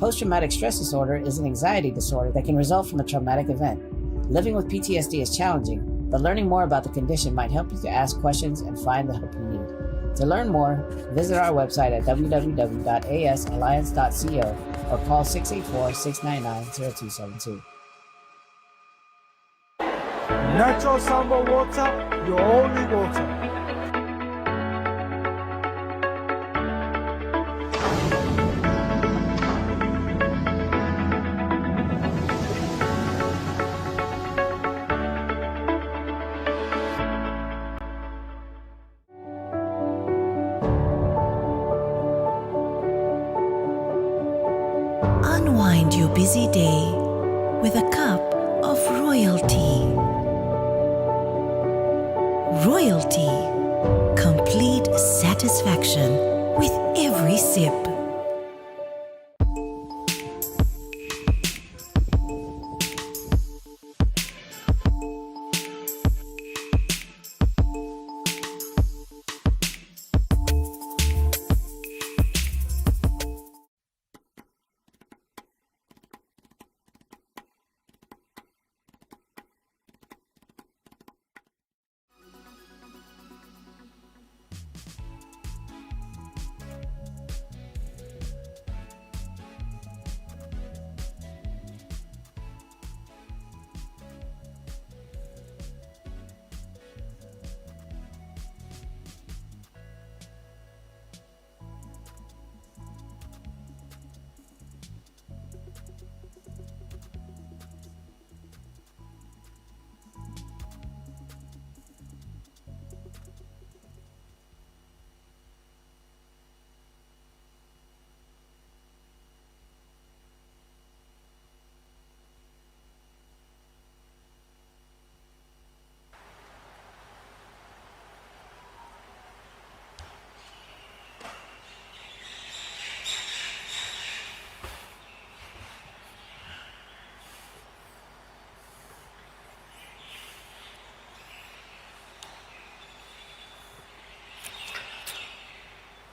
Post traumatic stress disorder is an anxiety disorder that can result from a traumatic event. Living with PTSD is challenging, but learning more about the condition might help you to ask questions and find the help you need. To learn more, visit our website at www.asalliance.co or call 684 699 0272. Natural Samoa water, your only water. Unwind your busy day with a cup of royalty. Royalty. Complete satisfaction with every sip.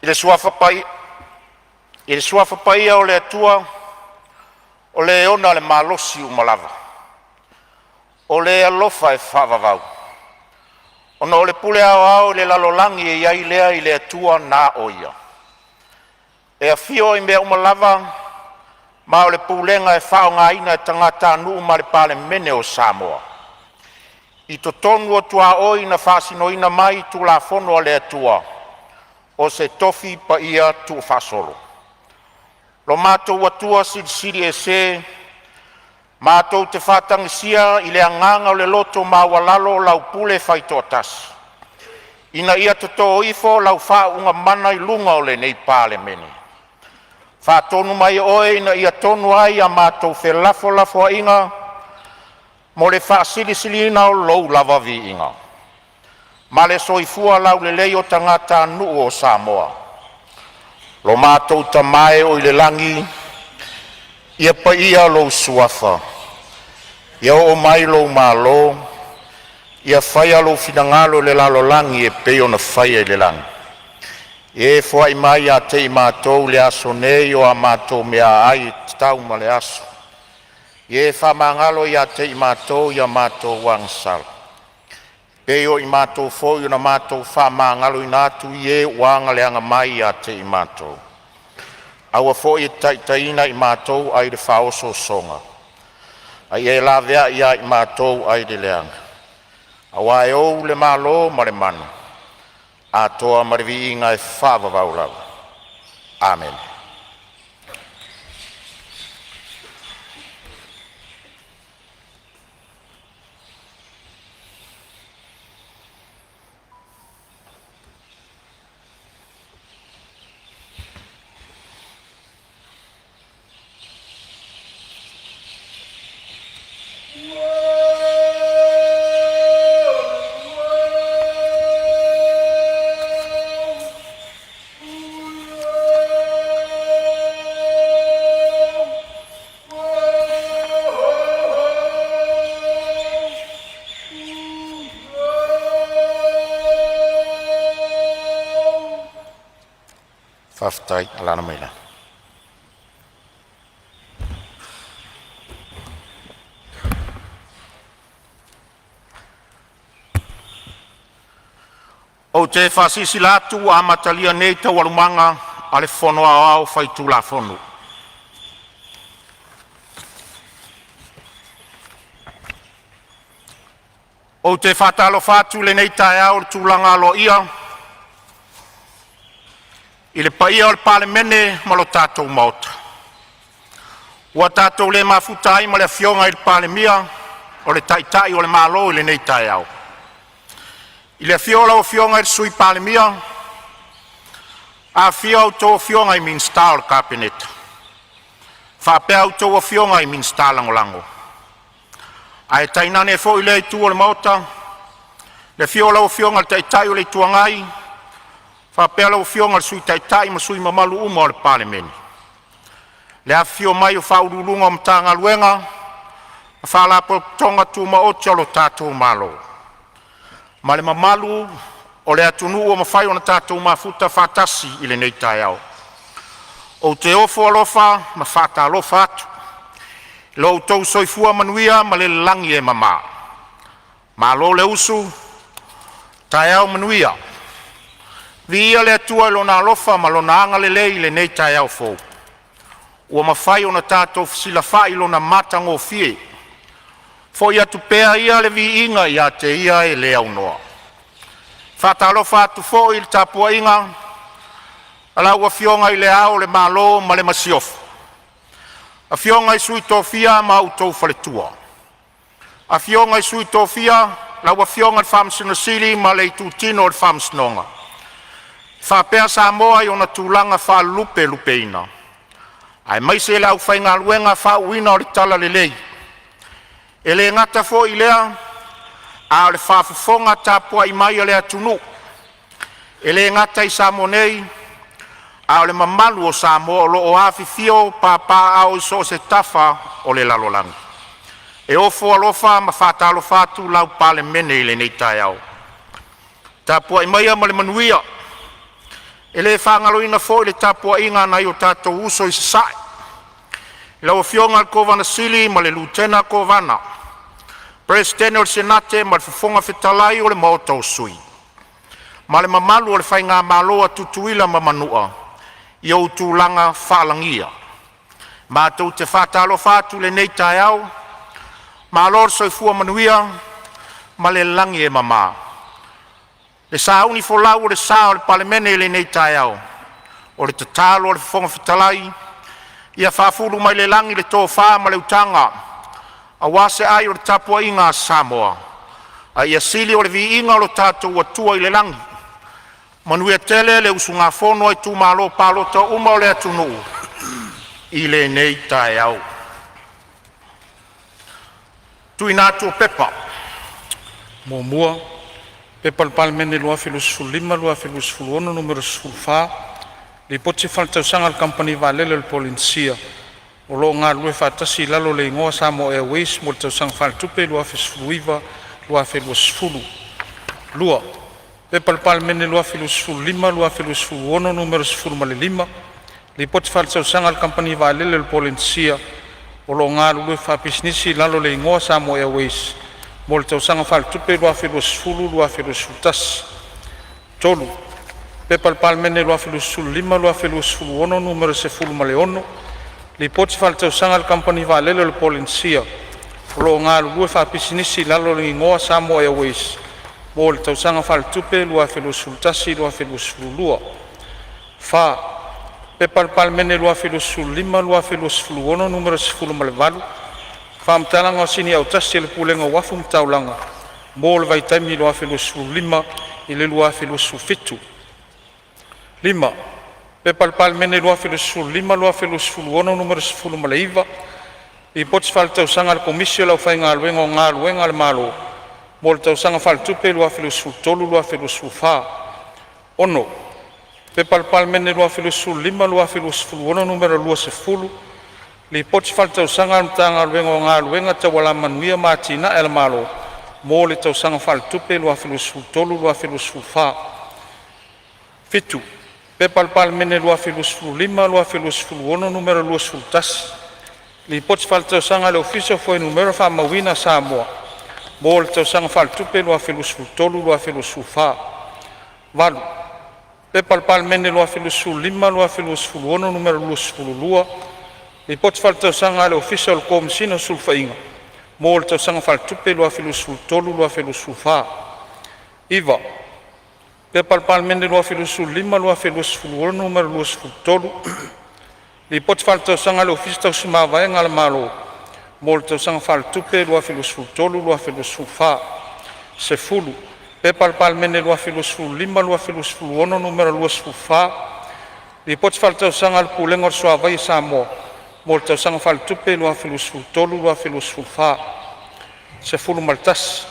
I le Suafa Paia o le Atua, o le ona le malosi uma lava, o le alofa e faavavau, ona o le pule aoao i le lalolagi e i ai lea i le Atua na o ia, e afio ai i mea uma lava, ma o le pulega e faaaogaina e tagatanuu ma le Palemene o Samoa. I totonu o tuaoi na faasinoina mai i Tulafono a le Atua, o se tofi paia tuufaasolo. Lo matou Atua Silisili Ese, matou te faatagisia i le agaga o le loto maualalo lau pule faitoatasi, ina ia totō ifo lau faauuga mana i luga o lenei Palemene. Faatonu mai Oe ina ia tonu ai a matou felafolafoaiga mo le faasilisiliina o Lou lava viiga, ma le soifua laulelei o tagatanuu o Samoa. Lo matou Tama e oi le lagi, ia paia lou Suafa, ia oo mai lou malo, ia faia lou finagalo i le lalolagi e pei ona faia i le lagi. Ia e foai mai ia te i matou i le aso nei o a matou meaai e tatau ma le aso. Ia e faamagalo ia te i matou i a matou agasala, e pei o i matou foi na matou faamagaloina atu i e ua aga mai ia te i matou. Aua foi e te taitaiina i matou ai le faaosoosoga, a ia e laveai ia i matou ai le leaga, auā e ou le Malo ma le mana, atoa ma le viiga e faavavau lava. Amene. Faafetai. Alaala mai i lalo. Ou te faasilasila atu ua amatalia nei Taualumaga a le Fono Aoao Faitulafono. Ou te faatalofa atu i lenei taeao i le tulaga aloaia i le paia o le Palemene ma le tatou Maota, ua tatou le mafuta ai ma le Afioga i le Palemia o le Taitai o le Malo i lenei taeao. I le afio o lau Afioga i le Sui Palemia, afifio a outou afioga i Minisita o le Kapeneta faapea a outou afioga i Minisita Lagolago, ae tainane foi lea itu o le Maota, le afio o lau Afioga i le Taitai o le Itu Agai faapea lau Afioga i le Sui Taitai ma sui usufono mamalu uma o le Palemene. Le afifio mai o Ofisa Sili o Pulega o Matagaluega ma Faalapotopotoga Tumaoti a lo tatou Malo, ma le mamalu o le atunuu ua mafai ona tatou mafuta faatasi i lenei taeao. Ou te ofo alofa ma faatalofa atu i lo outou soifua manuia ma le lagi e mama. Malo le usu, taeao manuia. Viia le Atua i Lona alofa ma Lona agalelei i lenei taeao fou ua mafai ona tatou fesilafai i Lona matagofie. Foi atu pea ia le viiga ia te Ia e le aunoa. E faatalofa atu foi i le tapuaiga a lau Afioga i Le Ao o le Malo ma le Masiofo, Afioga i Sui Tofia ma outou faletua, Afioga i Sui Tofia, lau Afioga i le Faamasino Sili ma le itutino o le Faamasinoga, faapea Samoa i ona tulaga faalupelupeina, aemaise le aufaigaluega faauuina o le talalelei. E le gata foi i lea, a o le faafofoga tapuai mai a le atunuu, e le gata i Samoa nei, a o le mamalu o Samoa o lo o afifio ma papaaao i so o se tafa o le lalolagi. E ofo alofa ma faatalofa atu lau Palemene i lenei taeao. Tapuai maia ma le manuia. E le faagaloina foi le tapuaiga a nai o tatou uso i Sasae, i lau Afioga i le Kovana Sili ma le Lutena Kovana, Peresetene o le Senate ma le Fofoga Fetalai o le Maota o Sui, ma le mamalu o le faigamalo a Tutuila ma Manua i ou tulaga faalagia. Matou te faatalofa atu i lenei taeao, malo le soifua manuia ma le lagi e mama. Le sauni folau o le sa o le Palemene i lenei taeao, o le tatalo a le Fofoga Fetalai, ia faafulu mai le lagi le tofa ma le utaga aua se ai o le tapuaiga a Samoa, a ia sili o le viiga o lo tatou Atua i le lagi. Manuia tele le usugafono a itumalo palota uma o le atunuu i lenei taeao. 1. P.P.2025/2026 Nu.14, Lipoti Faaletausaga a le Kamupani Vaalele a le Polenisia o lo o galulue faatasi i lalo o le igoa Samoa Airways mo le Tausaga Faaletupe 2019/2020. 2. P.P.2025/2026 Nu.15, Lipoti Faaletausaga a le Kamupani Vaalele a le Polenisia o lo o galulue faapisinisi i lalo o le igoa Samoa Airways mo le Tausaga Faaletupe 2020/2021. 3. P.P.2025/2026 Nu.16, Lipoti Faaletausaga a le Kamupani Vaalele a le Polenisia o lo o galulue faapisinisi i lalo o le igoa Samoa Airways mo le Tausaga Faaletupe 2021/2022. 4. P.P.2025/2026 Nu.18, Faamatalaga o Sini Autasi a le Pulega o Uafu ma Taulaga mo le vaitaimi 2015 – 2017. 5. P.P.2025/2026 Nu.19, Lipoti Faaletausaga a le Komisi o le Aufaigaluega o Galuega a le Malo mo le Tausaga Faaletupe 2023/2024. 6. P.P.2025/2026 Nu.20, Lipoti Faaletausaga a le Matagaluega o Galuega Tau Alamanuia ma Atinae a le Malo mo le Tausaga Faaletupe 2023/2024. 7. P.P.2025/2026 Nu.21, Lipoti Faaletausaga a le Ofisa o Fuainumera Faamauina a Samoa mo le Tausaga Faaletupe 2023/2024. 8. P.P.2025/2026 Nu.22, Lipoti Faaletausaga a le Ofisa o le Komesina o Sulufaiga mo le Tausaga Faaletupe 2023/2024. 9. P.P.2025/2026 Nu.23, Lipoti Faaletausaga a le Ofisa Tausi Mavaega a le Malo mo le Tausaga Faaletupe 2023/2024. 10. P.P.2025/2026 Nu.24, Lipoti Faaletausaga a le Pulega o le Suavai a Samoa mo le Tausaga Faaletupe 2023/2024. 11.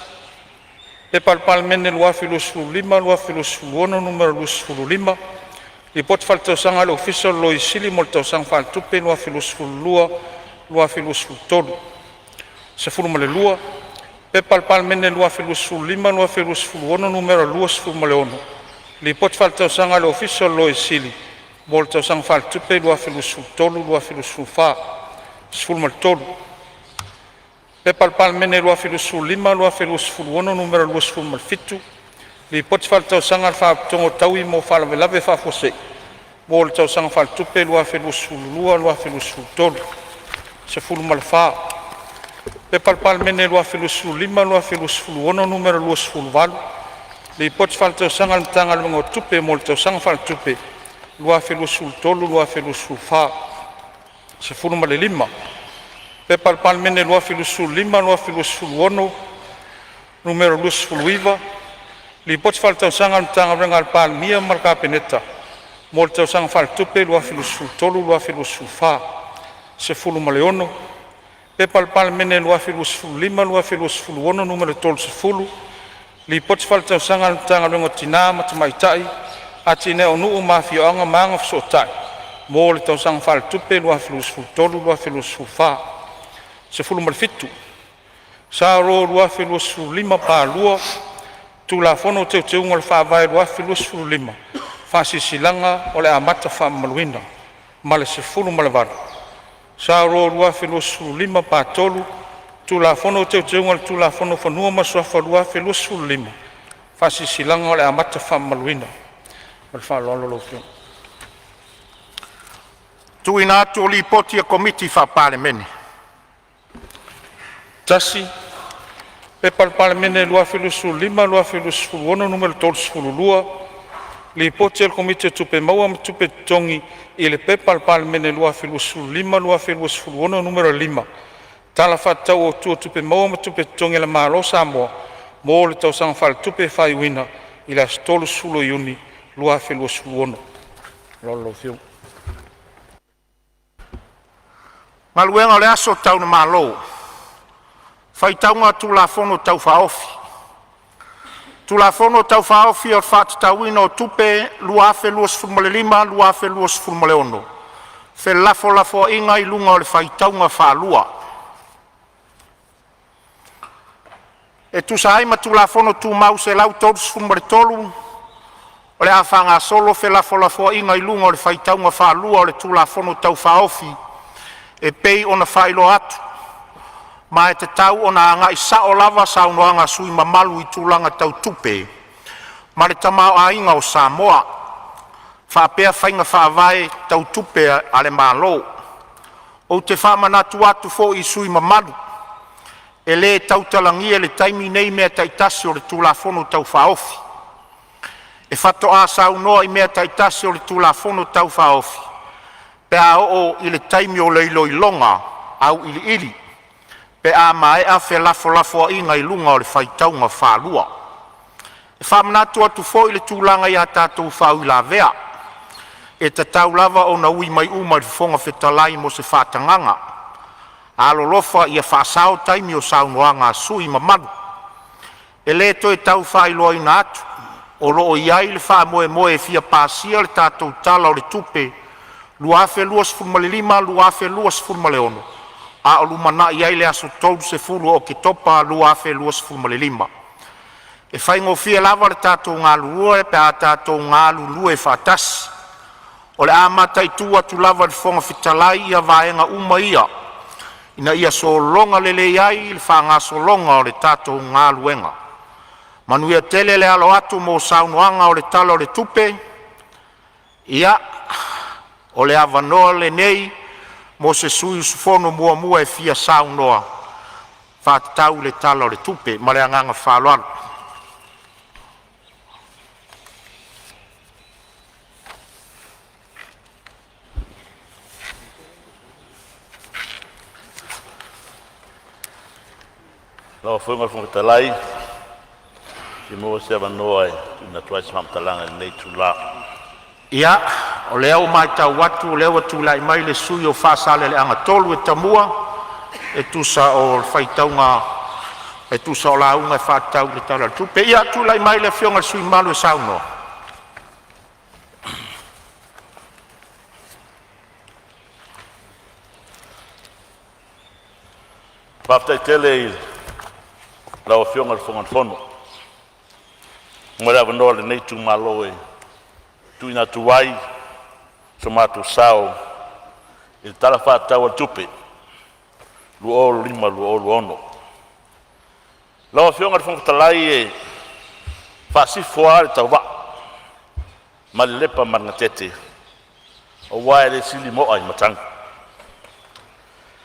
P.P.2025/2026 Nu.25, Lipoti Faaletausaga a le Ofisa o le Loia Sili mo le Tausaga Faaletupe 2022/2023. 12. P.P.2025/2026 Nu.26, Lipoti Faaletausaga a le Ofisa o le Loia Sili mo le Tausaga Faaletupe 2023/2024. 13. P.P.2025/2026 Nu.27, Lipoti Faaletausaga a le Faalapotopotoga o Taui mo Faalavelave Faafuasei mo le Tausaga Faaletupe 2022/2023. 14. P.P.2025/2026 Nu.28, Lipoti Faaletausaga a le Matagaluega o Tupe mo le Tausaga Faaletupe 2023/2024. 15. P.P.2025/2026 Nu.29, Lipoti Faaletausaga a le Matagaluega a le Palemia ma le Kapeneta mo le Tausaga Faaletupe 2023/2024. 16. P.P.2025/2026 Nu.30, Lipoti Faaletausaga a le Matagaluega o Tina ma Tamaitai, Atinae o Nuu ma Afioaga ma Agafesootai mo le Tausaga Faaletupe 2023/2024. 17. S.R 2025/2, Tulafono o Teuteuga o le Faavae 2025 – Faasilasilaga o le Amata Faamamaluina; ma le 18. S.R 2025/3, Tulafono o Teuteuga o le Tulafono o Fanua ma Suafa 2025 – Faasilasilaga o le Amata Faamamaluina. Ma le faaaloalo lau Afioga. Tuuina atu o Lipoti a Komiti Faa-Palemene. 1. P.P.2025/2026 Nu.32, Lipoti a le Komiti o Tupe Maua ma Tupe Totogi i le P.P.2025/2026 Nu.5, Tala Faatatau Autu o Tupe Maua ma Tupe Totogi a le Malo Samoa mo le Tausaga Faaletupe faaiuina i le aso 30 Iuni 2026. Galuega o le Aso Tau le Malo, Faitauga a Tulafono Tau Faaofi. Tulafono Tau Faaofi o le Faatatauina o Tupe 2025/2026, felafolafoaiga i luga o le faitauga faalua. E tusa ai ma Tulafono Tumau 133, o le a faagasolo felafolafoaiga i luga o le faitauga faalua o le Tulafono Tau Faaofi e pei ona faailoa atu, ma e tatau ona agai sao lava saunoaga a sui usufono mamalu i tulaga tau tupe ma le tamaoaiga o Samoa, faapea faiga faavae tau tupe a le Malo. Ou te faamanatu atu foi i sui usufono mamalu, e le tautalagia i le taimi nei mea taitasi o le Tulafono Tau Faaofi. E faatoa saunoa i mea taitasi o le Tulafono Tau Faaofi pe a oo i le taimi o le iloiloga auiliili pe a maea felafolafoaiga i luga o le faitauga faalua. E faamanatu atu foi le tulaga i a tatou faauilavea, e tatau lava ona ui mai uma i le Fofoga Fetalai mo se faatagaga. Alolofa ia faasao taimi o saunoaga a sui usufono mamalu. E le toe tau faailoaina atu, o lo o i ai le faamoemoe e fia pasia le tatou Tala o le Tupe 2025/2026 a o lumanai ai le aso 30 o Oketopa 2025. E faigofie lava le tatou galulue pe a tatou galulue faatasi. O le a mataitu atu lava e le Fofoga Fetalai ia vaega uma ia ina ia sologa lelei ai le faagasologa o le tatou galuega. Manuia tele le alo atu mo saunoaga o le Tala o le Tupe. Ia, o le avanoa lenei mo se sui usufono muamua e fia saunoa e faatatau i le Tala o le Tupe. Ma le agaga faaaloalo. Lau Afioga i le Fofoga Fetalai, pe maua se avanoa e tuuina atu ai se faamatalaga i lenei itula. Ia, o lea ua matau atu o lea ua tulai mai le sui usufono mo Faasaleleaga 3 e tamua e tusa o le faitauga e tusa o lauga e faatatau i le Tala o le Tupe. Ia tulai mai le Afioga i le sui usufono mamalu e saunoa. Faafetai tele i lau Afioga i le Fofoga Fetalai mo le avanoa o lenei itumalo e tuuina atu ai so matou sao i le Tala Faatatau o le Tupe 2025/2026. Lau Afioga i le Fofoga Fetalai, e faasifo lava le tauvaa mai lelepa ma le gatete aua e le sili mo'a i matagi.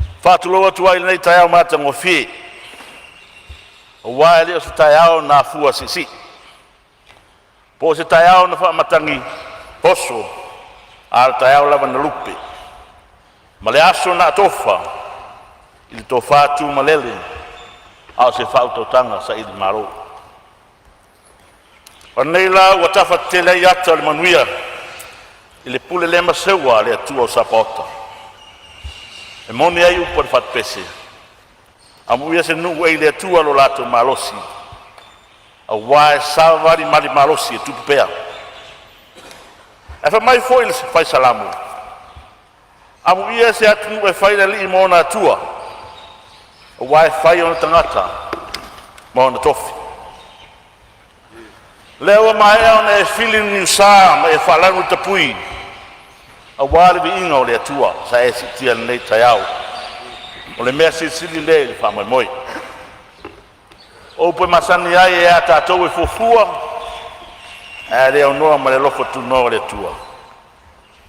E faatulou atu ai i lenei taeao matagofie, aua e le o se taeao na afua siisii, po o se taeao na faamatagi oso, a o le taeao lava na lupe ma le aso na atofa i le tofa tumalele a o se faautautaga sailimalo. O lenei la ua tafa tetele ai ata o le manuia i le pule le maseua a le Atua o Sapaota. E moni ai upu a le fatupese, “Amuia se nuu e i le Atua lo latou malosi, aua e savali malosi e tupu pea.” Ae fai mai foi le Fai Salamo, “Amuia se atunuu e fai le alii ma ona atua, aua e fai ona tagata ma ona tofi.” O lea ua maea ona e fili le niusa ma e faalanu le tapui aua le viiga o le Atua sa e siitia i lenei taeao. O le mea silisili lea i le faamoemoe. O upu e masani ai, e a tatou e fuafua, ae a le aunoa ma le alofa tunoa o le Atua,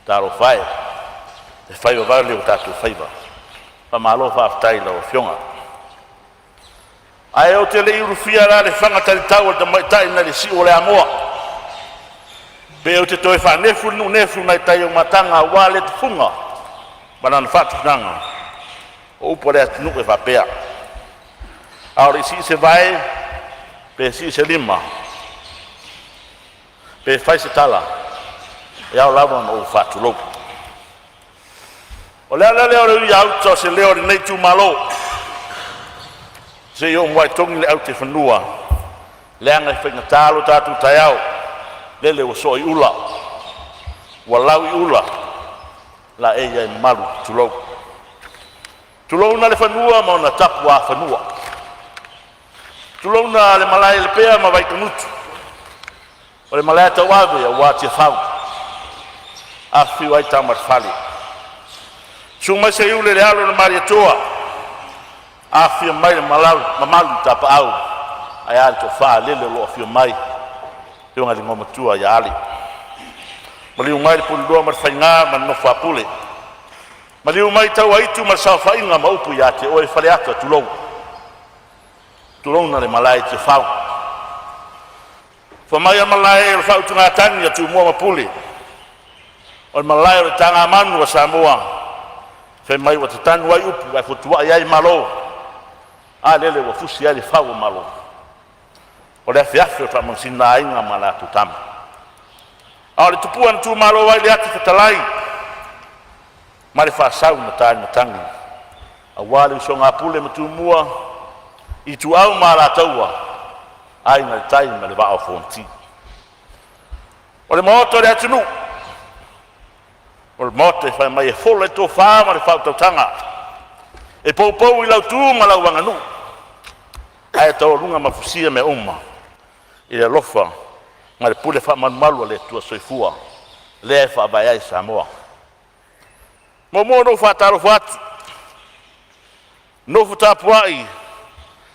talofa e, e fai vavale o tatou faiva. Faamalo faafetai i lau Afioga. Ae ou te le i ulufia la le faga talitau a le tamaitai nai le si'u o le Amoa, pe ou te toe faanefu le nuunefu nai tai o mataga aua le tufuga ma lana faatufugaga. O upu a le atunuu e faapea, a o le i sii se vae pe sii se lima pe fai se tala, e ao lava ona ou faatulou. O le ala lea o le ui a uta o se leo o lenei itumalo, se i ou muai togi le aute i fanua, leaga e faigata lo tatou taeao, lele ua soo i ula, ua lau i ula laei ae mamalu, tulou. Tulouna le fanua ma ona tapuafanua, tulouna le malae i Lepea ma Vaitugutu o le malae tauave aua Tiafau, afifio ai Tama a le Fale, susu mai Seiuli le alo o le Malietoa, afifio mai le mamalu i Tapaau ae a le toafa, lele o lo o afio mai le afioga i le Igoamatua ia Ale, maliu mai le Pulelua ma le Faiga ma le nofo a Pule. Maliu mai Tauaitu ma le saofaiga ma upu ia te oe Faleata. Tulou, tulouna le malae i Tiafau. Fai mai o le malae o le faautugatagi a Tumua ma Pule, o le malae o le tagamanu a Samoa, fai mai ua tatanu ai upu ae fotuai ai Malo. A lele ua fusi ai le fau o Malo, o le afeafe o le faamanusina a Aiga ma latou Tama. A o le tupua na tumalo ai le ati fetalai ma le faasau na ta i le matagi aua le usoga a Pule ma Tumua, Ituau ma Alataua, Aiga i le Tai ma le Vaa o Fonoti. O le maota o le atunuu, o le maota e fai mai e fola le tofa ma le faautautaga, e poupou i lau tu ma lau aganuu, ae taualuga mafusia mea uma i le alofa ma le pule faamalumalu a le Atua Soifua, lea e faavae ai Samoa. E muamua ona ou faatalofa atu, nofo tapuai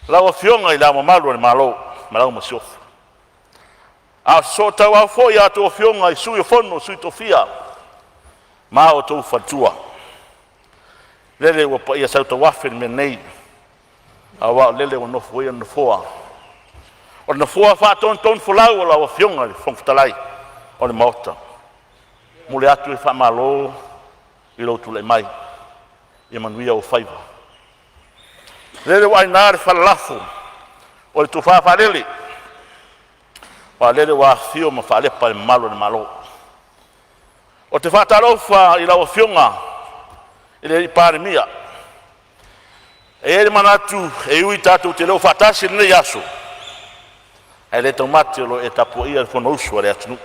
lau Afioga i Le Ao Mamalu o le Malo ma lau Masiofo. A o se sootauau foi a outou Afioga i Sui o Fono a Sui Tofia ma outou faletua. Lele ua paia sautauafe le mea nei, aua o lele ua nofoia le nofoa, o le nofoa faatonutonufolau o lau Afioga i le Fofoga Fetalai o le Maota. E momoli atu le faamalo i lou tulai mai, ia manuia ou faiva. Lele ua aina le falalafo o le tofa faalele, aua o lele ua afifio ma faalepa le mamalu o le Malo. Ou te faatalofa i lau Afioga i le Palemia. E i ai le manatu e ui tatou te le o faatasi i lenei aso, ae le taumate o lo o e tapuaia le Fonousu a le atunuu.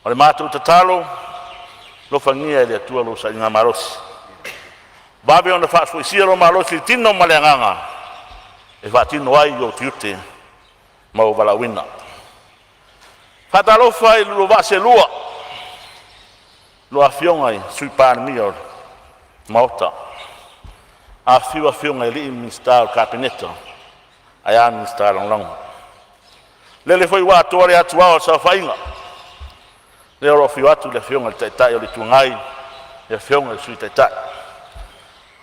O le matou tatalo, alofagia e le Atua lou sailigamalosi, vave ona faafoisia lou malosi i le tino ma le agaga e faatino ai ou tiute ma ou valaauina. E faatalofa i lo oulua vaa seelua, lua Afioga i Sui Palemia o le Maota, afifio afioga i alii ma Minisita o le Kapeneta ae a Minisita Lagolago. Lele foi ua atoa le atuao o le saofaiga, lea o lo o afio atu le Afioga i le Taitai o le Itu Agai, le Afioga i le Sui Taitai.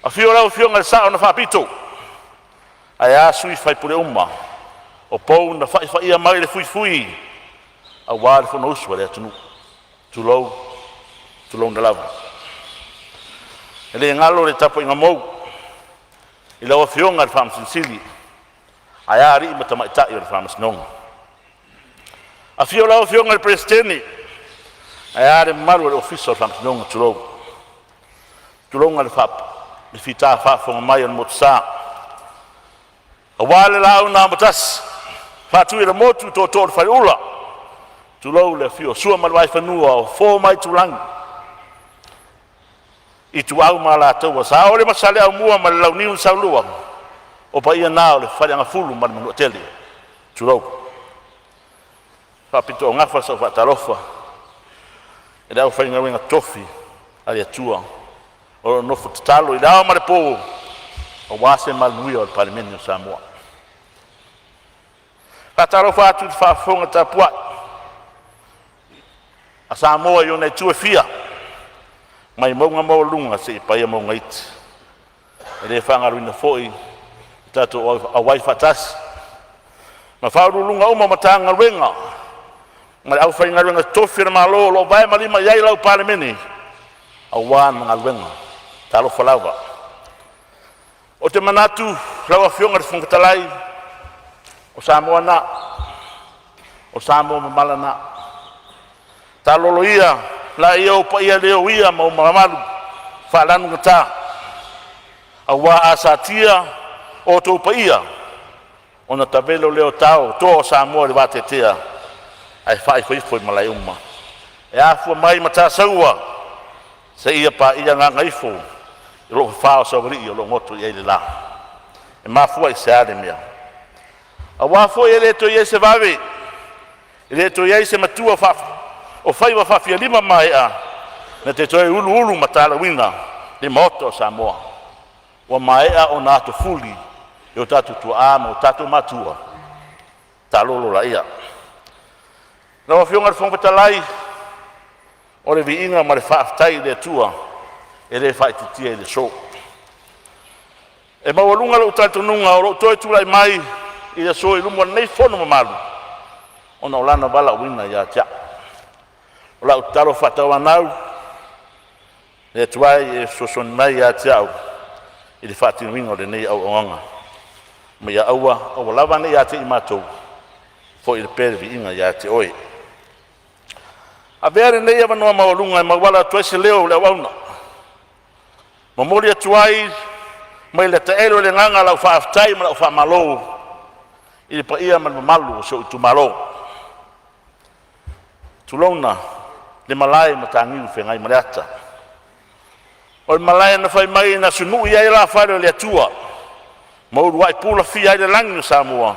Afio lau Afioga i le Sao na Faapito, ae a sui usufono uma o pou na faifaia mai le fuifui aua le Fonousu a le atunuu. Tulou, tulouna lava. E le galo le tapuaiga mou i lau Afioga i le Faamasino Sili, ae a alii ma tamaitai o le Faamasinoga. Afio lau Afioga i le Peresetene ae a le mamalu o le Ofisa o Faamasinoga, tulou. Tulouna le fita faafofoga mai o le Motusa aua le Laau na Amotasi, Faatui o le Motu, Tootoo o le Faleula, tulou le afio o Sua ma le Vaifanua, o Fofo ma Aitulagi, Ituau ma Alataua, Saole ma Saleaaumua ma le Launiu na Saelua. O paia na o le Faleagafulu ma le Manuatele. Tulou. E faapitoaugafa sau faatalofa i le aufaigaluega totofi a le Atua o lo o nofo tatalo i le ao ma le po aua se manuia o le Palemene o Samoa. E faatalofa atu i le faafofoga tapuai a Samoa i ona itu e fia, mai mauga maualuga seia paia mauga iti. E le faagaloina foi le tatou auai faatasi ma Faauluuluga uma o Matagaluega ma le aufaigaluega totofi a le Malo o lo o vae ma lima i ai lau Palemene aua lana galuega. Talofa lava. Ou te manatu lau Afioga i le Fofoga Fetalai, o Samoa lena, o Samoa mamala na. Taalolo ia laia ou paia le uia ma ou mamalu faalanugata, aua a satia outou paia, ona tavelo lea o tao o toa o Samoa i le vateatea ae faaifoifo i malaeuma e afua mai Matasaua seia paia Gagaifo o lo o fafao saualii o lo o goto i ai le la. E mafua i se a le mea? Aua foi e le toe i ai se vave, e le toe i ai se matua o faiva faafialima maea na te toe uluulumatalauina le maota o Samoa. Ua maea ona atofuli e o tatou tuaa ma o tatou matua. Taalolo laia. Lau Afioga i le Fofoga Fetalai, o le viiga ma le faafetai i le Atua e le faaitiitia i le aso. E maualuga lou talitonuga o lou toe tulai mai i le aso i luma o lenei Fono mamalu, ona o Lana valaauina ia te a'u. O lau tatalo faatauanau, le Atua e, Ia e fesoasoani mai ia te a'u i le faatinoina o lenei auaunaga, ma ia aua, aua lava ne i ia te i matou, foi pea le viiga ia te Oe. Avea lenei avanoa maualuga e mauala atu ai se leo o le auauna, momoli atu ai mai le taele o le agaga lau faafetai ma lau faamalo i le paia ma le mamalu o si ou itumalo. Tulouna le malae i Mataniu Feagaimaleata. O le malae na fai mai na sunui ai alaafale o le Atua ma uluai pulafia ai le lagi o Samoa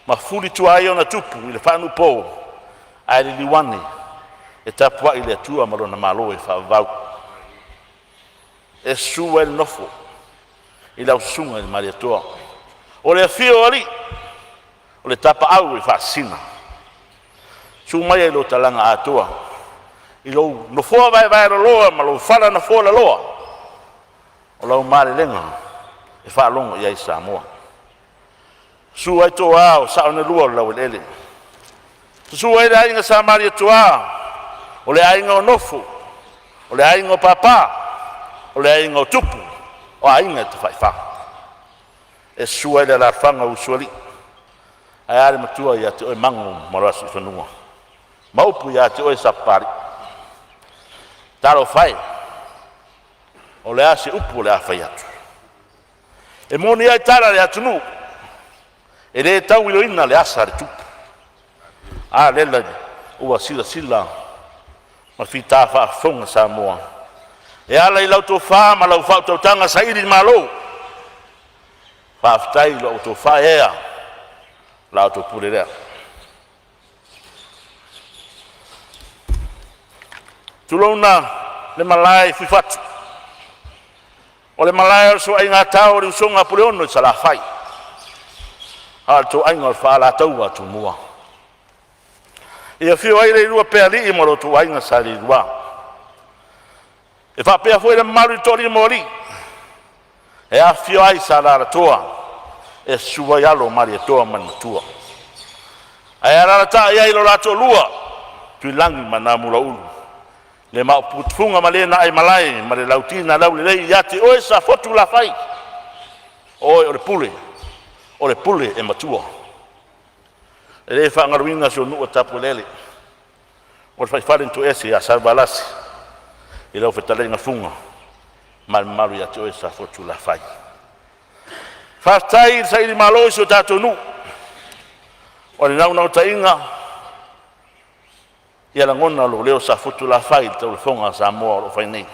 ma fulitua ai ona tupu i le faanuupo ae liliu ane e tapuai le Atua ma lona Malo e faavavau. E susu ai le nofo i lau susuga i le Malietoa, o le afio o alii, o le tapaau e faasisina. Susu maia i lou talaga atoa, i lou nofoa vaevaeloloa ma lou fala na fualaloa, o lau malelega e faalogo i ai Samoa. Susu ai Toa o Sao na lua o le Laueleele, susu ai le aiga Sa Malietoa, o le aiga o Nofo, o le aiga o Papa, o le aiga o Tupu, o aiga e Tafaifa. Susu ai le alaalafaga o Usoalii, ae a le matua ia te oe Mago ma le Siufanua ma upu ia te oe Sapapalii. Talofa e, o le a se upu o le a fai atu? E moni ai tala a le atunuu, e le tauiloina le asa a le tupu. A lele ua silasila ma fita faafofoga Samoa e ala i lau tofa ma lau faautautaga saili malo. Faafetai i la outou faaeaea, la outou pule lea. Tulouna le malae i Fuifatu, o le malae o le soaiga tao o le usoga a Puleono i Salafai, a o le toaiga o le Faalataua a Tumua. E afio ai le iulua Pealii ma lo outou aiga Sa Leilua, e faapea foi le mamalu i le toalima o alii e afifio ai Sa Alalatoa e susu ai alo o Malietoa ma le Matua. Ae alaalatai ai lo la toalua Tuilagi ma Namulauulu, le Maopu Tufuga ma le na aimalae ma le Lauti na Laulelei ia te oe Safotu Lafai. O oe o le Pule, o le Pule e matua. E le faagaloina si ou nuu o Tapuelele, o le faifale na toese ia Salevalasi i lau fetalaiga Fuga ma le mamalu ia te oe Safotu Lafai. Faafetai i le sailimalo i si o tatou nuu. O le naunautaiga ia lagona lou leo Safotu Lafai i le taulafoga a Samoa o lo o fai nei.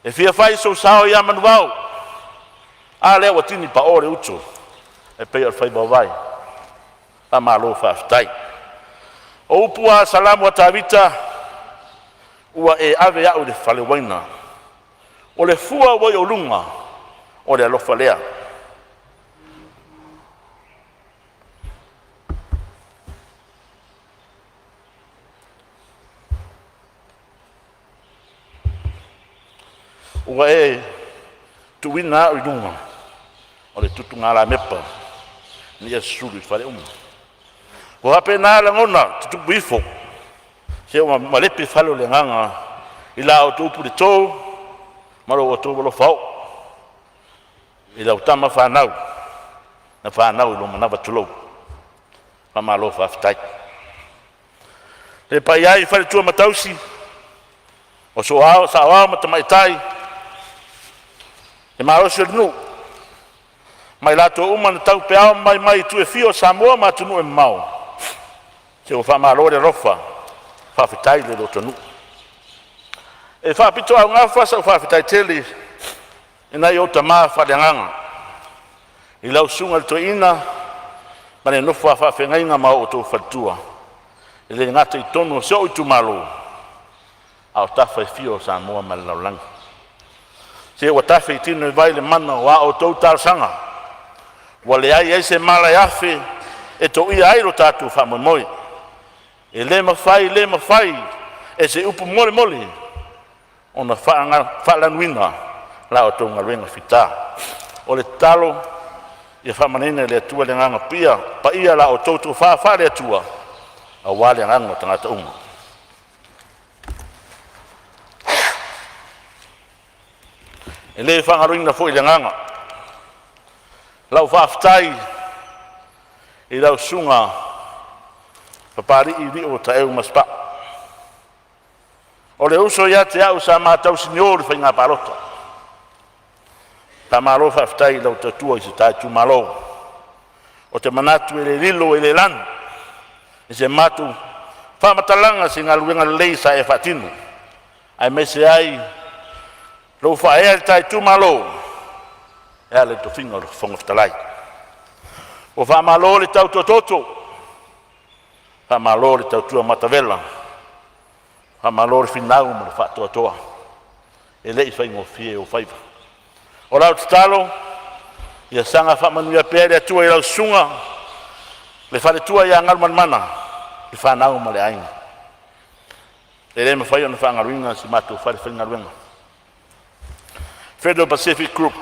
E fia fai sou sao ia Manuvao, a lea ua tini pao le uto e pei o le faiva o vai. Faamalo faafetai. O upu a Salamo a Tavita, ua e ave au i le fale uaina, o le fua ua i ou luga, o le alofa lea. Ua e tuuina au i luga o le tutugalamepa ina ia susulu i fale uma. Ua faapena lagona tutupu ifo se ua malepe fale o le agaga i la outou puleto ma lo outou alofa oo i lau tama fanau na fanau i lo manava tulou. Faamalo faafetai. Le paia e o faletua ma tausi, o saoao ma tamaitai, le malosi o le nuu ma i latou uma na taupeao ma mai mai itu e fia o Samoa ma atunuu e mamao, se ua faamalo le alofa, faafetai le lotonuu. E faapitoaugafa sau faafetai tele i nai ou tama faaleagaga i lau susuga i le Toeaina ma le nofo a faafeagaiga ma o outou faletua, e le gata i totonu o si ou itumalo, a o tafa e fia o Samoa ma le lalolagi. Se ua tafe i tino i vai le mana o a outou talosaga, ua leai ai se mala e afe e toia ai lo tatou faamoemoe. E le mafai, le mafai e se upu molemole ona faalanuina la outou galuega fita. O le tatalo ia faamanuiaina e le Atua le Agaga Paia la outou tofa faale-Atua aua le agaga o tagata uma. E le faagaloina foi le agaga lau faafetai i lau susuga Papalii Lio Taeu Masepau. O le uso ia te au sa ma tausinio i le faiga palota. Faamalo faafetai i lau tautua i si ta itumalo. Ou te manatu e le lilo e le lanu i se matou faamatalaga se galuega lelei sa e faatino, aemaise ai lou faaea i le ta itumalo e ala i le tofiga o le Fofoga Fetalai. Ua faamalo le tautua toto, faamalo le tautua matavela, faamalo le finau ma le faatoatoa. E le i faigofie ou faiva. O lau tatalo, ia saga faamanuia pea le Atua i lau susuga le faletua ia Galumalemana i fanau ma le aiga. E le mafai ona faagaloina si matou fale faigaluega, Federal Pacific Group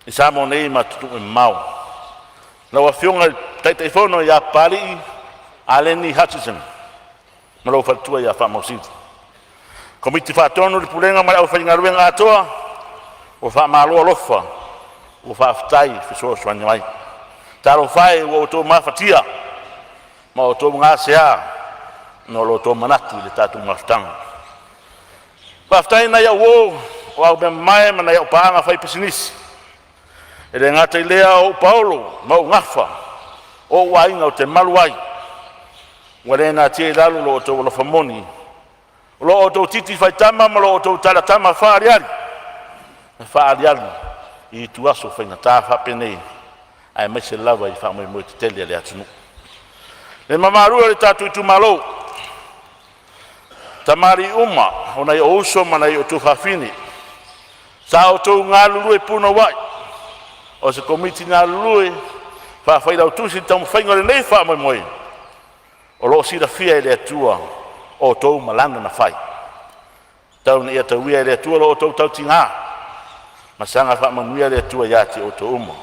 i Samoa nei ma atunuu e mamao. Lau Afioga i le Taitaifono ia Papalii Aleni Hutchinson ma lou faletua ia Faamausili. Komiti Faatonu, le Pulega ma le aufaigaluega atoa, ua faamalo alofa, ua faafetai fesoasoani mai. Talofa e, ua outou mafatia ma outou gasea ona o lo outou manatu i le tatou mafutaga. Faafetai i nai au uo o aumeamamae ma nai au paaga faipisinisi. E le gata i lea o ou paolo ma ou gafa, o ou aiga ou te malu ai. Ua le natia i lalo lo outou alofa moni, o lo outou titi faitama ma lo outou talatama faaaliali, na faaaliali i ituaso faigata faapenei, aemaise lava i faamoemoe tetele a le atunuu. Le mamalu e o le tatou itumalo, tamalii uma o nai ou uso ma nai ou tuafafine, sa outou galulue punouai o se komiti galulue faafailautusi i le taumafaiga o lenei faamoemoe, o lo o silafia e le Atua outou malga na fai. Tau ina ia tauia e le Atua lo outou tautiga ma saga faamanuia le Atua ia te outou uma.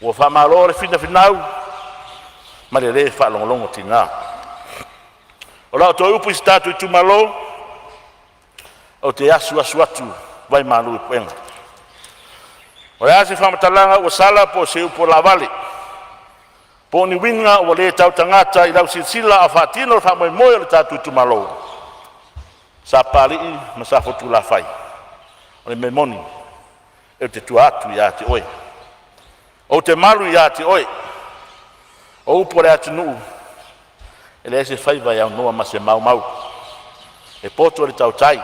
Ua faamalo le finafinau ma le le faalogologo tiga. O lau toe upu i si tatou itumalo, ou te asuasu atu vaimalu i puega. O le a se faamatalaga ua sala po o se upu ua laavale, po o ni uiga ua le tautagata i lau silasila a o faatino le faamoemoe o le tatou itumalo, Sapapalii ma Safotulafai, o le mea moni, ou te tua atu ia te oe. Ou te malu ia te oe. O upu a le atunuu, e leai se faiva e aunoa ma se maumau. E poto le tautai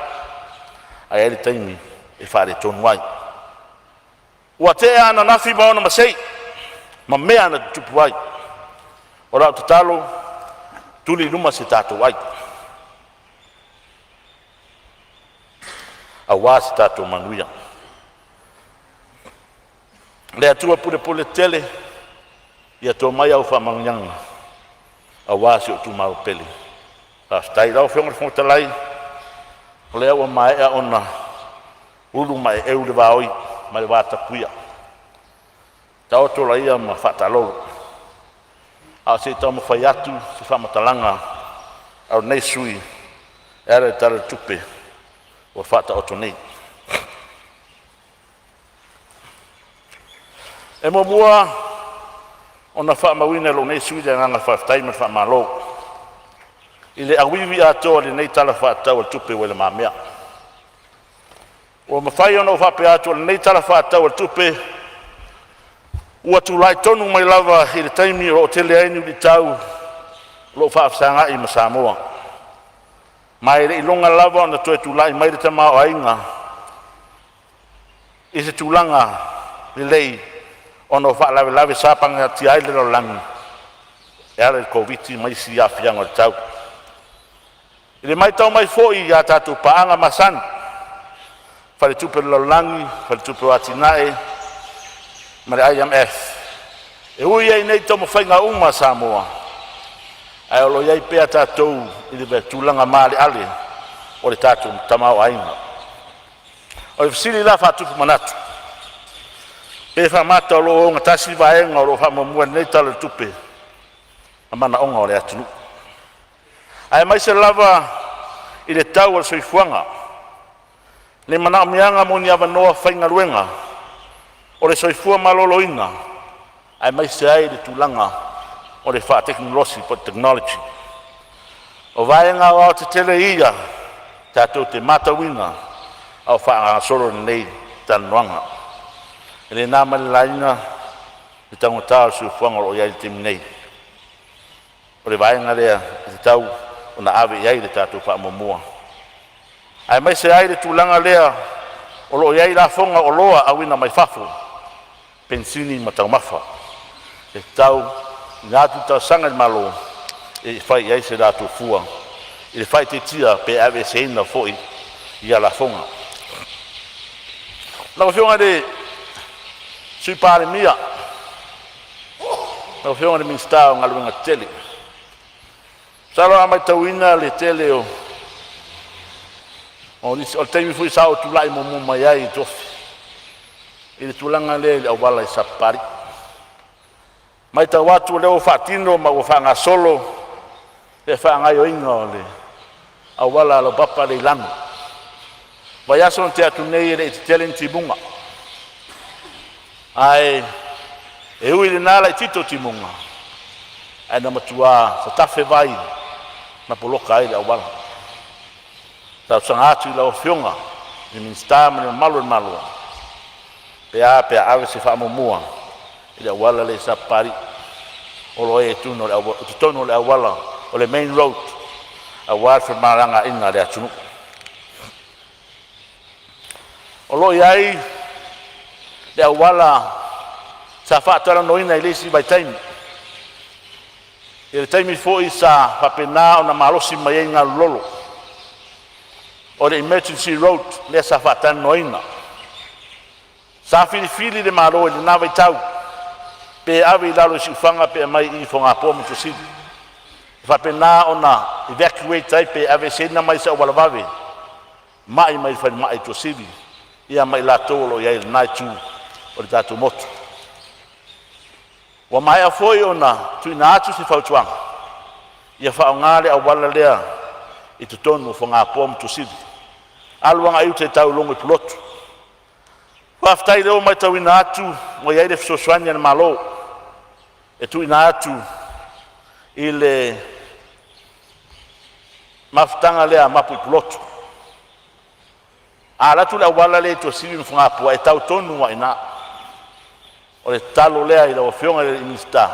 ae i ai le taimi e faaletonu ai. Ua tea ananafi ma ona masei ma mea na tutupu ai. O lau tatalo, tuli i luma se tatou ai, aua se tatou manuia. Le Atua pulepule tetele, ia to mai au faamanuiaga aua si ou itumalo pele. Faafetai. Lau Afioga i le Fofoga Fetalai, o lea ua maea ona ulu ma ee le vaoi ma le vatapuia, taoto laia ma faataalolo, a o se i taumafai atu se faamatalaga a lenei sui usufono e ala i le Tala o le Tupe ua faataoto nei. E muamua ona faamauina e lou nei sui usufono le agaga faafetai ma le faamalo i le auivi atoa o lenei Tala Faatatau o le Tupe ua i lumamea. Ua mafai ona ou faapea atu, o lenei Tala Faatatau o le Tupe ua tulai tonu mai lava i le taimi o lo o tele ai ni luitau o lo o faafesagai ma Samoa, ma e le i iloga lava ona toe tulai mai le tamaoaiga i se tulaga lelei ona o faalavelave sa pagatia ai le lalolagi e ala i le Koviti-19 ma isi aafiaga o le tau. I le matau mai foi a tatou paaga masani, Faletupe o le Lalolagi, Faletupe o Atinae ma le IMF, e ui ai nei taumafaiga uma a Samoa, ae o lo o i ai pea tatou i le tulaga maaleale o le tatou tamaoaiga. O le fesili la faatupu manatu, pe faamata o lo o ogatasi vaega o lo o faamuamua i lenei Tala o le Tupe ma manaoga o le atunuu, aemaise lava i le tau o le soifuaga, le manaomiaga mo ni avanoa faigaluega, o le soifua maloloina, aemaise ai le tulaga o le faatekonolosi po o le technology. O vaega aoaotetele ia tatou te matauina a o faagasolo lenei talanoaga. E le na ma le laina le taugata o le soifuaga o lo o i ai i le taimi nei. O le vaega lea e tatau ona ave i ai le tatou faamuamua, aemaise ai le tulaga lea o lo o i ai lafoga o oloa auina mai fafo, penisini ma taumafa. E tatau ona atu talosaga i le Malo e fai i ai se latou fua i le faaitiitia pe aveeseina foi ia lafoga. Lau Afioga i le Sui Palemia, Lau Afioga i le Minisita o Galuega Tetele, masalo a matauina le tele o nisi o le taimi foi sa ou tulai muamua mai ai i Tofi i le tulaga lea i le auala i Sapapalii. Matau atu o lea ua faatino ma ua faagasolo le faagaoioiga o le auala laupapa lea i Lano. Vaiaso na tea atu nei e le i tetele ni timuga, ae e ui i lena laitiiti o timuga, ae na matua tatafe vai na poloka ai le auala. Talosaga atu i lau Afioga i le Minisita ma le mamalu o le Malo, pe a pe a ave se faamuamua i le auala lea i Sapapalii, o lo o i totonu o le auala o le main road aua le femalagaaiga a le atunuu. O lo o i ai le auala sa faatalanoaina i le isi vaitaimi, i le taimi foi sa faapena ona malosi mai ai galu lolo, o le emergency road lea sa faatalanoaina. Sa filifili le Malo i lena vaitau pe ave i lalo i Siufaga pe aumai i Fogapoa ma Tuasivi, e faapena ona evacuate ai pe aveeseina mai i se auala vave mai le falemai i Tuasivi ia ma i latou o lo o i ai i lena itu o le tatou motu. Ua maea foi ona tuuina atu se fautuaga ia faaaoga le auala lea i totonu o Fogapoa ma Tuasivi, alu agai uta i tauluga i Pulotu. Faafetai o lea ua matauina atu ua i ai le fesoasoani a le Malo e tuuina atu i le mafutaga lea a mapu i Pulotu. A alu atu le auala lea i Tuasivi ma Fogapoa e tau tonu lava i ina. O le tatalo lea i lau Afioga i le Minisita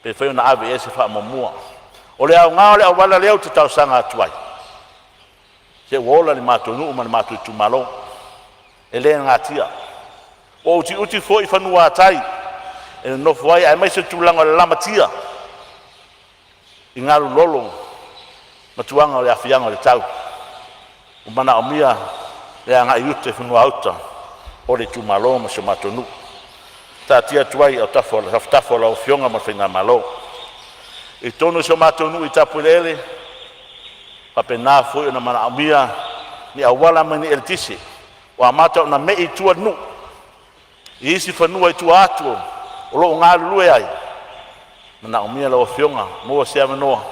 pe mafai ona ave i ai se faamuamua. O le aoga o le auala lea ou te talosaga atu ai, se ua ola le matou nuu ma le matou itumalo, e le natia. Ua utiuti foi fanuatai e nonofo ai aemaise le tulaga o le lamatia i galu lolo ma tulaga o le aafiaga o le tau. Ua manaomia le agai i uta i fanua-uta o le itumalo ma si o matou nuu. Taatia atu ai i tafatafa o lau Afioga ma le Faigamalo. I totonu o si o matou nuu i Tapueleele, faapena foi ona manaomia ni auala ma ni eletise, ua amata ona mei i tua le nuu i isi fanua i tua atu o lo o galulue ai. Manaomia lau Afioga, maua se avanoa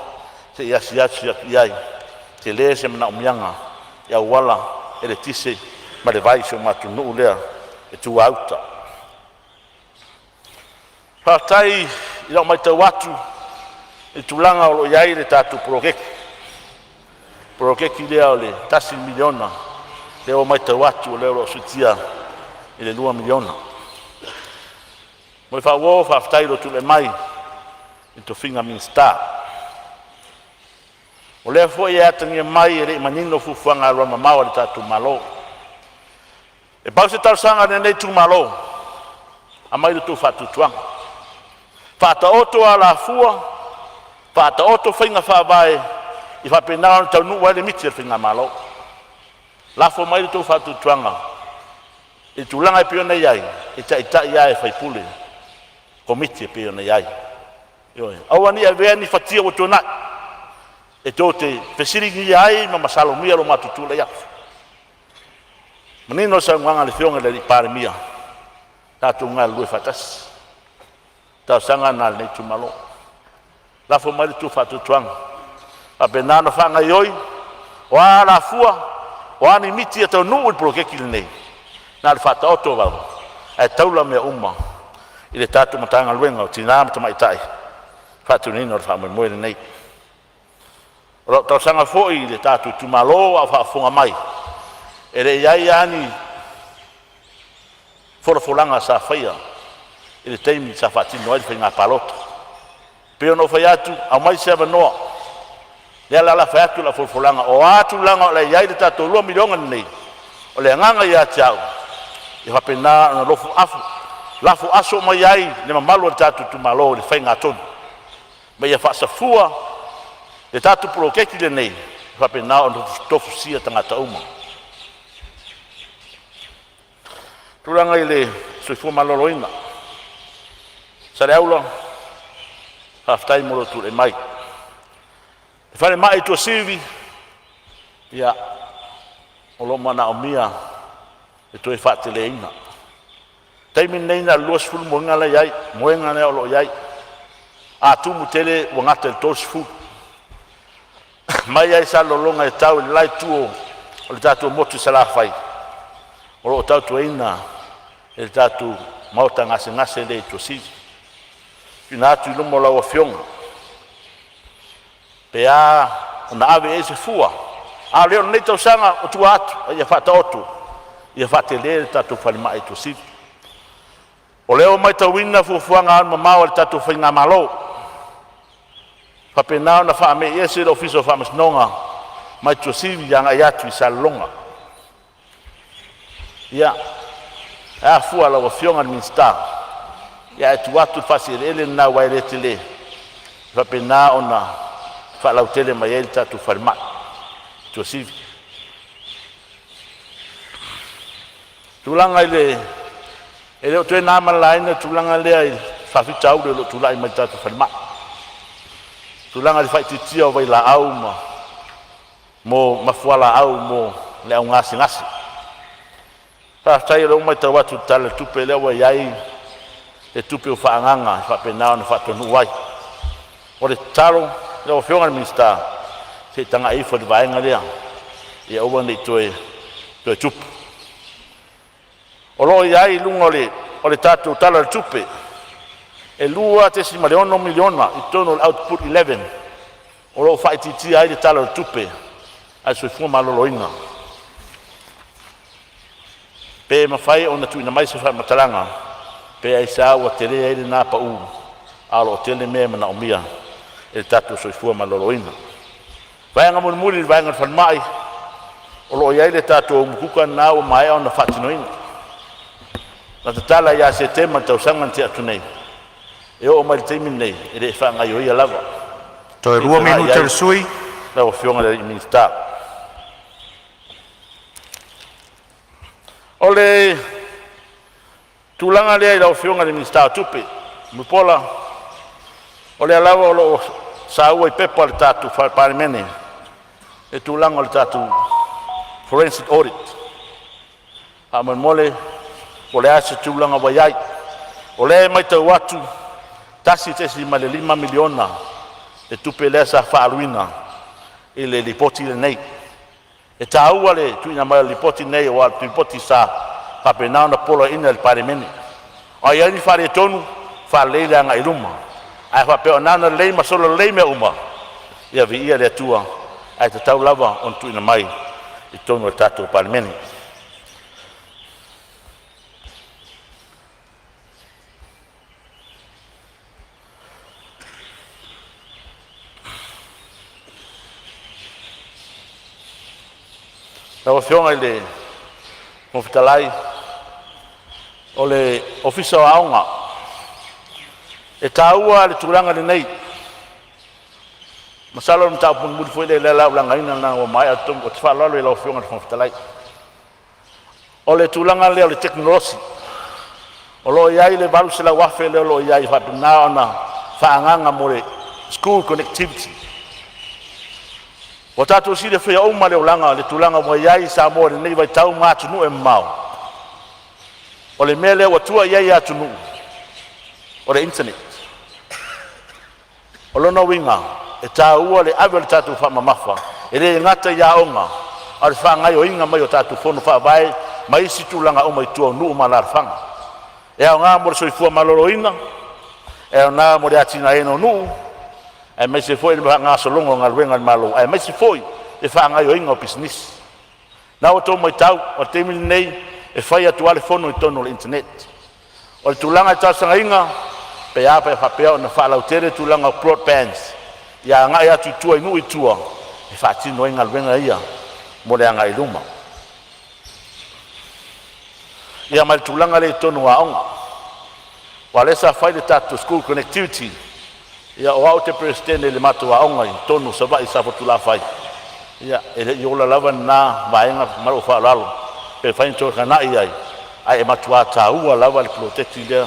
se i asiasi atu i ai, tele se manaomiaga i auala eletise ma le vai i si o matou nuu lea e tuauta. Faafetai i lau matau atu i le tulaga o lo o i ai le tatou poloketi lea o le $1 miliona, lea ua matau atu o lea o lo o siitia i le $2 miliona. Mo le faauo, faafetai i lou tulai mai i tofiga Minisita. O lea foi e atagia mai e le i manino fuafuaga alualumamao a le tatou Malo. E pau se talosaga a lenei itumalo, aumai lo outou faatuatuaga, faataoto alafua, faataoto faiga faavae ia faapena ona taunuu ai le miti a le Faigamalo. Lafo mai lo outou faatuatuaga i le tulaga e pei ona i ai, e taitai lava e faipule Komiti e pei ona i ai. Ioe. Aua ne i avea ni fatia ua tuanai e tou te fesiligia ai ma masalomia lo matou tulai atu. Manino le saunoaga a le Afioga i le Palemia, tatou galulue faatasi. Talosaga lena a lenei itumalo. Lafo mai le tou faatuatuaga, faapena ona faagaioi o a alafua, o a ni miti e taunuu i le poloketi lenei, na o le faataoto lava ae taula mea uma i le tatou Matagaluega o Tina ma Tamaitai e faatinoina le faamoemoe lenei. O lau talosaga foi i le tatou itumalo a o faafofoga mai, e le i i ai lava ni folafolaga sa faia i le taimi sa faatino ai le faiga palota. E pei ona ou fai atu, aumai se avanoa, lea la o le a fai atu lau folafolaga, o a tulaga o le a i ai le tatou $2 miliona lenei, o le agaga ia te au, ia faapena ona lafo aso mai ai le mamalu o le tatou itumalo i le faigatonu, ma ia faasafua le tatou poloketi lenei, e faapena ona tofusia tagata uma. Tulaga i le soifua maloloina, Saleaula, Faafetai mo lou tulai mai. Le falemai i Tuasivi, ia, o lo o manaomia le toe faateleina. Taimi lenei na o le 20 moega la e i ai, moega lea o lo o i ai. A tumu tele ua gata i le 30. Mai lava i Salelologa e tau i le la itu o le tatou motu i Salafai, o lo o tautuaina e le tatou maota gasegase lea i Tuasivi. Tuuina atu i luma o lau Afioga pe a ona ave i ai se fua, a le o lenei tausaga o tua atu, a ia faataoto ia faatele le tatou falemai i Tuasivi. O lea ua matauina fuafuaga alumamao a le tatou faigamalo, faapena ona faamei ese le Ofisa o Faamasinoga mai Tuasivi agai atu i Salelologa. Ia, e a fua lau Afioga i le Minisita, ae tuu atu le faaesieleele lena aua e le tele, e faapena ona faalautele mai ai le tatou falemai i Tuasivi. Tulaga i le E le o toe na ma le laina le tulaga lea i faafitauli o lo o tulai mai i le tatou falemai, tulaga i le faaitiitia o vailaau ma mo mafualaau mo le au gasegase. Faafetai o lea ua matau atu i le Tala o le Tupe lea ua i ai le tupe ua faaagaaga e faapena ona faataunuu ai. O le tatalo lau Afioga i le Minisita, se i tagai ifo i le vaega lea ia aua ne i toe tupu. O lo o i ai i luga o le tatou Tala o le Tupe e $2.6 miliona i totonu o le Output 11 o lo o faaitiitia ai le Tala o le Tupe a le Soifua Maloloina. Pe mafai ona tuuina mai se faamatalaga, pe aisea ua tele ai lena pau, a o lo o tele mea e manaomia e le tatou soifua maloloina. Vaega mulimuli i le vaega o le falemai, o lo o i ai le tatou umukuka lena ua maea ona faatinoina. Na tatala ia Setema i le tausaga na tea atu nei, e oo mai i le taimi lenei e le i faagaioia lava. Toe Se i lua tagai i minute o ai le sui. Lau Afioga i le Minisita. O le tulaga lea i lau Afioga i le Minisita o Tupe Mulipola, o lea lava o lo o saua i pepa o le tatou Palemene le tulaga o le tatou forensic audit. Faamolemole po o le a se tulaga ua i ai. O lea e matau atu e $1.5 miliona le tupe lea sa faaaluina i le lipoti lenei. E taua le tuuina mai o le lipoti lenei aua o le lipoti sa faapena ona poloaiina e le Palemene. A i ai ni faaletonu, faalelei le agai i luma. Ae a faapea o lena na lelei ma solo lelei mea uma, ia viia le Atua, ae tatau lava ona tuuina mai i totonu o le tatou Palemene. Lau Afioga i le Fofoga Fetalai, o le Ofisa o Aoga. E taua le tulaga lenei, masalo o le mataupu mulimuli foi lea, o le a ou lagaina leaga ua maea le taimi. Ou te faaaloalo i lau Afioga i le Fofoga Fetalai. O le tulaga lea o le tekonolosi, o lo o i ai le $800,000 lea o lo o i ai e faapena ona faaagaaga mo le school connectivity. Ua tatou silafia uma le olaga i le tulaga ua i ai Samoa i lenei vaitau ma atunuu e mamao. O le mea lea ua tua i ai atunuu o le internet. O lona uiga e taua le ave o le tatou faamamafa e le gata i aoga, a o le faagaoioiga mai o tatou fono faavae ma isi tulaga uma i tua o nuu ma alaalafaga. E aoga mo le soifua maloloina, e aoga mo le atinaeina o nuu aemaise foi le faagasologa o galuega a le Malo, aemaise foi le faagaoioiga o pisinisi. O lena ua outou matau, o le taimi lenei e fai atu lava le fono i totonu o le internet. O le tulaga e talosagaina, pe a pe a faapea ona faalautele tulaga o broadbands ia agai atu i tua i nuu i tua e faatino ai galuega ia mo le agai i luma. Ia ma le tulaga lea i totonu o aoga, aua o lea sa fai le tatou school connectivity. Ia o au ou te Peresetene i le matou aoga i totonu o Savaii i Safotulafai, ia e le i ola lava lena vaega ma lou faaaloalo. Pe mafai ona toe tagai i ai, ae matua taua lava le poloketi lea,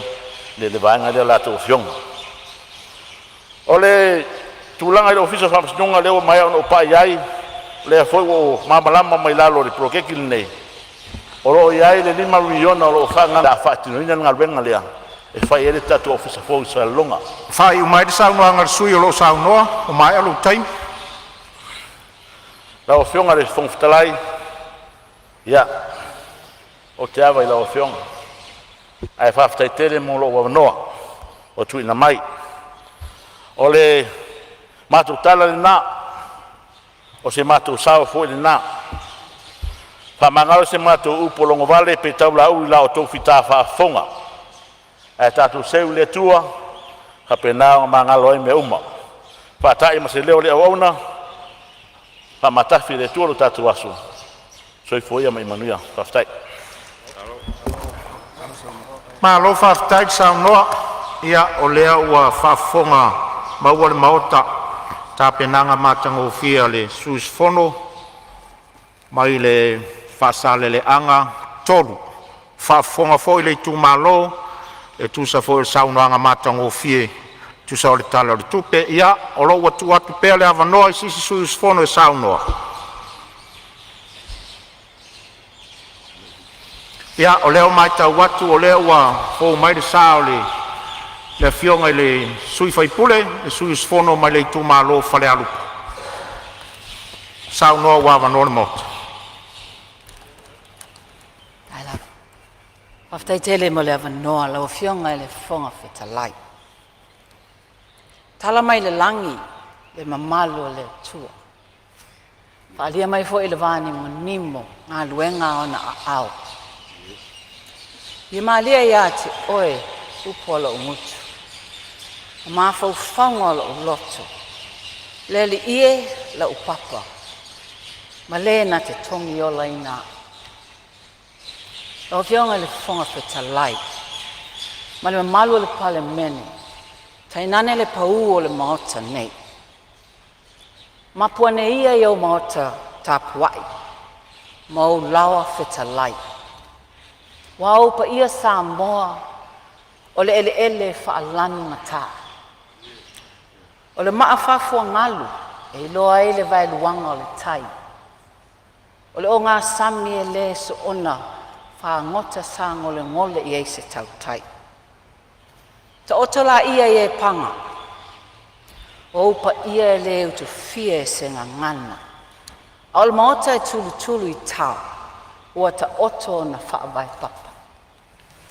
le vaega lea a la outou Afioga. O le le tulaga i le Ofisa o Faamasinoga lea ua maea ona ou pai i ai, o lea foi ua ou malamalama mai lalo o le poloketi lenei, o lo o i ai le $5 miliona o lo o faaagaaga o le a faatinoina le galuega lea e fai ai le tatou Ofisa fou i Salelologa. Faaiu mai le saunoaga a le sui usufono o lo o saunoa ua maea lou taimi. Lau Afioga i le Fofoga Fetalai, ia, ou te ava i lau Afioga, ae faafetai tele mo lou avanoa ua tuuina mai. O le matou tala lena, o se matou sao foi lena, faamagalo se matou upu ua logovale pe taulauu i la outou fita faafofoga, ae tatou seu i le Atua ia faapena ona magalo ai mea uma. Faatai ma se leo o le auauna, faamatafi e le Atua lo tatou aso. Soifua ia ma ia manuia. Faafetai. Malo faafetai saunoa, o lea ua faafofoga maua le Maota i le tapenaga matagofie a le sui usufono mai le Faasaleleaga 3. Faafofoga foi le itumalo e tusa foi o le saunoaga matagofie e tusa o le Tala o le Tupe. Ia, o lo o ua tuu atu pea le avanoa i se isi sui usufono e saunoa. Ia, o lea ua matau atu o lea ua fou mai le sa o le Afioga i le sui usufono, le sui usufono mai le itumalo o Falealupo. Saunoa ua avanoa le Maota. Faafetai tele mo le avanoa lau Afioga i le Fofoga Fetalai. Tala mai le lagi le mamalu o le Atua, faaalia mai foi i le vanimonimo galuega a ona aao. Ia malie ia te oe upu a lou gutu ma mafaufauga o lou loto, le Alii e lau papa ma le na te togiolaina au. Lau Afioga i le Fofoga Fetalai ma le mamalu o le Palemene, tainane le paū o le Maota nei, mapu ane ia i ou maota tapuai ma ou laoa fetalai, aua o ou paia Samoa o le eleele faalanugata, o le maa faafuagalu e iloa ai le vaeluaga o le tai, o le ogasami e le soona fagota sagolegole i ai se tautai. Taoto laia i e paga, o ou paia e le utufia e se gagana, a o le maota e tulutulu i tao ua taoto ona faavae papa.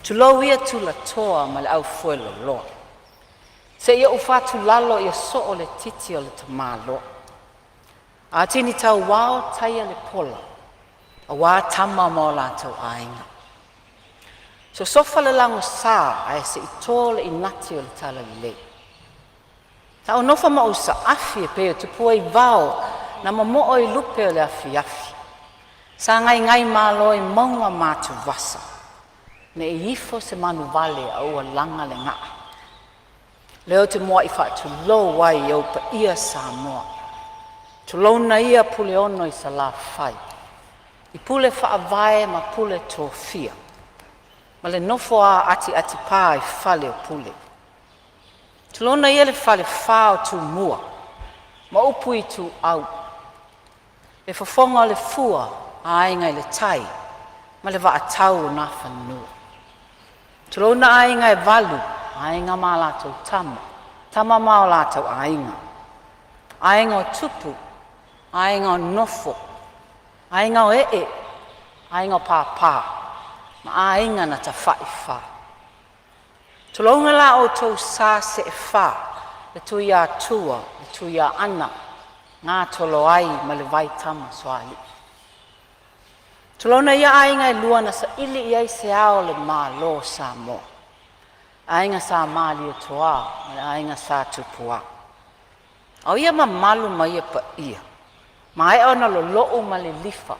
Tulou ia tulatoa ma le aufueloloa, seia ou fatulalo ia soo le titi o le tamaloa. Atini tauao taia le pola aua tama ma o latou aiga. Sosofa le lagosa ae sei to le inati o le talalelei. Sa ou nofo ma ou saafi e pei o tupua vao na momoo i lupe o le afiafi. Sa gaigaimalō i mauga ma atuvasa, nei ifo se manuvale a ua laga le gaa. Lea ou te muai faatulou ai i ou paia Samoa. Tulouna ia Puleono i Salafai, i pule faavae ma pule tofia, ma le nofo a atiatipā i fale o Pule. Tulouna ia le falefa o Tumua ma upu i Ituau, le fofoga o le fua, Aiga i le Tai ma le Vaatau o Nafanua. Tulouna aiga e valu, aiga ma a latou tama, tama ma o latou aiga, aiga o tupu, aiga o nofo, aiga o ee, aiga o papa ma aiga na tafaifa. Tulouna la outou sa seefa, le Tuiatua, le Tuiaana Gatoloai ma le Vaitamasoalii. Tulouna ia aiga e lua na saili i ai se ao o le Malo o Samoa, aiga Sa Malietoa ma le aiga Sa Tupua. A o ia mamalu ma ia paia, maea ona lolou ma lilifa,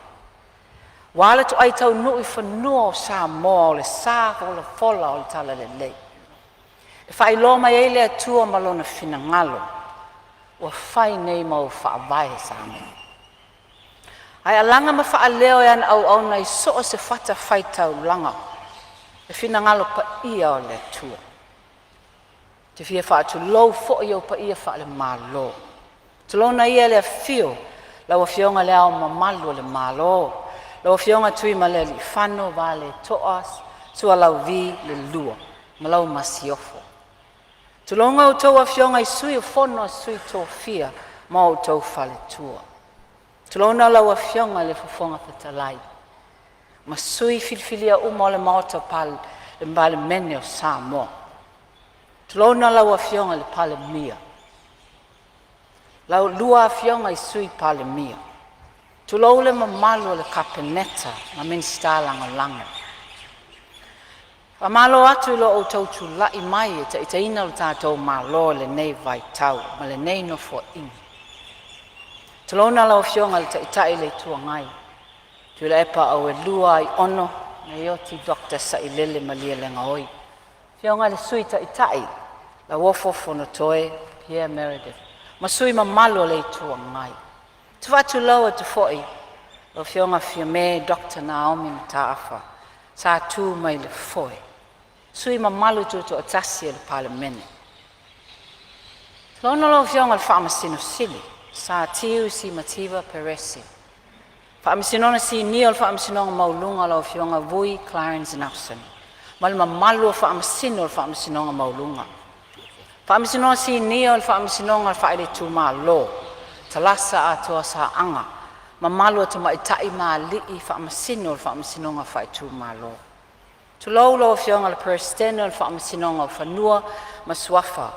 ua le toai taunuu i fanua o Samoa o le sa folafola o le talalelei. E faailoa mai ai le Atua ma lona finagalo ua fai nei ma ou faavae Samoa. Ae alaga ma faaleo e ana auauna i so o se fatafaitaulaga le finagalo paia o le Atua. Te fia faatulou foi i ou paia faale-Malo. Tulouna ia le afio lau Afioga i Le Ao Mamalu o le Malo, lau Afioga Tuimalealiifano Vaaletoa Sualauvi II ma lau Masiofo. Tulouna a outou Afioga i Sui o le Fono a Sui Tofia ma outou faletua. Tulouna lau Afioga i le Fofoga Fetalai ma sui filifilia uma o le Maota o le Palemene o Samoa. Tulouna lau Afioga i le Palemia, lau lua Afioga i Sui Palemia, tulou le mamalu o le Kapeneta ma Minisita Lagolago. Faamalo atu i lo outou tulai mai e taitaiina lo tatou Malo i lenei vaitau ma lenei nofoaiga. Tulouna lau Afioga i le Taitai o le Itu Agai, Tuilaepa Auelua Aiono Naioti Dr. Sailele Malielegaoi. Afioga i le Sui Taitai Lauofo Fonotoe Pierre Meredith ma sui usufono mamalu o le Itu Agai. Ou te faatulou atu foi i lau Afioga Fiame Dr. Naomi Mataafa sa tu mai le foe, sui usufono mamalu tutoatasi o le Palemene. Tulouna lau Afioga i le Faamasino Sili Sir Tiu Simativa Perese, Faamasinoga Sinia o le Faamasinoga Maualuga lau Afioga Vui Clarence Nelson ma le mamalu o Faamasino o le Faamasinoga Maualuga. Faamasinoga Sinia o le Faamasinoga Faale-Itumalo, Talasa Atoa Saaga, mamalu o Tamaitai ma Alii Faamasino o le Faamasinoga Faaitumalo. Tulou lau Afioga i le Peresetene o le Faamasinoga o Fanua ma Suafa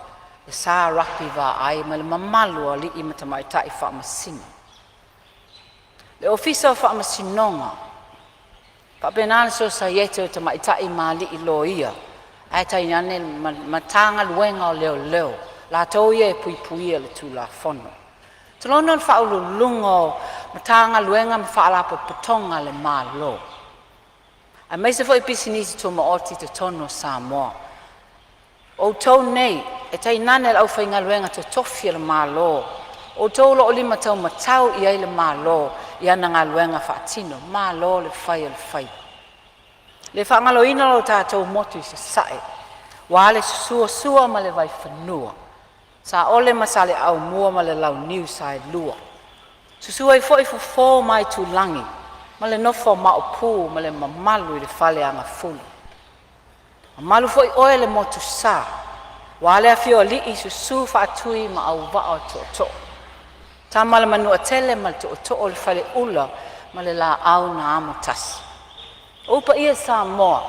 Sir Rapi Vaai ma le mamalu o alii ma tamaitai Faamasino. Le Ofisa o Faamasinoga, faapena le Sosaiete o Tamaitai ma Alii Loia ae tainane le Matagaluega o Leoleo, latou ia e puipuia le Tulafono. Tulouna le Faauluuluga o Matagaluega ma Faalapotopotoga a le Malo, aemaise foi pisinisi tumaoti i totonu o Samoa. O outou nei e tainane le aufaigaluega totofi a le Malo, o outou o lo o limataumatau i ai le Malo i ana galuega faatino. Malo le fai o le faiva. E le faagaloina lo tatou motu i Sasae, aua le susu o Sua ma le Vaifanua, Saole ma Saleaaumua ma le Launiu Saelua, susu ai foi Fofo ma Aitulagi ma le nofo a Maopu ma le mamalu i le Faleagafulu. Mamalu foi oe le Motusa, aua le afio o alii, susu Faatui ma Auvaa o Tootoo, Tama a le Manuatele ma le Tootoo o le Faleula ma le Laau na Amotasi. O ou paia Samoa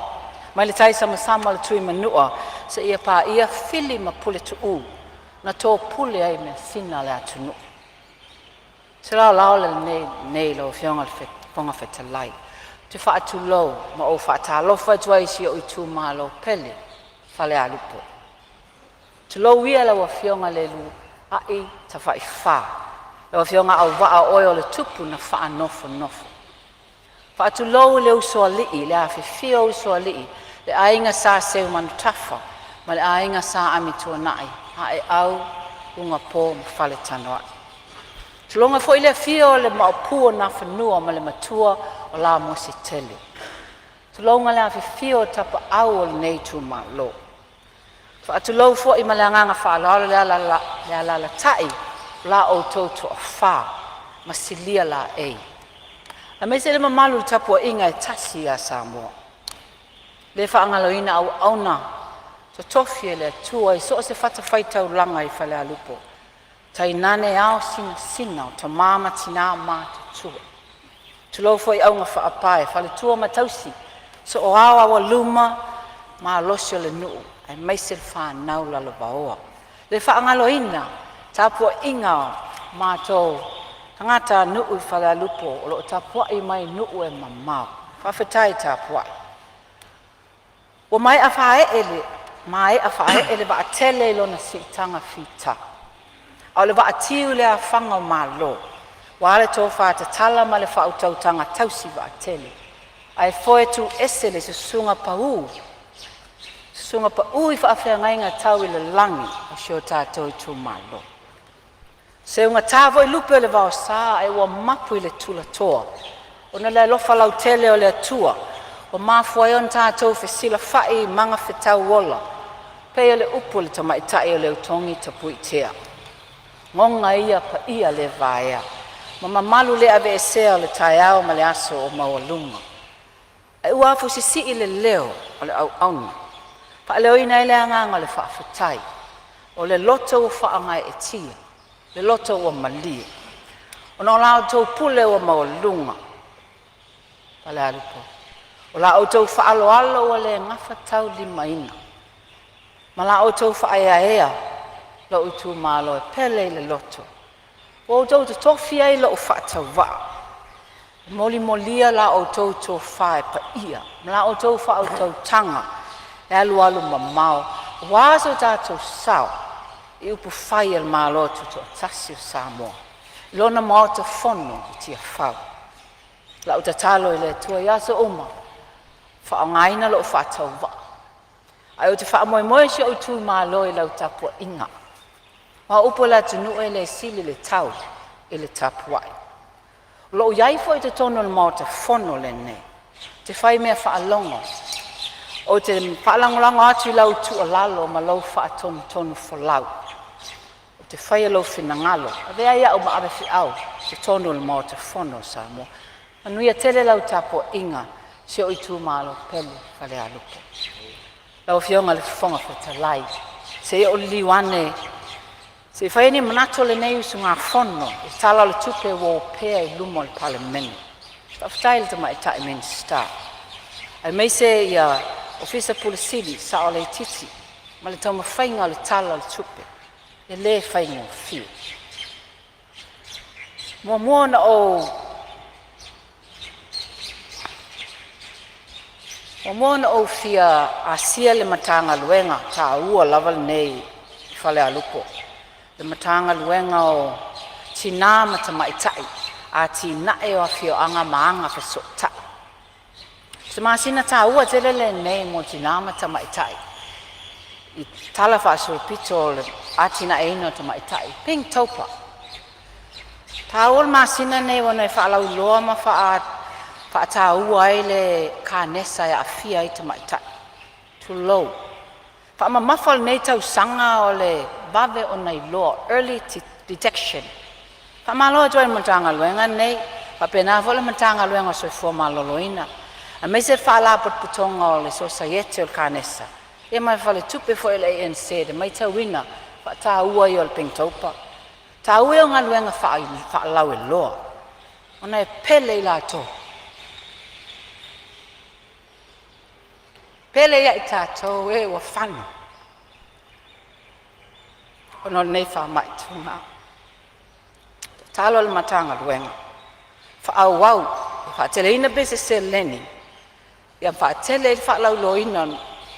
mai le taisamasama o le Tuimanua seia paia Fili ma Puletuu na topule ai measina a le atunuu. Se laolao lenei lau Afioga i le Fofoga Fetalai, ou te faatulou ma ou faatalofa atu ai i si ou itumalo pele, Falealupo. Tulou ia lau Afioga Leuluai Tafaifa, lau Afioga Auvaa o oe o le tupu na faanofonofo. Faatulou i le usoalii, le afifio o usoalii, le aiga Sa Seumanutafa ma le aiga Sa Amituanai, Aeau, Ugapo ma Faletanoai. Tulouna foi le afio o le Maopu o Nafanua ma le matua o Lamositele. Tulouna le afifio o tapaau o lenei itumalo. Faatulou foi ma le agaga faaaloalo le alaalatai o la outou toafa ma Silia Laei, aemaise le mamalu i le tapuaiga e tasi ia Samoa. E le faagaloina auauna totofi a le Atua i so o se fatafaitaulaga i Falealupo, tainane ao sinasina o tama ma tina matutua. Tulou foi augafaapae, faletua ma tausi, soao, aualuma malosi o le nuu aemaise le fanau lalovaoa. E le faagaloina tapuaiga a matou tagatanuu i Falealupo o lo o tapuai mai i nuu e mamao. Faafetai tapuai. Ua maea faaee le vaatele i lona siitaga fita, a o le vaatiu i le afaga o Malo, ua le tofa tatala ma le faautautaga tausi vaatele, ae foe tuu ese le susuga pau i faafeagaiga tau i le lagi o si o tatou itumalo. Seugata foi lupe o le vaosa ae ua mapu i le tulatoa, ona o le alofa lautele o le Atua ua mafua ai ona tatou fesilafai i magafetau ola. Pei o le upu a le tamaitai o Leutogi Tapuitea, goga ia paia le vaea ma mamalu le aveesea o le taeao ma le aso o maualuga. Ae ua afusisii le leo o le auauna, faaleoina ai le agaga o le faafetai, o le loto ua faagaeetia, le loto ua malie, ona o la outou pule ua maualuga. Falealupo. O la outou faaaloalo ua le gafataulimaina, ma la outou faaeaea lou itumalo e pele i le loto, ua outou totofi ai lou faatauvaa e molimolia la outou tofa e paia ma la outou faautautaga e alualumamao aua so tatou sao i upufai a le Malo Tutoatasi o Samoa i lona Maota Fono i Tiafau. O lau tatalo i le Atua i aso uma, faaaogaina lou faatauvaa ae ou te faamoemoe i si ou itumalo i lau tapuaiga. Aua o upu a le atunuu, e le sili le tau i le tapuai. O lou i ai foi i totonu o le Maota Fono lenei, ou te faimea faalogo, ou te faalagolago atu i lau tuualalo ma lou faatonutonufolau. Ou te faia lou finagalo, avea ai au ma avefeau i totonu o le Maota Fono o Samoa. Manuia tele lau tapuaiga si ou itumalo pele Falealupo. Lau Afioga i le Fofoga Fetalai, se i ou liliu ane se i fai ni manatu o lenei usugafono i le Tala o le Tupe ua opea i luma o le Palemene. Faafetai i le Tamaitai Minisita aemaise ia Ofisa Pule Sili, Saoleitiiti ma le taumafaiga o le Tala o le Tupe e le faigofie. Muamua ona ou fia asia le Matagaluega taua lava lenei i Falealupo, le Matagaluega o Tina ma Tamaitai, Atinae o Afioaga ma Agafesootai. O se masina taua tele lenei mo tina ma tamaitai i le talafaasolopito o le atinaeina o tamaitai, Pink-Tober. E taua le masina lenei ona e faalauiloa ma faataua ai le kanesa e aafia ai tamaitai, tulou. Faamamafa o lenei tausaga o le vave ona iloa, early detection. Faamalo atu ai i le Matagaluega lenei faapena foi le Matagaluega o le Soifua Maloloina aemaise le Faalapotopotoga o le Sosaiete o le Kanesa ia ma le Faletupe foi o le ANZ e matauina le faataua ia o le Pink-Tober. O le taua ia o galuega faalauiloa ona e pele i latou, pele ia i tatou e ua fano ona o lenei faamai tuga. Tatalo le Matagaluega, faaauau, faateleina pea se seleni ia faatele ai le faalauiloaina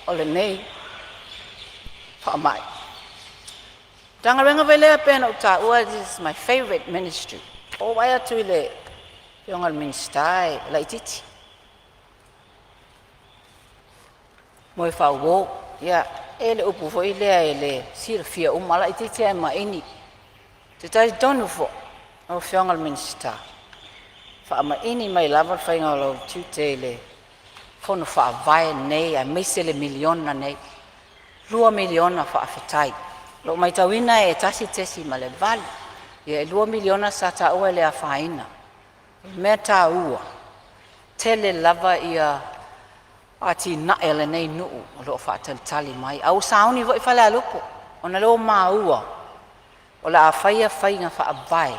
o lenei faamai. Matagaluega foi lea pei ona ou taua, this is my favorite ministry. Ua ou vaai atu i le afioga i le Minisita e laitiiti, Moefaauo ia e i ai le upu foi lea e le silafia uma, laitiiti a e maini. Ou te talitonu foi lau Afioga i le Minisita, faamaini mai lava le faiga o lou tiute i le Fono Faavae lenei aemaise le miliona nei. $2 miliona faafetai. O lo o matauina e 1.8, ia e $2 miliona sa taua e le afaina. O le mea taua, tele lava ia atinae a lenei nuu o lo o faatalitali mai, a ua sauni foi Falealupo ona o lea ua maua o le a faia faiga faavae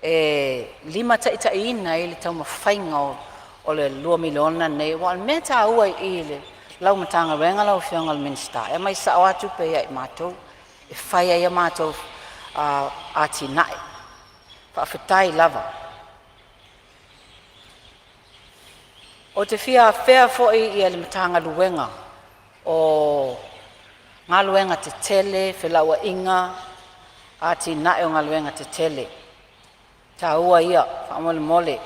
e limataitaiina ai le taumafaiga o le $2 miliona lenei. Aua o le mea taua i i i lau Matagaluega lau Afioga i le Minisita, e aumai sao lava tupe ia i matou e fai ai a matou atinae. Faafetai lava. Ou te fia afea foi le Matagaluega o Galuega Tetele, Felauaiga Atinae o Galuega Tetele. Taua ia faamolemole,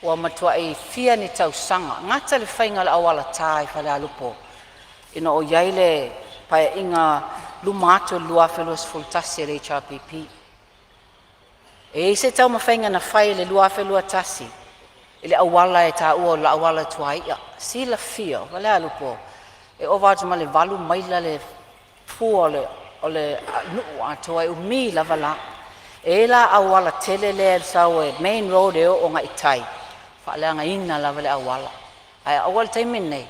ua matuai fia ni tausaga gata le faiga o le auala ta i Falealupo ina o i ai le Paeaiga luma atu o le 2021 a le HRPP. E i ai se taumafaiga na fai i le 2021 i le auala e taua o le auala tuaia. Silafia o Falealupo E ova atu ma le 8 maila le fua o le nuu atoa, e umi lava la. E i ai la auala tele lea e sau e main road e oo agai i tai, faaleagaina lava le auala. Ae aua le taimi lenei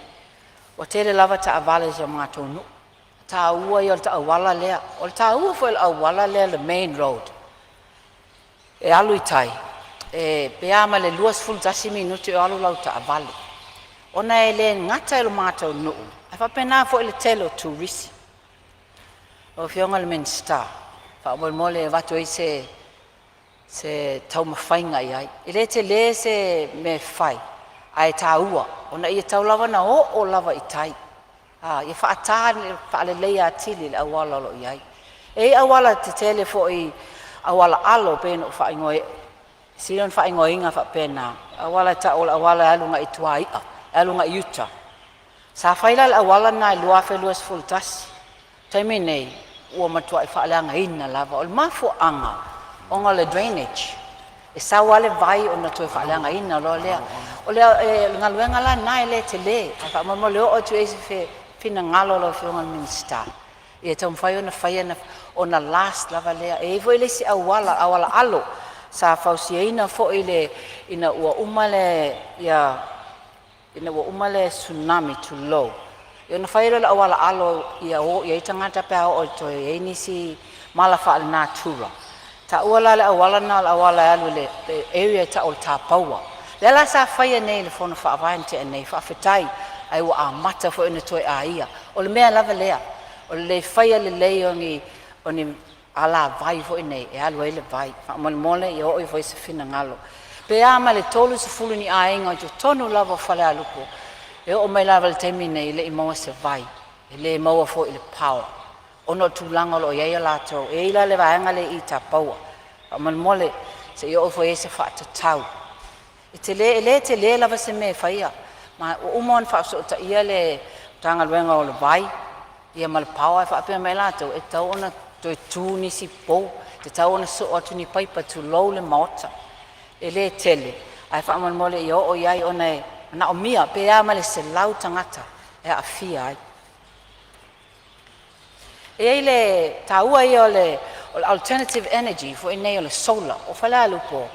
ua tele lava taavale i si o matou nuu. O le taua ia o le auala lea. O le taua foi o le auala lea le main road e alu i tai, e pe a ma le 21 minute o alu lau taavale, ona e le gata i lo matou nuu ae faapena foi le tele o turisi. Lau Afioga i le Minisita, faamolemole e avatu ai se taumafaiga iai. E le tele se mea e fai ae taua ona ia tatau lava ona oo lava i tai, ia faata faaleleia atili le auala o lo o i ai. E i ai auala tetele foi, auala alo pei ona ou sili ona faaigoaina faapena, auala e tau o le auala e alu agai i Tuai'a, e alu agai uta. Sa fai la le auala lena i le 2021. O le taimi nei ua matuai faaleagaina lava. O le mafuaaga ona o le drainage, e sau lava le vai ona toe faaleagaina loa lea. O le galuega la lena e le tele, ae faamolemole e oo atu i ai se finagalo o lau Afioga i le Minisita ia taumafai ona faia ona last lava lea. E i ai foi le isi auala, auala alo sa fausiaina foi ina ua uma le Tsunami tulou, ona fai ai lea o le auala alo ia o i ai tagata pe a oo ina toe i ai nisi mala faalenatura. Taua la le auala lena o le auala e alu i le area e tau o le Tapaua, lea la sa faia nei e le Fono Faavae na tea nei. Faafetai, ae ua amata foi ona toe aia. O le mea lava lea, o le le faia lelei o ni alavai foi nei e alu ai le vai. Faamolemole ia oo ifo i ai se finagalo. Pe a ma le 30 ni aiga i totonu lava o Falealupo e oo mai lava i le taimi nei e le i maua se vai, e le maua foi i le power ona o tulaga o lo o i ai a latou. E i ai la le vaega lea i Tapaua, faamolemole se i oo ifo i ai se faatatau. E tele, e le tele lava se mea e faia, ma ua uma ona faafesootaia le Matagaluega o le Vai ia ma le Power ae faapea mai latou e tatau ona toe tu nisi pou, tatau ona soo atu ni paipa tulou le maota. E le tele ae faamolemole ia oo i ai ona e manaomia pe a ma le 100 tagata e aafia ai. E i ai le taua ia o le alternative energy foi nei o le solar. O Falealupo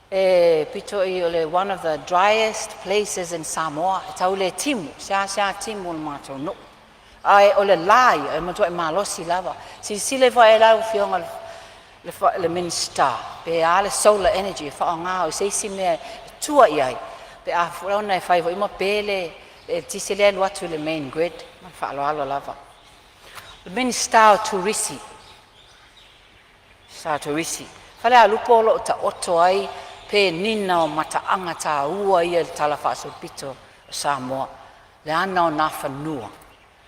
e pito i o le one of the driest places in Samoa, e tau le timu, seasea timu le matou nuu, ae o le la ia e matuai malosi lava. Silasila ifo i ai lau Afioga i le Minisita pe a le solar energy e faaaoga o se isi mea e tua i ai pe a ona e fai foi ma pe le eletise lea e alu atu i le main grid. Ma le faaaloalo lava. O le Minisita o Turisi, sa Turisi, Falealupo o lo o taoto ai penina o mataaga taua ia i le talafaasolopito o Samoa, le ana o Nafanua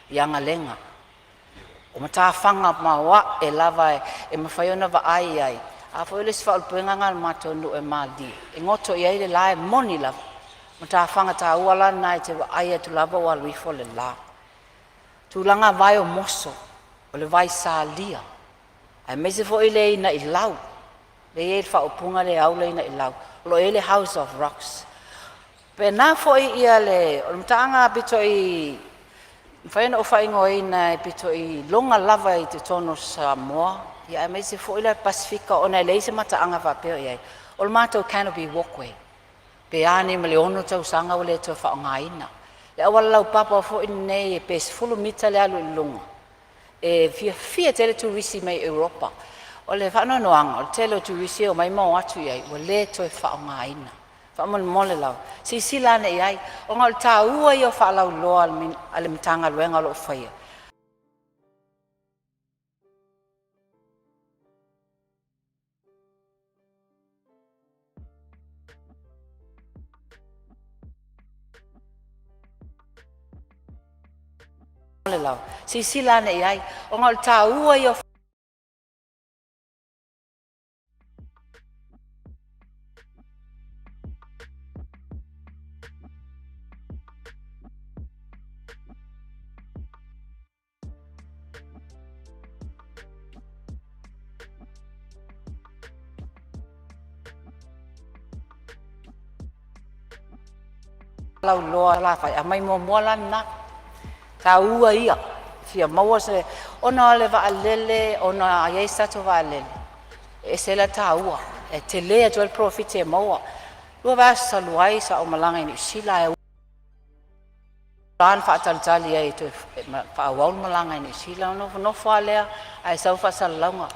i Agalega o matafaga maoae lava e mafai ona vaai ai. A foi o le isi faaulupega lena a le matou nuu e malilie e goto i ai le la, e moni lava. O matafaga taua la na e te vaai atu lava ua alu ifo le la. Tulaga vae o moso, o le vaesalia, aemaise foi le inailau lea e i ai le faaupuga lea e au le inailau, o lo o i ai le House of Rocks. Pena foi ia le o le mataaga pito i mafai ona ou faaigoaina e pito i iloga lava i totonu o Samoa ia aemaise foi le Pasefika ona e leai se mataaga faapea o i ai. O le matou Canopy Walkway, pe a nei ma le 6 tausaga ua le toe faaaogaina. Le auala laupapa foi lenei pe 10 mita le alu i luga, e fiafia tele turisi mai Europa. O le faanoanoaga o le tele o turisi e omai ma o atu i ai ua le toe faaaogaina. Faamolemole lava, silasila ane i ai ona o le taua ia o faalauiloa a le Matagaluega o lo o faia. Silasila ane i ai ona o le taua ia o faalauiloa la fai aumai muamua la lena. Taua ia, fia maua se ona o le vaalele, ona a i ai se tatou vaalele, e ese la le taua, e tele atu ai le polofiti e maua. 2 vaiaso talu ai sa ou malaga i Niu Sila ae ua na faatalitali ai e toe faaauau le malaga i Niu Sila. Ona nofonofo lava lea ae sau faasalalauga,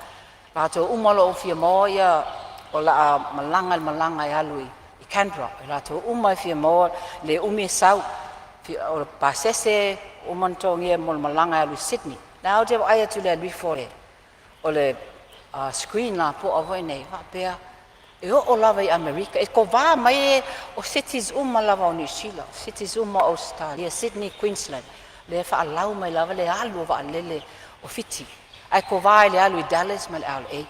latou uma o lo o fia maua ia o le a malaga i le malaga e alu i Canberra. O latou uma e fia maua le umi e sau, o le pasese ua uma ona totogia mo le malaga e alu i Sydney. La ou te vaai atu i le alu ifo o le screen lapoa foi nei faapea e oo lava i Amerika, e kovā mai o cities uma lava o Niu Sila, cities uma o Ausetalia, Sydney, Queensland, lea e faalau mai lava le alu o vaalele o Fiti, ae kovā i le alu i Dallas ma le LA.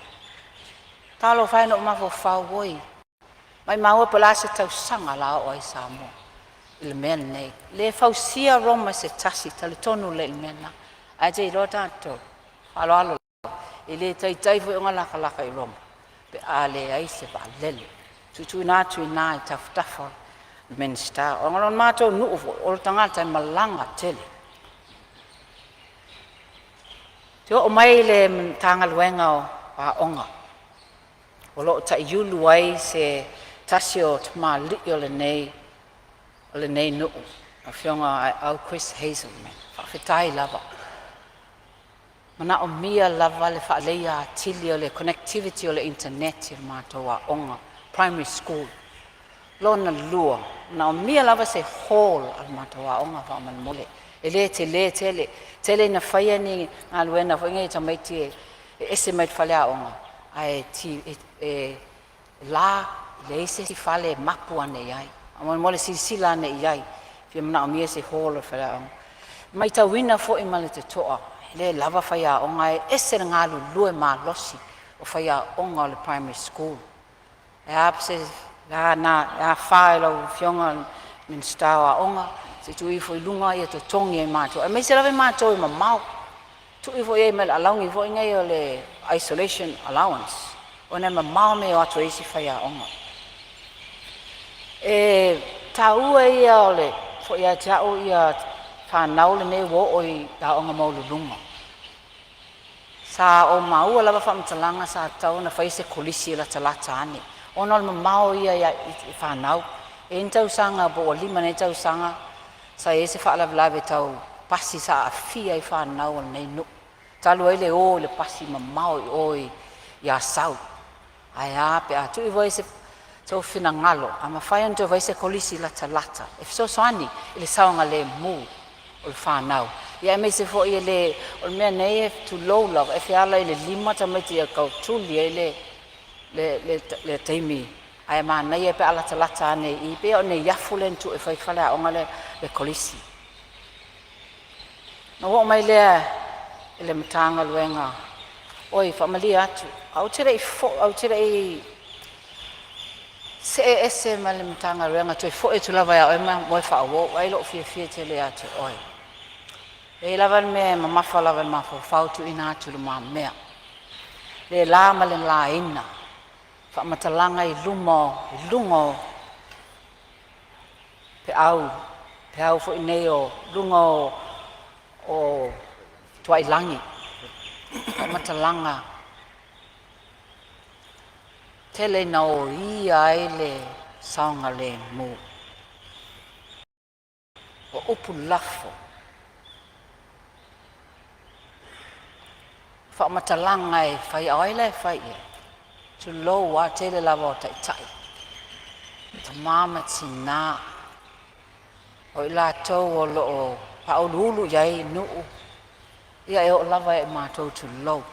Talofa e, na ou mafaufau, oi, maumau e po o le a se tausaga o le a oo ai Samoa i le mea lenei. Le fausia Roma e se tasi, talitonu lelei i le mea lena. Ae te iloa tatou, faaaloalo lava, e le taitai foi ona latalata i Roma pe a leai se vaalele. Tuutuuina atu i ina i tafatafa o le Minisita, ona o le matou nuu foi, o le tagata e malaga tele. Te oo mai le Matagaluega o Aoga, o lo o taiulu ai se tasi o tamalii o lenei nuu, Afioga Aeau Chris Hazelman. Faafetai lava. Manaomia lava le faaleleia atili o le connectivity o le internet i le matou aoga primary school. Lona lua, manaomia lava se hall a le matou aoga faamolemole. E le tele tele, tele ina faia ni galuega foi nei e tamaiti e ese mai le faleaoga ae ti e, e la leai se isi fale e mapu ane i ai. Faamolemole silasila ane i ai, fia manaomia se hall o le faleaoga. Matauina foi ma le totoa, e le lava faiaoga, e ese le galulue malosi o faiaoga o le primary school. E a se na afa i lau Afioga i le Minisita o Aoga, se i tuu ifo i luga ia totogi e matou, aemaise lava i matou e mamao. Tuu ifo i ai ma le alauni foi nei o le isolation allowance, ona e mamao mea e o atu ai isi faiaoga. E taua ia o le foi ia te au ia fanau lenei ua oo i aoga maualuluga. Sa ou maua lava faamatalaga sa tatau ona fai se kolisi e latalata ane, ona o le mamao ia i fanau. E i ai ni tausaga po ua 5 nei tausaga sa i ai se faalavelave tau pasi sa aafia ai fanau o lenei nuu, talu ai le o i le pasi mamao i o i Asau. Ae a pe a tuu ifo i ai sou finagalo, a mafai ona toe fai se kolisi latalata e fesoasoani i le saogalemu o le fanau. Ia aemaise foi e le o le mea nei e tulou lava e feala i le lima tamaiti e tautuli ai le taimi, ae manaia pe a latalata ane i i pei o Neiafu lea na tuu e fai faleaoga lea le kolisi. Na ou oo mai lea i le Matagaluega, oi faamalie atu, ae ou te le i see ese ma le Matagaluega, toe foi atu lava ia oe ma moe faauo, ai lou fiafia tele ia te oe. E i ai lava le mea e mamafa lava i le mafaufau, tuuina atu i lumamea. Le na ma le laina, faamatalaga i luma i luga o peau, peau foi nei o luga o tuailagi, faamatalaga tele ina oia ai le saogalemu. O upu lafo, faamatalaga e fai, o ai la e fai i ai? Tulou lava, tele lava o taitai, tamā ma tinā, o i latou o lo o faauluulu i ai nuu, ia e oo lava ia i matou, tulou.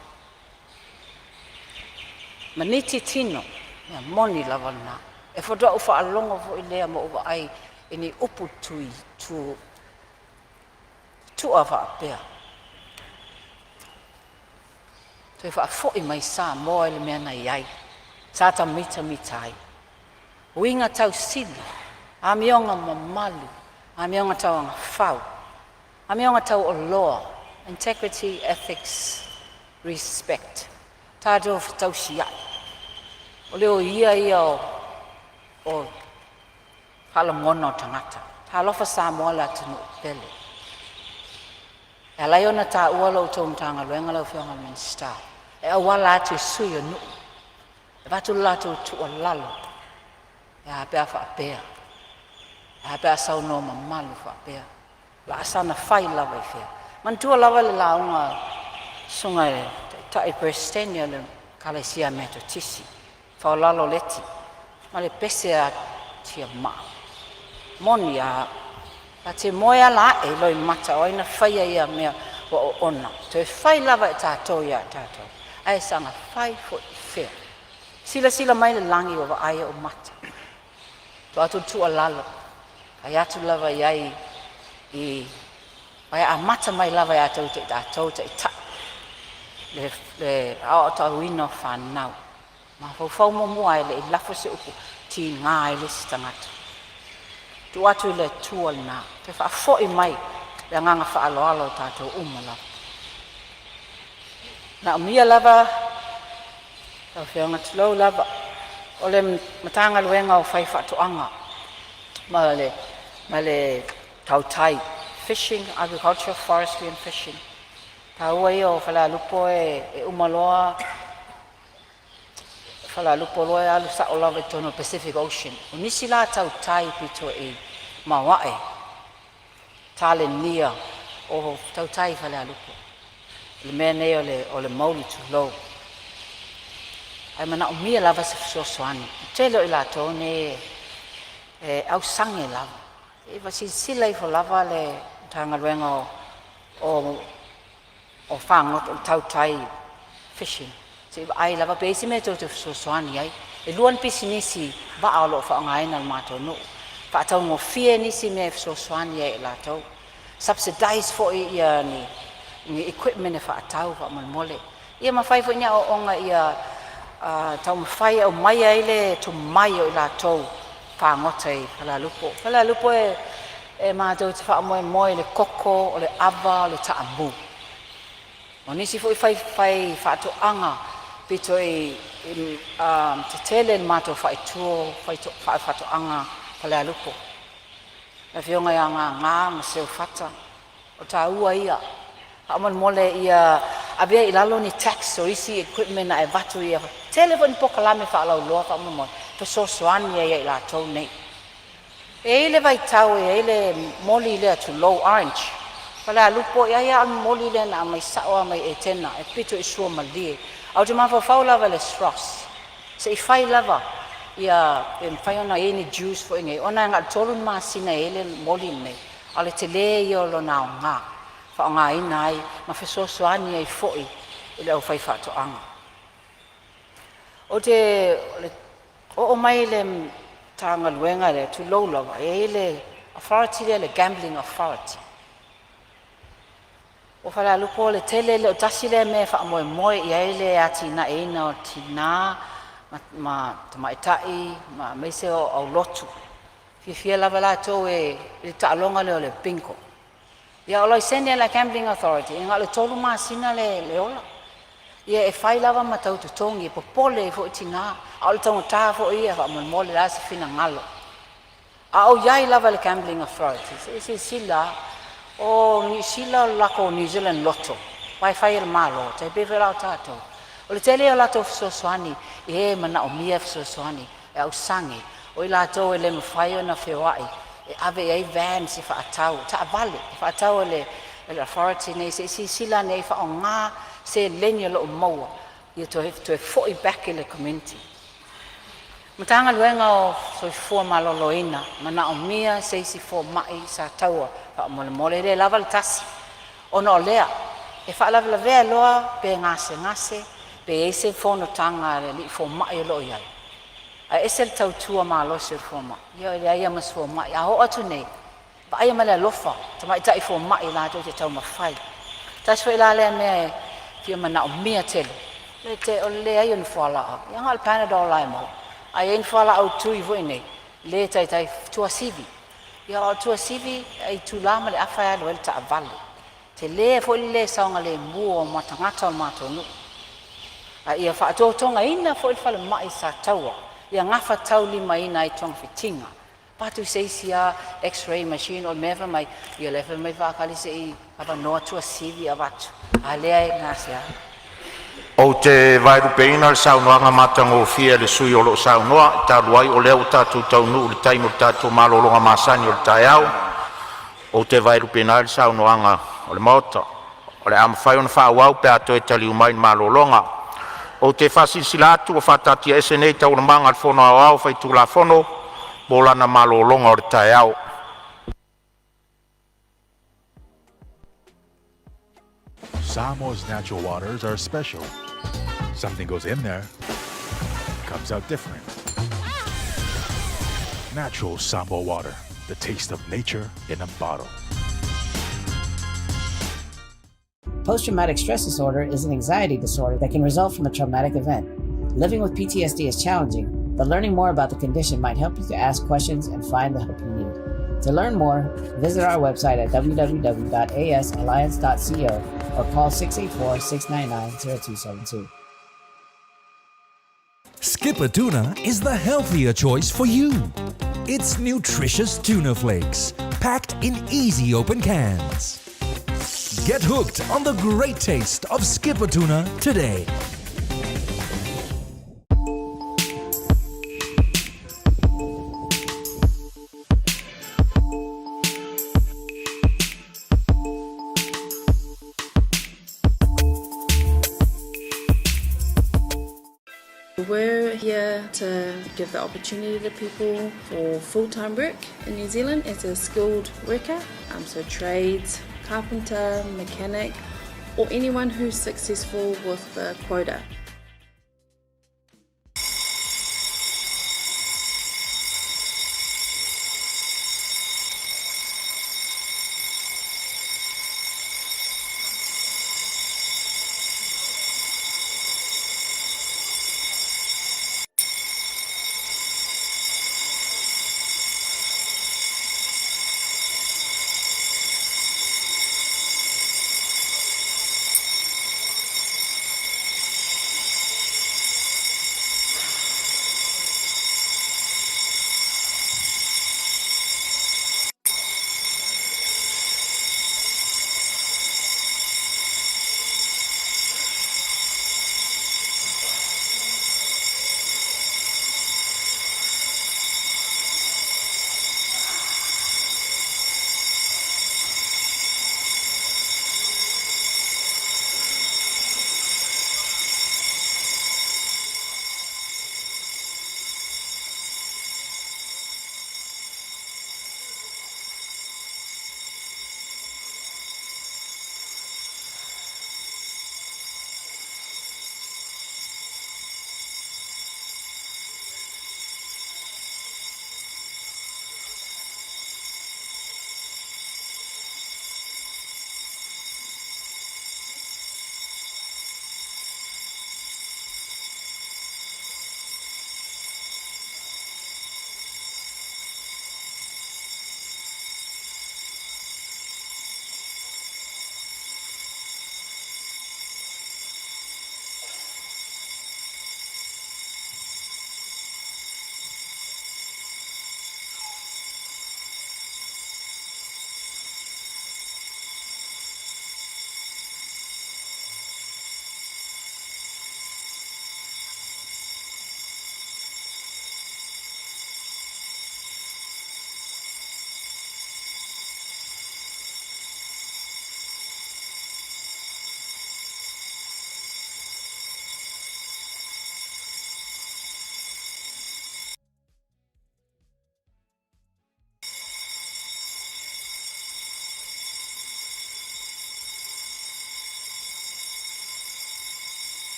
Maniti tino, mea moni lava lena. E faatoa ou faalogo foi lea ma ou vaai i ni upu tui tu tua faapea. Toe faafoi mai Samoa i le mea na i ai, sa ta mitamita ai. Uiga tausili, amioga mamalu, amioga tauagafau, amioga taualoa, integrity, ethics, respect. Tatou fetausiai. O le oia ia o faalogona o tagata. Talofa Samoa le atunuu pele. E ala ai ona taua lo outou Matagaluega lau Afioga i le Minisita e auala atu i sui o nuu e avatu le latou tuualalo, e a pe a faapea, e a pe a saunoa mamalu faapea, o le a saga fai lava i fea. Manatua lava le lauga a le Susuga i le Taitai Peresetene o le Ekalesia Metotisi, Faolalo Leti ma le pese a Tiamaa. Moni a ta te moe ala ae i loimata o ai na faia ia mea ua oona, toe fai lava e tatou ia tatou, ae saga fai foi i fea? Silasila mai le lagi ua vaai ou mata, tuu atu le tuualalo, fai atu lava i ai i aua e amata mai lava ia te tatou o taitai le aotauina o fanau. Mafaufau muamua lava e le i lafo se upu, tiga ai le isi tagata. Tuu atu i le Atua lena, toe faafoi mai le agaga faaaloalo i tatou uma lava. Manaomia lava lau Afioga, tulou lava, o le Matagaluega o Faifaatoaga ma le Tautai, Fishing, Agriculture, Forestry and Fishing. Taua ia o Falealupo e uma loa Falealupo loa e alu sao lava i totonu o le Pacific Ocean. O nisi la tautai pito i maoae talenia o tautai i Falealupo i le mea nei o le mauli, tulou, ae manaomia lava se fesoasoani. O le tele o i latou nei e ausage lava. Se i silasila ifo lava le Matagaluega o Fagota o le tautai fishing se i vaai lava pe i ai se mea tou te fesoasoani ai. E lua ni pisinisi vaa o lo o faaaogaina e le matou nuu, faataugofie nisi mea e fesoasoani ai ia i latou, subsidize foi ia ni equipment e faatau faamolemole. Ia ma fai foi ni aoaoga ia taumafai e aumai ai le tomai o i latou fagota i Falealupo. O Falealupo e matou te faamoemoe i le koko, o le ava, o le taamu. O nisi foi fai faatoaga pito i tetele le matou faaitu o faatoaga Falealupo, le afioga ia Gaga ma Seufata. O taua ia faamolemole ia ave i lalo ni tax o isi equipment a e avatu ia tele foi ni polokalame faalauiloa faamolemole fesoasoani ai ia i latou nei. E i ai le vaitau e i ai le moli lea tulou orange, Falealupo ai lava o le moli lea na aumai sao lava mai Etena e pito i suamalie. Ae ou te mafaufau lava i le SROS, se i fai lava ia pe mafai ona i ai ni juice foi nei ona e na o le 3 masina e i ai le moli lenei, a o le tele ia o lona aoga faaaogaina ai ma fesoasoani ai foi i le aufaifaatoaga. Ou te oo mai i le Matagaluega lea, tulou lava, e i ai le authority lea, le Gambling Authority. O Falealupo o le tele lea o tasi lea mea e faamoemoe i ai le atinaeina o tina ma tamaitai ma aemaise o aulotu. Fiafia lava latou i le taaloga lea o le bingo. Ia o laisene a le Gambling Authority e na o le 3 masina le ola. Ia e fai lava ma tau totogi, e popole ai foi tina, a o le taugata foi ia faamolemole o le a se finagalo. A o i ai lava le Gambling Authority, se i silasila o Niu Sila o le latou New Zealand Lotto aua e fai e le Malo, tai pei foi la o tatou. O le tele ia o latou fesoasoani i e manaomia fesoasoani e ausage o i latou e le mafai ona feoai e ave i ai vans e faatau, taavale e faatau e le authority nei se i silasila ane i ai e faaaoga seleni o lo o maua ia toe foi back i le community. Matagaluega o Soifua Maloloina, manaomia se isi fomai Sataua faamolemole, e le lava le tasi. Ona o lea, e faalavelavea loa pe gasegase pe i ai se fonotaga a le alii fomai o lo o i ai, ae ese le tautua malosi a le fomai, ia e leai lava ma se fomai. A oo atu nei, vaaia ma le alofa tamaitai fomai latou te taumafai. Tasi foi la lea mea e fia manaomia tele o le leai o ni fualaau, ia na o le Panadol lava e maua. A i ai ni fualaau tui foi nei le taitai tuasivi, ia o le tuasivi e itula ma le afa e alu ai le taavale. Tele foi le le saogalemu o tagata o le matou nuu. A ia faatotogaina foi le falemai i Sataua ia gafataulimaina ai togafitiga. Patu i se isi a x-ray machine o le mea fai mai, ia lea fai mai faatali se i avanoa Tuasivi avatu. A lea e gasea. Ou te vaelupeina le saunoaga matagofie a le sui usufono o lo o saunoa, talu ai o lea ua tatou taunuu i le taimi o le tatou malologa masani o le taeao. Ou te vaelupeina ai le saunoaga a le Maota, o le a mafai ona faaauau pe a toe taliu mai i le malologa. Ou te faasilasila atu ua faataatiaese nei Taualumaga a le Fono Aoao Faitulafono mo lana malologa o le taeao. Samoa's natural waters are special. Something goes in there, comes out different. Natural Samoa water, the taste of nature in a bottle. Post traumatic stress disorder is an anxiety disorder that can result from a traumatic event. Living with PTSD is challenging, but learning more about the condition might help you to ask questions and find the help you need. To learn more, visit our website at www.asalliance.co or call 684 699 0272. Skipper Tuna is the healthier choice for you. It's nutritious tuna flakes, packed in easy open cans. Get hooked on the great taste of Skipper Tuna today. We're here to give the opportunity to people for full-time work in New Zealand as a skilled worker, so trades, carpenter, mechanic, or anyone who's successful with the quota.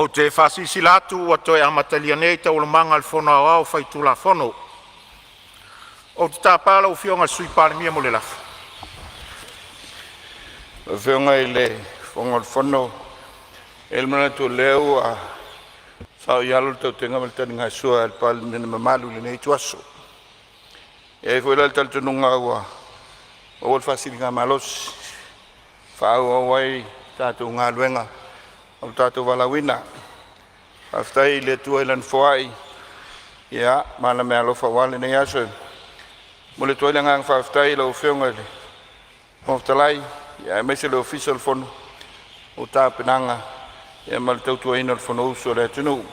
Ou te faasilasila atu ua toe amatalia nei Taualumaga a le Fono Aoao Faitulafono. Ou te tapa lau Afioga i le Sui Palemia mo le lafo. Lau Afioga i le Fofoga o le Fono, e i ai le manatu o lea ua saoialo le tautega ma le taligasua a le Palemene mamalu i lenei ituaso. E i ai foi la le talitonuga ua maua le faasiligamalosi e faaauau ai le tatou galuega o le tatou valaauina. Faafetai i le Atua i Lana foai ma ana meaalofa aua lenei aso. E momoli atu ai le agaga faafetai i lau Afioga i le Fofoga Fetalai aemaise le Ofisa o le Fono mo tapenaga ma le tautuaina o le Fonousu a le atunuu.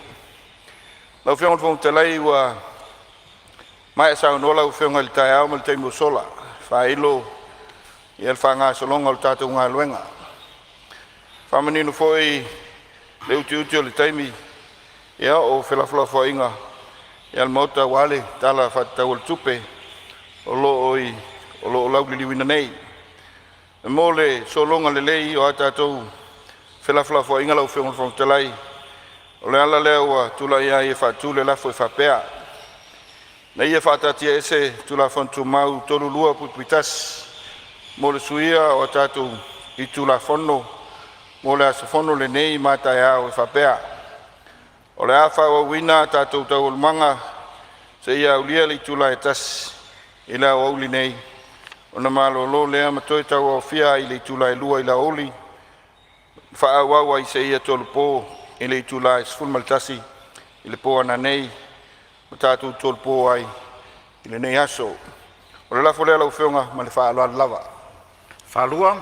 Lau Afioga i le Fofoga Fetalai, ua maea saunoa lau Afioga i le taeao ma le taimi ua sola e faailo le faagasologa o le tatou galuega. Faamanino foi le utiuti o le taimi o felafolafoaiga a le Maota aua le Tala Faatatau o le Tupe o lo o lauliliuina nei. E mo le sologa lelei o a tatou felafolafoaiga lau Afioga i le Fofoga Fetalai, o le ala lea ua tulai ai e faatu le lafo e faapea, Ina ia faataatiaese Tulafono Tumau 32(1) mo le suia o a tatou itula Fono mo le aso fono lenei ma a taeao e faapea, o le a faaauauina a tatou Taualumaga seia aulia le itula e 1:00 i le aoauli nei, ona malolo lea ma toe tauaofia ai i le itula e 2:00 i le aoauli ma faaauau ai seia tolopo i le itula e 11:00 i le po a nanei ma tatou tolopo ai i lenei aso. O le lafo lea lau Afioga ma le faaaloalo lava. Faalua,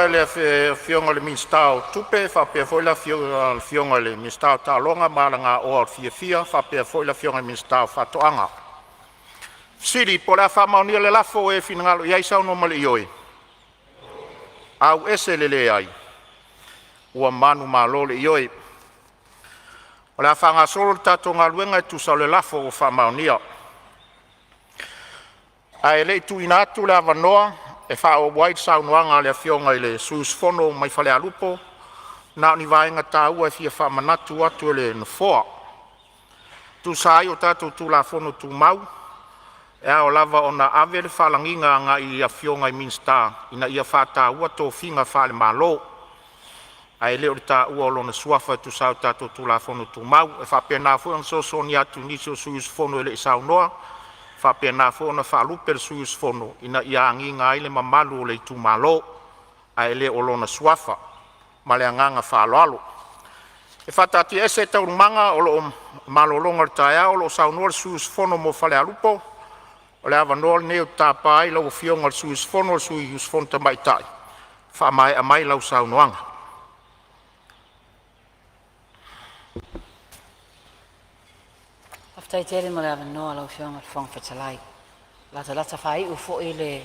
e le Afioga i le Minisita o Tupe faapea foi le Afioga i le Minisita o Taaloga ma Alagaoa Fiafia faapea foi le Afioga i le Minisita o Faatoaga. Fesili po o le a faamaonia le lafo. Ua e finagalo ai saunoa ma le ioe. Leai. Ua manumalo le Ioe. O le a faagasolo le tatou galuega e tusa o le lafo ua faamaonia. Ae le i tuuina atu le avanoa e faaauau ai le saunoaga a le Afioga i le sui usufono mai Falealupo, na o ni vaega taua e fia faamanatu atu e le Nofoa. E tusa ai o tatou Tulafono Tumau, e ao lava ona ave le faalagiga agai i afioga i Minisita ina ia faataua tofiga faale-Malo, ae le o le taua o lona suafa e tusa ai o tatou Tulafono Tumau. E faapena foi ona fesoasoani atu i nisi o sui usufono e le i saunoa, e faapena foi ona faalupe le sui usufono ina ia agiga ai le mamalu o le itumalo, ae le o lona suafa. Ma le agaga faaaloalo. E faataatiaese Taualumaga o lo o i le malologa o le taeao o lo o saunoa le sui usufono mo Falealupo. O le avanoa lenei ou te tapa ai lau Afioga i le sui usufono, o le sui usufono tamaitai e faamaea mai lau saunoaga. Faafetai tele mo le avanoa lau Afioga i le Fofoga Fetalai. E latalata faaiu foi le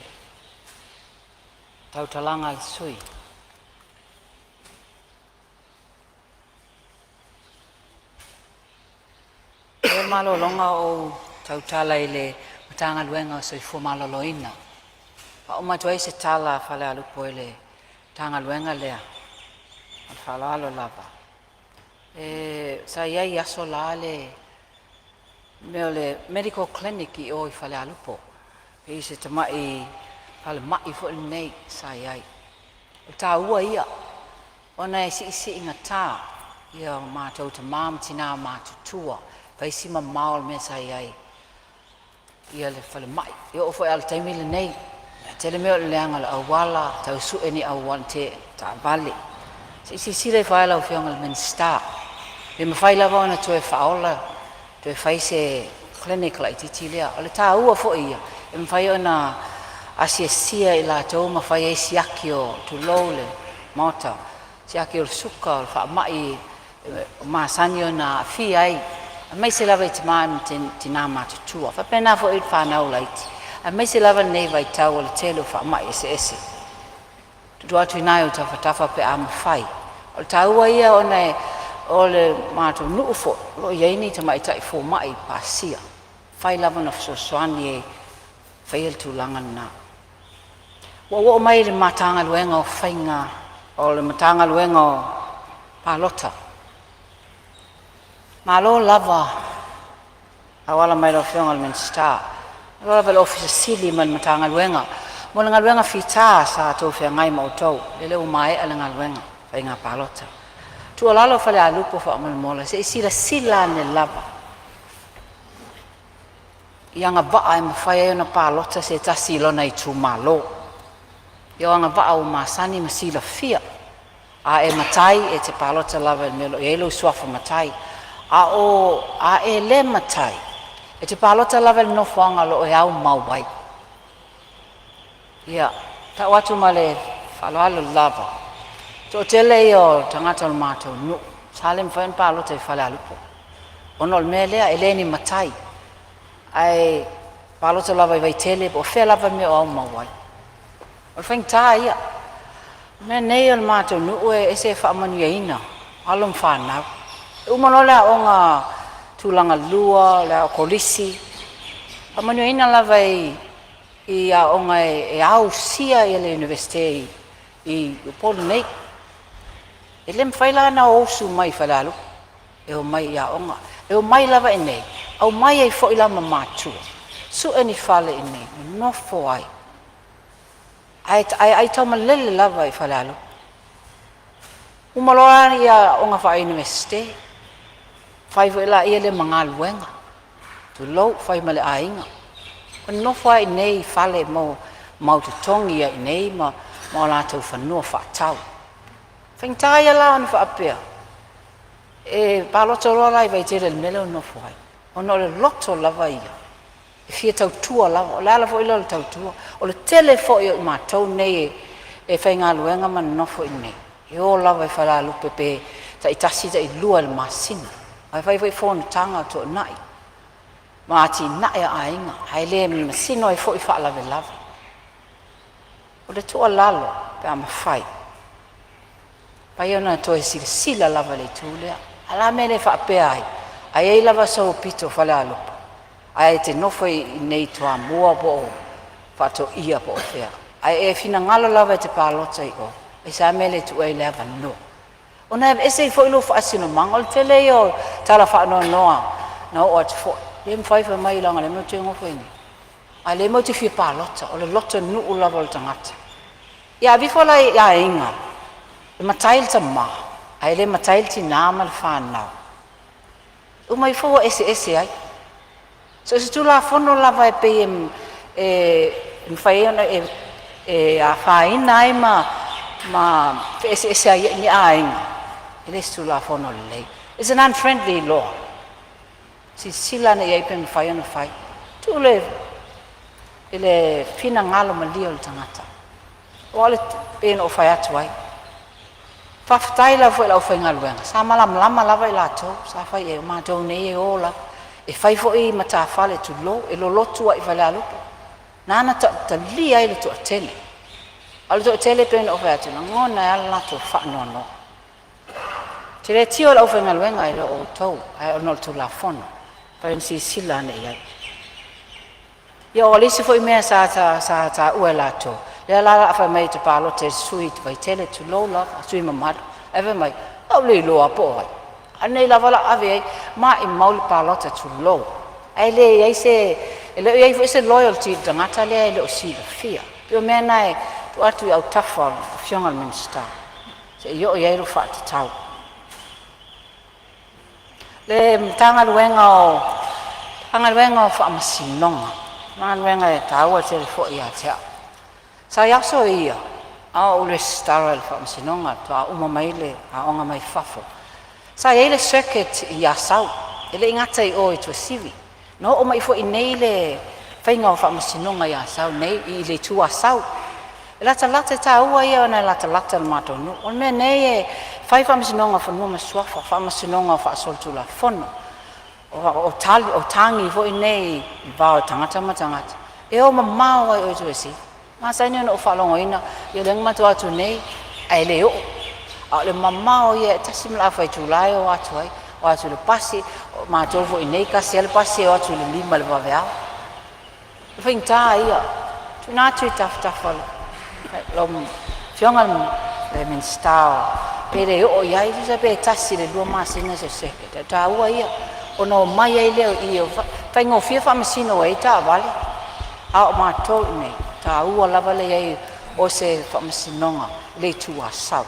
tautalaga a le sui usufono. E faia le malologa o ou tautala i le Matagaluega o le Soifua Maloloina. Faauma atu ai se tala a Falealupo i le Matagaluega lea. Ma le faaaloalo lava. Sa i ai i aso la le mea o le medical clinic i o i Falealupo, pei se tamai falemai foi lenei sa i ai. O le taua ia ona e siisiigata ia matou tama ma tina matutua, fai si mamao le mea sa i ai ia le falemai. E oo foi lava i le taimi lenei, e tele mea o le leaga o le auala, tau sue ni auala taavale. Se i silasila ifo lava lau Afioga i le Minisita, pe mafai lava ona toe faaola, toe fai se clinic laitiiti lea. O le taua foi ia e mafai ona asiasia e i latou ma fai ai siaki o, tulou le Maota, siaki o le suka, o le faamai masani ona aafia ai, aemaise lava i tama ma tina matutua, faapena foi i fanau laiti, aemaise lava lenei vaitau o le tele o faamai eseese. Tuu atu i ina i ou tafatafa pe a mafai. O le taua ia ona o le matou nuu foi o lo o i ai ni tamaitai fomai pasia, mafai lava ona fesoasoani e faia le tulaga lena. Ua ou oo mai i le Matagaluega o Faiga o le Matagaluega o Palota. Malo lava auala mai lau Afioga i le Minisita, malo lava i le Ofisa Sili ma le Matagaluega mo le galuega fita sa outou feagai ma outou, lele ua maea le galuega faiga palota. O le tuualalo a Falealupo faamolemole se i silasila ane lava i agavaa e mafai ai ona palota se tasi i lona itumalo. Ia o agavaa ua masani ma silafia, a e matai e te palota lava i le mea o lo o i ai lou suafa matai. A o a e le matai, e te palota lava i le nofoaga o lo o e aumau ai. Ia, e tau atu ma le faaaloalo lava, toatele ia o tagata o le matou nuu sa le mafai ona palota i Falealupo ona o le mea lea, e le ni matai ae palota lava i Vaitele po o fea lava le mea o aumau ai. O le faigata ia. O le mea nei o le matou nuu e ese e faamanuiaina alo ma fanau. E uma loa le aoga tulaga lua, o le kolisi, faamanuiaina lava i aoga e ausia le Iunivesite i Upolu nei. E le mafai la ona o usu mai i Falealupo e omai i aoga, e omai lava i inei, aumai ai foi la ma matua, sue ni fale i inei e nonofo ai, ae aitaumalele lava i Falealupo. Uma loa aoga faa-Iunivesite, fai foi lea ma galuega, tulou, fai ma le aiga, o nonofo lava i inei i fale e mau totogi ai i inei ma o latou fanua faatau. Faigata ia la ona faapea, e palota loa la i Vaitele i le mea lea e nonofo ai, ona o le loto lava ia, e fia tautua lava. O le ala foi lea o le tautua. O le tele foi o i matou nei e faigaluega ma nonofo i inei, e o lava i Falealupo pe taitasi tailua i le masina, ae fai foi fonotaga o tuanai ma atinae a aiga, ae le masino ai foi faalavelave. O le tuualalo pe a mafai, mafai ona toe silasila lava i le itu lea. Ae o le a le mea e le faapea ai, a i ai lava sou pito Falealupo ae e te nofo i Toamua po o Faatoia po o fea, ae e finagalo lava e te palota i o, aisea le mea e le tuu ai le avanoa? Ona e aveese ai foi lou faasinomaga. O le tele ia o tala faanoanoa na oo atu foi, le mafai fai mai leaga o lea matou te nofo i inei, a o lea matou te fia palota. O le lotonuu lava o le tagata. Ia aveifo la i aiga e matai le tama ae le matai le tina ma le fanau, uma ifo ua eseese ai. So o se tulafono lava e pei e mafai ai ona e afaina ai ma feeseeseai ai ni aiga, e le o se tulafono lelei. It's an unfriendly law. Silasila ane i ai pe mafai ona fai. Tuu le i le finagalo malie o le tagata. Aua o le pei ona ou fai atu ai, faafetai lava foi i le aufaigaluega sa malamalama lava i latou sa fai i ai, o matou nei e o lava. E fai foi matafale, tulou, e lolotu lava i Falealupo, na ona talia ai le toatele. A o le toatele pei ona ou fai atu, e lagona ai lava le latou faanoanoa. Ou te le tio i le aufaigaluega e le o outou, ae ona o le tulafono, e mafai ona silasila ane i ai. Ia o le isi foi mea sa taua e latou, lea la o le a fai mai e te palota i le sui i Vaitele, tulou lava, sui mamalu, ae fai mai, ou te le iloa po o ai, a o lenei lava o le a ave i ai, maimau le palota, tulou, ae leai se, e le o i ai foi se loyalty i le tagata lea e le o silafia. Pei o mea na e tuu atu i autafa o le Afioga i le Minisita se i oo i ai le faatatau. Le Matagaluega o Faamasinoga, galuega e taua tele foi ia te au. Sa i aso ia a o ou resitala i le Faamasinoga, faatoa uma mai le aoga mai fafo. Sa i ai le circuit i Asau, e le i gata i o i Tuasivi. Na oo mai foi i nei le faiga o faamasinoga i Asau nei, i le itu Asau. E latalata, e taua ia ona e latalata i le matou nuu. O le mea nei e fai faamasinoga o fanua ma suafa, faamasinoga o faasolitulafono, o tagi foi nei i le va o tagata ma tagata, e o mamao lava i o i Tuasivi. E masani ona ou faalogoina, ia lea na matou o atu nei ae le oo. A o le mamao ia, e tasi ma le afa itula e o atu ai, o atu i le pasi, o matou foi i inei, tasi lava le pasi e o atu i le 5 i le vaveao. O le faigata ia, tuuina atu i tafatafa o lau Afioga i le Minisita o Pe le oo i ai, tusa pe 1 i le 2 masina se circuit. E taua ia, ona omai ai lea i i, faigofie faamasino ai taavale, a o matou i inei, e taua lava le i ai o se faamasinoga i le Itu Asau.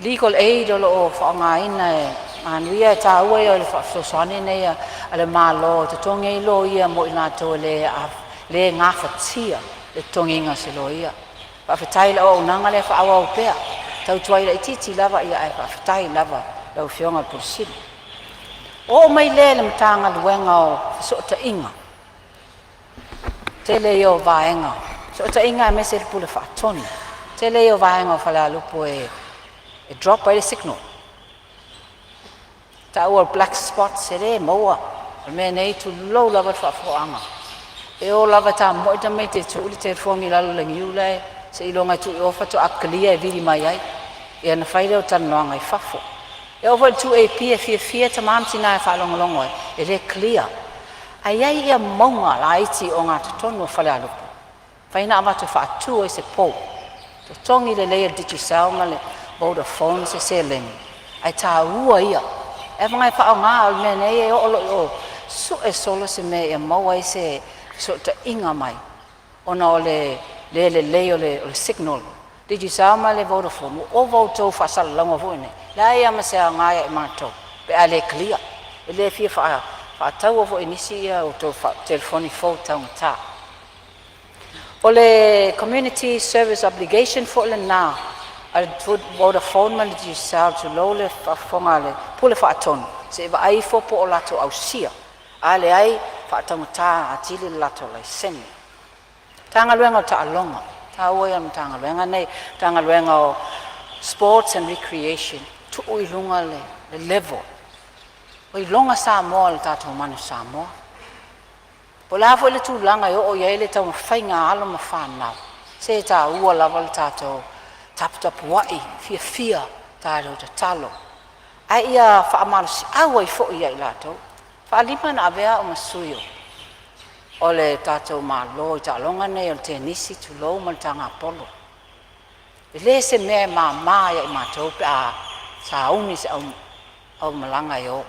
Legal aid o lo o faaaogaina e manuia, e taua ia o le faafesoasoani nei a le Malo e totogi ai loia mo i latou e le gafatia le totogiina o se loia. Faafetai i le auaunaga lea faaauau pea, tautuai laitiiti lava ia ae faafetai lava lau Afioga i le Pule Sili. Oo mai lea i le Matagaluega o Fesootaiga, tele ia o vaega, fesootaiga aemaise le Pule Faatonu, tele ia o vaega o Falealupo e drop ai le signal. Taua o black spots e le maua, o le mea nei tulou lava le faafofoga. E o lava tamoe tamaiti e tuu le telefoni i lalo o le niu lae seiloga e tuu i o faatoa clear e vili mai ai. Ia na fai lea o talanoaga i fafo. E oo foi i le 2AP e fiafia tamā ma tinā e faalogologo ai, e le clear. Ae i ai ia mauga laiti o gatotonu o Falealupo, mafai ona avatu e faatu ai se pou. Totogi lelei e le Digicel ma le Vodafone se seleni, ae taua ia. E avaga e faaaoga o le mea nei e oo loa i o, sue solo se mea ia maua ai se fesootaiga mai, ona o le le lelei o le signal. Digicel ma le Vodafone, ua ova outou faasalalauga foi nei, leai lava ma se aoga ia i matou pe a le clear. E le fia faataua foi e nisi ia outou telefoni fou taugata. O le Community Service Obligation foi lena a le Vodafone ma le Digicel, tulou le faafofoga a le Pule Faatonu, se i vaai ifo po o latou ausia. A leai, faataugata atili le latou laisene. Matagaluega o Taaloga, taua ia o le Matagaluega nei, Matagaluega o Sports and Recreation, tuu i luga le level. Ua iloga Samoa i le tatou Manu Samoa. Po o le a foi le tulaga e oo i ai le taumafaiga a alo ma fanau, se e taua lava le tatou taputapuai fiafia, tatou tatalo, ae ia faamalosiau ai foi ia i latou. Faalima na avea au ma sui o le tatou Malo i taaloga nei o le tenisi tulou ma le tagapolo. E le se mea e mama ia i matou pe a sauni se aumalaga e o.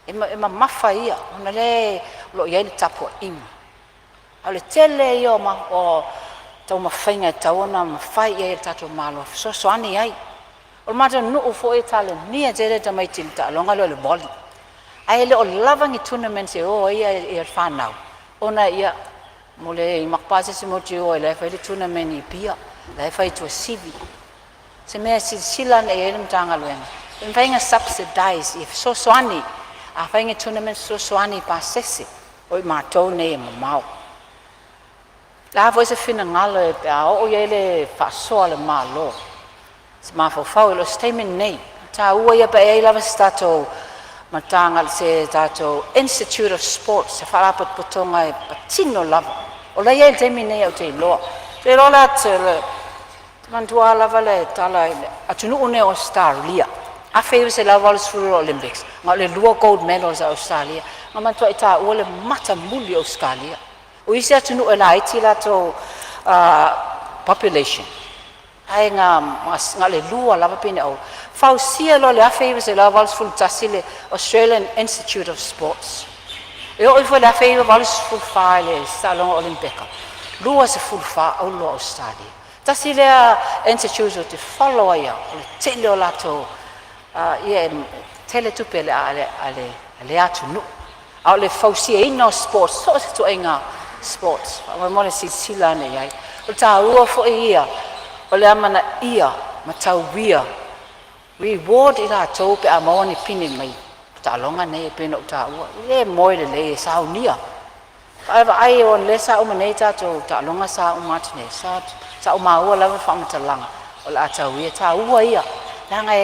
E mamafa ia, ona lea o lo o i ai le tapuaiga. A o le tele ia o taumafaiga e tatau ona mafai i ai e le tatou Malo e fesoasoani ai. O le matou nuu foi e talenia tele tamaiti i le taaloga lea o le volley. Ae le o lava ni tournaments e o ai ia fanau, ona ia mo le makapa se isi motu o ai la e fai le tournament i Apia, la e fai i Tuasivi. Se mea e silasila ane i ai le Matagaluega, e mafai ona subsidize ia fesoasoani, a fai ni tournament fesoasoani i pasese o i matou nei e mamao. Le a foi se finagalo e pe a oo i ai le faasoa a le Malo, se mafaufau e le o se taimi lenei. Taua ia pe i ai lava se tatou mataga se tatou Institute of Sports, se faalapotopotoga e patino lava. O la i ai le taimi nei ou te iloa. Te iloa le atu le manatua lava le tala i le atunuu nei o Australia. 1980 Olympics, na o le 2 gold medals a Australia. Na manatua i taua le matamuli o Australia. O isi atunuu e laiti latou population, ae na o le 2 lava pine au. Fausia loa le 1981 le Australian Institute of Sports. E oo ifo i le 1984 i le taaloga Olympeka, 24 auro Australia. Tasi lea institute o te follow ai au, o le tele o latou ia e tele tupe le a le a le le atunuu. A o le fausiaina o sports, so o se tuaiga sports, faamolemole silasila ane i ai. O le taua foi ia o le amanaia ma tauia reward i latou pe a maua ni pine mai taaloga nei e pei ona ou taua. E le moe lelei e saunia. Vaai o le sa uma nei tatou taaloga sa uma atu nei, sa ou maua lava le faamatalaga o le a tauia, taua ia, leaga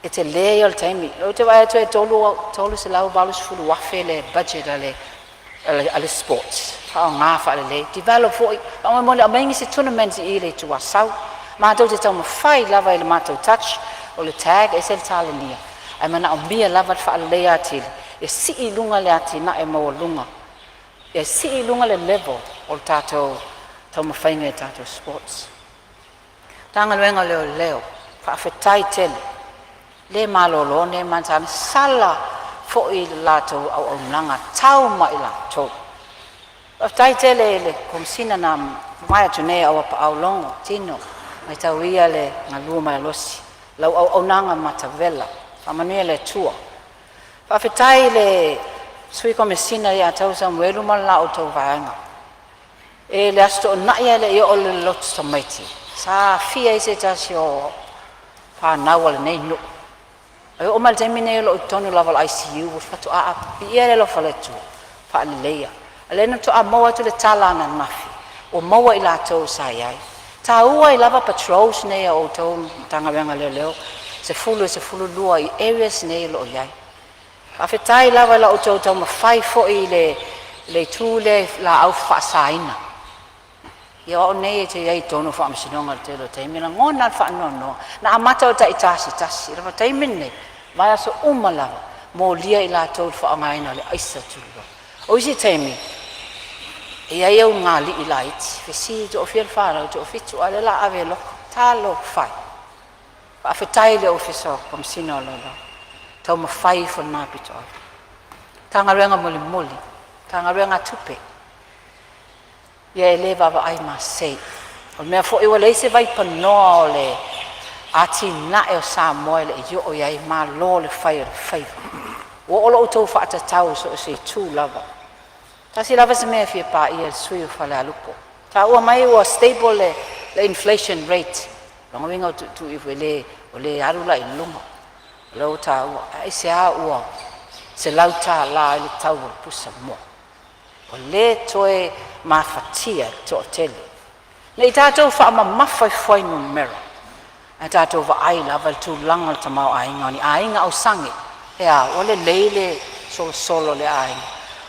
e tele ia o le taimi. Ou te vaai atu e $380,000 le budget a le sports, faaaoga faalelei, develop foi, faamolemole aumai nisi tournaments i le Itu Asau. Matou te taumafai lava i le matou touch, o le tag ese le talenia, ae manaomia lava le faaleleia atili, e sii i luga le atinae maualuga, e sii i luga le level o le tatou taumafaiga i tatou sports. Matagaluega o Leoleo, faafetai tele, le malolo nei ma sa sala foi i le latou auaunaga tau mai latou. Faafetai tele i le Komesina na mavae atu nei Auapaau Logo Tino, mataulia le galue malolosi lau auaunaga matavela. Faamanuia le Atua. Faafetai i le Sui Komesina ia te Samuelu ma la outou vaega. E le Aso Toonai ae le i oo i le lotu tamaiti, sa aafia ai se tasi o fanau a lenei nuu. E oo mai i le taimi nei o lo o i totonu lava o le ICU, faatoa viia le alofa o le Atua ua faaleleia. A o lea na faatoa maua atu le tala ananafi ua maua i latou sa i ai. E taua ai lava patrols nei a outou le Matagaluega o Leoleo 10 i le 12 i areas nei o lo o i ai. Faafetai lava i la outou taumafai foi i le itu lea i laau faasaina. Ia o au nei ou te i ai i totonu o faamasinoga i le tele o taimi, e lagona lava le faanoanoa. Na amata o le taitasi tasi, o le taimi lenei, vaiaso uma lava, molia i latou i le faaaogaina o le aisa tulou. O isi taimi e i ai ulugalii laiti, fesili toafia le fanau, toafitu, a o lea o le a ave e loka. Talofa e! Faafetai i le Ofisa o Komesina o Leoleo, taumafai ifo i lena pitoau. Matagaluega mulimuli, Matagaluega a Tupe, ia e le vaavaai masei. O le mea foi ua leai se vaipanoa o le atinae o Samoa e le i oo i ai, malo le fai o le faiva. Ua oo lo outou faatatau i so o se itu lava. Tasi lava si mea e fia paia e le sui usufono o Falealupo, taua mai ua stable le inflation rate, lona uiga ua tuutuu ifo e le, ua le alu la i luga. O lea ua taua, aisea ua $100 ai le tau o le pusamoa? Ua le toe mafatia e le toatele. Ne i tatou faamamafa i fuainumera, ae tatou vaai lava i le tulaga o le tamaoaiga o ni aiga ausage. E a, ua lelei le solosolo o le aiga,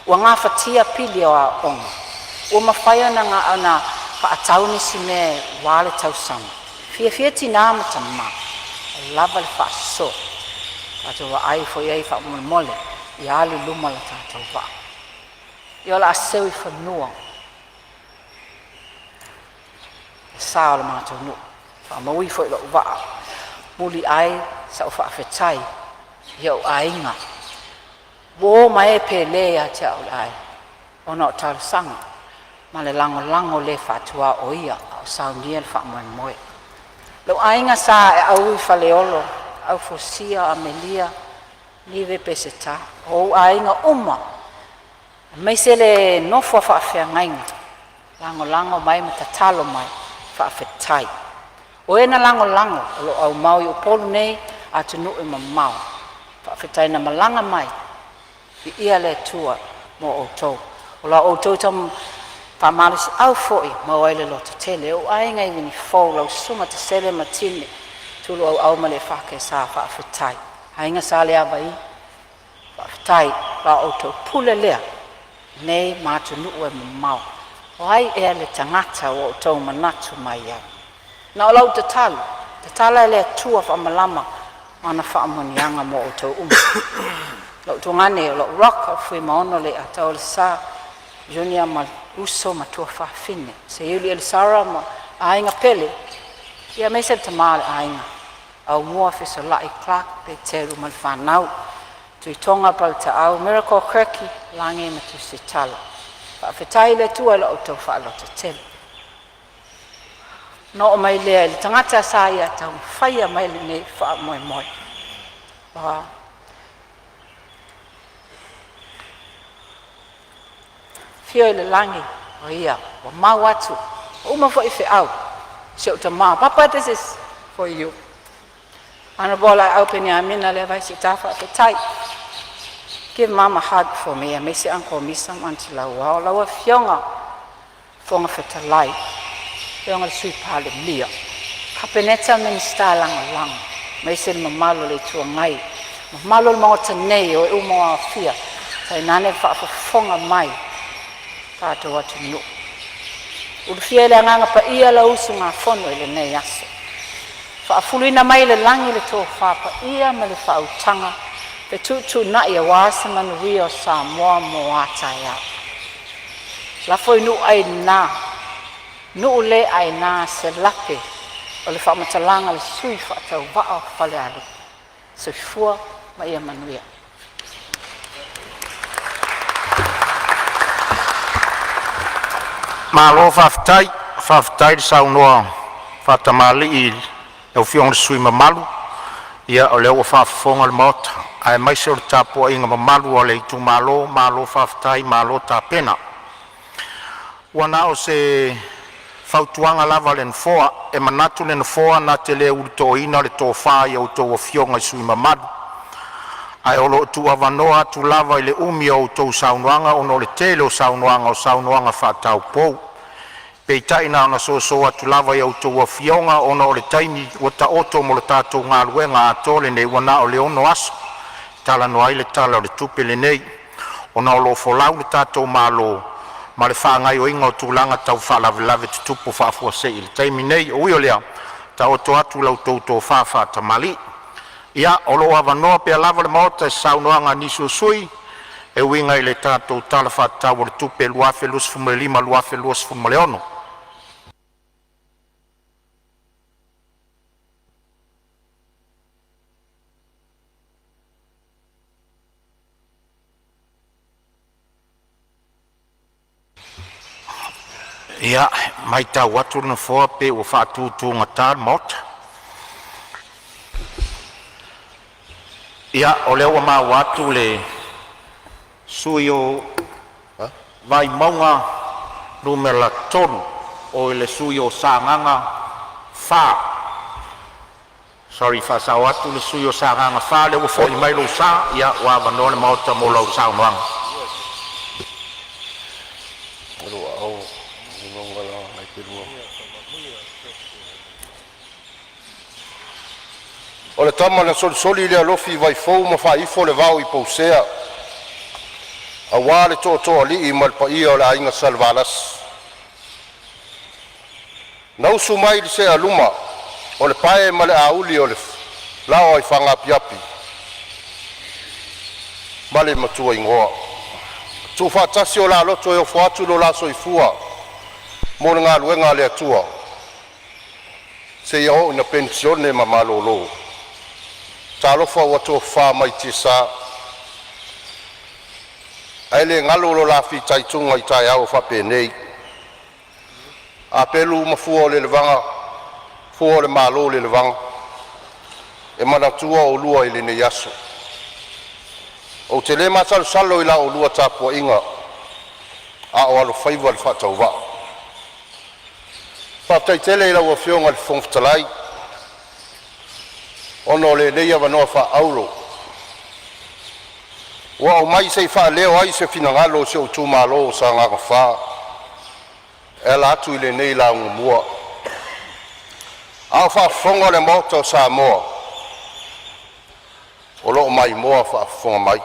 ua gafatia pili o aoga, ua mafai ona faatau nisi mea aua le tausaga. Fiafia tinā ma tamā, ua lava le faasoa. Tatou vaai ifo i ai faamolemole, ia alu i luma le tatou vaa. Ia o le a seu i fanua le sa o le matou nuu. Faamaui foi lou vaa, muliai sau faafetai i ou aiga, uo ma e pele ia te au le aiga, ona o talosaga ma le lagolago le faatuaoia a o saunia le faamoemoe. Lou aiga sa Aeau i Faleolo, Aufusia, Amelia, Nive Peseta, o ou aiga uma, aemaise le nofo a faafeagaiga, lagolago mai ma tatalo mai, faafetai. O e na lagolago o lo o aumau i Upolu nei, atunuu e mamao, faafetai na malaga mai, viia le Atua mo outou. O la outou faamalosiau foi e maua ai le lototele. Ou aiga i Unifou, lau Susuga Tesele ma Tino, Tuluauau ma le EFKS, faafetai. Aiga Saleavai, faafetai. O la outou pule lea nei ma atunuu e mamao. O ai ea le tagata ua outou manatu mai ai? Na o lau tatalo, tatala e le Atua faamalama ana faamanuiaga mo outou uma. Lou tuagane o lou rock, o Fuimaono Leiataua le Sa, Junior ma uso ma tuafafine, Seiuli Elisara ma Aiga Pele, ia aemaise le tama o le aiga, Aumua Fesolai Clark Peteru ma le fanau, Tuitoga Paletaau, Miracle Kirky, Lagi ma Tusitala. Faafetai i le Atua i la outou faalototele. Na oo mai lea i le tagata sa ia taumafaia mai lenei faamoemoe. Ua afio i le lagi o ia ua mau atu, ua uma foi feau, si ou tama. Papa, this is for you. Honorable Laau Peniamina Leavaisita, faafetai. Give mama a hug for me, aemaise Uncle Misa ma Aunty Lauao, lau Afioga Fofoga Fetalai, Afioga i le Sui Palemia, Kapeneta, Minisita Lagolago, aemaise le mamalu o le Itu Agai, mamalu o le Maota nei o e uma ua aofia, tainane le faafofoga mai tatou atunuu. Ulufia e le Agaga Paia lau usugafono i lenei aso. Faafuluina mai le lagi le tofa paia ma le faautaga fetuutuunai aua se manuia o Samoa mo a taeao. Lafo i nuu aina, nuu le aina se lape O le faamatalaga a le sui faatauvaa o Falealupo. Soifua ma ia manuia. Malo faafetai, faafetai le saunoa faatamalii i lau Afioga i le sui usufono mamalu. Ia o lea ua faafofoga le Maota aemaise o le tapuaiga mamalu a le itumalo, malo faafetai malo tapena. Ua na o se fautuaga lava a le Nofoa, e manatu le Nofoa na te le ulutoina le tofa i a outou Afioga i sui usufono mamalu, ae o lo o tuuavanoa atu lava i le umi o a outou saunoaga ona o le tele o saunoaga, o saunoaga faa-taupou. Peitai na ona soso atu lava i a outou afioga ona o le taimi ua taoto mo le tatou galuega atoa lenei ua na o le 6 aso e talanoa ai le Tala o le Tupe lenei, ona o lo o folau le tatou Malo ma le faagaoioiga o tulaga tau faalavelave tutupu faafuasei i le taimi nei. Ui o lea, taoto atu la outou tofa faatamalii. Ia, o lo o avanoa pea lava le Maota i se saunoaga a nisi o sui usufono e uiga i le tatou Tala Faatatau o le Tupe 2025/2026. Ia, e matau atu le Nofoa pei ua faatutugata le Maota. Ia, o lea ua maua atu le sui usufono mo Vaimauga 3, o le sui usufono o Sagaga 4. Sorry, e faasao atu le sui usufono o Sagaga 4, o lea ua foi mai lou sa. Ia, ua avanoa le Maota mo lau saunoaga. O le tama na solisoli le alofi i vaifou ma faaifo le vao i Pousea, aua le tootooalii ma le paia o le aiga Salevalasi. Na usu mai le sealuma o le pae ma le auli o le laoa i Fagaapiapi ma le Matuaigoa, tuufaatasi o la loto e ofo atu lo la soifua mo le galuega a le Atua seia oo ina penisione ma malolo. Talofa ua tofafa mai tiasa, ae le galo lo la fitaituga i taeao faapenei. A pelu ma fua o le fua o le malo i le lelevaga, e manatua oulua i lenei aso. Ou te le masalosalo i la oulua tapuaiga a o alofaiva le faatauvaa. Faafetai tele i lau Afioga i le Fofoga Fetalai ona o lenei avanoa faaauro ua aumai se i faaleo ai se finagalo o si ou itumalo o Sagaga 4 e ala atu i lenei lauga mua. A o faafofoga le Maota o Samoa, o lo o maimoa faafofoga mai.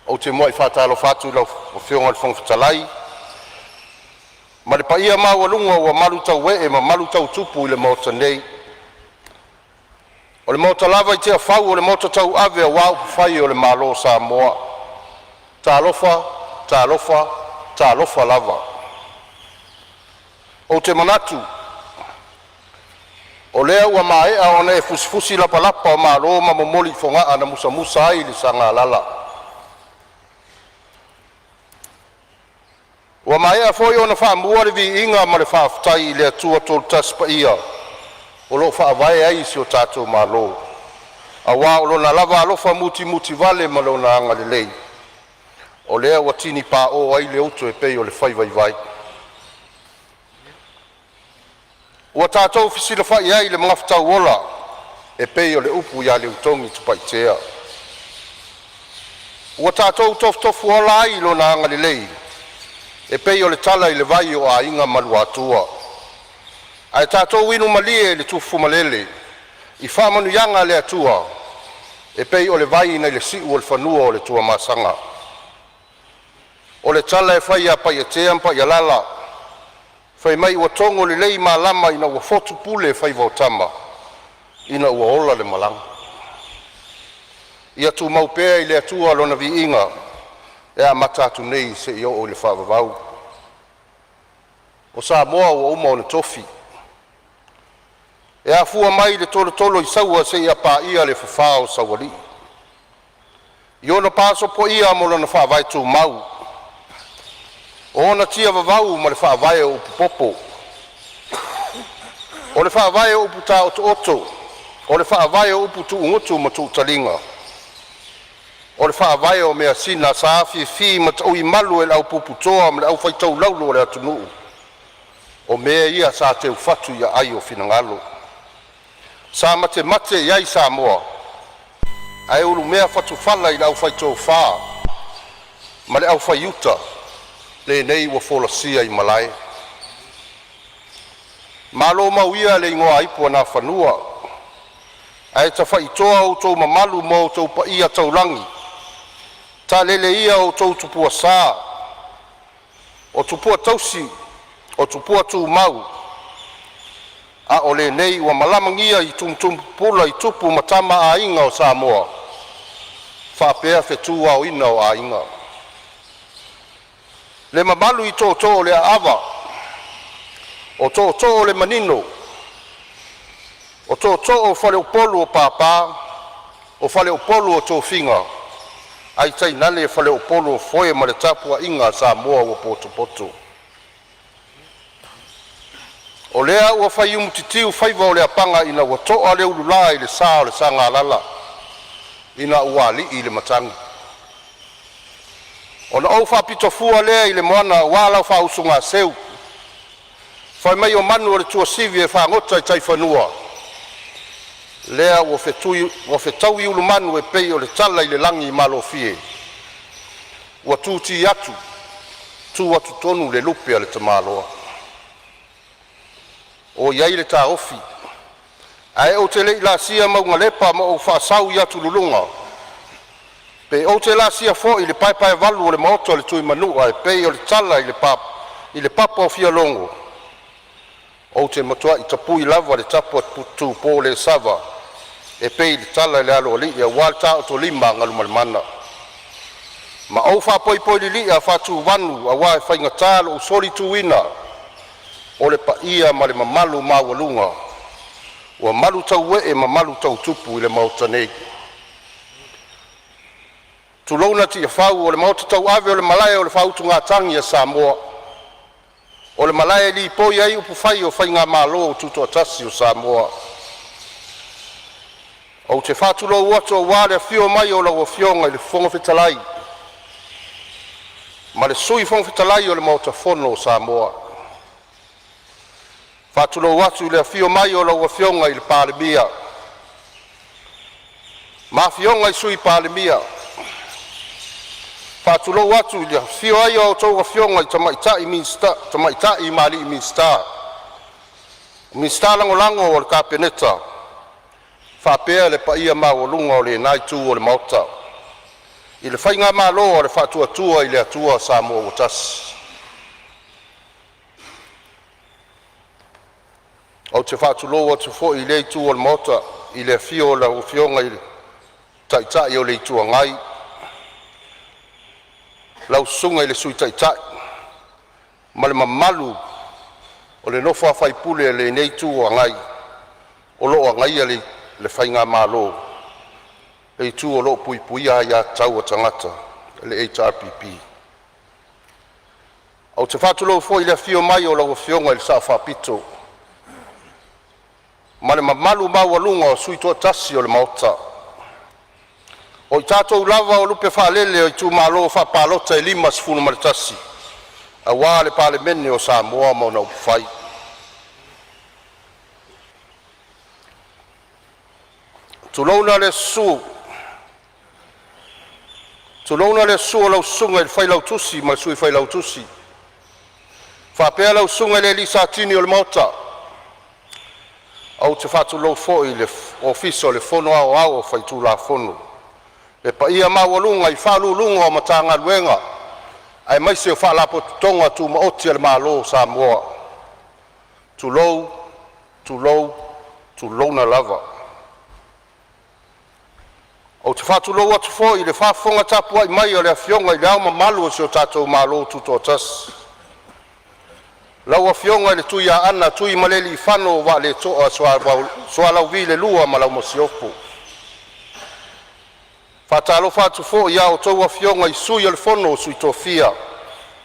Ou te muai faatalofa atu i lau Afioga i le Fofoga Fetalai ma le paia maualuga ua malutauee ma malutautupu i le Maota nei. O le Maota lava i Tiafau o le maota tauave aua upufai o le Malo o Samoa. Talofa, talofa, talofa lava. Ou te manatu o lea ua maea ona e fusifusi lapalapa o malo ma momoli i Fogaa na musamusa ai le Sagalala. Ua maea foi ona faamua le viiga ma le faafetai i le Atua Toletasi Paia o lo o faavae ai si o tatou Malo, aua o Lona lava alofa mutimutivale ma Lona agalelei o lea ua tini pao ai le uto e pei o le fai vaivai. Ua tatou fesilafai ai i le magafetau ola e pei o le upu ia Leutogi Tapaitoea. Ua tatou tofutofuola ai i Lona agalelei e pei o le tala i le vai o Aiga ma Luatua. Ae tatou inu malie le tufufumalele i faamanuiaga a le Atua e pei o le vai nai le siu o le fanua o le Tuamasaga. O le tala e fai ia Paiatea ma Paialala, faimai ua togo lelei malama ina ua fotu pule faiva o tama ina ua ola le malaga. Ia tumau pea i le Atua Lona viiga e amata atu nei seia oo i le faavavau. O Samoa ua uma ona tofi, e afua mai i le tolotolo i Saua seia paia le fafa o Saualii, i ona pa sopoia ma lona faavae tumau, o ona tia vavau ma le faavae o upu popo, o le faavae o upu taotooto, o le faavae o upu tuugutu ma tuutaliga, o le faavae o measina sa afifi ma tauimalu e le aupuputoa ma le aufaitaulaulu a le atunuu. O mea ia sa teufatu i aai o finagalo sa matemate i ai Samoa ae ulumea fatufala i le aufaitofa ma le aufaiuta lenei ua folasia i malae. Malo mau ia le igoaipu a Nafanua ae tafaitoa outou mamalu ma outou paia taulagi, talele ia outou tupua sa, o tupua tausi o tupua tumau, a o lenei ua malamagia i tumutumu pupula i tupu ma tama a aiga o Samoa faapea fetu aoina o aiga. Le mamalu i tootoo o le Aava, o tootoo o le Manino, o tootoo o Faleupolu o Papa, o Faleupolu o Tofiga, ae tainane Faleupolu o foe ma le tapuaiga a Samoa ua potopoto. O lea ua faiumu titiu faiva o le apaga ina ua toa le ulula i le sa o le Sagalala ina ua alii le matagi. Ona ou faapito fua lea i le moana aua lau faausugaseu fai mai o manu o le tuasivi e fagota i taifanua, lea ua ua fetaui ulumanu e pei o le tala i le lagi i Malofie, ua tuti atu tu atu tonu le lupe a le tamaloa. O i ai le taofi, ae ou te le i laasia maugalepa ma ou faasau i atululuga, pe ou te laasia foi le paepaevalu o le maota o le Tuimanua e pei o le tala i le papa o fialogo, ou te matuai tapui lava le tapu a Tupolesava e pei o le tala i le Aloalii aua le taotolima a Galumalemana. Ma ou faapoipoi lilia faatuvanu aua e faigata lou solituina o le paia ma le mamalu maualuga ua malutauee ma malutautupu i le maota nei. Tulouna Tiafau o le maota tauave o le malae o le faautugatagi a Samoa, o le malae e lipoi ai upufai o faigamalo tutoatasi o Samoa. Ou te faatulou atu aua le afio mai o lau Afioga i le Fofoga Fetalai ma le Sui Fofoga Fetalai o le Maota Fono o Samoa. E faatulou atu i le afio mai o lau Afioga i le Palemia ma afioga i Sui Palemia. E faatulou atu i le afifio ai o a outou afioga i tamaitai ma alii Minisita, Minisita Lagolago o le Kapeneta faapea le paia maualuga o lena itu o le Maota i le faigamalo a le Faatuatua i le Atua Samoa ua Tasi. Ou te faatulou atu foi i lea itu o le Maota i le afio o lau Afioga i le Taitai o le Itu Agai, lau Susuga i le Sui Taitai ma le mamalu o le nofo a sui usufono a lenei Itu Agai o lo o agaia le faigamalo, le itu o lo o puipuia aia tatau a tagata, le HRPP. Ou te faatulou foi i le afio mai o lau Afioga i le Sao Faapito ma le mamalu maualuga o sui toatasi o le Maota. O i tatou lava o lupe faalele o itumalo faapalota e 51 aua le Palemene o Samoa ma ona upufai. Tulouna le susu o lau susuga i le Failautusi ma le Sui Failautusi, faapea lau susuga i le alii Satini o le Maota. Ou te faatulou foi i le Ofisa o le Fono Aoao Faitulafono, le paia maualuga i Faauluuluga o Matagaluega aemaise o Faalapotopotoga Tumaoti a le Malo o Samoa. Tulou, tulou, tulouna lava. Ou te faatulou atu foi i le faafofoga tapuai mai a le Afioga i Le Ao Mamalu o si o tatou Malo Tutoatasi, Lau Afioga i le Tuiaana Tuimalealiifano Vaaletoa Sualauvi II ma lau Masiofo. E faatalofa atu foi i a outou Afioga i Sui o le Fono a Sui Tofia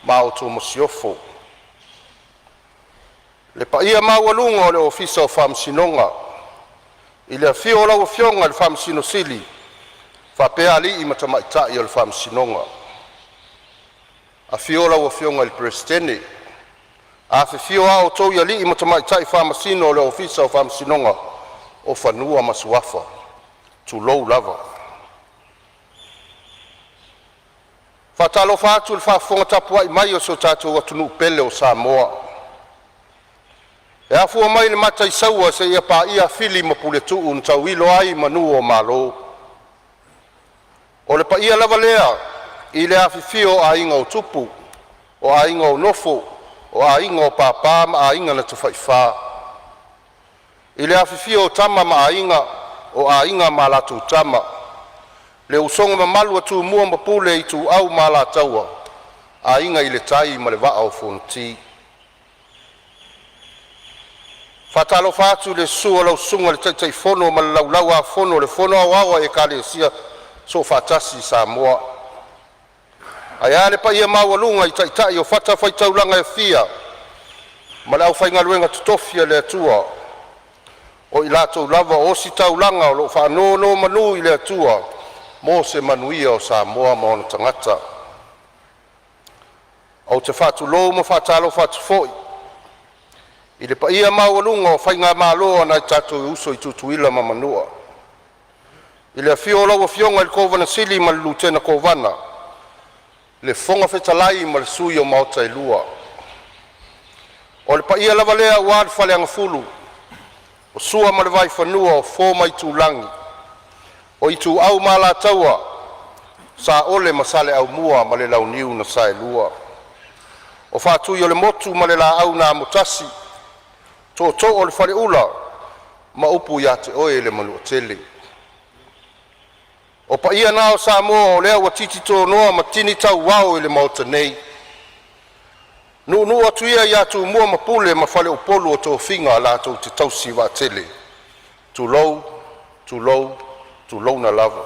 ma a outou Masiofo. Le paia maualuga o le Ofisa o Faamasinoga, i le afio o lau Afioga i le Faamasino Sili faapea alii ma tamaitai o le Faamasinoga. Afio lau Afioga i le Peresetene, afifio alii ma tamaitai Faamasino o le Ofisa o Faamasinoga o Fanua ma Suafa. Tulou lava. E faatalofa atu i le faafofoga tapuai mai a si o tatou atunuu pele o Samoa, e afua mai le Mataisaua seia paia Fili ma Puletuu na tauilo ai manu o Malo. O le paia lava lea i le afifio o Aiga o Tupu, o Aiga o Nofo, o Aiga o Papa ma Aiga na Tafaifa, i le afifio o Tama ma Aiga, o Aiga ma latou Tama, le usoga mamalu a Tumua ma Pule, Ituau ma Alataua, Aiga i le Tai ma le Vaa o Fonoti. E faatalofa atu i le susu o lau Susuga i le Taitaifono ma le Laulau-a-Fono a le Fono Aoao a Ekalesia Soofaatasi i Samoa, ae a le paia maualuga i taitai o fatafaitaulaga e fia ma le aufaigaluega totofi a le Atua o i latou lava o ositaulaga o lo o faanonomanu i le Atua mo se manuia o Samoa ma ona tagata. Ou te faatulou ma faatalofa atu foi i le paia maualuga o faigamalo a nai o tatou uso i Tutuila ma Manua, i le afio o lau Afioga i le Kovana Sili ma le Lutena Kovana, le Fofoga Fetalai ma Sui o Maota e Lua. O le paia lava lea aua le Faleagafulu, o Sua ma le Vaifanua, o Fofo ma Aitulagi, Ituau ma Alataua, Saole ma Saleaaumua ma le Launiu na Saelua, o Faatuiolemotu ma le Laau na Amotasi, Tootoo o le Faleula ma upu ia te oe le Manuatele. O paia na o Samoa o lea ua titi tonoa ma tini tauao i le Maota nei. Nuunuu atu ia ia Tumua ma Pule ma Faleupolu o tofiga latou te tausi vaatele. Tulou, tulou, tulouna lava.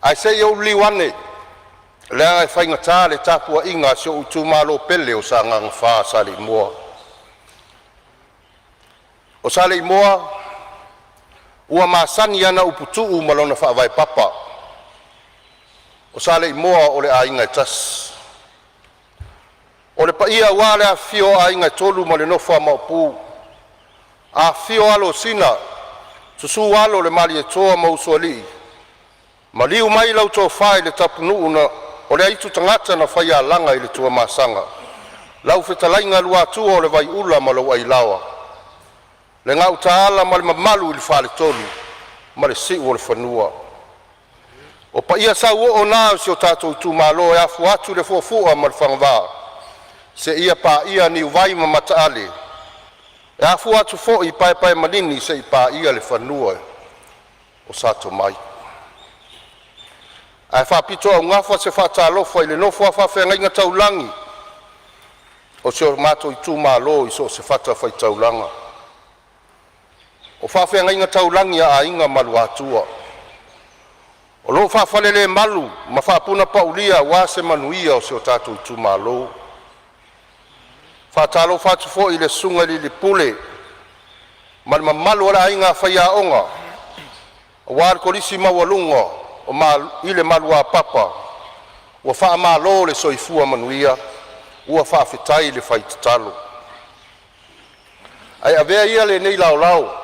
Ae se i ou liliu ane, leaga e faigata le tapuaiga a si ou itumalo pele o Sagaga 4 Saleimoa. O Saleimoa ua masani ana upu tuu ma lona faavae papa. O Saleimoa o le aiga e tasi. O le paia aua le afifio o aiga e tolu ma le nofo a Maopu, afifio alo o Sina, susu alo o le Malietoa ma Usoalii, maliu mai lau tofa i le Tapunuu na o le aitu tagata na faialaga i le Tuamasaga, lau fetalaiga Luatua o le Vaiula ma lou Ailaoa, le Gautaala ma le mamalu i le faletolu ma le siuolefanua. O paia sauoo na o si o tatou itumalo e afua atu i le fuafua ma le fagavā seia paia Niuvai ma Mataale. E afua atu foi i Paepaemalini seia paia le fanua o Sa Tomai. Ae faapitoaugafa se faatalofa i le nofo a faafeagaiga taulagi o si o matou itumalo i so o se fatafaitaulaga. O faafeagaiga taulagi a aiga ma Luatua o lo o faafalelemalu ma faapunapaulia aua se manuia o si o tatou itumalo. E faatalofa atu foi i le susuga i le alii pule ma le mamalu o le aiga faiaoga aua le Kolisi Maualuga i le Maluapapa. Ua faamalo le soifua manuia, ua faafetai le fai tatalo. Ae avea ia lenei laolao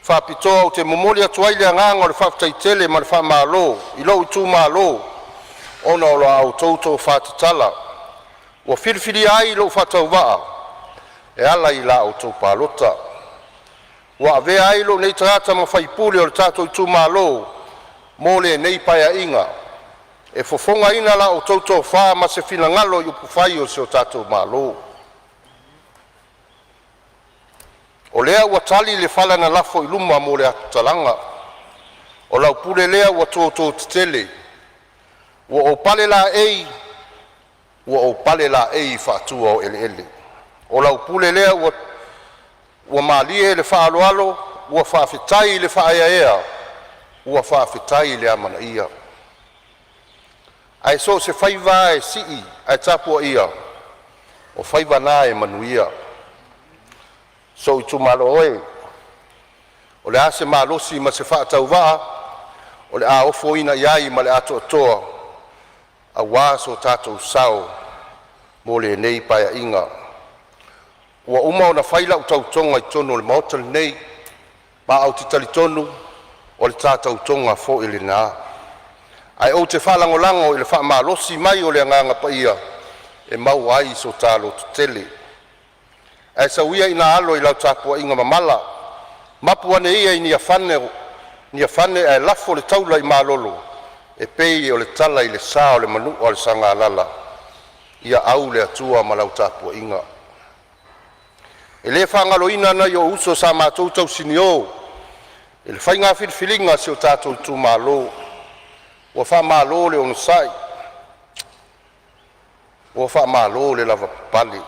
faapitoa ou te momoli atu ai le agaga o le faafetai tele ma le faamalo i lou itumalo ona o la outou tofa tatala ua filifilia ai lou faatauvaa e ala i la outou palota ua avea ai lou nei tagata ma sui usufono o le tatou itumalo mo lenei Paeaiga, e fofogaina la outou tofa ma se finagalo i upufai o si o tatou Malo. O lea ua tali le fala na lafo i luma mo le atu talaga, o lau pule lea ua toto tetele. Ua ou pale laei Ua ou pale laei i faatua o eleele. O lau pule lea ua malie le faaaloalo, ua faafetai le faaeaea, ua faafetai le amanaia. Ae so o se faiva lava e sii ae tapuaia, o faiva na e manuia. Sou itumalo e, o le a se malosi ma se faatauvaa o le a ofoina iai ma le atoatoa aua so tatou sao mo lenei Paeaiga. Ua uma ona fai lau tautoga i totonu o le maota lenei, ma ou te talitonu o le ta tautoga foi lena. Ae ou te faalagolago i le faamalosi mai o le Agaga Paia e maua ai so ta lototele. Ae sau ia ina alo i lau tapuaiga mamala, mapu ane ia i Niafane ae lafo le taula i malolo e pei o le tala i le sa o le manua o le Sagalala. Ia au le Atua ma lau tapuaiga. E le faagaloina nai ou uso sa matou tausinio i le faiga filifiliga a si o tatou itumalo. Ua faamalo le onosai, ua faamalo le lavapapale.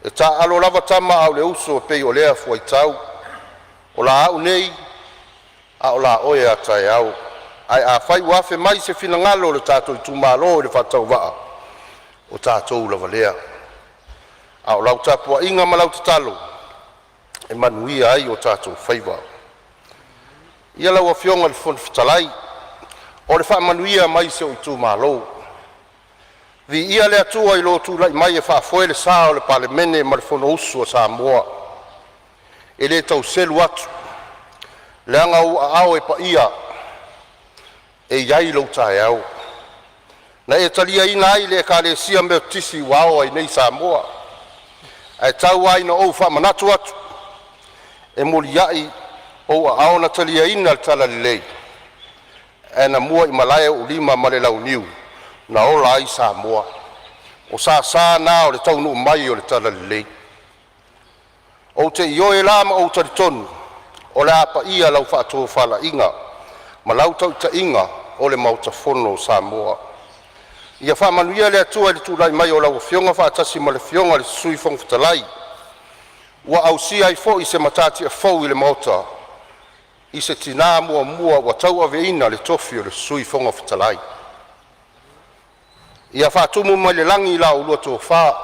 E taaalo lava tama a o le uso, e pei o lea fuaitau, o la au nei a o la oe a taeao. Ae afai ua afe mai se finagalo o le tatou itumalo i le faatauvaa, o tatou lava lea. A o lau tapuaiga ma lau tatalo e manuia ai o tatou faiva. Ia lau Afioga i le Fofoga Fetalai, o le faamanuia mai si ou itumalo. Viia le Atua i lou tulai mai e faafoe le sa o le Palemene ma le Fonousu a Samoa. E le tau selu atu, leaga o ou aao e paia e i ai lou taeao, na e taliaina ai le Ekalesia Metotisi ua ao ai nei Samoa. Ae tau lava ina ou faamanatu atu, e muliai ou aao na taliaina le talalelei, ae na muaimalae ou lima ma le launiu na ola ai Samoa. O sasa na o le taunuu mai o le talalelei. Ou te ioe la ma ou talitonu o le a paia lau faatofalaiga ma lau tautaiga o le Maota Fono o Samoa. Ia faamanuia le Atua i le tulai mai o lau Afioga faatasi ma le Afioga i le Sui Fofoga Fetalai, ua ausia ai foi se matatia fou i le Maota i se tinã muamua ua tauaveina le tofi o le Sui Fofoga Fetalai. Ia faatumu mai le lagi la oulua tofa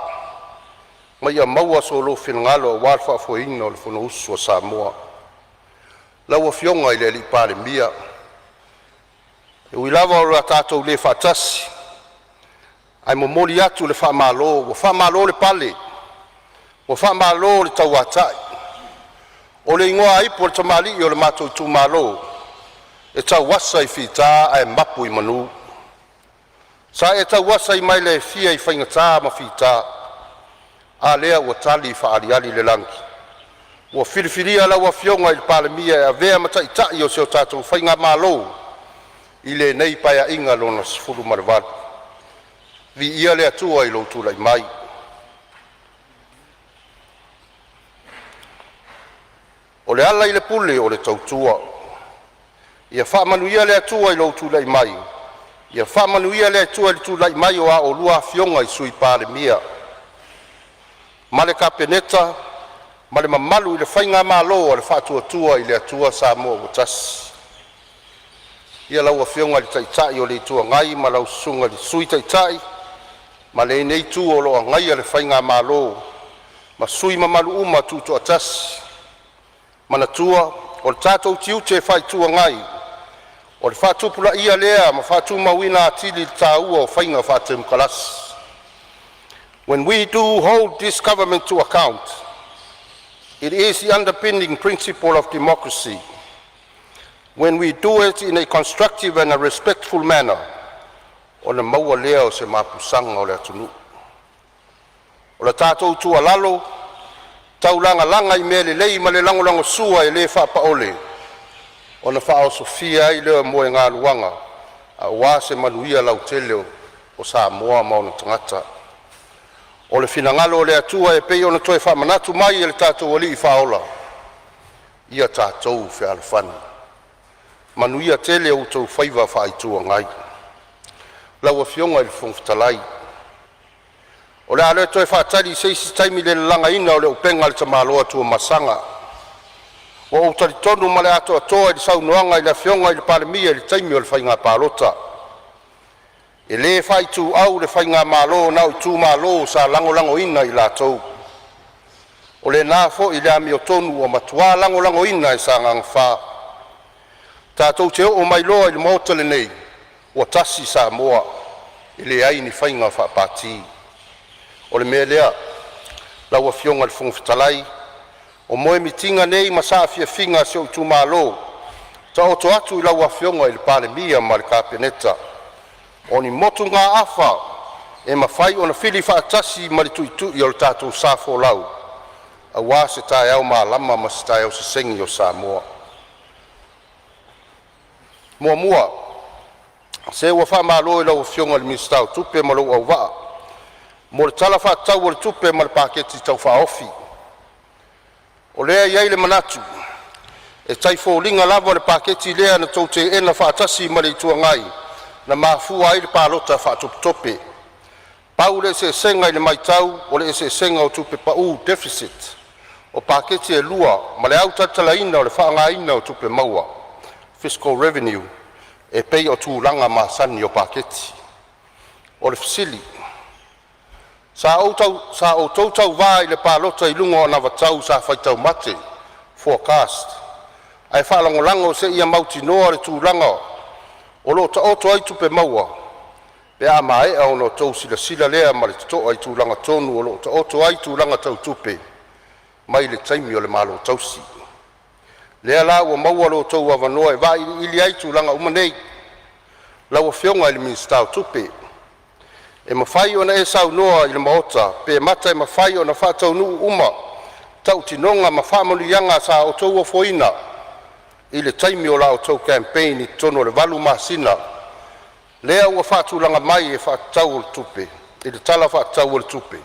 ma ia maua so oulua finagalo aua le faafoeina o le Fonousu a Samoa. Lau Afioga i le Palemia, e ui lava ua tatou le faatasi, ae momoli atu le faamalo, ua faamalo le pale, ua faamalo le tauatai. O le igoa ipu o le tamalii o le matou itumalo, e tauasa i fita ae mapu i manu. Sa e tauasa i maila e fia i faigata ma fita, a lea ua tali faaaliali le lagi, ua filifilia lau Afioga i le Palemia e avea ma Taitai o si o tatou faigamalo i lenei Paeaiga lona XVIII. Viia le Atua i lou tulai mai. O le ala i le pule o le tautua. Ia faamanuia le Atua i lou tulai mai, ia faamanuia le Atua i le tulai mai o a oulua afioga i Sui Palemia ma le Kapeneta ma le mamalu i le faigamalo a le Faatuatua i le Atua Samoa ua Tasi. Ia lau Afioga i le Taitai o le Itu Agai ma lau Susuga i le Sui Taitai ma lenei itu o lo o agaia le faigamalo ma sui usufono mamalu uma tutoatasi. Manatua o le tatou tiute faa-Itu Agai, o le faatupulaia lea ma faatumauina atili le taua o faiga faatemokarasi. When we do hold this government to account, it is the underpinning principle of democracy. When we do it in a constructive and a respectful manner, ona maua lea o se mapusaga o le atunuu. O le tatou tuualalo, taulagalaga i mea lelei ma le lagolagosua e le faapaole, ona faaosofia ai lea o moegaluaga aua se manuia lautele o Samoa ma ona tagata. O le finagalo o le Atua e pei ona toe faamanatu mai e lo tatou Alii Faaola, ia tatou fealofani. Manuia tele outou faiva faa-Itu Agai. Lau Afioga i le Fofoga Fetalai, O le a le toe faatali i se isi taimi le lalagaina o le upega a le tamaloa Tuamasaga. Ua ou talitonu ma le atoatoa i le saunoaga a le Afioga i le Palemia i le taimi o le faiga palota, e le faaituau le faigamalo na o itumalo sa lagolagoina i latou. O lena foi le amiotonu ua matua lagolagoina e Sagaga 4. Tatou te oo mai loa i le Maota lenei, ua tasi Samoa, e leai ni faiga faapati. O le mea lea, lau Afioga i le Fofoga Fetalai, o moemitiga nei ma saafiafiga a si ou itumalo, taoto atu i lau Afioga i le Palemia ma le Kapeneta, o ni motugaafa e mafai ona fili faatasi ma le tuitui o le tatou sa folau aua se taeao malama ma se taeao sesegi o Samoa. Muamua, se ua faamalo i lau Afioga i le Minisita o Tupe ma lou auvaa mo le Tala Faatatau o le Tupe ma le Paketi Tau Faaofi. O lea e i ai le manatu e tau foliga lava o le paketi lea na outou teena faatasi ma le Itu Agai na mafua ai le palota faatopetope. Pau le eseesega i le maitau, o le eseesega o tupe pau (deficit) o paketi e lua ma le autalatalaina o le faaaogaina o tupe maua (fiscal revenue) e pei o tulaga masani o paketi. O le fesili; Sa outou tauva i le palota i luga o anavatau sa faitau mate (forecast) ae faalagolago seia mautinoa le tulaga o lo o taoto ai tupe maua. Pe a maea ona outou silasila lea ma le totoa i tulaga tonu o lo o taoto ai tulaga tau tupe mai le taimi o le malo tausi. Lea la ua maua lo outou avanoa e vailiili ai tulaga uma nei. Lau Afioga i le Minisita o Tupe, e mafai ona e saunoa i le Maota pe mata e mafai ona faataunuu uma tautinoga ma faamanuiaga sa outou ofoina i le taimi o la outou campaign i totonu o le 8 masina lea ua faatulaga mai e faatatau i le Tala Faatatau o le Tupe.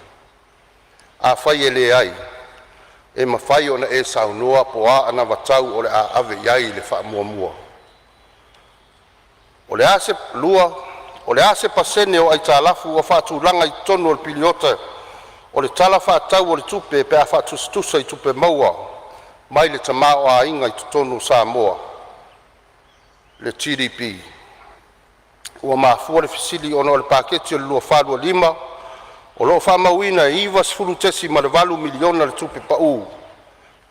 Afai e leai, e mafai ona e saunoa po o a anavatau o le a ave iai le faamuamua. 2. O le a se pasene o aitalafu ua faatulaga i totonu o le piliota o le Tala Faatatau o le Tupe pe a faatusatusa i tupe maua mai le tamaoaiga i totonu o Samoa (GDP)? Ua mafua le fesili ona o le Paketi o le 2024/2025 o lo o faamauina e $90.8 miliona le tupe pau,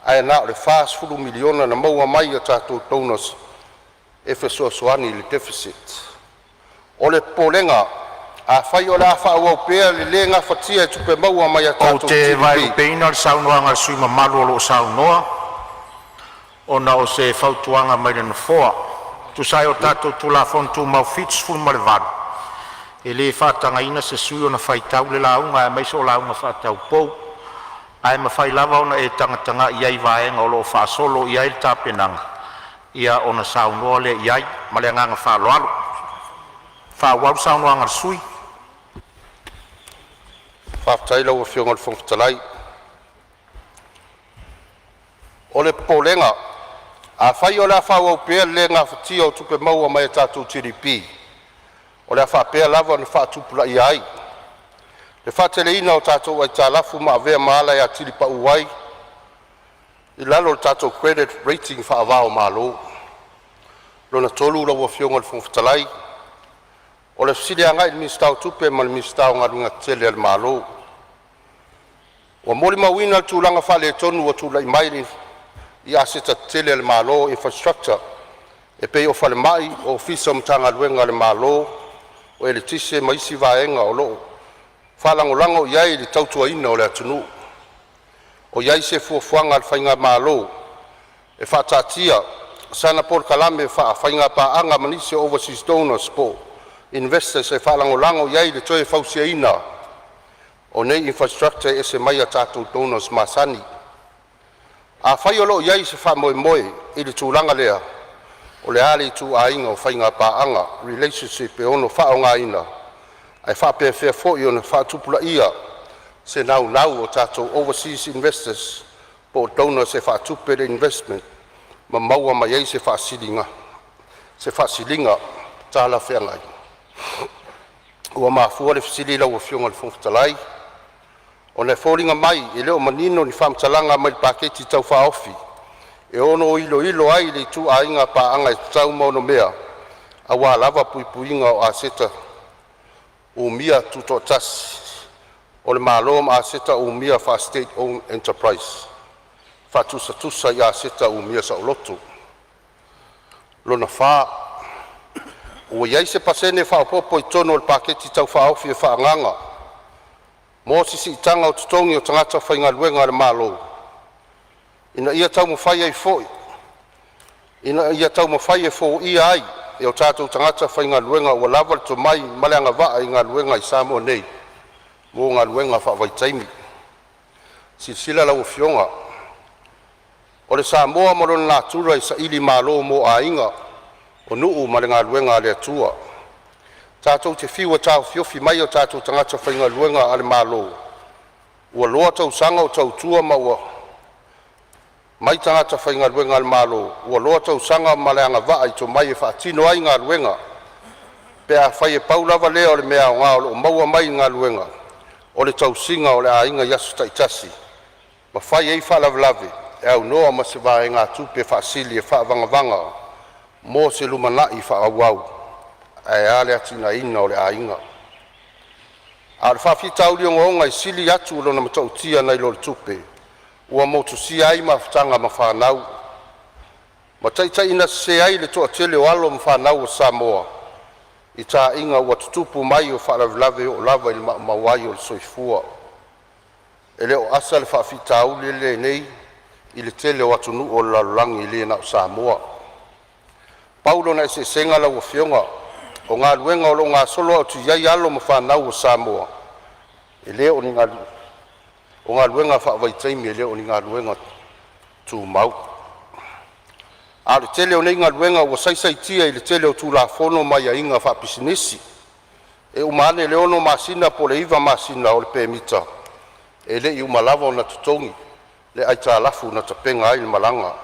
ae na o le $40 miliona na maua mai ia tatou donors e fesoasoani i le deficit. O le popolega, afai o le a faaauau pea le le gafatia e tupe maua mai a Ou tatou te GDP. vaelupeina le saunoaga a le sui usufono mamalu o lo o saunoa, ona o se fautuaga mai le Nofoa. E tusa ai o tatou Tulafono Tumau 78, e le faatagaina se sui usufono ona faitau le lauga aemaise o lauga faataupou. Ae mafai lava ona e tagatagai i ai i vaega o lo o faasolo i ai le tapenaga, ia ona saunoa lea i ai. Ma le agaga faaaloalo. Faaauau le saunoaga a le sui usufono. Faafetai i lau Afioga i le Fofoga Fetalai. O le popolega, afai o le a faaauau pea le le gafatia o tupe maua mai a tatou GDP, o le a faapea lava ona faatupulaia ai le faateleina o tatou aitalafu ma avea ma ala e atili pau ai i lalo o le tatou credit rating faava-o-Malo. Lona tolu lau Afioga i le Fofoga Fetalai, o le fesili agai i le Minisita o Tupe ma le Minisita o Galuega Tetele a le Malo. Ua molimauina le tulaga faaletonu ua tulai mai i aseta tetele a le Malo (infrastructure) e pei o falemai, ofisa o Matagaluega a le Malo, o eletise ma isi vaega o lo o faalagolago i ai le tautuaina o le atunuu. O i ai se fuafuaga a le Faigamalo e faataatia sana polokalame faafaiga paaga ma nisi o overseas donors po o investors e faalagolago i ai le toe fausiaina o nei infrastructure e ese mai a tatou donors masani. Afai o lo o i ai se faamoemoe i le tulaga lea, o le a le ituaiga faiga paaga (relationship) e ono faaaogaina, ae faapefea foi ona faatupulaia se naunau o tatou overseas investors po o donors e faatupe le investment ma maua mai ai se faasiliga talafeagai? Ua mafua le fesili lau Afioga i le Fofoga Fetalai Ona e foliga mai e le o manino ni faamatalaga mai le Paketi Tau Faaofi e ono iloilo ai le ituaiga paaga e tatau ma onomea aua lava puipuiga o aseta umia tutoatasi o le Malo ma aseta umia faa-State Owned Enterprise faatusatusa i aseta umia saoloto. 4. Ua i ai se pasene faaopoopo i totonu o le Paketi Tau Faaofi e faaagaaga mo se siitaga o totogi o tagata faigaluega a le Malo ina ia taumafai e foia ai e o tatou tagata faigaluega ua lava le tomai ma le agavaa i galuega i Samoa nei mo galuega faavaitaimi. Silasila lau Afioga, o le Samoa ma lona natura e sailimalo mo aiga, o nuu ma le galuega a le Atua. Tatou te fiu e taofiofi mai o tatou tagata faigaluega a le Malo ua loa tausaga o tautua ma ua mai tagata faigaluega a le Malo ua loa tausaga ma le agavaa i tomai e faatino ai galuega, pe afai e pau lava lea o le mea aoga o lo o maua mai i galuega, o le tausiga o le aiga i aso taitasi ma fai ai faalavelave e aunoa ma se vaegatupe faasili e faavagavaga mo se lumanai faaauau, ae a le atinaeina o le aiga. A o le faafitauli ogaoga e sili atu lona matautia nai lo le tupe, ua motusia ai mafutaga ma fanau, ma taitaiina sese ai le toatele o alo ma fanau a Samoa i taaiga ua tutupu mai o faalavelave e oo lava ina maumau ai le soifua. E le o asa le faafitauli lenei i le tele o atunuu o le lalolagi, e le na o Samoa. Pau lona eseesega lau Afioga, o galuega o lo o gasolo atu ai alo ma fanau a Samoa, e le o ni galuega faavaitaimi, e le o ni galuega tumau. A o le tele o nei galuega ua saisaitia i le tele o Tulafono ma aiaiga faapisinisi. E uma ane le 6 masina po o le 9 masina o le pemita, e le i uma lava ona totogi le aitalafu na tapena ai le malaga.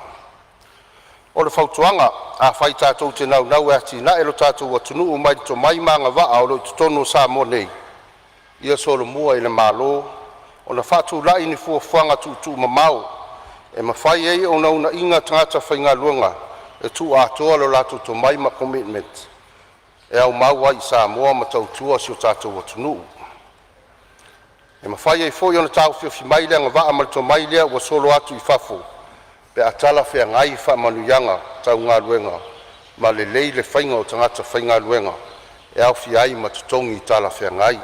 O le fautuaga, afai tatou te naunau e atiae lo tatou atunuu mai le tomai ma agavaa o lo o i totonu o Samoa nei, ia solomua i le Malo ona faatulai ni fuafuaga tuutuumamao e mafai ai ona uunaia tagata faigaluega e tuuatoa lo latou tomai ma commitment e aumau ai i Samoa ma tautua si o tatou atunuu. E mafai ai foi ona taofiofi mai le agavaa ma le tomai lea ua solo atu i fafo pe a talafeagai faamanuiaga tau galuega ma lelei le faiga o tagata faigaluega e aofia ai ma totogi talafeagai.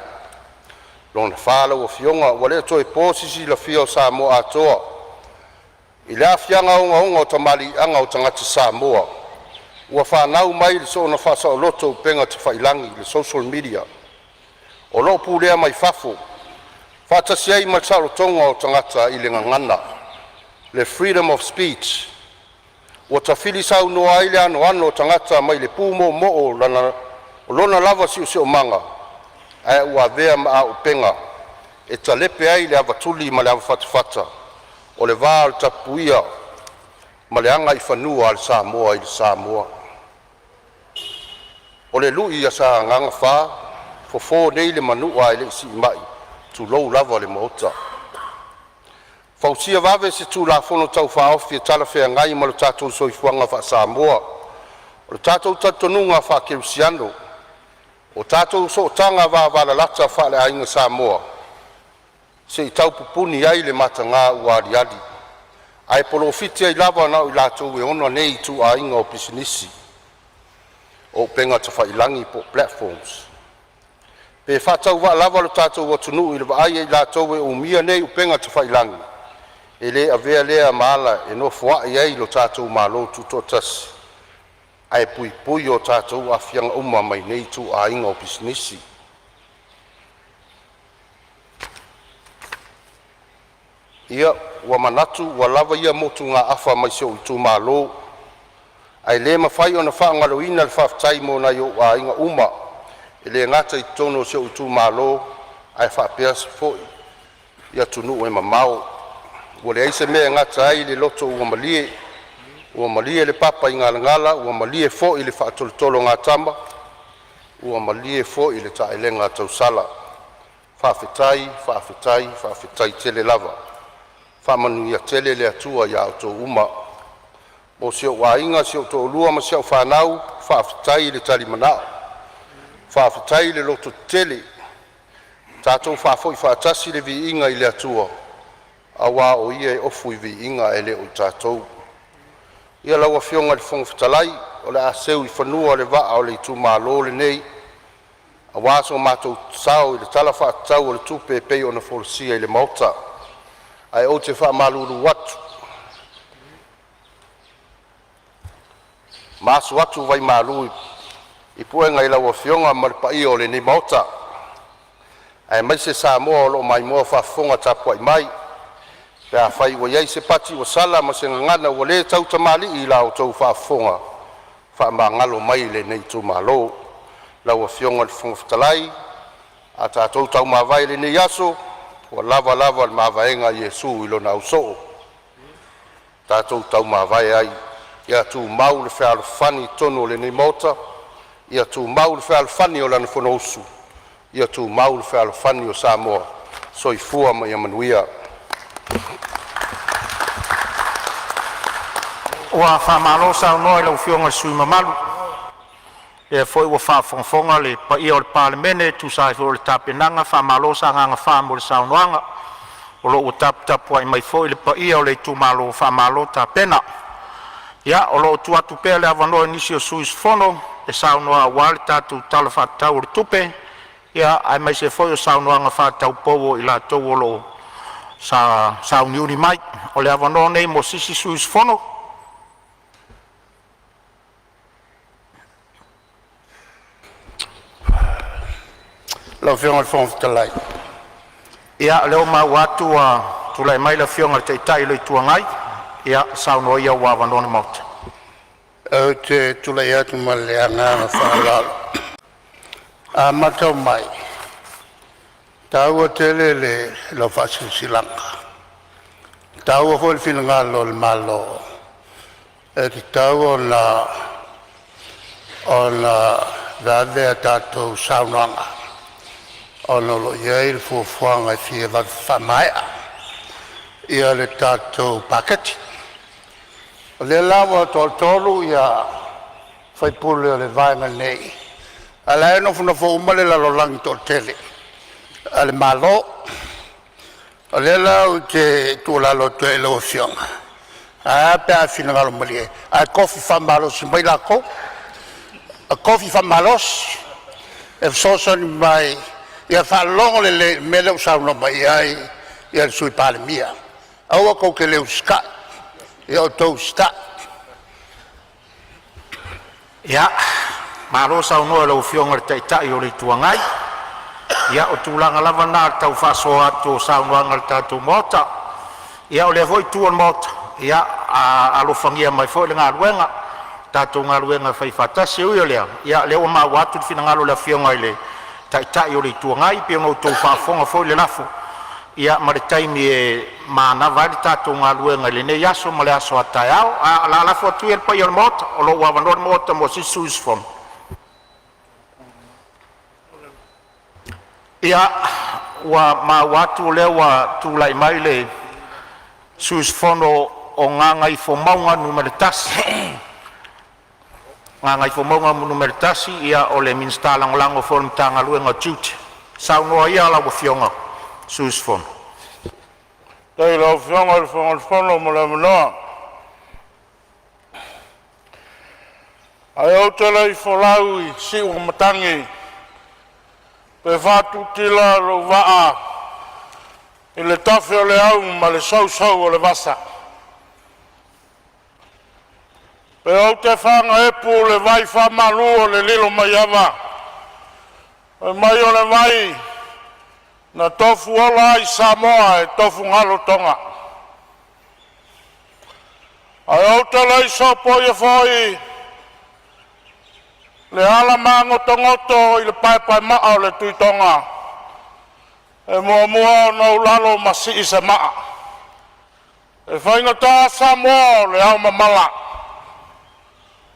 Lona fa lau Afioga, ua le o toe po se silafia o Samoa atoa i le aafiaga ogaoga o tamaliiaga o tagata Samoa ua fanau mai le soona faasaoloto o upega tafailagi (social media) o lo o pulea mai fafo, faatasi ai ma le saolotoga o tagata i le gagana (le freedom of speech) ua tafili saunoa ai le anoano o tagata mai le pu moomoo o lona lava siosiomaga, ae ua avea ma auupega e talepe ai le avatuli ma le avafatafata o le va o le tapuia ma le agaifanua a le Samoa i le Samoa. O le lui a Sagaga 4, fofo nei le manua ae le i siimai, tulou lava le Maota. Fausia vave se Tulafono Tau Faaofi e talafeagai ma lo tatou soifuaga faa-Samoa. O le tatou talitonuga faakerisiano, o tatou sootaga vavalalata faaleaiga Samoa, se i tau pupuni ai le mataga ua aliali, ae polofiti ai lava na o i latou e ona nei ituaiga pisinisi o upega tafailagi po o platforms. Pe faatauvaa lava lo tatou atunuu i le vaai a i latou e umia nei upega tafailagi, e le avea lea ma ala e nofoai ai lo tatou Malo Tutoatasi ae puipui o tatou aafiaga uma mai nei ituaiga pisinisi. Ia, ua manatu ua lava ia motugaafa mai si ou itumalo, ae le mafai ona faagaloina le faafetai mo nai ou aiga uma e le gata i totonu o si ou itumalo ae faapea foi i atunuu e mamao. Ua leai se mea e gata ai le loto ua malie, ua malie le papa i galagala ua malie foi le faatolotolo a gatama, ua malie foi le taelega a tausala. Faafetai, faafetai, faafetai tele lava. Faamanuia tele le Atua ia outou uma. Mo si ou aiga, si ou toalua ma si au fanau, faafetai le talimanao, faafetai le lototetele. Tatou faafoi faatasi le viiga i le Atua aua o Ia e ofu i viiga ae le o tatou. Ia lau Afioga i le Fofoga Fetalai, o le a seu i fanua le vaa o le itumalo lenei aua so matou sao i le Tala Faatatau o le Tupe e pei ona folasia i le Maota. Ae ou te faamalulu atu ma asu atu vaimalu i puega i lau Afioga ma le paia o lenei Maota, aemaise Samoa o lo o maimoa faafofoga tapuai mai. Pe afai ua i ai se pati ua sala ma se gagana ua le tautamalii i la outou faafofoga, faamagalo mai lenei itumalo. Lau Afioga i le Fofoga Fetalai, a tatou taumavae i lenei aso, ua lava lava le mavaega a Iesu i lona ausoo. Tatou taumavae ai, ia tumau le fealofani i totonu o lenei Maota, ia tumau le fealofani o lana Fonousu, ia tumau le fealofani o Samoa. Soifua ma ia manuia. Ua faamalo saunoa i lau Afioga i le sui usufono mamalu, o lea foi ua faafogafoga le paia o le Palemene e tusa ai foi o le tapenaga. Faamalo Sagaga 4 mo le saunoaga, o lo o ua taputapuai mai foi le paia o le itumalo, faamalo tapena. Ia, o lo o tuu atu pea le avanoa i nisi o sui usufono e saunoa aua le tatou Tala Faatatau o le Tupe, aemaise foi o saunoaga faataupou a i latou o lo o sa sauniuni mai. O le avanoa lenei mo se isi sui usufono. Lau Afioga i le Fofoga Fetalai. Ia, o lea ua maua atu ua tulai mai le Afioga i le Taitai o le Itu Agai. Ia, saunoa ia ua avanoa le Maota. Ou te tulai atu ma le agaga faaaloalo. A matau mai, e taua tele lau faasilasilaga, e taua foi le finagalo o le Malo e tatau ona vave a tatou saunoaga ona o lo o i ai le fuafuaga e fia vave faamaea le tatou paketi. O lea la ua toatolu ia sui usufono o le Vaega nei, a o la e nofonofo uma le lalolagi toatele a le Malo. O lea la ou te tuualalo atu ai i lau Afioga, ae a pe a e finagalo malie ae tofi faamalosi mai latou, tofi faamalosi e fesoasoani mai ia faalogo lelei i le mea lea ua saunoa mai ai le Sui Palemia. Aua tou te le usitai, ia outou usitai. Ia, malo saunoa i lau Afioga i le Taitai o le Itu Agai. Ia, o tulaga lava na o le tau faasoa atu o saunoaga a le tatou Maota. Ia, o lea foi itu o le Maota, ia alofagia mai foi le galuega, le tatou galuega e faifaatasi. E ui o lea, ia o lea ua maua atu le finagalo o le Afioga i le Taitai o le Itu Agai, pei ona outou faafofoga foi i le lafo ma le taimi e manava ai le tatou galuega i lenei aso ma le aso a taeao. Ae o le a lafo atu ia i le paia o le Maota, o lo o ua avanoa le Maota mo se isi sui usufono. Ia, ua maua atu o lea ua tulai mai le sui usufono mo Gagaifomauga Nu.1, ia o le Minisita Lagolago foi o le Matagaluega o Tiute. Saunoa ia lau Afioga i le sui usufono. Faafetai i lau Afioga i le Fofoga Fetalai mo le avanoa. Ae ou te le i folau i siu o matagi pe faatutila lou vaa i le tafe o le au ma le sousou o le vasa, pe ou te fagaepu i le vai faamalu o le Lilomaiava fai mai o le vai na tofuola ai Samoa e tofugalu toga. Ae ou te le i sopoia foi le ala magotogoto i le paepaemaa o le Tuitoga, e muamua ona ou lalo ma sii se maa, e faigata Samoa o le aomamala.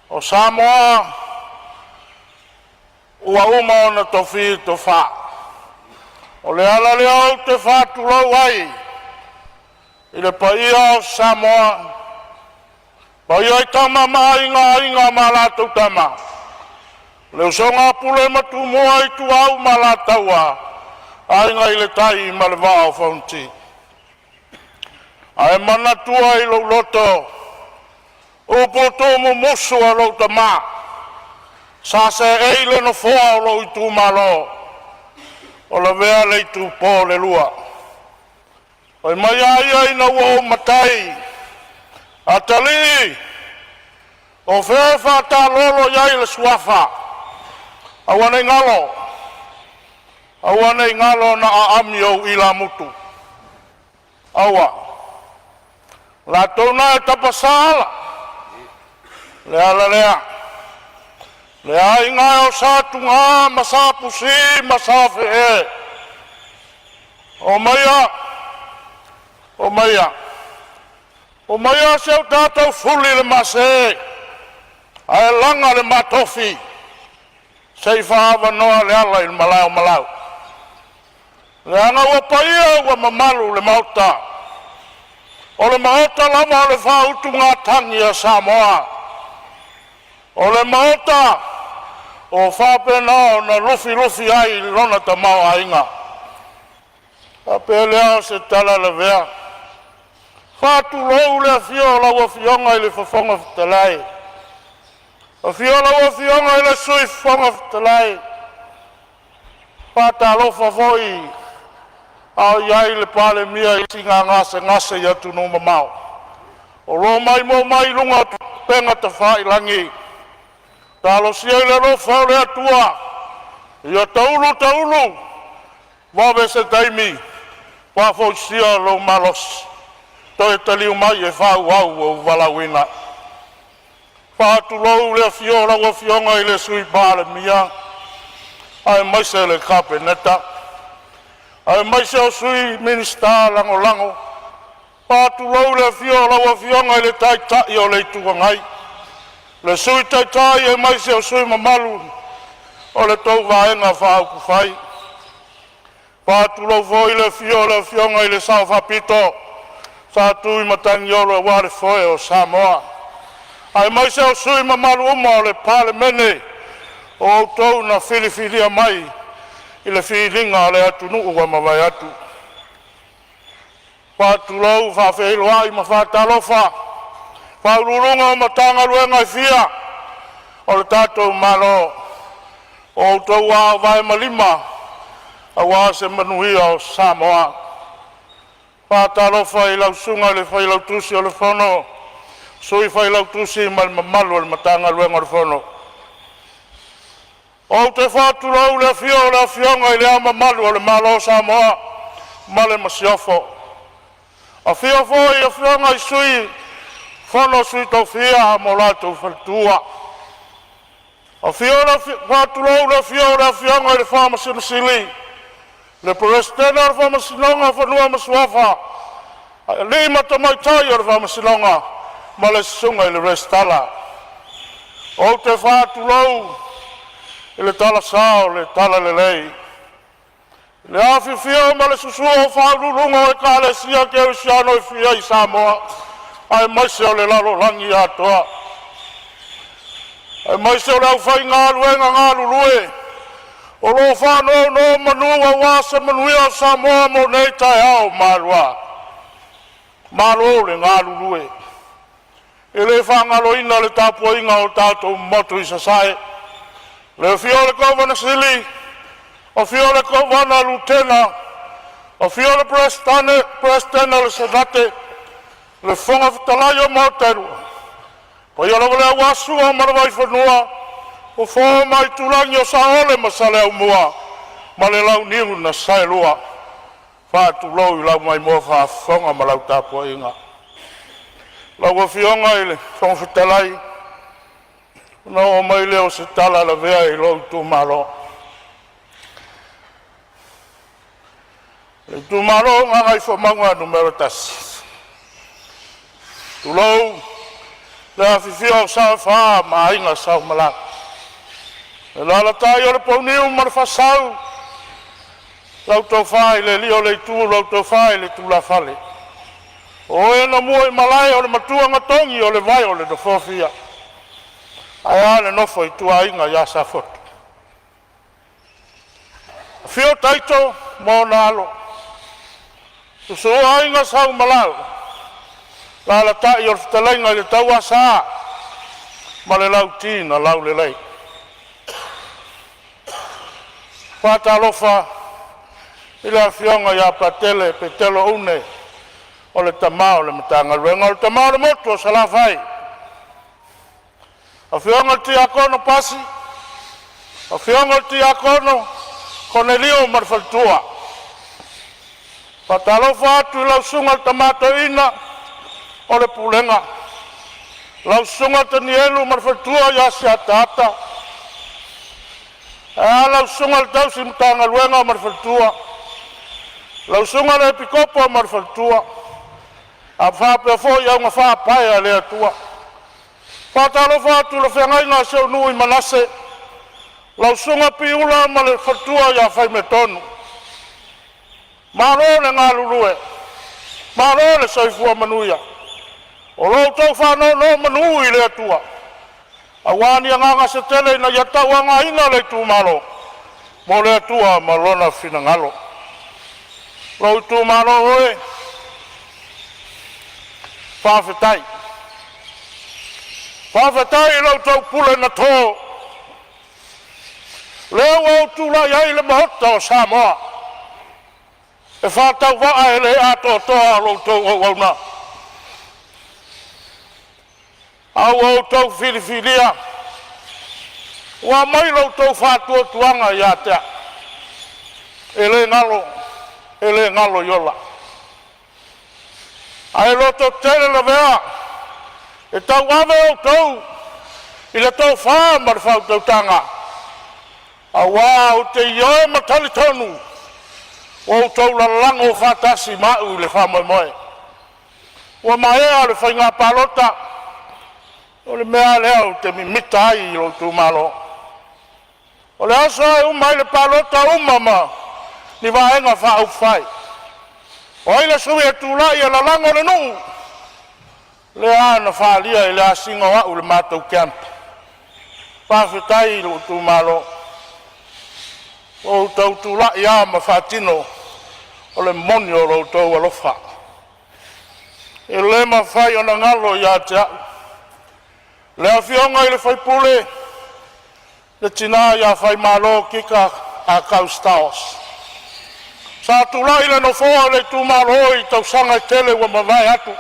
O Samoa ua uma ona tofi tofa. O le ala lea ou te faatulou ai i le paia o Samoa, paia i Tama ma Aiga, Aiga ma latou Tama, le usoga a Pule ma Tumua, Ituau ma Alataua, Aiga i le Tai ma le Vaa o Fonoti. Ae manatua i lou loto upu tuumumusu a lou tama, sa seei le nofoa o lou itumalo, o lavea le itupo o le lua. Fai mai a ia ina ua ou matai, “Atalii, o fea e faatalolo i ai le suafa?” Aua ne i galo, aua ne i galo na aami ou ilamutu. Aua, o latou na e tapasa ala, o le ala lea. Le aiga e o Sa Tuga ma Sa Pusi ma Sa Fee, omaia, omaia, omaia se o tatou fuli le maase ae laga le matofi se i faaavanoa le ala i le malae o Malau. Leaga ua paia ua mamalu le Maota, o le Maota lava o le faautugatagi a Samoa, o le Maota o faapena ona lufilufi ai lona tamaoaiga. Faapea lea o se tala lavea, faatulou le afio o lau Afioga i le Fofoga Fetalai, afio lau Afioga i le Sui Fofoga Fetalai. Faatalofa foi a o i ai le Palemia i siiga gasegase i atunuu mamao, o lo o maimoa mai i luga o upega tafailagi. Talosia i le alofa o le Atua ia taulu taulu, vave se taimi faafoisia lou malosi toe taliu mai e faaauau lou valaauina. Faatulou le afio o lau Afioga i le Sui Palemia aemaise le Kapeneta aemaise o Sui Minisita Lagolago. Faatulou le afio o lau Afioga i le Taitai o le Itu Agai, le Sui Taitai aemaise o sui usufono mamalu o la outou Vaega Faaupufai. Faatulou foi le afio o le Afioga i le Sao Faapito, Satuimatangiolo aua le foe o Samoa, aemaise o sui usufono mamalu uma o le Palemene o outou na filifilia mai i le filiga a le atunuu ua mavae atu. Faatulou, faafeiloai ma faatalofa Ofisa Sili o Pulega o Matagaluega e fia o le tatou Malo, o outou o vae ma lima aua se manuia o Samoa. Faatalofa i lau Susuga i le Failautusi o le Fono, Sui Failautusi ma le mamalu o le Matagaluega o le Fono. Ou te faatulou i le afio o le Afioga i Le Ao Mamalu o le Malo o Samoa ma le Masiofo. Afio foi Afioga i Sui o le Fono a Sui Tofia ma lo latou faletua. Afio le Faatulou i le afio o le Afioga i le Faamasino Sili, le Peresetene o le Faamasinoga o Fanua ma Suafa, alii ma tamaitai o le Faamasinoga ma le susuga i le Resitala. Ou te faatulou i le talasa o le talalelei i le afifio ma le susu o faauluuluga o Ekalesia Kerisiano e fia i Samoa aemaise o le lalolagi atoa, aemaise o le aufaigaluega galulue o lo o faanonomanu aua se manuia o Samoa mo nei, taeao ma alua. Malo le galulue. E le faagaloina le tapuaiga o tatou motu i Sasae, le afio o le Kovana Sili, afio le Kovana Lutena, afio le Peresetene o le Senate, le Fofoga Fetalai o Maota e Lua, paia lava lea aua Sua ma le Vaifanua, Fofo ma Aitulagi, Saole ma Saleaaumua ma le Launiu na Saelua. Faatulou i lau maimoa faafofoga ma lau tapuaiga. Lau Afioga i le Fofoga Fetalai, ona oo mai lea o se tala lavea i lou itumalo. Le itumalo o Gagaifomauga Nu.1, tulou le afifio o Sao e Fa ma Aiga Sa Umalagi, alaalatai o le Pouniu ma le Faasau. Lau Tofa i le Alii o le Itu, lau Tofa i le Tulafale. O oe na muaimalae o le Matuanatogi o le vai o le Nofoafia. Ae a le nofo a ituaiga ia Safotu. Afio Taito ma ona Alo, susu Aiga Sa Umalau, alaalatai le fetalaiga i le Tauasa ma le Lauti na Laulelei. Faatalofa i le afioga ia Patele Petelo Une o le tama o le Matagaluega, o le tama o le motu o Salafai. Afioga i le Tiakono Pasi, afioga i le Tiakono Konelio ma le faletua. Faatalofa atu i lau susuga i le tama toeaina o le pulega, lau susuga Tanielu ma le faletua ia Siataata, ae a lau susuga i le tausi Matagaluega ma le faletua, lau susuga i le Epikopo ma le faletua, ae faapea foi augafaapae a le Atua. Faatalofa atu i le feagaiga a si ou nuu i Manase, lau susuga Piula ma le faletua ia Faimetonu. Malo le galulue, malo le soifua manuia. O lo outou faanonomanu i le Atua aua ni agaga se tele ina ia tauaogaina le itumalo mo le Atua ma lona finagalo. Lou itumalo e, faafetai. Faafetai i la outou pule na to, lea ua ou tulai ai i le Maota o Samoa e faatauvaa e le atoatoa la outou auauna. A ua outou filifilia ua aumai lo outou faatuatuaga ia te au, e le galo, e le galo iola. Ae lototele lavea e tauave outou i le tofa ma le faautautaga, aua ou te ioe ma talitonu ua outou lalago faatasi ma au i le faamoemoe. Ua maea le faiga palota, o le mea lava lea ou te mimita ai i lou itumalo. O le aso lava e uma ai le palota, uma ma ni Vaega Faaupufai. O ai le sui e tulai e lalago le nuu? Lea na faaalia i le asiga o au i le matou camp. Faafetai i lou itumalo, ua outou tulai lava ma faatino o le moni o lo outou alofa. E le mafai ona galo ia te au le afioga i le sui usufono le tina ia Faimalo Kika Akau Stowers. Sa tulai i le nofoa o le itumalo i tausaga e tele ua mavae atu.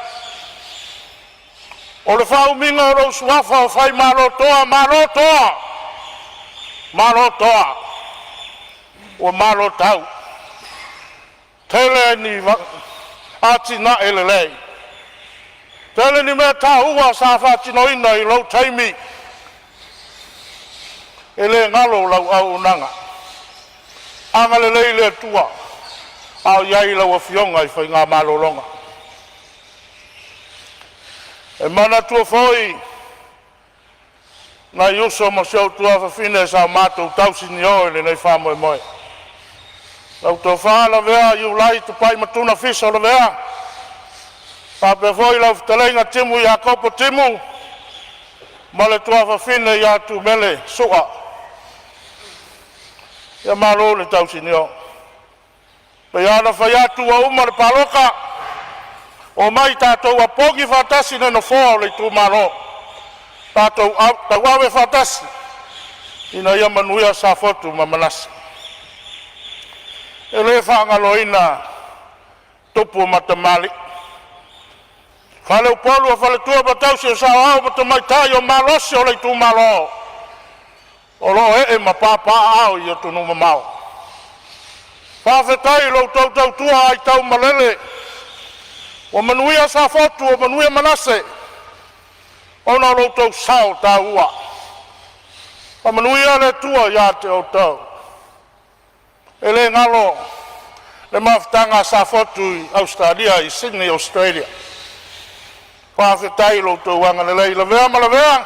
O le faaumiga o lou suafa o Faimalotoa, malo toa, malo toa, ua malo tau. Tele ni atinae lelei, tele ni mea taua sa faatinoina i lou taimi, e le galo lau auaunaga. Agalelei le Atua a o i ai lau Afioga i faiga malologa. E manatua foi nai uso ma si ou tuafafine sa matou tausinio i lenei faamoemoe, lau tofa Lavea Iulai Tupai Matuna Fiso Lavea, faapea foi lau fetalaiga Timu Iakopo Timu ma le tuafafine ia Tumele Sua. Ia malo le tausinio. E pei lava ona fai atu ua uma le palota, omai tatou opogi faatasi le nofoa o le itumalo, tatou tauave faatasi ina ia manuia Safotu ma Manase. E le faagaloina tupu ma tamalii, faleupolu o faletua ma tausi o saoao ma tamaitai o malosi o le itumalo o lo o ee ma papaaao i atunuu mamao. Faafetai i lo outou tautua aitaumalele ua manuia Safotu, ua manuia Manase ona o lo outou sao taua. Faamanuia le Atua ia te outou. E le galo le mafutaga a Safotu i Ausetalia i Sydney Australia. Faafetai i lo outou agalelei, Lavea ma Lavea,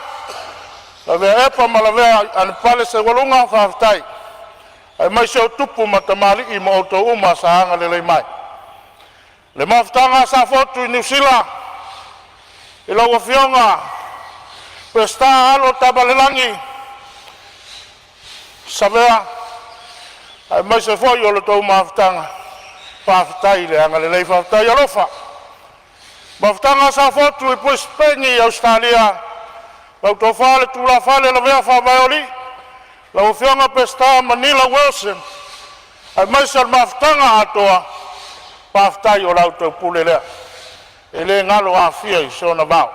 Lavea Epa ma Lavea Anapale Seualuga, faafetai. Aemaise o tupu ma tamalii ma outou uma sa agalelei mai. Le mafutaga a Safotu i Niu Sila i lau Afioga Peseta Alo Tamalelagi Savea aemaise foi o le tou mafutaga, faafetai le agalelei, faafetai alofa. Mafutaga a Safotu i Brisbane, Ausetalia, lau Tofa le Tulafale Lavea Faavaeoalii, lau Afioga Peseta Manila Wilson aemaise o le mafutaga atoa, faafetai o la outou pule lea e le galo Afia i sona vao.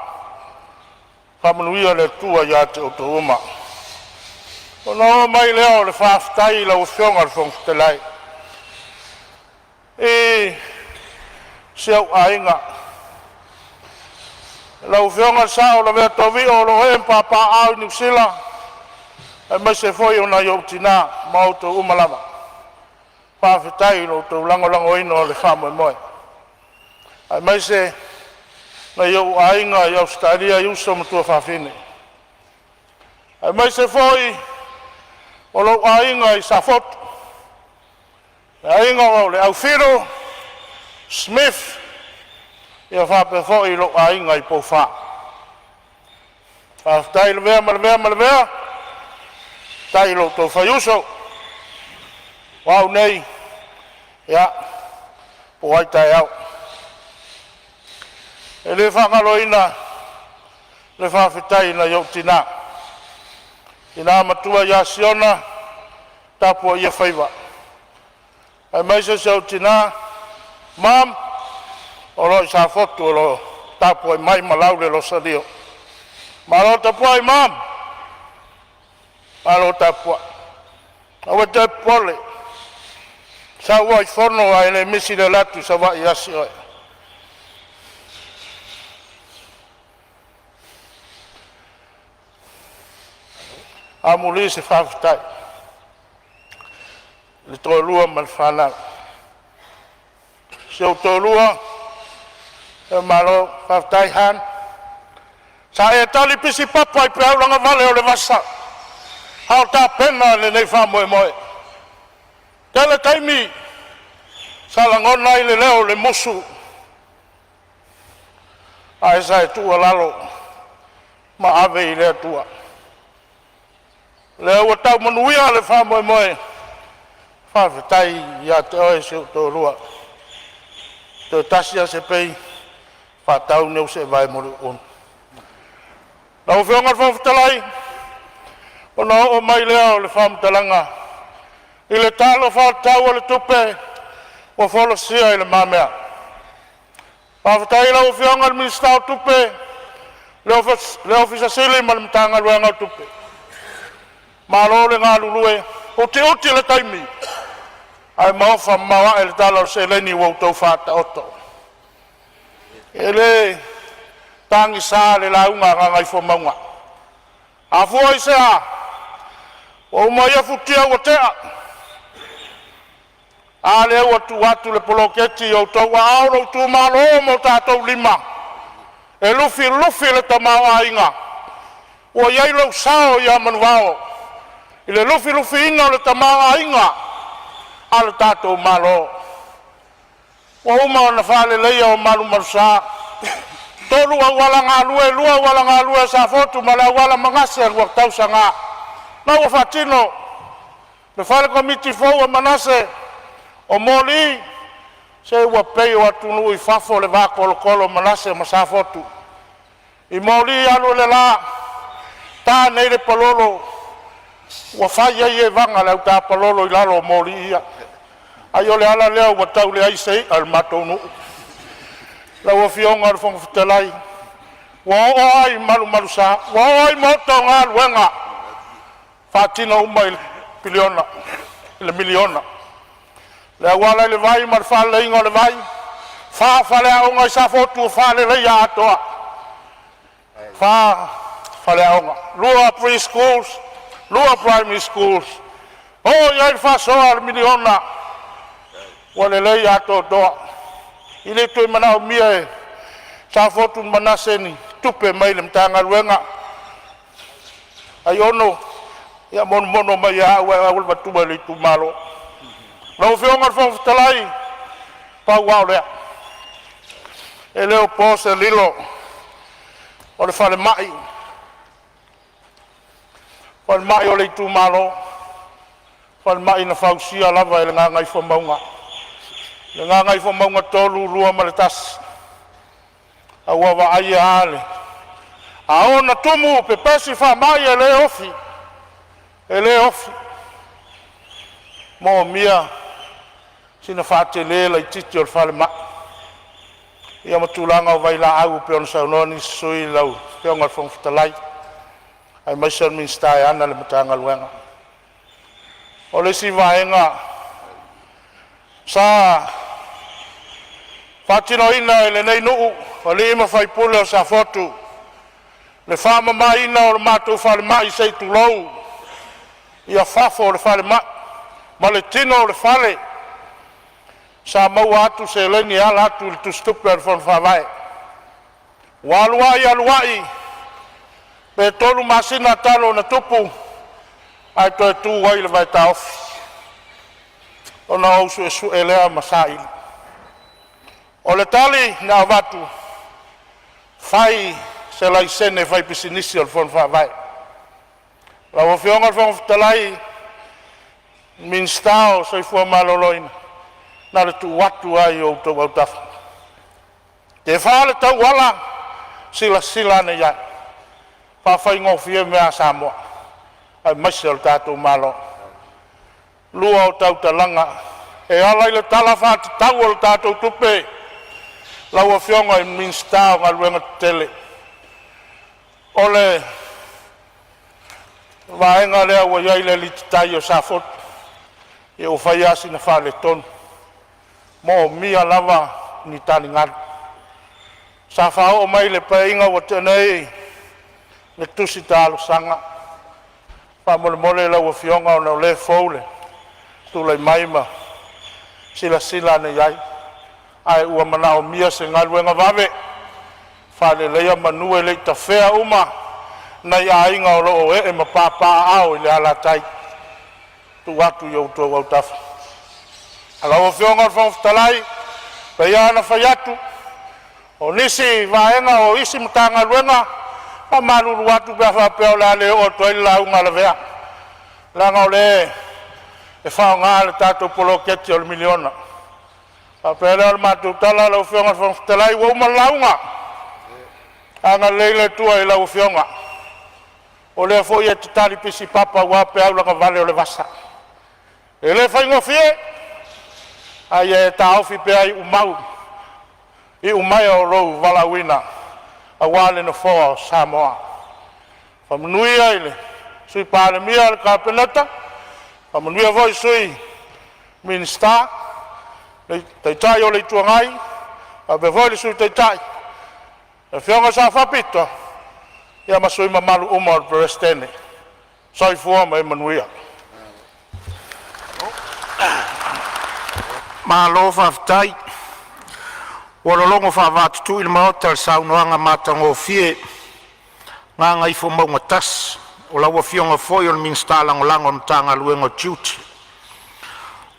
Faamanuia le Atua ia te outou uma. Ona oo mai lea o le faafetai i lau Afioga i le Fofoga Fetalai i si ou aiga, lau Afioga i le Sao Lavea Tovio o lo o ee ma papaaao i Niu Sila aemaise foi o nai ou tina ma outou uma lava, faafetai i lo outou lagolagoina o le faamoemoe, aemaise nai ou aiga i Ausetalia i uso ma tuafafine, aemaise foi o lou aiga i Safotu, le aiga o le Aufilu Smith, ia faapea foi lou aiga i Poufa. Faafetai Lavea ma Lavea ma Lavea, faafetai i lo outou faiuso. O au nei, ia, po o ai taeao. E le faagaloina le faafetai i nai ou tina, tina matua ia Siona tapuaia faiva aemaise si ou tina Mom o lo o i Safotu o lo o tapuai mai ma lau le losalio. Malo tapuai mom, malo tapuai. Aua e te popole, sau lava i Fono ae le misi le alu atu i Savaii e asi oe. Amuli se faafetai i le toalua ma le fanau. Si ou toalua, faamalo faafetai Hon. Sa e tali pisi papa i peau lagavale o le vasa a o tapena lenei faamoemoe. Tele taimi sa lagona ai le leo o le musu, ae sa e tuualalo ma ave i le Atua. O lea ua tau manuia le faamoemoe. Faafetai ia te oe si ou toalua. Toe tasi lava se pei faatau seevae mo Lau Afioga i le Fofoga Fetalai, ona oo mai lea o le faamatalaga i le Tala Faatatau o le Tupe ua folasia i lumamea. Faafetai i lau Afioga i le Minisita o Tupe, le Ofisa Sili ma le Matagaluega o Tupe. Malo le galulue, utiuti le taimi ae maofa mamao ae le tala o le seleni ua outou faataoto. E le tagisa le lauga a Gagaifomauga, a fua i sea ua uma ia futia ua tea, a lea ua tuu atu le poloketi i outou aao, lou itumalo ma o tatou lima e lufilufi le tamaoaiga. Ua i ai lou sao ia Manuvao i le lufilufiina o le tamaoaiga a lo tatou Malo. Ua uma ona faaleleia o malumalusa, tolu auala galue, lua auala galue a Safotu ma le auala Manase ua tausaga la ua faatino le fale komiti fou a Manase. O moli se ua pei o atunuu i fafo le va tolotolo o Manase ma Safotu. I moli alu le la, ta nei le palolo ua fai ai evaga a le autapalolo i lalo o moli ia. Ai o le ala lea ua tau leai se i'a a le matou nuu. Lau Afioga i le Fofoga Fetalai, ua oo lava i malumalusa, ua oo lava i maota o galuega, faatino uma i le piliona, i le miliona. Le auala i le vai ma le faaleleiga o le vai, fa faleaoga i Safotu ua faaleleia atoa, fa faleaoga, lua pre-schools, lua primary schools. Oo i ai le faasoa a le miliona ua lelei atoatoa. E le toe manaomia e Safotu ma Manase ni tupe mai le Matagaluega. Aiono Ia monomono mai ia au ae au avatua i le itumalo. Lau Afioga i le Fofoga Fetalai, pau lava o lea, e le o po se lilo, o le falemai, falemai o le itumalo, falemai na fausia lava e le Gagaifomauga, le Gagaifomauga 3, 2 ma le 1, a ua vaaia lava le ao na tumu pepesi faamai e le ofi, e le ofi. Moomia sina faatele laitiiti o le falemai ia ma tulaga o vailaau e pei ona saunoa nisi o sui usufono lau Afioga i le Fofoga Fetalai aemaise o le Minisita e ana le Matagaluega. O le isi vaega sa faatinoina e lenei nuu, o alii ma faipule o Safotu, le faamamaina o le matou falemai, se i tulou, ia fafo o le falemai ma le tino o le fale. Sa maua atu seleni e ala atu i le tusitupe a le Fono Faavae. Ua alu ai alu ai, pe 3 masina talu ona tupu ae toe tu ai le vaetaofi. Ona ou suesue lea ma saili. O le tali na avatu, fai se laisene faipisinisi o le Fono Faavae. Lau Afioga i le Fofoga Fetalai, Minisita o le Soifua Maloloina, na o le tuu atu lava i outou autafa. Tefa le tauala, silasila ane i ai, faafaigofie mea a Samoa aemaise o le tatou Malo. Lua o tautalaga e ala i le Tala Faatatau o le tatou Tupe lau Afioga i le Minisita o Galuega Tetele, o le vaega lea ua i ai le alititai o Safotu, ia ua fai lava sina faaletonu. E moomia lava ni taligalu. Sa faaoo mai i le Paeaiga ua tea nei le tusi talosaga. Faamolemole lau Afioga ona o lea e fou le tulai mai ma silasila ane i ai, ae ua manaomia se galuega vave e faaleleia manu e le i tafea uma nai aiga o lo o ee ma papaaao i le alatai. Tuu atu i outou autafa. Lau Afioga i le Fofoga Fetalai, e pei lava ona fai atu, o nisi vaega o isi Matagaluega, e faamalulu atu pe a faapea o le a le oo atu i ai le lauga a Lavea, leaga o lea e faaaoga le tatou poloketi o le miliona. Ona faapea lea o le matou tala, lau Afioga i le Fofoga Fetalai, ua uma le lauga. Agalelei le Atua i lau Afioga, o lea foi e te talipisi papa aua peau lagavale o le vasa. E le faigofie, a ia e taofi pea iumau iumaea o lou valaauina aua le Nofoa o Samoa. Faamanuia i le Sui Palemia, le Kapeneta, faamanuia foi i Sui Minisita, le Taitai o le Itu Agai faapea foi le Sui Taitai, le Afioga i le Sao Faapito, ia ma sui usufono mamalu uma o le Peresetene. Soifua ma ia manuia. Malo faafetai. Ua lologo faaavatutu le Maota i le saunoaga matagofie a Gagaifomauga 1, o lau Afioga foi o le Minisita Lagolago o le Matagaluega o Tiute.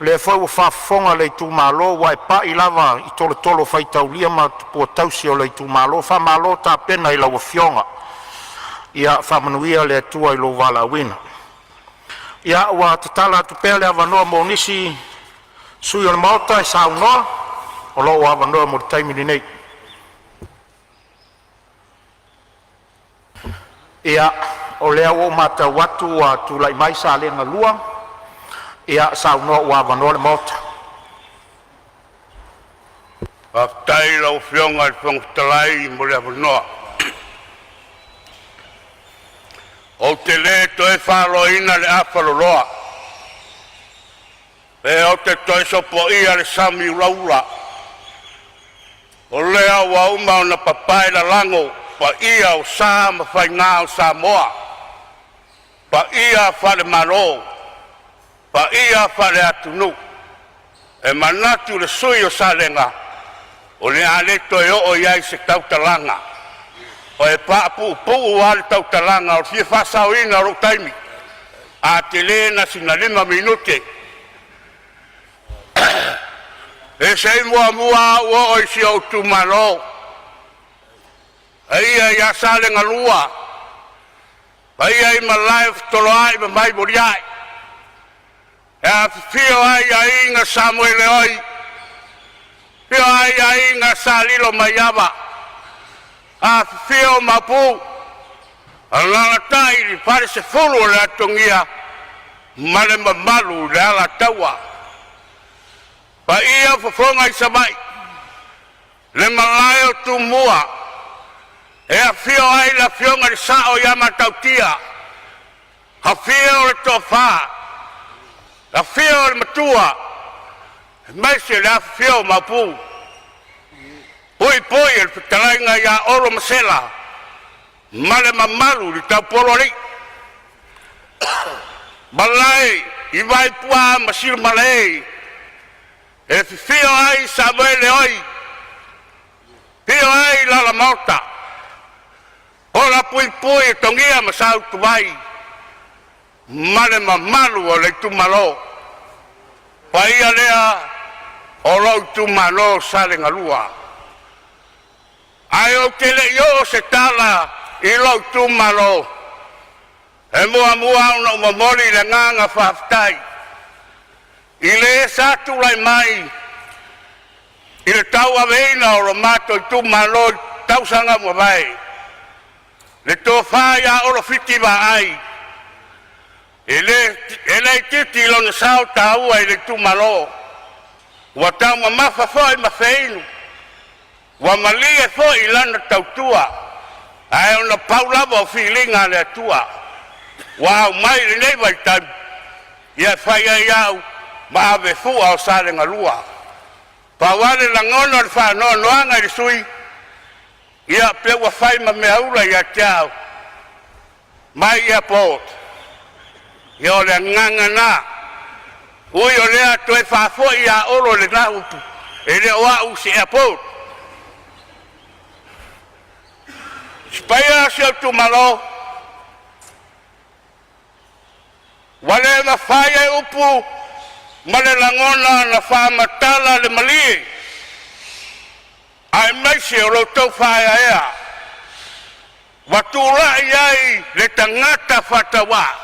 O lea foi ua faafofoga le itumalo ua e pai lava i tolotolo faitaulia ma tupua tausi o le itumalo. Faamalo tapena i lau afioga. Ia faamanuia le Atua i lou valaauina. Ia, ua tatala atu pea le avanoa mo nisi sui o le Maota e saunoa, o lo o avanoa mo le taimi lenei. Ia, o lea ua ou matau atu ua tulai mai Salega 2, ia saunoa ua avanoa le Maota. Faafetai i lau Afioga i le Fofoga Fetalai mo le avanoa. Ou te le toe faloaina le afaloloa, pe ou te toe sopoia le sami ulaula. O lea ua uma ona papae lalago paia o sa ma faiga o Samoa, paia faale-Malo, paia faale-atunuu. E manatu le sui usufono o Salega, o le a le toe oo i ai se tautalaga. E puupuu lava le tautalaga o le fia faasaoina o lou taimi. A tele na sina 5 minute. E sei muamua au oo i si ou itumalo. Paia ia Salegalua, paia i malae o fetoloai ma maimoliae, e afifio ai aiga Samoeleoi, afio ai aiga Sa Lilomaiava, afifio Maopu, alaalatai le falesefulu o le Atogia ma le mamalu i le Alataua. Paia o fofoga i Savaii, le malae o Tumua, e afio ai le afioga i le Sao ia Matautia, afio le Toafa, afio le Matua, aemaise le afifio o Maopu, puipui le fetalaiga ia Olo Masela ma le mamalu i le Taupoloalii. Malae i Vaipua ma Silimalē, e afifio ai Samoeleoi, afio ai Lalomaota, Holapuipui e Togia ma Sautuvai ma le mamalu o le itumalo. Paia lea o lou itumalo Salegalua. Ae ou te le i oo se tala i lou itumalo, e muamua ona ou momoli le agaga faafetai i le sa tulai mai i le tauaveina o lo matou itumalo i tausaga ua mavae, le tofa ia Olo Fiti Vaai. E le itiiti lona sao taua i le itumalo, ua taumamafa foi ma feinu, ua malie foi lana tautua, ae ona pau lava o filiga a le Atua ua aumai i lenei vaitaimi e fai ai au ma avefua o Salegalua. Pau lava le lagona o le faanoanoaga i le sui usufono, ia pei ua fai ma meaula ia te au mai airport. Ia o le agaga lena, ui o lea toe faafoi ia Olo lena upu, e le o au o se airport. Si paia o si ou itumalo, ua le mafai e upu ma le lagona ona faamatala le malie aemaise o lo outou faaeaea ua tulai ai le tagata faatauvaa.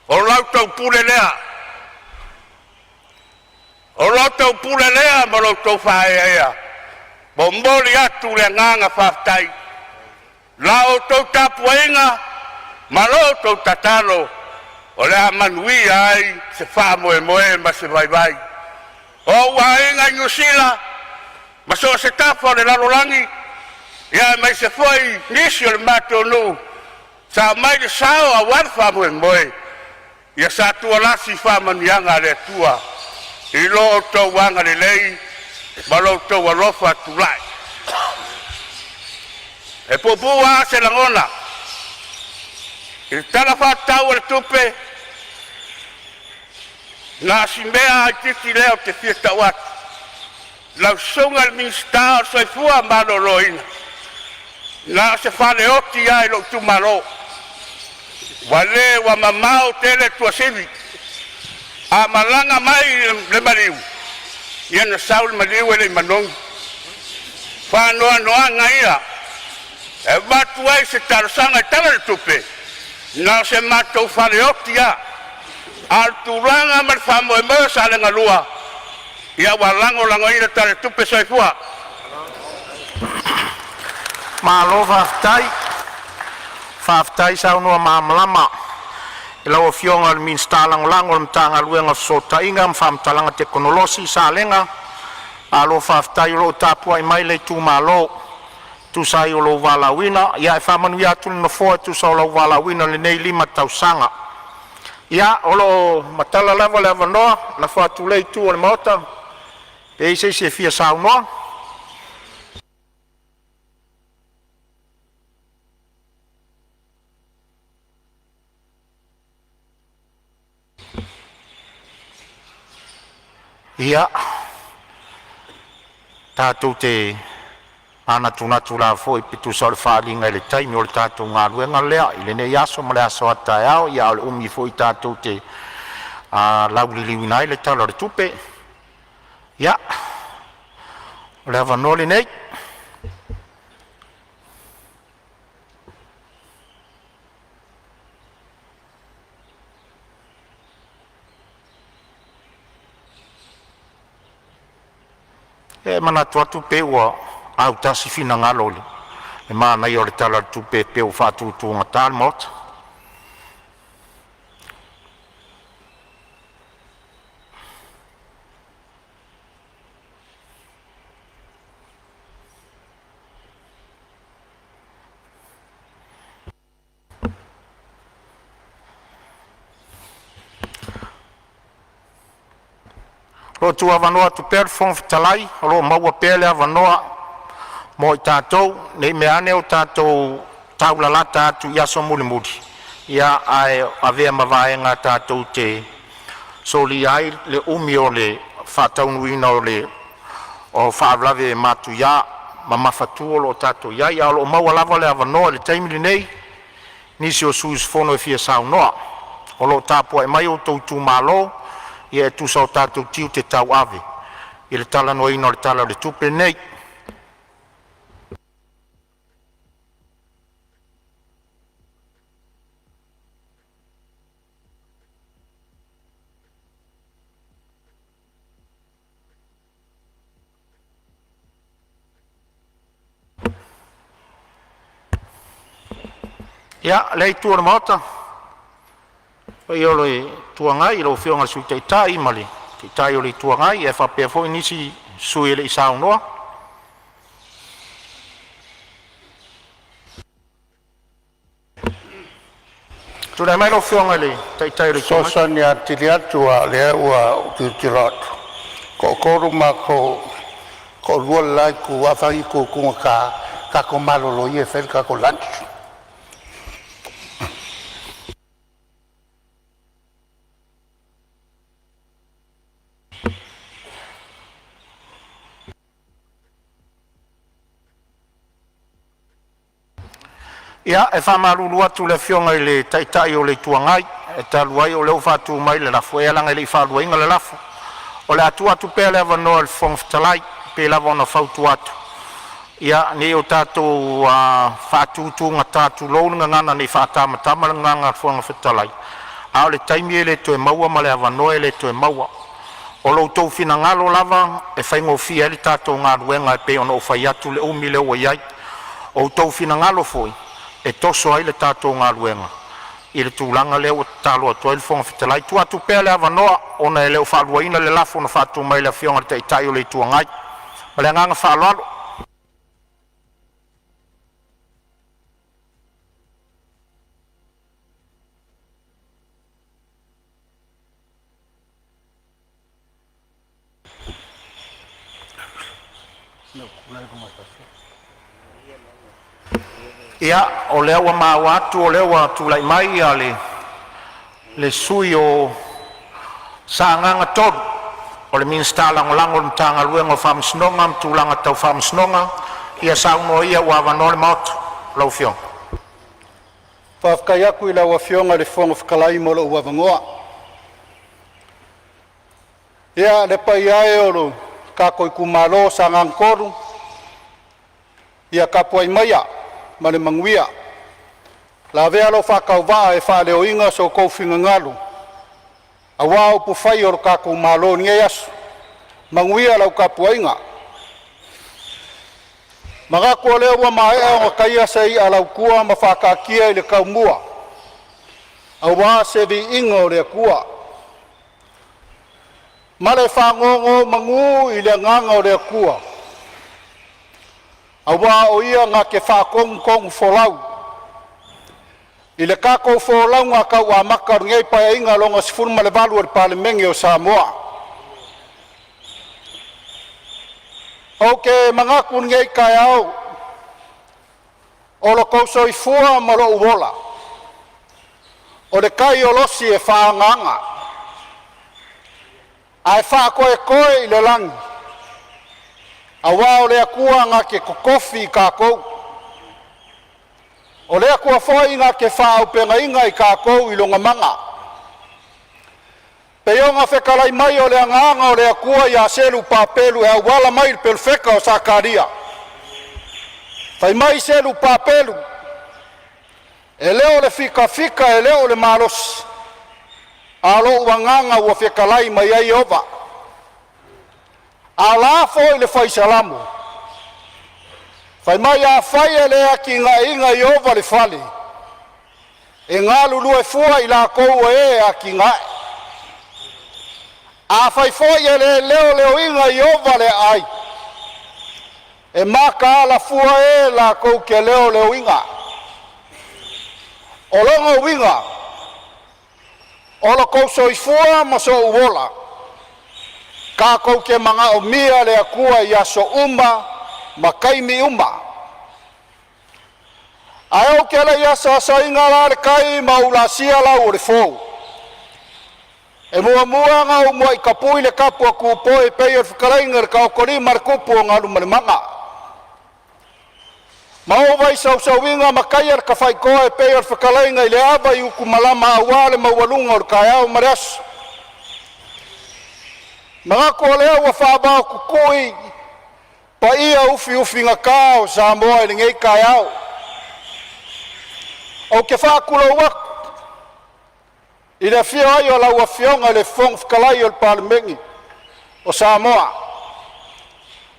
O la outou pule lea, o la outou pule lea ma lo outou faaeaea. Momoli atu le agaga faafetai, la outou tapuaiga ma lo outou tatalo o le a manuia ai se faamoemoe ma se vaivai. O ou aiga i Niu Sila ma so o se tafa o le lalolagi, ia aemaise foi nisi o le matou nuu sa aumai le sao aua le faamoemoe, ia satualasi faamanuiaga a le Atua i lo outou agalelei ma lo outou alofa tulai. E puupuu lava se lagona i le Tala Faatatau o le Tupe, na o si mea itiiti lea ou te fia tau atu. Lau Susuga i le Minisita o le Soifua Maloloina, na o se faleoti lava i lou itumalo, ua le ua mamao tele Tuasivi. A malaga mai le maliu, ia na sau le maliu e le i manogi. Faanoanoaga ia e avatu ai se talosaga i Tala o le Tupe, na o se matou faleoti lava. A o le tulaga ma le faamoemoe o Salega 2, ia ua lagolagoina le Tala o le Tupe. Soifua. Malo faafetai, faafetai saunoa malamalama i lau Afioga i le Minisita Lagolago o le Matagaluega o Fesootaiga ma Faamatalaga Tekonolosi Salega. Malo faafetai o lo o tapuai mai le itumalo e tusa ai o lou valaauina. Ia e faamanuia atu le Nofoa e tusa o lou valaauina i lenei 5 tausaga. Ia, o lo o matala lava le avanoa, lafo atu i lea itu o le Maota pe i ai se isi e fia saunoa. Ia, tatou te manatunatu lava foi pe tusa o le faaaliga i le taimi o le tatou galuega lea i lenei aso ma le aso a taeao, ia a o le umi foi tatou te lauliliuina ai le Tala o le Tupe. Ia, o le avanoa lenei. E manatu atu pei ua autasi finagalo i le manaia o le Tala o le Tupe pei ua faatutugata le Maota. O lo o tuuavanoa atu pea le Fofoga Fetalai, o lo o maua pea le avanoa mo i tatou, ne i meaane ua tatou taulalata atu i aso mulimuli, ia ae avea ma vaega tatou te solia ai le umi o le faataunuuina o faalavelave matuia ma mafatua o lo o tatou i ai. A o lo o maua lava le avanoa i le taimi lenei i nisi o sui usufono e fia saunoa. O lo o tapuai mai o outou itumalo e tusa o tatou tiute tauave i le talanoaina o le Tala o le Tupe lenei. Ia, lea itu o le Maota, le paia o le Itu Agai i lau Afioga i le Sui Taitai ma le Taitai o le Itu Agai, ae faapea foi nisi sui usufono e le i saunoa. Tulai mai lau Afioga i le Taitai o le Itu Agai. Fesoasoani atili atu a o lea ua ou tilotilo atu, toatolu matou, toalua le la itu, afai e tugata tatou malolo ia e fai le tatou lunch. Ia, e faamalulu atu i le Afioga i le Taitai o le Itu Agai, e talu ai o lea ua faatu mai le lafo, ia leaga e le i faaluaina le lafo. O le a tuu atu pea le avanoa i le Fofoga Fetalai e pei lava ona fautua atu, ia, ne i o tatou faatutugata, tulou le gagana, ne i faatamatama le gagana a le Fofoga Fetalai, a o le taimi e le toe maua ma le avanoa e le toe maua. O lo outou finagalo lava e faigofie ai le tatou galuega e pei ona ou fai atu i le umi lea ua i ai. O outou finagalo foi e toso ai le tatou galuega i le tulaga lea ua tatalo atu ai le Fofoga Fetalai. Tuu atu pea le avanoa ona e le o faaluaina le lafo na faatu mai e le Afioga i le Taitai o le Itu Agai. Ma le agaga faaaloalo. Ia, o lea ua maua atu o lea ua tulai mai le sui usufono mo Sagaga 3, o le Minisita Lagolago o le Matagaluega o Faamasinoga ma Tulaga Tau Faamasinoga. Ia saunoa ia ua avanoa le Maota. Lau Afioga. Faafetai atu i lau Afioga i le Fofoga Fetalai mo lou avanoa. Ia, le paia e o lo tatou itumalo o Sagaga 3, ia tapuai maia ma le manuia, lavea lou faatauvaa e faaleoina so outou finagalo aua upufai o le tatou Malo i lenei aso. Manuia lau tapuaiga. E manatu o lea ua maea ona taia se i'a a lautua ma faataatia i le taumua aua se viiga o le Atua. Ma le faanonomanu i le agaga o le Atua, aua o Ia na te faatonutonufolau i le tatou folauga tau amata o lenei Paeaiga lona 18 o le Palemene o Samoa. Ou te manatu i lenei taeao, o lo outou soifua ma lou ola, o le tai olosi e faaagaga ae faatoetoe i le lagi. Auā o le Atua na te totofi i tatou, o le Atua foi na te faaauupegaina i tatou i lona mana. E Pei ona fetalai mai o le agaga o le Atua ia Selu Papelu e auala mai i le Perofeta o Sakaria, fai mai Selu Papelu, e le o le fitafita e le o le malosi, a o lou agaga ua fetalai mai ai Ieova. A o le a foi le fai Salamo, fai mai afai e le atinaeina e Ieova le fale, e galulue fua i latou o e atinae. Afai foi e le leoleoina e Ieova le aai, e mataala fua e latou te leoleoina. O lona uiga, o lo outou soifua ma so'u ola, tatou te manaomia le Atua i aso uma ma taimi uma. Ae ou te le i asaasaina la le tai ma ou laasia lau o le fou, e muamua ona ou muai tapui le tapu a Tupoi e pei o le fetalaiga i le Taotolima a le Tupu o Galumalemana. Ma ou vaisausauyina ma taia le tafaitoa e pei o le fetalaiga i le ava i utumalama aua le maualuga o le taeao ma le aso. Manatu o lea ua faavaotutui paia ufiufigata o Samoa i lenei taeao. Ou te faatulou atu i le afio ai o lau Afioga i le Fofoga Fetalai o le Palemene o Samoa,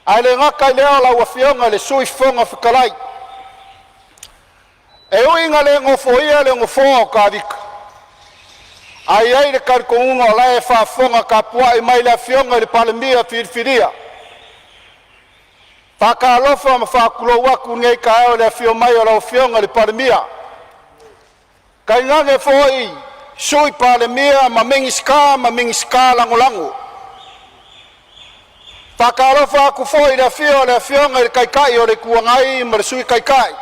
ae le gata i lea o lau Afioga i le Sui Fofoga Fetalai. E ui ina le nofoia le nofoa o Tavita, ae i ai le talitonuga o la e faafofoga tapuai mai le Afioga i le Palemia filifilia. Faatalofa ma faatulou atu i lenei taeao i le afio mai o lau Afioga i le Palemia, tainane foi Sui Palemia ma Minisita ma Minisita Lagolago. Faatalofa atu foi i le afio o le Afioga i le Taitai o le Itu Agai ma le Sui Taitai,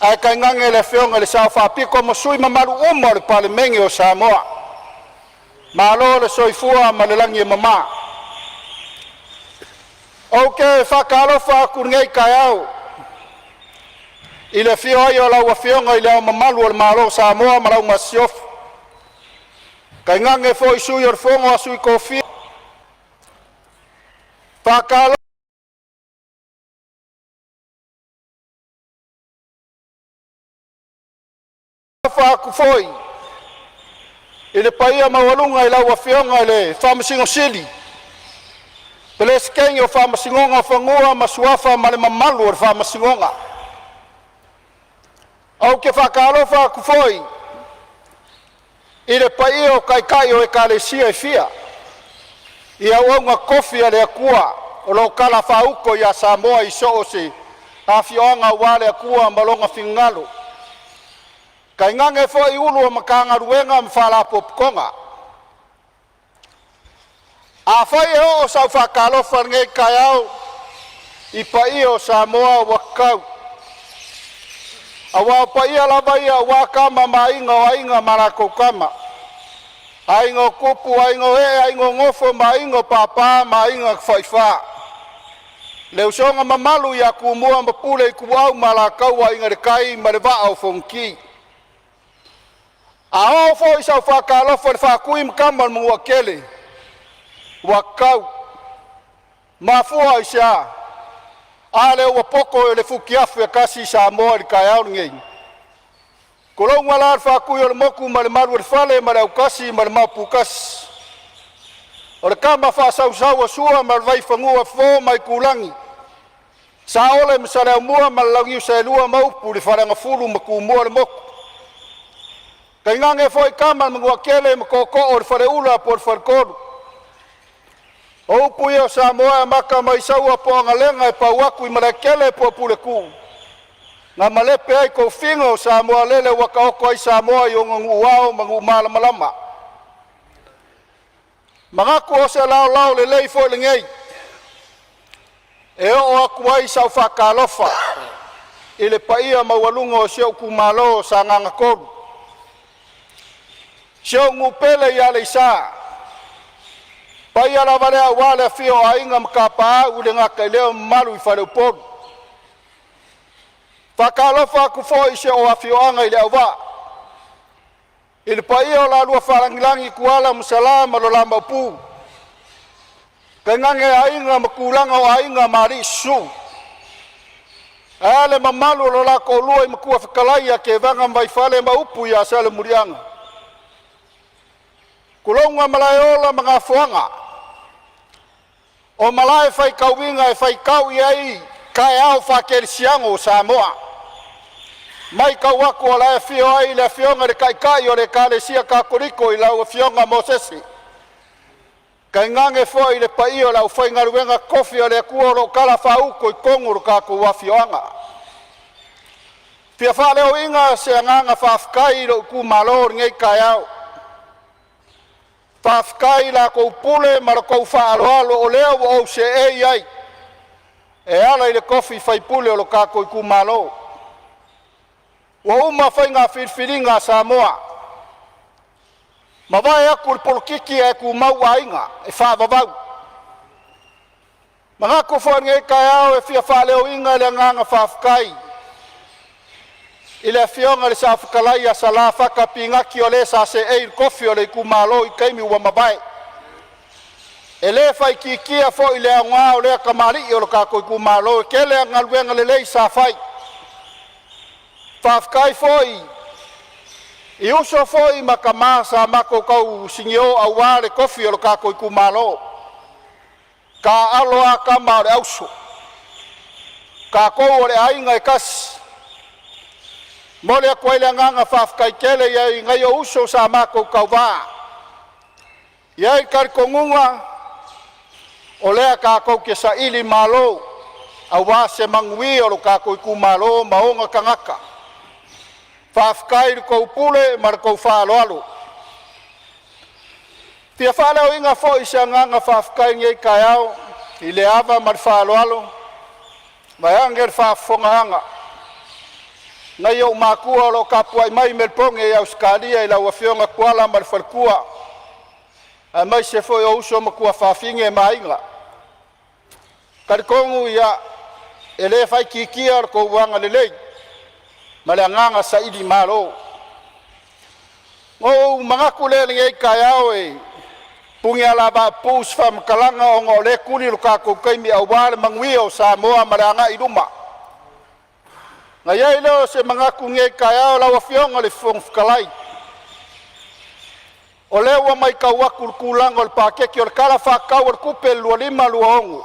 ae tainane le Afioga i le Sao Faapito ma sui usufono mamalu uma o le Palemene o Samoa. Malo le soifua ma le lagi e mama. Ou te faatalofa atu i lenei taeao i le afio ai o lau Afioga i Le Ao Mamalu o le Malo o Samoa ma lau Masiofo, tainane foi Sui o le Fono a Sui Tofia. Faatalofa atu foi i le paia maualuga i lau Afioga i le Faamasino Sili, Peresetene o Faamasinoga o Fanua ma Suafa ma le mamalu o le Faamasinoga. Ou te faatalofa atu foi i le paia o Taitai o Ekalesia e fia i auauna totofi a le Atua o lo o talafaauto ia Samoa i so o se afioaga aua le Atua ma lona finagalo, tainane foi Ofisa Sili o Pulega o Matagaluega ma Faalapotopotoga. Afai e oo sau faatalofa i lenei taeao i paia o Samoa ua tatau, aua o paia lava ia aua Tama ma Aiga, o Aiga ma latou Tama, Aiga o Tupu, Aiga o Ee, Aiga o Nofo ma Aiga o Papa ma Aiga na Tafaifa, le usoga mamalu ia Tumua ma Pule, Ituau ma Alataua, Aiga i le Tai ma le Vaa o Fonoti. A oo foi sau faatalofa i le Faatui ma Tama a le Manuatele, ua tatau. Mafua i se a? A lea ua poto e le futiafu e tasi Samoa i le taeao lenei. Tulouna la le Faatui o le motu ma le malu o le fale ma le autasi ma le maoputasi, o le tama faasausau a Sua ma le Vaifanua, Fofo ma Aitulagi, Saole ma Saleaaumua ma le Launiu Saelua ma upu i le Faleagafulu ma Tumua le motu. Tainane foi Tama a le Manuatele ma Tootoo o le Faleula po o le Faletolu. O upu ia o Samoa e amata mai Saua po o Agalega e pau atu i Malaetele po o Puletuu na malepe ai tofiga o Samoa lele ua taoto ai Samoa i ona nuu ao ma nuu malamalama. Manatu o se laolao lelei foi lenei e oo atu ai sau faatalofa i le paia maualuga o si ou itumalo o Sagaga 3, si ou nuu pele i Aleisa. Paia lava lea aua le afio o Aiga ma Tapaau, le Gataileo ma mamalu i Faleupolu. Faatalofa atu foi i si ou afioaga i Leauvaa i le paia o lalua Faalagilagi Tuala ma Sala ma lo la Maopu, tainane aiga ma tulaga o aiga ma alii susu, ae a le mamalu o lo la toalua i Matua Fetalai ia Tevaga ma Vaifale ma upu ia Salemuliaga. Tulouna Malaeola ma Gafoaga, o malae faitauina e faitau i ai taeao faakerisiano o Samoa. Matau atu o le a afio ai le Afioga i le Taitai o le Ekalesia Katoliko i lau Afioga Mosese, tainane foi le paia o le aufaigaluega totofi a le Atua o lo o talafaauto i totonu o le tatou afioaga. E fia faaleoina se agaga faafetai i lou itumalo i lenei taeao, faafetai i la outou pule ma la outou faaaloalo o lea ua ou seei ai e ala i le tofi faipule o lo tatou itumalo. Ua uma faiga filifiliga a Samoa, mavae atu le polokiki ae tumau aiga e faavavau. Manatu foi i lenei taeao e fia faaleoina le agaga faafetai i le Afioga i le Saofetalai ia Sala Fata Pinati, o le sa seei i le tofi o le itumalo i taimi ua mavae. E le faaitiitia foi le aoga o lea tamalii o le tatou itumalo, e tele ana galuega lelei sa fai. Faafetai foi i uso foi ma tama sa matou tausinio aua le tofi o le tatou itumalo. Taaalo a tama a o le auso, tatou o le aiga e tasi. E momoli atu ai le agaga faafetai tele i nai ou uso sa matou tauva. E i ai le talitonuga o lea tatou te saili malo aua se manuia o lo tatou itumalo ma ona tagata. Faafetai i la outou pule ma la outou faaaloalo. E fia faaleoina foi se agaga faafetai i lenei taeao i le ava ma le faaaloalo vaeane le faafofogaaga a nai ou matua o lo o tapuai mai i Melepone i Ausetalia i lau afioga Tuala ma le faletua, aemaise foi ou uso ma tuafafine ma aiga. E talitonu e le faaitiitia lo outou agalelei ma le agaga sailimalo. Ona ou manatu lea i lenei taeao e punialavapapuu se faamatalaga ona o lea e tuli lo tatou taimi aua le manuia o Samoa ma le agai i luma. Ona i ai lea o se manatu i lenei taeao lau Afioga i le Fofoga Fetalai, o lea ua matau atu i le tulaga o le paketi o le Tala Faatatau o le Tupe 2025/2026,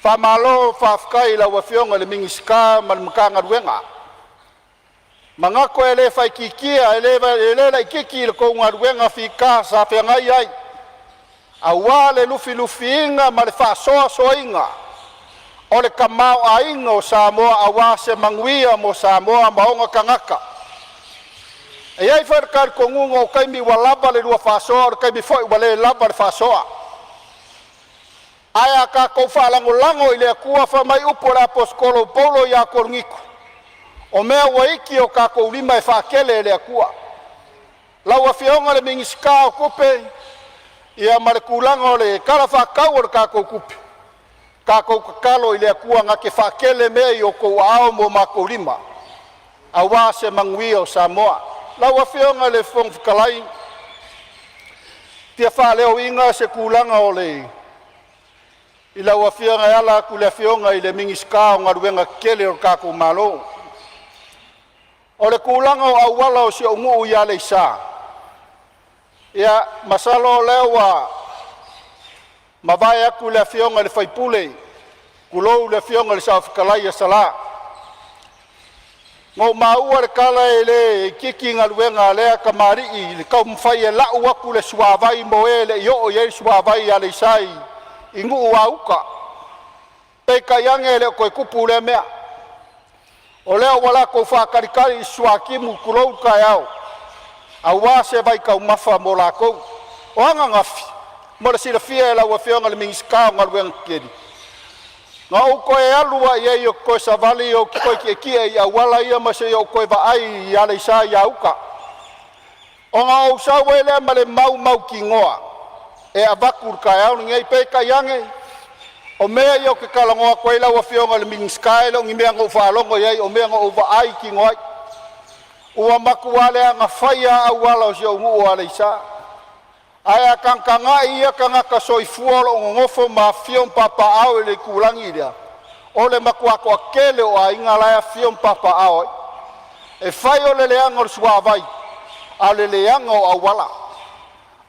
faamalo faafetai i lau Afioga i le Minisita ma le Matagaluega. Manatu e le faaitiitia, e le laitiiti la outou galuega fita sa feagai ai aua le lufilufiina ma le faasoasoaina o le tamaoaiga o Samoa aua se manuia mo Samoa ma ona tagata. E i ai foi le talitonuga o taimi ua lava le lua faasoa, o le taimi foi ua le lava le faasoa. Ae a tatou faalagolago i le Atua fai mai upu a le Aposetolo o Paulo ia Korinito, o mea ua iti i o tatou lima e faatele e le Atua. Lau Afioga i le Minisita o Tupe, ia ma le tulaga o le Tala Faatatau o le tatou Tupe, tatou tatalo i le Atua na te faatele mea i o outou aao ma o matou lima aua se manuia o Samoa. Lau Afioga i le Fofoga Fetalai, e fia faaleoina se tulaga o le i lau Afioga e ala atu i le Afioga i le Minisita o Galuega Tetele o le tatou Malo. O le tulaga o auala o si ou nuu i Aleisa, ia masalo o lea ua mavae atu le afioga i le sui usufono, tulou le afioga i le Saofetalai ia Sala. Na ou maua le tala e le itiiti galuega a lea tamalii i le taumafai e lau atu le suavai mo e e le i oo i ai le suavai i Aleisa i Nuuauta. Peitai ane e le o toe tupu lea mea. O lea ua latou faatalitali i le suatimu tulou le taeao aua se vaitaumafa mo latou. O ananafi mo le silafia e lau Afioga i le Minisita o Galuega Tetele, na ou toe alu lava i ai ou te toe savali ou te toe tietie i auala ia ma se i ou toe vaai i Aleisa i uta. Ona ou sau ai lea ma le mau mautinoa e avatu i le taeao lenei. Peitai ane, o mea ia ou te talanoa atu ai lau Afioga i le Minisita, e le o ni mea na ou faalogo i ai, o mea na ou vaai tino ai. Ua matua leaga faia lava auala o si ou nuu o Aleisa. Ae a tagatagai ia tagata soifua o lo o nonofo ma afifio ma papaaao i le itulagi lea, o le matua toatele o aiga la e afifio ma papaaao ai. E fai o le leaga o le suavai, a o le leaga o auala.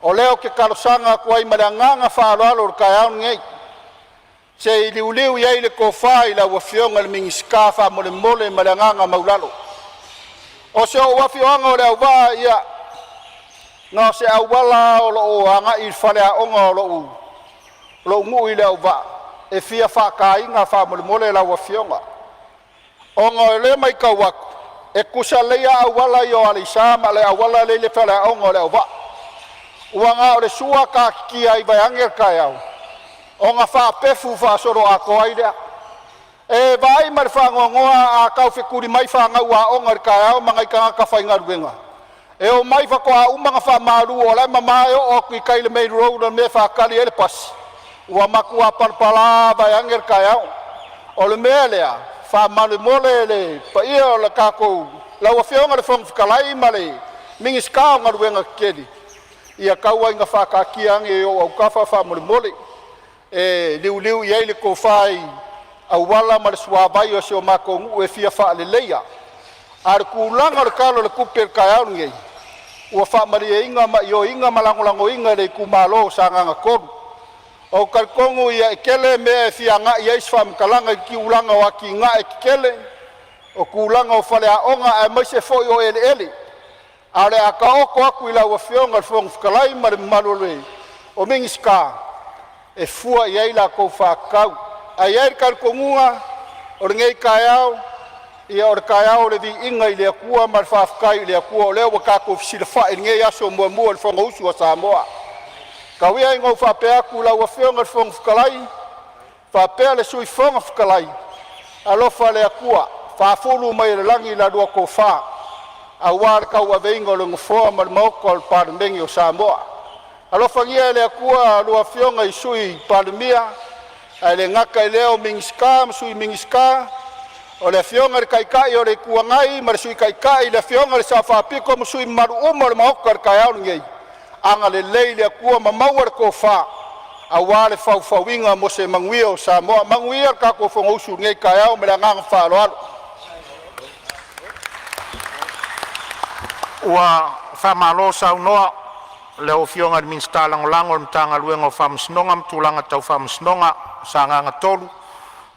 O lea ou te talosaga atu ai ma le agaga faaaloalo i le taeao lenei, se i liuliu i ai le tofa i lau Afioga i le Minisita faamolemole ma le agaga maualalo. O si ou afioaga o Leauvaa, ia na o se auala lava o lo o agai i le faleaoga o lou nuu i Leauvaa e fia faataina faamolemole lau afioga, ona o lea e matau atu e tutusa lelei lava auala ia o Aleisa ma le auala lea e i le faleaoga o Leauvaa. Ua na o le sua taatitia ai vaeane le taeao ona faapefu faasoloatoa ai lea. E vaai ma le faanoanoa a taufetuli mai fanau aoga i le taeao ma nai tagata faigaluega e omai faatoa uma ona faamalu o la e mama e oo atu i tai i le main road i le mea e faatali ai le pasi, ua matua palapala vaeane le taeao. O le mea lea faamolemole le paia o le tatou lau Afioga i le Fofoga Fetalai ma le Minisita o Galuega Tetele, ia tau lava ina faataatia ane i ou autafa faamolemole e liuliu i ai le tofa i auala ma le suavai o si o matou nuu e fia faaleleia. A o le tulaga o le Tala o le Tupe i le taeao lenei, ua faamalieina ma ioeina ma lagolagoina e le itumalo o Sagaga 3. Ou te talitonu e tele mea e fia agai i ai se faamatalaga i tulaga o atinae tetele, o tulaga o faleaoga aemaise foi o eleele, ae o le a taoto atu i lau Afioga i le Fofoga Fetalai ma le mamalu o Minisita e fua i ai la outou faatatau. Ae i ai le talitonuga o lenei taeao, ia o le taeao o le viiga i le Atua ma le faafetai i le Atua o lea ua tatou fesilafai i lenei aso muamua i le Fonousu a Samoa. Tau ia ina ou faapea atu i lau Afioga i le Fofoga Fetalai faapea le Sui Fofoga Fetalai, alofa le Atua faafulu mai e le lagi la lua tofa aua le tauaveina o le Nofoa ma le Maota o le Palemene o Samoa. Alofagia e le Atua a lua Afioga i Sui Palemia, ae le gata i lea o Minisita ma Sui Minisita, o le Afioga i le Taitai o le Itu Agai ma le Sui Taitai, le Afioga i le Sao Faapito ma sui usufono mamalu uma o le Maota i le taeao lenei, agalelei le Atua ma maua le tofa aua le faufauina mo se manuia o Samoa. Manuia le tatou Fonousu i lenei taeao ma le agaga faaaloalo. Ua faamalo saunoa i lau Afioga i le Minisita Lagolago o le Matagaluega o Faamasinoga ma Tulaga Tau Faamasinoga Sagaga 3,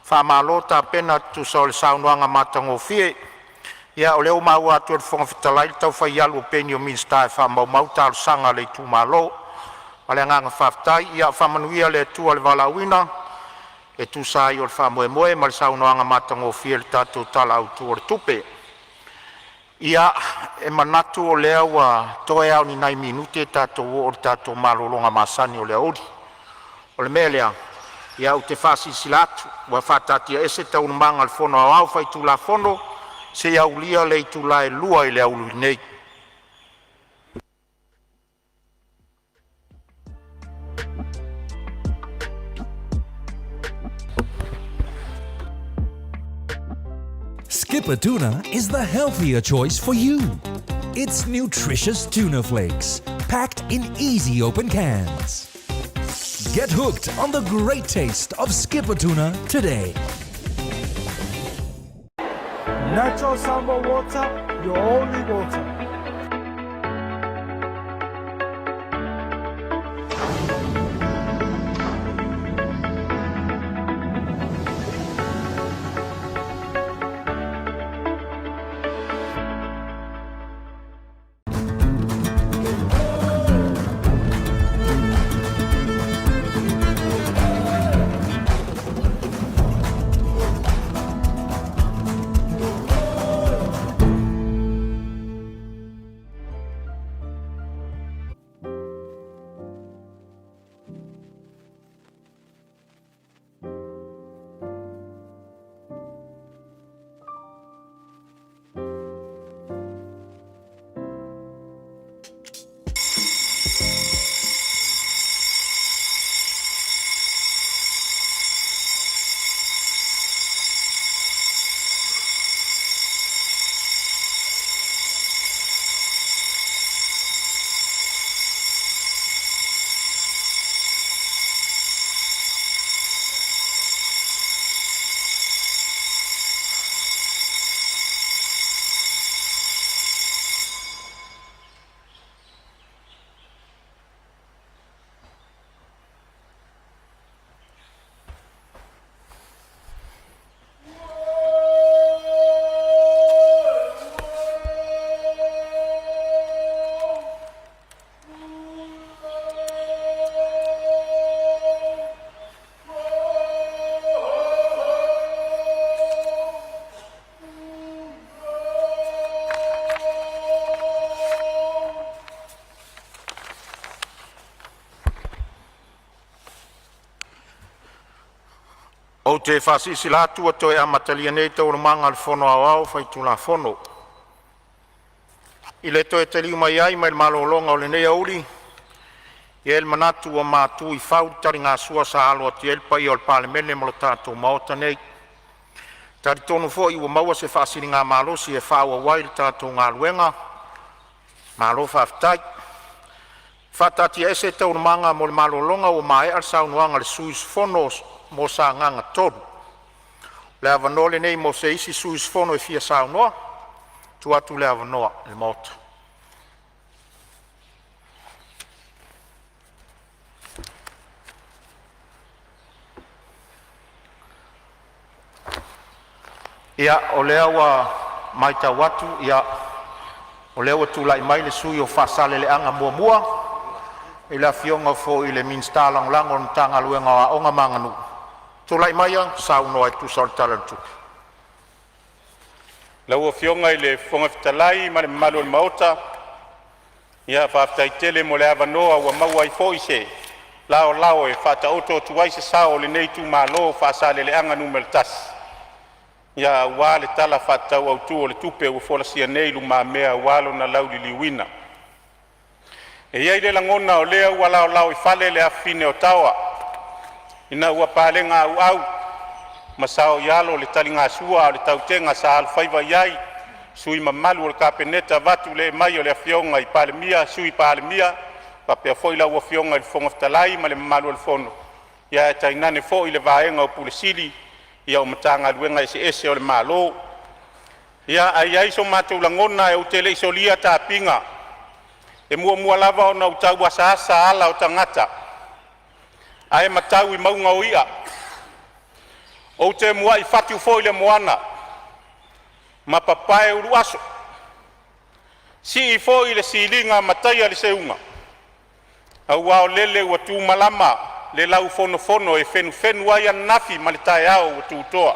faamalo tapena e tusa o le saunoaga matagofie. Ia o lea ua maua atu e le Fofoga Fetalai le taufai alu o peni o Minisita e faamaumau talosaga a le itumalo. Ma le agaga faafetai, ia faamanuia le Atua i le valaauina e tusa ai o le faamoemoe ma le saunoaga matagofie i le tatou Tala Autu o le Tupe. Ia, e manatu o lea ua toe lava o ni nai minute tatou oo i le tatou malologa masani o le aoauli. O le mea lea, ia ou te faasilasila atu ua faataatiaese Taualumaga a le Fono Aoao Faitulafono seia aulia le itula e 2:00 i le aoauli nei. Skipper Tuna is the healthier choice for you. It's nutritious tuna flakes, packed in easy open cans. Get hooked on the great taste of Skipper Tuna today. Natural Samoa water, your only water. Ou te faasilasila atu ua toe amatalia nei Taualumaga a le Fono Aoao Faitulafono. I le toe taliu mai ai mai le malologa o lenei aoauli, e i ai le manatu ua matu i fau le taligasua sa alo atu ai le paia o le Palemene ma lo tatou Maota nei. E talitonu foi ua maua se faasiligamalosi e faaauau ai le tatou galuega. Malo faafetai. E faataatiaese Taualumaga mo le malologa ua maea le saunoaga a le sui usufono mo Sagaga 3. O le avanoa lenei mo se isi sui usufono e fia saunoa. Tuu atu le avanoa i le Maota. Ia, o lea ua matau atu o lea ua tulai mai le sui usufono mo Faasaleleaga 1, le afioga foi i le Minisita Lagolago o le Matagaluega o Aoga ma Aganuu. Tulai maia e saunoa e tusa o le Tala o le Tupe. Lau Afioga i le Fofoga Fetalai ma le mamalu o le Maota, ia faafetai tele mo le avanoa ua maua ai foi se laolao e faataoto atu ai se sao o lenei itumalo o Faasaleleaga Nu.1, aua le Tala Faatatau Autu o le Tupe ua folasia nei i lumamea aua lona lauliliuina. E i ai le lagona o lea ua laolao i fale le afafine o Taoa ina ua palega auau ma saoialo le taligasua a o le tautega sa alofaiva i ai sui usufono mamalu o le Kapeneta vaeatu le ee mai o le Afioga i le Palemia, Sui Palemia, faapea foi lau Afioga i le Fofoga Fetalai ma le mamalu o le Fono, ae tainane foi le vaega o Ofisa Sili o Pulega o Matagaluega eseese o le Malo. Ia, ae i ai so matou lagona ou te le i solia tapiga, e muamua lava ona ou tau asaasa ala o tagata ae matau i mauga o i'a. Ou te muai fatu foi le moana ma papae uluaso, sii foi le siliga ma taia le seuga, aua o lele ua tumalama le laufonofono e fenufenu ai ananafi ma le taeao ua tutoa.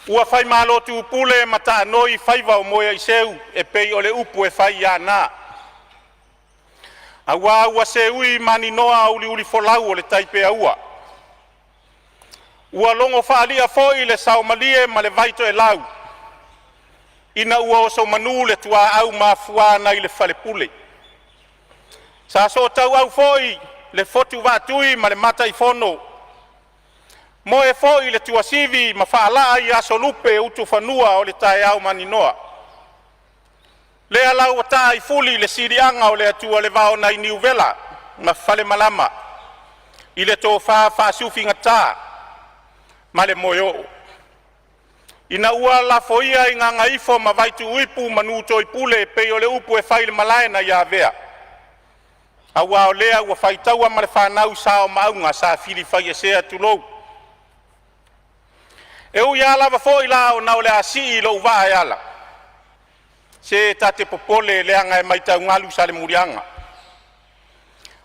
Ua faimalo tupule ma taanoi faiva o Moeaiseu e pei o le upu e fai i Aana, aua ua seui maninoa uliulifolau o le tai peaua. Ua logo faaalii foi le saomalie ma le vai toelau ina ua osomanu le tuaau mafua nai le falepule. Sa sootauau foi le fotu vaatui ma le Mataifono, moe foi le tuasivi ma faalaa i asolupe utufanua o le taeao maninoa. Lea la ua taa i fuli le siliaga o le atua le vao nai Niuvela ma Falemalama i le tofa faasufigata ma le moeoo, ina ua lafoia i gagaifo ma Vaituuipu manu toipule e pei o le upu e fai i le malae nai Avea, aua o lea ua faitaua ma le fanau sa o Maauga sa fili faiesea, tulou. E ui lava foi la ona o le a sii lou vaa e ala, se ta te popole leaga e matau galu Salemuliaga.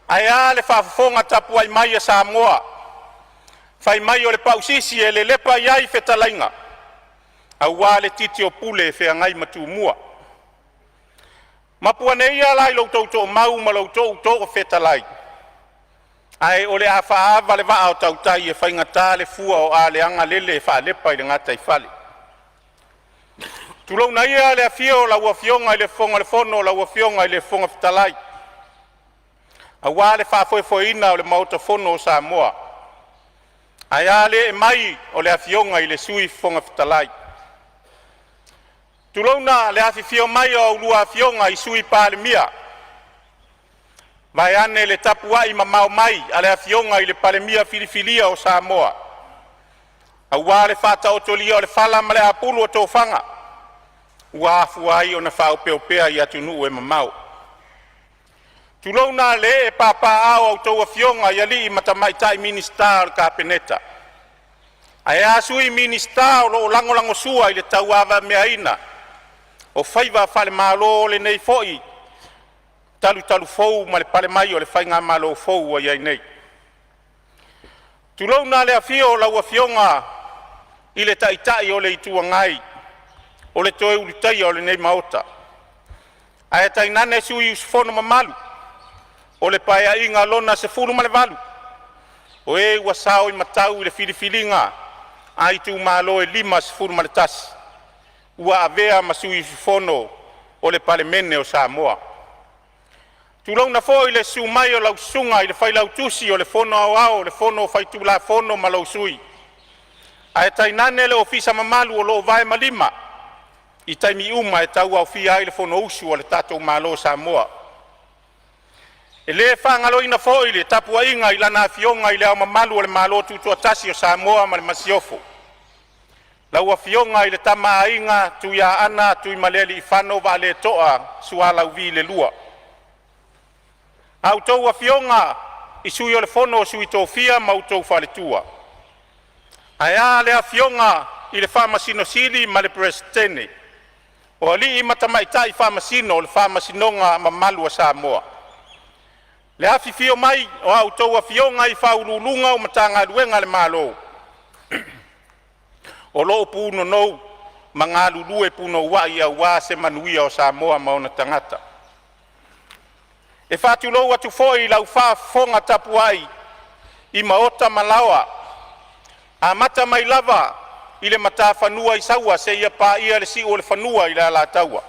Ae a le faafofoga tapuai mai a Samoa? Fai mai o le pausisi e lelepa i ai fetalaiga aua le titi o Pule e feagai ma Tumua. Mapu ane ia la i lo outou toomau ma lo outou toofetalai, ae o le a faaava le vaa o tautai e faigata le fua o aleaga lele e faalepa i le gataifale. Tulouna ia le afio o lau Afioga i le Fofoga o le Fono, lau Afioga i le Fofoga Fetalai, aua le faafoefoeina o le Maota Fono o Samoa. Ae a le ee mai o le Afioga i le Sui Fofoga Fetalai. Tulouna le afifio mai o a oulua afioga i Sui Palemia, vaeane le tapuai mamao mai a le Afioga i le Palemia filifilia o Samoa, aua le faataotolia o le fala ma le apulu o tofaga ua afua ai ona faaopeopea i atunuu e mamao. Tulouna le ee papaaao o a outou afioga i alii ma tamaitai Minisita o le Kapeneta, ae a sui Minisita o lo o lagolagosua i le tauavameaina o faiva falemalo o lenei foi talutalufou ma le pale mai o le faigamalo fou ua i ai nei. Tulouna le afio o lau Afioga i le Taitai o le Itu Agai, o le Toe Ulutaia o lenei Maota, ae tainane sui usufono mamalu o le Paeaiga lona XVII O e ua sao i matau i le filifiliga a itumalo e 51 ua avea ma sui usufono o le Palemene o Samoa. Tulouna foi le susu mai o lau Susuga i le Failautusi o le Fono Aoao o le Fono Faitulafono ma lou Sui, ae tainane le Ofisa mamalu o lo o vae ma lima i taimi uma e tauaofia ai le Fonousu a lo tatou Malo o Samoa. E le faagaloina foi le tapuaiga i Lana Afioga i Le Ao Mamalu o le Malo Tutoatasi o Samoa ma le Masiofo, lau Afioga i le Tama a Aiga Tuiaana Tuimalealiifano Vaaletoa Sualauvi II. A outou afioga i Sui o le Fono a Sui Tofia ma outou faletua, ae a le afioga i le Faamasino Sili ma le Peresetene, o alii ma tamaitai faamasino o le Faamasinoga mamalu a Samoa. Le afifio mai o a outou afioga i faauluuluga o Matagaluega a le Malo o lo o punonou ma galulue punouai aua se manuia o Samoa ma ona tagata. E faatulou atu foi i lau faafofoga tapuai i maota ma laoa, amata mai lava i le matafanua i Saua seia paia le siuolefanua i le Alataua,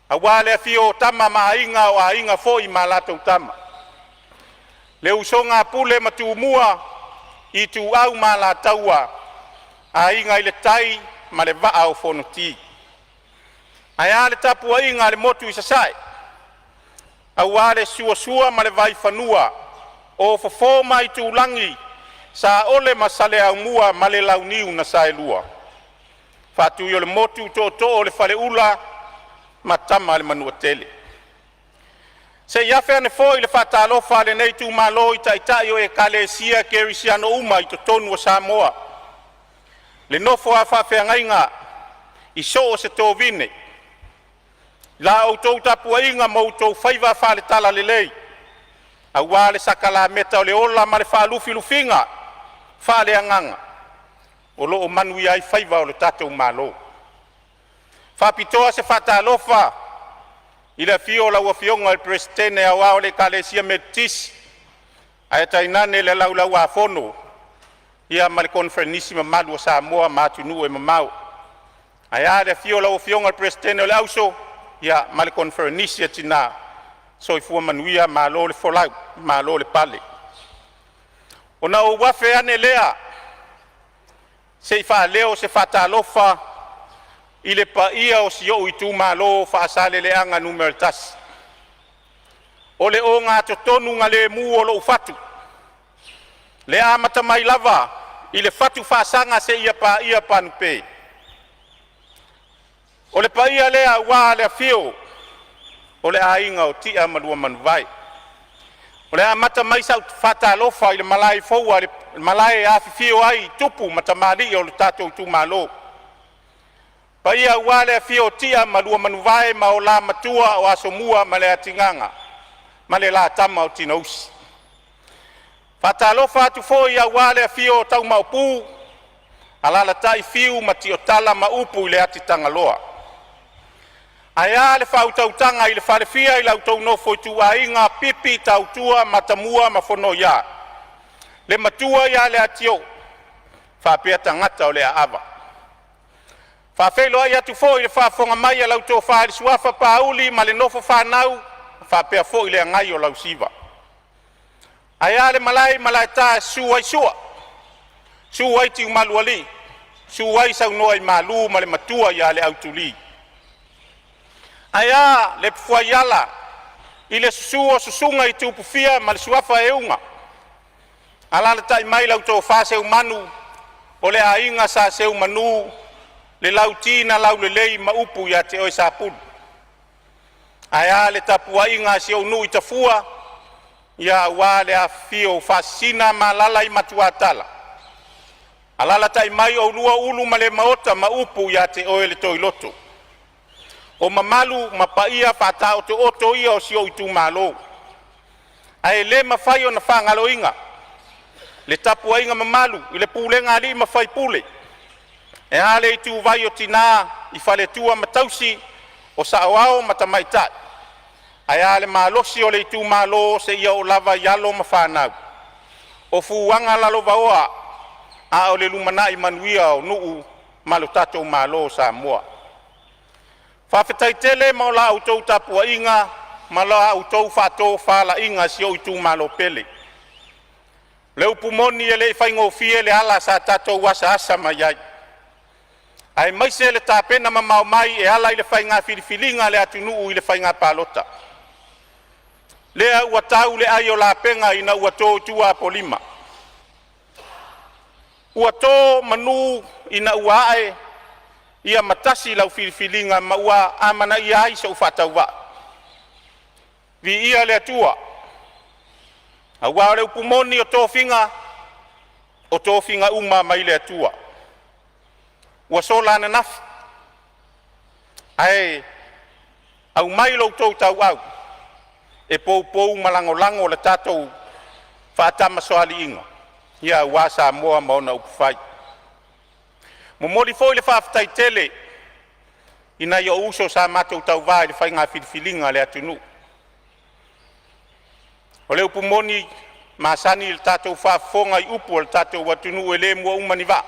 aua le afio o Tama ma Aiga, o Aiga foi ma latou Tama, le usoga a Pule ma Tumua, Ituau ma Alataua, Aiga i le Tai ma le Vaa o Fonoti. Ae a le tapuaiga a le motu i Sasae, aua le susu o Sua ma le Vaifanua, o Fofo ma Aitulagi, Saole ma Saleaaumua ma le Launiu na Saelua, Faatuiolemotu, Tootoo o le Faleula ma Tama a le Manuatele. Se i afe ane foi le faatalofa a lenei itumalo i taitai o Ekalesia Kerisiano uma i totonu o Samoa, le nofo a faafeagaiga i so o se tovine, la outou tapuaiga ma outou faiva faale-Talalelei, aua le sakalameta o le ola ma le faalufilufiga faaleagaga o lo o manuia ai faiva o le tatou Malo. E faapitoa se faatalofa i le afio o lau Afioga i le Peresetene Aoao o le Ekalesia Metotisi, ae tainane le Laulau-a-Fono ma le Koneferenisi mamalu a Samoa ma atunuu e mamao. Ae a le afio o lau Afioga i le Peresetene o le Auso ma le Koneferenisi a Tina. Soifua manuia, malo le folau, malo le pale. Ona ou afe ane lea se i faaleo se faatalofa i le paia o si ou itumalo o Faasaleleaga Nu.1. O le ogatotonu galemu o lou fatu, le amata mai lava i le fatu faasaga seia paia Panupe. O le paia lea aua le afio o le aiga o Tia ma lua Manuvae. O le a amata mai sau faatalofa i le malae i le malae e afifio ai tupu ma tamalii o le tatou itumalo. Paia aua le afio o Tia ma lua Manuvae ma o la Matua o Asomua ma Leatigaga ma le la Tama o Tinousi. Faatalofa atu foi aua le afio o Taumaopu, alalatai Fiu ma Tiotala ma upu i le Atitagaloa. Ae a le faautautaga i le falefia i la outou nofo ituaiga Pipi, Tautua, Matamua ma Fonoia, le matua ia Leatiu faapea tagata o le aava. E faafeiloai atu foi i le faafofoga mai a lau Tofa i le Suafa Pauli ma le nofo fanau faapea foi le agai o lau Siva. Ae a le malae i Malaeta e susu ai Sua, susu ai Tiumalualii, susu ai Saunoa'imalu ma le matua ia Leautulī. Ae a le fuaiala i le susu o susuga i Tupufia ma le suafa Euga, alaalatai mai lau Tofa Seumanu o le aiga Sa Seumanu, le Lauti na Laulelei ma upu ia te oe Sapulu. Ae a le tapuaiga a si ou nuu i Tafua, ia aua le afifio o Faasisina ma alaala i Matuatala. Alaalatai mai oulua Ulumalemaota ma upu ia te oe le Toiloto. O mamalu ma paia faataotooto ia o si ou itumalo, ae le mafai ona faagaloina le tapuaiga mamalu i le pulega a alii ma faipule, e a le ituvai o tina i faletua ma tausi, o saoao ma tamaitai, ae a le malosi o le itumalo seia oo lava i alo ma fanau. O fuaga lalovaoa a o le lumanai manuia o nuu ma lo tatou Malo o Samoa. Faafetai tele mo la outou tapuaiga ma la outou faatofalaiga. Si ou itumalo pele, o le upu moni e le i faigofie le ala sa tatou asaasa mai ai, aemaise le tapena mamao mai e ala i le faiga filifiliga a le atunuu i le faiga palota. Lea ua tau le ai o lapega ina ua to i tua Apolima, ua to manu ina ua ae ia matasi lau filifiliga ma ua amanaia ai sou faatauvaa. Viia le Atua, aua o le upu moni o tofiga, o tofiga uma mai le Atua. Ua sola ananafi, ae aumai lo outou tauau e poupou ma lagolago le tatou faatamasoaliiga aua Samoa ma ona upufai. Momoli foi le faafetai tele i nai ou uso sa matou tauva i le faiga filifiliga a le atunuu. O le upu moni, e masani le tatou faafofoga i upu a le tatou atunuu, e le mua uma ni vaa,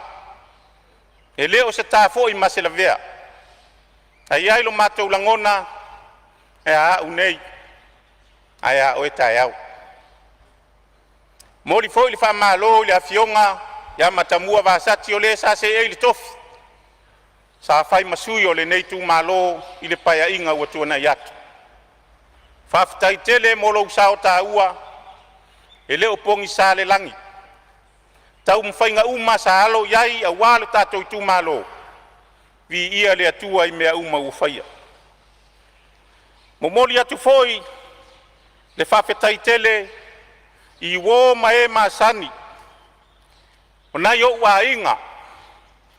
e le o se ta foi ma se lavea. Ae i ai lo matou lagona, e a au nei, ae a oe taeao. Momoli foi le faamalo i le afioga ia Matamua Vasati o le sa seei i le tofi sa fai ma sui o lenei itumalo i le Paeaiga ua tuanai atu. Faafetai tele mo lou sao taua, e le o pogisa le lagi, taumafaiga uma sa alo i ai aua lo tatou itumalo. Viia le Atua i mea uma ua faia. Momoli atu foi le faafetai tele i uo ma e masani o nai ou aiga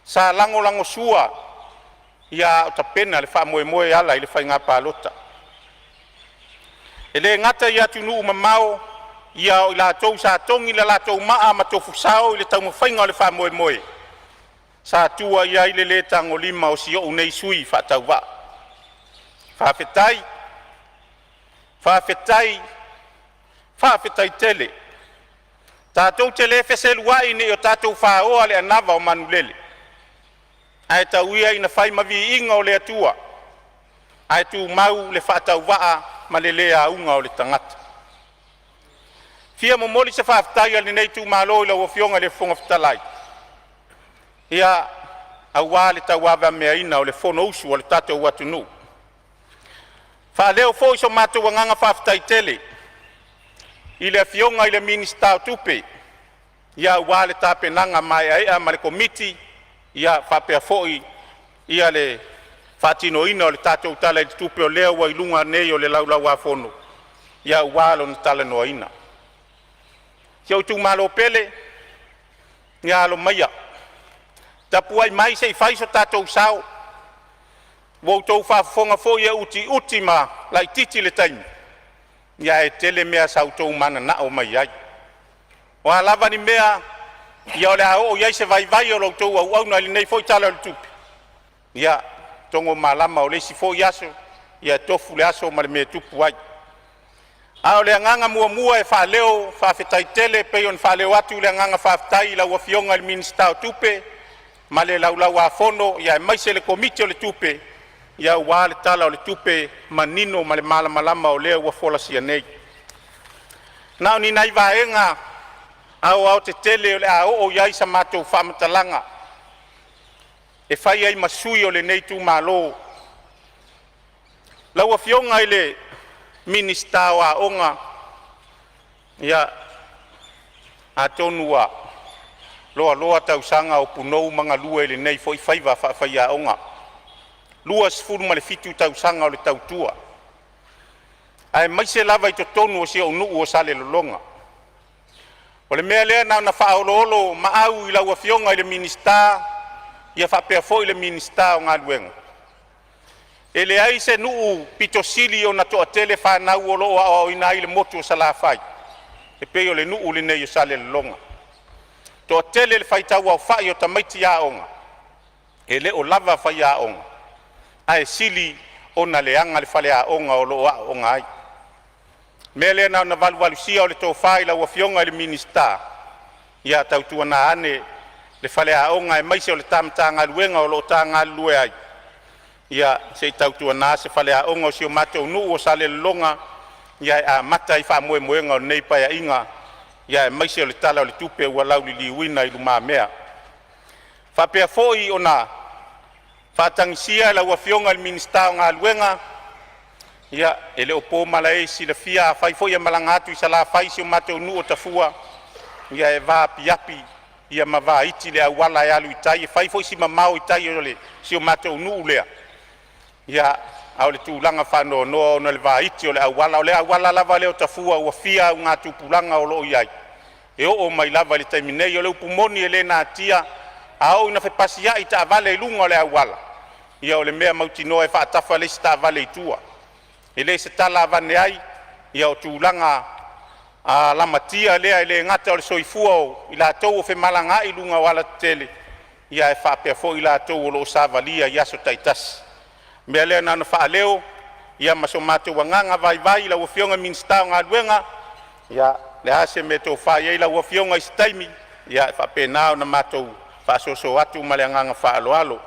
sa lagolagosua a o tapena le faamoemoe e ala i le faiga palota. E le gata i atunuu mamao ia o i latou sa togi le latou maa ma tofu sao i le taumafaiga o le faamoemoe, sa tua i ai le le tagolima o si ou nei sui faatauvaa. Faafetai, faafetai, faafetai tele. Tatou te le feseluai ne i o tatou faoa le anava o manulele, ae tau ia ina fai ma viiga o le Atua, ae tumau le faatauvaa ma le le auga o le tagata. E fia momoli se faafetai a lenei itumalo i lau Afioga i le Fofoga Fetalai, aua le tauavameaina o le Fonousu a le tatou atunuu. E faaleo foi so matou agaga faafetai tele i le Afioga i le Minisita o Tupe aua le tapenaga maeaea ma le Komiti faapea foi le faatinoina o le tatou Tala i le Tupe, o lea ua i luma nei o le Laulau-a-Fono aua lona talanoaina. Si ou itumalo pele, ia alo maia, tapuai mai se i fai so tatou sao. Ua outou faafofoga foi e utiuti ma laitiiti le taimi, ae tele mea sa outou mananao mai ai. O a lava ni mea o le a oo i ai se vaivai o la outou auauna i lenei foi Tala o le Tupe, ia togomalama o le isi foi aso e tofu le aso ma le mea e tupu ai. A o le agaga muamua e faaleo faafetai tele e pei ona faaleo atu le agaga faafetai i lau Afioga i le Minisita o Tupe ma le Laulau-a-Fono aemaise le Komiti o le Tupe aua le Tala o le Tupe manino ma le malamalama o lea ua folasia nei. Na o ni nai vaega aoaotetele o le a oo i ai sa matou faamatalaga e fai ai ma sui o lenei itumalo. Lau Afioga i le Minisita o Aoga, ia atonu ua loaloa tausaga o punou ma galue i lenei foi faiva faafaiaoga, 27 tausaga o le tautua, aemaise lava i totonu o si ou nuu o Salelologa. O le mea lea na ona faaoloolomaau i lau Afioga i le Minisita faapea foi le Minisita o Galuega, e leai se nuu pito sili ona toatele fanau o lo o aoaoina ai i le motu o Salafai e pei o le nuu lenei o Salelologa. Toatele le faitau aofai o tamaiti aoga, e le o lava faiaoga, ae sili ona leaga le faleaoga o lo o aooga ai. O le mea lea na ona valuvalusia o le tofa i lau Afioga i le Minisita, Ia tautuana ane le faleaoga aemaise o le ta Matagaluega o lo o ta galulue ai, ia se i tautuana se faleaoga o si o matou nuu o Salelologa, ia e amata ai faamoemoega o lenei Paeaiga, aemaise o le Tala o le Tupe ua lauliliuina i lumamea. E Faapea foi ona faatagisia lau Afioga i le Minisita o Galuega, ia e le o po malae i le silafia, afai foi e malaga atu i Salafai i si o matou nuu o Tafua, ia e vaapiapi ma vaiti le auala e alu i tai, e fai foi si mamao i tai o si o matou nuu lea. Ia, a o le tulaga faanoanoa ona o le vaiti o le auala. O le auala lava lea o Tafua ua fia augatupulaga o lo o i ai, e oo mai lava i le taimi nei. O le upu moni e le natia, a oo ina fepasiai taavale i luga o le auala, ia o le mea mautinoa e faatafa le isi taavale i tua. E le o se tala avane ai, o tulaga lamatia lea e le gata o le soifua o i latou o femalagaai i luga o alatetele, ae faapea foi i latou o lo o savalia i aso taitasi. O le mea lea na ona faaleo ma so matou agaga vaivai i lau Afioga i le Minisita o Galuega, ia o le a se mea e tofa i ai lau Afioga i se taimi, ia e faapena ona matou faasoasoa atu ma le agaga faaaloalo.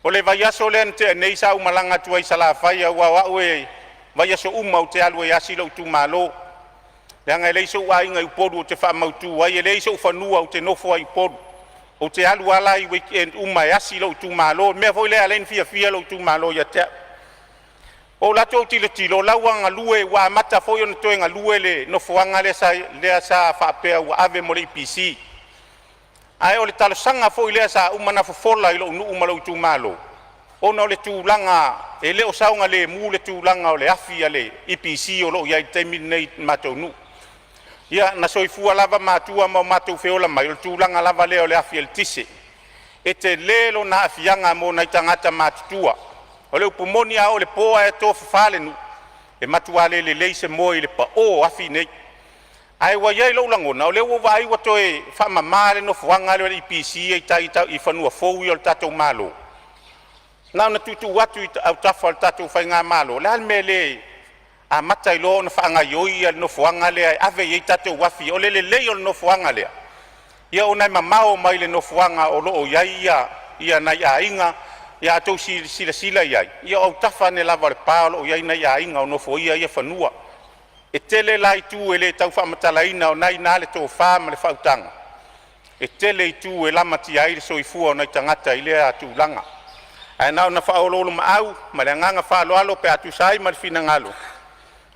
O le vaiaso lea na tea nei sa ou malaga atu ai i Salafai, aua o au e vaiaso uma ou te alu ai e asi lou itumalo, leaga e leai sou aiga i Upolu ou te faamautu ai, e leai sou fanua ou te nofo ai i Upolu. Ou te alu lava la i weekend uma e asi lou itumalo. O le mea foi lea e ala ai ona fiafia lou itumalo ia te au. Ua ou alu atu ou tilotilo o la ua galue, ua amata foi ona toe galue le nofoaga lea sa faapea ua ave mo le EPC. Ae o le talosaga foi lea sa uma ona fofola i lou nuu ma lou itumalo, ona o le tulaga e le o saogalemu le tulaga o le afi a le EPC o lo o i ai i le taimi lenei i le matou nuu. Ia na soifua lava matua ma o matou feola mai, o le tulaga lava lea o le afi eletise. E tele lona aafiaga mo nai tagata matutua. O le upu moni a oo i le po ae tofafa le nuu, e matua le lelei se moe i le pao o afi nei. Ae ua i ai lou lagona, o lea ua ou vaai ua toe faamama le nofoaga lea o le EPC ia i tai i fanua fou ia o le tatou Malo. Na ona tuutuu atu i autafa o le tatou faigamalo, o le a le mea e le amata ai loa ona faagaioi le nofoaga lea e ave i ai tatou afi? O le lelei o le nofoaga lea, ona e mamao mai le nofoaga o lo o i ai nai aiga. Ia a outou silasila i ai, ia o autafa ane lava o le pa o lo o i ai nai aiga o nofoia ia fanua. E tele la itu e le tau faamatalaina, o lena e i ina le tofa ma le faautaga, e tele itu e lamatia ai le soifua o nai tagata i lea tulaga. Ae na ona faaoloolomaau ma le agaga faaaloalo pe a tusa ai ma le finagalo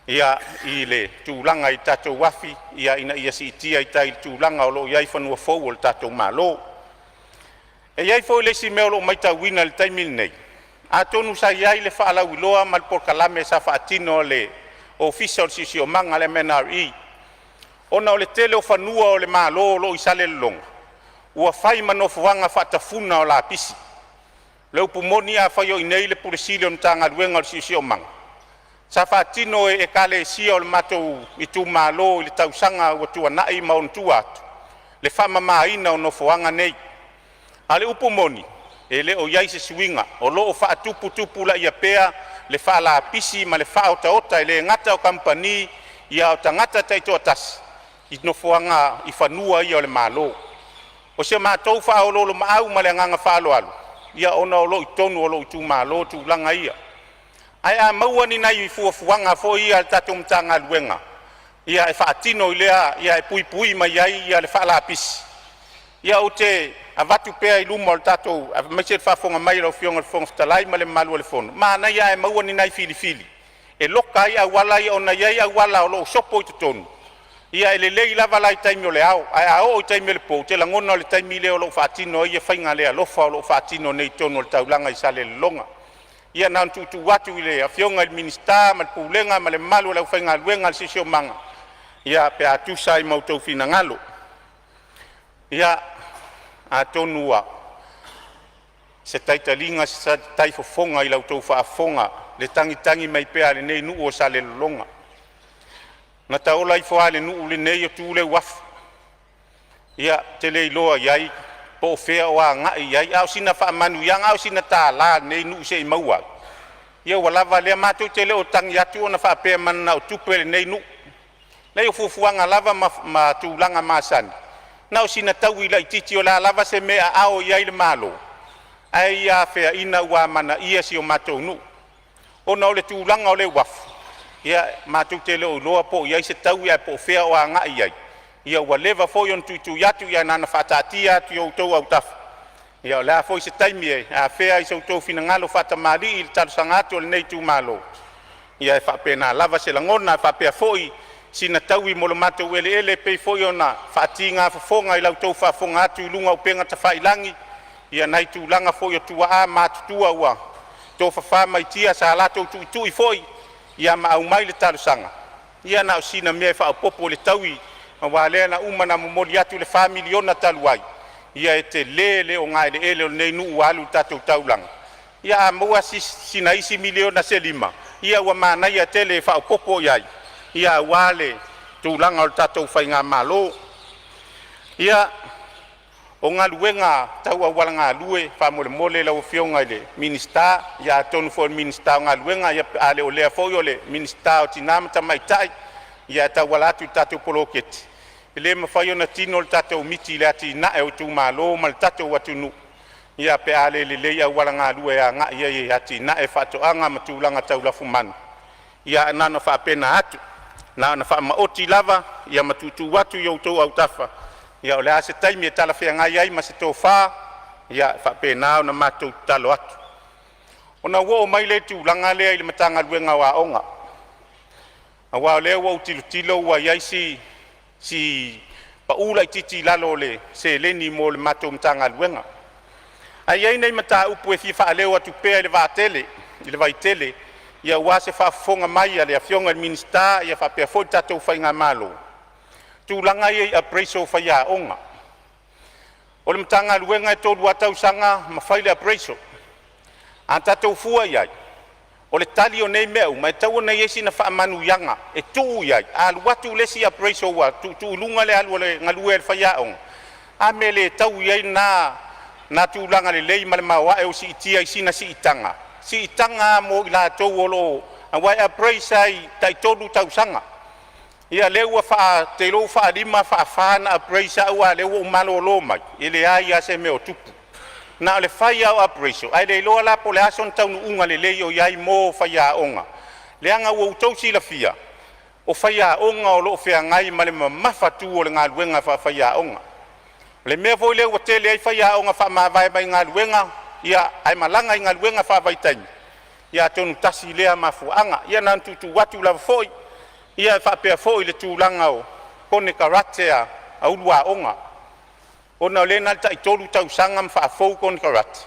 i le tulaga i tatou afi ina ia siitia i tai i le tulaga o lo o i ai fanua fou o le tatou Malo. E i ai foi le isi mea o lo o matauina i le taimi lenei, atonu sa i ai le faalauiloa ma le polokalame sa faatino e le Ofisa o le Siosiomaga le MNRE, ona o le tele o fanua o le Malo o lo o i Salelologa ua fai ma nofoaga faatafuna o lapisi. O le upu moni, afai o i inei le Pule Sili o le Matagaluega o le Siosiomaga, sa faatino e Ekalesia o le matou itumalo i le tausaga ua tuanai ma ona tua atu le faamamaina o nofoaga nei. A o le upu moni, e le o i ai se suiga, o lo o faatuputupulaia pea le faalapisi ma le faaotaota e le gata o kamupani a o tagata taitoatasi i nofoaga i fanua ia o le Malo. O si a matou faaoloolomaau ma le agaga faaaloalo, ia ona o lo o i totonu o lou itumalo tulaga ia. Ae a maua ni nai fuafuaga foi ia a le tatou Matagaluega e faatino i lea e puipui mai ai le faalapisi, ia ou te avatu pea i luma o le tatou aemaise le faafofoga mai a lau Afioga i le Fofoga Fetalai ma le mamalu o le Fono, manaia ae maua ni nai filifili e loka ai auala ia ona e i ai auala o lo o sopo i totonu. Ia e lelei lava la i taimi o le ao, ae a oo i taimi o le po, ou te lagona o le taimi lea o lo o faatino ai faiga le alofa o lo o faatino nei i totonu o le taulaga i Salelologa. Ia na ona tuutuu atu i le Afioga i le Minisita ma le Pulega ma le mamalu o le aufaigaluega a le Siosiomaga, ia pe a tusa ai ma outou finagalo. Ia, atonu ua se taitaliga se taifofoga i la outou faafofoga i le tagitagi mai pea a lenei nuu o Salelologa. Na ta ola ifo lava i le nuu lenei o tu le uafu. Ia, ou te le iloa i ai po o fea o agai i ai, a o sina faamanuiaga, a o sina $1 a lenei nuu se i maua atu, ia ua lava lea. Matou te le o tagi atu ona faapea e mananao tupe lenei nuu. Leai o fuafuaga lava ma tulaga masani, na o sina taui laitiiti o le a lava se mea e aao i ai le Malo, ae ia afea ina ua amanaia si o matou nuu. Ona o le tulaga o le uafu, ia matou te le o iloa po o i ai se taui ae po o fea o agai i ai. Ia ua leva foi ona tuitui atu, ae na ona faataatia atu i outou autafa. Ia o le a foi se taimi e afea ai so outou finagalo faatamalii i le talosaga atu a lenei itumalo, ia e faapena lava se lagona. E faapea foi sina taui mo le matou eleele e pei foi ona faatiga fofoga i la outou faafofoga atu i luga o upega tafailagi i nai tulaga foi o tuaa matutua ua tofafa mai tia sa latou tuitui foi ia ma aumai le talosaga. Ia na o sina mea e faaopoopo i le taui aua lea na uma ona momoli atu le $4 miliona talu ai. Ia e tele le ogaeleele o lenei nuu ua alu i le tatou taulaga. Ia a maua sina isi miliona se 5, ia ua manaia tele e faaopoopo i ai aua le tulaga o le tatou faigamalo. Ia, o galuega tau auala galue faamolemole lau Afioga i le Minisita, ia atonu foi o le Minisita o Galuega, a le o lea foi o le Minisita o Tina ma Tamaitai e tauala atu i le tatou poloketi. E le mafai ona tino le tatou miti i le atinae o itumalo ma le tatou atunuu pe a le lelei auala galue e agai ai e atinae faatoaga ma tulaga tau lafumanu. Ia na ona faapena atu, na ona faamaoti lava ia ma tuutuu atu i outou autafa. Ia o le a se taimi e talafeagai ai ma se tofa, ia e faapena ona matou tatalo atu. Ona ou oo mai lea i le tulaga lea i le Matagaluega o Aoga, aua o lea ua ou tilotilo ua i ai si pau laitiiti i lalo o le seleni mo le matou Matagaluega. Ae i ai nai mataupu e fia faaleo atu pea i le vaitele aua se faafofoga mai a le Afioga i le Minisita faapea foi le tatou faigamalo, i tulaga ia i appraisal o faiaoga. O le Matagaluega e 3 lava tausaga ma fai le appraisal. A tatou fua i ai, o le tali o nei mea uma, e tatau ona i ai sina faamanuiaga e tuu i ai. A alu atu le isi appraisal ua tuutuu i luga le alu a le galue a le faiaoga, a mea e le taui ai lena tulaga lelei ma le maoae ua siitia i sina siitaga, siitaga lava mo i latou o lo o… aua e appraise lava i tai 3 tausaga. Ia lea ua ou te iloa ua faalima, faafa ona appraise au a o lea ua ou malolo mai, e leai lava se mea o tupu. Na o le fai lava o appraisal ae le iloa la po o le a sona taunuuga lelei o i ai mo faiaoga, leaga ua outou silafia, o faiaoga o lo o feagai ma le mamafatu o le galuega faafaiaoga. O le mea foi lea ua tele ai faiaoga faamavae mai galuega ae malaga i galuega faavaitaimi, ia atonu tasi lea mafuaaga. Ia na ona tuutuu atu lava foi, ia e faapea foi le tulaga o konekarate a ulu aoga, ona o lea na o le tai 3 tausaga ma faafou konekarate,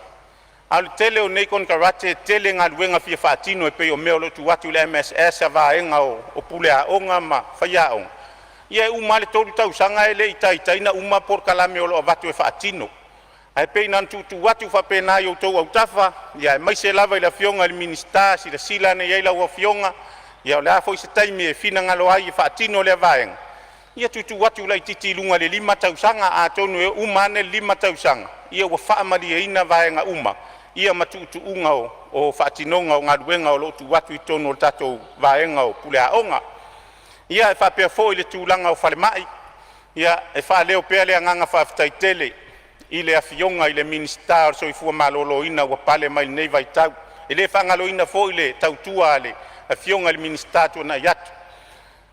a o le tele o nei konekarate e tele galuega fia faatino e pei o mea o lo o tuu atu i le MSS a vaega o puleaoga ma faiaoga. Ia e uma lava le 3 tausaga e le i taitai ona uma polokalame o lo o avatu e faatino. Ae pei na ona tuutuu atu faapena i outou autafa, aemaise lava i le Afioga i le Minisita e silasila ane i ai lau Afioga. Ia o le a foi se taimi e finagalo ai e faatino lea vaega, ia tuutuu atu laitiiti i luga i le 5 tausaga. Atonu e uma ane le 5 tausaga ua faamalieina vaega uma ma tuutuuga o faatinoga o galuega o lo o tuu atu i totonu o le tatou vaega o puleaoga. Ia, e faapea foi le tulaga o falemai. Ia, e faaleo pea le agaga faafetai tele i le Afioga i le Minisita o le Soifua Maloloina ua pale mai i lenei vaitau. E le faagaloina foi le tautua a le Afioga i le Minisita ua tuanai atu.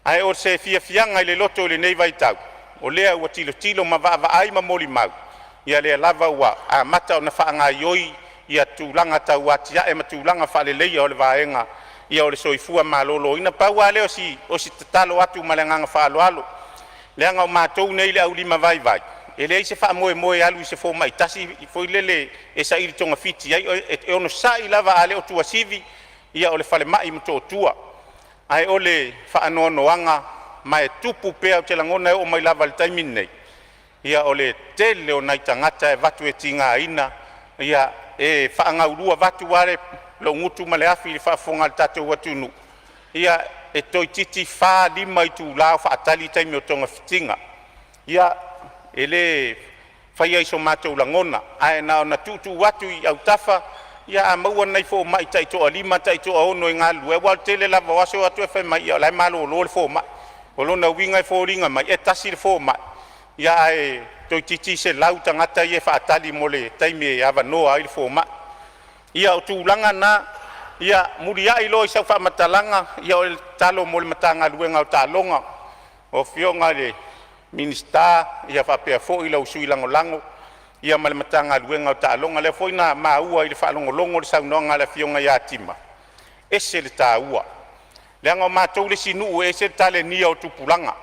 Ae o se fiafiaga i le loto i lenei vaitau, o lea ua tilotilo ma vaavaai ma molimau, ia lea lava ua amata ona faagaoioi ia tulaga tau atiae ma tulaga faaleleia o le vaega o le soifua maloloina. Pau lava lea o si tatalo atu ma le agaga faaaloalo, leaga o matou nei le aulima vaivai, e leai se faamoemoe e alu i se fomai tasi foi lele e saili togafiti i ai. E onosai lava, a le o Tuasivi, ia o le falemai i Motootua. Ae o le faanoanoaga ma e tupu pea, ou te lagona e oo mai lava i le taimi lenei, ia o le tele o nai tagata e avatu e tigaina. Ia e faagaulua, vaeatu lava lou gutu ma le afi i le faafofoga a le tatou atunuu, ia e toeitiiti 4, 5 itula o faatali taimi o togafitiga. Ia, e le faia ai so matou lagona, ae na ona tuutuu atu i autafa, ia a maua ni nai fomai taitoalima taitoaono e galulue, aua o le tele lava o aso e o atu ae fai mai o la e malolo le fomai. O lona uiga e foliga mai e tasi le fomai, ae toeititi 100 tagata ia e faatali mo le taimi e avanoa ai le fomai. Ia o tulaga na. Ia muliai loa i sau faamatalaga, ia o le tatalo mo le Matagaluega o Taaloga, lau Afioga i le Minisita faapea foi lau Sui Lagolago ma le Matagaluega o Taaloga. O lea foi na maua i le faalogologo i le saunoaga a le Afioga ia Tima, e ese le taua, leaga o matou le isi nuu e ese le talenia o tupulaga.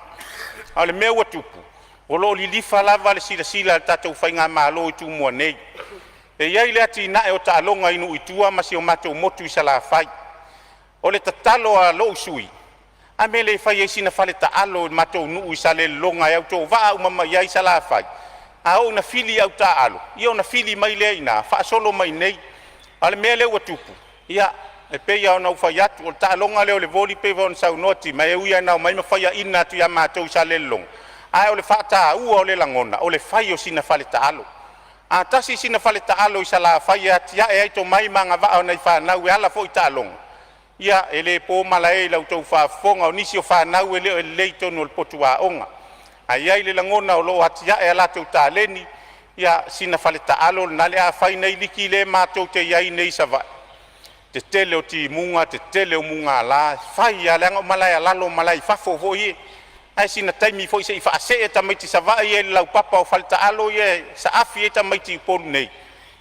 A o le mea ua tupu, o lo o lilifa lava le silasila a le tatou faigamalo i Tumua nei. E i ai le atinae o taaloga i nuu i tua ma si o matou motu i Salafai. O le tatalo a lou sui usufono, a mea e le fai ai sina fale taalo i le matou nuu i Salelologa e autovaa uma mai ai Salafai? A oo ina fili au taaalo, ia ona fili mai lea i ina faasolo mai i inei. A o le mea lea ua tupu, ia e pei lava ona ou fai atu, o le taaloga lea o le voli pei foi ona saunoa Tima, e ui lava ina omai ma faiaina atu ia matou i Salelologa, ae o le faataua o le lagona, o le fai o sina faletaalo. A tasi sina faletaalo i Salafai e atiae ai tomai ma agavaa o nai fanau e ala foi i taaloga, ia e le po malae i la outou faafofoga, o nisi o fanau e le o lelei i totonu o le potu aoga. Ae i ai le lagona o lo o atiae a latou taleni, ia sina faletaalo lena o le a fai nei liki lea matou te i ai nei i Savaii, tetele o timuga, tetele o mugala, e fai a leaga o malae alalo ma malae i fafo foi ie. Ae sina taimi foi se i faasee tamaiti Savaii ia i le laupapa o faletaalo ia e saafi ai tamaiti i Upolu nei.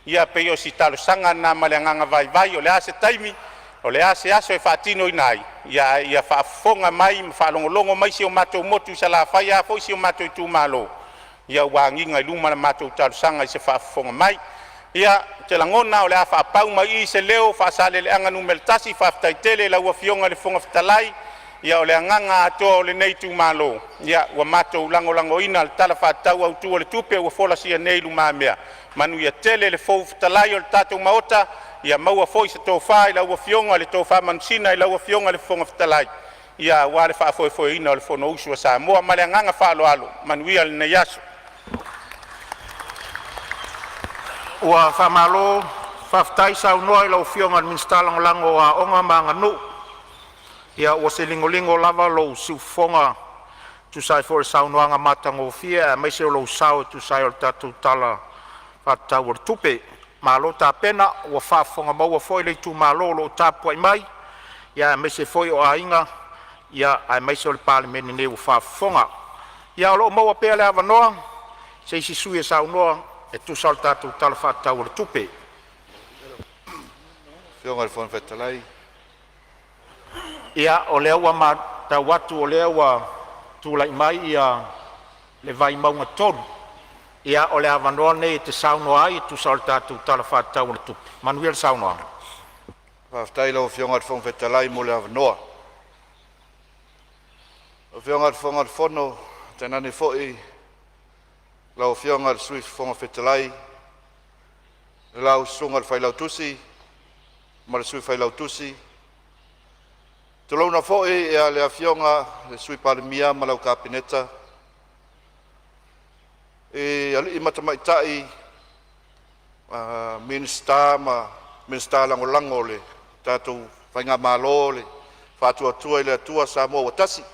Ia pei o si talosaga lena ma le agaga vaivai. O le a se taimi, o le a se aso e faatinoina ai, ae ia faafofoga mai ma faalogologo mai si o matou motu i Salafai, ae a foi si o matou itumalo, ia ua agiga i luma la matou talosaga i se faafofoga mai. Ia, ou te lagona o le a faapau mai i i se leo o Faasaleleaga Nu.1. Faafetai tele i lau Afioga i le Fofoga Fetalai. Ia o le agaga atoa o lenei itumalo, ia ua matou lagolagoina le Tala Faatatau Autu o le Tupe ua folasia nei i lumamea. Manuia tele le Fofoga Fetalai o le tatou Maota, ia maua foi se tofa i lau Afioga le tofa manusina i lau Afioga i le Fofoga Fetalai aua le faafoefoeina o le Fonousu a Samoa. Ma le agaga faaaloalo. Manuia lenei aso. Ua faamalo faafetai saunoa i lau Afioga i le Minisita Lagolago o Aoga ma Aganuu. Ia ua se ligoligo lava lou siufofoga e tusa ai foi o le saunoaga matagofie aemaise o lou sao e tusa ai o le tatou Tala Faatatau o le Tupe. Malo tapena, ua faafofoga foi le itumalo o lo o tapuai mai, aemaise foi o aiga aemaise o le Palemene nei ua faafofoga. Ia o lo o maua pea le avanoa i se isi sui usufono e saunoa e tusa o le tatou Tala Faatatau o le Tupe. Afioga i le Fofoga Fetalai. Ia, o lea ua matau atu o lea ua tulai mai le Vaimauga 3. Ia, o le avanoa lenei e te saunoa ai e tusa o le tatou Tala Faatatau o le Tupe. Manuia le saunoaga. Faafetai i lau Afioga i le Fofoga Fetalai mo le avanoa. Lau Afioga i le Fofoga Fetalai, tainane foi lau Afioga i le Sui Fofoga Fetalai, lau Susuga i le Failautusi ma le Sui Failautusi, tulouna foi le Afioga i le Sui Palemia ma lau Kapeneta, i alii ma tamaitai Minisita ma Minisita Lagolago o le tatou faigamalo o le Faatuatua i le Atua Samoa ua Tasi. E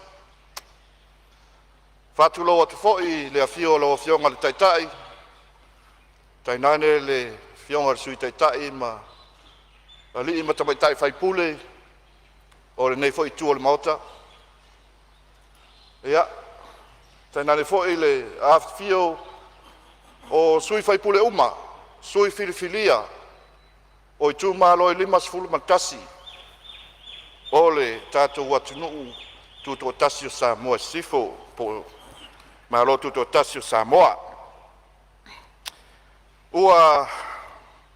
faatulou atu foi i le afio o lau Afioga i le Taitai, tainane le Afioga i le Sui Taitai ma alii ma tamaitai sui usufono o lenei foi itu o le Maota. Ia, tainane foi le afifio o sui usufono uma, sui filifilia o itumalo e 51 o le tatou atunuu tutoatasi o Samoa i Sisifo po o le Malo Tutoatasi o Samoa. Ua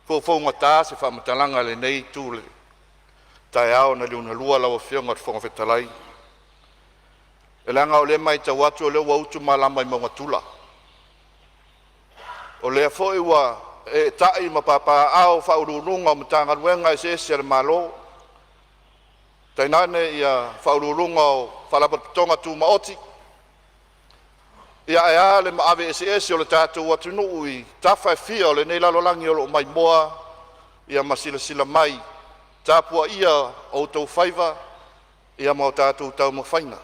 foufou gata se faamatalaga i lenei itu o le taeao na liugalua lau Afioga i le Fofoga Fetalai, leaga o lea e matau atu o lea ua utu malama i mauga tula, o lea foi ua eetai ma papaaao Ofisa Sili o Pulega o Matagaluega eseese a le Malo, tainane ia Faauluuluga o Faalapotopotoga Tumaoti. Ia ae a le maave eseese o le tatou atunuu i tafa e fia o lenei lalolagi o lo o maimoa ma silasila mai i le tapuaia o outou faiva ma o tatou taumafaiga.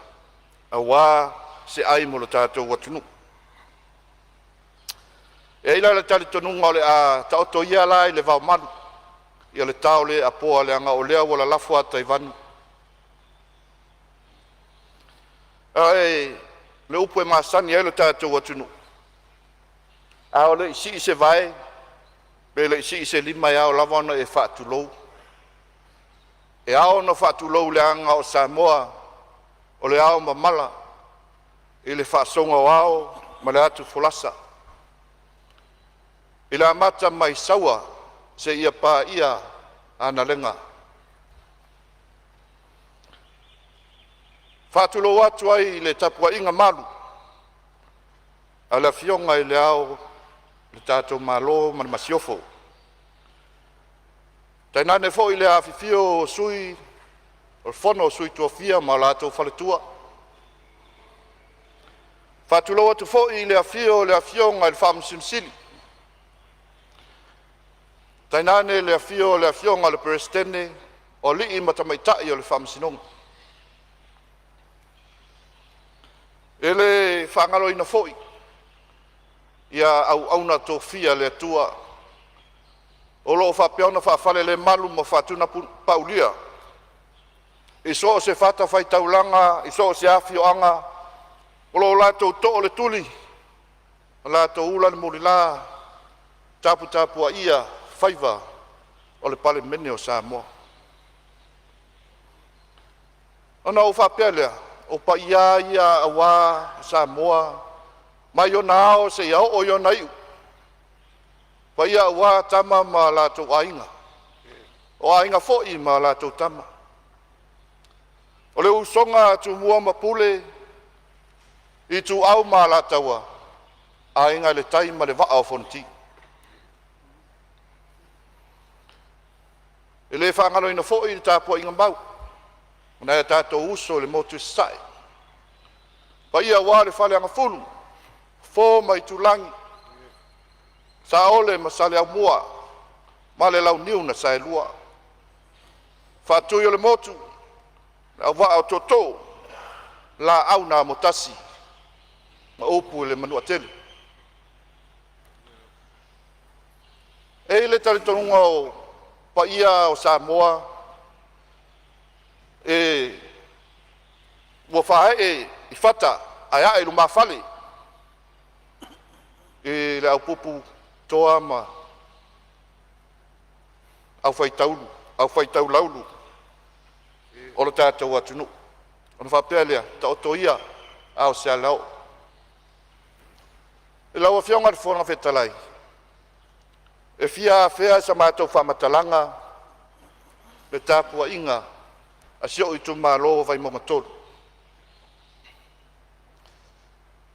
Auā se ai mo lo tatou atunuu. E i ai la le talitonuga o le a taoto ia la i le vaomalu ia le tao le apoa leaga o lea ua lalafo ata i vanu. Ae o le upu e masani ai lo tatou atunuu, a o le i sii se vae pe le i sii se lima, e ao lava ona e faatulou. E ao ona faatulou leaga o Samoa o le aomamala i le faasoga o ao ma le atufolasa. I le amata mai Saua seia paia Agalega. E faatulou atu ai i le tapuaiga malu a le Afioga i Le Ao o le tatou Malo ma le Masiofo, tainane foi le afifio o Sui o le Fono a Sui Tofia ma latou Faletua. E faatulou atu foi i le afio o le Afioga i le Faamasino Sili, tainane le afio o le Afioga i le Peresetene o Alii ma Tamaitai o le Faamasinoga. E le faagaloina foi ia auauna tofia a le Atua o lo o faapea ona faafalelemalu ma faatunapaulia i so o se fatafaitaulaga, i so o se afioaga o lo o latou too le tuli ma latou ula le mulila, taputapuaia faiva o le Palemene o Samoa. Ona ou faapea lea, o paia lava ia aua Samoa mai ona ao seia oo i ona iu, paia aua Tama ma o latou Aiga, o Aiga foi ma a latou Tama, o le usoga a Tumua ma Pule, Ituau ma Alataua, Aiga i le Tai ma le Vaa o Fonoti. E le faagaloina foi le tapuaiga mau a nai o tatou uso i le motu i Sasae, paia aua le Faleagafulu, Fofo ma Aitulagi, Saole ma Saleaaumua ma le Launiu na Saelua, Faatui o le Motu, le Auvaa o Tootoo, Laau na Amotasi ma upu i le Manuatele. E i ai le talitonuga o paia o Samoa e ua faaee i fata ae ae i lumafale i le au pupu toa ma aufai taulaulu o lo tatou atunuu. Ona faapea lea, taoto ia a o se alaoo. Lau Afioga i le Fofoga Fetalai, e fia afea e sa matou faamatalaga le tapuaiga a si ou itumalo o Vaimauga 3. O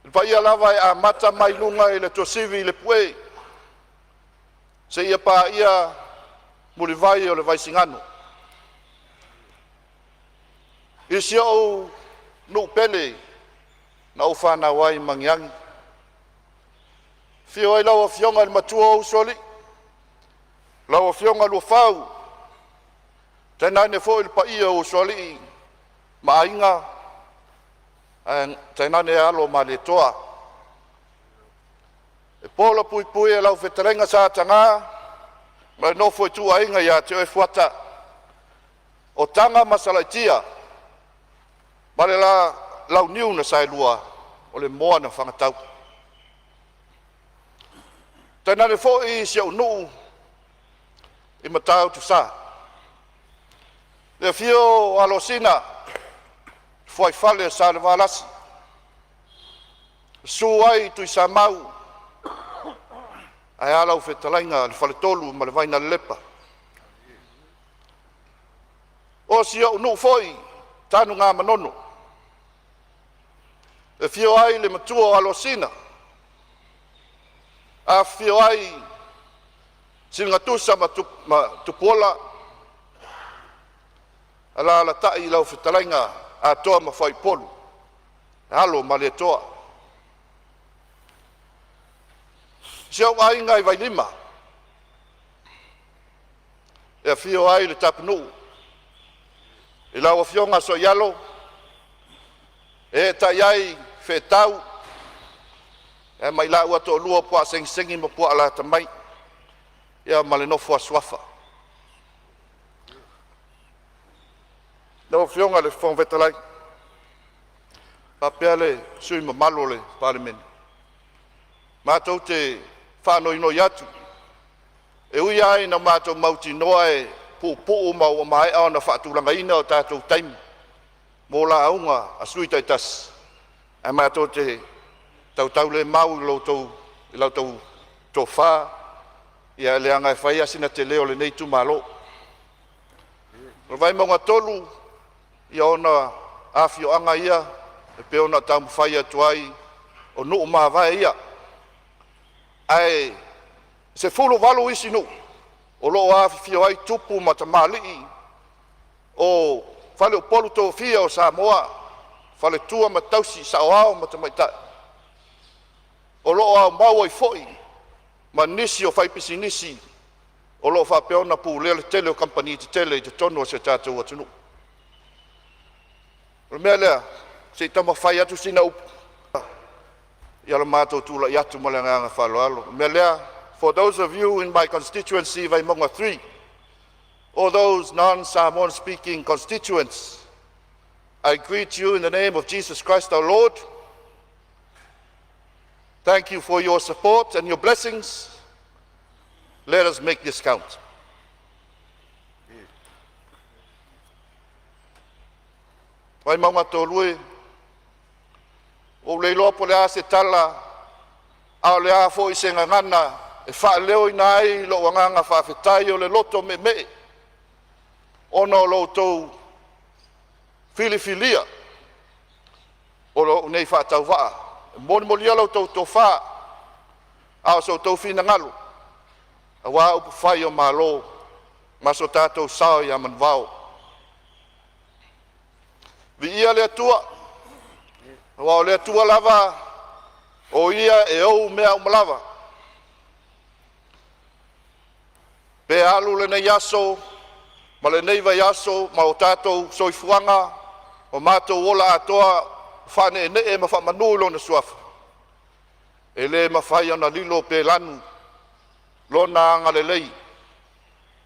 le paia lava e amata mai luga i le tuasivi i le Pue seia paia mulivai o le Vaisigano. I si ou nuu pele na ou fanau ai i Magiagi, afio ai lau Afioga i le matua o Usoalii, lau Afioga Luafau, tainane foi le paia o Usoalii ma Aiga, ae tainane alo o Malietoa. E pola puipui e lau fetalaiga Sa Ataga ma le nofo a ituaiga ia te oe Fuata, o Taga ma Salaitia ma le Launiu na Saelua, o le moa na fagatau. Tainane foi si ou nuu i Matautusa, le afio o Alosina, fuaifale o Salevalasi, susu ai Tuisamau, ae a lau fetalaiga i le Faletolu ma le Vainalelepa. O si ou nuu foi Tanugamanono e afio ai le matua o Alosina, afifio ai Siligatusa ma Tupuola, alaalatai lau fetalaiga Atoa ma Fuaipolu, alo o Malietoa. Si ou aiga i Vailima e afio ai le Tapunuu i lau afioga Sooialo. Eetai ai feetau ae ma i laua toalua o Puaasegisegi ma Puaalatamai, ia ma le nofo a suafa. Lau Afioga i le Fofoga Fetalai faapea le sui usufono mamalu o le Palemene, matou te faanoinoi atu, e ui lava ina matou mautinoa e puupuu ma ua maea ona faatulagaina o tatou taimi mo lauga a sui usufono taitasi, ae matou te tautaulemau i la outou tofa, leaga e fai lava sina tele o lenei itumalo. O le Vaimauga 3, ia ona afioaga ia e pei ona taumafai atu ai, o nuu mavae ia, ae 18 isi nuu o lo o afifio ai tupu ma tamalii o faleupolu tofia o Samoa, faletua ma tausi, saoao ma tamaitai, o lo o aumau ai foi ma nisi o faipisinisi o lo o faapea ona pulea le tele o kamupani tetele i totonu o si o tatou atunuu. O le mea lea, se i taumafai atu sina upu, ia lo matou tulai atu ma le agaga faaaloalo. O le mea lea, for those of you in my constituency Vaimauga 3, all those non-Samoan speaking constituents, I greet you in the name of Jesus Christ our Lord. Thank you for your support and your blessings. Let us make this count. Vaimauga 3, ua ou le iloa po o le a se tala a o le a foi se gagana e faaleoina ai lou agaga faafetai o le loto meemee ona o lo outou filifilia o lou nei faatauvaa e molimolia la outou tofa a o so outou finagalo aua upufai o Malo ma so tatou sao ia manuvao. Viia le Atua, aua o le Atua lava o Ia e ou mea uma lava. Pe alu lenei aso ma lenei vaiaso ma o tatou soifuaga ma matou ola atoa o faaneenee ma faamanu i Lona Suafa, e le mafai ona lilo pe lanu Lona agalelei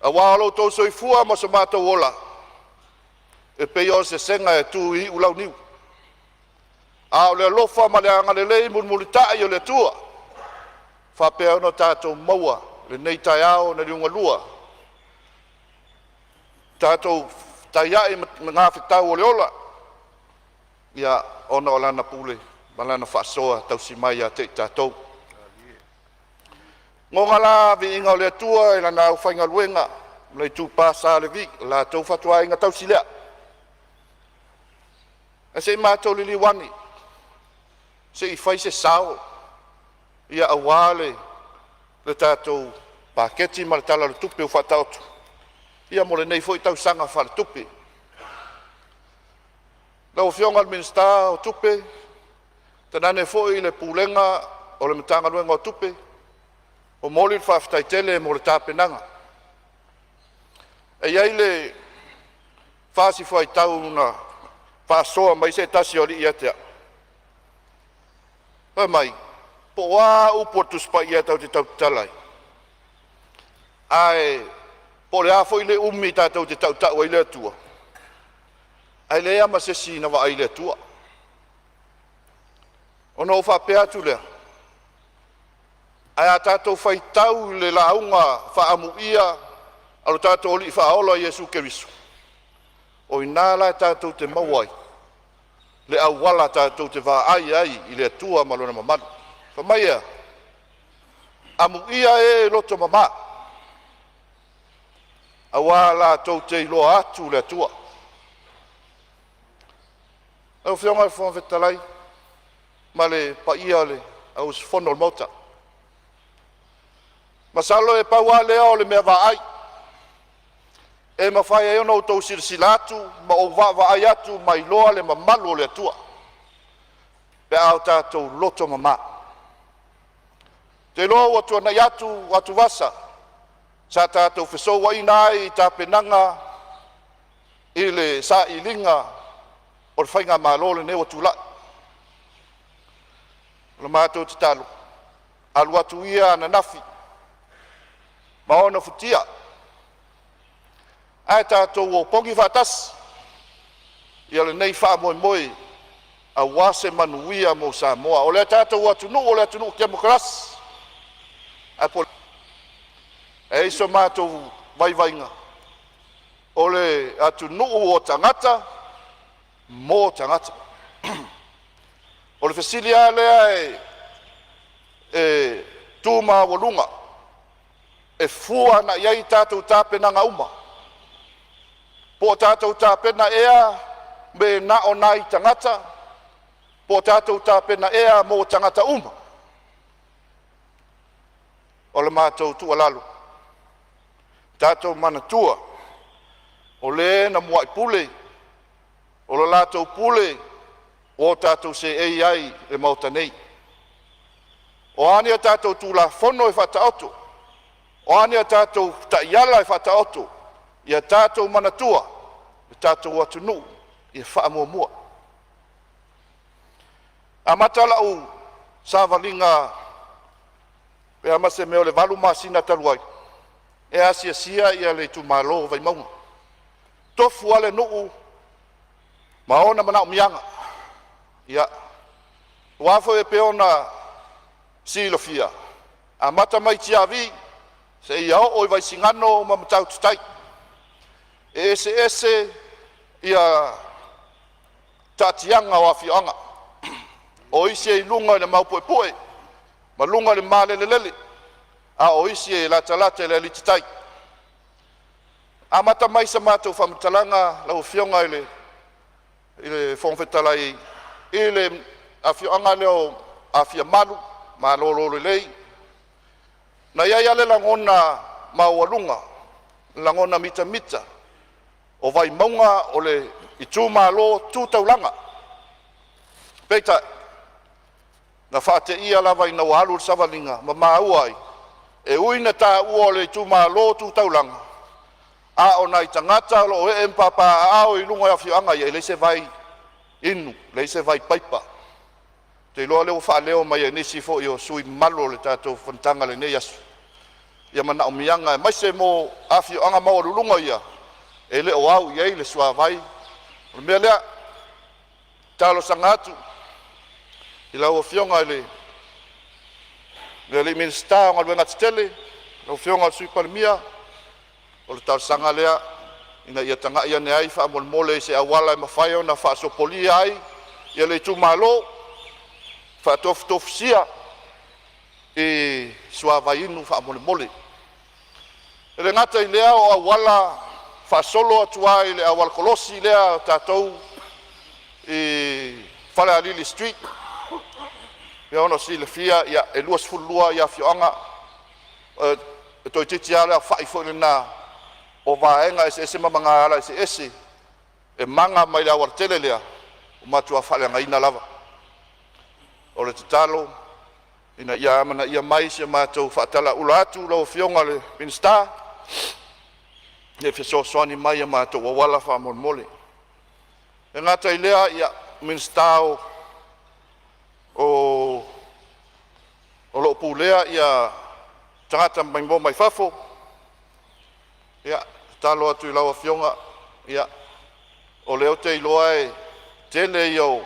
aua o lo outou soifua ma so matou ola, e pei o se sega e tu i iulauniu. A o le alofa ma le agalelei mulimulitai o le Atua e faapea ona tatou maua lenei taeao na liugalua, tatou fetaiai ma magafetau o le ola, ia ona o Lana pule ma Lana faasoa tausi mai ia te i tatou. Goga la le viiga o le Atua i Lana aufaigaluega o le itupa sa Levi, o le latou fatuaiga tausi lea. Ae se i matou liliu ane se i fai se sao aua le tatou paketi ma le Tala o le Tupe ua faataoto mo lenei foi tausaga faaletupe. Lau Afioga i le Minisita o Tupe, tainane foi le Pulega o le Matagaluega o Tupe, e momoli le faafetai tele mo le tapenaga. E i ai le fasi fuaitau na faasoa mai ai se tasi o alii ia te a'u, fai mai, po o a upu a le Tusi Paia tatou te tautatala ai, ae po o le a foi le umi tatou te tautau ai i le Atua, ae leai lava ma se isi na vaai i le Atua. Ona ou faapea atu lea, ae a tatou faitau i le lauga faaamuia a lo tatou Alii Faaola Iesu Keriso, o i ina la tatou te maua ai le auala tatou te vaai ai i le Atua ma Lona mamalu. Fai mai e a? Amuia e loto mama, aua latou te iloa atu le Atua. Lau Afioga i le Fofoga Fetalai ma le paia o le au usufono o le Maota, masalo e pau lava lea o le mea vaai e mafai ai ona outou silasila atu ma ou vaavaai atu ma iloa le mamalu o le Atua pe a o tatou loto mama. Ou te iloa ua tuanai atu atuvasa sa tatou fesouaina ai i tapenaga i le sailiga o le faigamalo lenei ua tulai. O le matou tatalo, alu atu ia ananafi ma ona futia ae tatou opogi faatasi ia lenei faamoemoe aua se manuia mo Samoa. O le tatou atunuu o le atunuu temokarasi, ae po o le a so matou vaivaiga, o le atunuu o tagata mo tagata. O le fesili a lea e tu maualuga e fua agai i ai tatou tapenaga uma, po o tatou tapena ea pe na o nai tagata, po o tatou tapena ea mo tagata uma? O le matou tuualalo, tatou manatua o le na muai pule, o le latou pule ua tatou seei ai i le Maota nei. O a ni a tatou Tulafono e faataoto, o a ni a tatou taiala e faataoto, ia tatou manatua le tatou atunuu e faamuamua. E amata lau savaliga pe a ma se mea o le 8 masina talu ai, e asiasia le itumalo o Vaimauga, tofu lava le nuu ma ona manaomiaga. Ia, aua foi e pei ona silafia, amata mai Tiavi seia oo i Vaisigano ma Matautu Tai. E eseese ia taatiaga o afioaga. O isi e i luga i le maupuepue ma luga i le malelelele, a o isi e latalata i le alititai. Amata mai sa matou faamatalaga lau Afioga i le Fofoga Fetalai i le afioaga lea o Afiamalu, Malolo lelei. Na i ai lava le lagona maualuga, lagona mitamita o Vaimauga o le itumalo tu taulaga. Peitai, na faateia lava ina ua alu le savaliga ma maua ai, e ui ina taua o le itumalo tu taulaga, a o nai tagata o lo o ee ma papaaao i luga o afioaga ia, e leai se vai inu, leai se vai paipa. Ou te iloa o lea ua faaleo mai e nisi foi o sui usufono mamalu o le tatou fonotaga i lenei aso ia manaomiaga aemaise mo afioaga maualuluga ia e le o au i ai le suavai. O le mea lea, e talosaga atu i lau Afioga i le Minisita o Galuega Tetele, lau Afioga i le Sui Palemia, o le talosaga lea ina ia tagai ane ai faamolemole i se auala e mafai ona faasopolia ai le itumalo, faatofutofusia i suavai inu faamolemole. E le gata i lea o auala faasolo atu lava i le auala kolosi lea a tatou i Falealili Street, e pei ona silafia e 22 afioaga, e toeitiiti lava le aofai foi lena o vaega eseese ma magaala eseese e maga mai le aualatele lea, ua matua faaleagaina lava. O le tatalo ina ia amanaia mai si a matou faatalauula atu lau Afioga i le Minisita e fesoasoani mai i a matou auala faamolemole. E le gata i lea, o Minisita o lo o pulea tagata maimoa mai fafo. Ia, e tatalo atu i lau Afioga, ia o lea ou te iloa o le tele ia o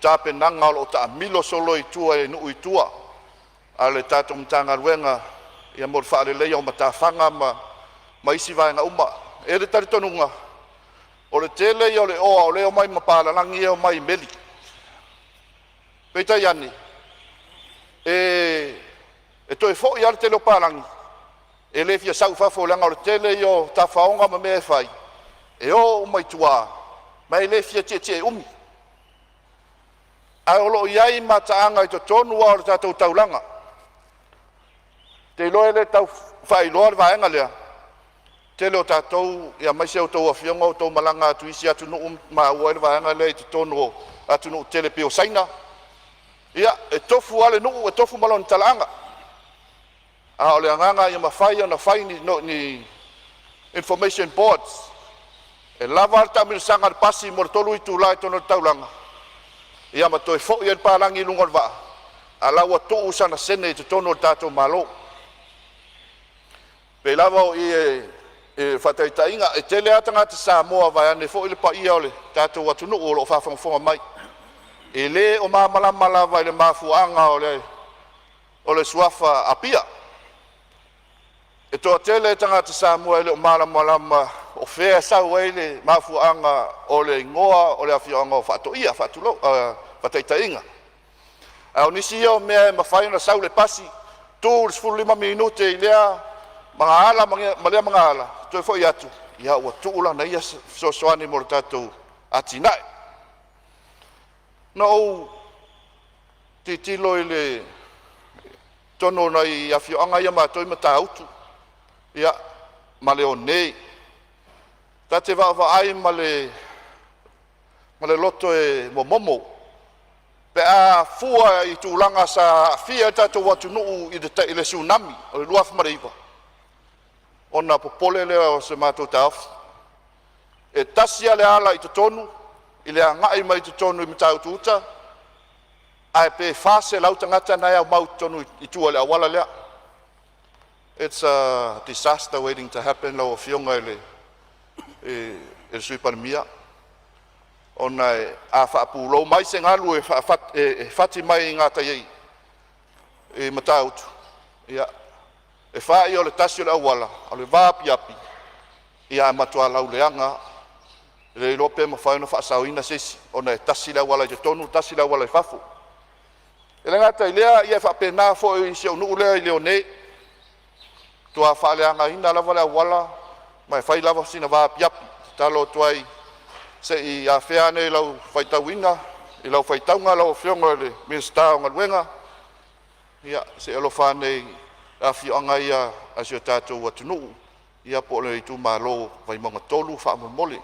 tapenaga o lo o taamilo solo i tua i nuu i tua a le tatou Matagaluega mo le faaleleia o matafaga ma isi vaega uma. E i ai le talitonuga o le tele ia o le oa o lea e omai ma papalagi ia e omai i meli. Peitai ane, e toe foi lava le tele o papalagi e le fia sau i fafo leaga o le tele ia o tafaoga ma mea e fai, e o uma i tua ma e le fia tietie umi. Ae o lo o i ai mataaga i totonu lava o le tatou taulaga. Ou te iloa e le tau faailoa le vaega lea. Tele o tatou aemaise a outou afioga ua outou malaga atu i isi atunuu ma maua ai le vaega lea i totonu o atunuu tetele pei o Saina. Ia, e tofu lava le nuu e tofu ma lona talaaga. A o le agaga ia mafai ona fai ni information boards e lava a le taamilosaga a le pasi mo le 3 itula i totonu o le taulaga, ia ma toe foi ai le palagi i luga o le vaa A la ua tuu sana sene i totonu o le tatou Malo. Pei lava o i e faataitaiga, e tele lava tagata Samoa vaeane foi le paia o le tatou atunuu o lo o faafogafoga mai, e le o malamalama lava i le mafuaaga o le suafa Apia. E toatele tagata Samoa e le o malamalama o fea e sau ai le mafuaaga o le igoa o le afioaga o Faatoia, faatulou, faataitaiga. A o nisi ia o mea e mafai ona sau le pasi tu le 15 minute i lea magaala ma lea magaala toe foi atu, ia ua tuu lana ia fesoasoani mo le tatou atinae. Na ou tilotilo i le totonu o nai afioaga ia matou i Matautu ia ma Leone, ta te vaavaai ma le loto e momomo pe a fua i tulaga sa aafia ai le tatou atunuu i le Tsunami o le 2009, ona popole lea o se matou taofi. E tasi lava le ala i totonu i le agai mai totonu i Matautu-uta, ae pe 400 tagata la e aumau i totonu i tua i le auala lea. It's a disaster waiting to happen, lau Afioga i le Sui Palemia, ona a faapulou mai se galu e fati mai gatai i Matautu, ia e fai o le tasi o le auala, a o le vaapiapi ia ae matua lauleaga lava. E le iloa pe mafai ona faasaoina se isi ona e tasi le auala i totonu tasi le auala i fafo. E le gata i lea, e faapena foi i si ou nuu lea i Leone, ua matua faaleagaina lava le auala ma e fai lava sina vaapiapi. E tatalo atu ai se i afea ane i lau faitauina i lau faitauga lau Afioga i le Minisita o Galuega, ia se i alofa ane i afioaga ia a si o tatou atunuu ia po o le itumalo o Vaimauga 3 faamolemole.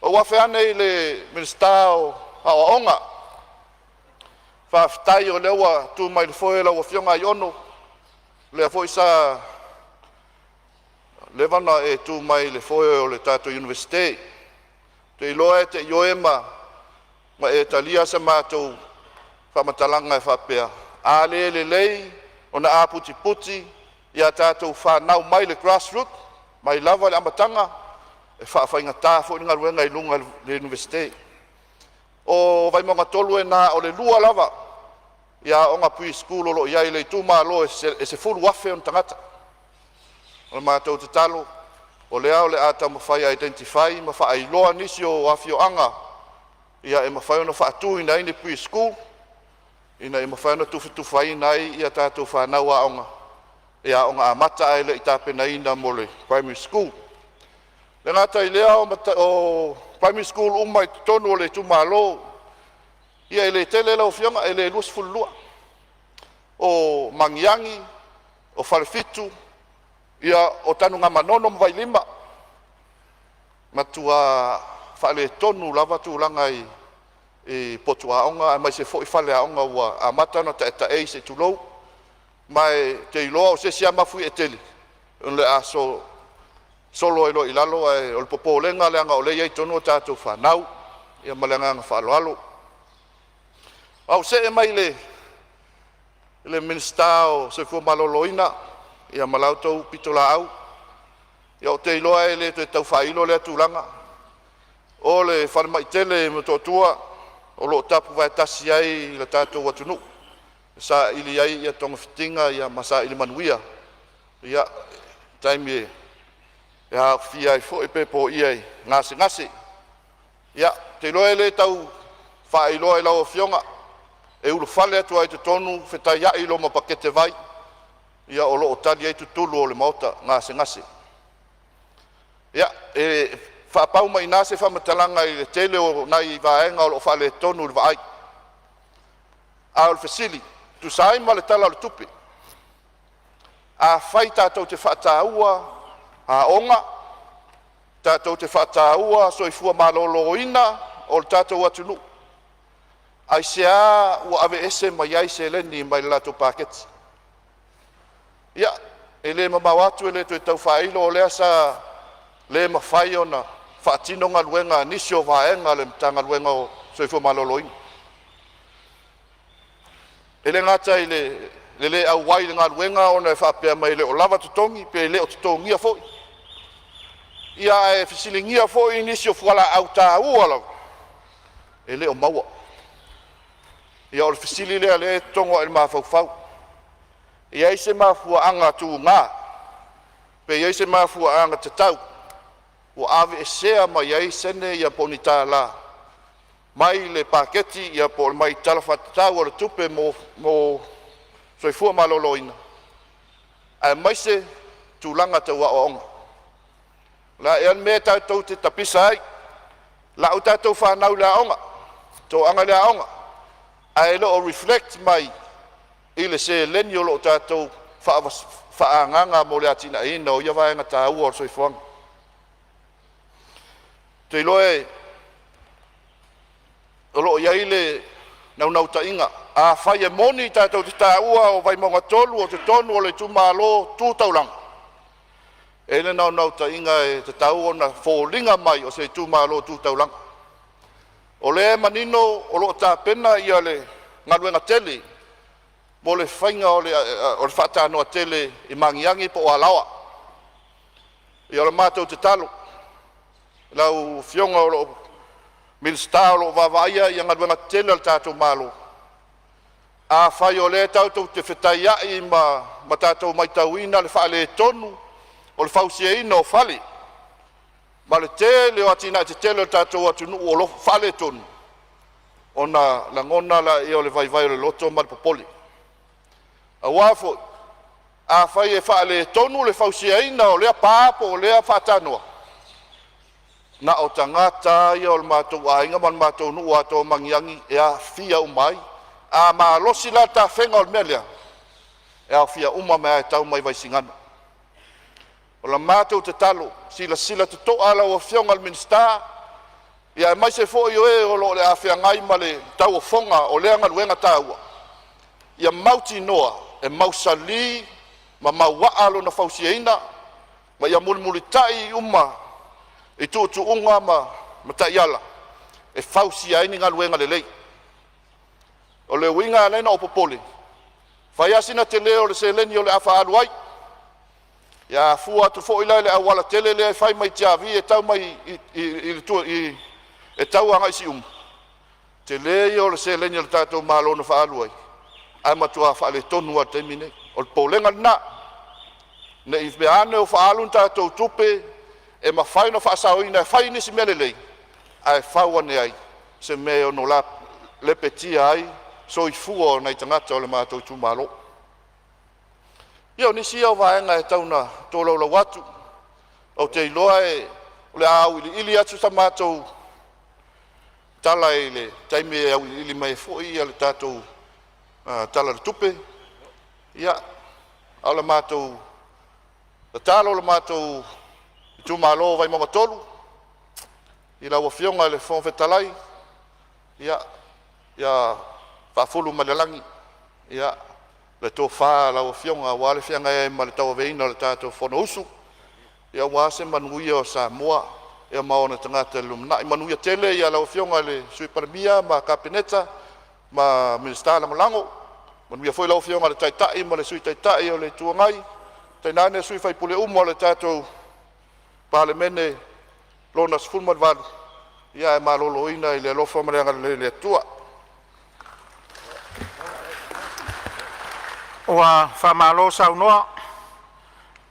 Ou afe ane i le Minisita o Aoaoga, faafetai o lea ua tu mai le foe lau Afioga Aiono, o lea foi sa leva ona e tu mai i le foe o le tatou Iunivesite. Ou te iloa e te ioe ma e talia sa matou faamatalaga e faapea, a le lelei ona aputiputi ia tatou fanau mai le grass root mai lava i le amataga, e faafaigata foi le galuega i luga i le Iunivesite. O Vaimauga 3 e na o le lua lava ia aoga pre-school o lo o i ai i le itumalo e 10,000 ona tagata. O le matou tatalo o lea o le a taumafai e identify ma faailoa nisi o afioaga ia e mafai ona faatuina ai ni pre-school ina ia mafai ona tufatufaina ai ia tatou fanau aoga i aoga amata ae le i tapenaina mo le primary school. E le gata i lea o primary school uma i totonu o le itumalo, ia e le tele lau afioga, e le 22. O Magiagi, o Falefitu, ia o Tanugamanono ma Vailima. Matua faaletonu lava tulaga i potu aoga aemaise foi faleaoga ua amata ona taetaei se i tulou, ma ou te iloa o se isi a mafuie tele o le a solo ai loa i lalo. Ae o le popolega leaga o lea e i ai i totonu a tatou fanau. Ia ma le agaga faaaloalo. Ou see mai i le Minisita o le Soifua Maloloina ia ma la outou pitolaau. Ia ou te iloa e le toe tau faailo lea tulaga, o le falemai tele i Motootua o lo o tapuvae tasi ai le tatou atunuu e saili ai togafitiga ma saili manuia i taimi e aofia ai foi pe poia i gasegase. Ia, ou te iloa e le tau faailoa i lau Afioga, e ulufale atu lava i totonu fetaiai loa ma pakete vai, ia o lo o tali ai tutulu o le maota gasegase. Ia, e faapau mai i ina se faamatalaga i le tele o nai vaega o lo o faaletonu i le vaai. A o le fesili e tusa ai ma le Tala o le Tupe, afai tatou te faataua aoga, tatou te faataua soifua maloloina o le tatou atunuu, aisea ua aveese mai ai seleni mai le latou paketi? Ia, e le mamao atu e le toe tau faailo o lea sa le mafai ona faatino galuega a nisi o vaega o le Matagaluega o le Soifua Maloloina. E le gata i le le auai i le galuega ona e faapea mai e le o lava totogi pe le o totogia foi, ia ae fesiligia foi nisi o fualaau taua lava e le o maua. Ia o le fesili lea o lea e togo a'e i le mafaufau, e i ai se mafuaaga tuga pe i ai se mafuaaga tatau ua aveesea mai ai sene ia po o ni tala mai le paketi po o le Tala Faatatau o le Tupe mo Soifua Maloloina aemaise tulaga tau aoaoga. O le a ea le mea tatou te tapisa ai? Lau tatou fanau i le aoga, toaga i le aoga, ae le o reflect mai i le seleni o lo o tatou faaagaaga mo le atinaeina o ia vaega taua o le soifuaga. Ou te iloa o lo o i ai le naunautaiga, afai e moni tatou te taua o Vaimauga 3 o totonu o le itumalo tu taulaga, e i ai le naunautaiga e tatau ona foliga mai o se itumalo tu taulaga. O lea e manino o lo o tapena le galuega tele mo le faiga o le faatanoa tele i Magiagi po o Alaoa. Ia o le matou tatalo i lau Afioga o lo o Minisita o lo o vaavaaia galuega tetele a le tatou Malo, afai o lea tatou te fetaiai ma tatou matauina le faaletonu o le fausiaina o fale ma le tele o atinae tetele a le tatou atunuu o lo o faaletonu, ona lagona lea o le vaivai o le loto ma le popole. Aua foi afai e faaletonu le fausiaina o lea pa po o lea faatanoa, na o tagata lava ia o le matou aiga ma le matou nuu atoa o Magiagi e aafia uma ai. A malosi la le tafega o le mea lea, e aofia uma mai lava e tau mai i Vaisigano. O le matou tatalo, silasila totoa lau Afioga i le Minisita aemaise foi o e o le a feagai ma le tauofoga o lea galuega taua, ia mautinoa e mausali ma mauaa lona fausiaina ma ia mulimulitai uma i tuutuuga ma taiala e fausia ai ni galuega lelei. O le uiga e ala ai ona ou popole, fai lava sina tele o le seleni o le a faaalu ai, a fua atu foi la i le aualatele lea e fai mai Tiavi e tau mai i e tau agai i Siumu, tele ia o le seleni a le tatou Malo na faaalu ai, ae matua faaletonu lava i le taimi lenei. O le popolega lena, ne i meaane ua faaalu ni tatou tupe e mafai ona faasaoina e fai ai nisi mea lelei, ae fau ane ai se mea e ono lepetia ai soifua o nai tagata o le matou itumalo. Ia, o nisi ia o vaega e tau ona tolaulau atu. Ou te iloa o le a auiliili atu sa matou tala i le taimi e auiliili mai ai foi le tatou Tala o le Tupe. Ia, a o le matou tatalo i le matou itumalo o Vaimauga 3 i lau Afioga i le Fofoga Fetalai, ia faafulu mai le lagi le tofa a lau Afioga aua le feagai ai ma le tauaveina o le tatou Fonousu aua se manuia o Samoa ma ona tagata i le lumanai. Manuia tele lau Afioga i le Sui Palemia ma le Kapeneta ma Minisita Lagolago. Manuia foi lau Afioga i le Taitai ma le Sui Taitai o le Itu Agai, tainane sui usufono uma o le tatou Palemene lona XVII. Ia maloloina i le alofa ma le agalelei o le Atua. Ua faamalo saunoa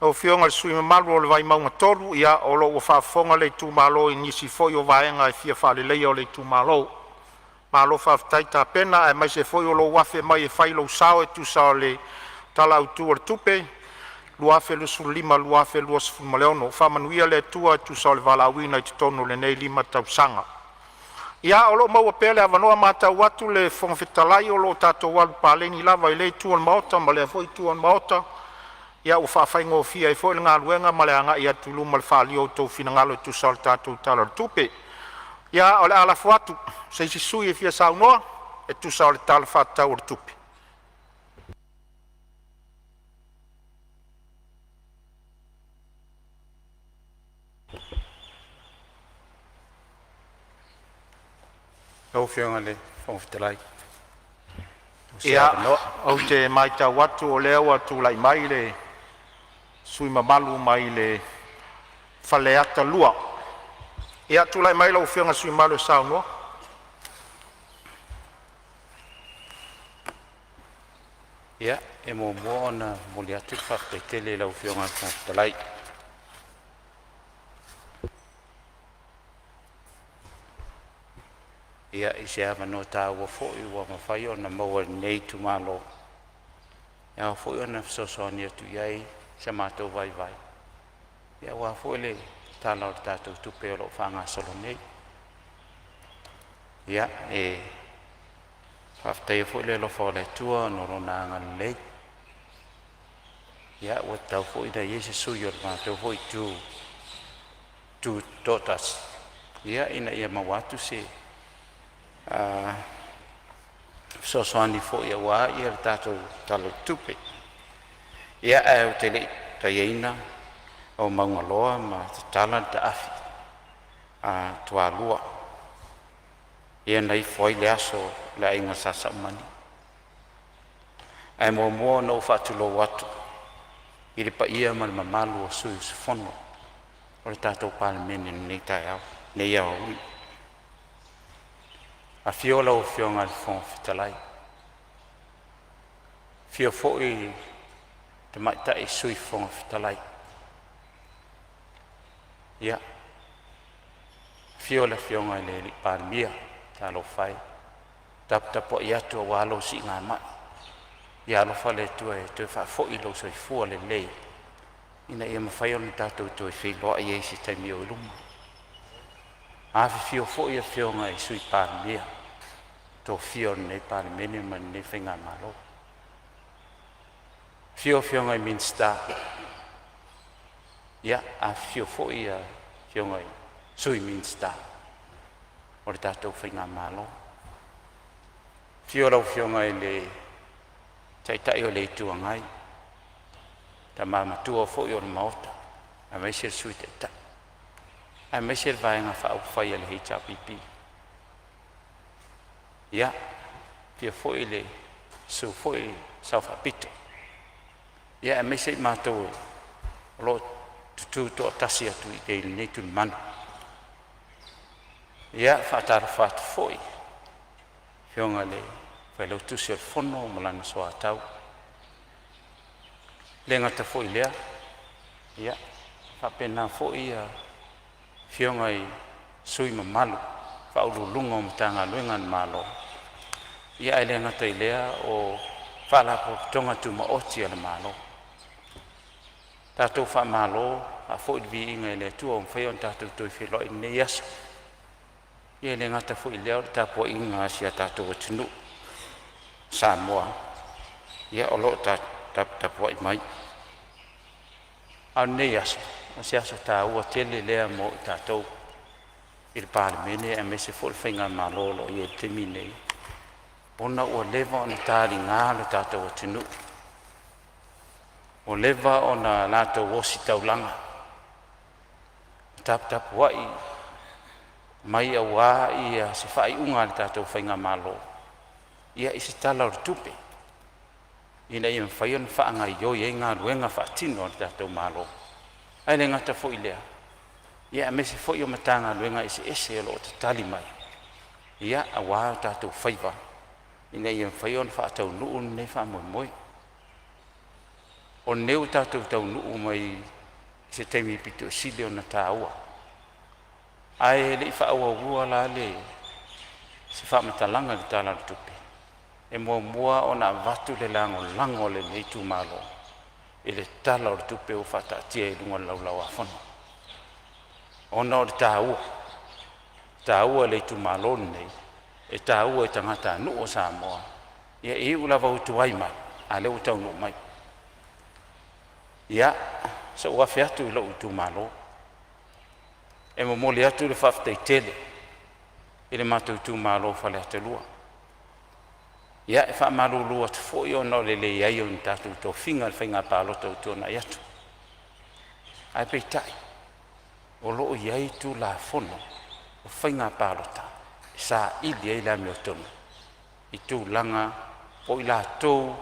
i lau Afioga i le sui usufono mamalu o Vaimauga 3. Ia o lo o ua faafofoga le itumalo i nisi foi o vaega e fia faaleleia o le itumalo. Malo faafetai tapena aemaise foi o lou afe mai e fai lou sao e tusa o le Tala Autu o le Tupe 2025/2026. Faamanuia le Atua e tusa o le valaauina i totonu o lenei 5 tausaga. Ia, o lo o maua pea le avanoa, e matau atu le Fofoga Fetalai o lo o tatou alu paleni lava i lea itu o le maota ma lea foi itu o le maota. Ia ua faafaigofie ai foi le galuega ma le agai atu i luma i le faaalia o outou finagalo e tusa o le tatou Tala o le Tupe. Ia, o le a lafo atu i se isi sui usufono e fia saunoa e tusa o le Tala Faatatau o le Tupe. Lau Afioga i le Fofoga Fetalai. Se Ia, avanoa. Ou te matau atu o lea ua tulai mai le sui usufono mamalu mai le Faleata 2. Ia, tulai mai lau Afioga i le sui usufono mamalu e saunoa. Ia, e muamua ona momoli atu le faafetai tele i lau Afioga i le Fofoga Fetalai ia i se avanoa taua foi ua mafai ona maua e lenei itumalo e ao foi ona fesoasoani atu i ai se matou vaivai ia aua foi le Tala o le tatou Tupe o lo o faagasolo nei. Ia, e faafetaia foi le alofa o le Atua ona o lona agalelei. Ia, ua tatau foi ona i ai se sui o le matou foi itu tutoatasi, ia ina ia maua atu se fesoasoani foi aua le tatou Tala o le Tupe. Ia, ae ou te le i taiaina o maugaloa ma tatala le taafi a tualua ia na ifo ai le aso o le aiga Sa Saumani. Ae muamua ona ou faatulou atu i le paia ma le mamalu o sui usufono o le tatou Palemene i lenei taeao, lenei aoauli. Afio lau Afioga i le Fofoga Fetalai, afio foi le Tamaitai Sui Fofoga Fetalai. Ia, afio le Afioga i le Palemia, talofa e, taputapuai atu aua lou siigamai. Ia alofa le Atua e toe faafoi lou soifua lelei ina ia mafai ona tatou toe feiloai ai i se taimi o i luma. Afifio foi afioga i Sui Palemia tofia o lenei Palemene ma lenei faigamalo. Afio afioga i Minisita, ia afifio foi afioga i Sui Minisita o le tatou faigamalo. Afio lau Afioga i le Taitai o le Itu Agai, tama matua foi o le Maota, aemaise le Sui Taitai, aemaise le Vaega Faaupufai a le HRPP. Ia, afio foi le susu foi i le Sao Faapito, ia aemaise i matou o lo o tutu toatasi atu i lenei tulimanu. Ia, e faatalofa atu foi i le Afioga i le Failautusi o le Fono ma lana soatau. E le gata foi i lea, ia, faapena foi afioga i sui usufono mamalu, Ofisa Sili o Pulega o Matagaluega a le Malo, ia ae le gata i lea o Faalapotopotoga Tumaoti a le Malo. Tatou faamalo faafoi le viiga i le Atua ua mafai ona tatou toe feiloai i lenei aso. Ia e le gata foi i lea o le tapuaiga a si a tatou atunuu Samoa, ia o lo o taputapuai mai. A o lenei aso, o se aso taua tele lea mo i tatou i le Palemene aemaise foi le faigamalo o lo o i ai i le taimi lenei, ona ua leva ona taliga lo tatou atunuu, ua leva ona latou ositaulaga ma taputapuai mai aua ia se faaiuga a le tatou faigamalo ia i se Tala o le Tupe ina ia mafai ona faagaioi ai galuega faatino a le tatou Malo. Ae le gata foi i lea, ia aemaise foi o Matagaluega eseese o lo o tatali mai ia aua o tatou faiva ina ia mafai ona faataunuu lenei faamoemoe. O lenei ua tatou taunuu mai i se taimi pito sili ona taua, ae le i faaauaua la le se faamatalaga i le Tala o le Tupe, e muamua ona avatu le lagolago a lenei itumalo i le Tala o le Tupe ua faataatia i luga o le Laulau-a-Fono, ona o le taua, taua i le itumalo lenei, e taua i tagatanuu o Samoa, ia e iu lava ua tuai mai, a o lea ua taunuu mai. Ia, se i ou afe atu i lou itumalo, e momoli atu le faafetai tele i le matou itumalo o Faleata 2. Ia, e faamalulu atu foi ona o le leai o ni tatou tofiga i le faiga palota ua tuanai atu. Ae peitai, o lo o i ai Tulafono o faiga palota e saili ai le amiotonu i tulaga Po o i latou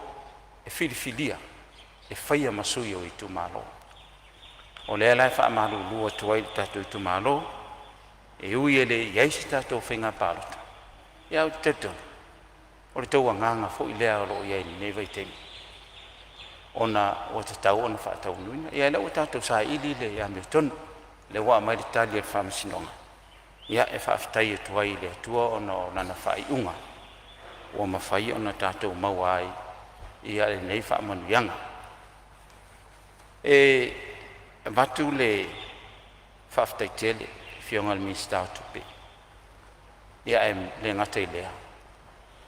e filifilia e faia ma sui o itumalo. O lea la e faamalulu atu ai i le tatou itumalo, e ui e le i ai se tatou faiga palota, ia ou te talitonu o le tou agaga foi lea o lo o i ai i lenei vaitaimi, ona ua tatau ona faataunuuina. Ia lea ua tatou saili le amiotonu, lea ua aumai le tali a le Faamasinoga, ia e faafetai atu ai i le Atua ona o lana faaiuga ua mafai ona tatou maua ai ia lenei faamanuiaga. E avatu le faafetai tele i le Afioga i le Minisita o Tupe, ia ae le gata i lea,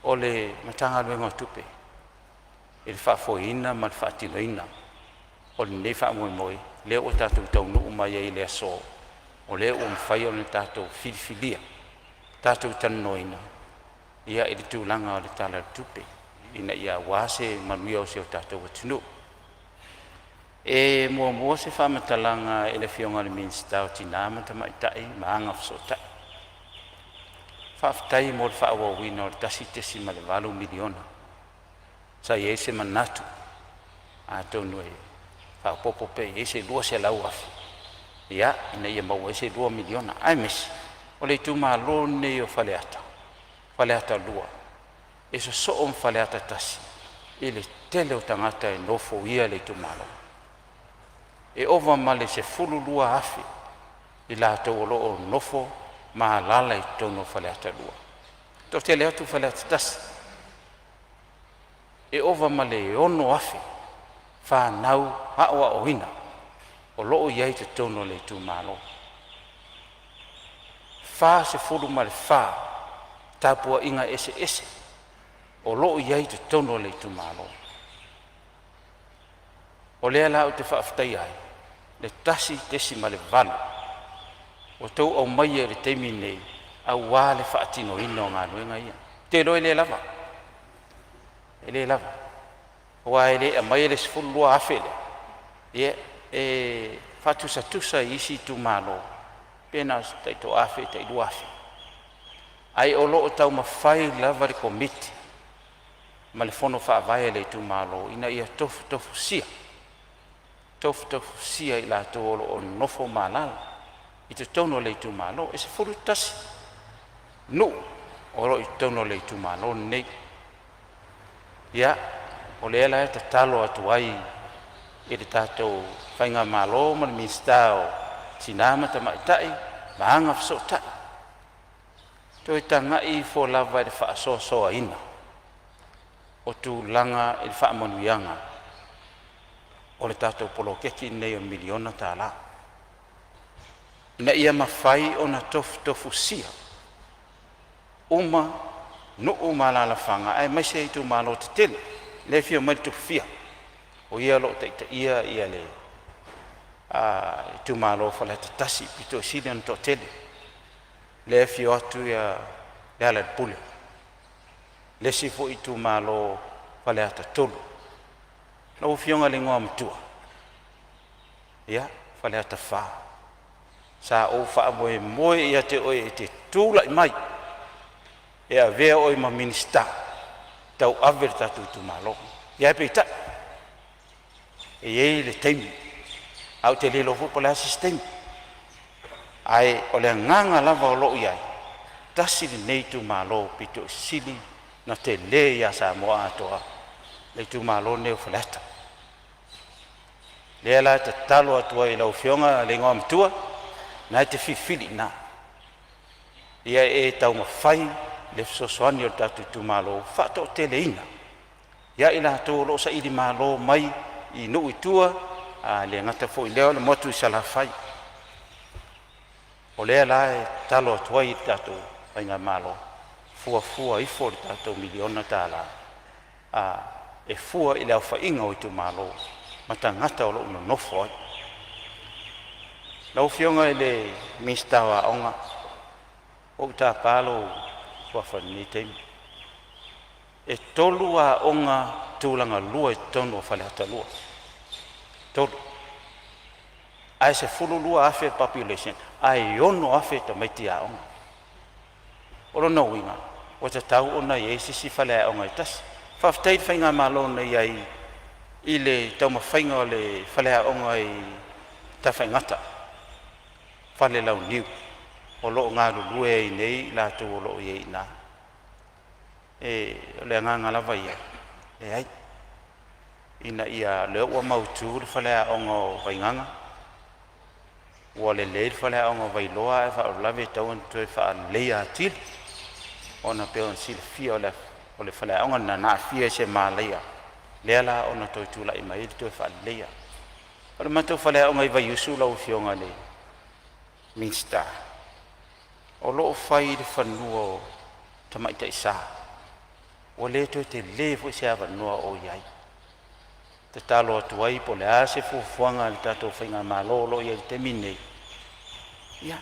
o le Matagaluega o Tupe i le faafoeina ma le faatinoina o lenei faamoemoe lea ua tatou taunuu mai ai i le aso, o lea ua mafai ona tatou filifilia, tatou talanoaina ia i le tulaga o le Tala o le Tupe ina ia aua se manuia o si o tatou atunuu. E muamua se faamatalaga i le Afioga i le Minisita o Tina ma Tamaitai ma Agafesootai. Faafetai mo le faaauauina o le $1.8 miliona. Sa i ai se manatu atonu e faaopoopo pe i ai se $200,000 ia ina ia maua ai se $2 miliona, aemaise o le itumalo lenei o Faleata, Faleata 2, e sosoo ma Faleata 1 i le tele o tagata e nofoia le itumalo. E ova ma le 12,000 i latou o lo o nofo ma alaala i totonu o Faleata 2. Toatele atu Faleata 1, e ova ma le 6,000 fanau aoaoina o lo o i ai i totonu o le itumalo. 44 tapuaiga eseese o lo o i ai i totonu o le itumalo. O lea la ou te faafetaia ai le 1.8 ua outou aumaia i le taimi lenei aua le faatinoina o galuega ia. Ou te iloa e le lava, e le lava, aua e le aumaia le $12,000 lea, ia e faatusatusa i isi itumalo pe na o se tai 1,000 tai 2,000, ae o lo o taumafai lava le Komiti ma le Fono Faavae a le itumalo ina ia tofutofusia, tofutofusia i latou o lo o nonofo ma alaala i totonu o le itumalo. E 11 nuu o lo o i totonu o le itumalo lenei. Ia, o lea la e tatalo atu ai i le tatou faigamalo ma le Minisita o Tina ma Tamaitai ma Agafesootai, toe tagai ifo lava i le faasoasoaina o tulaga i le faamanuiaga o le tatou poloketi lenei o le $1 miliona, ina ia mafai ona tofutofusia uma nuu ma alaalafaga aemaise itumalo tetele. Lea e afio mai le Tufia, o ia o lo o taitaia ia le itumalo o Faleata 1, pito i sili ona toatele. Lea e afio atu ia Lealailepule, le isi foi itumalo Faleata 3. Lau Afioga i le Igoamatua, ia, Faleata 4. Sa ou faamoemoe ia te oe e te tulai mai e avea oe ma Minisita tauave le tatou itumalo. Ia ae peitai, e i ai le taimi, ae ou te le iloa foi po o le a se isi taimi. Ae o le agaga lava o lo o i ai, tasi lenei itumalo pito i sili na tele ia Samoa atoa, le itumalo lenei o Faleata. Lea la e tatalo atu ai i lau Afioga le Igoamatua, na e te filifili i ina, ia e taumafai le fesoasoani o le tatou itumalo faatoateleina ia i latou o lo o saili malo mai i nuu i tua, a le gata foi i lea o le motu i Salafai. O lea la e tatalo atu ai i le tatou faigamalo, fuafua ifo le tatou $1 miliona a e fua i le aofaiga o itumalo ma tagata o lo o nonofo ai. Lau Afioga i le Minisita o Aoga, ua ou tapa lou suafa i lenei taimi. E 3 aoga tulaga lua i totonu o Faleata 2. 3. Ae 12,000 population, ae 6,000 tamaiti aoga. O lona uiga, ua tatau ona i ai se isi faleaoga e tasi. Faafetai i le Faigamalo na i ai i le taumafaiga o le faleaoga i Tafaigata, Falelauniu, o lo o galulue ai nei i latou o lo o i ai i ina. E, o le agaga lava ia, leai, ina ia lea ua mautu le faleaoga o Vaigaga, ua lelei le faleaoga o Vailoa ae faalavelave e tatau ona toe faaleleia atili ona pei ona silafia o le faleaoga lena na aafia i se malaia lea la ona toe tulai mai ai le toe faaleleia. O le matou faleaoga i Vaiusu lau Afioga i le Minisita, o lo o fai i le fanua o Tamaitai Sa, ua le toe tele foi se avanoa o i ai. Tatalo atu ai po o le a se fuafuaga a le tatou faigamalo o lo o i ai i le taimi lenei, ia,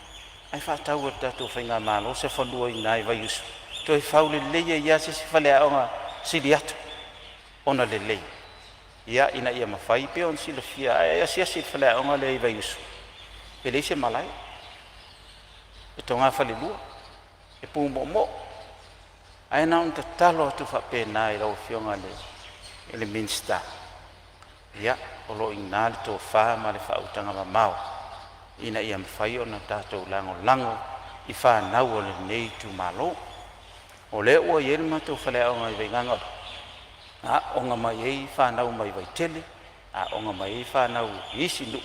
ae faatau e le tatou faigamalo se fanua i ina i Vaiusu, toe fau lelei ai lava se isi faleaoga sili atu ona lelei, ia, ina ia mafai pei ona silafia, a e asiasi i le faleaoga lea i Vaiusu, e leai se malae, e togafalelua, e pumoomoo. Ae na ona tatalo atu faapena i lau Afioga i le Minisita, ia, o lo o i ina le tofa ma le faautaga mamao ina ia mafai ona tatou lagolago i fanau a lenei itumalo. O lea ua i ai le matou faleaoga i Vaigaga, aooga mai ai fanau mai Vaitele, aooga mai ai fanau i isi nuu,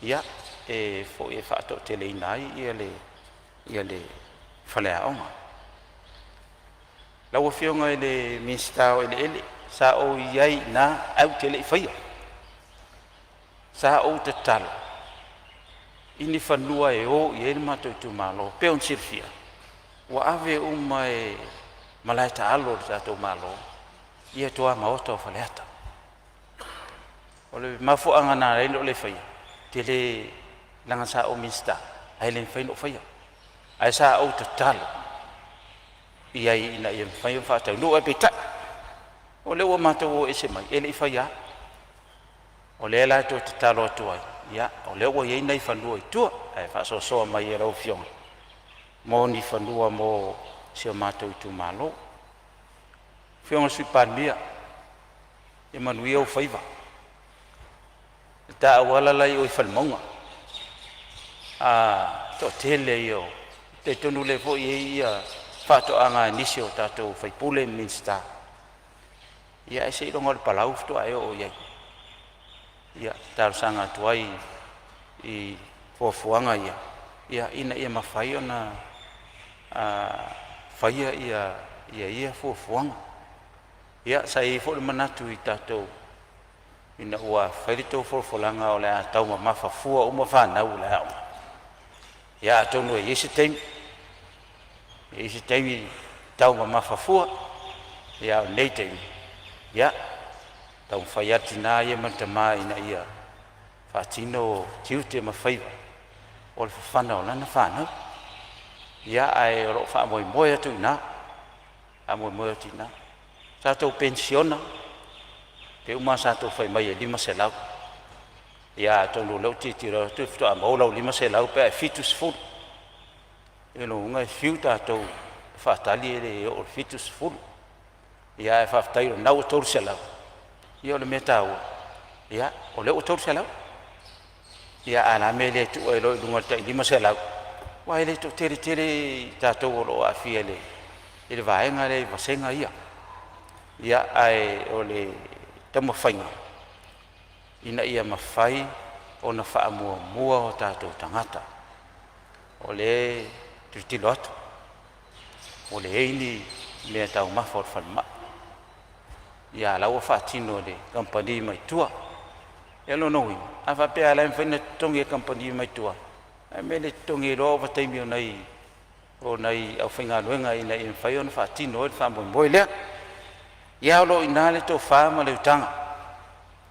ia, e foi e faatoateleina ai le faleaoga. Lau Afioga i le Minisita o Eleele, sa ou i ai i ina ae ou te le i faia. Sa ou tatalo i ni fanua e o i ai le matou itumalo. Pei ona silafia, ua ave uma e malae taalo a le tatou Malo ia tuamaota o Faleata. O le mafuaaga na ala ai ona ou le faia, tele leaga sa ou Minisita ae le mafai ona ou faia. Ae sa ou tatalo i ai ina ia mafai ona faataunuu, ae peitai, o lea ua matou o ese mai, e le i faia lava. O lea la e toe tatalo atu ai, ia, o lea ua i ai nai fanua i tua, ae faasoasoa mai e lau Afioga mo ni fanua mo si o matou itumalo. Afioga i le Sui Palemia, ia manuia ou faiva. Le ta auala la i o i Falemauga, a toatele ia o talitonu lea foi e i ai ia faatoaga a nisi o tatou faipule ma Minisita. Ia ae seiloga o le palau faatoa e oo i ai. Ia talosaga atu ai i fuafuaga ia, ia ina ia mafai ona faia ia ia fuafuaga. Ia sa i ai foi le manatu i tatou ina ua fai le tou folafolaga o le a taumamafa fua uma fanau o le aoga. Ia atonu e i ai se taimi, e i ai se taimi taumamafa fua, ia a o lenei taimi, ia taumafai atu tina ia ma le tama ina ia faatino tiute ma faiva o le fafana o lana fanau. Ia ae o lo o faamoemoe atu i ina, faamoemoe atu i ina. Tatou penisiona, pei uma lava sa outou fai mai e $500. Ia atonu o lea ou te tilotilo atu faatoa maua lau $500 pe a e 70. O lona uiga e fiu tatou e faatali e le oo i le 70. Ia ae faafetai o lena ua $300. Ia o le mea taua, ia o lea ua $300. Ia ae o le a le mea e le tuu ai loa i luga i le tai $500? Aua e le toatele tele i tatou o lo o aafia i le vaega lea i vasega ia. Ia ae o le taumafaiga ina ia mafai ona faamuamua o tatou tagata. O lea e tilotilo atu, ua leai ni mea taumafa o le falemai. Ia a o la ua faatino e le kamupani mai tua. Ia o lona uiga, a faapea lava o la e mafai ona totogi e le kamupani mai tua, ae o le mea e le totogi ai loa ovataimi o nai aufaigaluega ina ia mafai ona faatino ai le faamoemoe lea. Ia o lo o i ina le tofa ma le utaga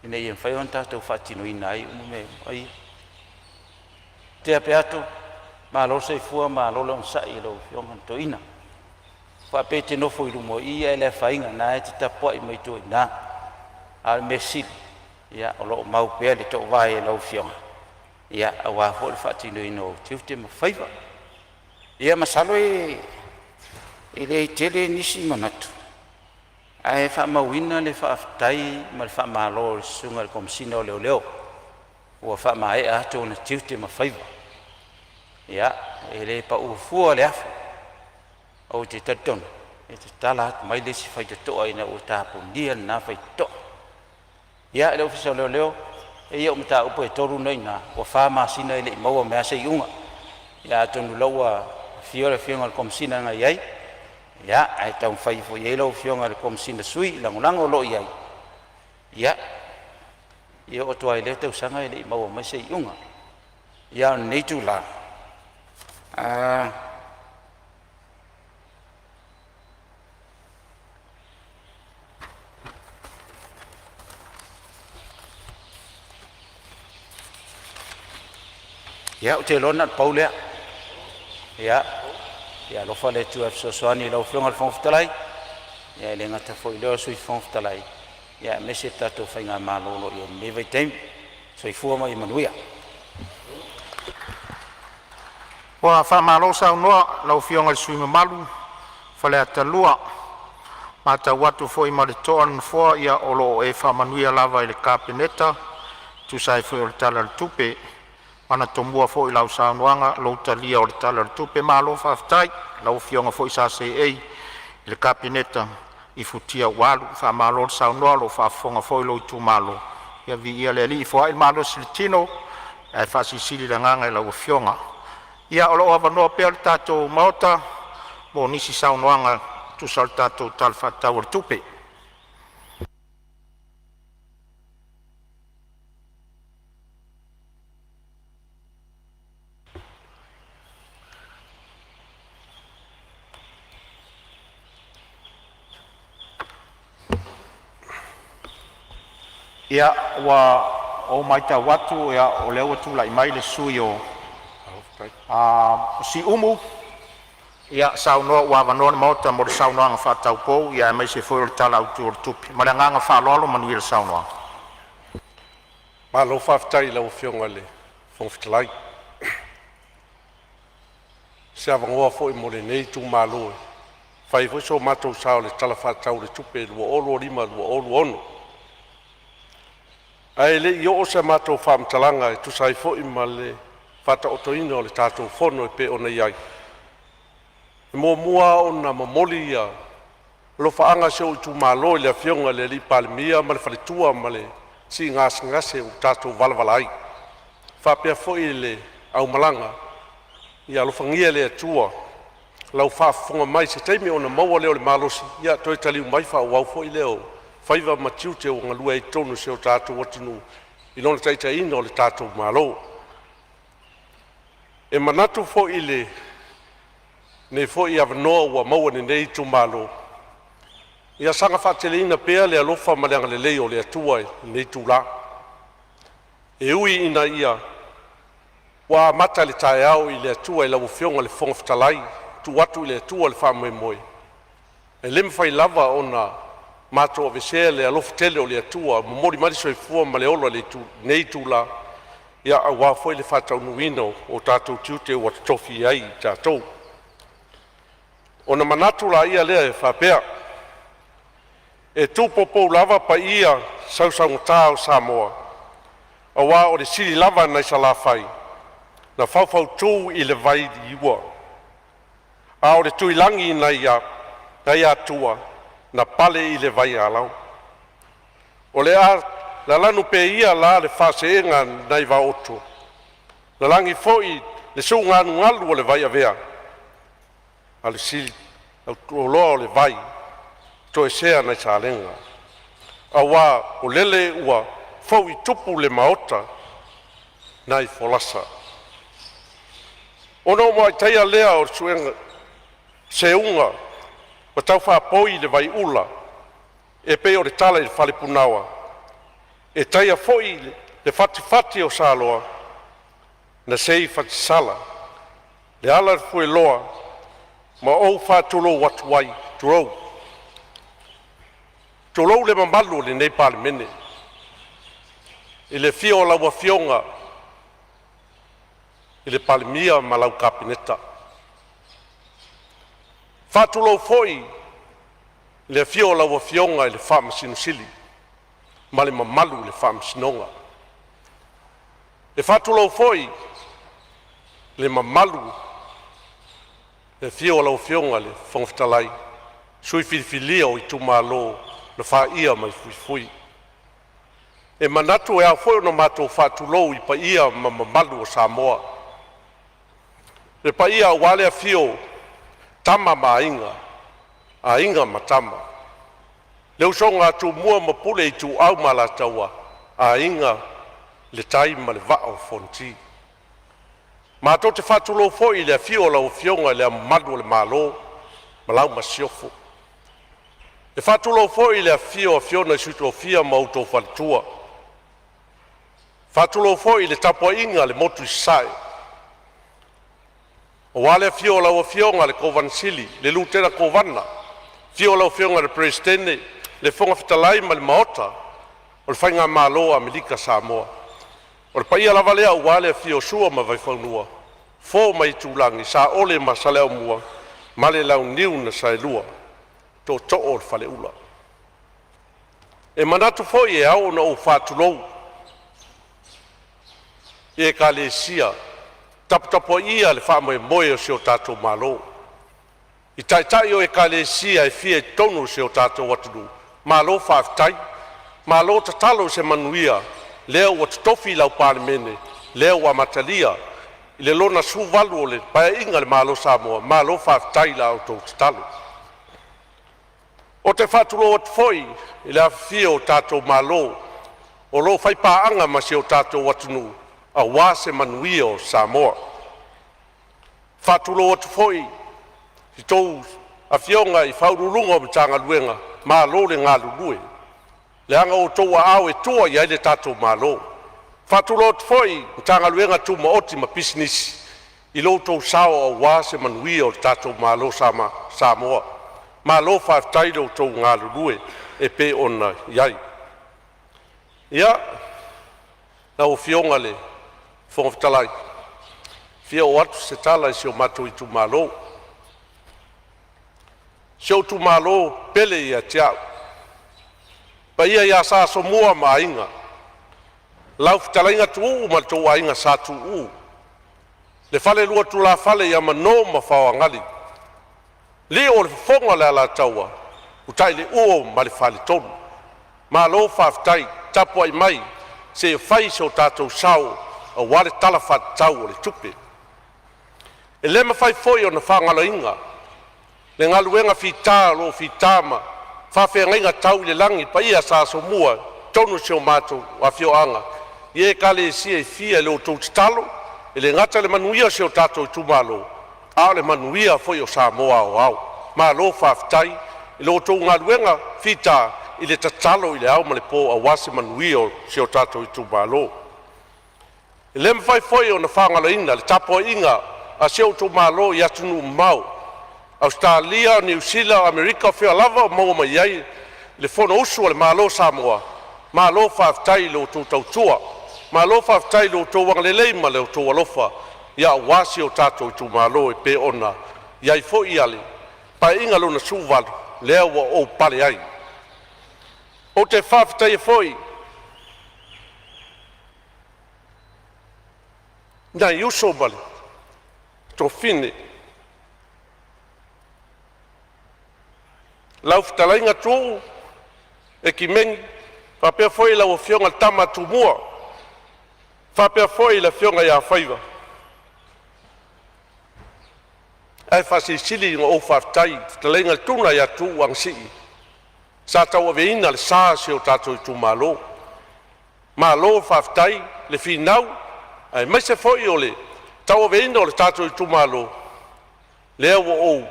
ina ia mafai ona tatou faatinoina ai uma mea uma ia. Tea Peato, malo le soifua, malo le onosai i lau Afioga i le Toeaina. Faapea e te nofo i luma i i ae le afaina, o lena e te tapuai mai tua i ina. A o le mea sili, ia, o lo o mau pea le toovae a lau Afioga, ia, aua foi le faatinoina o ou tiute ma faiva. Ia masalo e le tele nisi manatu. Ae faamauina le faafetai ma le faamalo i le Susuga i le Komesina o Leoleo ua faamaea atu ona tiute ma faiva. Ia, e le pau fua le afu, ou te talitonu e tatala atu mai le isi faitotoa ina ua tapunia lena faitotoa. Ia, le Ofisa o Leoleo, e i ai au mataupu e tolu na i ina, ua 4 masina e le i maua mai lava se iuga. Ia atonu o la ua afio le Afioga i le Komesina na i ai, ia, ae taumafai ifo i ai lau Afioga i le Komesina Sui Lagolago o lo o i ai. Ia, e oo atu lava i lea tausaga e le i maua mai se iuga. Ia, a o lenei itula, Ia, ou te iloa na o le pau lea. Ia, ia alofa le Atua e fesoasoani i lau Afioga i le Fofoga Fetalai, ia e le gata foi i lea o le Sui Fofoga Fetalai, ia aemaise le tatou faigamalo o lo o i ai i lenei vaitaimi. Soifua ma ia manuia. Ua faamalo saunoa i lau Afioga i le sui usufono mamalu mo Faleata 2. Ua matau atu foi ma le totoa le Nofoa, ia o lo o e faamanuia lava i le Kapeneta e tusa ai foi o le Tala o le Tupe. Na tomua foi i lau saunoaga lou talia o le Tala o le Tupe. Malo faafetai i lau Afioga foi sa seei i le Kapeneta i futia ua alu. Faamalo le saunoa o lo o faafofoga foi lou itumalo. Ia viia le Alii, foai le malosi i le tino ae faasilisili le agaga i lau Afioga. Ia o lo o avanoa pea le tatou Maota mo nisi saunoaga e tusa o le tatou Tala Faatatau o le Tupe. Ia, ua ou matau atu o lea ua tulai mai le sui usufono mo Siumu. Ia saunoa ua avanoa le Maota mo le saunoaga faataupou aemaise foi o le Tala Autu o le Tupe. Ma le agaga faaaloalo, manuia le saunoaga. Malo faafetai i lau Afioga i le Fofoga Fetalai i se avanoa foi mo lenei itumalo e fai ai foi so matou sao i le Tala Faatatau o le Tupe 2025/2026. Ae le i oo sa matou faamatalaga e tusa ai foi ma le faataotoina o le tatou fono e pei ona i ai, e muamua lava ona momoli ia alofaaga a si ou itumalo i le Afioga i le Palemia ma le faletua ma le siigasegase ua tatou valavala ai, faapea foi le aumalaga. Ia alofagia e le Atua lau faafofoga mai i se taimi ona maua lea o le malosi e toe taliu mai faaauau foi lea o faiva ma tiute ua galue ai i totonu o si o tatou atunuu i lona taitaiga o le tatou Malo. E manatu foi i lenei foi avanoa ua maua e lenei itumalo, ia saga faateleina pea le alofa ma le agalelei o le Atua i lenei itula. E ui ina ia ua amata le taeao i le Atua i lau Afioga i le Fofoga Fetalai, tuu atu i le Atua le faamoemoe, e le mafai lava ona matou aveesea le alofa tele o le Atua ua momoli mai le soifua ma le ola i lenei itula, ia aua foi le faataunuuina o tatou tiute ua totofi ai i tatou. Ona manatu laia lea e faapea, e tupoupou lava paia sausaugata o Samoa aua o le sili lava nai Salafai na faufautu i le vailiua, a o le Tuilagi nai Atua na pale i le vaialau. O le a lalanu pea ia la le faaseega nai Vaoto, lalagi foi le suugalugalu o le vaiavea, a o le siliautoloa o le vai toesea nai Salega, aua o lele ua fou i tupu le maota nai folasa. Ona ou muai taia lea o le suega seuga ua taufaapoi i le vaiula e pei o le tala i le fale punaoa, e taia foi le fatifati o saloa na sei i fatisala le ala o le fueloa ma ou faatulou atu ai, tulou. Tulou le mamalu o lenei Palemene i le afio o lau Afioga i le Palemia ma lau Kapeneta. Faatulou foi Le afio o lau Afioga i le Faamasino Sili ma le mamalu i le Faamasinoga. E faatulou foi i le mamalu i le afio o lau Afioga i le Fofoga Fetalai, sui filifilia o itumalo na faia mai le fuifui. E manatu e ao foi ona matou faatulou i paia ma mamalu o Samoa, le paia aua le afio o Tama ma Aiga, Aiga ma Tama, le usoga a Tumua ma Pule, Ituau ma Alataua, Aiga i le Tai ma le Vaa o Fonoti. Matou te faatulou foi i le afio o lau Afioga i Le Ao Mamalu o le Malo ma lau Masiofo. E faatulou foi i le afifio o Afioga i Sui Tofia ma outou faletua. E faatulou foi i le tapuaiga a le Motu i Sasae, aua le afio o lau Afioga i le Kovana Sili, le Lutena Kovana, afio lau Afioga i le Peresetene, le Fofoga Fetalai ma le Maota o le Faigamalo a Amerika Samoa. O le paia lava lea aua le afio o Sua ma le Vaifanua, Fofo ma Aitulagi, Saole ma Saleaaumua ma le Launiu na Saelua, Tootoo o le Faleula. E manatu foi e ao ona ou faatulou i ekalesia taputapuaia le faamoemoe o si o tatou Malo. I taitai o ekalesia e fia i totonu o si o tatou atunuu, malo faafetai, malo tatalo i se manuia lea ua totofi i lau Palemene, lea ua amatalia i le lona 18 o le Paeaiga a le Malo o Samoa. Malo faafetai i la outou tatalo. Ou te faatulou atu foi i le afifio o tatou malo o lo o faipaaga ma si o tatou atunuu aua se manuia o Samoa. E faatulou atu foi i a outou afioga i Ofisa Sili o Pulega o Matagaluega, malo le galulue, leaga o outou aao e tua i ai le tatou Malo. E faatulou atu foi i Matagaluega Tumaoti ma Pisinisi i lo outou sao aua se manuia o le tatou Malo o Samoa. Malo faafetai i lo outou galulue e pei ona i ai. Ia, lau Afioga i le Fofoga Fetalai, e fia oo atu se tala i si o matou itumalo. Si ou itumalo pele ia te au, paia ia Sa Asomua ma Aiga, lau fetalaiga Tuuu ma lo outou aiga Sa Tuuu, le falelua o tulafale ia Mano ma Faoagali, Lio o le fofoga o le Alataua, Utaileuo ma le faletolu. Malo faafetai tapuai mai se i fai so tatou sao aua le Tala Faatatau o le Tupe. E le mafai foi ona faagaloina le galuega fita o lo o fita ma faafeagaiga tau i le lagi le paia ia Sa Asomua i totonu o si o matou afioaga i ekalesia e fia i lo outou tatalo, e le gata i le manuia o si o tatou itumalo, a o le manuia foi o Samoa aoao. Malo faafetai i lo outou galuega fita i le tatalo i le ao ma le po aua se manuia o si o tatou itumalo. E le mafai foi ona faagaloina le tapuaiga a si ou itumalo i atunuu mamao, Ausetalia, Niu Sila, Amerika, o fea lava o maua mai ai le Fonousu a le Malo o Samoa, malo faafetai i lo outou tautua, malo faafetai i lo outou agalelei ma lo outou alofa aua si o tatou itumalo e pei ona i ai foi le Paeaiga lona XVIII lea ua ou pale ai. Ou te faafetaia foi nai uso ma toafine, lau fetalaiga Tuuu Ekimeni faapea foi lau afioga i le tama a Tumua, faapea foi le afioga ia Faiva. Ae faasilisili ona ou faafetai i le fetalaiga i le Tuna ia Tuuu Anasii sa tauaveina le sa o si o tatou itumalo. Malo faafetai le finau aemaise foi o le tauaveina o le tatou itumalo, lea ua ou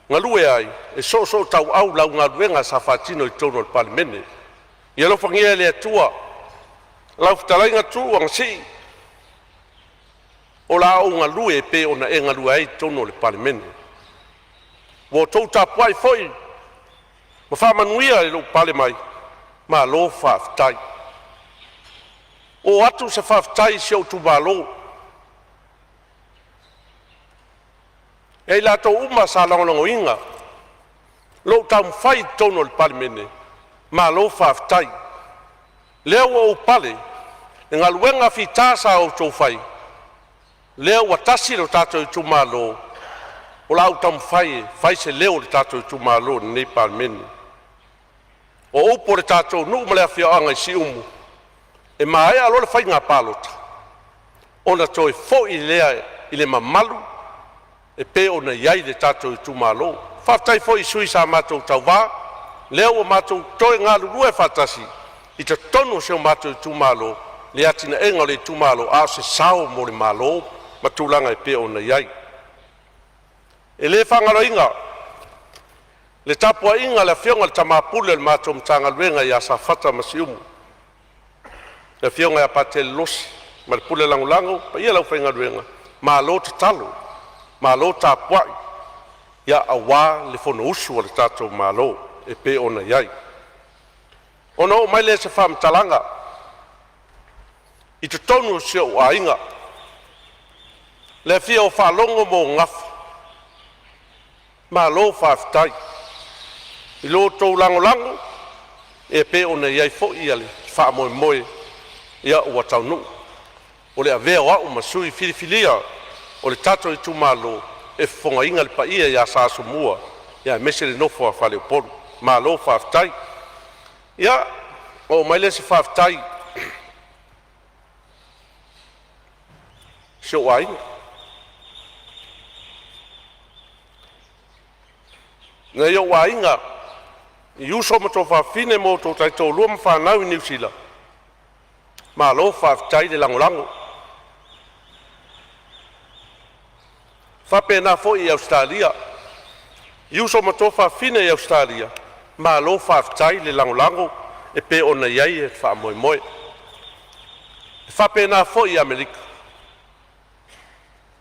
galue ai e soosootauau lau galuega sa faatino i totonu o le Palemene. Ia alofagia e le Atua lau fetalaiga Tuuu Anasii, o le a ou galue e pei ona e galue ai i totonu o le Palemene. Ua outou tapuai foi ma faamanuia i lou pale mai, malo faafetai. Oo atu se faafetai i si ou itumalo ia i latou uma sa lagolagoina Lou taumafai i totonu o le Palemene, malo faafetai. Lea ua ou pale i galuega fita sa outou fai, lea ua tasi lo tatou itumalo, o le a ou taumafai e fai se leo o le tatou itumalo i lenei Palemene. O upu o le tatou nuu ma le afioaga i Siumu, e maea loa le faiga palota ona toe foi lea i le mamalu e pei ona i ai le tatou itumalo. Faafetai foi i sui sa matou tauva, lea ua matou toe galulue faatasi i totonu o si o matou itumalo i le atinaeina o le itumalo, a o se sao mo le Malo ma tulaga e pei ona i ai. E le faagaloina le tapuaiga a le afioga i le Tama Pule o le matou Matagaluega ia Safata ma Siumu, le afioga ia Patele Losi ma le pule lagolago, le paia i le aufaigaluega, malo tatalo, malo tapuai aua le Fonousu a lo tatou Malo e pei ona i ai. Ona oo mai lea o se faamatalaga i totonu o si ou aiga, le afio o Faalogo ma ou Gafa, malo faafetai i lo outou lagolago e pei ona i ai foi le faamoemoe ua taunuu o le avea o au ma sui filifilia o le tatou itumalo e fofogaina le paia ia Sa Asomua aemaise le nofo a faleupolu. Malo faafetai. Ia, ona oo mai lea o se faafetai i si ou aiga. Nai ou aiga i uso ma tuafafine ma outou taitoalua ma fanau i Niu Sila, malo faafetai le lagolago. E faapena foi i Ausetalia i uso ma tuafafine i Ausetalia, malo faafetai le lagolago e pei ona i ai le faamoemoe. E faapena foi i Amerika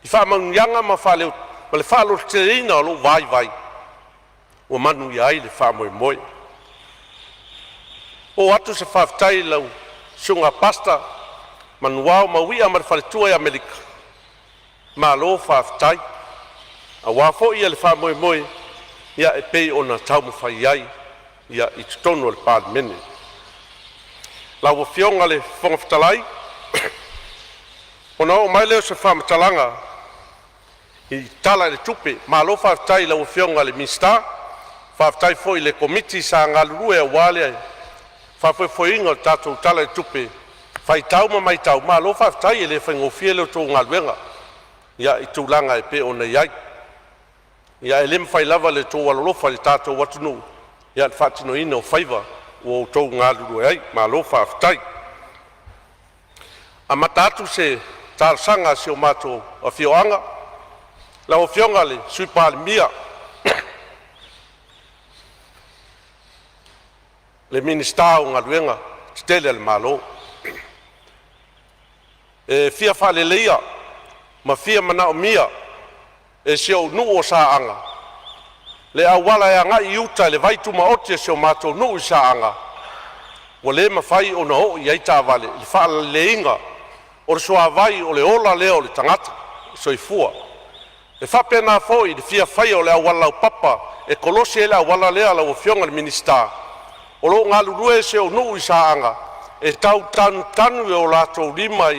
i faamanuiaga ma le faalototeleina o lou vaivai ua manuia ai le faamoemoe. Oo atu se faafetai i lau susuga Pastor Manuao Mauia ma le faletua i Amerika, malo faafetai aua foi le faamoemoe e pei ona taumafai ai i totonu o le Palemene. Lau Afioga i le Fofoga Fetalai, ona oo mai lea o se faamatalaga i le Tala o le Tupe. Malo faafetai i lau Afioga i le Minisita, faafetai foi i le Komiti sa galulue aua le faafoefoeina o le tatou Tala o le Tupe, faitau ma matau, malo faafetai. E le faigofie la outou galuega i tulaga e pei ona i ai. Ae le mafai lava le tou alolofa i le tatou atunuu i le faatinoina o faiva ua outou galulue ai. Malo faafetai. Amata atu se talosaga a si o matou afioaga, lau Afioga i le Sui Palemia, le Minisita o Galuega Tetele a le Malo. E fia faaleleia ma fia manaomia e si ou nuu o Saaga le auala e agai i uta i le vai tumaoti a si o matou nuu i Saaga ua le mafai ona oo i ai taavale i le faaleleiga o le suavai o le ola lea o le tagata soifua. E faapena foi le fia faia o le auala laupapa e kolosi ai le auala lea lau Afioga i le Minisita. O lo o galulue si ou nuu i Saaga e tau tanutanu e o latou lima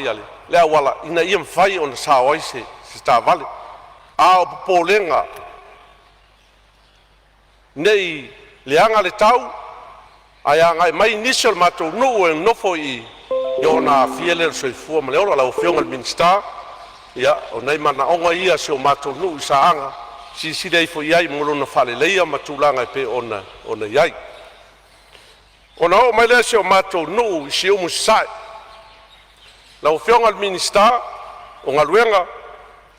le auala ina ia mafai ona sao ai se taavale. A o popolega ne i leaga le tau ae agai mai nisi o le matou nuu e nonofo i i ona aafia lea o le soifua ma le ola. Lau Afioga i le Minisita, ia o nai manaoga ia o si o matou nuu i Saaga, silasila ifo i ai mo lona faaleleia ma tulaga e pei ona i ai. Ona oo mai lea i si o matou nuu i Siumu Sasae. Lau Afioga i le Minisita o Galuega,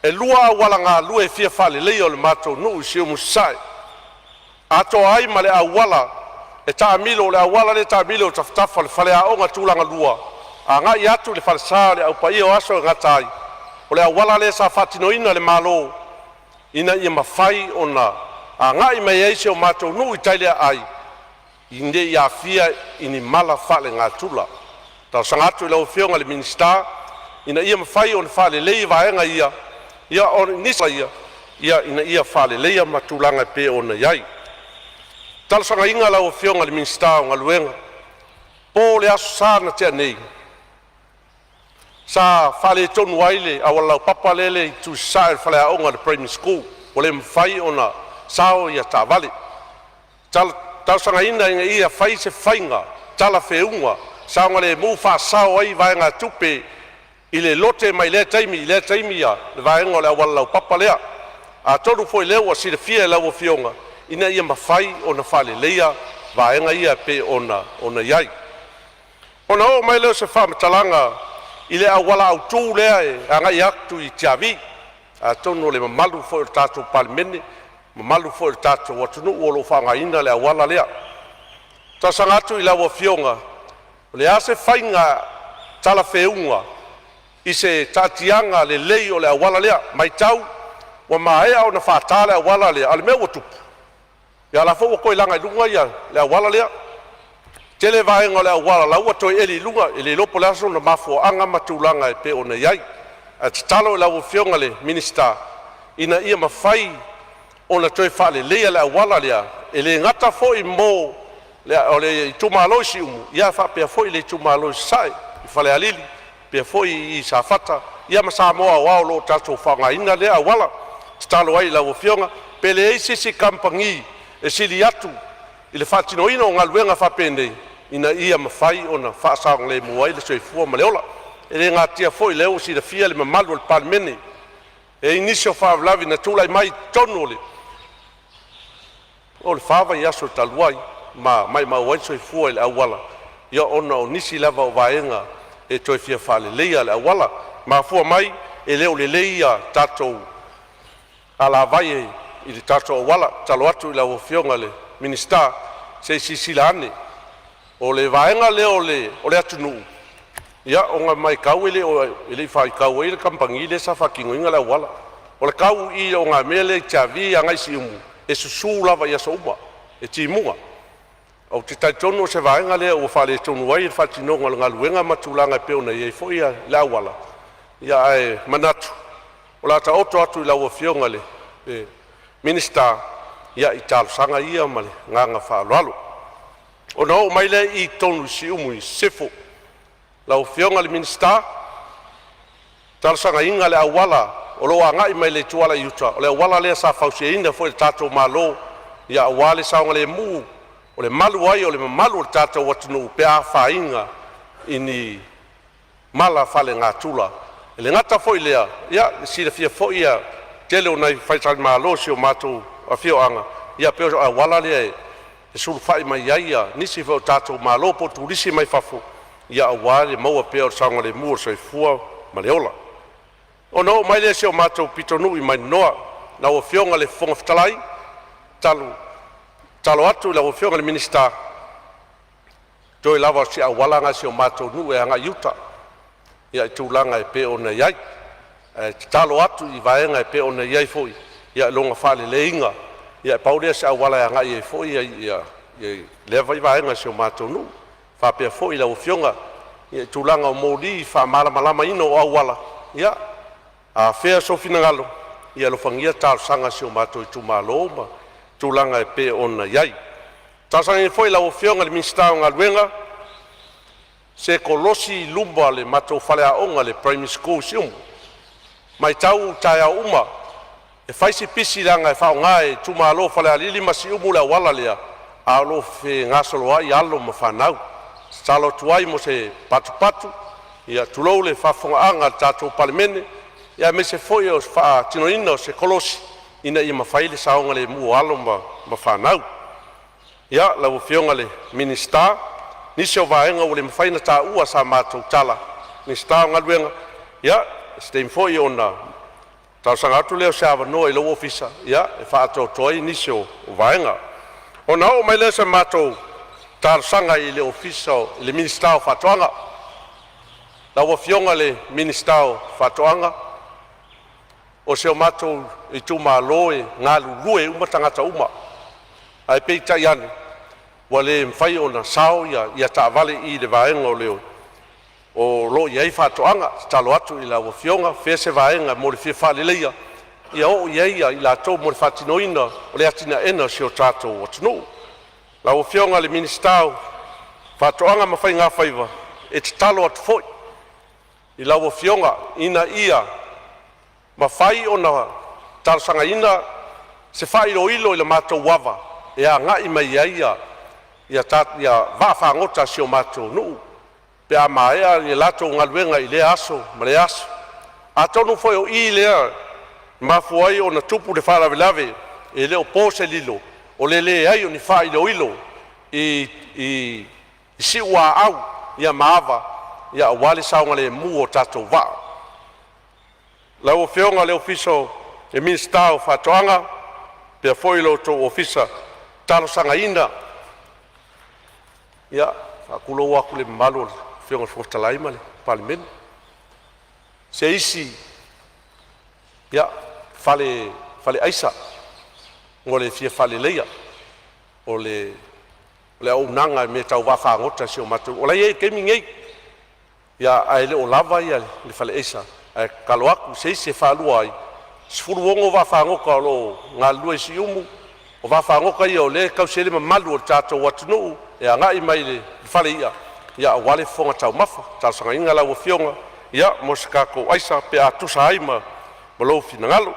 e lua auala galue e fia faaleleia o le matou nuu i Siumu Sasae, atoa ai ma le auala e taamilo, le auala lea e taamilo i tafatafa o le faleaoga tulagalua agai atu i le falesa o le Au Paia o Aso e Gata ai. O le auala lea sa faatinoina e le Malo ina ia mafai ona agai mai ai si o matou nuu i tai le aai ne i aafia i ni mala faalenatura. E talosaga atu i lau Afioga i le Minisita ina ia mafai ona faalelei vaega ia, o nisi o auala ia ina ia faaleleia ma tulaga e pei ona i ai. Talosagaina lau Afioga i le Minisita o Galuega, po le Aso Sa na tea nei, sa faaletonu ai le auala laupapa lea e i le itu i sasae o le faleaoga o le Primary School, ua le mafai ona sao ia taavale. Talosagaina ina ia fai se faiga talafeauga saogalemu faasao ai vaegatupe i le lote mai lea taimi i lea taimi ia le vaega o le auala laupapa lea. Atonu foi o lea ua silafia e lau Afioga ina ia mafai ona faaleleia vaega ia e pei ona iai. Ona oo mai lea o se faamatalaga i le auala autu lea e agai atu i Tiavi. Atonu o le mamalu foi o le tatou Palemene, mamalu foi o le tatou atunuu o lo o faaaogaina le auala lea. E talosaga atu i lau Afioga, o le a se faiga talafeauga i se taatiaga lelei o le auala lea? Matau ua maea ona faata le auala lea, a o le mea ua tupu, ia o la foi ua toe laga i luga le auala lea. Tele vaega o le auala la ua toe eli i luga, e le iloa po o le a sona mafuaaga ma tulaga e pei ona i ai. Ae tatalo i lau Afioga i le Minisita ina ia mafai ona toe faaleleia le auala lea, e le gata foi mo le itumalo i Siumu, ae faapea foi le itumalo i Sasae i Falealili faapea foi i Safata ia ma Samoa aoao o lo o tatou faaaogaina lea auala. E tatalo ai i lau Afioga pe leai se isi kamupani e sili atu i le faatinoina o galuega faapenei ina ia mafai ona faasaogalemu ai le soifua ma le ola. E le natia foi o lea ua silafia e le mamalu o le Palemene, e i ai nisi o faalavelave na tulai mai i totonu o le fa vaiaso talu ai ma maumau ai le soifua i le auala, ia ona o nisi lava o vaega e toe fia faaleleia le auala. Mafua mai e le o lelei ia tatou alavai i le tatou auala. Tatalo atu i lau Afioga i le Minisita se i silasila ane. O le vaega lea o le atunuu, ia ona e matau e le i faitau ai le kamupani lea sa faatinoina le auala. O le tau i i ogamea lea i Tiavi agai i Siumu, e susu lava i aso uma, e timuga. Ou te talitonu o se vaega lea ua faaletonu ai le faatinoga o le galuega ma tulaga e pei ona i ai foi le auala, ia ae manatu o le a taoto atu i lau Afioga i le Minisita i talosaga ia ma le agaga faaaloalo. Ona oo mai lea i totonu i Siumu i Sisifo. Lau Afioga i le Minisita, talosagaina le auala o lo o agai mai le ituala i uta, o le auala lea sa fausiaina foi e le tatou Malo aua le saogalemu o le malu ai o le mamalu o le tatou atunuu pe a afaina i ni mala faalenatura. E le gata foi i lea, ia e silafia foi le tele o nai faletalimalo o si o matou afioaga, ia pei o le auala lea e sulufai mai ai nisi foi o tatou malo po o turisi mai fafo aua le maua pea o le saogalemu o le soifua ma le ola. Ona oo mai lea i si o matou pitonuu i Maninoa, lau Afioga i le Fofoga Fetalai, tatalo atu i lau Afioga i le Minisita, toe lava o si auala lena o si o matou nuu e agai i uta i tulaga e pei ona i ai. Ae tatalo atu i vaega e pei ona i ai foi lona faaleleiga. Ia pau lea o se auala e agai ai foi lea foi vaega o si o matou nuu. Faapea foi lau Afioga i tulaga o moli faamalamalamaina o auala, ia afea sou finagalo, ia alofagia talosaga a si o matou itumalo ma tulaga e pei ona i ai. E talosagaina foi e lau Afioga i le Minisita o Galuega se kolosi i luma o le matou faleaoga le Primary School i Siumu. Matau i taeao uma e fai si pisi leaga e faaaoga e itumalo o Falealili ma Siumu le auala lea, a o lo o fegasoloai alo ma fanau. Tatalo atu ai mo se patupatu, ia tulou le faafofogaaga a le tatou Palemene, aemaise foi o le faatinoina o se kolosi ina ia mafai le saogalemu o alo ma fanau. Ia, lau Afioga i le Minisita, o nisi o vaega ua le mafai ona taua e sa matou tala, Minisita o Galuega, ia o se taimi foi ona talosaga atu lea o se avanoa i lou ofisa e faaatoatoa ai nisi o vaega. Ona oo mai lea o sa matou talosaga i le Minisita o Faatoaga. Lau Afioga i le Minisita o Faatoaga, o si o matou itumalo e galulue uma tagata uma, ae peitai ane ua le mafai ona sao ia taavale i le vaega o lo o i ai faatoaga. Tatalo atu i lau Afioga, fea se vaega mo le fia faaleleia ia oo i ai i latou mo le faatinoina o le atinaeina o si o tatou atunuu. Lau Afioga i le Minisita o Faatoaga ma Faiga Faiva, e tatalo atu foi i lau Afioga ina ia mafai ona talosagaina se faailoilo i le matou ava e agai mai ai ia vaafagota a si o matou nuu pe a maea le latou galuega i lea aso ma lea aso. Atonu foi o i lea e mafua ai ona tupu le faalavelave, e le o po se lilo o le leai o ni faailoilo i Siuaau ma ava aua le saogalemu o tatou vaa. Lau Afioga i le Minisita o Faatoaga faapea foi lo outou ofisa, e talosagaina, e faatulou atu i le mamalu o le Afioga i le Fofoga Fetalai ma le Palemene, se isi fale aisa mo le fia faaleleia o le auaunaga i mea tau vaafagota i si o matou nuu. O la e i ai i le taimi nei, ae le o lava le faleaisa. Ae tatalo atu i se isi e faalua ai, e 16 vaafagota o lo o galulue i Siumu. O vaafagota ia o lea e tausi ai le mamalu o le tatou atunuu e agai mai i le fale i'a aua le fofoga taumafa. E talosagaina lau afioga mo se tatou aisa pe a tusa ai ma lou finagalo.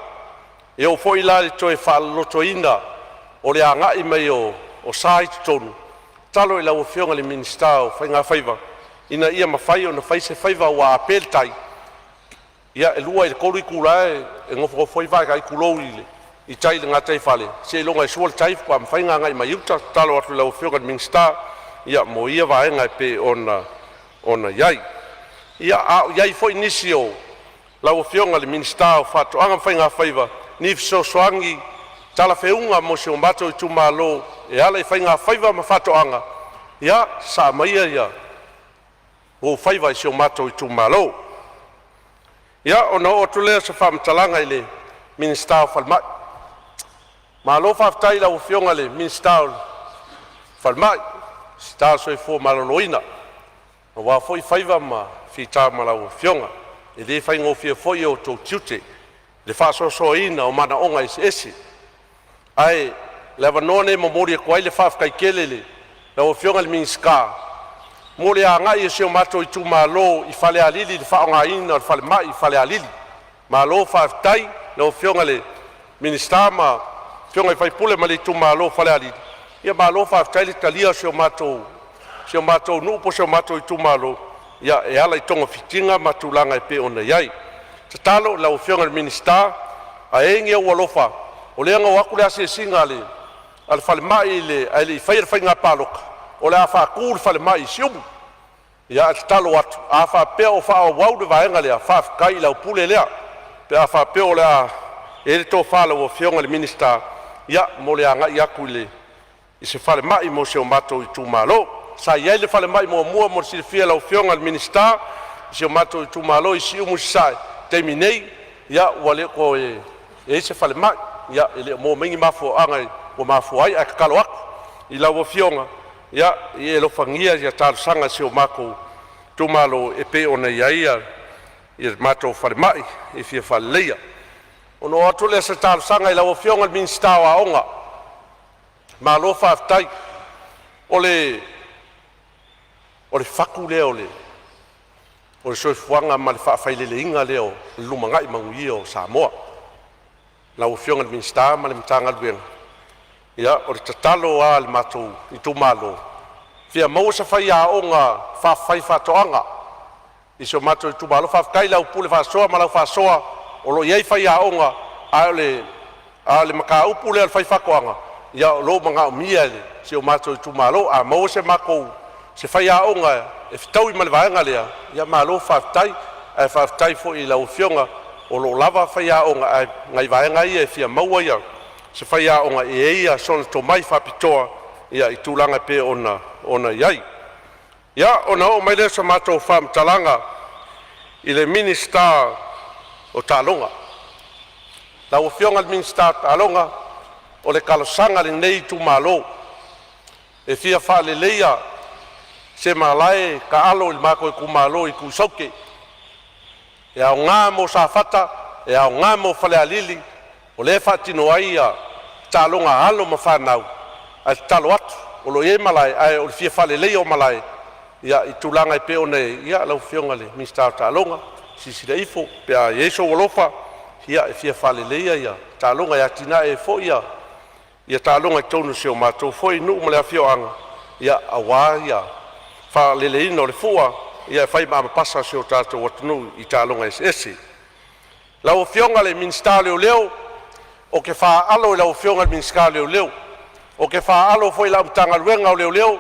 E oo foi la i le toe faalolotoina o le agai mai o sa i totonu, e tatalo i lau Afioga i le Minisita o Faiga Faiva ina ia mafai ona fai se faiga, aua a pe le tai, ia e 2 i le 3 itula e nofonofo ai vaa, tulou, i tai i le gataifale seiloga e sua le tai faatoa mafai ona agai mai i uta. E tatalo atu i lau Afioga i le Minisita mo ia vaega e pei ona i ai. Ia, a o i ai foi nisi o lau Afioga i le Minisita o Faatoaga ma Faiga Faiva ni fesoasoani talafeauga mo si o matou itumalo e ala i faigafaiva ma faatoaga, ia sasaa maia ou faiva i si o matou itumalo. Ia, ona oo atu lea o se faamatalaga i le Minisita o Falemai. Malo faafetai i lau Afioga i le Minisita o le Falemai, Minisita o le Soifua Maloloina, aua foi faiva ma fita ma lau Afioga. E le faigofie foi outou tiute i le faasoasoaina o manaoga eseese. Ae o le avanoa lenei e momoli atu ai le faafetai tele i lau Afioga i le Minisita mo le agai o si o matou itumalo i Falealili i le faaaogaina o le falemai i Falealili. Malo faafetai i lau Afioga i le Minisita ma afioga i sui usufono ma le itumalo o Falealili. Ia malo faafetai le talia o si o matou nuu po o si o matou itumalo e ala i togafitiga ma tulaga e pei ona i ai. Tatalo i lau Afioga i le Minisita, a i ai ni ou alofa, o lea na o atu le asiasiga a le falemai ae le i faia le faiga palota, o le a faatu le falemai i Siumu. Ia ae tatalo atu, a faapea o faaauau le vaega lea, faafetai i lau pule lea pe a faapea o le a i ai le tofa a lau Afioga i le Minisita mo le agai atu i se falemai mo si o matou itumalo. Sa i ai le falemai muamua mo le silafia e lau Afioga i le Minisita i si o matou itumalo i Siumu Sasae. I le taimi nei ua le toe i ai se falemai, e le o maua mai ni mafuaaga ua mafua ai, ae tatalo atu i lau Afioga ia e alofagia ia talosaga a si o matou itumalo e pei ona i ai le matou falemai e fia faaleleia. Ona oo atu lea o se talosaga i lau Afioga i le Minisita o Aoga, malo faafetai. O le fatu lea o le soifuaga ma le faafaileleina lea o le lumanai manuia o Samoa. Lau Afioga i le Minisita ma le Matagaluega, ia o le tatalo lava a le matou itumalo, e fia maua se faiaoga faa-faifaatoaga i si o matou itumalo. Faafetai i lau pule faasoa ma lau faasoa o lo o i ai faiaoga, a o le mataupu lea o le faifaatoaga, ia o lo o manaomia e si o matou itumalo. A maua se faiaoga e fetaui ma le vaega lea, ia malo faafetai. Ae faafetai foi i lau afioga o lo o lava faiaoga, ae o nai vaega ia e fia maua se faiaoga e i ai sona tomai faapitoa i tulaga e pei ona i ai. Ia, ona oo mai lea o se matou faamatalaga i le Minisita o Taaloga. Lau Afioga i le Minisita o Taaloga, o le talosaga a lenei itumalo, e fia faaleleia se malae taalo i le matou itumalo i Tuisaute, e aoga mo Safata, e aoga mo Falealili, o lea e faatino ai taaloga a alo ma fanau. Ae tatalo atu, O lo o i ai malae, ae o le fia faaleleia o malae ia i tulaga e pei ona i ai. Lau Afioga i le Minisita o Taaloga, silasila ifo pe a i ai sou alofa e fia faaleleia ia taaloga e atinae ai foi ia taaloga i totonu o si o matou foi nuu ma le afioaga aua le faaleleiina o le fua e fai ma avapasa o si o tatou atunuu i taaloga eseese. Lau Afioga i le Minisita o Leoleo, ou te faaalo i lau Afioga i le Minisita o Leoleo, ou te faaalo foi i lau Matagaluega o Leoleo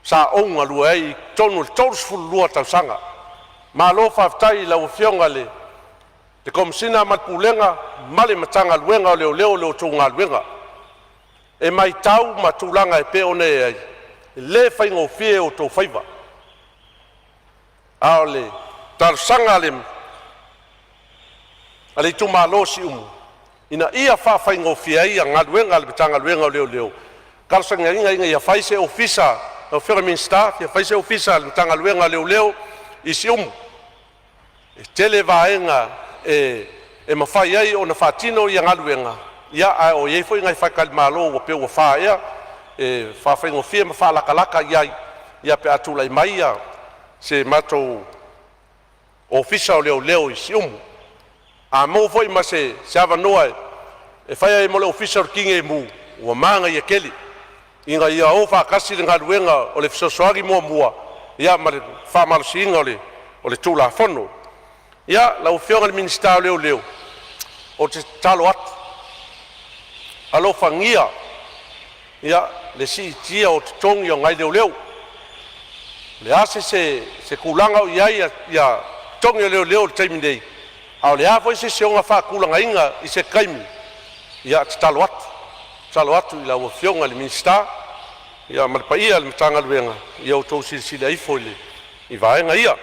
sa ou galue ai i totonu o le 32 tausaga. Malo faafetai i lau Afioga i le Komesina ma le Pulega ma le Matagaluega o Leoleo i la outou galuega. E matau ma tulaga e pei ona i ai, e le faigofie outou faiva. A o le talosaga a le itumalo o Siumu, ina ia faafaigofie ai galuega a le Matagaluega o Leoleo, e talosagaina ina ia fai se Ofisa lau Afioga i le Minisita, fia fai se Ofisa o le Matagaluega o Leoleo i Siumu. E tele vaega e mafai ai ona faatino galuega, ae ua i ai foi nai faletalimalo ua pei ua fa ea e faafaigofie ma faalatalata i ai pe a tulai mai se matou Ofisa o Leoleo i Siumu. A maua foi ma se avanoa e fai ai ma Ofisa o le Tinei Mu, ua manaia tele ina ia o faatasi le galuega o le fesoasoani muamua ma le faamalosiina o le Tulafono. Ia, lau Afioga i le Minisita o Leoleo, ou te tatalo atu, alofagia le siitia o totogi o nai leoleo. O le a se tulaga o i ai totogi o leoleo i le taimi nei, a o le a foi se isi faatulagaina i se taimi, ia e tatalo atu, tatalo atu i lau Afioga i le Minisita ma le paia o le Matagaluega, ia outou silasila ifo i vaega ia,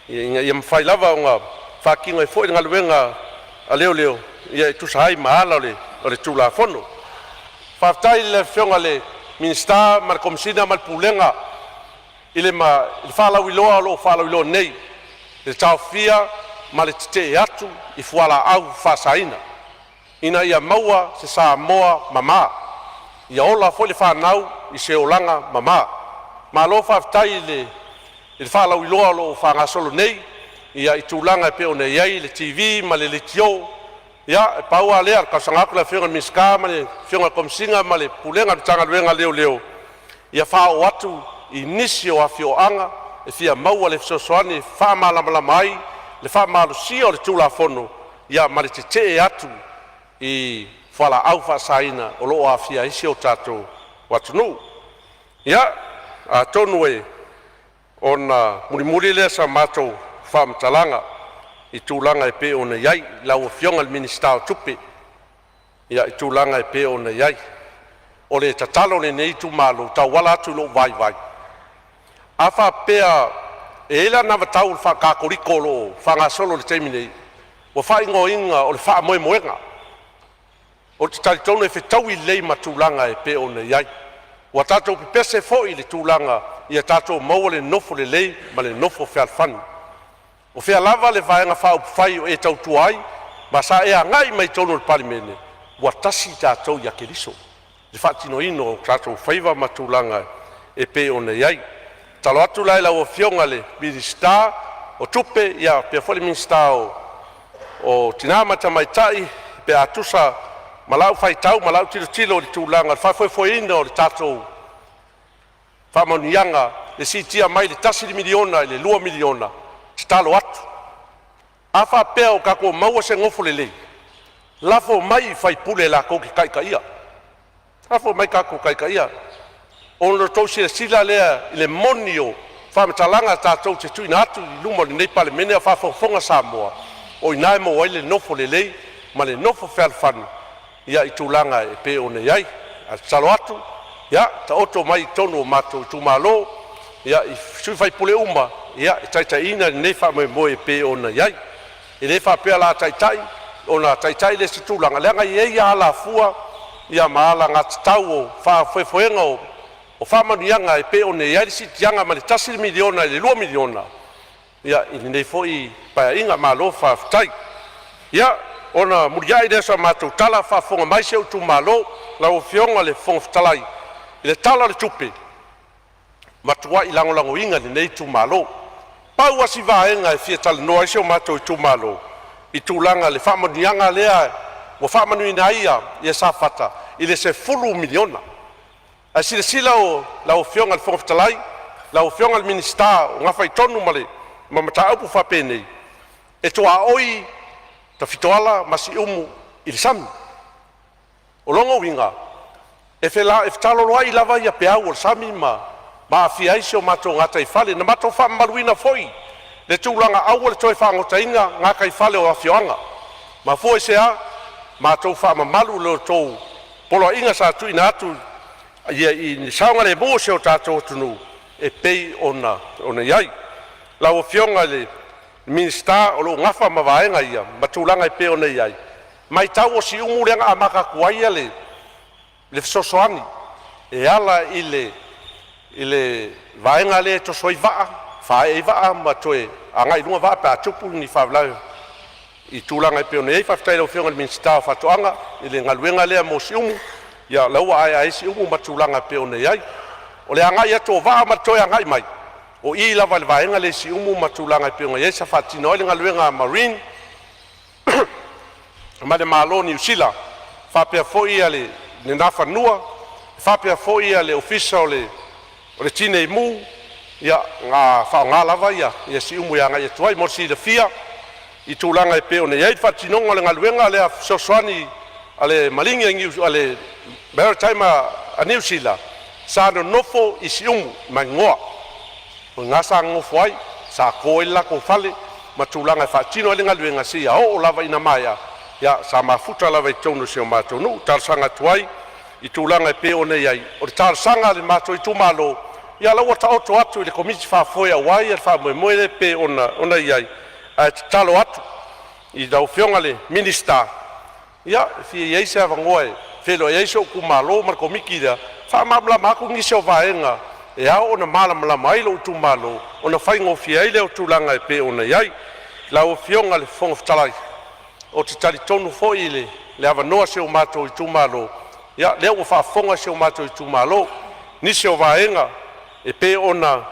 ina ia mafai lava ona faatino ai foi le galuega a leoleo e tusa ai ma ala o le Tulafono. Faafetai i le Afioga i le Minisita ma le Komesina ma le Pulega i le faalauiloa o lo o faalauiloa nei i le taofia ma le tetee atu i fualaau faasaina, ina ia maua se Samoa mama, ia ola foi le fanau i se olaga mama. Malo faafetai i le faalauiloa o lo o faagasolo nei i tulaga e pei ona i ai le TV ma le leitio. Ia, e pau lava lea o le talosaga atu i le Afioga i le Minisita ma le Afioga i le Komesina ma le Pulega o le Matagaluega a Leoleo, ia faaoo atu i nisi o afioaga e fia maua le fesoasoani e faamalamalama ai le faamalosia o le Tulafono ma le tetee atu i fualaau faasaina o lo o aafia ai si o tatou atunuu. Ia, atonu ona mulimuli lea o sa matou faamatalaga i tulaga e pei ona i ai lau Afioga i le Minisita o Tupe, i tulaga e pei ona i ai. O le tatalo a lenei itumalo e tauala atu i lou vaivai, a faapea e i ai le anavatau a le Faa-Katoliko o lo o faagasolo i le taimi nei, ua faaigoaina o le Faamoemoega. Ou te talitonu e fetaui lelei ma tulaga e pei ona i ai. Ua tatou pepese foi i le tulaga ia tatou maua le nofo lelei ma le nofo fealofani. O fea lava le Vaega Faaupufai o e tautua ai, ma sa e agai mai i totonu o le Palemene, ua tasi tatou ia Keriso i le faatinoina o tatou faiva ma tulaga e pei ona i ai. E tatalo atu la i lau Afioga i le Minisita o Tupe faapea foi le Minisita o Tina ma Tamaitai, pe a tusa ma lau faitau ma lau tilotilo i le tulaga o le faafoefoeina o le tatou faamanuiaga i le siitia mai le $1 miliona i le $2 miliona, e tatalo atu, a faapea ua tatou maua se nofo lelei, lafo mai i faipule latou te taitaia, lafo mai tatou taitaia, ona outou silasila lea i le moni o faamatalaga tatou te tuuina atu i luma o lenei Palemene a o faafogafoga Samoa. O i ina e maua ai le nofo lelei ma le nofo fealofani i tulaga e pei ona i ai. Ae tatalo atu, ia taoto mai i totonu o matou itumalo i sui usufono uma e taitaiina lenei faamoemoe e pei ona i ai. E le faapea o le a taitai ona taitai lea i se tulaga, leaga e i ai lava alafua ma alagatatau o faafoefoega o faamanuiaga e pei ona i ai le siitiaga mai le $1 miliona i le $2 miliona i lenei foi Paeaiga. Malo faafetai. Ia, ona muliai lea o sa matou tala, faafofoga mai si ou itumalo, lau Afioga i le Fofoga Fetalai. I le Tala o le Tupe, matuai lagolagoina e lenei itumalo. Pau lava si vaega e fia talanoa ai si o matou itumalo i tulaga i le faamanuiaga lea ua faamanuiaina ai ia Safata i le $10 miliona. Ae silasila lau Afioga i le Fofoga Fetalai, lau Afioga i le Minisita o nafa tonu ma le mataupu faapenei, e tuaoi Tafitoala ma Siumu i le sami. O lona uiga e fetaloloai lava peau o le sami ma aafia ai si o matou gataifale. Na matou faamamaluina foi le tulaga aua le toe fagotaina gataifale o afioaga. Mafua i se a? Matou faamamalu lo outou poloaiga sa tuuina atu i le saogalemu o si o tatou atunuu e pei ona i ai. Lau Afioga i le Minisita o lo o nafa ma vaega ia ma tulaga e pei ona i ai, matau o Siumu lea na amata atu ai le fesoasoani e ala i le vaega lea e toso ai vaa, faaee ai vaa ma toe agai i luga vaa pe a tupu ni faalavelave i tulaga e pei ona i ai. Faafetai i lau Afioga i le Minisita o Faatoaga i le galuega lea mo Siumu, ia o lea ua aea ai Siumu ma tulaga e pei ona i ai. O le agai atu o vaa ma le toe agai mai, o i lava i le vaega lea i Siumu ma tulaga e pei ona i ai sa faatino ai le galuega a Marine ma le Malo o Niu Sila, faapea foi le Nafanua, faapea foi le Ofisa o le Tinei Mu, ia na faaaoga lava ia Siumu e agai atu ai. Mo le silafia i tulaga e pei ona i ai le faatinoga o le galuega lea fesoasoani a le Maligi a le Maritime a Niu Sila, sa nonofo i Siumu ma Igoa. O i sa nonofo ai, sa to ai le latou fale ma tulaga e faatino ai le galuega seia oo lava ina maea, ia sa mafuta lava i totonu o si o matou nuu. Talosaga atu ai i tulaga e pei ona i ai, o le talosaga a le matou itumalo, ia la ua taoto atu i le Komiti Faafoe aua le faamoemoe lea e pei ona i ai, ae tatalo atu i lau Afioga i le Minisita, ia, e fia i ai se avanoa e feiloai ai si ou itumalo ma le Komiti lea, faamalamalama atu nisi o vaega e ao ona malamalama ai lou itumalo ona faigofie ai lea o tulaga e pei ona i ai. Lau Afioga i le Fofoga Fetalai, ou te talitonu foi i le avanoa o si o matou itumalo, ia lea ua faafofoga si o matou itumalo, nisi o vaega e pei ona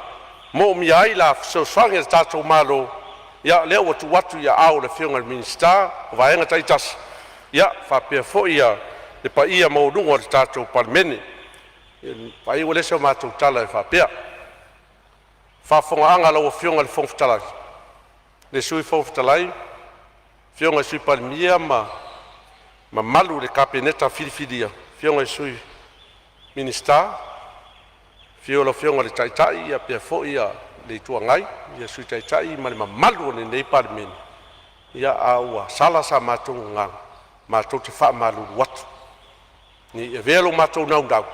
moomia ai la fesoasoani a le tatou Malo, ia lea ua tuu atu i aao o le Afioga i le Minisita o vaega taitasi, ia faapea foi le paia maualuga o le tatou Palemene. Faaiu ai lea o se matou tala e faapea, faafofogaaga a lau Afioga i le Fofoga Fetalai, le Sui Fofoga Fetalai, afioga i le Sui Palemia ma le mamalu i le Kapeneta filifilia, afioga i Sui Minisita, afio lau Afioga i le Taitai faapea foi le Itu Agai, Sui Taitai ma le mamalu o lenei Palemene. Ia a ua sala sa matou gagana, matou te faamalulu atu, ne i avea lo matou naunau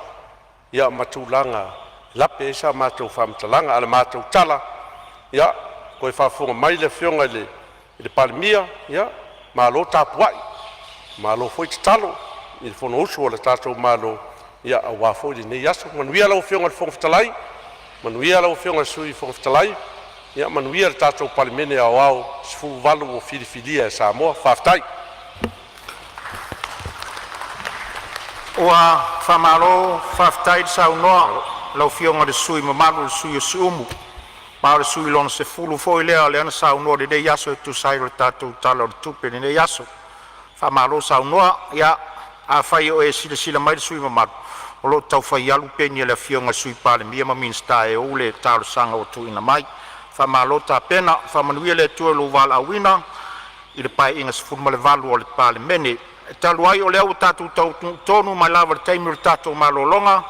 ia ma tulaga e lape ai sa matou faamatalaga. A o le matou tala, ia toe faafofoga mai le Afioga i le Palemia, ia malo tapuai, malo foi tatalo i le Fonousu a le tatou Malo aua foi lenei aso. Manuia lau Afioga i le Fofoga Fetalai, manuia lau Afioga i le Sui Fofoga Fetalai, ia manuia le tatou Palemene Aoao 18 ua filifilia e Samoa. Faafetai. Ua faamalo faafetai le saunoa i lau Afioga i le sui usufono mamalu o le sui usufono o Siumu, ma o le sui usufono lona 10 foi lea na saunoa i lenei aso e tusa ai o le tatou Tala o le Tupe i lenei aso. Faamalo saunoa. Ia, afai o e silasila mai le sui usufono mamalu, o lo o tau fai alu peni a le Afioga i le Sui Palemia ma Minisita e ou le talosaga ua tuuina mai. Faamalo tapena, faamanuia le Atua i lou valaauina i le Paeaiga 18 o le Palemene. E talu ai o lea ua tatou taunuu tonu mai lava i le taimi o le tatou malologa,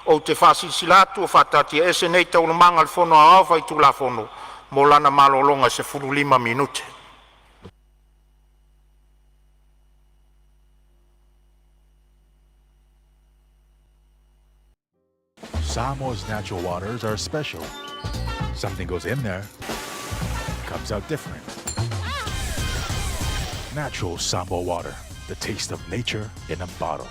ou te faasilasila atu ua faataatiaese nei Taualumaga a le Fono Aoao Faitulafono mo lana malologa e 15 minute. Samoa's natural waters are special. Something goes in there, comes out different. Natural Samoa water, the taste of nature in a bottle.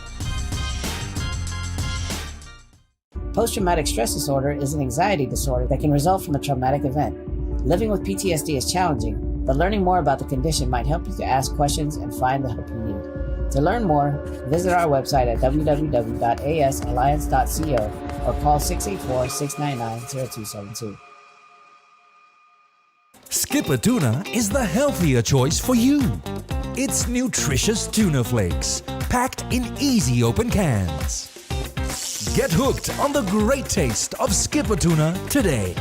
Post traumatic stress disorder is an anxiety disorder that can result from a traumatic event. Living with PTSD is challenging, but learning more about the condition might help you to ask questions and find the help you need. To learn more, visit our website at www.asalliance.co or call 684 699 0272. Skipper Tuna is the healthier choice for you. It's nutritious tuna flakes, packed in easy open cans. Get hooked on the great taste of Skipper Tuna today.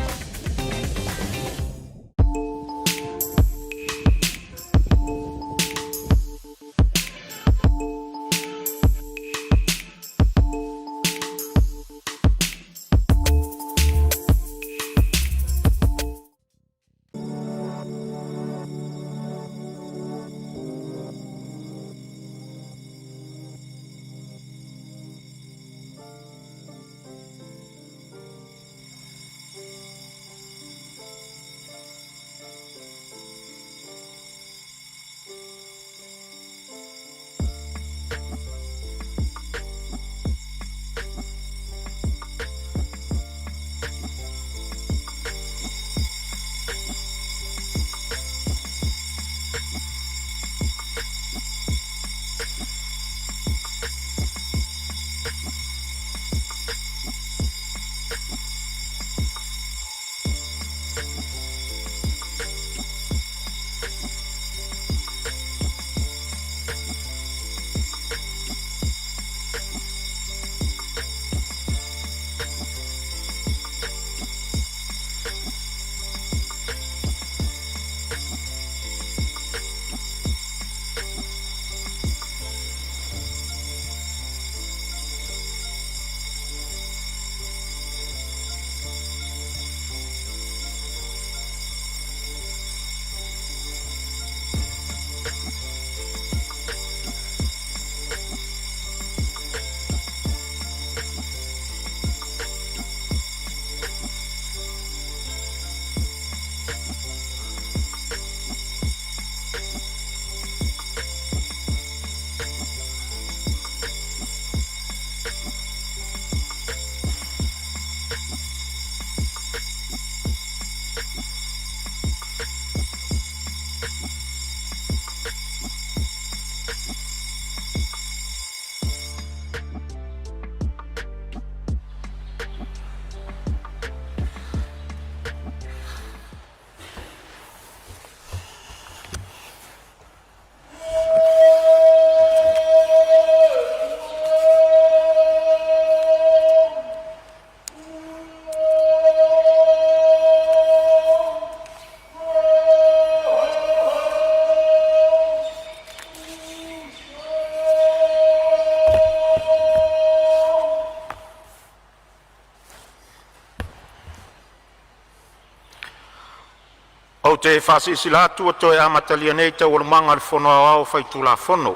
Ou te faasilasila atu ua toe amatalia nei Taualumaga a le Fono Aoao Faitulafono.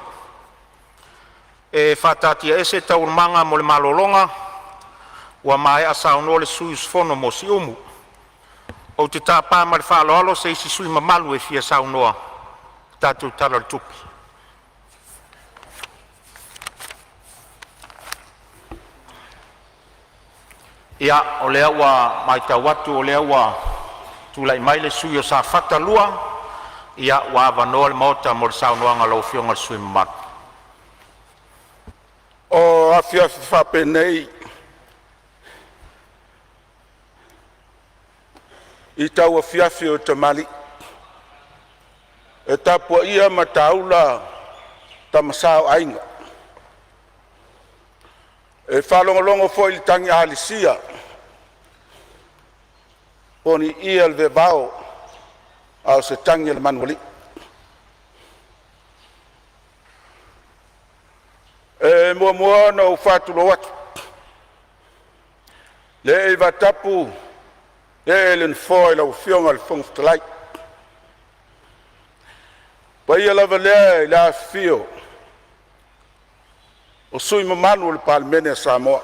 E faataatiaese Taualumaga mo le malologa ua maea saunoa le sui usufono mo Siumu. Ou te tapa ma le faaaloalo se isi sui usufono mamalu e fia saunoa i le tatou Tala o le Tupe. Ia, o lea ua matau atu o lea ua tulai mai le sui usufono mo Safata 2, ia ua avanoa le Maota mo le saunoaga a lau Afioga i le sui usufono mamalu. O afiafi faapenei i tauafiafi o tamalii, e tapuaia mataula tama sa o aiga, e faalogologo foi i le tagi a lisia po o ni ia o le vevao a o se tagi a le manualii. E muamua ona ou faatulou atu le ee i le ee o le Nofoa i lau Afioga i le Fofoga Fetalai. O le paia lava lea i le afifio o sui usufono mamalu o le Palemene o Samoa.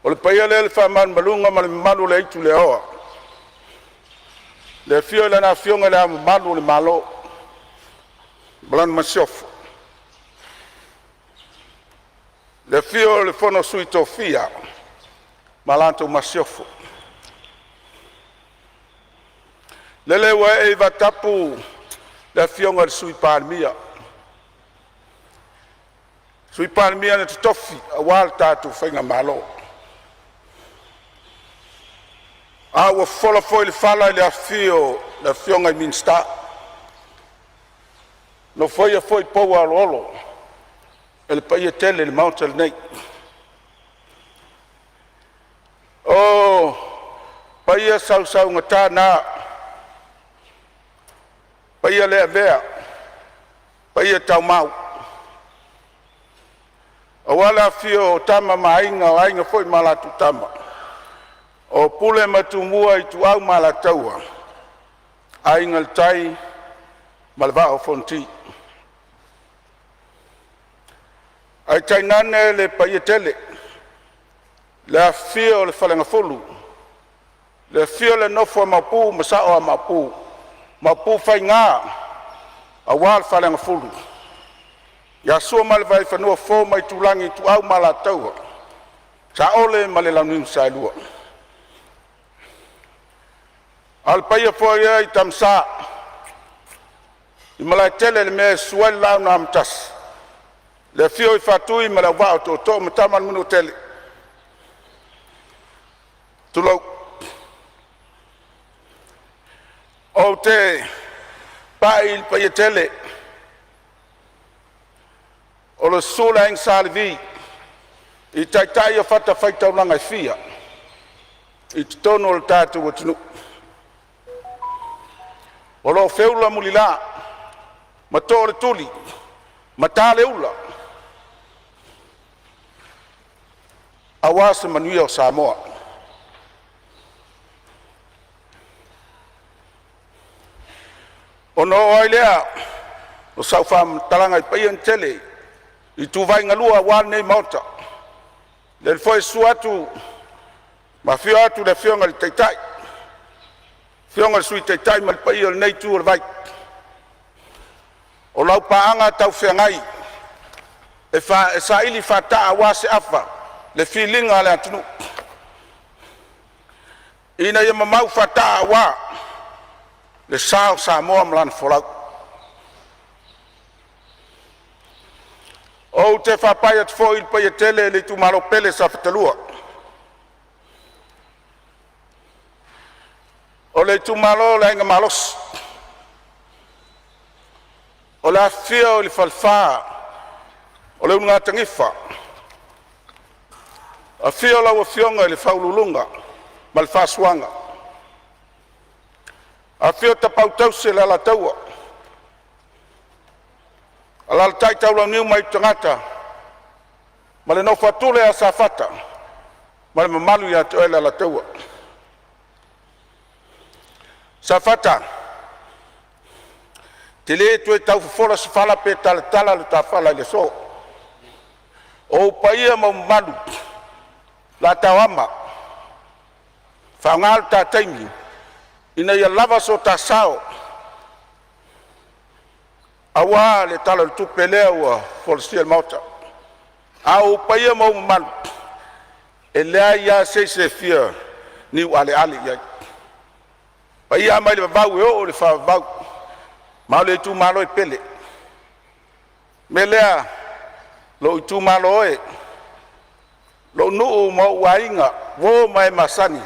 O le paia lea i le faamalumaluga ma le mamalu o le aitu lea, le afio o Lana Afioga i Le Ao Mamalu o le Malo ma lana Masiofo, le afio o le Sui o le Fono a Sui Tofia ma la matou Masiofo. Lele ua ee i vatapu Le Afioga i le Sui Palemia, Sui Palemia na totofi aua le tatou faigamalo. A ua fofola foi le fala i le afifio o Afioga i Minisita, nofoia foi pou aoloolo e le paia tele i le Maota lenei. O paia sausaugata na, paia le avea, paia taumau aua le afifio o Tama ma Aiga, o Aiga foi ma latou Tama, o Pule ma Tumua, Ituau ma Alataua, Aiga i le Tai ma le Vaa o Fonoti. Ae tainane le paia tele, le afifio o le Faleagafulu, le afio o le nofo a Maopu ma Sao o Maopu, Maopu Faiga aua le Faleagafulu, ia Sua ma le Vaifanua, Fofo ma Aitulagi, Ituau ma Alataua, Saole ma le Launiu na Saelua. A o le paia foi lea i Tamasa i Malaetele i le mea e susu ai le Laau na Amotasi, le afio o Faatui ma le Auvaa o Tootoo ma Tama a le Manuatele. Tulou. Ou te pai i le paia tele o le susu o le Aiga Sa Levi i taitai o fatafaitaulaga e fia i totonu o le tatou atunuu o lo o feula mulila ma too le tuli ma ta le ula aua se manuia o Samoa. Ona oo ai lea o sau faamatalaga i paia tetele i ituvai galuega aua lenei Maota, lea foi e susu atu ma afio atu le Afioga i le Taitai, afioga i le Sui Taitai ma le paia o lenei itu o le vai. O lau paaga taufaafeagai e saili faata'a aua se afa le filiga a le atunuu ina ia mamau faataa aua le sa o Samoa ma lana folau. Ou te faapai atu foi i le paia tele i le itumalo pele Safata 2, o le itumalo o le Aiga Malosi, o le afifio i le falefa o le Ulugatanifa, afio lau Afioga i le Faauluuluga ma le Faasuaga, afio Tapaau tausi a le Alataua, alaalatai Taulauniu ma Aitutagata ma le nofo a tule ia Safata ma le mamalu ia te oe le Alataua. Safata, e te le toe tau fofola se fala pe talatala le ta fala i le aso. O ou paia ma mamalu o le a taoama, faaaoga lo ta taimi ina ia lava so ta sao aua le Tala o le Tupe lea ua folasia i le Maota. A o ou paia ma mamalu, e leai lava se isi e fia niualeale i ai. O paia lava mai le vavau e oo i le faavavau, ma o le itumalo e pele. O le mea lea lou itumalo e, lou nuu ma ou aiga, uo ma e masani,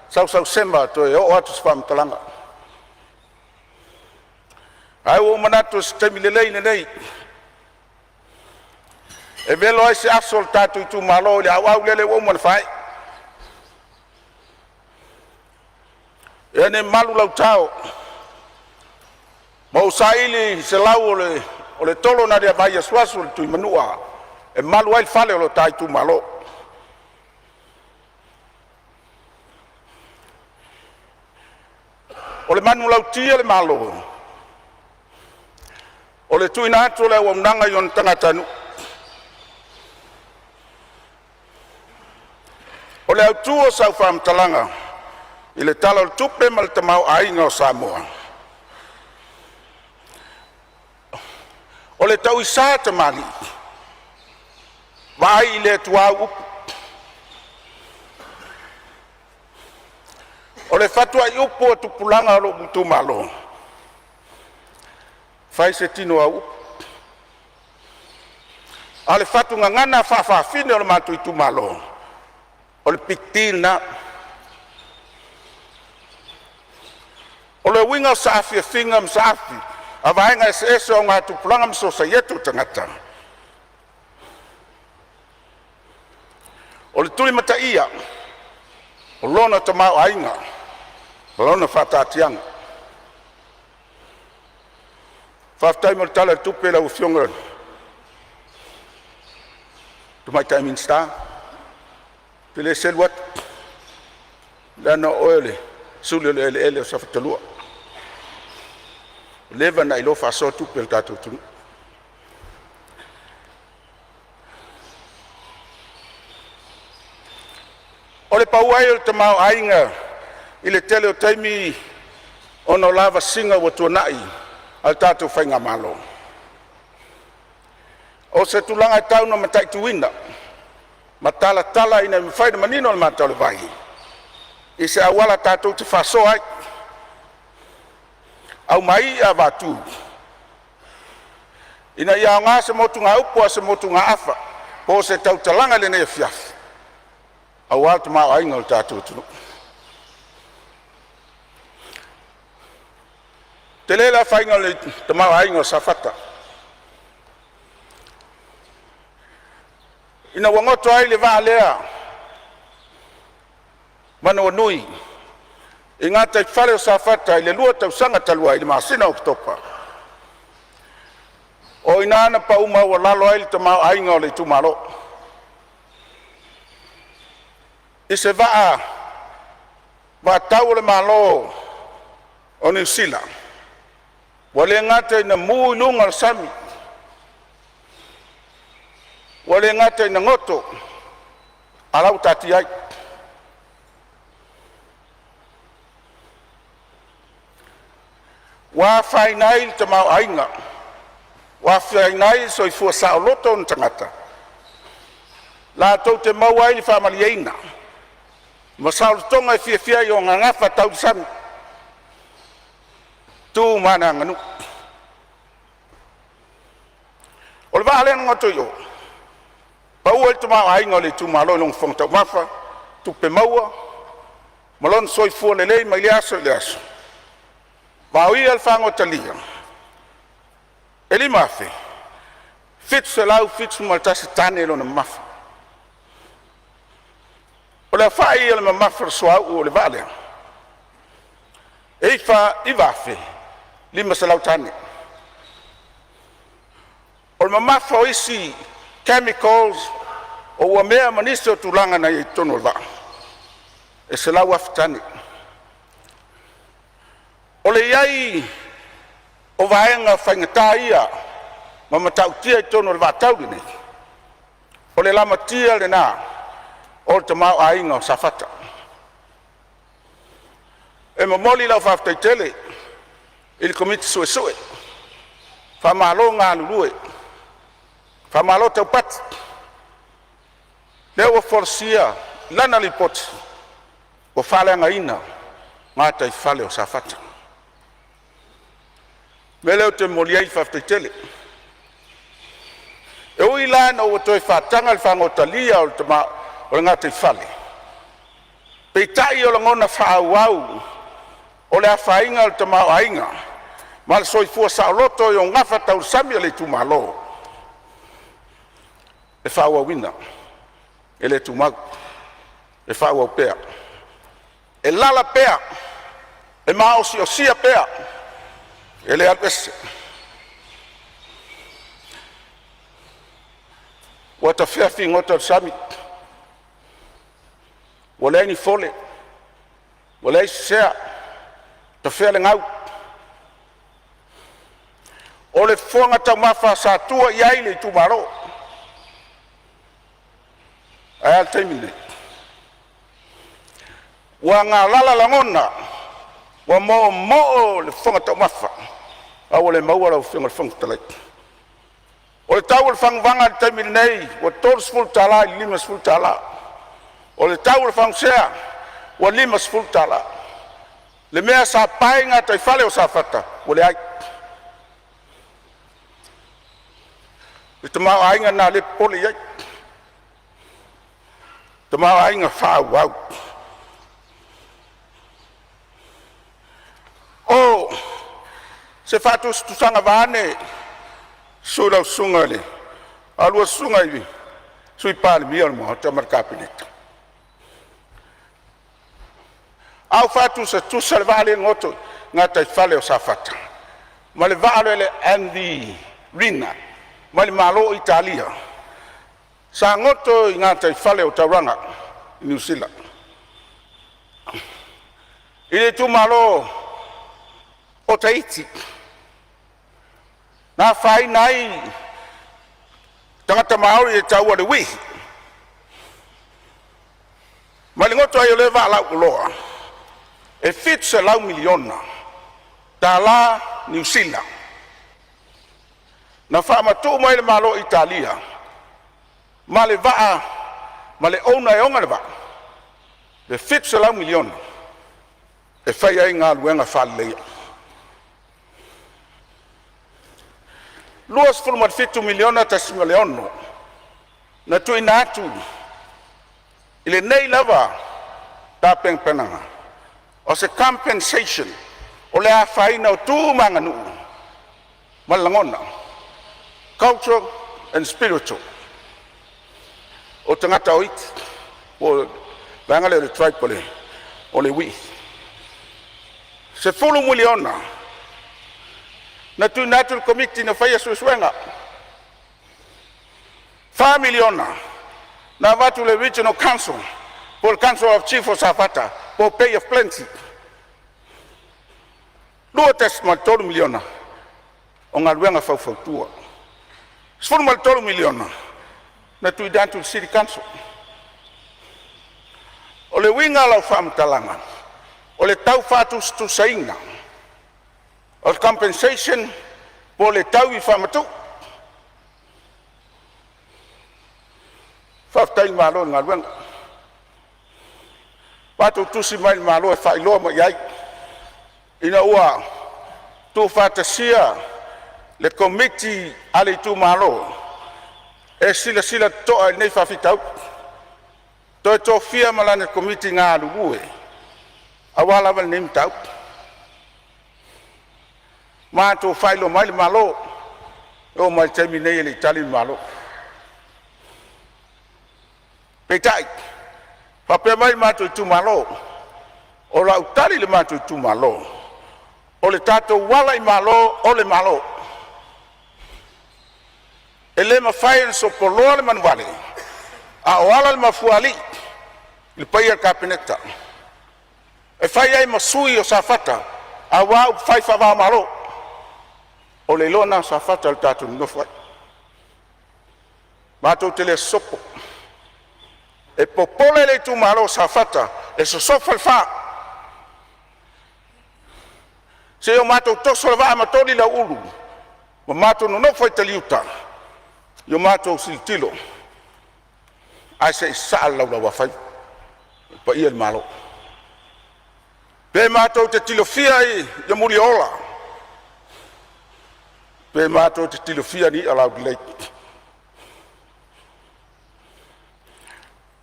sausausema toe oo atu se faamatalaga. Ae ua ou manatu o se taimi lelei lenei e velo ai se aso o le tatou itumalo i le auau lele ua uma ona faaee. Ea ne i malu lau tao ma ou saili se lau o le tolo na aliivai asuasu o le Tuimanua e malu ai le fale o lo ta itumalo. O le manulauti a le Malo, o le tuuina atu o le auaunaga i ona tagatanuu. O le autu o sau faamatalaga i le Tala o le Tupe ma le Tamaoaiga o Samoa, o le tauisa tamalii, vaai i le Atua au upu. O le fatuaiupu a tupulaga o lou itumalo, Fai se tino o au upu. A o le fatu gagana faafafine o le matou itumalo, o le big deal lena. O le uiga o saafiafiga ma saafi a vaega eseese o augatupulaga ma sosaiete o tagata, o le tulimataia o lona tamaoaiga ma lona faataatiaga. Faafetai mo le Tala o le Tupe lau Afioga i le Tamaitai Minisita. Ou te le selu atu leaga o oe o le suli o le eleele o Safata 2. Ua leva ona e iloa faasoa tupe a le tatou atunuu. O le pau ai o le tamaoaiga i le tele o taimi ona o lavasiga ua tuanai a le tatou faigamalo. O se tulaga e tau ina mataituina ma talatala ina ia mafai ona manino le mata o le vai i se auala tatou te faasoa ai, aumai ia avatu, ina ia aoga se motugaupu a o se motugaafa po o se tautalaga i lenei afiafi aua le tamaoaiga o le tatou atunuu. E tele le afaina o le tamaoaiga o Safata ina ua goto ai le vaa lea Manawanui i gataifale o Safata i le 2 tausaga talu ai i le masina o Oketopa. O i ina na pau maualalo ai le tamaoaiga o le itumalo. I se vaa tau a le Malo o Niu Sila ua le gata ina mu i luga o le sami, ua le gata ina goto, a la ua taatia ai. Ua afaina ai le tamaoaiga, ua afaina ai le soifua saoloto o ona tagata, latou te maua ai le faamalieina ma saolotoga e fiafia ai i le gafa tau i le sami, tu ma le aganuu. O le vaa lea na goto i o, pau ai le tamaoaiga o le itumalo i lona fofoga taumafa, tupe maua ma lona soifua lelei mai lea aso i lea aso. Vaoia le fagota lia e 5,771 tane lona mamafa. O le aofai o le mamafa o le suauu o le vaa lea, e 9,500 tane. O le mamafa o isi chemicals o uamea ma nisi o tulaga na i ai i totonu o le vaa, e 100,000 tane. O le i ai o vaega faigata ia ma matautia i totonu o le vaa tauli lenei, o le lamatia lena o le tamaoaiga o Safata. E momoli lau faafetai tele i le Komiti Suesue, faamalo galulue, faamalo taupati. O lea ua folasia lana lipoti ua faaleagaina gataifale o Safata. O le mea lea ou te momoli ai le faafetai tele. E ui la ina ua toe faataga le fagota lia o le gataifale, peitai o lagona faaauau o le afaina o le tamaoaiga ma le soifua saoloto i gafa tau le sami o le itumalo e faaauauina, e le tumau, e faaauau pea. E lala pea, e maosiosia pea, e le alu ese. Ua tafea figota o le sami, ua leai ni fole, ua leai se sea, tafea le gau. O le fofoga taumafa sa tua i ai le itumalo. Ae a le taimi lenei? Ua galala lagona, ua moomoo le fofoga taumafa a ua le maua lau Afioga i le Fofoga Fetalai. O le tau o le faguvaga i le taimi lenei ua $30 i le $50. O le tau o le fagusea ua $50. Le mea sa pae gataifale o Safata ua leai. Le tamaoaiga lena o lea e popole i ai, tamaoaiga faaauau. O se faatusatusaga vaeane susu lau susuga i le oulua susuga i Sui Palemia o le Maota ma le Kapeneta, a ou faatusatusa le vaa lea e goto i gataifale o Safata ma le vaa lea o le MV Rina mai le Malo o Italia sa goto i gataifale o Tauranga i Niu Sila i le itumalo o Tahiti. Na afaina ai tagata Maori e taua o le uihi. Mai le goto ai o lea vaa lauoloa e $700 miliona tala Niu Sila na faamatuu mai e le Malo o Italia ma le vaa ma le owner e ona le vaa le $700 miliona e fai ai galuega faaleleia. $27.6 miliona na tuuina atu i lenei lava tapenapenaga o se compensation o le afaina o tu ma aganuu ma lagona, cultural and spiritual o tagata o Iti, po o le vaega lea o le tribe o le uii. $10 miliona na tuuina atu i le Komiti na faia suesuega. $4 miliona na avatu i le Regional Council po o le Council of Chiefs o Safata po o Bay of Plenty. $2.3 miliona o galuega faufautua. $13 miliona na tuuina atu i le City Council. O le uiga o lau faamatalaga, o le tau faatusatusaina o le compensation po o le taui faamatuu. Faafetai i le Malo i le galuega, matou tusi mai i le Malo e faailoa mai ai ina ua tuufaatasia le Komiti a le Itumalo e silasila totoa i lenei faafitauli, toe tofia ma lana Komiti galulue aua lava lenei mataupu. Matou faailoa mai le Malo, e oo mai le taimi lenei e le i tali le Malo. Peitai, faapea mai le matou itumalo, o lau tali i le matou itumalo, o le tatou ala i malo o le Malo. E le mafai ona sopoloa le manuvale a o ala le mafuaalii le paia o le Kapeneta e fai ai ma sui o Safata aua upufai faava-o-Malo. O le iloa lena a Safata i le tatou nonofo ai, matou te le sopo. E popole le itumalo o Safata e sosofa le fa, seia o matou toso le vaa ma toli le aulu ma matou nonofo ai taliuta i o matou tilotilo ae se i saa le laulauafaiva i le paia i le Malo. Pe matou te tilofia i muliola pe matou te tilofia ni i'a laulelei. O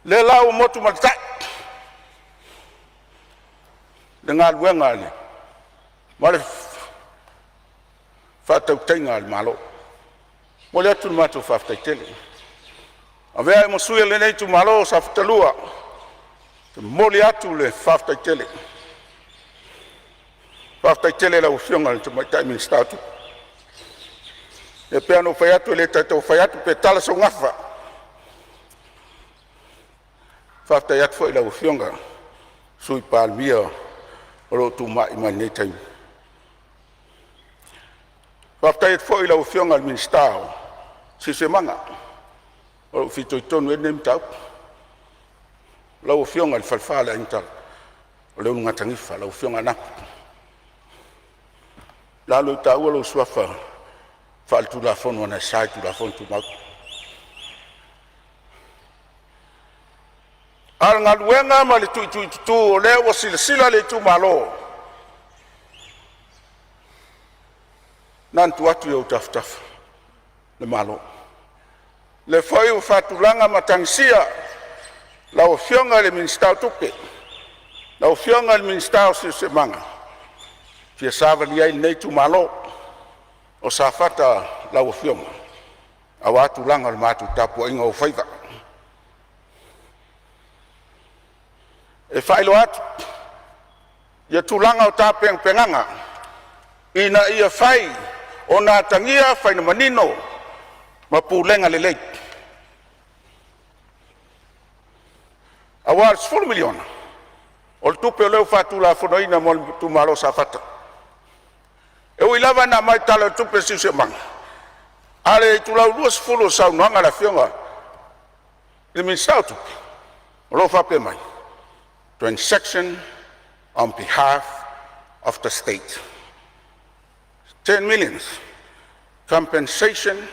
lea la ua motu ma le tai le galuega a le ma le faatautaiga a le Malo. E momoli atu le matou faafetai tele. Avea ai ma sui o lenei itumalo o Safata 2, ou te momoli atu le faafetai tele. Faafetai tele i lau Afioga i le Tamaitai Minisita o Tupe. E pei lava ona ou fai atu, e le tau fai atu pe tala sau gafa. Faafetai atu foi i lau Afioga i le Sui Palemia o lo o tulai mai i lenei taimi. Faafetai atu foi i lau Afioga i le Minisita o Siosiomaga o lo o fitoitonu i ai lenei mataupu, lau Afioga i le Falefa o le Aiga o le Ulugatanifa lau Afioga Anapo. O le a le taua lou suafa faaletulafono i Tulafono Tumau. A o le galuega ma le tuituitutu o lea ua silasila le itumalo, na ona tuu atu i ou tafatafa o le Malo. Lea foi ua faatulaga matagisia lau Afioga i le Minisita o Tupe, lau Afioga i le Minisita o Siosiomaga, e fia savali ai lenei itumalo o Safata, lau Afioga aua tulaga o le matou tapuaiga o ou faiva. E faailoa atu ia tulaga o tapenapenaga ina ia mafai ona atagia, faiga manino ma pulega lelei aua o le $10 miliona o le tupe o lea ua faatulafonoina mo le itumalo o Safata. E ui lava ina aumai i le Tala o le Tupe a le Siosiomaga, a o le itulau 20 o le saunoaga a le Afioga i le Minisita o Tupe o lo o faapea mai, transaction on behalf of the State, 10 million compensation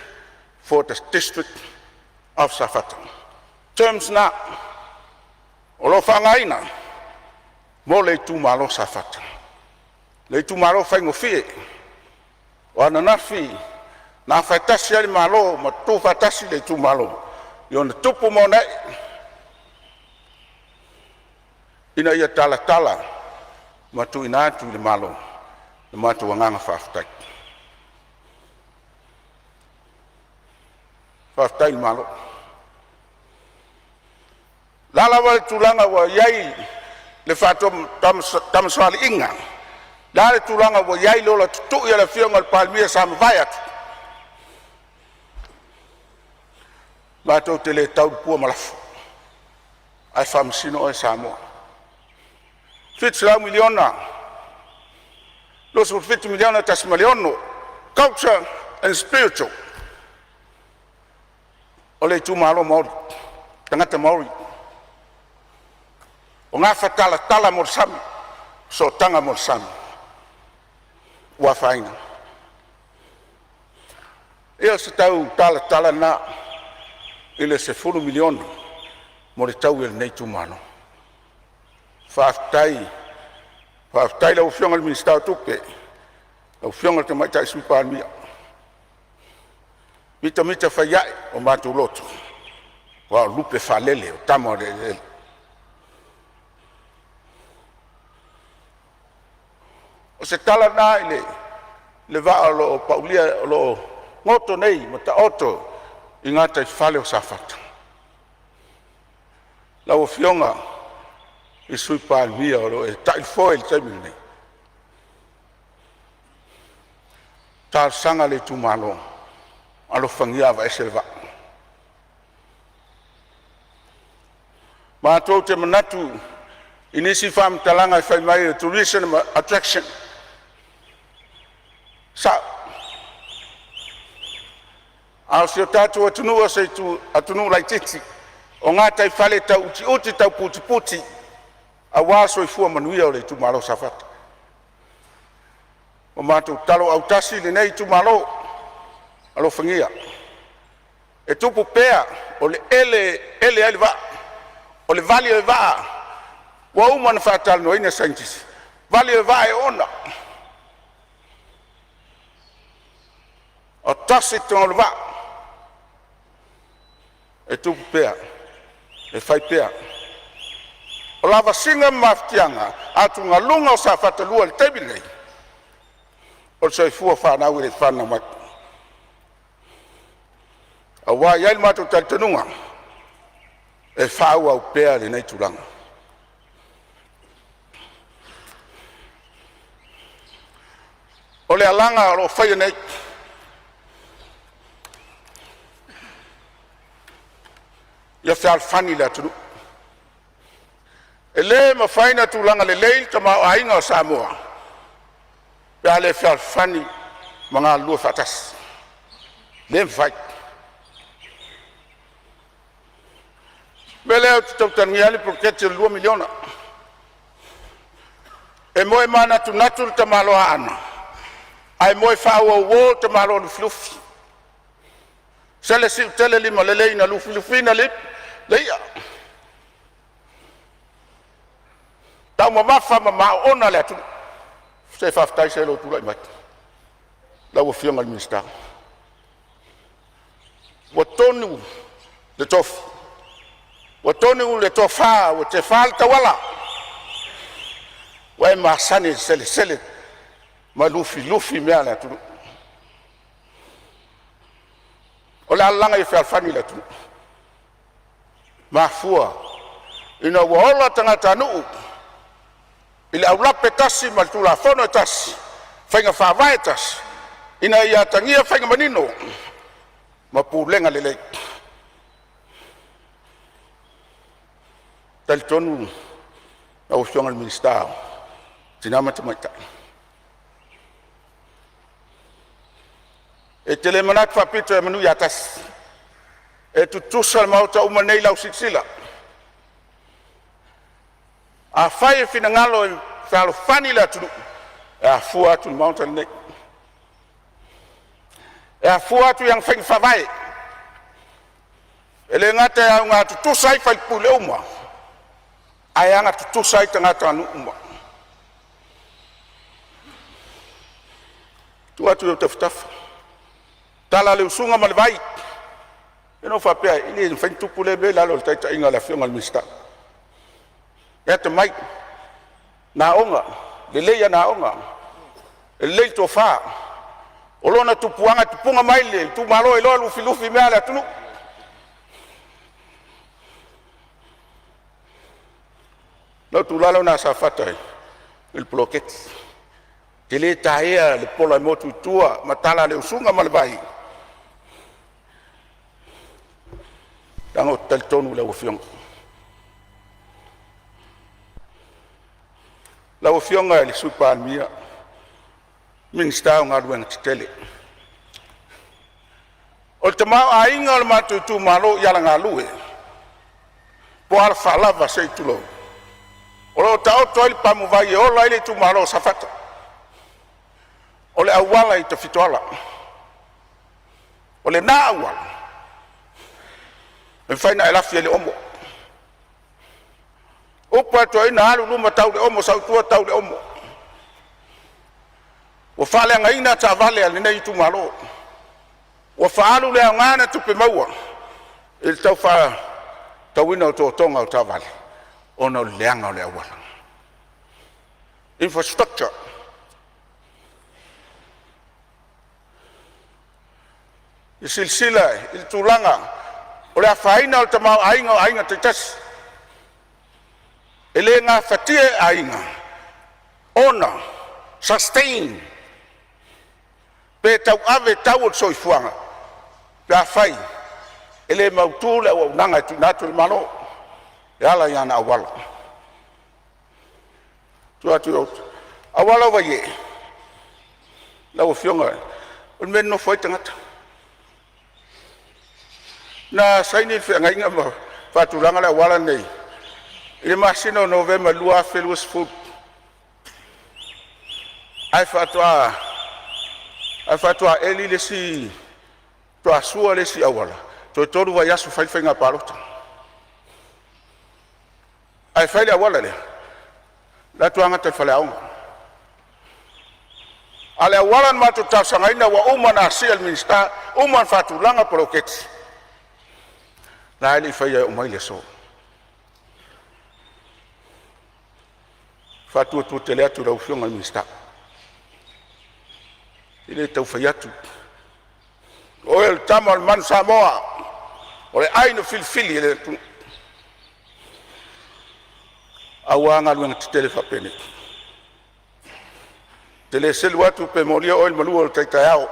for the District of Safata. Terms na o lo o faaaogaina mo le itumalo o Safata, le itumalo faigofie. O ananafi na afa tasi ai le Malo ma tutu faatasi le itumalo i ona tupu ma ona ee ina ia talatala ma tuuina atu i le Malo le matou agaga faafetai. Faafetai i le Malo. O le a lava le tulaga ua i ai le faatamasoaliiga, le a le tulaga ua i ai le ola tutui a le Afioga i le Palemia sa mavae atu, matou te le tau le pua ma lafo ae faamasino oe Samoa. $700 miliona, $27.6 miliona culture and spiritual o le itumalo Maori, tagata Maori. O gafa talatala mo le sami, sootaga mo le sami ua afaina. Ia o se tau talatala na i le $10 miliona mo le taui a lenei itumalo. Faafetai, faafetai i lau Afioga i le Minisita o Tupe, lau Afioga i le Tamaitai Sui Palemia, mitamita fai ai o matou loto aua o lupe faalele o tama o le eleele. O se tala lena i le vaa o lo o paulia o lo o goto nei ma taoto i gataifale o Safata. Lau Afioga i le Sui Palemia o lo o e taifoe i le taimi lenei, talosaga a le itumalo, alofagia aveese le vaa. Matou te manatu i nisi faamatalaga e fai mai o tourism attraction, e sao. A o si o tatou atunuu o se atunuu laitiiti, o gataifale tau utiuti tau putiputi aua soifua manuia o le itumalo Safata. Ua matou tatalo autasi lenei itumalo, alofagia e tupu pea o le ele e ele ai le vaa, o le vali o le vaa ua uma ona faatalanoaina e saienitisi, vali o le vaa e oona, e toxic totonu o le vaa, e tupu pea, e fai pea. O lavasiga ma mafatiaga, atugaluga o Safata 2 i le taimi lenei, o le soifua fanau e le i fanau mai. Aua e i ai lo matou talitonuga, e faaauau pea lenei tulaga. O le alaga o lo o faia nei, ia fealofani le atunuu. E le mafai ona tulaga lelei le tamaoaiga o Samoa pe a le fealofani ma galulue faatasi. Le mafai. O le mea lea ou te tautalagia ai le poloketi o le $2 miliona. E moe manatunatu le tamaloa Aana ae moe faauouo le tamaloa Lufilufi. Sele siutele limalelei na lufilufiina le i'a, taumamafa ma maoona le atunuu. Se faafetai se i lou tulai mai lau Afioga i le Minisita. Ua tonu le tofi, ua tonu le tofa, ua tefa le tauala, ua e masani i le selesele ma lufilufi mea a le atunuu. O le alalaga ia fealofani le atunuu, mafua ina ua ola tagatanuu i le aulape e tasi ma le Tulafono e tasi, faiga faavae e tasi, ina ia atagia faiga manino ma pulega lelei. E talitonu lau Afioga i le Minisita o Tina ma Tamaitai, e te le manatu faapito semeamanu ia tasi, e tutusa le maota uma nei i lau silasila. Afai e finagalo e fealofani le atunuu, e afua atu i le Maota lenei, e afua atu i ana faiga faavae. E le gata e auga tutusa ai sui usufono uma, ae agatutusa ai tagatanuu uma. Tuu atu i ou tafatafa, tala a le usuga ma le vai. Ia na ou faapea ai, e le mafai ona tupu lea mea i lalo o le taitaiga a le Afioga i le Minisita. E atamai, na aoga, lelei ana aoga, e lelei le tofa. O lona tupuaga e tupuga mai le itumalo e iloa lufilufi mea a le atunuu. Na ou tu lava Safata i le poloketi, ou te le taea le pola e motu i tua ma tala a le usuga ma le vai, leaga ou te talitonu i lau Afioga. Lau Afioga i le Sui Palemia, Minisita o Galuega Tetele. O le tamaoaiga o le matou itumalo i ala galue po o alafaalava se i tulou, o lo o taoto ai le pamuvai e ola ai le itumalo o Safata. O le auala i Tafitoala. O lena auala, e mafai ona e lafi ai i le omo. O upu a le toeaina, alu i luma tau le omo, sau i tua tau le omo. Ua faaleagaina taavale a lenei itumalo, ua faaalu le aoga o tupe maua i le tau faatauina o totoga o taavale ona o le leaga o le auala. Infrastructure. Ia silasila i le tulaga o le afaina o le tamaoaiga o aiga taitasi. E le gafatia e aiga ona sustain pe tauave tau o le soifuaga pe afai e le mautu le auaunaga e tuuina atu e le Malo e ala i ana auala. Tuu atu i ou auala o Vaiee, lau Afioga o le mea e nonofo ai tagata. Na saini le feagaiga ma faatulaga le auala lenei i le masina o Novema 2020, ae faatoa eli le isi, faatoa sua le isi auala toe tolu vaiaso fai le faiga palota. Ae fai le auala lea, o la e toe gata i le faleaoga. A o le auala na matou talosagaina ua uma ona asia e le Minisita, uma ona faatulaga poloketi, la e le i faia e oo mai i le aso. E faatuatua tele atu i lau Afioga i le Minisita, e le tau fai atu, o oe o le tama o le Manusamoa, o le ai na filifili e le atunuu. Aua galuega tetele faapenei. Ou te le selu atu pe molia oe i le malu o le tai taeao,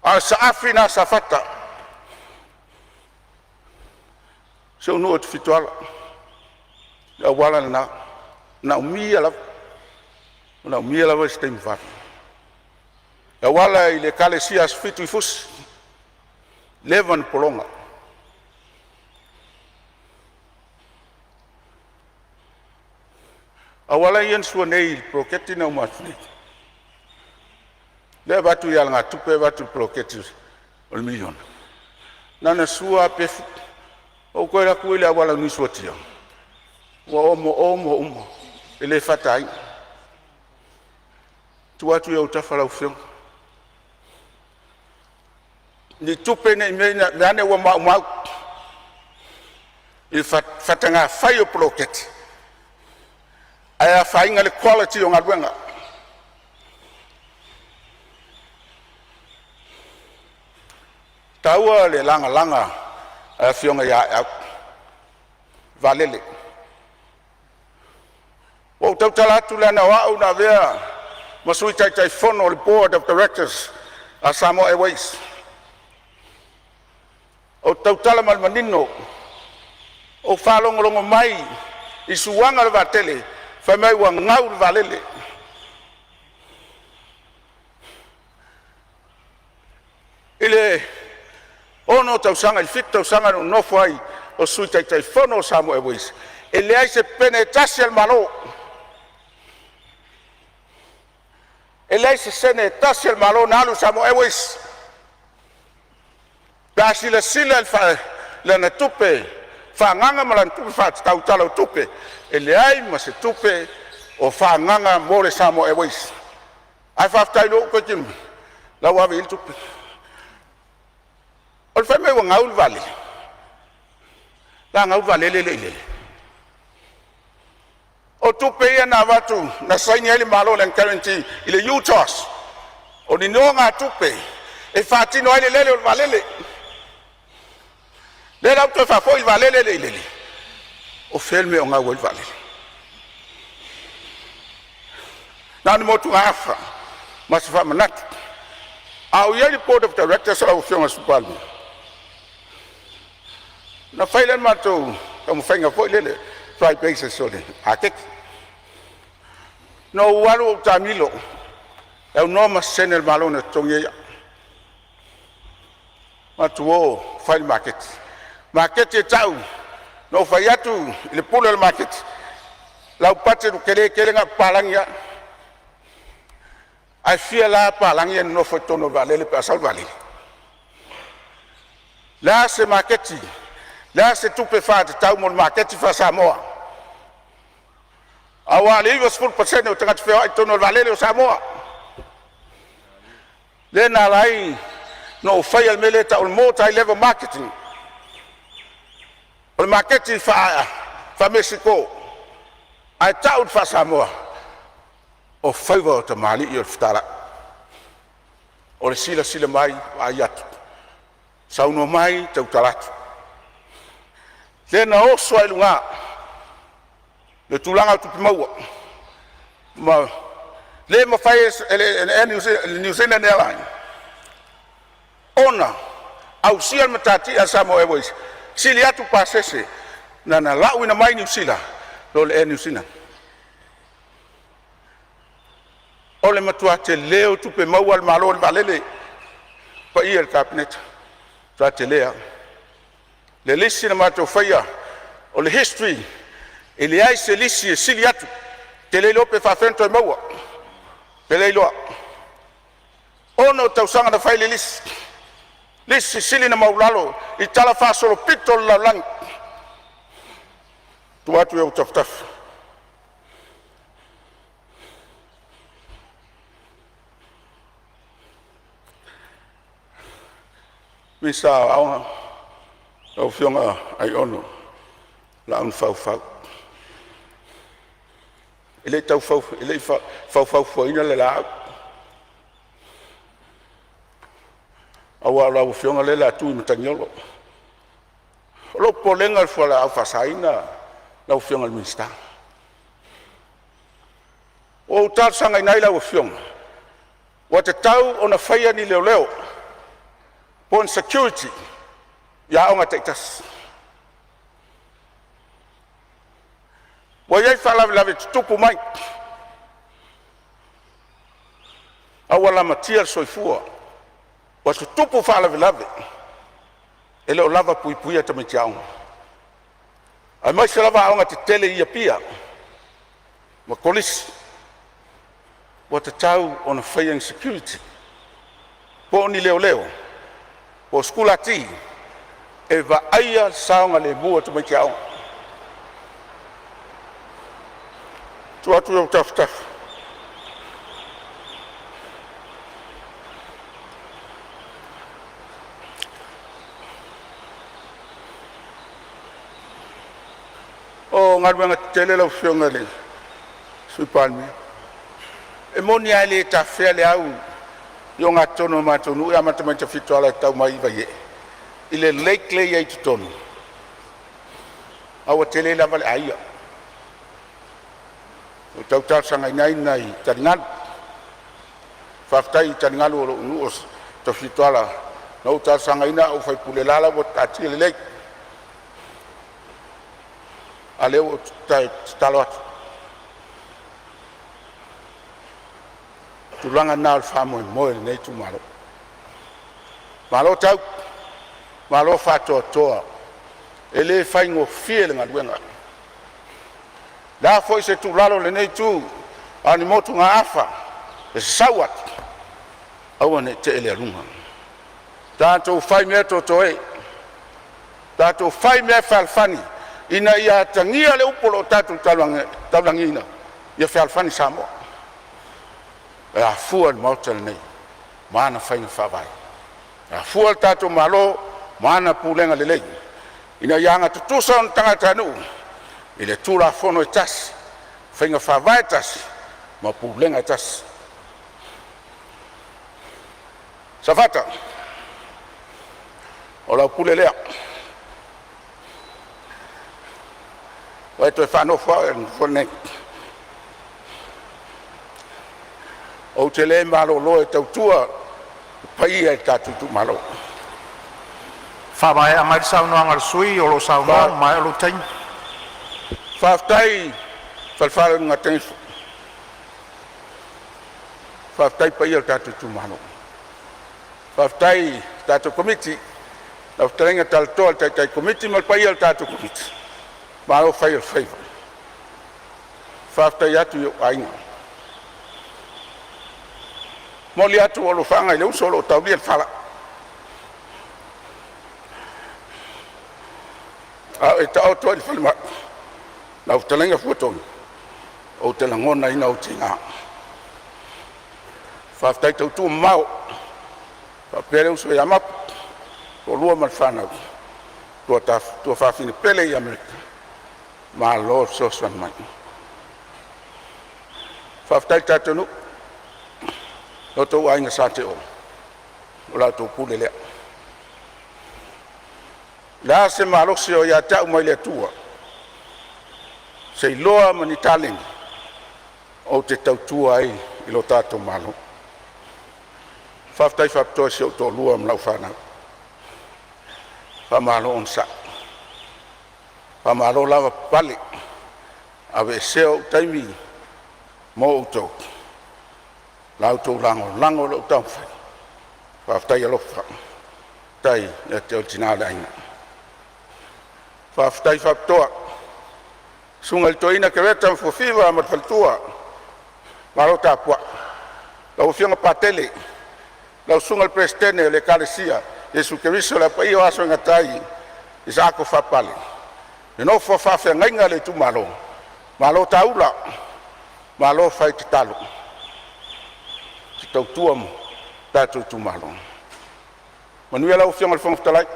a o le saafi lena a Safata, si ou nuu i Tafitoala, le auala lena, e manaomia lava, e manaomia lava se taimi vave. E auala i le Ekalesia Aso Fitu i Fusi, leva ona pologa. O auala ia na sua nei i le poloketi na uma atu nei, lea e avatu i alagatupe, avatu i le poloketi o le miliona, na ona sua lava pefu. Ou toe alu atu i le auala na suatia ua omoomo uma, e le faataina. Tuu atu i autafa o lau afioga. Ni tupe nei mea ane ua maumau i le faataga fai o poloketi ae afaina le quality o galuega. E taua le lagalaga a le afioga ia Aeau, vaalele. Ua ou tautala atu leaga o au na avea ma sui Taitaifono o le Board of Directors a Samoa Airways. Ou te tautala ma le manino, na ou faalogologo mai i suaga o le vaatele fai mai ua gau le vaalele. I le 6 tausaga i le 7 tausaga na ou nofo ai o sui Taitaifono o Samoa Airways, e leai se pene e tasi a le Malo, e leai se sene e tasi a le Malo na alu i le Samoa Airways. Pe a silasila i lana tupe faaagaga ma lana tupe faatatau i le Tala o le Tupe, e leai ma se tupe o faaagaga mo le Samoa Airways. Ae faafetai o lea ua ou toe tilotilo, o la ua ave i ai le tupe. O le fai mai ua gau le vaalele, o le a gau le vaalele e le i lele. O tupe ia na avatu na saini ai le Malo i lana guarantee i le UTOS, o ni nonogatupe e faatino ai le lele o le vaalele. O lea la ua toe faafoi le vaalele e le i lele. O fea le mea o gau ai le vaalele? Na o ni motugaafa ma se faamanatu. A o i ai i le Board of Directors lau Afioga i le Sui Palemia, ona fai lea o le matou taumafaiga foi lele, fly basis o le maketi. Na ou alu ou taamilo, e aunoa ma se sene a le Malo na totogia ai au. Matou o fai le maketi. O le maketi e tau, na ou fai atu i le pule o le maketi, lau budget ua tele tele na o papalagi lava. Ae fia la papalagi ia e nonofo ai totonu o le vaalele pe a sau le vaalele? O le a se maketi? O le a se tupe faatatau mo le maketi faa-Samoa? Aua o le 90% o tagata feoai i totonu o le vaalele o Samoa. Lea na ala ai ona ou faia le mea lea e tau o le multi level marketing. O le maketi faa-Mesiko ae tau i le faa-Samoa, o faiva o tamalii o le fetalai. O le silasila mai vaai atu, saunoa mai, tautala atu. Lea na oso ai i luga le tulaga o tupe maua ma le mafai e le Air New Zealand Airlines ona ausia le matatia a le Samoa Airways, sili atu pasese na na lauina mai Niu Sila i lo le Air New Zealand. O le matua tele o tupe maua a le Malo i le vaalele. Le paia i le Kapeneta, matua tele lava. Le lisi na matou faia o le history, e leai se lisi e sili atu. Ou te le iloa pe faafefea ona toe maua, ou te le iloa. 6 tausaga na fai ai le lisi, lisi sili ona maualalo i talafaasolopito o le lalolagi. Tuu atu i ou tafatafa. Minisita o Aoga, lau Afioga Aiono Laauli ma Faufau. E le i faufau fuaina le laau, aua o lau afioga lea o le a tu i matagi olo. O lou popolega o le fualaau faasaina lau Afioga i le Minisita. Ua ou talosagaina ai lau afioga, ua tatau ona faia ni leoleo po o ni security i aoga taitasi. Ua i ai faalavelave tutupu mai, a ua lamatia le soifua, ua tutupu faalavelave e le o lava puipuia tamaiti aoga, aemaise lava aoga tetele i Apia ma Kolisi. Ua tatau ona faia ni security po o ni leoleo po o sikulati e vaaia le saogalemu o tamaiti aoga. Tuu atu i ou tafatafa. O galuega tetele lau Afioga i le Sui Palemia, e moni lava e le tafea le au i ogatotonu o le matou nuu e amata mai i Tafitoala e tau mai i Vaiee i le lake lea e i ai i totonu, a ua tele lava le aia. Ua tau talosagaina ai nai taligalu. Faafetai i taligalu o lou nuu o Tafitoala na ou talosagaina a ou faipule, la la ua taatia lelei. A o lea ua ou tatalo atu, o le tulaga lena o le faamoemoe o lenei itumalo. Malo tau, malo faatoatoa, e le faigofie le galuega. O le a foi se tuualalo a lenei itu a o ni motugaafa e sasau atu, aua ne i tee le aluga, tatou faimea totoe, tatou faimea fealofani ina ia atagia le upu o lo o tatou taulagiina, ia fealofani Samoa. E afua i le Maota lenei ma ana faiga faavae, e afua le tatou Malo ma ana pulega lelei ina ia agatutusa ona tagatanuu i le Tulafono e tasi, faiga faavae e tasi ma pulega e tasi. Safata, o lau pule lea, ua e toe faanofo au i le nofoa lenei. Ou te le malolo e tautua le paia i le tatou itumalo. Faamaea mai le saunoaga a le sui usufono o lo o saunoa ua maea lou taimi. Faafetai i le falefa o Matanifa, faafetai i le paia o le tatou itumalo, faafetai i le tatou Komiti, lau fetalaiga Talatoa i le taitai komiti ma le paia o le tatou Komiti, malo fai o le faiva. Faafetai atu i ou aiga, momoli atu alofaga i le uso o lo o taulia le fala a o e taoto ai i le falemai. Lau fetalaiga Fuatonu, ou te lagonaina ou tiga. Faafetai tautua mamao faapea le uso ia Mapu, toalua ma le fanau, tuafafine pele i Amerika, malo le fesoasoani mai. Faafetai i le tatou nuu, lo outou aiga Sa Teolo, o la outou pule lea. O le a se malosi o ia te au mai le Atua, se iloa ma ni taleni ou te tautua ai i lo tatou Malo. Faafetai faapitoa i si ou toalua ma lau fanau, faamalo onosai, faamalo lavapapale. Aveesea ou taimi mo outou, la outou lagolago i lou taumafai, faafetai alofa, faafetai ia te oe le tina o le aiga. Faafetai faapitoa i le susuga i le toeaina Kereta ma Fuafiva ma le faletua, malo tapuai. Lau afioga Patele, lau susuga i le Peresetene o le Ekalesia Iesu Keriso o le Au Paia o Aso e Gata ai Isaako Faapale, le nofo a faafeagaiga a le itumalo, malo taula, malo fai tatalo tautua lo tatou itumalo. Manuia lau Afioga i le Fofoga Fetalai,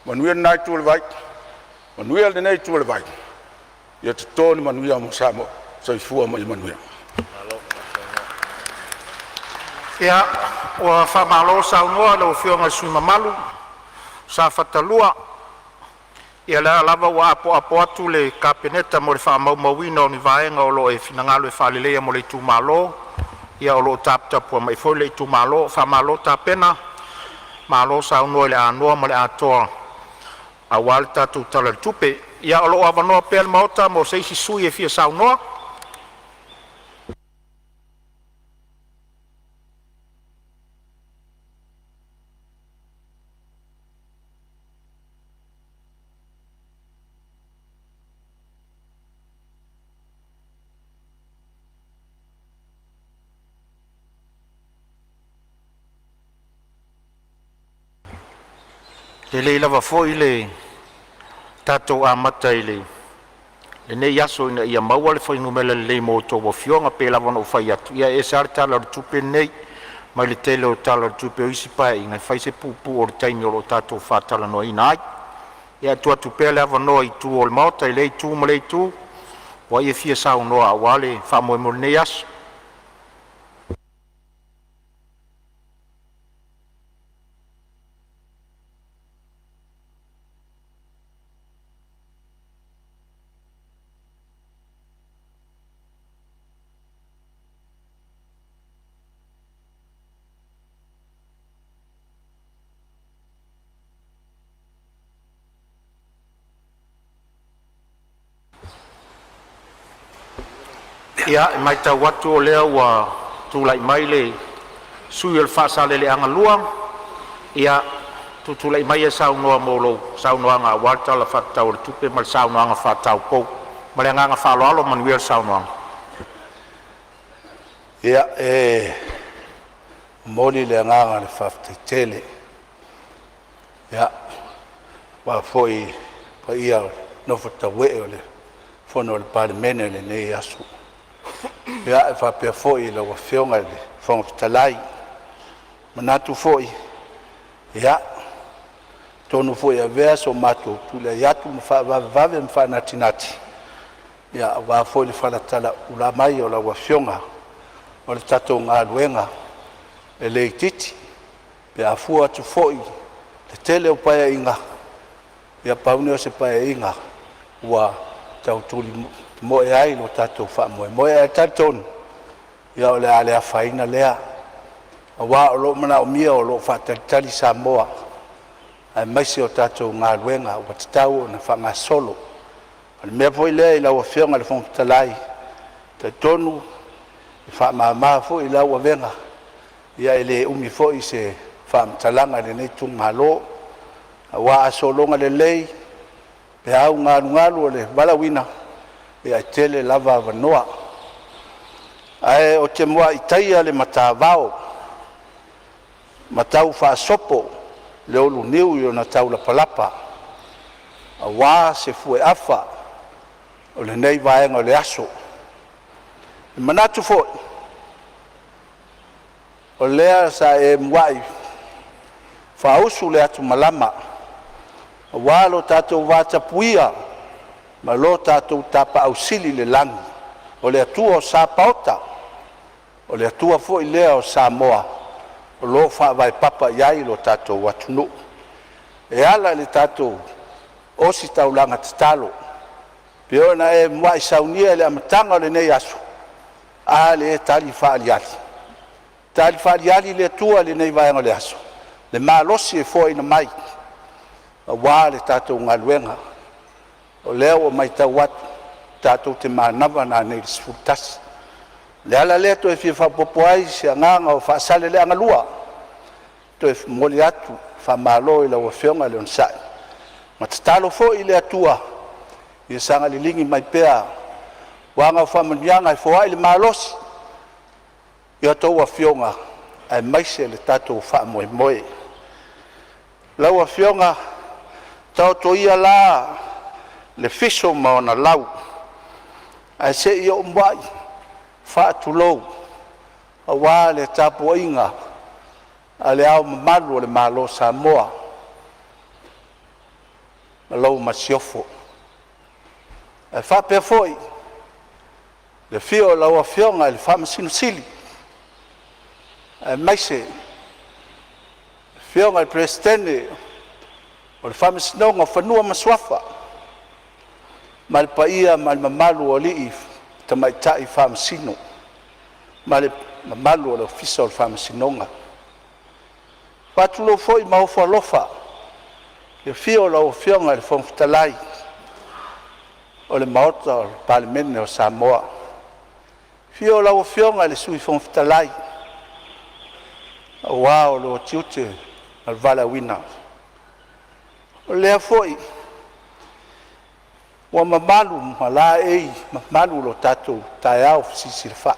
manuia lena itu o le vai, manuia lenei itu o le vai, ia toto ni manuia mo Samoa. Soifua ma ia manuia. Ia, ua faamalo saunoa i lau Afioga i le sui usufono mamalu mo Safata 2. Ia o lea lava ua apoapo atu le Kapeneta mo le faamaumauina o ni vaega o lo o e finagalo e faaleleia mo le itumalo. Ia o lo o taputapuai mai foi le itumalo. Faamalo tapena, malo saunoa i le anoa ma le atoa aua le tatou Tala o le Tupe. Ia o lo o avanoa pea le Maota mo se isi sui usufono e fia saunoa. E lelei lava foi le tatou amata i lenei aso ina ia maua le fuainumera lelei mo a outou afioga. E pei lava ona ou fai atu, ia e ese lava le Tala o le Tupe lenei mai le tele o Tala o le Tupe o isi Paeaiga, e fai si puupuu o le taimi o lo o tatou faatalanoaina ai. Ia, e tuu atu pea le avanoa i tua o le Maota i lea itu ma lea itu, o ai e fia saunoa aua le faamoemoe o lenei aso. Ia, e matau atu o lea ua tulai mai le sui usufono mo Faasaleleaga 2. Ia, tutulai mai e saunoa mo lou saunoaga aua le Tala Faatatau o le Tupe ma le saunoaga faataupou. Ma le agaga faaaloalo, manuia le saunoaga. Ia, e momoli le agaga o le faafetai tele, ia, aua foi le paia o le nofo taua o le Fono a le Palemene i lenei aso. Ia, e faapea foi i lau Afioga i le Fofoga Fetalai. E manatu foi, ia, atonu foi e avea so matou tulai atu ma faavavevave ma faanatinati, ia aua foi le falatalauula mai o lau Afioga. O le tatou galuega e le itiiti pe a fua atu foi i le tele o Paeaiga, ia pau lenei o se Paeaiga ua tau tulimoe ai lo tatou faamoemoe. Ae talitonu, ia o le a le afaina lea, aua o lo o manaomia, o lo o faatalitali Samoa aemaise o tatou galuega ua tatau ona faagasolo. O le mea foi lea i lau Afioga i le Fofoga Fetalai, e talitonu e faamama foi lau avega, ia e le umi foi se faamatalaga a lenei itumalo, aua a sologa lelei peau galugalu o le valaauina, ia e tele lava avanoa. Ae ou te muai taia le matavao ma tau faasopo le uluniu i ona taulapalapa aua se fueafa o lenei vaega o le aso. E manatu foi o lea sa e muai faausu le atumalama aua lo tatou vatapuia ma lo tatou Tapaau Sili i le lagi, o le Atua o Sapaota, o le Atua foi lea o Samoa o lo o faavae papa i ai lo tatou atunuu e ala i le tatou ositaulaga tatalo e pei ona e muai saunia i le amataga o lenei aso. A lea e tali faaaliali, tali faaaliali le Atua i lenei vaega o le aso, le malosi e foaina mai aua le tatou galuega. O lea ua matau atu tatou te manava nanei i le 11. O le ala lea e toe fia faaopoopo ai se agaga o Faasaleleaga 2, e toe momoli atu le faamalo i lau Afioga i le onosai ma tatalo foi i le Atua ia saga liligi mai pea o ana faamanuiaga e foai le malosi i a outou afioga aemaise le tatou faamoemoe. Lau Afioga, taoto ia la le fiso ma ona lau, ae se i ou muai faatulou aua le tapuaiga a Le Ao Mamalu o le Malo o Samoa ma lau Masiofo, ae faapea foi le afio o lau Afioga i le Faamasino Sili aemaise le Afioga i le Peresetene o le Faamasinoga o Fanua ma Suafa ma le paia ma le mamalu o alii ma tamaitai Faamasino ma le mamalu o le Ofisa o le Faamasinoga. E faatulou foi ma ofo alofa i le afio o lau Afioga i le Fofoga Fetalai o le Maota o le Palemene o Samoa, afio lau Afioga i le Sui Fofoga Fetalai aua lou tiute ma le valaauina. O lea foi ua mamalu ma laei mamalu lo tatou taeao fesilisili fai,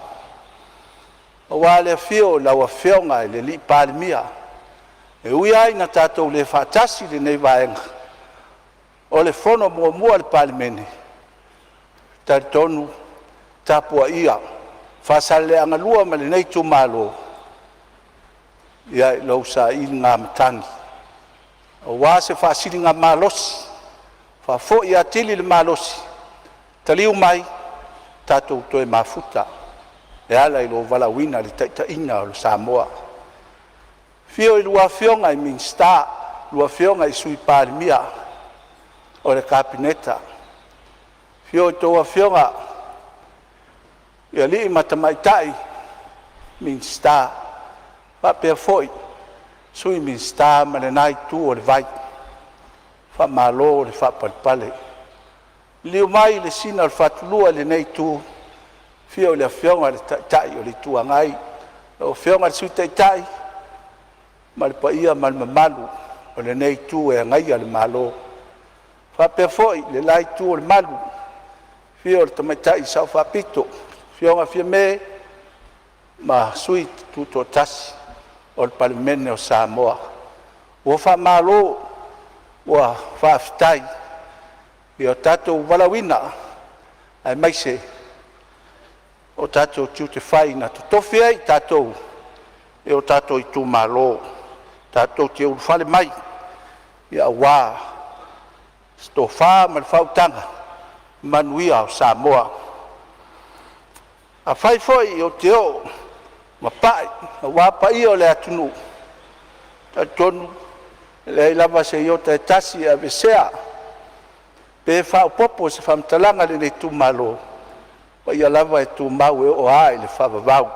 aua le afio o lau Afioga i le Palemia. E ui lava ina tatou le faatasi i lenei vaega o le fono muamua a le Palemene, e talitonu le tapuaia a Faasaleleaga 2 ma lenei itumalo i lou sailiga matagi aua se faasiligamalosi Faafoi atili le malosi, taliu mai tatou toe mafuta e ala i lou valaauina i le taitaiga o Samoa. Afio a lua Afioga i Minisita, lua Afioga i Sui Palemia o le Kapeneta, afio a outou afioga i alii ma tamaitai Minisita, faapea foi Sui Minisita ma lena itu o le vai. Faamalo le faapalepale. Liliu mai i le sina o le Fatulua i lenei itu, afio le Afioga i le Taitai o le Itu Agai, lau Afioga i le Sui Taitai ma le paia ma le mamalu o lenei Itu e agaia le Malo. E faapea foi le la itu o le malu, afio le Tamaitai Sao Faapito, afioga Fiame ma Sui Tutoatasi o le Palemene o Samoa. Ua faamalo, ua faafetai i lo tatou valaauina aemaise o tatou tiute fai na totofi ai i tatou e o tatou itumalo tatou te ulufale mai aua se tofa ma le faautaga manuia o Samoa. Afai foi ou te oo ma pai aua paia o le atunuu, e talitonu e leai lava se iota e tasi e aveesea pe faaopoopo i se faamatalaga a lenei itumalo, o paia lava e tumau e oo lava i le faavavau.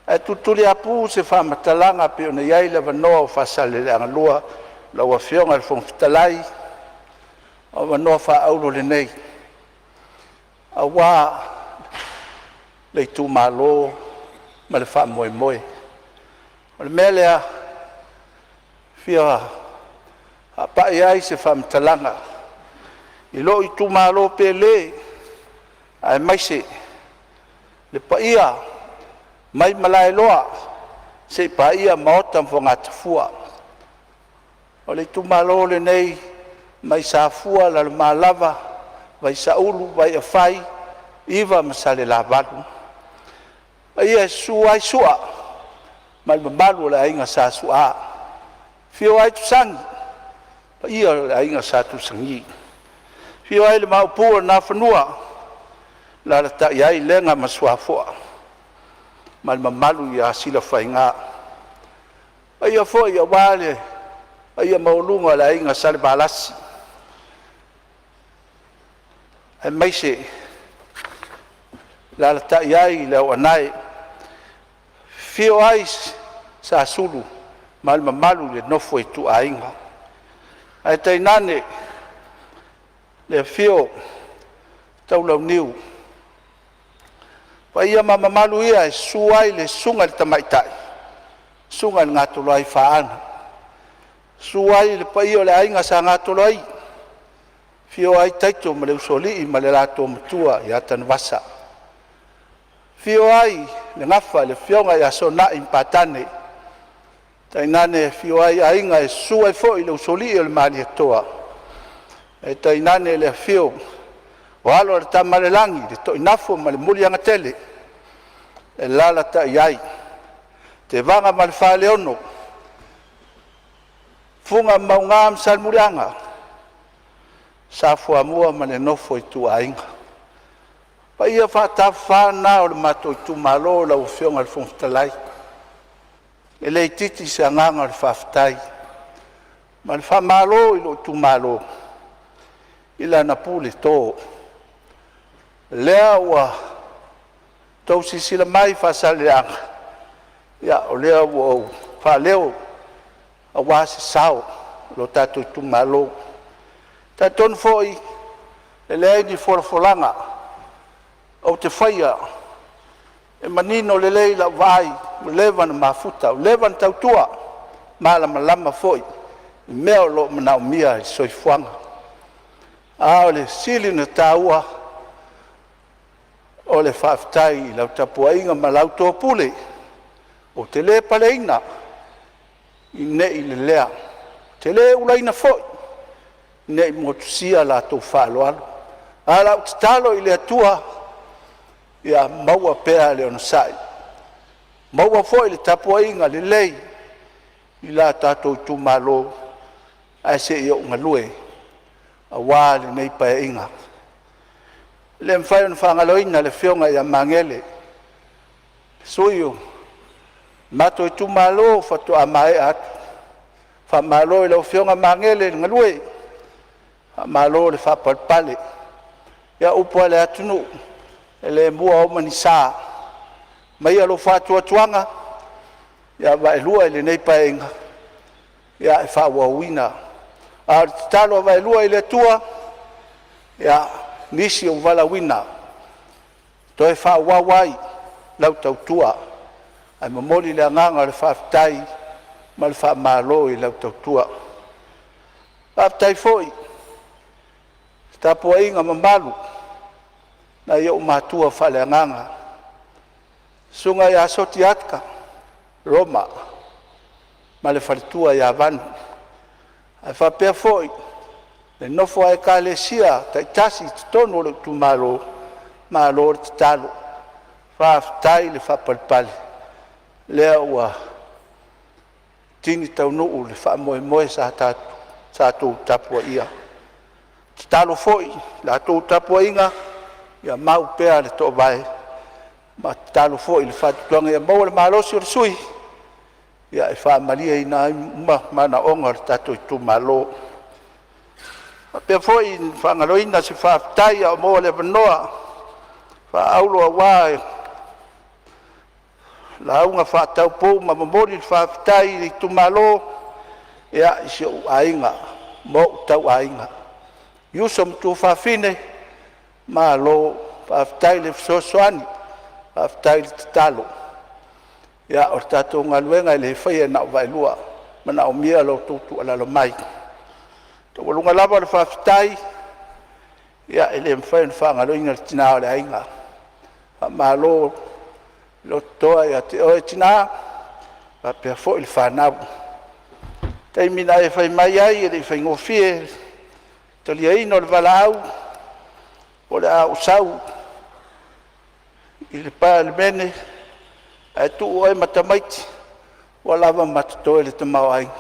Ae tulituliaupu se faamatalaga pei ona i ai le avanoa o Faasaleleaga 2 lau Afioga i le Fofoga Fetalai, o avanoa faaauro lenei aua le itumalo ma le faamoemoe. O le mea lea e fia faapai ai se faamatalaga i lou itumalo pele aemaise le paia mai Malaeloa seia paia Maota ma Fogatafua. O le itumalo lenei mai Safua, Lalomalava, Vaisaulu, Vaiafai, Iva ma Salelavalu, paia e susu ai Sua ma le mamalu o le aiga Sa Su'a, afio ai Tusani ma paia o le aiga Sa Tusani, afio ai le Maopu o le Nafanua, alaalatai ai Lega ma Suafoa ma le mamalu ia Silafaiga. O paia foi aua le paia maualuga o le aiga Salevalasi aemaise le alaalatai ai le Auanae, afio ai Sasulu ma le mamalu i le nofo a ituaiga, ae tainane le afio o Taulauniu. O paia ma mamalu ia e susu ai le susuga i le Tamaitai, susuga i le Gatoloaifaana, susu ai le paia o le aiga Sa Gatoloaii'a, afio ai Taito ma le Usoalii ma le latou Matua ia Tanuvasa, afio ai le Gafa i le afioga ia Sonai ma Patane, tainane afio ai aiga e susu ai foi le usoalii o le Malietoa, ae tainane le afio o alo o le Tamaalelagi, le Toinafo ma le Muliagatele, e alaalatai ai Tevaga ma le Faleono, Fuga ma Mauga ma Salemuliaga, Sa Fuamua ma le nofo a ituaiga. O paia faatafafa na o le matou itumalo lau Afioga i le Fofoga Fetalai, e le itiiti se agaga o le faafetai ma le faamalo i lou itumalo i lana puleto, lea ua outou silasila mai Faasaleleaga, ia o lea ua ou faaleo aua se sao o lo tatou itumalo. E talitonu foi e leai ni folafolaga ou te faia e manino lelei lau vaai, ua leva ona mafuta, ua leva ona tautua, malamalama foi i mea o lo o manaomia i le soifuaga. A o le sili ona taua o le faafetai i lau tapuaiga ma la outou pule ou te le paleina ne i lelea, ou te le ulaina foi ne i motusia la outou faaaloalo. A o lau tatalo i le Atua, ia maua pea le onosai, maua foi le tapuaiga lelei i la tatou itumalo ae se i ou galue. aua lenei Paeaiga. E le mafai ona faagaloina le Afioga ia Magele, sui o le matou itumalo faatoa maea atu. Faamalo i lau Afioga Magele le galue, faamalo le faapalepale. Ia, o upu lava a le atunuu, e le mua oma ni sa. Aumaia lou faatuatuaga ia vaelua i lenei Paeaiga e faaauauina. A o le tatalo a Vaelua i le Atua, ia nisi o ou valaauina toe faaauau ai lau tautua, ae momoli le agaga o le faafetai ma le faamalo i lau tautua. Faafetai foi i le tapuaiga mamalu a nai ou matua faaleagaga, susuga ia Sotiata Roma ma le faletua ia Vanu, ae faapea foi le nofo a ekalesia taitasi i totonu o lou itumalo. Malo le tatalo, faafetai le faapalepale, o lea ua tini taunuu le faamoemoe sa outou tapuaia. Tatalo foi i la outou tapuaiga ia mau pea le toovae ma tatalo foi i le faatuatuaga ia maua le malosi o le sui usufono e faamalieina ai uma manaoga o le tatou itumalo. E faapea foi ona faagaloina se faafetai a o maua le avanoa faaauro aua lauga faataupou ma momoli le faafetai i le itumalo, ia, i si ou aiga ma ou tauaiga, i uso ma tuafafine, malo faafetai le fesoasoani, faafetai le tatalo. Ia, o le tatou galuega e le faia na o vaelua, e manaomia lo outou tuualalo mai. E taualuga lava le faafetai, ia e le mafai ona faagaloina le tina o le aiga. Faamalo le lototoa ia te oe tina faapea foi le fanau. I le taimi na e fai mai ai e le i faigofie le taliaina o le valaau o le a ou sau i le Palemene ae tuu oe ma tamaiti ua lava ma totoe le tamaoaiga.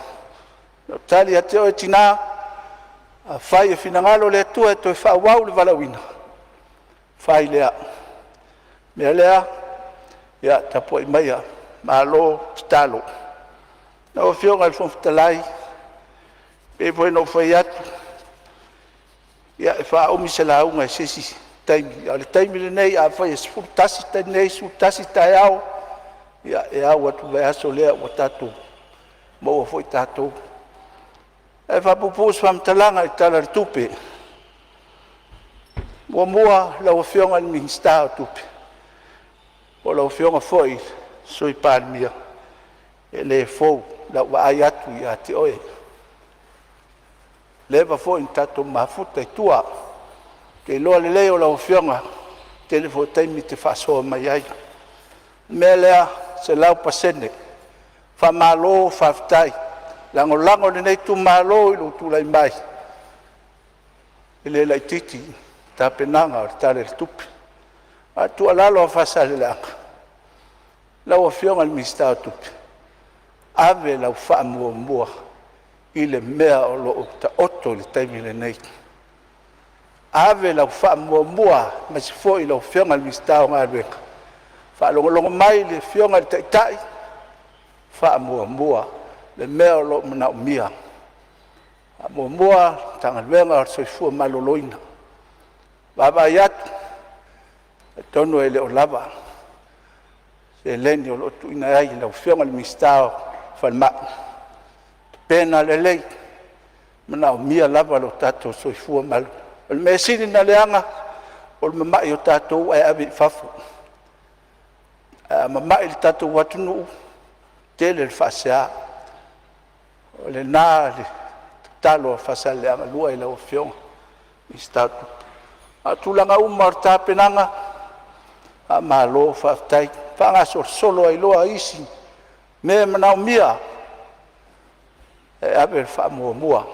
Ou tali ia te oe tina, afai e finagalo le Atua e toe faaauau le valaauina, fai lea. O le mea lea, ia tapuai maia, malo tatalo. Lau Afioga i le Fofoga Fetalai, e pei foi ona ou fai atu, ia e faaumi se lauga i se isi taimi, a o le taimi lenei, afai e 11:00 nei, 11:00 taeao, ia e au atu i le vaiaso lea ua tatou maua foi tatou. Ae faapuupuu se faamatalaga i le Tala o le Tupe. Muamua lau Afioga i le Minisita o Tupe, po o lau Afioga foi i le Sui Palemia, e le fou lau vaai atu ia te oe, ua leva foi ona tatou mafuta i tua. Ou te iloa lelei o lau Afioga, e tele foi taimi e te faasoa mai ai. O le mea lea, 100%. Faamalo faafetai. Lagolago e lenei itumalo i lou tulai mai, e le laitiiti le tapenaga o le Tala o le Tupe. A o le tuualalo a Faasaleleaga, lau Afioga i le Minisita o Tupe, ave lau faamuamua i le mea o lo o taoto i le taimi lenei. Ave lau faamuamua aemaise foi lau Afioga i le Minisita o Galuega, faalogologo mai le Afioga i le Taitai, faamuamua le mea o lo o manaomia. Faamuamua le Matagaluega o le Soifua Maloloina. Vaavaai atu, atonu e le o lava seleni o lo o tuuina i ai i lau Afioga i le Minisita o le Falemai. Tapena lelei, e manaomia lava lo tatou soifua maloloina. O le mea sili ona leaga o le mamai o tatou ae ave i fafo. Ae a mamai lo tatou atunuu, tele le faasea. O lena le tatalo a Faasaleleaga 2 i lau Afioga i le Minisita o Tupe. A o tulaga uma o le tapenaga, faamalo faafetai, faagasolosolo ai loa isi mea manaomia e ave le faamuamua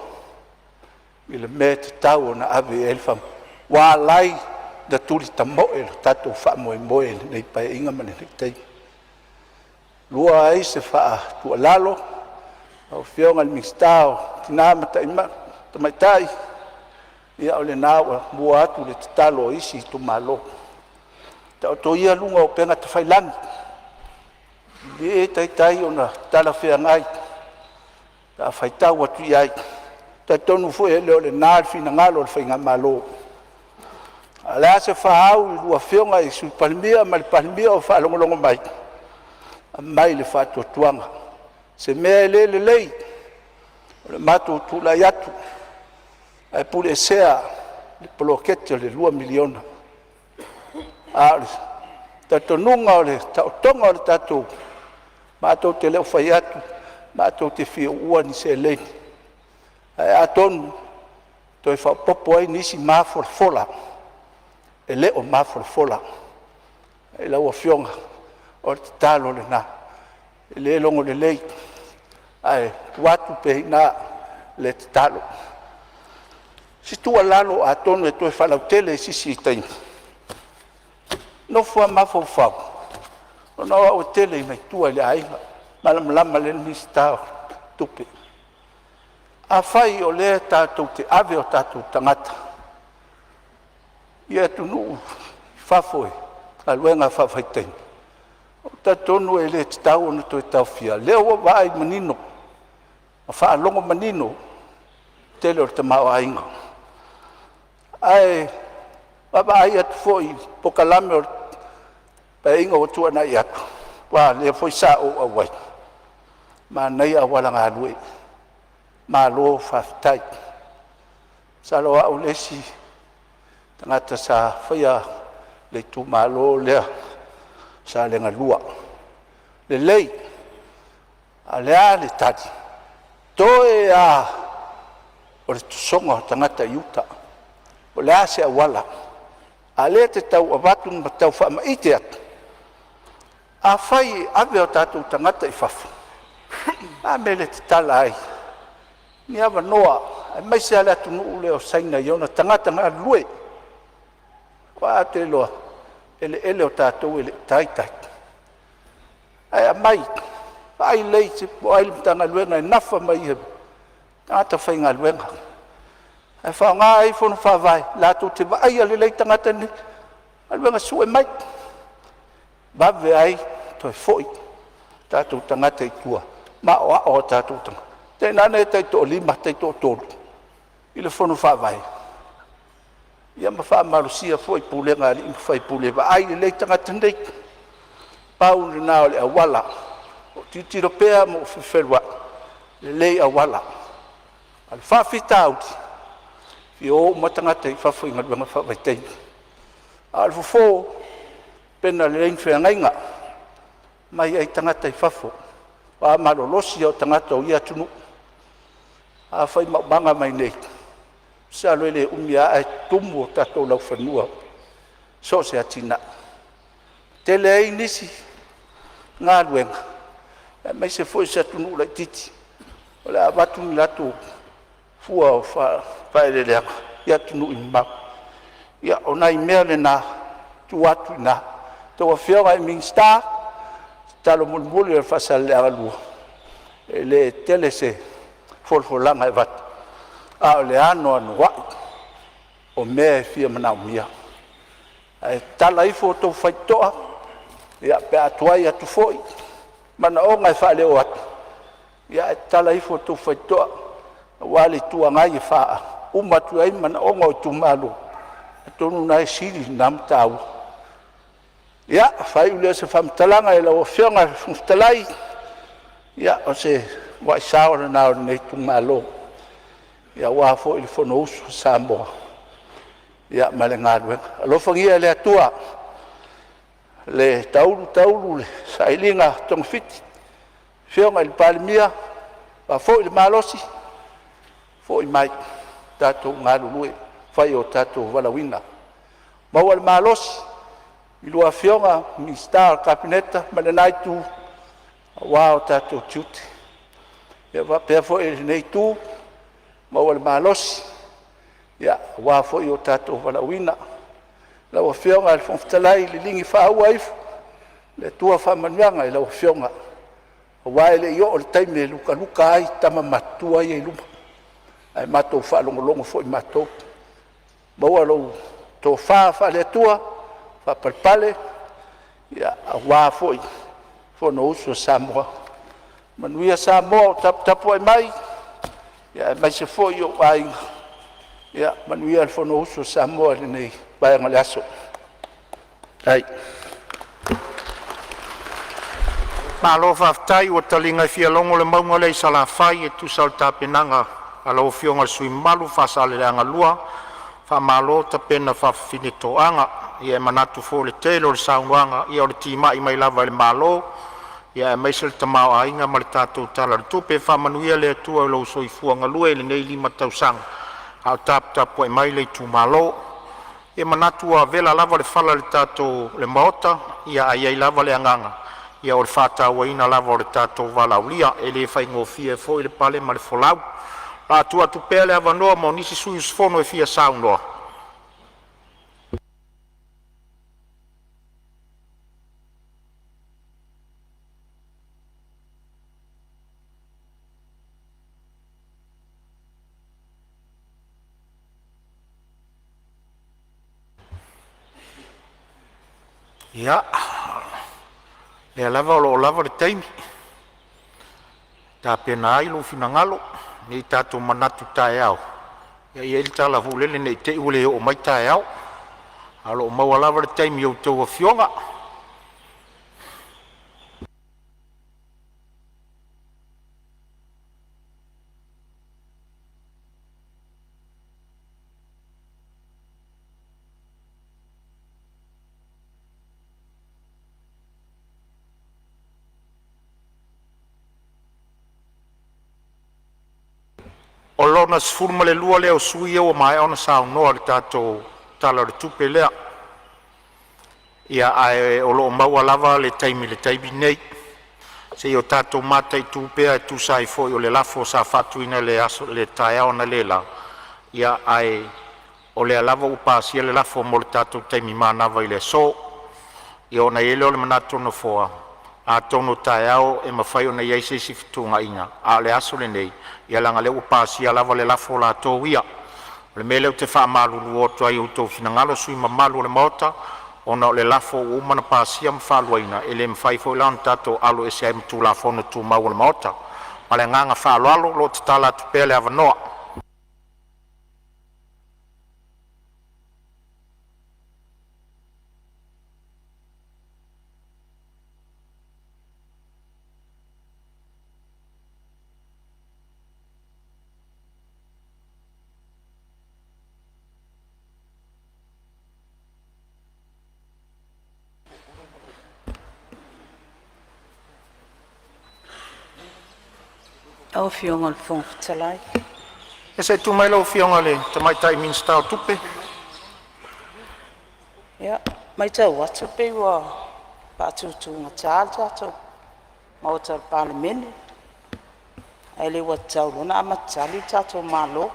i le mea e tatau ona ave i ai le faamuamua, ua ala ai ona tulitamoe lo tatou faamoemoe i lenei Paeaiga ma lenei taimi. Lua ai se tuualalo lau Afioga i le Minisita o Tina ma Tamaitai, Ia o lena ua mua atu le tatalo a isi itumalo. Taoto ia luga o upega tafailagi, e le taitai ona talafeagai pe a faitau atu i ai. E talitonu foi e le o lena le finagalo o le faigamalo. A o le a se faaau i a lua Afioga i le Sui Palemia ma le Palemia o faalogologo mai, aumai le faatuatuaga, o se mea e le lelei, o le matou tulai atu ae puleesea le poloketi o le $2 miliona. A o le talitonuga o le taotoga o le tatou, matou te le o fai atu matou te fia uua ni seleni, ae atonu e toe faaopoopo ai nisi mafolafola e le o mafolafola. I lau Afioga, o le tatalo lena, e le logo lelei ae tuu atu pea i ina le tatalo. O se tuualalo atonu e toe faalautele i se isi taimi, nofo lava ma mafaufau ona o au e tele ina i tua i le aiga, e malamalama lelei le Minisita o Tupe. Afai o lea tatou te ave o tatou tagata i atunuu i fafo i galuega faavaitaimi, ou te talitonu e le tatau ona toe taofia. O lea ua ou vaai manino ma faalogo manino i le tele o le tamaoaiga. Ae vaavaai atu foi i polokalame o le Paeaiga ua tuanai atu, aua o lea foi sa ou auai, manaia auala galue, malo faafetai. Masalo o au le isi tagata sa faia le itumalo lea o Salega 2. Lelei, a o le a le tali? Toe lava o le tosoga o tagata i uta. Po o le a se auala, a o lea e te tau avatu ma tau faamaite atu. Afai e ave o tatou tagata i fafo, o le a le mea e le tatala ai ni avanoa aemaise lava le atunuu lea o Saina i ona tagata galulue? Aua ou te iloa o eleele o tatou e le i taitai, ae aumai, vaai lelei po o ai le Matagaluega e nafa ma ia tagata faigaluega ae faaaoga ai fono faavae latou te vaaia lelei tagata nei, galuega sue mai, vave ai toe foi tatou tagata i tua ma aoao o tatou tagata. Tainane e taitoalima taitoatolu i le fono faavae ia ma faamalosia foi pulega a alii ma faipule e vaai lelei tagata nei. Pau lena o le auala o lo o tilotilo pea ma ou fefeluai lelei auala. A o le faafitauli e fia o uma tagata i fafo i galuega faavaitaimi. A o le fofo, tapena lelei ni feagaiga, omai ai tagata i fafo, matua malolosi lava o tagata o ia atunuu. A fai maumaga mai nei, masalo e le umi a ae tumu o tatou laufanua i so o se atinae, tele ai nisi galuega aemaise foi o se atunuu laitiiti o le a avatu ni latou fua o faaeleeleaga i atunuu e mamao. Ia o nai mea na e tuu atu i ina i a outou afioga i Minisita. O le tatalo mulimuli a Faasaleleaga 2, e le tele se folafolaga e avatu, a o le anoanoai o mea e fia manaomia. Ae tatala ifo outou faitotoa pe a tuai atu foi manaoga e faaleo atu, ae tatala ifo outou faitotoa aua le Itu Agai e faauma atu ai manaoga o itumalo, atonu o lena e sili lena mataupu. Ia, faaiu lea o se faamatalaga i lau Afioga i le Fofoga Fetalai, ia o se uluai sao lena o lenei itumalo aua foi le Fonousu a Samoa ma le galuega. Alofagia e le Atua le taulu taulu le sailiga togafiti a le Afioga i le Palemia, faafoi le malosi, foi mai tatou galulue e fai o tatou valaauina. Maua le malosi i lua Afioga i Minisita o le Kapeneta ma lena itu aua o tatou tiute. Ia faapea foi lenei itu, maua le malosi aua foi lo tatou valaauina. Lau Afioga i le Fofoga Fetalai, liligi faaua ifo e le Atua faamanuiaga i lau Afioga aua e le i oo le taimi e lukaluka ai tama matutua ia i luma, ae matou faalogologo foi matou. Maua lou tofa faale-Atua faapalepale aua foi le Fonousu a Samoa. Manuia Samoa o taputapuai mai, aemaise foi ou aiga. Manuia le Fonousu a Samoa i lenei vaega o le aso. Faafetai. Malo faafetai ua taliga e fialogo le mauga lea i Salafai e tusa o le tapenaga a lau Afioga i le sui usufono mamalu mo Faasaleleaga 2. Faamalo tapena faafafine toaga. Ia e manatu foi o le tele o le saunoaga ia o le timai mai lava i le Malo aemaise le tamaoaiga ma le tatou Tala o le Tupe. Faamanuia le Atua i lou soifua galue i lenei 5 tausaga a o taputapuai mai le itumalo. Ia, e manatu ua vela lava le fala i le tatou Maota, ae i ai lava le agaga o le faatauaina lava o le tatou valaaulia. E le faigofie foi le pale ma le folau. O le a tuu atu pea le avanoa mo nisi sui usufono e fia saunoa. Ia, o lea lava o lo o lava le taimi e tapena ai lou finagalo ne i tatou manatu taeao, ia e i ai le tala foi lele, ne i te i ua le oo mai taeao, ae o lo o maua lava le taimi i a outou afioga. O lona 12 lea o sui usufono ia ua maea ona saunoa i le tatou Tala o le Tupe lea. Ia, ae o lo o maua lava le taimi i le taimi nei, se i o tatou mataitu pea e tusa ai foi o le lafo sa faatuina i le taeao analeila, ae o lea lava ua pasia le lafo mo le tatou taimi manava i le aso. Ia ona i ai lea o le manatu o le Nofoa, atonu o taeao e mafai ona i ai se isi fetuunaiga, a o le aso lenei, ia leaga o lea ua pasia lava le lafo latou ia. O le mea lea ou te faamalulu atu ai i o outou finagalo sui usufono mamalu o le Maota, ona o le lafo ua uma ona pasia ma faaluaina, e le mafai foi la ona tatou aloese ai ma Tulafono Tumau a le Maota. Ma le agaga faaaloalo, o lo o tatala atu pea le avanoa. Lau Afioga i le Fofoga Fetalai. Ia se i tulai mai lau Afioga i le Tamaitai Minisita o Tupe. Ia, matau atu pei ua faatutugata le tatou Maota o le Palemene, ae le ua tatau loa ona amata tali le tatou Malo.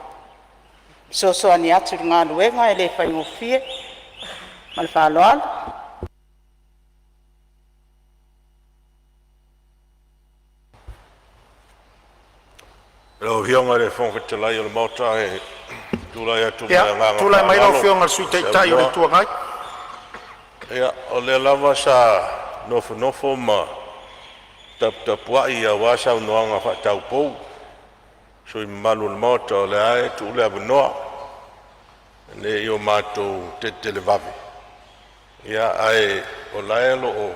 E fesoasoani atu i le galuega e le faigofie. Ma le faaaloalo. Lau Afioga i le Fofoga Fetalai o le Maota, e tulai atu ma Ia, le agaga tulai mai lau faaaloalo Afioga i le Sui mo se Taitai o le avanoa. Itu Agai. Ia, o lea lava sa nofonofo ma taputapuai aua saunoaga faataupou a sui usufono mamalu o le Maota, o lea lava e tuu le avanoa ina ne i o matou televave, ae o la e o lo o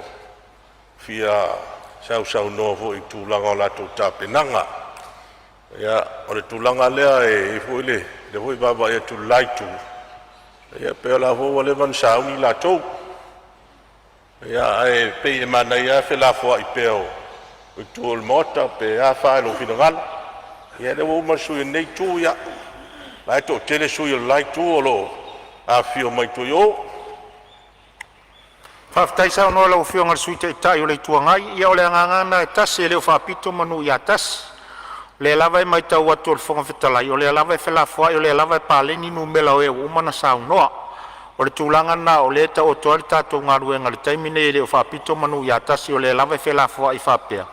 fia sausaunoa foi i tulaga o latou tapenaga. Ia, o le tulaga lea e i ai foi lea foi vaavaai atu i le la itu, ia pei o la foi ua leva ona sauni latou. Ia, ae pei e manaia lava le felafoai pea o itu o le Maota pe a fa i lou finagalo. Ia o lea ua uma le sui usufono o lenei itu, ia, o la e toatele sui usufono o le la itu o lo o afifio mai tua i o. Faafetai saunoa i lau Afioga i le Sui Taitai o le Itu Agai. Ia o le agaga lava lena e tasi, e le o faapito manu ia tasi. O lea lava e matau atu e le Fofoga Fetalai, o lea lava e felafoai o lea lava e paleni numera o e ua uma ona saunoa. O le tulaga lena o lea e taoto ai le tatou galuega i le taimi lenei, e le o faapito manu ia tasi, o lea lava e felafoai faapea.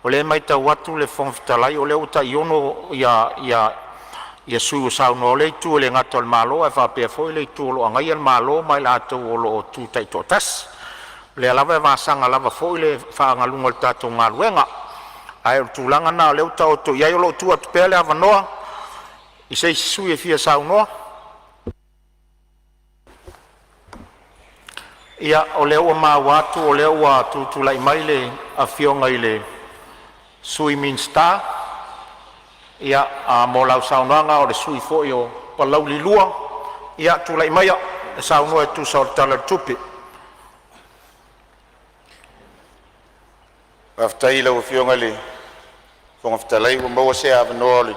O lea e matau atu le Fofoga Fetalai o lea ua tai 6 ia Sui usufono ua saunoa, o lea itu e le gata o le Malo ae faapea foi le itu o lo o agaia le Malo ma i latou o lo o tu taitoatasi. O lea lava e vasaga lava foi le faagaluga o le tatou galuega. Ae o le tulaga lena o lea ua taoto i ai, o lo o tuu atu pea le avanoa i se isi sui usufono e fia saunoa. Ia, o lea ua maua atu o lea ua tutulai mai le Afioga i le Sui Minisita mo lau saunoaga, o le sui usufono foi o Palauli 2. Ia, tulai maia e saunoa e tusa o le Tala o le Tupe. Faafetai i lau Afioga i le Fofoga Fetalai ua maua se avanoa o le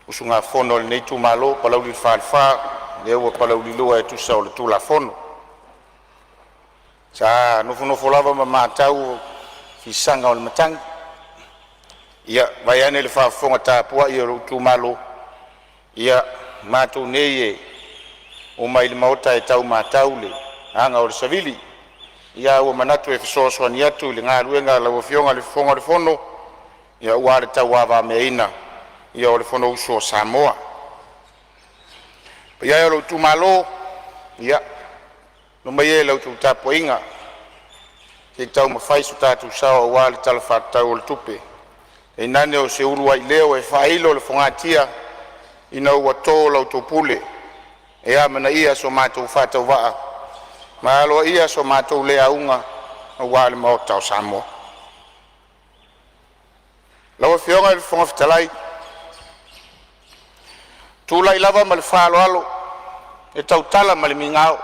usugafono a lenei itumalo o Palauli le Falefa, lea ua Palauli 2 e tusa o le Tulafono. Sa nofonofo lava ma matau fisaga o le matagi, ia vaeane le faafofoga tapuai a lou itumalo, ia matou nei e omai le maota e tau matau le aga o le savili. Ia ae ua manatu e fesoasoani atu i le galuega a lau Afioga i le Fofoga o le Fono aua le tauavagameaina o le Fonousu a Samoa. Le paia e o lou itumalo, ia lalo mai ia i la outou tapuaiga se i taumafai so tatou sao aua le Tala Faatatau o le Tupe, tainane o se uluai leo e faailo le fogatia ina ua to la outou pule e amanaia so matou faatauvaa ma aloaia so matou le auga aua le Maota o Samoa. Lau Afioga i le Fofoga Fetalai, e tulai lava ma le faaaloalo e tautala ma le migao,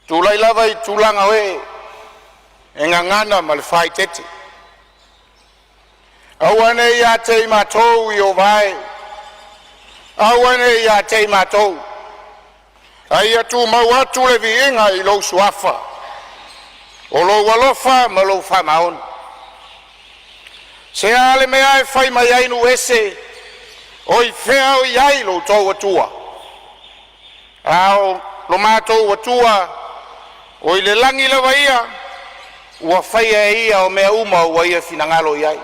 e tulai lava i tulaga o ee e gagana ma le faaeteete, aua ne i ia te i matou i o vae, aua ne i ia te i matou, a ia tumau atu le viiga i lou Suafa, o lou alofa ma lou faamaoni. Se a le mea e fai mai ai nuu ese, o i fea o i ai lo outou Atua? A o lo matou Atua ua i le lagi lava Ia, ua faia e Ia o mea uma ua ia finagalo i ai.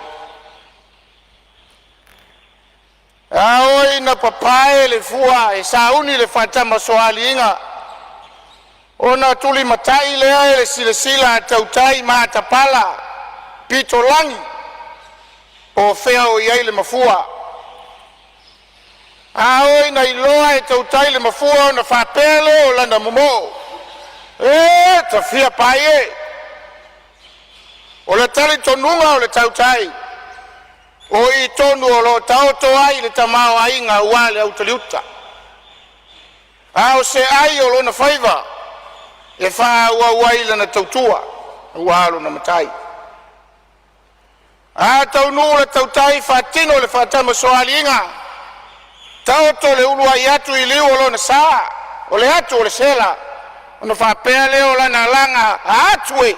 A oi na papae le fua e sauni le faatamasoaliiga, ona tulimatai lea e le silasila a tautai matapala pitolagi po o fea o i ai le mafua. A oi na iloa e tautai le mafua ona faapea lea o lana momoo, “E, ta fia pai e.” O le talitonuga o le tautai, o i tonu o lo o taoto ai le tamaoaiga aua le autaliuta, a o se ai o lona faiva e faaauau ai lana tautua aua lona matai. A taunuu le tautai faatino le faatamasoaliiga, taoto le uluai atu i liu o lona sa, o le atu o le sela, ona faapea lea o lana alaga, “A atu e,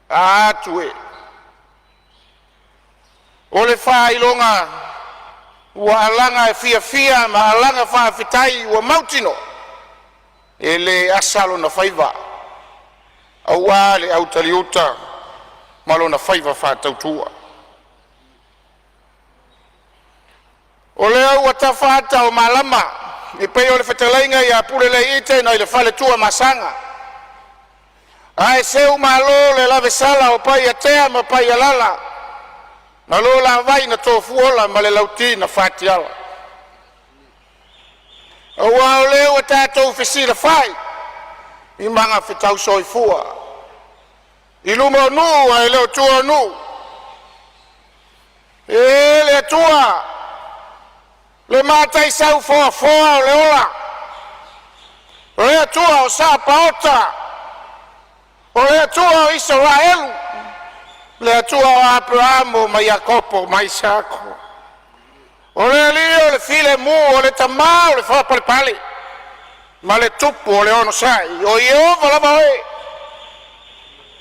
a atu e.” O le faailoga ua alaga fiafia ma alaga faafetai ua mautinoa e le asa lona faiva aua le autaliuta ma lona faiva faatautua. O lea ua tafa ata o malama e pei o le fetalaiga ia Puleleiite nai le faletua Masaga, ae seu malo le lavesala o Paiatea ma Paialala na lo la vai na tofuola ma le lauti na fatiala. Aua o lea ua tatou fesilafai i magafetau soifua i luma o nuu ae le o tua o nuu. E le Atua le mataisau foafoa o le ola, o le Atua o Sapaota, o le Atua o Isaraelu, le Atua o Aperamo ma Iakopo ma Isako, o le Alii o le filemu, o le Tama o le faapalepale ma le Tupu o le onosai, o Ieova lava Oe,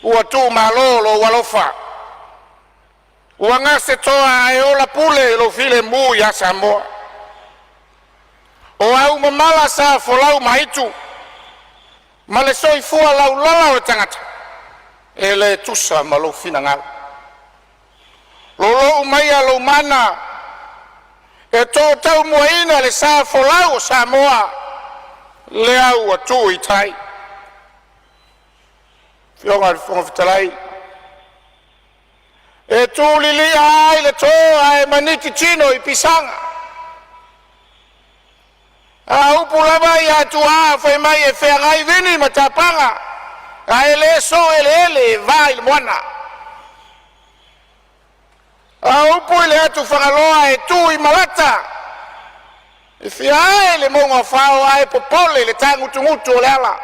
ua tuumalo lou alofa, ua gasetoa ae ola pule lou filemu ia Samoa. O au mamala sa folau ma aitu, ma le soifua laulala o le tagata, e le tusa ma lou finagalo. Lolou maia lou mana E totaumaina le sa folau o Samoa, lea ua tuu i tai. Afioga i le Fofoga Fetalai, e tu lilia ai le to ae maniti tino i pisaga. A o upu lava ia a tuaa fai mai e feagai vini ma tapaga, ae le soo eleele e va i le moana. A o upu i le atu Fagaloa e tu i malata, e fia ae le mauga o fao ae popole i le tagutugutu o le ala,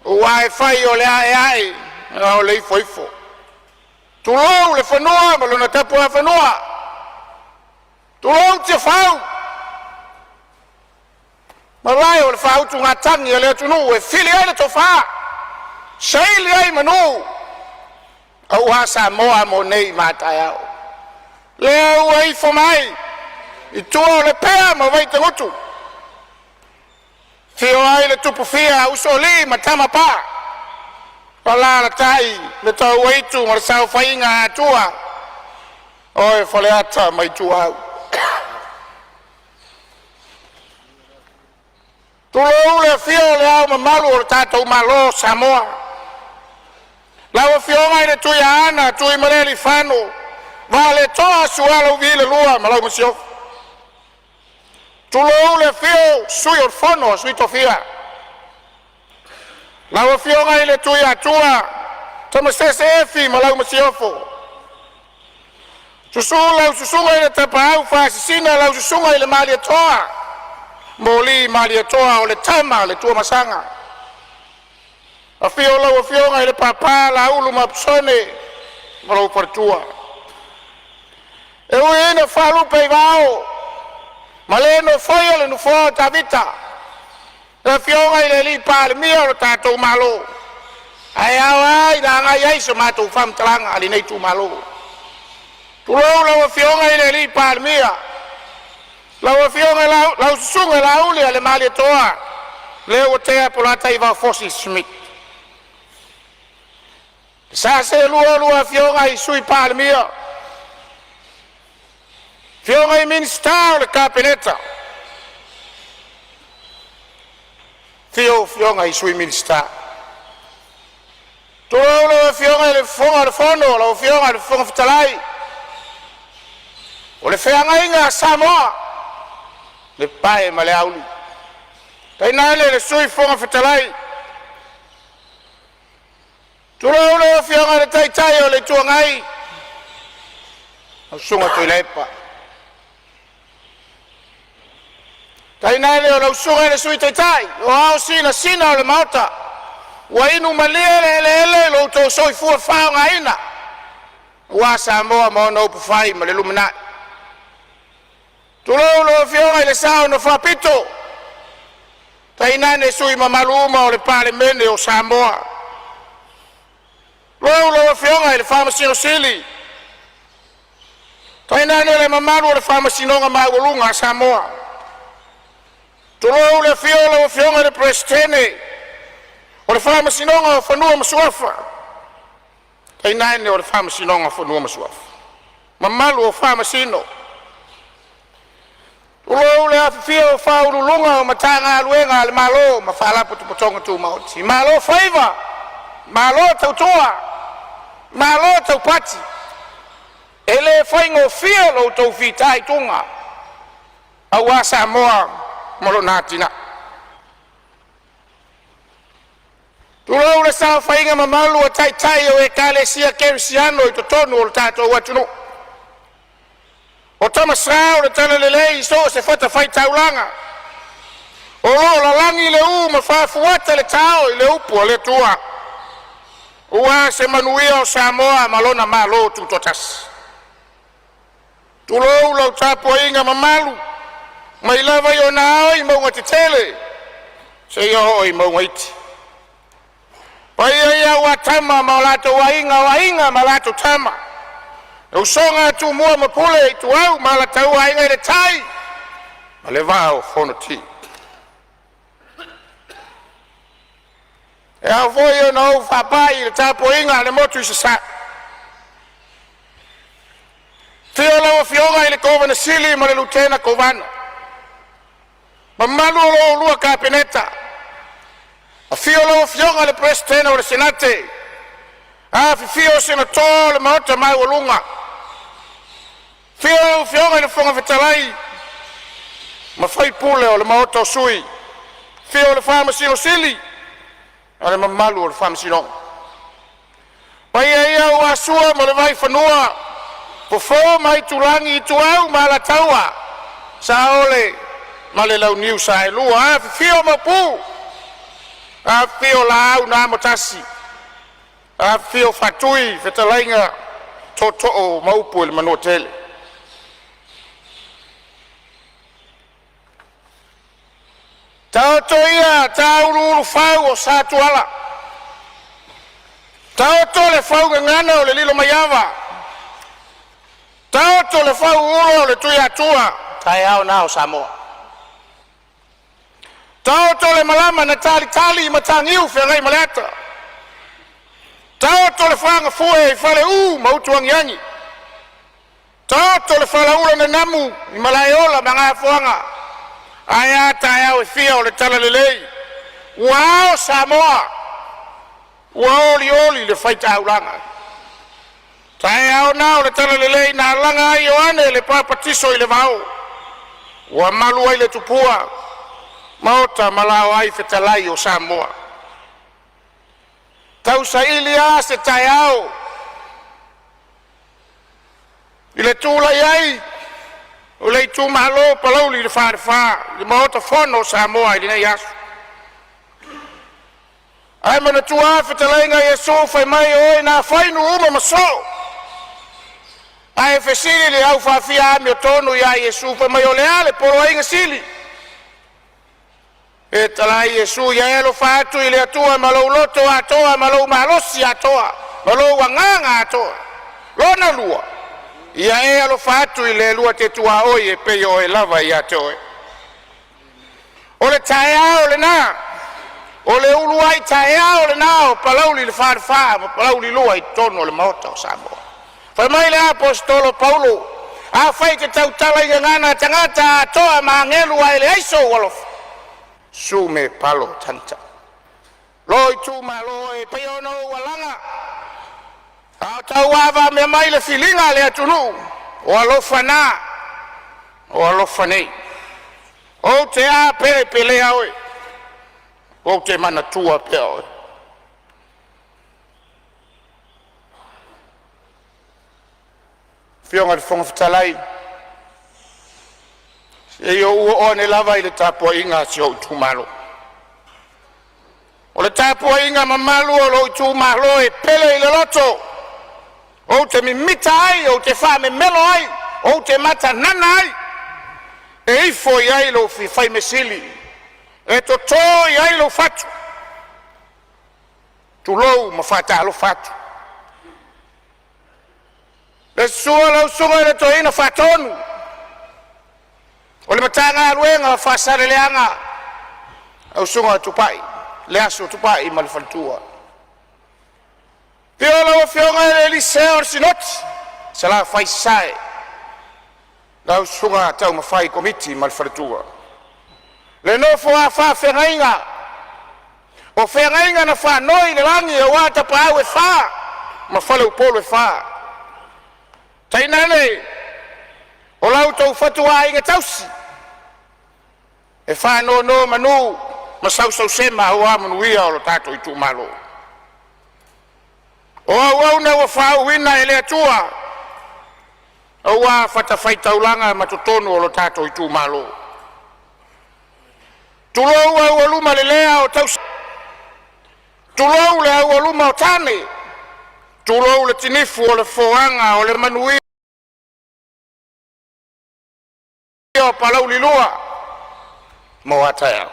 ua e fai o le ae ae a o le ifoifo. Tulou le fanua ma lona tapuafanua, tulou Tiafau, malae o le faautugatagi a le atunuu e fili ai le tofa, saili ai manu aua Samoa mo nei ma a taeao. Lea ua ifo mai i tua o Lepea ma Vaitagutu, afio ai le tupufia usoalii ma Tamapaa, alaalatai le Tauaitu ma le saofaiga a Atua, oe Faleata ma Ituau. Tulou le afio o le Ao Mamalu o le tatou Malo o Samoa, lau Afioga i le Tuiaana Tuimalealiifano Vaaletoa Sualauvi II ma lau Masiofo. Tulou le afio o Sui o le Fono a Sui Tofia, lau Afioga i le Tuiatua Tamasese Efi ma lau Masiofo. Susu lau susuga i le Tapaau Faasisina lau susuga i le Malietoa, Moli Malietoa o le tama a le Tuamasaga. Afio lau Afioga i le Papa Laulu ma Apisone ma lou faletua. E ui ina faalupe i vao ma le nofoia le nofoa o Tavita, le afioga i le alii Palemia o le tatou Malo, ae ao lava ina agai ai so matou faamatalaga a lenei itumalo. Tulou lau Afioga i le alii Palemia, lau Afioga lau Susuga Laaulialemalietoa Leuatea Polataivao Fosi Smith. Sa seelua lua afioga i Sui Palemia, afioga i Minisita o le Kapeneta, afio afioga i Sui Minisita. Tulou lau Afioga i le Fofoga o le Fono, lau Afioga i le Fofoga Fetalai, o le feagaiga a Samoa, le pae ma le auli, tainane le Sui Fofoga Fetalai. Tulou lau Afioga i le Taitai o le Itu Agai, lau Susuga Tuilaepa, tainane o lau Susuga i le Sui Taitai, o ao sinasina o le Maota, ua inu malie le eleele i lo outou soifua faaleaogaina aua Samoa ma ona upufai ma le lumanai. Tulou lau Afioga i le Sao na Faapito, tainane sui usufono mamalu uma o le Palemene o Samoa. Tulou lau Afioga i le Faamasino Sili, tainane le mamalu o le Faamasinoga Maualuga a Samoa. Tulou le afio o lau Afioga i le Peresetene o le Faamasinoga o Fanua ma Suafa, tainane o le Faamasinoga o Fanua ma Suafa, mamalu o Faamasino. Tulou le afifio o Faauluuluga o Matagaluega a le Malo ma Faalapotopotoga Tumaoti. Malo faiva, malo tautua, malo taupati. E le faigofie lo outou fitaituga aua Samoa ma lona atinae. Tulou le saofaiga mamalu a taitai o Ekalesia Kerisiano i totonu o le tatou atunuu. O tama sa o le talalelei i so o se fatafaitaulaga, o lo o lalagi le ū ma faafuata le tao i le upu a le Atua, aua se manuia o Samoa ma lona Malo Tutoatasi. Tulou lau tapuaiga mamalu mai lava i ona ao i mauga tetele seia oo i mauga iti. Paia ia aua Tama ma o latou Aiga, o Aiga ma latou Tama, le usoga a Tumua ma Pule, Ituau ma Alataua, Aiga i le Tai ma le Vaa o Fonoti. E ao foi ona ou faapai i le tapuaiga a le motu i Sasae. Afio lau Afioga i le Kovana Sili ma le Lutena Kovana, mamalu o lo oulua Kapeneta, afio lau Afioga i le Peresetene o le Senate, afifio Senatoa o le Maota maualuga. Afio lau Afioga i le Fofoga Fetalai ma faipule o le Maota o Sui, afio le Faamasino Sili ma le mamalu o le Faamasinoga. O paia ia aua Sua ma le Vaifanua, Fofo ma Aitulagi, Ituau ma Alataua, Saole ma le Launiu Saelua. Afifio Maopu, afifio Laau na Amotasi, afifio Faatui, fetalaiga Tootoo ma upu i le Manuatele. Taoto ia tauluulufau o sa Tuala, taoto le faugagana o le Lilomaiava, taoto le fauula o le Tuiatua, taeao na o Samoa. Taoto le malama na talitali i mataniu feagaimaleata. Taoto le fagafue i faleu ma utuagiagi. Taoto le falaula na namu i Malaeola ma Gafoaga. Ae a taeao e fia o le talalelei, ua ao Samoa, ua olioli le faitaulaga. Taeao na o le talalelei na alaga ai Ioane le Papatiso i le vao, ua malu ai le tupua maota ma lao ai fetalai o Samoa. Tausaili lava se taeao i le tulai ai o le itumalo o Palauli le Falefa i le Maota Fono o Samoa i lenei aso. Ae manatua lava fetalaiga a Iesu fai mai, o oe na fai nuu uma ma soo. Ae fesili le au faafia amiotonu ia Iesu fai mai, o le a le poloaiga sili? Fetalai Iesu, ia e alofa atu i le Atua ma lou loto atoa ma lou malosi atoa ma lou agaga atoa. Lona lua, ia e alofa atu i le lua te tuaoi e pei o oe lava ia te oe. O le taeao lena, o le uluai taeao lena o Palauli le Falefa ma Palauli 2 i totonu o le Maota o Samoa. Fai mai le aposetolo Paulo, afai e te tautala i gagana a tagata atoa ma agelu ae leai sou alofa, sume palo tagita. Lo itumalo e pei ona ou alaga a o tauavamea mai le filiga a le atunuu, o alofa na, o alofa nei. Ou te a pelepelea oe, ou te manatua pea oe. Afioga i le Fofoga Fetalai, se i ou oo ane lava i le tapuaiga a si ou itumalo. O le tapuaiga mamalu a lou itumalo e pele i le loto, ou te mimita ai, ou te faamemelo ai, ou te matanana ai, e ifo i ai lou faimesili, e toto i ai lou fatu, tulou ma faatalofa atu. Le susu o lau susuga i le Toeaina Faatonu o le Matagaluega o Faasaleleaga, lau susuga Tupai Leaso Tupai ma le faletua. Afio lau Afioga i le Elisea o le Sinoti, Salafai Sasae, lau susuga Taumafai Komiti ma le faletua. Le nofo a faafeagaiga o feagaiga na faanoi i le lagi aua tapaau e fa ma faleupolu e fa. Tainane o la outou fatuaiga tausi e faanonomanu ma sausausema aua manuia o lo tatou itumalo. O auauna ua faauuina e le Atua aua fatafaitaulaga ma totonu o lo tatou itumalo. Tulou aualuma le lea o tausi, tulou le aualuma o tane, tulou le tinifu o le foaga o le manuia o Palauli 2 mo a taeao. Ou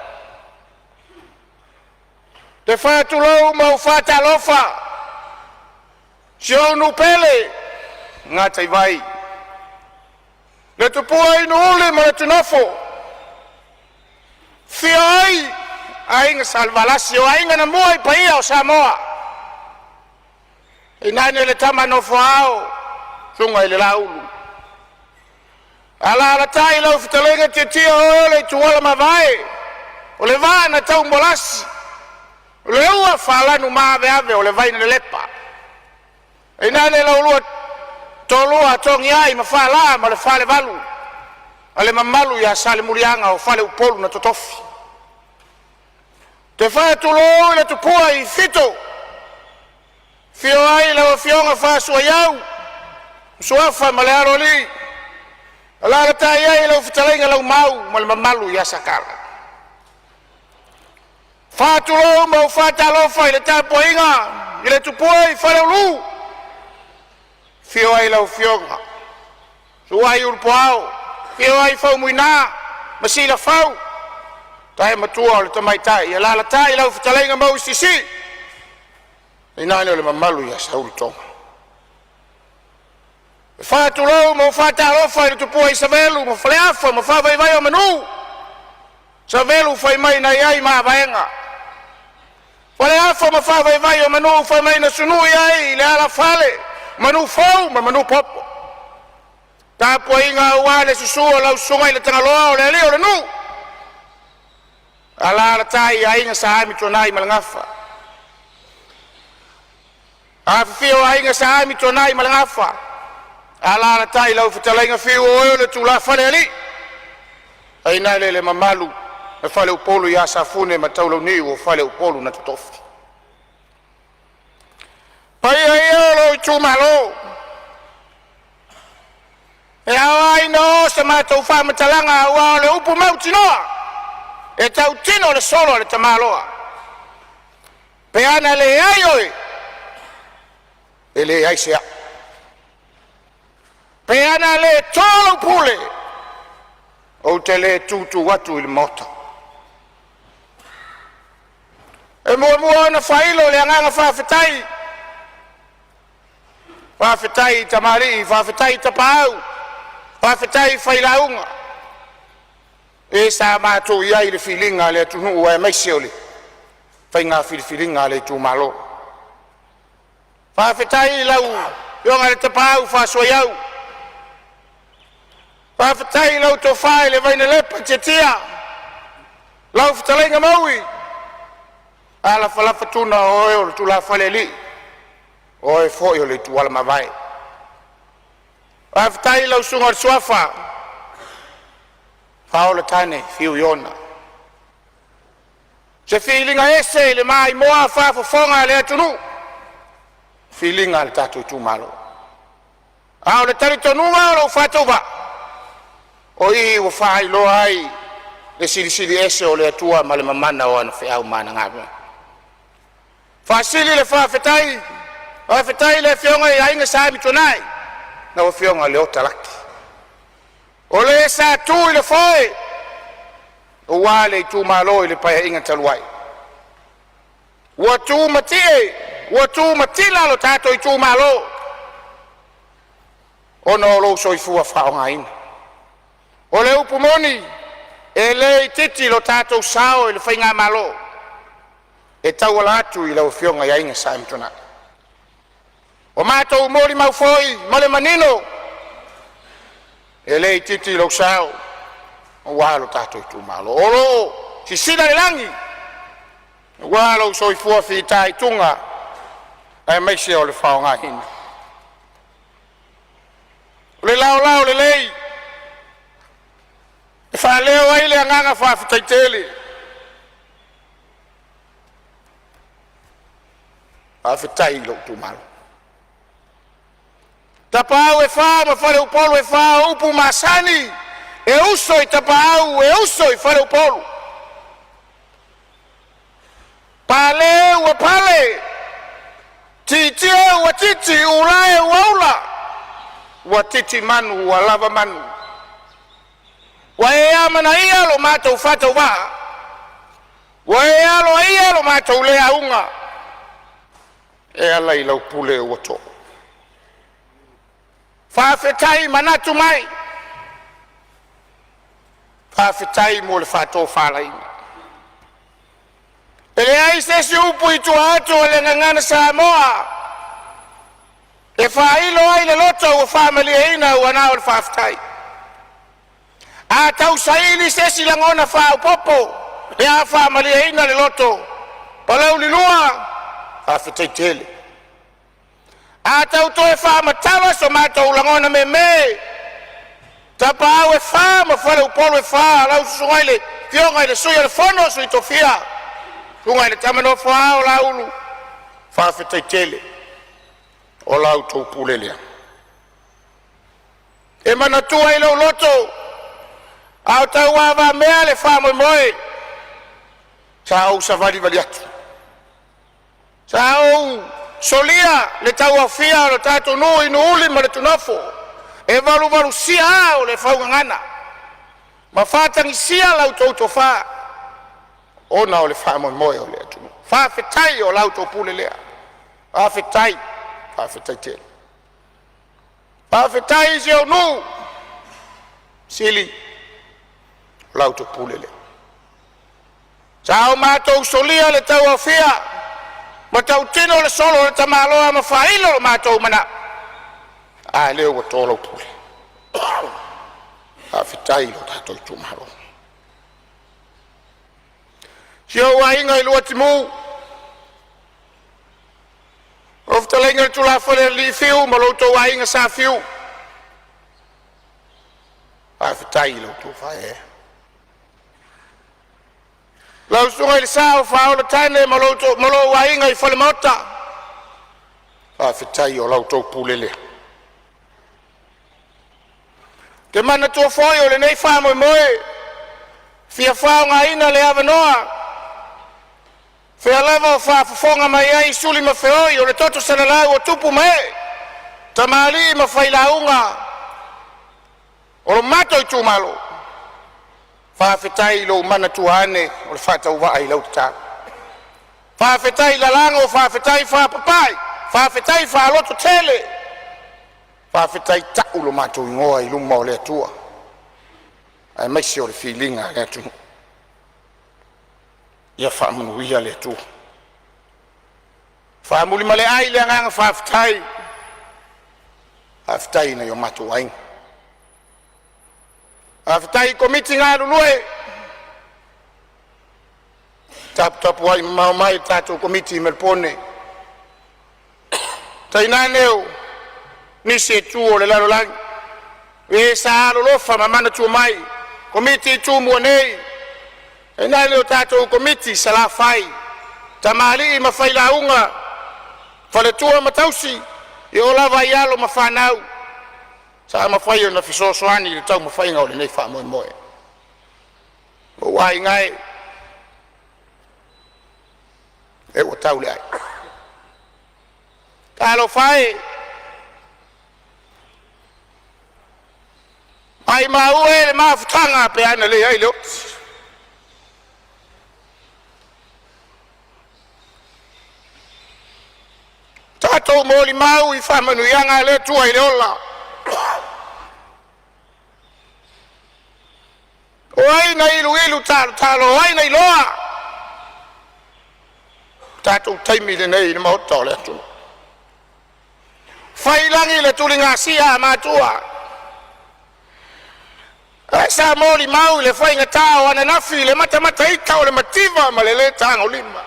te faatulou ma ou faatalofa si ou nuu pele Gataivai, le tupua inuuli ma le tunofo, afio ai Aiga Salevalasi o aiga na mua i paia o Samoa, inane le tama nofo ao, susuga i le Laulu. Alaalatai lau fetalaiga Tiatia, o oe o le ituala mavae, o le vaa na taumoalasi, o le ua faalanu maaveave o le vai na lelepa. Tainane la oulua toalua Togiai ma Faalaa ma le Falevalu ma le mamalu ia Salemuliaga o faleupolu na totofi. Ou te faatulou i le tupua i Fito, afio ai lau Afioga Fasuaiau, Suafa ma le Aloalii, alaalatai ai lau fetalaiga Leaumau ma le mamalu ia Sakala. Faatulou ma ou faatalofa i le tapuaiga i le tupua i Faleulu, afio ai lau Afioga Tuai Ulupuao, afio ai Faumuina ma Silafau, le matua o le tamaitai, alaalatai lau fetalaiga Mauisiisii tainane o le mamalu ia Saulutoga. E faatulou ma ou faatalofa i le tupua i Savelu ma Faleafa ma Faavaivai o Manu, Savelu fai mai na iai mavaega, Faleafa ma Faavaivai o Manu fai mai na sunui ai le alafale manu fou ma manu popo. Tapuaiga aua le susu o lau susuga i le Tagaloa o le alii o le nuu, alaalatai aiga Sa Amituanai ma le Gafa, afifio aiga Sa Amituanai ma le Gafa, alaalatai lau fetalaiga Fiu o oe o le tulafale alii, tainane le mamalu le faleupolu ia Safune ma Taulauniu o faleupolu na totofi. Paia ia o lou itumalo, e ao lava ona oo sa matou faamatalaga aua o le upu mautinoa e tautino le solo a le tamaloa. Pe ana leai oe, e leai se a'u. Pe ana le to lau pule, ou te le tu tu atu i le maota. E muamua ona faailo le agaga faafetai, faafetai i tamalii, faafetai tapaau, faafetai failauga, e sa matou i ai i le filiga a le atunuu aemaise o le faiga filifiliga a le itumalo. Faafetai i lau Afioga i le Tapaau Faasuaiau, faafetai i lau Tofa i le Vainalepa Tiatia, lau fetalaiga Maui Alafalafa Tuna, o oe o le tulafale alii, o oe foi o le ituala mavae. Faafetai i lau Susuga i le Suafa Faaola Tane Fiu Iona. Se filiga ese i le maimoa faafofoga a le atunuu, filiga a le tatou itumalo. A o le talitonuga o lou faatauvaa, o i ua faailoa ai le silisili ese o le Atua ma le mamana o ana feau ma ana galuega. Faasili le faafetai, faafetai i le afioga ia Aiga Sa Amituanai, lau afioga Leota Laki, o le sa tu i le foe aua le itumalo i le Paeaiga talu ai. Ua tumatie, ua tumatila lo tatou itumalo ona o lou soifua faaaogaina. O le upu moni, e le itiiti lo tatou sao i le faigamalo e tauala atu i lau Afioga i Aiga Sa Amituanai. Ua matou molimau foi ma le manino, e le itiiti lou sao aua lo tatou itumalo. O lo o sisila le lagi aua lou soifua fitaituga aemaise o le faaaogaina. O le laolao lelei e faaleo ai le agaga faafetai tele, faafetai i lou itumalo. Tapaau e fa ma faleupolu e fa, o upu masani e uso i tapaau e uso i faleupolu. Pale ua pale, tietie ua titi, ulae ua ula, ua titi manu ua lava manu. Ua e amanaia lo matou faatauvaa, ua e aloaia lo matou le auga e ala i lau pule ua to'o. Faafetai manatu mai, faafetai mo le faatofalaiga. E leai se isi upu i tua atu o le gagana Samoa e faailo ai le loto ua faamalieina, ua na o le faafetai. A tausaili se isi lagona faaopoopo pe a faamalieina le loto, Palauli 2, faafetai tele. A tau toe faamatala so matou lagona meemee, Tapaau e fa ma Faleupolu e fa, lau susuga i le Afioga i le Sui o le Fono a Sui Tofia, susuga i le Tama Nofo a Ao Laulu, faafetai tele o la outou pule lea. E manatua i lou loto a o tauavamea le faamoemoe, sa ou savalivali atu, sa ou solia le tauaofia o le tatou nuu i Nuuuli ma le Tunuafu e valuvalusia aa o le faugagana ma faatagisia la outou tofa ona o le faamoemoe o le atunuu. Faafetai o la outou pule lea, faafetai, faafetai tele. Faafetai i si ou nuu Sili, o la outou pule lea. Sa o matou solia le tauaofia ma tautino le solo a le tamaloa ma faailo lo matou manao, a lea ua to lau pule. Faafetai i lo tatou itumalo. Si ou aiga i Luatimū, lau fetalaiga le tulafale a Alii Fiu ma lo outou aiga Sa Fiu, faafetai i lo outou faaeaea. Lau susuga i le Sao Faapito Faaola Tane ma lou aiga i Falemaota, faafetai o la outou pule lea. Ou te manatua foi o lenei faamoemoe e fia faaaogaina le avanoa, fea lava o faafofoga mai ai suli ma feoi o le toto salalau o tupu ma ee, tamalii ma failauga o lo matou itumalo. Faafetai i lou manatua ane o le faatauvaa i lau tatalo. Faafetai lalago, faafetai faapapai, faafetai faalototele, faafetai tau lo matou igoa i luma o le Atua aemaise o le filiga a le atunuu. Ia faamanuia le Atua. Faamuli ma le ai le agaga faafetai, faafetai i nai o matou aiga. Faafetai i Komiti galulue, taputapuai mamao mai le tatou Komiti i Melepone, tainane o nisi e tu o le lalolagi e sa alolofa ma manatua mai, Komiti i Tumua nei, tainane o tatou Komiti i Salafai, tamalii ma failauga, faletua ma tausi, e oo lava i alo ma fanau sa mafai ona fesoasoani i le taumafaiga o lenei faamoemoe. Ou aiga e, e ua tau le ai. Talofa e, maumau e le mafutaga pe a na leai le oti. Tatou molimau i faamanuiaga a le Atua i le ola. O ai na iluilu talotalo, o ai na iloa? O tatou taimi lenei i le maota o le atunuu. Fai i lagi le tuligasia a matua. Ae sa molimau i le faigata o ananafi le matamataita o le mativa ma le le tagolima.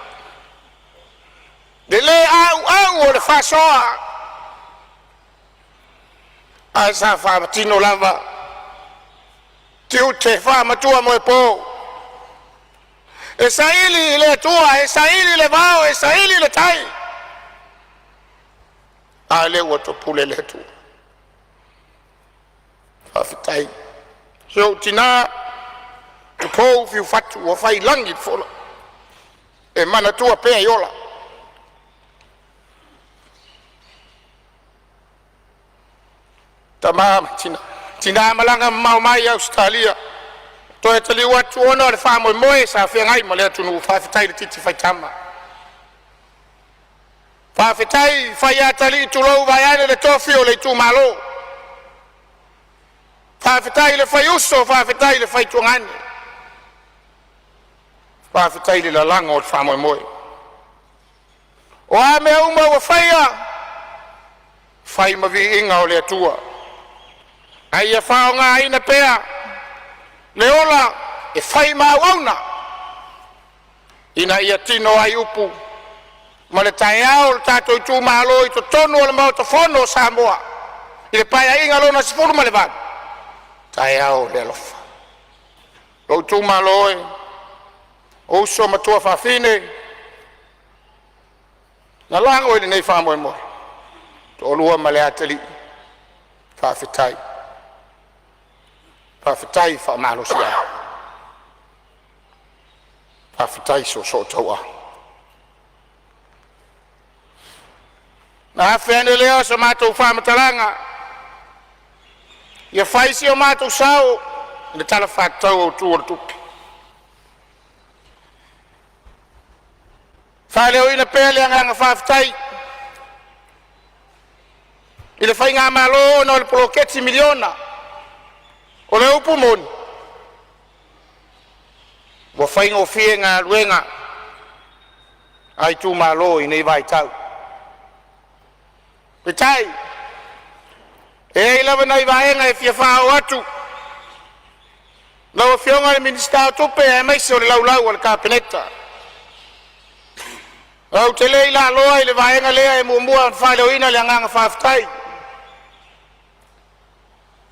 Le le auau o le faasoa. Ae sa faatino lava tiute faamatua moepo. E saili i le Atua, e saili le vao, e saili le tai. A lea ua topule le Atua. Faafetai. Si ou tina, Tupou Fiufatu ua faiilagi le fola, e manatua pea e ola. Tama ma tina, tina malaga mamao mai Ausetalia, toe taliu atu ona o le faamoemoe sa feagai ma le atunuu. Faafetai le titi faitama, faafetai faiatalii, tulou vaeane le tofi o le itumalo. Faafetai le faiuso, faafetai le faituagani, faafetai le lalago o le faamoemoe. O a mea uma ua faia, fai ma viiga o le Atua, a ia faaaogaina pea Le ola e fai ma auauna, ina ia tino ai upu ma le taeao o le tatou itumalo i totonu o le Maota Fono o Samoa i le Paeaiga lona XVIII, taeao o le alofa. Lou itumalo e, o uso ma tuafafine na lago i lenei faamoemoe, toalua ma le atalii, faafetai. Faafetai faamalosiau, faafetai soosoo tauau. Ona afe ane lea o se matou faamatalaga ia fai si o matou sao i le Tala Faatatau Autu o le Tupe, e faaleoina pea le agaga faafetai i le Faigamalo ona o le poloketi miliona. O le upu moni, ua faigofie galuega a itumalo i nei vaitau. Peitai, e i ai lava nai vaega e fia faaoo atu i lau Afioga i le Minisita o Tupe aemaise o le laulau a le Kapeneta. Ou te le i laaloa i le vaega lea, e muamua ona faaleoina le agaga faafetai.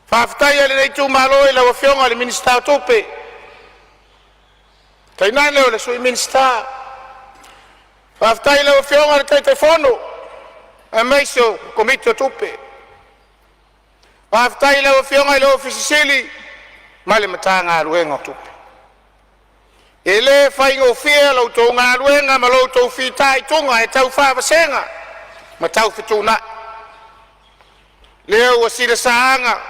Faafetai a lenei itumalo i lau Afioga i le Minisita o Tupe, tainane o le Sui Minisita. Faafetai i lau Afioga i le Taitaifono aemaise o le Komiti o Tupe. Faafetai i lau Afioga i le Ofisa Sili o Pulega ma le Matagaluega o Tupe. E le faigofie la outou galuega ma lo outou fitaituga e tau faavasega ma tau fetuunai. Lea ua sila saaga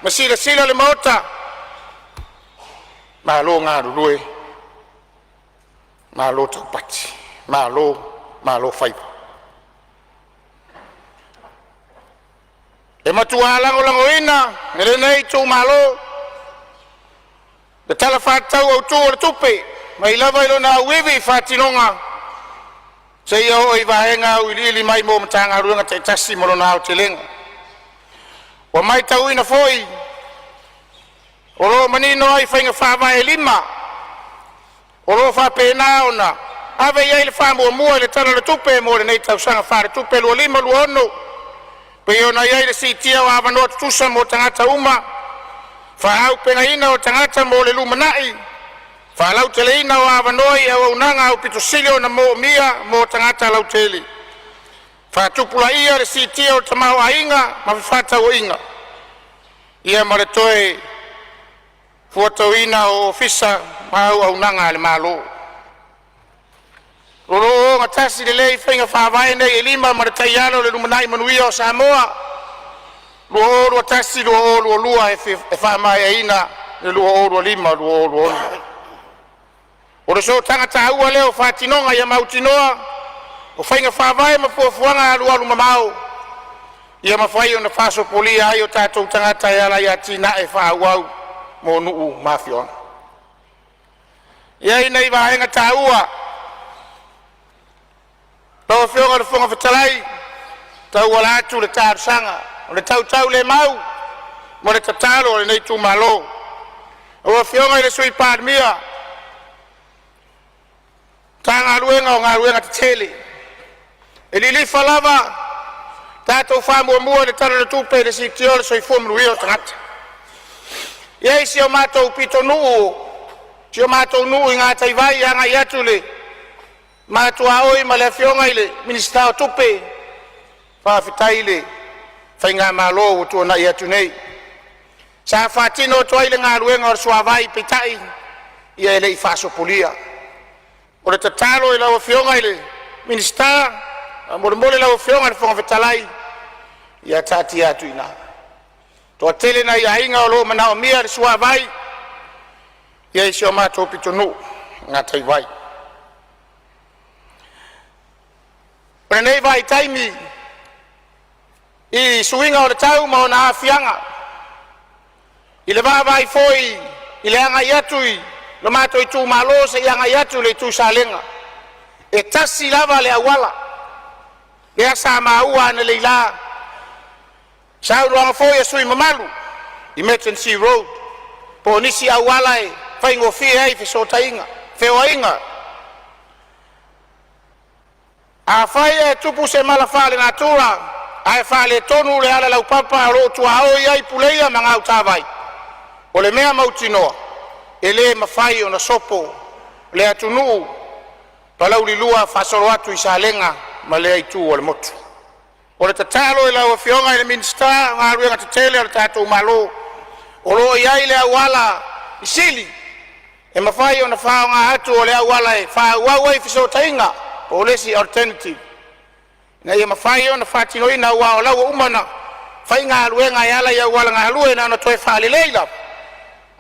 ma silasila le Maota, malo galulue, malo taupati, malo malo faiva. E matua lagolagoina e lenei itumalo le Tala Faatatau Autu o le Tupe mai lava i lona auivi i faatinoga seia oo i vaega auiliili mai mo Matagaluega taitasi ma lona aotelega. Ua matauina foi o lo o manino ai faiga faavae e lima o lo o faapena ona ave i ai le faamuamua i le Tala o le Tupe mo lenei tausaga faaletupe 2025/2026, pei ona i ai le siitia o avanoa tutusa mo tagata uma, faaauupegaina o tagata mo le lumanai, faalauteleina o avanoa i auaunaga aupito sili ona moomia mo tagata lautele, faatupulaia le siitia o le tamaoaiga ma fefaatauaiga, ma le toe fuatauaina o Ofisa ma auaunaga a le Malo. O lo o ogatasi lelei faiga faavae nei e lima ma le Taiala o le Lumanai Manuia o Samoa 2021-2022 e faamaeaina i le 2025-2026. O le sootaga taua lea o faatinoga ia mautinoa o faiga faavae ma fuafuaga alualumamao ia mafai ona faasopolia ai o tatou tagata e ala i atinae faaauau mo nuu ma afioaga. E i ai nai vaega taua lau Afioga i le Fofoga Fetalai e tauala atu i le talosaga, o le tautaulemau ma le tatalo a lenei itumalo. Lau Afioga i le Sui Palemia, Matagaluega o Galuega Tetele, e lilifa lava tatou faamuamua i le Tala o le Tupe i le siitia o le soifua manuia o tagata. E i ai si o matou pitonuu, si o matou nuu i Gataivai agai atu i le matou tuaoi ma le Afioga i le Minisita o Tupe, faafetai i le faigamalo ua tuanai atu nei sa faatino atu ai le galuega o le suavai, peitai ia e le i faasopolia. O le tatalo i lau Afioga i le Minisita, faamolemole lau Afioga i le Fofoga Fetalai, ia taatia atu i ina. Toatele nai aiga o lo o manaomia le suavai i si o matou pitonuu i Gataivai. O lenei vaitaimi i suiga o le tau ma ona aafiaga i le vaavaai foi i le agai atu i lo matou itumalo seia agai atu i le itu Salega, e tasi lava le auala lea sa maua analeila i saunoaga foi a sui usufono mamalu, emergency road. Po o nisi auala e faigofie ai fesootaiga, feoaiga. Afai ae tupu se mala faalenatura ae faaletonu le auala laupapa o lo o tuaoi ai Puleia ma Gautavai, o le mea mautinoa e le mafai ona sopo le atunuu Palauli 2 faasolo atu i Salega ma lea itu o le motu. O le tatalo i lau Afioga i le Minisita o Galuega Tetele a lo tatou Malo, o lo o i ai le auala sili e mafai ona faaaoga atu o le auala e faaauau ai fesootaiga po o le isi alternative ina ia mafai ona faatinoina, aua o la ua uma ona fai galuega e ala i auala galue na ona toe faalelei lava.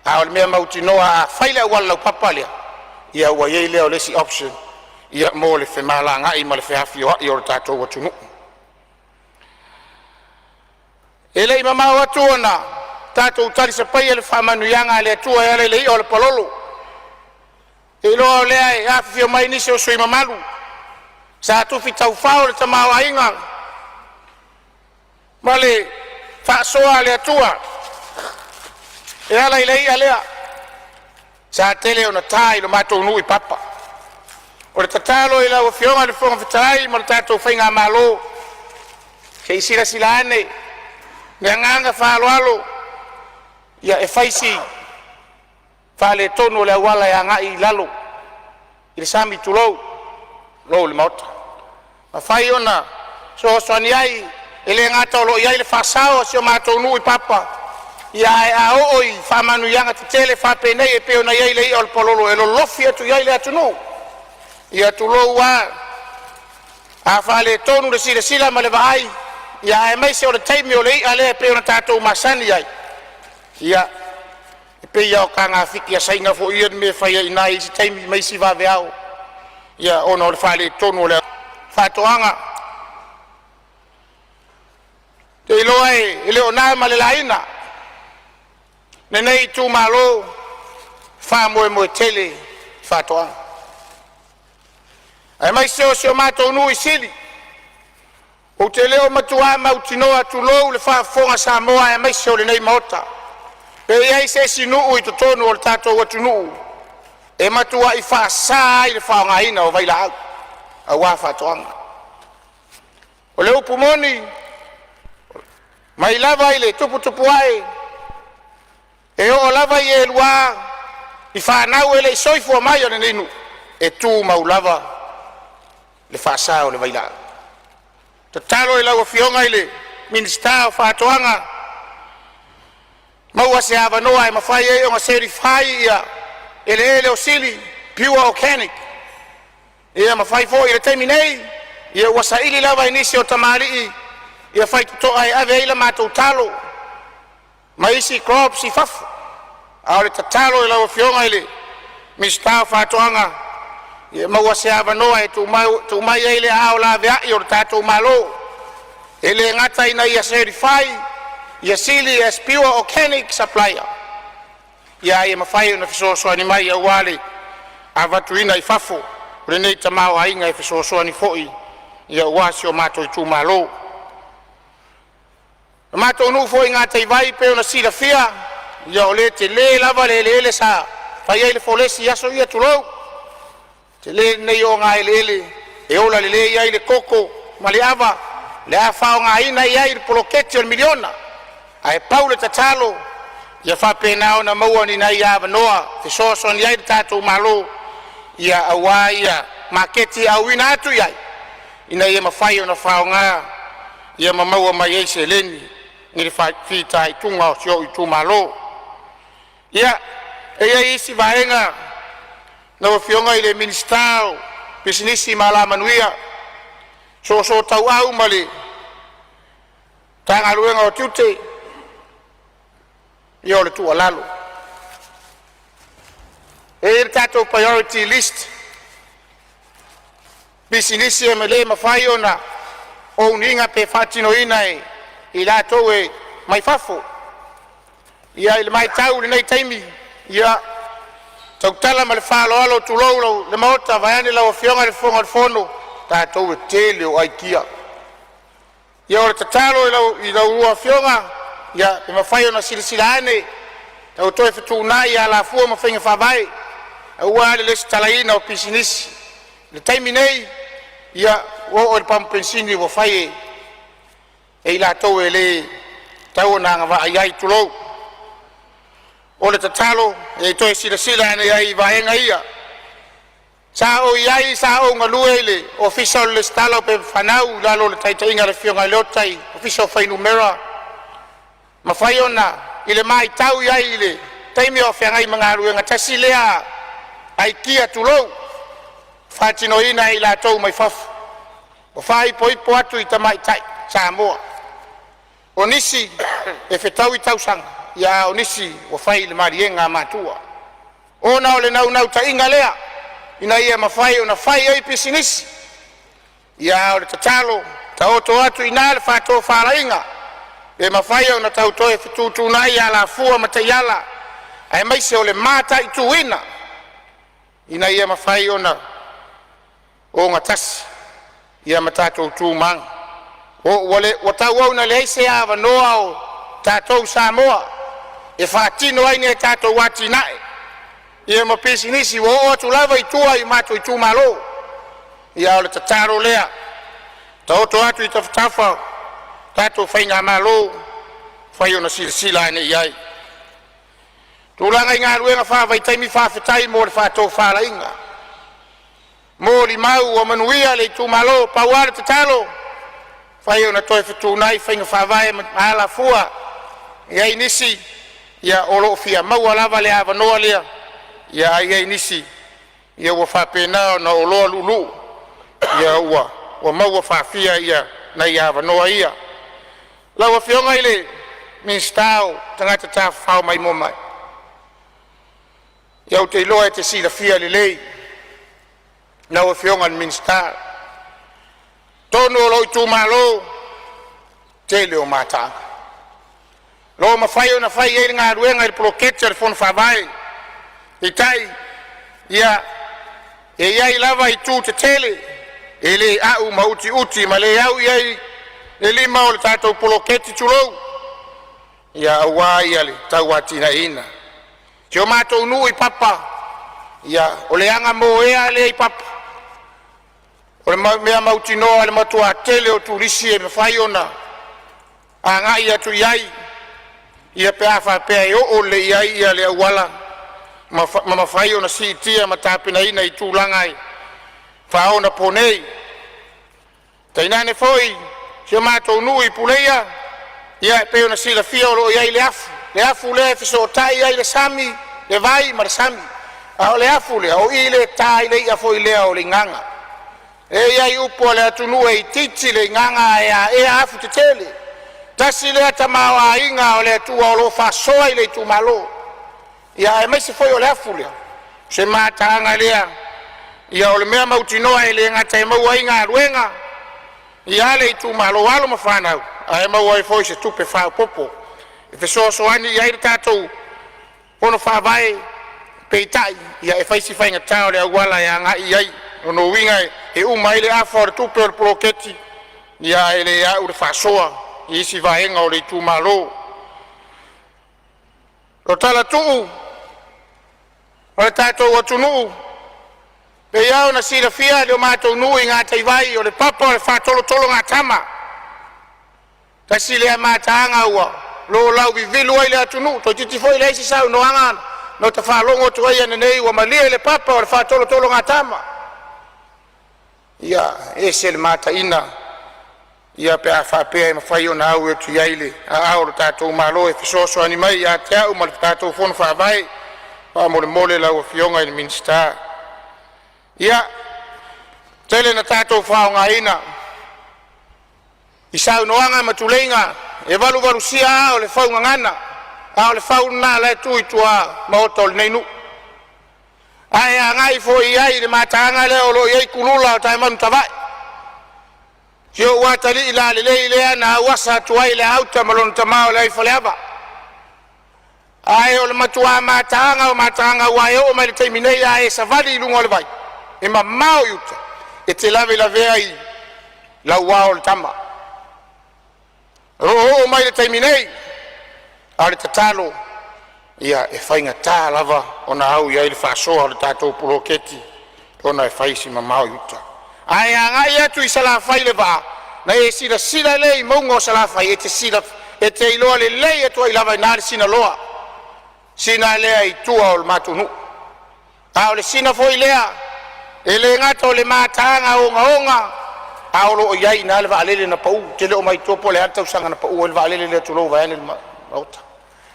A o le mea mautinoa a fai le auala laupapa lea, ia ua i ai lea o le isi option mo le femalagaai ma le feafioai o le tatou atunuu. E le i mamao atu ona tatou talisapaia le faamanuiaga a le Atua e ala i le i'a o le palolo. Ou te iloa o lea e afifio mai nisi o sui usufono mamalu sa tufi taufao le tamaoaiga ma le faasoa a le Atua e ala i le i'a lea sa tele ona ta i lo matou nuu i Papa. O le tatalo i lau Afioga i le Fofoga Fetalai ma le tatou faigamalo, se i silasila ane i le agaga faaaloalo, ia e fai si faaletonu o le auala e agai i lalo i le sami tulou le Maota. Afai ona fesoasoani ai, e le gata o lo o i ai le faasao a si o matou nuu i Papa, ae a oo i faamanuiaga tetele faapenei e pei ona i ai le i'a o le palolo e lolofi atu ai le atunuu. Ia tulou lava, a faaletonu le silasila ma le vaai, aemaise o le taimi o le i'a lea e pei ona tatou masani ai, ia e pei lava o tagafiti a Saina foi ia le mea e fai ai i ina i isi taimi ma isi vaveao ona o le faaletonu o le faatoaga. Ou te iloa e le o na ma le laina lenei itumalo e faamoemoe tele i faatoaga, aemaise o si o matou nuu i Sili. Ou te le o matua mautinoa tulou le faafofoga a Samoa aemaise o lenei maota, pe i ai se isi nuu i totonu o le tatou atunuu e matuai faasa ai le faaaogaina o vailaau aua faatoaga. O le upu moni, mai lava i le tuputupu ae e oo lava ia elua i fanau e le i soifua mai a lenei nuu, e tumau lava le faasa o le vailaau. Tatalo i lau Afioga i le Minisita o Faatoaga, maua se avanoa e mafai ai ona certify ia eleele o Sili pure organic. Ia ma fai foi i le taimi nei, ia ua saili lava e nisi o tamalii ia faitotoa e ave ai la matou talo ma isi crops i fafo. A o le tatalo i lau Afioga i le Minisita o Faatoaga, ia maua se avanoa e tuu mai ai le aao laveai o le tatou Malo, e le gata ina ia certify ia Sili as pure organic supplier, a ia mafai ona fesoasoani mai aua le avatuina i fafo o lenei tamaoaiga e fesoasoani foi aua si o matou itumalo. O le matou nuu foi i Gataivai pei ona silafia, ia o lea e tele lava le eleele sa fai ai le folesi i aso ia, tulou, tele lenei ogaeleele e ola lelei ai le koko ma le ava, le a faaaogaina i ai le poloketi o le miliona. Ae pau le tatalo ia faapena ona maua ni nai avanoa e fesoasoani ai le tatou Malo aua ia maketi e auina atu i ai ina ia mafai ona faaaoga ia ma maua mai ai seleni i le fitaituga o si ou itumalo. Ia, e i ai isi vaega lau Afioga i le Minisita o Pisinisi ma Alamanuia, soosootauau ma le Matagaluega o Tiute. Ia o le tuualalo, e i ai le tatou priority list pisinisi e le mafai ona ou ina pe faatinoina e i latou e mai fafo. Ia i le maitau i lenei taimi, ia e tautala ma le faaaloalo tulou le Maota vaeane lau Afioga i le Fofoga Fetalai, tatou e tele o aikia. Ia o le tatalo i lau lua Afioga, ia pe mafai ona silasila ane. Tau toe fetuunai alafua ma faiga faavae aua le resitalaina o pisinisi. O le taimi nei, ua oo i le pamu penisini ua fai e i latou e le tatau ona agavaa i ai, tulou. O le tatalo ia toe silasila ane i vaega ia. Sa ou i ai sa ou galue i le Ofisa o le Resitala o Pepa Fanau i lalo o le taitaiga a le Afioga ia Leota i le Ofisa o Fuainumera. Mafai ona i le matau i ai i le taimi a o feagai ma galuega, tasi lea aitia tulou, faatinoina e i latou mai fafo ua faaipoipo atu i tamaitai Samoa. O nisi e fetaui tausaga, a o nisi ua fai i le maliega a matua ona o le naunautaiga lea ina ia mafai ona fai ai pisinisi. A o le tatalo, taoto atu i ina le faatofalaiga pe mafai ona tau toe fetuutuunai alafua ma taiala aemaise o le mataituina ina ia mafai ona ogatasi ma tatou tu ma aga. Ua tauau ina leai se avanoa o tatou i Samoa e faatino ai ni a tatou atinae ma pisinisi ua oo atu lava i tua i matou itumalo. A o le tatalo lea, taoto atu i tafatafa o tatou faigamalo, mafai ona silasila ane i ai. Tulaga i galuega faavaitaimi, faafetai mo le faatofalaiga. Molimau ua manuia le itumalo. Pau lava le tatalo, mafai ona toe fetuunai faiga faavae ma alafua. E i ai nisi o lo o fia maua lava le avanoa lea, ae i ai nisi ua faapena ona oloa luuluu ua maua faafia nai avanoa ia. Lau Afioga i le Minisita o Tagata Tafafao Maimoa Mai, ia ou te iloa e te silafia lelei lau Afioga i le Minisita, totonu o lou itumalo, tele o mataaga o lo o mafai ona fai ai le galuega i le poloketi a le Fono Faavae. Peitai, ia e i ai lava itu tetele e le au ma utiuti ma le au i ai le lima o le tatou poloketi, tulou, aua le tauatiaeina. Si o matou nuu i Papa, ia o le agamoea lea i Papa. O le mea mautinoa o le matua tele o turisi e mafai ona agai atu i ai pe a faapea e oo lelei i ai le auala ma mafai ona siitia ma tapenaina i tulaga e faaonaponei. Tainane foi si o matou nuu i Puleia, ia e pei ona silafia o lo o i ai le afu, le afu lea e fesootai ai le sami, le vai ma le sami. A o le afu lea, o i lea e ta ai le i'a foi lea o le igaga. E i ai upu a le atunuu, e itiiti le igaga ae aea afu tetele. Tasi lea tamaoaiga o le Atua o lo o faasoa i le itumalo, aemaise foi o le afu lea, o se mataaga lea. O le mea mautinoa e le gata e maua ai galuega a le itumalo, o alo ma fanau, ae maua ai foi se tupe faaopopo e fesoasoani ai le tatou Fono Faavae. Peitai e fai si faigata o le auala e agai i ai. O lona uiga e uma ai le afa o le tupe o le poloketi ae le au le faasoa i isi vaega o le itumalo. O talatuu o le tatou atunuu pei a ona silafia e le matou nuu i Gataivai o le papa o le faatolotologatama. Tasi lea mataaga ua lolau vivilu ai le atunuu, toeititi foi leai se saunoaga na ota faalogo atu ai ananei ua malie le papa o le faatolotologatama. Ia e ese le mataina ia pe a faapea e mafai ona au atu i ai le aao o le tatou Malo e fesoasoani mai ia te au ma le tatou Fono Faavae. Faamolemole lau Afioga i le Minisita. Ia tele na tatou faaaogaina i saunoaga ma tuleiga e valuvalusia aa o le faugagana, a o le fau lena o la e tu i tua maota o lenei nuu. Ae a agai foi i ai i le mataaga lea o lo o i ai kulula o taemanu tavae, si ou atalii lalelei lea na auasa atu ai le auta ma lona tama o le aiofaleava. Ae o le matua mataaga o mataaga aua e oo mai i le taimi nei a e savali i luga o le vai, e mamao i uta, e te lavelavea i lauao o le tama. O lo o oo mai i le taimi nei, a o le tatalo Ia e faigata lava ona au i ai le faasoa o le tatou poloketi ona e fai si mamao i uta. Ae a agai atu i Salafai i le vaa, ona e silasila lea i mauga o Salafai, e te silafia e te iloa lelei atu ai lava e i ina le Sinaloa, sina lea i tua o le matou nuu. A o le sina foi lea e le gata o le mataga ogaoga a o lo o i ai i ina le vaalele na pau. Ou te le o manatua po o le a le tausaga na pau ai le vaalele lea tulou vaeane le maota.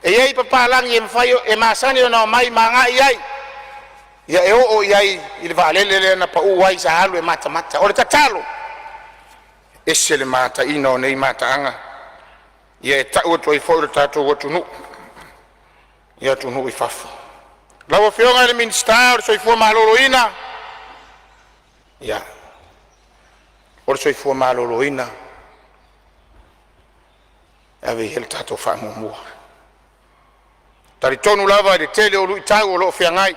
E i ai papalagi e mafai e masani ona omai ma agai i ai, ia e oo i ai i le vaalele lea na pau ai sa alu e matamata. O le tatalo, ese le mataina o nei mataaga ia e tau atu ai foi lo tatou atunuu i atunuu i fafo. Lau Afioga i le Minisita o le Soifua Maloloina, ia o le soifua maloloina e ave i ai le tatou faamuamua. E Talitonu lava i le tele o luitau o lo o feagai,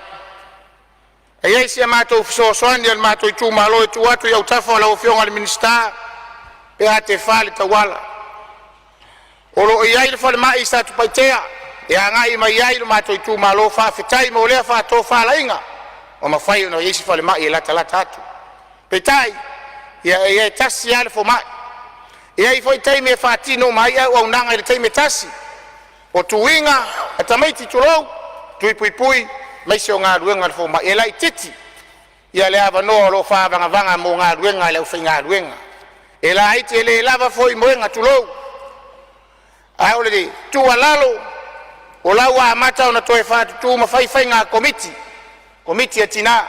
e i ai si a matou fesoasoani a le matou itumalo e tuu atu i autafa o lau Afioga i le Minisita pe a tefa le tauala. O lo o i ai le falemai i Satupaitea e agai mai ai lo matou itumalo. Faafetai mo lea faatofalaiga ua mafai ona i ai se falemai e latalata atu. Peitai, ia e tasi lava le fomai. E i ai foi taimi e faatino uma ai auaunaga i le taimi e tasi, o tuiga a tamaiti tulou, tui puipui aemaise o galuega a le fomai. E laitiiti ia le avanoa o lo o faaavagavaga mo galuega a le aufaigaluega. E laiti e le lava foi moega tulou. A o le tuualalo o la ua amata ona toe faatutu ma fai faiga komiti, komiti a tina.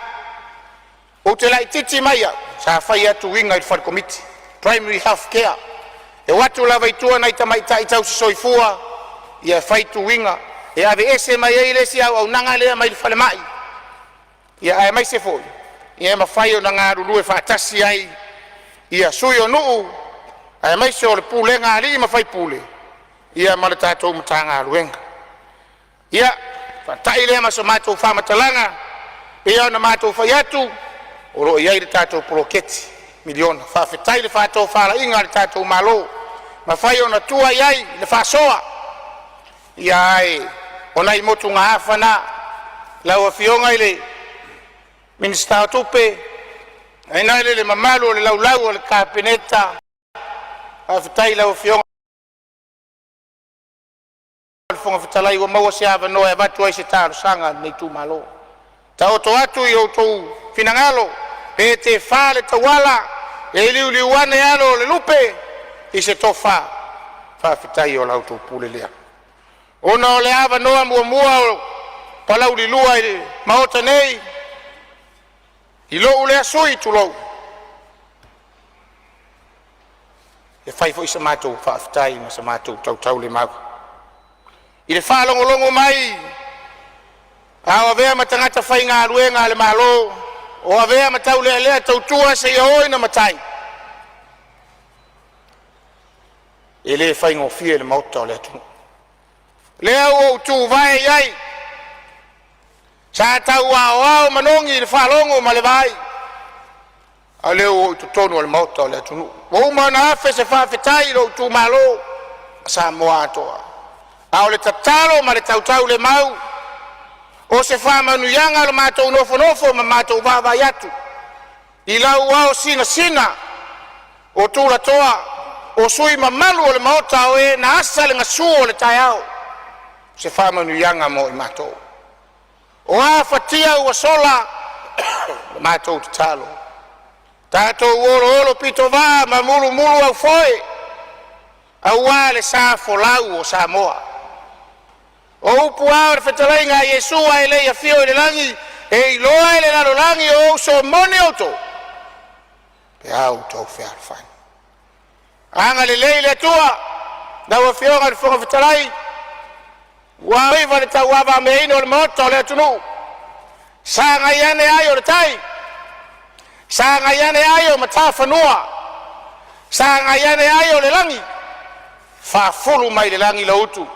Ou te laititi mai au sa fai a tuiga i le fale komiti, primary health care. E o atu lava i tua nai tamaitai tausisoifua e fai tuiga, e aveese mai ai le isi auaunaga lea mai le falemai, ia aemaise foi ia mafai ona galulue faatasi ai ia sui o nuu aemaise o le pulega a alii ma faipule ia ma le tatou Matagaluega. Ia faatai lea ma so matou faamatalaga, e pei ona matou fai atu, o lo o i ai le tatou poloketi miliona. Faafetai i le faatofalaiga a le tatou Malo ua mafai ona tua i ai le faasoa. Ia ae o nai motugaafa na lau Afioga i le Minisita o Tupe tainane le mamalu o le laulau a le Kapeneta, faafetai i lau Afioga i le Fofoga Fetalai ua maua se avanoa e avatu ai se talosaga a lenei itumalo. Taoto atu i o outou finagalo pe tefa le tauala, e liuliu ane alo o le lupe i se tofa, faafetai o la outou pule lea. Ona o le avanoa muamua o Palauli 2 i le maota nei, i lou lea sui usufono tulou, e fai foi sa matou faafetai ma sa matou tautaulemau i le faalogologo mai a o avea ma tagata faigaluega a le Malo, o avea ma taulealea tautua seia oo ina matai. E le faigofie le maota o le atunuu lea ua ou tuvae i ai. Sa tau aoao manogi i le faalogo ma le vaai, a o lea ua ou i totonu o le Maota o le atunuu. Ua uma ona afe se faafetai i lou itumalo ma Samoa atoa. A o le tatalo ma le tautaulemau, o se faamanuiaga i lo matou nofonofo ma matou vaavaai atu i lau ao sinasina o tulatoa o sui usufono mamalu o le Maota o e na asa le gasu o le taeao, o se faamanuiaga mo i matou. O a fatia ua sola, o le matou tatalo, tatou oloolopitovaa ma mulumuluaufoe aua le sa folau o Samoa. O upu a o le fetalaiga a Iesu ae le i afio i le lagi, e iloa e le lalolagi o uso moni outou pe a outou fealofani. Agalelei le Atua i lau Afioga i le Fofoga Fetalai, ua faiva le tauavameaina o le maota o le atunuu. Sagai ane ai o le tai, sagai ane ai o matafanua, sagai ane ai o le lagi, faafulu mai le lagi lau utu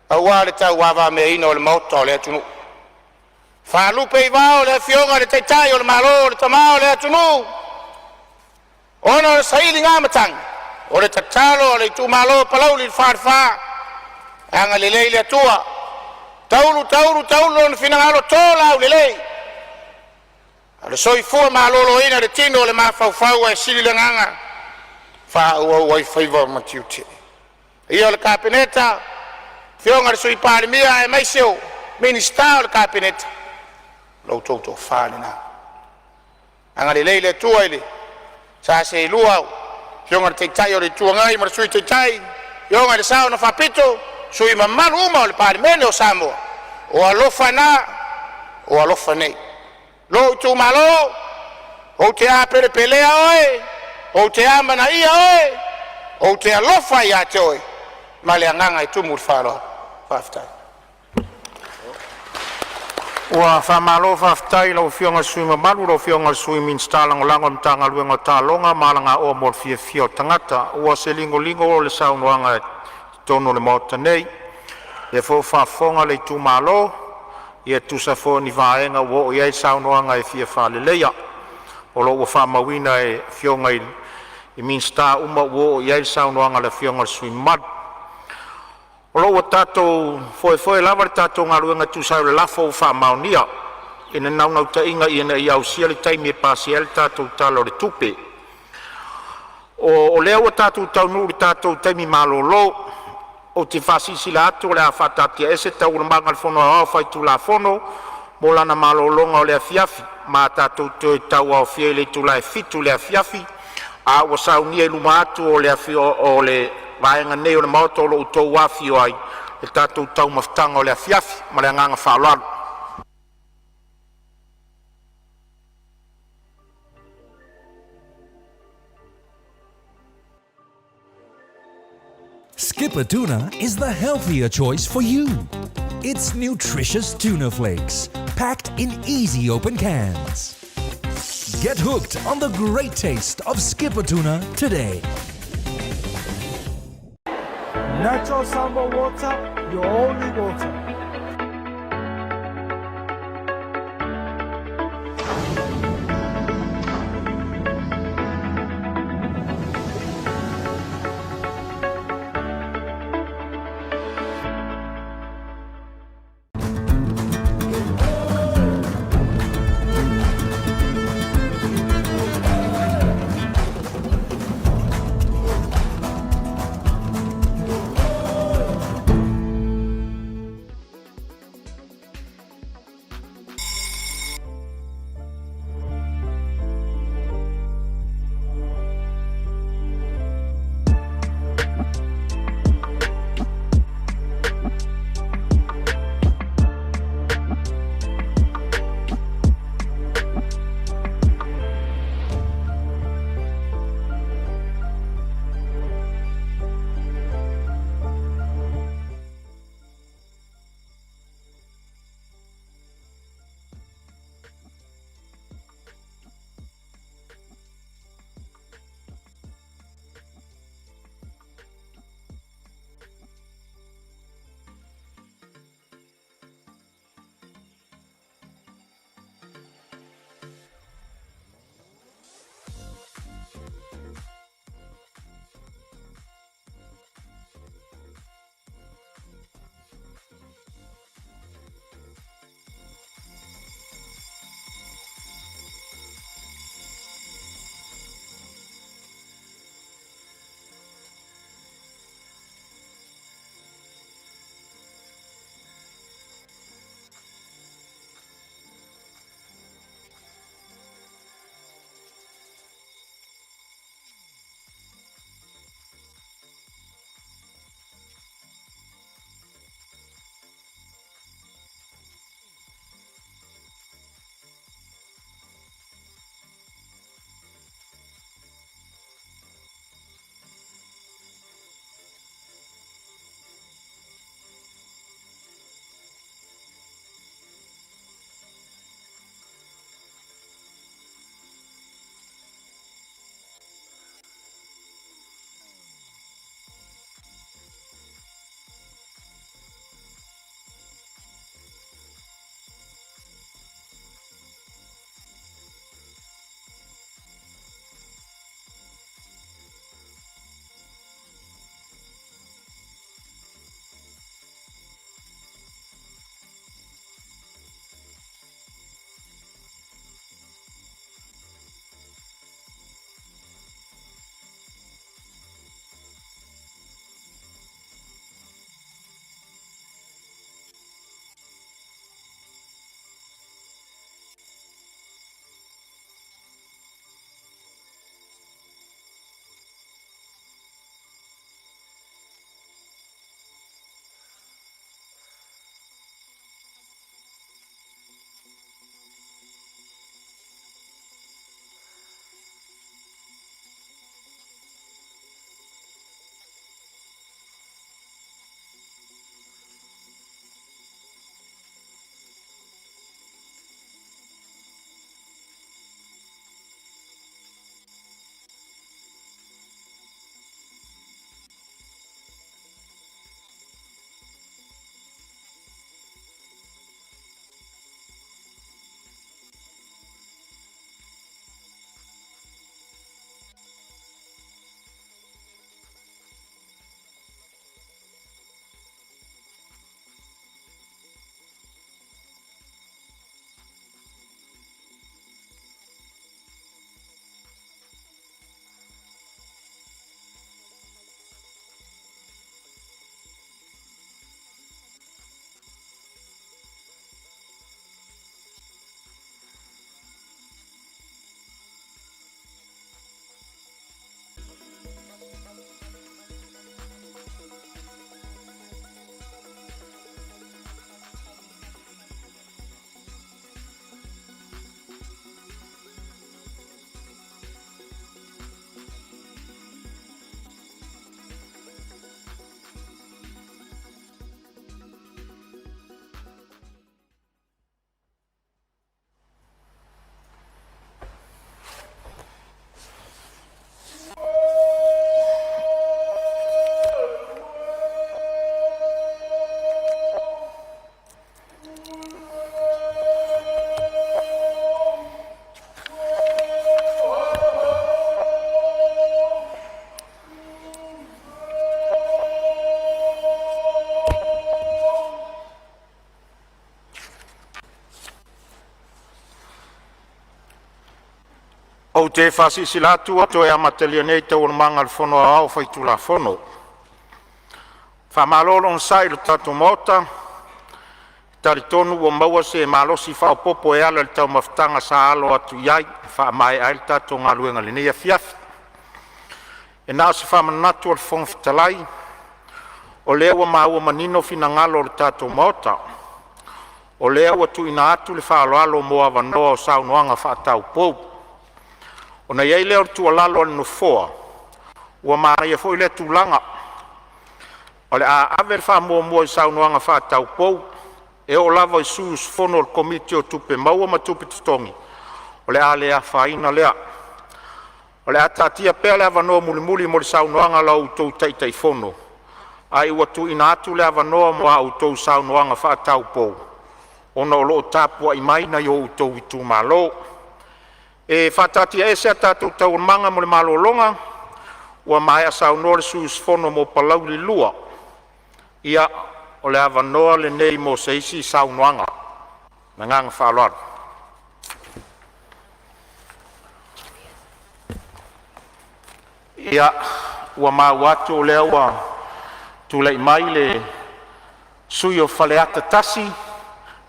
aua le tauavameaina o le maota o le atunuu. Faalupe i vao le Afioga i le Taitai o le Malo, le Tama o le atunuu, ona o le sailiga matagi, o le tatalo a le itumalo o Palauli le Falefa, agalelei le Atua. Taulu, taulu, taulu lona finagalo to laulelei, a o le soifua maloloina i le tino o le mafaufau ae sili le agaga faaauau ai faiva ma tiute. Le paia o le Kapeneta, afioga i le Sui Palemia aemaise o Minisita o le Kapeneta, lo outou tofa lena. Agalelei le Atua i le sa seelua lau Afioga i le Taitai o le Itu Agai ma le Sui Taitai, afioga i le Sao na Faapito, sui usufono mamalu uma o le Palemene o Samoa. O alofa na, o alofa nei. Lou itumalo, ou te apelepelea oe, ou te amanaia oe, ou te alofa ia te oe, ma le agaga e tumu i le faaaloalo. Faafetai. Ua faamalo faafetai i lau Afioga i le sui usufono mamalu, lau Afioga i le Sui Minisita Lagolago o le Matagaluega o Taaloga ma Alagaoa mo le Fiafia o le Tagata. Ua se ligoligo le saunoaga i totonu o le Maota nei. O lea foi ua faafofoga le itumalo e tusa foi o ni vaega ua oo i ai le saunoaga e fia faaleleia. O lo ua faamauina e afioga i Minisita uma ua oo i ai le saunoaga a le Afioga i le sui usufono mamalu. O lo ua tatou foefoe lava le tatou galuega e tusa ai o le lafo ua faamaonia, i le naunautaiga ina ia ausia le taimi e pasia ai le tatou Tala o le Tupe. O lea ua tatou taunuu i le tatou taimi malolo, ou te faasilasila atu o le a faataatiaese Taualumaga a le Fono Aoao Faitulafono mo lana malologa o le afiafi. Ma tatou toe tauaofia i le itula e 7:00 i le afiafi a ua saunia i luma atu o le vaega nei o le Maota o lo o outou afifio ai le tatou taumafataga o le afiafi. Ma le agaga faaaloalo. Skipper Tuna is the healthier choice for you. It's nutritious tuna flakes, packed in easy open cans. Get hooked on the great taste of Skipper Tuna today. Natural Samoa water, your only water. Ou te faasilasila atu ua toe amatalia nei Taualumaga a le Fono Aoao Faitulafono. Faamalo le onosai i le tatou Maota. E talitonu ua maua se malosi faaopoopo e ala i le taumafataga sa alo atu ai e faamaea ai le tatou galuega i lenei afiafi. E na o se faamanatu a le Fofoga Fetalai, o lea ua maua manino finagalo o le tatou Maota, o lea ua tuuina atu le faaaloalo mo avanoa o saunoaga faataupou. Ona i ai lea o le tuualalo a le Nofoa, ua manaia foi lea tulaga, o le a ave le faamuamua i saunoaga faataupou e oo lava i sui usufono o le Komiti o Tupe Maua ma Tupe Totogi, o le a le afaina lea. O le a taatia pea le avanoa mulimuli mo le saunoaga a la outou Taitaifono, ae ua tuuina atu le avanoa mo a outou saunoaga faataupou ona o lo o tapuai mai nai o outou itumalo. E faataatiaese a tatou Taualumaga mo le malologa ua maea saunoa le sui usufono mo Palauli 2. Ia, o le avanoa lenei mo se isi saunoaga. Ma le agaga faaaloalo. Ia, ua maua atu o lea ua tulai mai le sui usufono mo Faleata 1.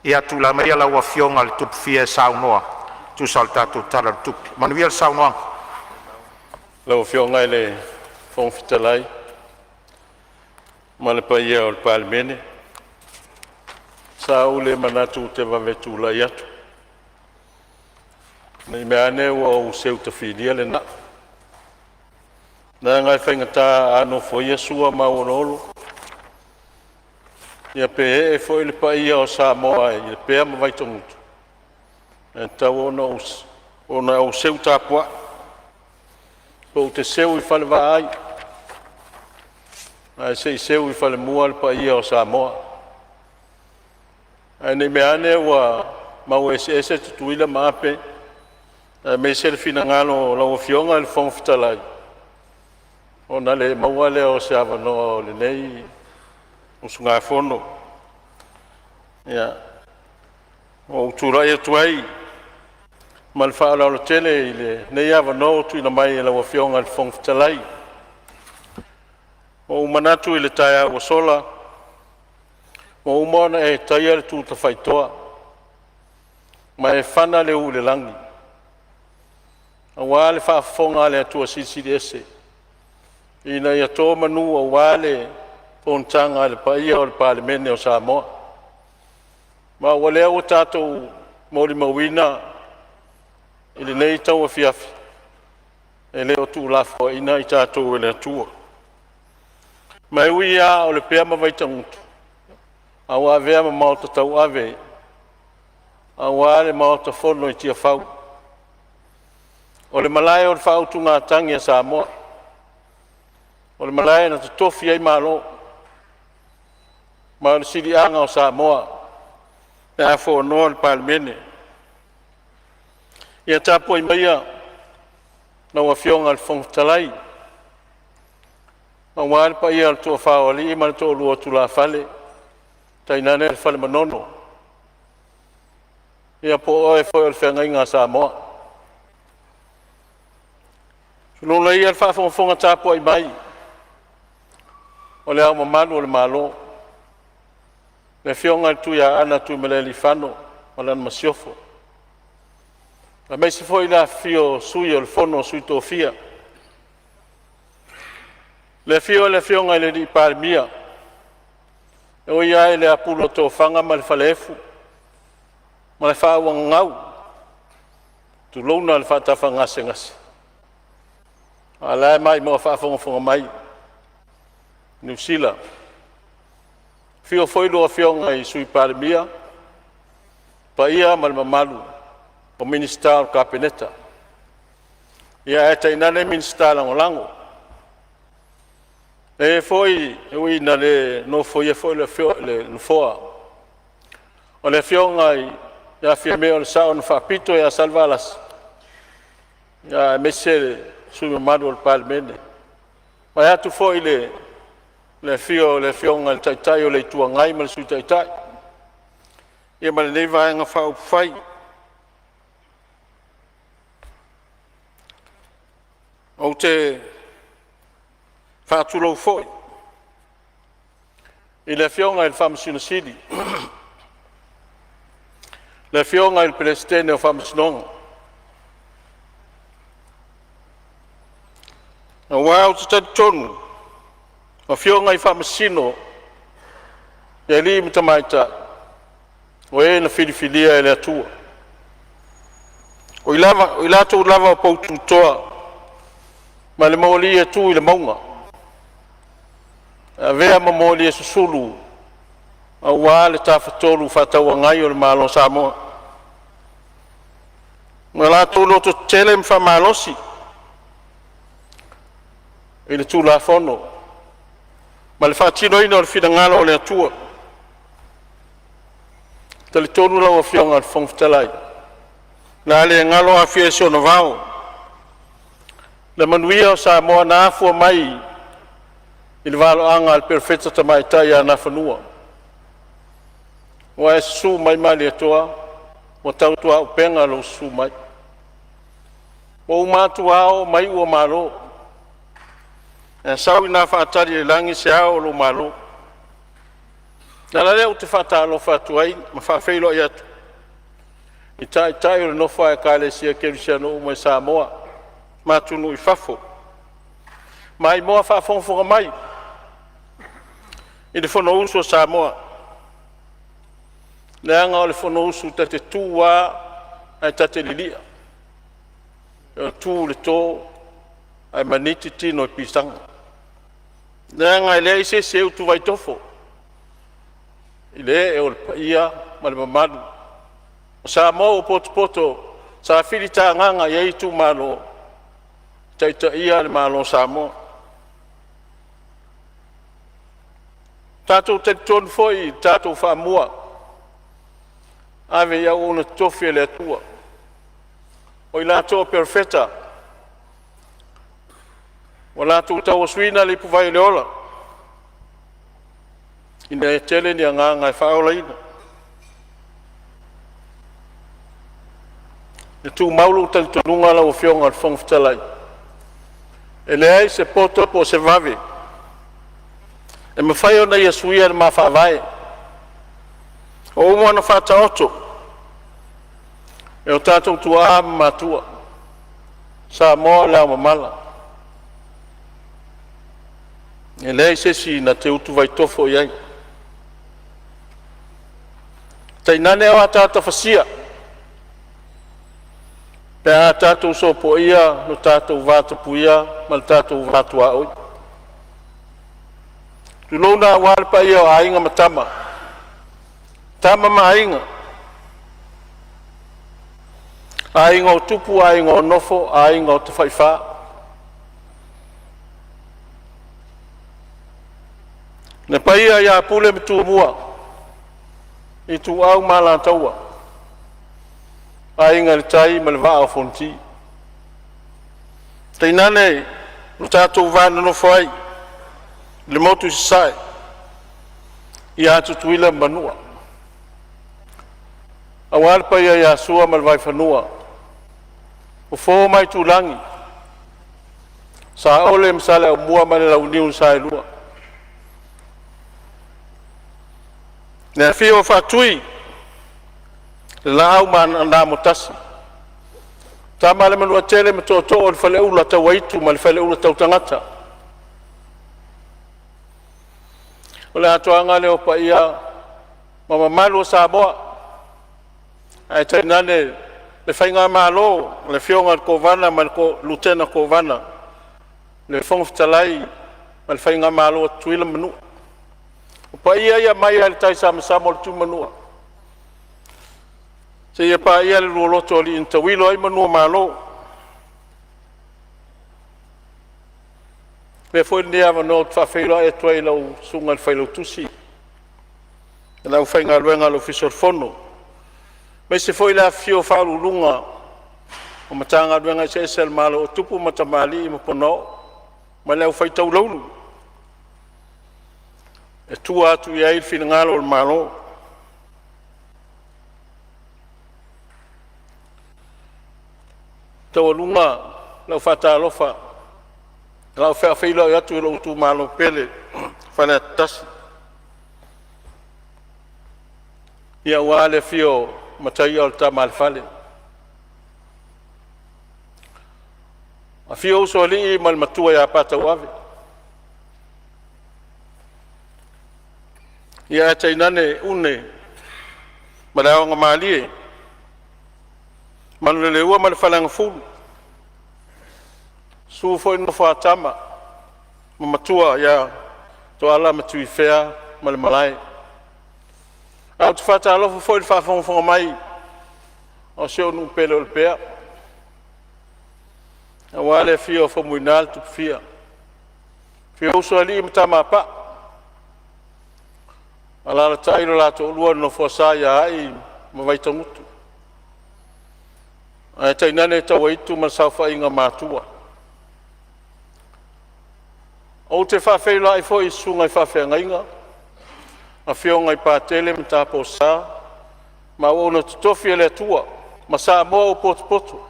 Ia, tulai maia lau Afioga i le Tupufia e saunoa e tusa o le tatou Tala o le Tupe. Manuia le saunoaga. Lau Afioga i le Fofoga Fetalai ma le paia o le Palemene, sa ou le manatu ou te vave tulai atu, ne i meaane ua ou seu tafilia le na'u, leaga e faigata a nofoia Sua ma Auoloolo, ia pe ee foi le paia o Samoa i Lepea ma Vaitogutu, e tatau ona ou seu tapuai, pe ou te seu i falevaai ae se i seu i falemua le paia o Samoa. Ae ne i meaane ua maua eseese Tutuila ma Ape, aemaise le finagalo o lau Afioga i le Fofoga Fetalai, ona le maua lea o se avanoa o lenei usugafono. Ia, ua ou tulai atu ai ma le faaaloalo tele i lenei avanoa ua tuuina mai e lau Afioga i le Fofoga Fetalai. Ua ou manatu i le taeao ua sola ua uma ona e taia le tu tafaitoa ma e fana le ū i le lagi aua le faafofoga a le Atua Silisili Ese ina ia to manu aua le fonotaga a le paia o le Palemene o Samoa. Ma o lea ua tatou molimauina i lenei tauafiafi, e le o tuulafoaiina i tatou e le Atua. Ma e ui lava o Lepea ma Vaitagutu, a ua avea ma maota tauave aua le Maota Fono i Tiafau. O le malae o le faautugatagi a Samoa, o le malae na totofi ai Malo, ma o le siliaga o Samoa pe a fonoa le Palemene. Ia tapuai maia lau Afioga i le Fofoga Fetalai aua le paia o le toafa o alii ma le toalua o tulafale, tainane le Fale Manono, ia po o oe foi o le feagaiga a Samoa. Tulouna ia le faafogafoga tapuai mai o Le Ao Mamalu o le Malo, le Afioga i le Tuiaana Tuimalealiifano ma lana Masiofo, aemaise foi le afifio o Sui o le Fono a Sui Tofia, le afio o le Afioga i le Palemia, e ui lava i le apulu o tofaga ma le falaefu ma le faauagagau, tulouna le faatafagasegase, a o la e maimoa faafogafoga mai Niu Sila. Afio foi lua Afioga i le Sui Palemia, paia ma le mamalu o Minisita o le Kapeneta, ae tainane Minisita Lagolago. E foi e ui ina le nofoia foi le nofoa o le Afioga ia Fiame o le Sao na Faapito ia Salevalasi, aemaise le sui usufono mamalu o le Palemene, vaeatu foi le afio o le Afioga i le Taitai o le Itu Agai ma le Sui Taitai, ia ma lenei Vaega Faaupufai. Ou te faatulou foi i le Afioga i le Faamasino Sili, le Afioga i le Peresetene o Faamasinoga, aua ou te talitonu o Afioga i Faamasino i alii ma tamaitai, o e na filifilia e le Atua, o i latou lava o poututoa ma le moli e tu i le mauga, e avea ma moli e susulu aua le Tafatolu Fefaatauagai o le Malo o Samoa. Ma o latou lototetele ma faamalosi i le Tulafono ma le faatinoina o le finagalo o le Atua. E talitonu lau Afioga i le Fofoga Fetalai, o le a le galo Afia i si ona vao, le manuia o Samoa na afua mai i le valoaga a le Perofeta Tamaitai ia Nafanua. Ua e susu mai Malietoa, ua tautuaupega lou susu mai. Ua uma atu ao ma iu o Malo, ae sau ina faatali i le lagi se ao o lou malo. O le ala lea ou te faatalofa atu ai ma faafeiloai atu i taitai o le nofo a Ekalesia Kerisiano uma i Samoa ma atunuu i fafo, maimoa faafogafoga mai i le Fonousu a Samoa, leaga o le Fonousu ta te tu lava ae ta te lilia, e tu i le to ae maniti tino i pisaga, leaga e leai se isi e utuvai tofo i le ee o le paia ma le mamalu o Samoa ua potopoto sa filitagaga i ai itumalo e taitaia le Malo o Samoa. Tatou te talitonu foi i le tatou faamua ave i auauna totofi a le Atua, o i latou o perofeta ua latou tauasuina le ipuvai o le ola, ina ia tele ni agaga e faaolaina. E tumau lou talitonuga lau Afioga i le Fofoga Fetalai, e leai se poto po o se vave e mafai ona ia suia le ma Faavae ua uma ona faataoto e o tatou tuaa ma matua. Samoa o le aomamala, e leai se isi na te utuvai tofo i ai, tainane o ataata fasia pe a tatou sopoia lo tatou vatapuia ma le tatou va tuaoi. Tulouna aua le paia o Aiga ma Tama, Tama ma Aiga, Aiga o Tupu, Aiga o Nofo, Aiga o Tafaifa, le paia ia Pule ma Tumua, Ituau ma Alataua, Aiga i le Tai ma le Vaa o Fonoti. Tainane lo tatou va nonofo ai i le motu i Sasae ia Tutuila ma Manua, aua le paia ia Sua ma le Vaifanua, Fofo ma Aitulagi, Saole ma Saleaaumua ma le Launiu na Saelua. Le afio o Faatui, le Laau na Amotasi, Tama a le Manuatele ma Tootoo o le Faleula Tauaitu ma le Faleula Tautagata. O le atoaga lea o paia ma mamalu o Samoa, ae tainane le faigamalo a le Afioga i le Kovana ma le Lutena Kovana, le Fofoga Fetalai ma le faigamalo a Tutuila ma Manua. O paia ia mai lava i le taisamasama o le Tuimanua seia paia le lualoto o alii na tauilo ai manu o Malo. Avea foi lenei avanoa ou te faafeiloai atu ai i lau Susuga i le Failautusi ma le aufaigaluega a le Ofisa o le Fono, aemaise foi le afifio o Ofisa Sili o Pulega o Matagaluega eseese a le Malo, o tupu ma tamalii ma ponao ma le aufai taulaulu e tua atu i ai le finagalo o le Malo. Taualuga lau faatalofa Lau faafeiloai atu i lou itumalo pele Faleata 1, ia aua le afio o Mataia o le Tama a le Fale, afio Usoalii ma le Matua ia Patauave, ia ae tainane Une ma le Aogomalie, Manuleleua ma le Faleagafulu, susu foi le nofo a tama ma matua ia Toala ma Tuifea ma le malae. Ae ou te faatalofa foi i le faafogafoga mai o si ou nuu pele o Lepea, aua le afio o Faumuina le Tupufia, afio Usoalii ma Tamapaa, alaalatai lo la toalua le Nofoasa ia Ai ma Vaitagutu, ae tainane Tauaitu ma le saofaiga a Matua. Ou te faafeiloai foi i susuga i faafeagaiga, afioga i Patele ma Taposa ma auauna totofi a le Atua ma Samoa ua potopoto,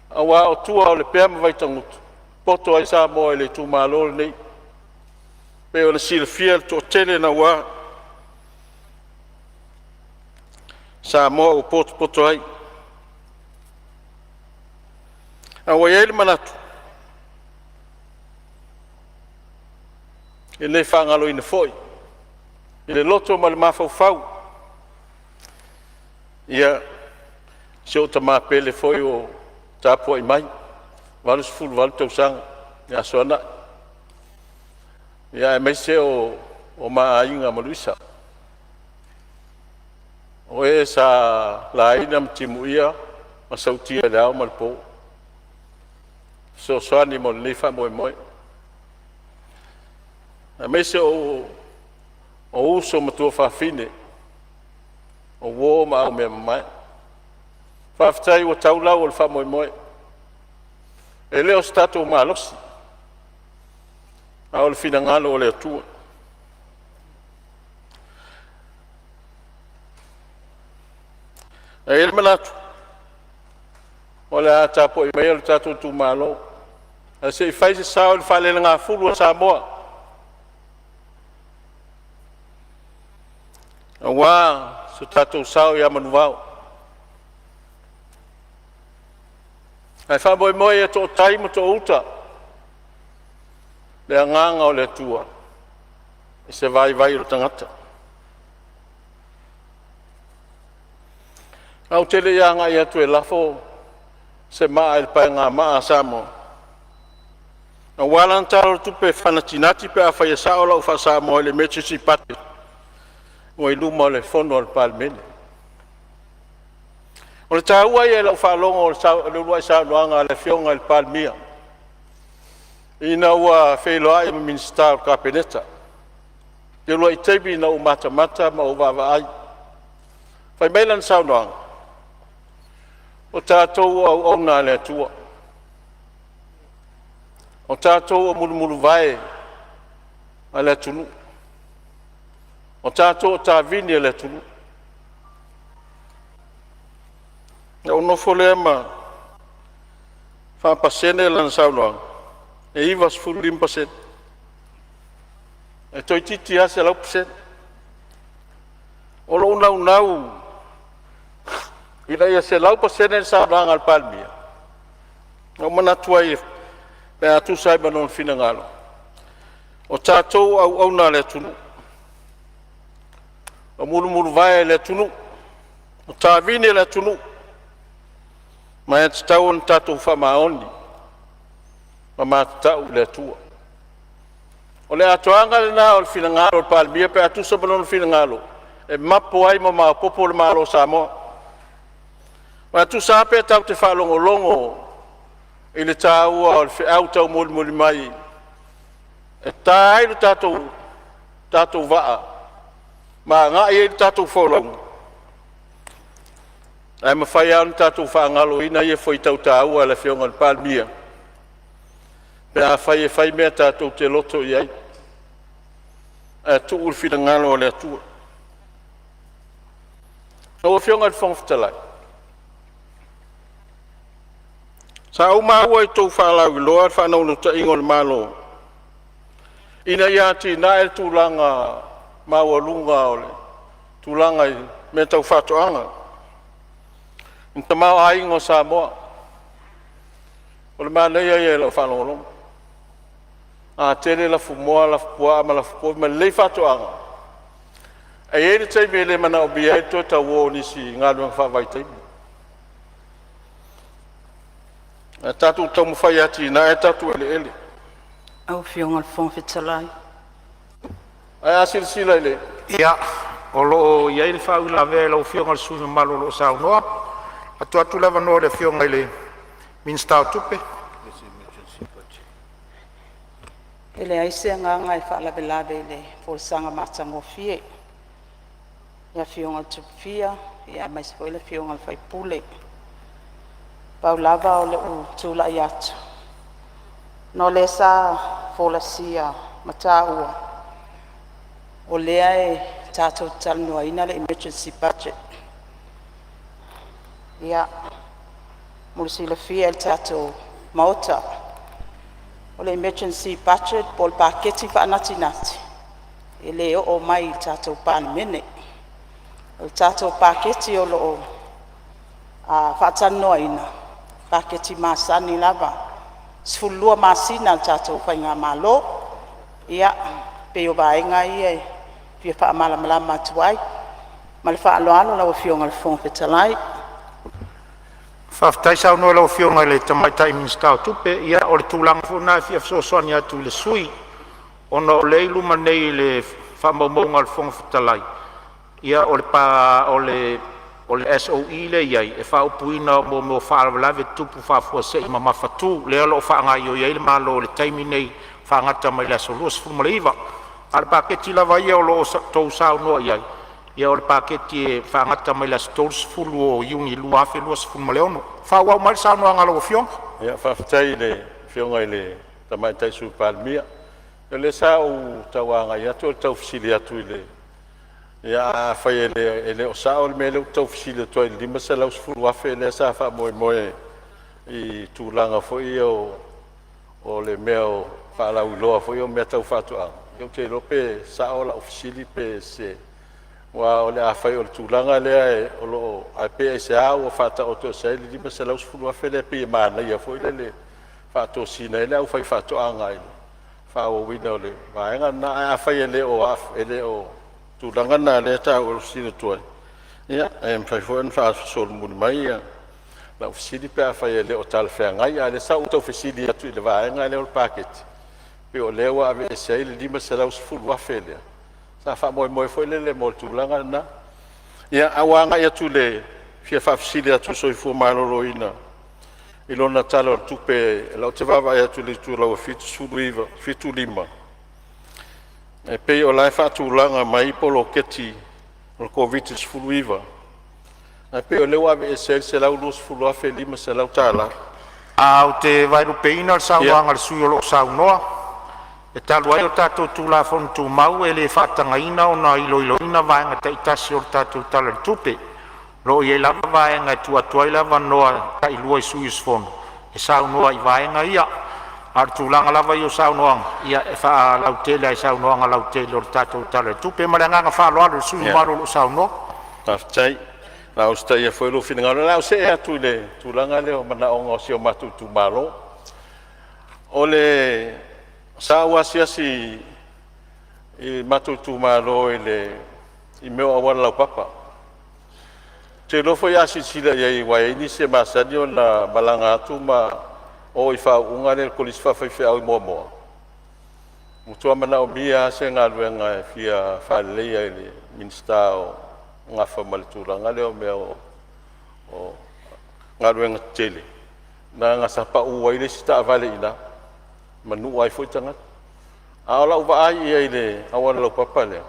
aua o tua o Lepea ma Vaitagutu e poto ai Samoa i le itumalo lenei, e pei ona silafia le toatele naua Samoa ua potopoto ai. A ua i ai le manatu, e le faagaloina foi i le loto ma le mafaufau ia si ou tama pele foi o tapuai mai, 88 tausaga ia Soanai, ia aemaise o ma aiga ma Luisa, o e sa laina ma timuia ma sautia i le ao ma le po, fesoasoani mo lenei faamoemoe. Aemaise o uso ma tuafafine, o uo ma aumeamamae. Faafetai ua tau lau o le faamoemoe. E le o se tatou malosi, a o le finagalo o le Atua. Ae i ai le manatu, o le a tapuai maia lo tatou itumalo ae se i fai se sao i le faalelegafulu a Samoa aua so tatou sao ia Manuvao. Ae faamoemoe ia to'atai ma to'auta le agaga o le Atua i se vaivai o le tagata. Ae ou te le i agai atu e lafo se maa i le paegamaa a Samoa aua lana Tala o le Tupe faanatinati pe afai e sao lau faa-Samoa i le emergency budget ua i luma o le Fono a le Palemene. O le taua ia i lau faalogo o le uluai saunoaga a le Afioga i le Palemia ina ua feiloai ma Minisita o le Kapeneta i le uluai taimi na ou matamata ma ou vaavaai. Fai mai lana saunoaga, “O tatou o auauna a le Atua, o tatou o mulumuluvae a le atunuu, o tatou o tavini a le atunuu.” Ona ou nofo lea ma faapasene lana saunoaga, e 95%, e toeitiiti lava 100%. O lou naunau ina ia 100% le saunoaga a le Palemia, na ou manatu ai pe a tusa ai ma lona finagalo, o tatou o auauna a le atunuu, o mulumuluvae o le atunuu, o tavini a le atunuu, ma e tatau ona tatou faamaoni ma matatau i le Atua. O le atoaga lena o le finagalo o le Palemia pe a tusa ma lona finagalo e mapo ai ma maopoopo le Malo o Samoa. Aua e tusa lava pe tatou te faalogologo i le taua o le feau taumolimoli mai e ta ai lo tatou vaa ma agai ai le tatou folauga, ae mafai lava ona tatou faagaloina ia fuaitau taua a le Afioga i le Palemia pe afai e fai mea tatou te loto i ai ae tuu le finagalo o le Atua. Lau Afioga i le Fofoga Fetalai, Sa ou maua i a outou faalauiloa le faanaunautaiga o le Malo ina ia atinae le tulaga maualuga o le tulaga i mea tau faatoaga, i le tamaoaiga o Samoa. O le manaia ia i lau faalogologo, a tele lafumoā, lafupuaa ma lafupovi ma lelei faatoaga, e i ai le taimi e le manaomia ai le toe tau o o nisi i galuega faavaitaimi. Ae tatou taumafai e atinae a tatou eleele. Lau Afioga i le Fofoga Fetalai… Ae a silasila i le Ia, o lo o i ai le faauilavea a lau Afioga i le sui usufono mamalu o lo o saunoa. E tuu atu le avanoa i le Afioga i le Minisita o Tupe. E leai se agaga e faalavelave i le folasaga matagofie a le Afioga ia Tupulia aemaise foi le Afioga i le sui usufono. Pau lava o lou tulai atu ona o lea sa folasia ma taua o lea e tatou te talanoaina le emergency budget. Ia, mo le silafia e le tatou Maota, o le emergency budget po o le paketi faanatinati e le oo mai i le tatou Palemene. O le tatou paketi o lo o faatalanoaina, o paketi masani lava, 12 masina a le tatou faigamalo. Ia, pei o vaega ia e fia faamalamalama atu ai. Ma le faaaloalo lau Afioga i le Fofoga Fetalai. Faafetai saunoa i lau Afioga i le Tamaitai Minisita o Tupe. Ia o le tulaga foi lena e fia fesoasoani atu i le sui usufono, ona o lea e i luma nei o faamaumauga a le Fofoga Fetalai, ia o le SOE lea e i ai, e faaupuina mo faalavelave tutupu faafuasei mamafatu, lea o lo o faagaioi ai le Malo i le taimi nei, faagata mai le aso 29. A o le paketi lava ia o lo o outou saunoa i ai, ia o le paketi e faagata mai le aso 30 o Iuni 2026. Faaauau mai le saunoaga a lau Afioga. Ia, faafetai i le Afioga i le Tamaitai Sui Palemia. O lea sa ou tau agai atu o le tau fesili atu i le… Ia afai e le o sao le mea lea ou te tau fesili atu ai i le $510,000 lea sa faamoemoe i tulaga foi ia o le mea o faalauiloa foi ia o mea tau faatoaga, ia ou te iloa pe sao lau fesili pe sese. Aua afai o le tulaga lea o lo o… ae pe aisea ua faataoto ese ai le $510,000 lea pei e manaia foi lele e faatosina ai le aufaifaatoaga i le faaauauina o le vaega lena. Ae afai e le o tulaga na o lea e taua e fesili atu ai, ia e mafai foi ona faasolomuli mai lau fesili pe afai e le o talafeagai. A o lea sa ou tau fesili atu i le vaega lea o le paketi, pei o lea ua aveese ai le $510,000 lea sa faamoemoe foi lele mo le tulaga lena. Ia, ae ua agai atu i le fia faafesili atu i le Soifua Maloloina i lona Tala o le Tupe, o lea ou te vaavaai atu i le itulau e 75, e pei o la e faatulaga mai poloketi o le Koviti-19, ae pei o lea ua aveese ai le $120,500. Ae ou te vaelupeina le saunoaga a le sui usufono o lo o saunoa, e talu ai o tatou Tulafono Tumau e le faatagaina ona iloiloina Vaega taitasi o le tatou Tala i le Tupe. O lo o i ai lava vaega e tuu atu ai le avanoa tailua i sui usufono e saunoa ai i vaega ia. A o le tulaga lava ia o saunoaga, ia e faalautele lava i saunoaga lautele o le tatou Tala i le Tupe. Ma le agaga faaaloalo i le sui usufono mamalu o lo o saunoa. Faafetai. O le a usitaia foi lou finagalo. O le a ou see atu i le tulaga lea o manaoga o si o matou itumalo. Sa ou asiasi i le matou itumalo i mea o auala laupapa. Ou te iloa foi a silasila i ai aua e i ai nisi e masani ona malaga atu ma o i faauuga lea i le Kolisi Faafaifeau i Moamoa, ua matua manaomia lava se galuega e fia faaleleia i le Minisita o nafa ma le tulaga lea o mea o galuega tetele, leaga sa pau ai le isi taavale i ina, manua ai foi tagata. A o lau vaai i ai i le auala laupapa lea,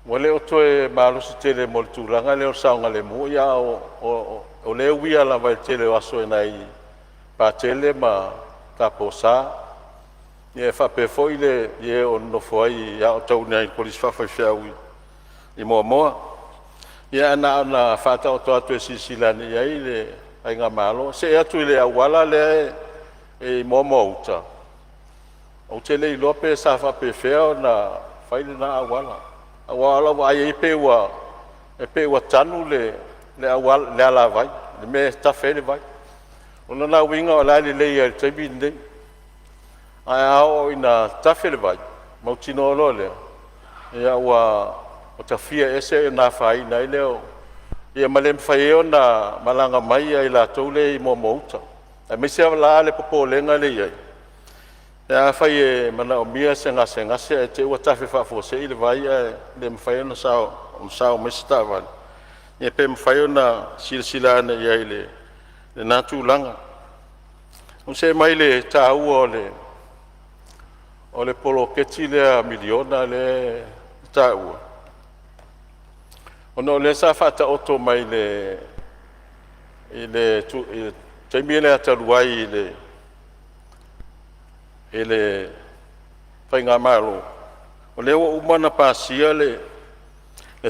ua le o toe malosi tele mo le tulaga lea o le saogalemu, a o lea e uia lava i le tele o aso e nai Patele ma Taposa, e faapea foi e o lo o nonofo ai i le Kolisi Faafaifeau i Moamoa. Ia ae na ona faataoto atu e silasila ane i ai le Faigamalo. See atu i le auala lea e i Moamoa Uta, ou te le iloa pe sa faapefea ona fai lena auala, aua o lau vaai i ai e pei ua tanu le alavai i le mea e tafe ai le vai. O lona uiga o la e lelei lava i le taimi lenei, ae a oo ina tafe le vai, mautinoa loa lea ua tafia ese ona afaina ai lea ma le mafai ai ona malaga mai i latou ia i Moamoa Uta. Aemaise lava la le popolega lea e i ai pe afai e manaomia se gasegase ae te i ua tafe faafuasei le vai ae le mafai ona sao mai se taavale, ia pe mafai ona silasila ane i ai i lena tulaga. Ona ou see mai lea i le taua o le poloketi lea miliona lea e taua, ona o lea sa faataoto mai i le taimi lea talu ai i le Faigamalo, o lea ua uma ona pasia le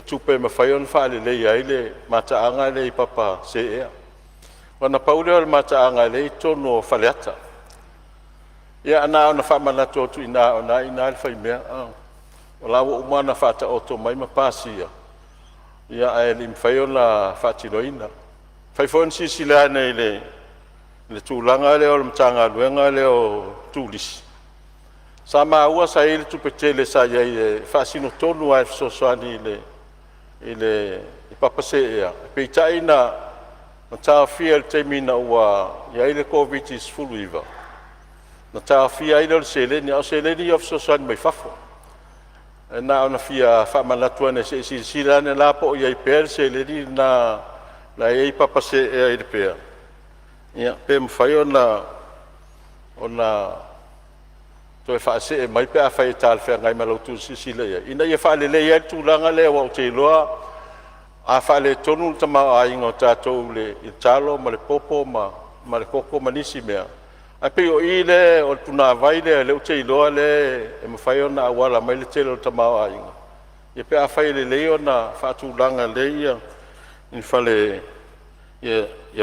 tupe e mafai ona faaleleia ai le mataaga lea i papa seea. Aua na pau lea o le mataaga lea e i totonu o Faleata. Ia na ona faamanatu atu i ina o lena e i ina le faimea, o la ua uma ona faataoto mai ma pasia, ae le i mafai ona faatinoina. E mafai foi ona silasila ane i le tulaga lea o le Matagaluega lea o Turisi, sa maua sa i ai le tupe tele sa i ai e faasino tonu lava e fesoasoani i le papa seea, peitai na taofia i le taimi ina ua i ai le Koviti-19, na taofia ai lea o le seleni, a o seleni ia o fesoasoani mai fafo. E na ona fia faamanatu ane se i silasila ane la po o i ai pea le seleni lena la e i ai papa seea i Lepea pe mafai ona toe faasee mai pe afai e talafeagai ma la outou silasila i ai ina ia faaleleia ai le tulaga lea, aua ou te iloa a faaletonu le tamaoaiga o tatou i le talo ma le popo ma le koko ma nisi mea, ae pei o i lea o le punavai lea ou te iloa lea e mafai ona auala mai ai le tele o le tamaoaiga pe afai e lelei ona faatulaga lelei ni fale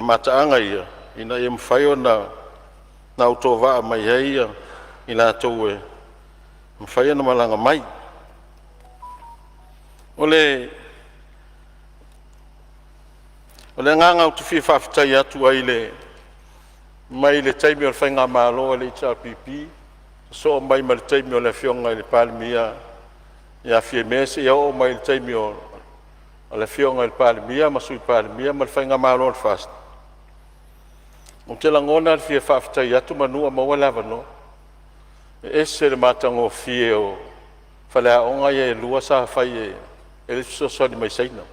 mataaga ia ina ia mafai ona autovaa mai ai i latou e mafai ona malaga mai. O le agaga ou te fia faafetai atu ai mai le taimi o le faigamalo a le HRPP sosoo mai ma le taimi o le Afioga i le Palemia ia Fiame seia oo mai i le taimi o le Afioga i le Palemia ma le Sui Palemia ma le faigamalo a le FAST, ou te lagona le fia faafetai atu meamanu o maua le avanoa. E ese le matagofie o faleaoga ia e lua sa fai e le fesoasoani mai Saina.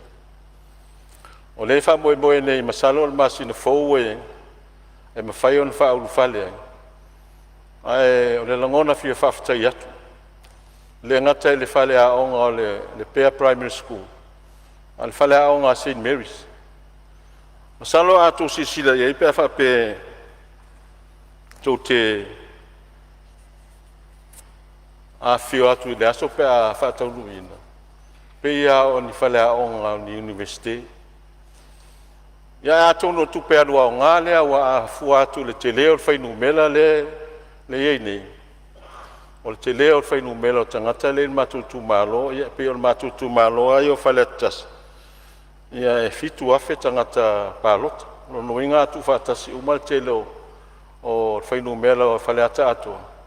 O lea e faamoemoe nei masalo o le masina fou e mafai ona faaulufale ai, ae o le lagona e fia faafetai atu. E le gata i le faleaoga o le Lepea Primary School a o le faleaoga a Saint Mary's. Masalo a outou silasila i ai pe a faapea tou te afifio atu i le aso pe a faataunuuina, pei lava o ni faleaoga o ni Iunivesite. Ia atonu o tupe alu aoga lea aua a fua atu i le tele o le fuainumera lea e i ai nei, o le tele o le fuainumera o tagata lea e i le matou itumalo. Ia pei o le matou itumalo lava ia o Faleata 1, e 7,000 tagata palota. O lona uiga a tuufaatasi uma le tele o fuainumera o Faleata atoa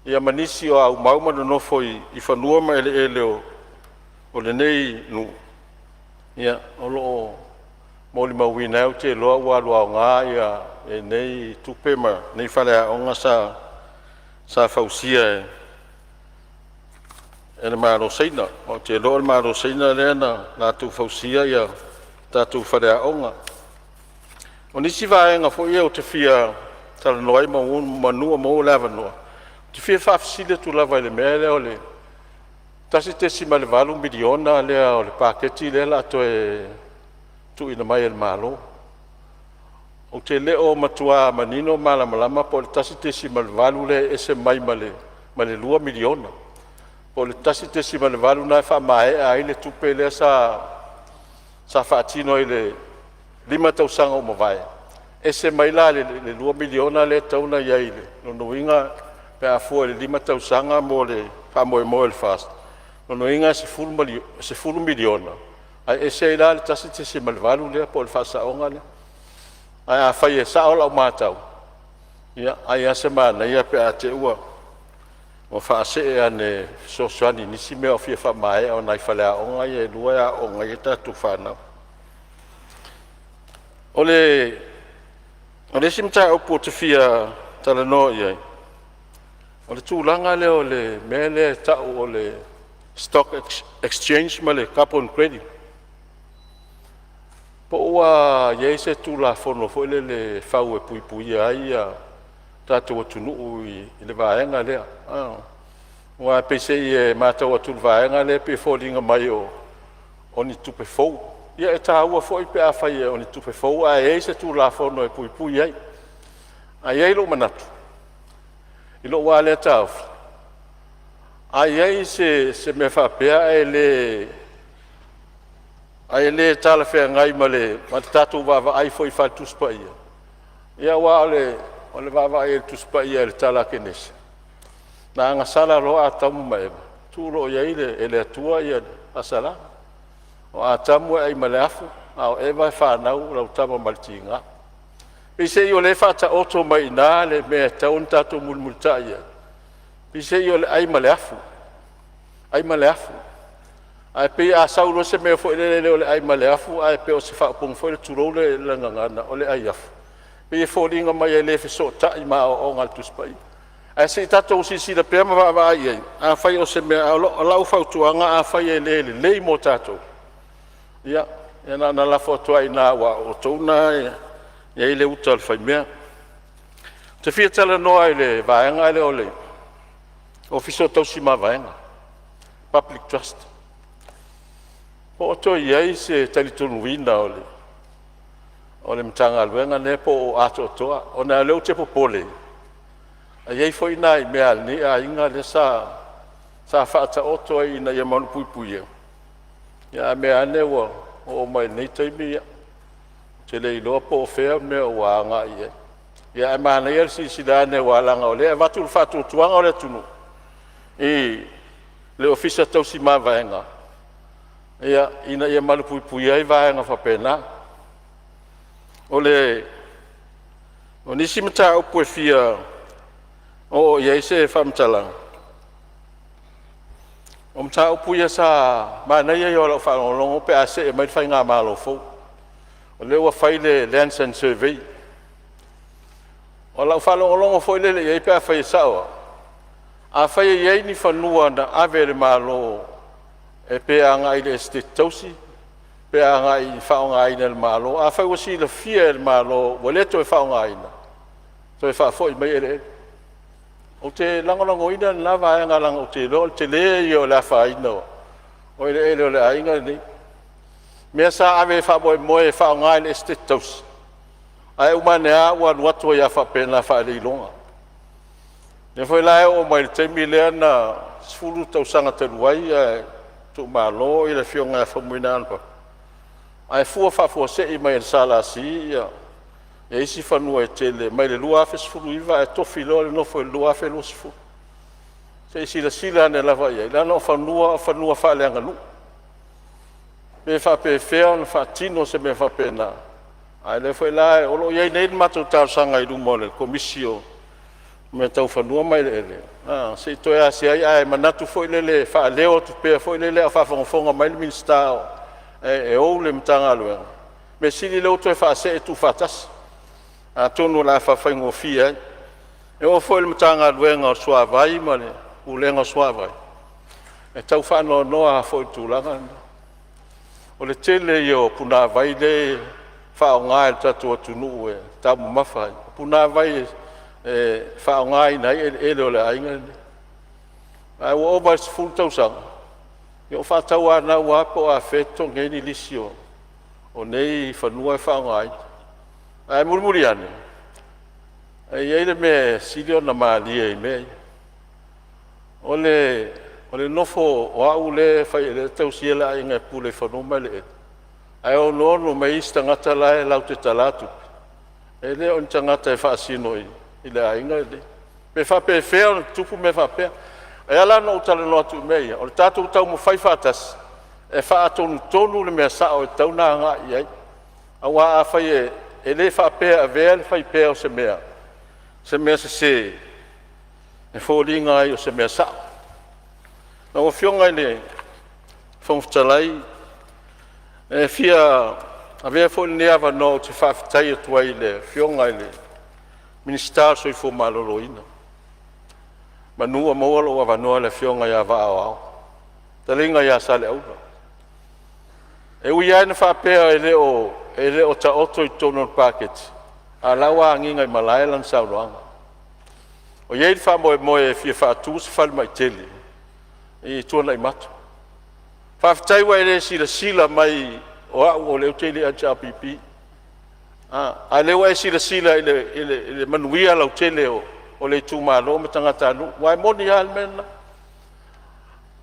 ia ma nisi o aumau ma nonofo i fanua ma eleele o lenei nuu, ia o lo o molimauina ai. Ou te iloa ua alu aoga ia lenei tupe ma nei faleaoga sa fausia e le Malo o Saina. Aua ou te iloa o le Malo o Saina lea na latou fausia ia tatou faleaoga. O nisi vaega foi ia ou te fia talanoa ai meamanu o maua le avanoa, ou te fia faafesili atu lava i le mea lea o le $1.8 miliona lea o le paketi lea o le a toe tuuina mai e le Malo. Ou te le o matua manino ma malamalama po o le 1.8 lea e ese mai ma le $2 miliona, po o le 1.8 lena e faamaea ai le tupe lea sa faatino i le 5 tausaga ua mavae. ese mai la le $2 miliona lea e tatau ona i ai. O lona uiga pe a fua i le 5 tausaga mo le faamoemoe o le FAST, o lona uiga e $10 miliona ae ese ai la le 1.8 lea po o le faasaoga lea. Ae afai e sao lau matau, ia ai lava se manaia pe a te i ua faasee ane e fesoasoani i nisi mea o fia faamaea o nai faleaoga ia e 2 e aooga ai a tatou fanau. O le isi mataupu ou te fia talanoa i ai, o le tulaga lea o le mea lea e tau o le stock exchange ma le carbon credit. Po o ua i ai se Tulafono foi lele e fau e puipuia ai le tatou atunuu i le vaega lea? Aua peiseai e matau atu i le vaega lea pei e foliga mai o ni tupe fou. Ia e taua foi pe afai o ni tupe fou ae i ai se Tulafono e puipui ai. Ae i ai lou manatu i lou lava lea taofi, a i ai se mea faapea ae le talafeagai ma le tatou vaavaai foi faale-Tusi Paia, aua o le vaavaai a le Tusi Paia i le tala a Kenese, na agasala loa Atamu ma Eva tuu loa i ai e le Atua le faasalaga. O Atamu e ai ma le afu a o Eva e fanau o lau tama ma le tiga. Peiseai o lea e faataoto mai i ina le mea e tatau ona tatou mulimulitai i ai, peiseai o le ai ma le afu, ai ma le afu. Ae pei a sau loa se mea foi lele e le o le ai ma le afu ae pei o se faaupuga foi lea tulou le gagana, o le ai afu, e pei e foliga mai e le fesootai ma aoaoga a le Tusi Paia. Ae se i tatou silasila pea ma vaavaai i ai. Afai o se mea… A o lau fautuaga afai e le lelei mo tatou, ia na ona lafo atu lava i ina aua o outou lena e i ai le uta a le faimea. Ou te fia talanoa i le vaega lea o le Ofisa o Tausi Mavaega, Public Trust. Po o toe i ai se talitonuina o le Matagaluega lenei po o atoatoa? Ona o lea ou te popole e i ai foi nai mea a lenei aiga lea sa faataoto ai ina ia malupuipuia, ae mea ane ua oo mai lenei taimi, ou te le iloa po o fea le mea ua agai i ai. Ia ae manaia le silasila ane aua leaga o lea e avatu le faatuatuaga o le atunuu i le Ofisa Tausi Mavaega ina ia malupuipuia ai vaega faapena. O nisi mataupu e fia oo i ai se faamatalaga, o mataupu ia sa… Manaia ia o lau faalogologo pe a see mai le faigamalo fou, o lea ua fai le Lands Survey. O lau faalogologo foi lele i ai pe afai e sao au, afai e i ai ni fanua na ave e le Malo e pe agai i le Esetete Tausi pe agai e faaaogaina e le Malo, afai ua silafia e le Malo ua le toe faaaogaina, toe faafoi mai eleele. Ou te lagolagoina lena vaega leaga ou te iloa o le tele ia o le afaina o eleele o le aiga lenei, mea sa ave e faamoemoe e faaaoga i le Esetete Tausi ae uma ane lava ua alu atu ai lava faapena faaleiloga. Lea foi la e oo mai le taimi lea na 10 tausaga talu ai a o tuumalo le Afioga ia Faumuina Hon ae fua faafuasei mai e le SLC isi fanua e tele mai le 2019 ae tofi loa le nofo i le 2020. Se i silasila ane lava i ai leaga o fanua o fanua faaleaganuu. Pe faapefea ona faatino se mea faapena? A o lea foi la o lo o i ai nei le matou talosaga i luma o le Komisi o Mea Tau Fanua ma Eleele se i toe asia ai, ae manatu foi lele e faaleo atu pea foi lele a o faafogafoga mai le Minisita e ou le Matagaluega. Mea sili lea ua toe faasee tuufaatasi atonu o le a faafaigofie ai. E oo foi i le Matagaluega o le Suavai ma le Pulega o le Suavai, e tau faanoanoa lava foi i le tulaga lena. O le tele ia o punavai lea e faaaoga e le tatou atunuu e taumamafa ai, o punavai e faaaogaina ai eleele o le aiga lenei. Ae ua ova i le 10 tausaga o faatauanau lava po o afea e totogi ai ni lisi o nei fanua e faaaogaina. Ae mulimuli ane, e i ai le mea e sili ona malie i mea ia, o le nofo o au lea e tausia le aiga e pule i fanua ma eleele, ae onoono mai isi tagata la e latou te tala tupe E le o ni tagata e faasino i le aiga lenei. Pe faapefea ona tutupu mea faapea? E ala ona ou talanoa atu i mea ia, o le tatou taumafai faatasi e faatonutonu le mea sao e tatau ona agai i ai. Aua afai e le faapea e avea le fai pea o se mea sese e foliga ai o se mea sao. Lau Afioga i le Fofoga Fetalai, e fia avea foi lenei avanoa ou te faafetai atu ai i le Afioga i le Minisita o le Soifua Maloloina, manu ua maua lou avanoa le Afioga ia Vaa Aoao, le fetalaiga ia Saleaula. E ui lava ina faapea e le o taoto i totonu o le Paketi, a o la e ua agiga i malae lana saunoaga. O i ai le faamoemoe e fia faatu se falemai tele i Tuanaimato. Faafetai ua e le silasila mai o au o lea ou te i le HRPP, a o lea ua e silasila i le manuia lautele o le itumalo ma tagatanuu. Aua e moni lava le mea lena.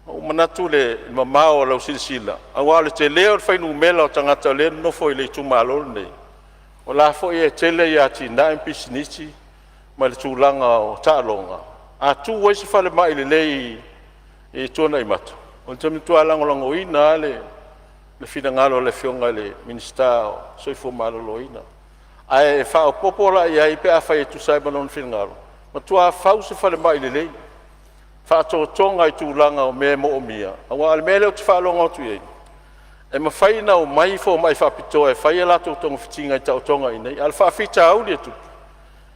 Ua ou manatu i le mamao o lau silasila, aua o le tele o le fuainumera o tagata o lea e nonofo i le itumalo lenei, o la e foi e tele atinae ma pisinisi ma le tulaga o taaloga. A tu ai se falemai lelei i Tuanaimato, ou te matua lagolagoina lava le finagalo o le Afioga i le Minisita o le Soifua Maloloina. Ae faaopoopo la i ai pe afai e tusa ai ma lona finagalo, matua fau se falemai lelei, faatotoga i tulaga o mea e moomia. Aua o le mea lea ou te faalogo atu i ai, e mafai ona omai fomai faapitoa e fai a latou togafitiga i taotoga i inei. A o le faafitauli e tupu,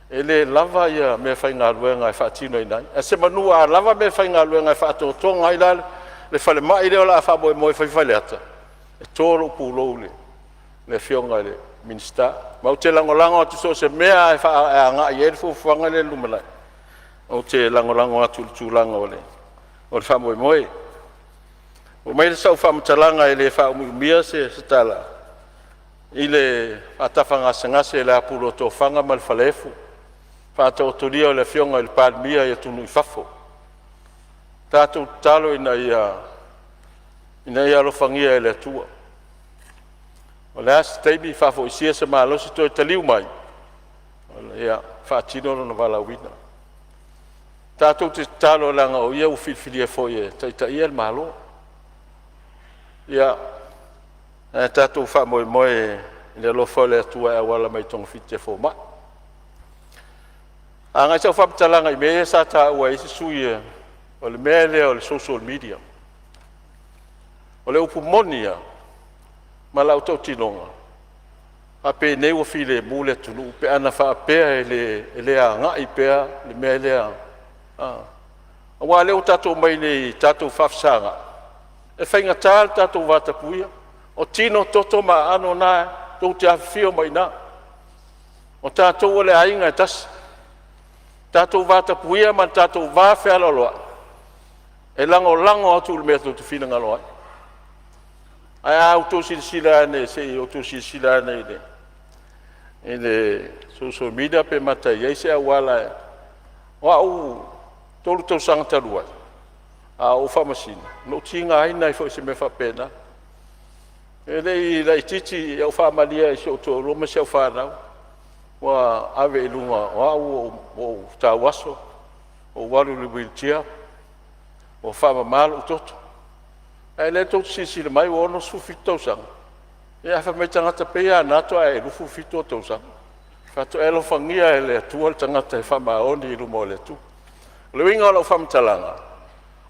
e le lava meafaigaluega e faatinoina ai. Ae semanu a lava meafaigaluega e faatotoga ai la le falemai lea o le a faamoemoe e fai i Faleata, e to lou pulou i le Afioga i le Minisita. Ma ou te lagolago atu i so o se mea lava e agai i ai le fuafuaga lea i le lumanai, ou te lagolago atu i le tulaga o le faamoemoe. Oo mai lea o sau faamatalaga e le faaumiumia se tala i le faatafa gasegase i le apulu o tofaga ma le falaefu i le faataotolia o le Afioga i le Palemia i atunuu i fafo. Tatou tatalo ina ia alofagia e le Atua. O le a se taimi faafoisia se malosi toe taliu mai, ia faatino lona valaauina. Tatou te tatalo leaga o Ia ua filifilia foi e taitaia le Malo. Ia, ae tatou faamoemoe i le alofa o le Atua e auala mai i togafiti a fomai. Agai sau faamatalaga i mea ia sa taua e isi sui usufono, o le mea lea o le social media. O le upu moni lava ma lau tautinoga, faapenei ua filemu le atunuu pe ana faapea e le agai pea le mea lea, a. Aua o lea ua tatou omai nei tatou faafesagai, e faigata le tatou vatapuia. O tino, toto ma aano na tou te afifio mai i ina. O tatou o le aiga e tasi. Tatou vatapuia ma le tatou vafealoaloai e lagolago atu i le mea tou te finagalo ai. Ae a outou silasila ane se i outou silasila ane i le social media pe mata e i ai se auala. O au e 3 tausaga talu ai a o ou Faamasino, na ou tigaina ai foi i se mea faapena. E le i laitiiti ina ua faamalie i si ou toalua ma si au fanau, ua ave i luga o au ua ou tauaso, ua ou alu i le wheelchair, ua faamama lou toto. Ae o lea tou te silasila mai ua 67 tausaga, ae fai mai tagata, pei lava o lena faatoa e 27 ou tausaga. Ou fai atu, e alofagia e le Atua le tagata e faamaoni i luma o le Atua. O le uiga o lau faamatalaga,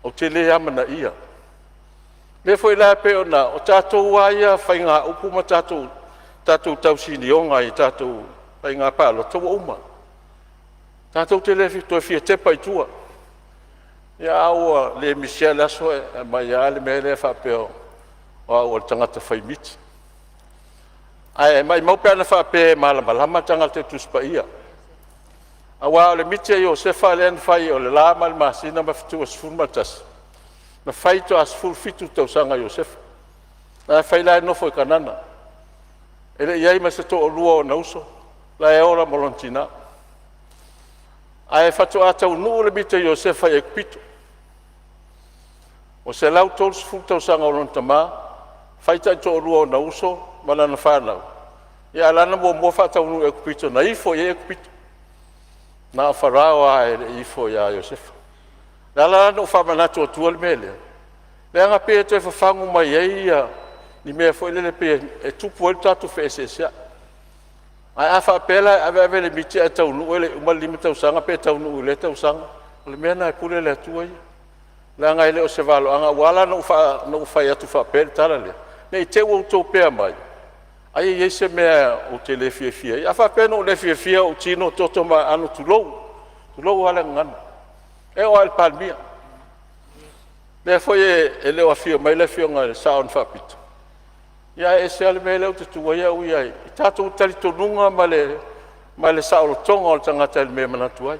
ou te le amanaia. O lea foi la pei ona… o tatou lava ia faigaupu ma tatou tausinioga i tatou faiga palota ua uma. Tatou te le toe fia tepa i tua, a ua le misia le aso e aumai lava le mea lea faapea o au o le tagata fai miti. Ae maumau pe ana faapea e malamalama tagata i le Tusi Paia. Aua o le miti a Iosefa lea na fai o le la ma le masina ma fetu e 11, na fai faatoa 17 tausaga o Iosefa. La e fai la e nofo i Kanana. E le i i ai ma se toalua o ona uso, la e ola ma lona tina. Ae faatoa taunuu le miti a Iosefa i Aikupito ua 130 tausaga o lona tama, fai taitoalua o ona uso ma lana fanau. Ia ae la na muamua faataunuu i Aikupito na ifo i ai Aikupito. Na o Farao lava e le i ifo ia Iosefa. O le ala la ona ou faamanatu atua le mea lea, leaga e pei e toe fafagu mai ai ni mea foi lele pei e tupu ai le tatou feeseeseai. Ae a faapea la e ave ave le miti ae taunuu e le i uma le 5 tausaga pe taunuu i lea tausaga, o le mea lena e pule le Atua ia. Leaga e le o se valoaga. Ua ala ona ou fai atu faapea le tala lea, ne i te i ua outou faapea mai ai e i ai se mea ou te le fiafia ai. A faapea na ou le fiafia, o ou tino, toto ma aano, tulou, tulou lava le gagana, e oo lava i le Palemia. O lea foi e le o afio mai le Afioga i le Sao na Faapito, ia ae ese lava le mea lea ou te tu ai au ia i tatou talitonuga ma le saolotoga o le tagata i le mea e manatu ai.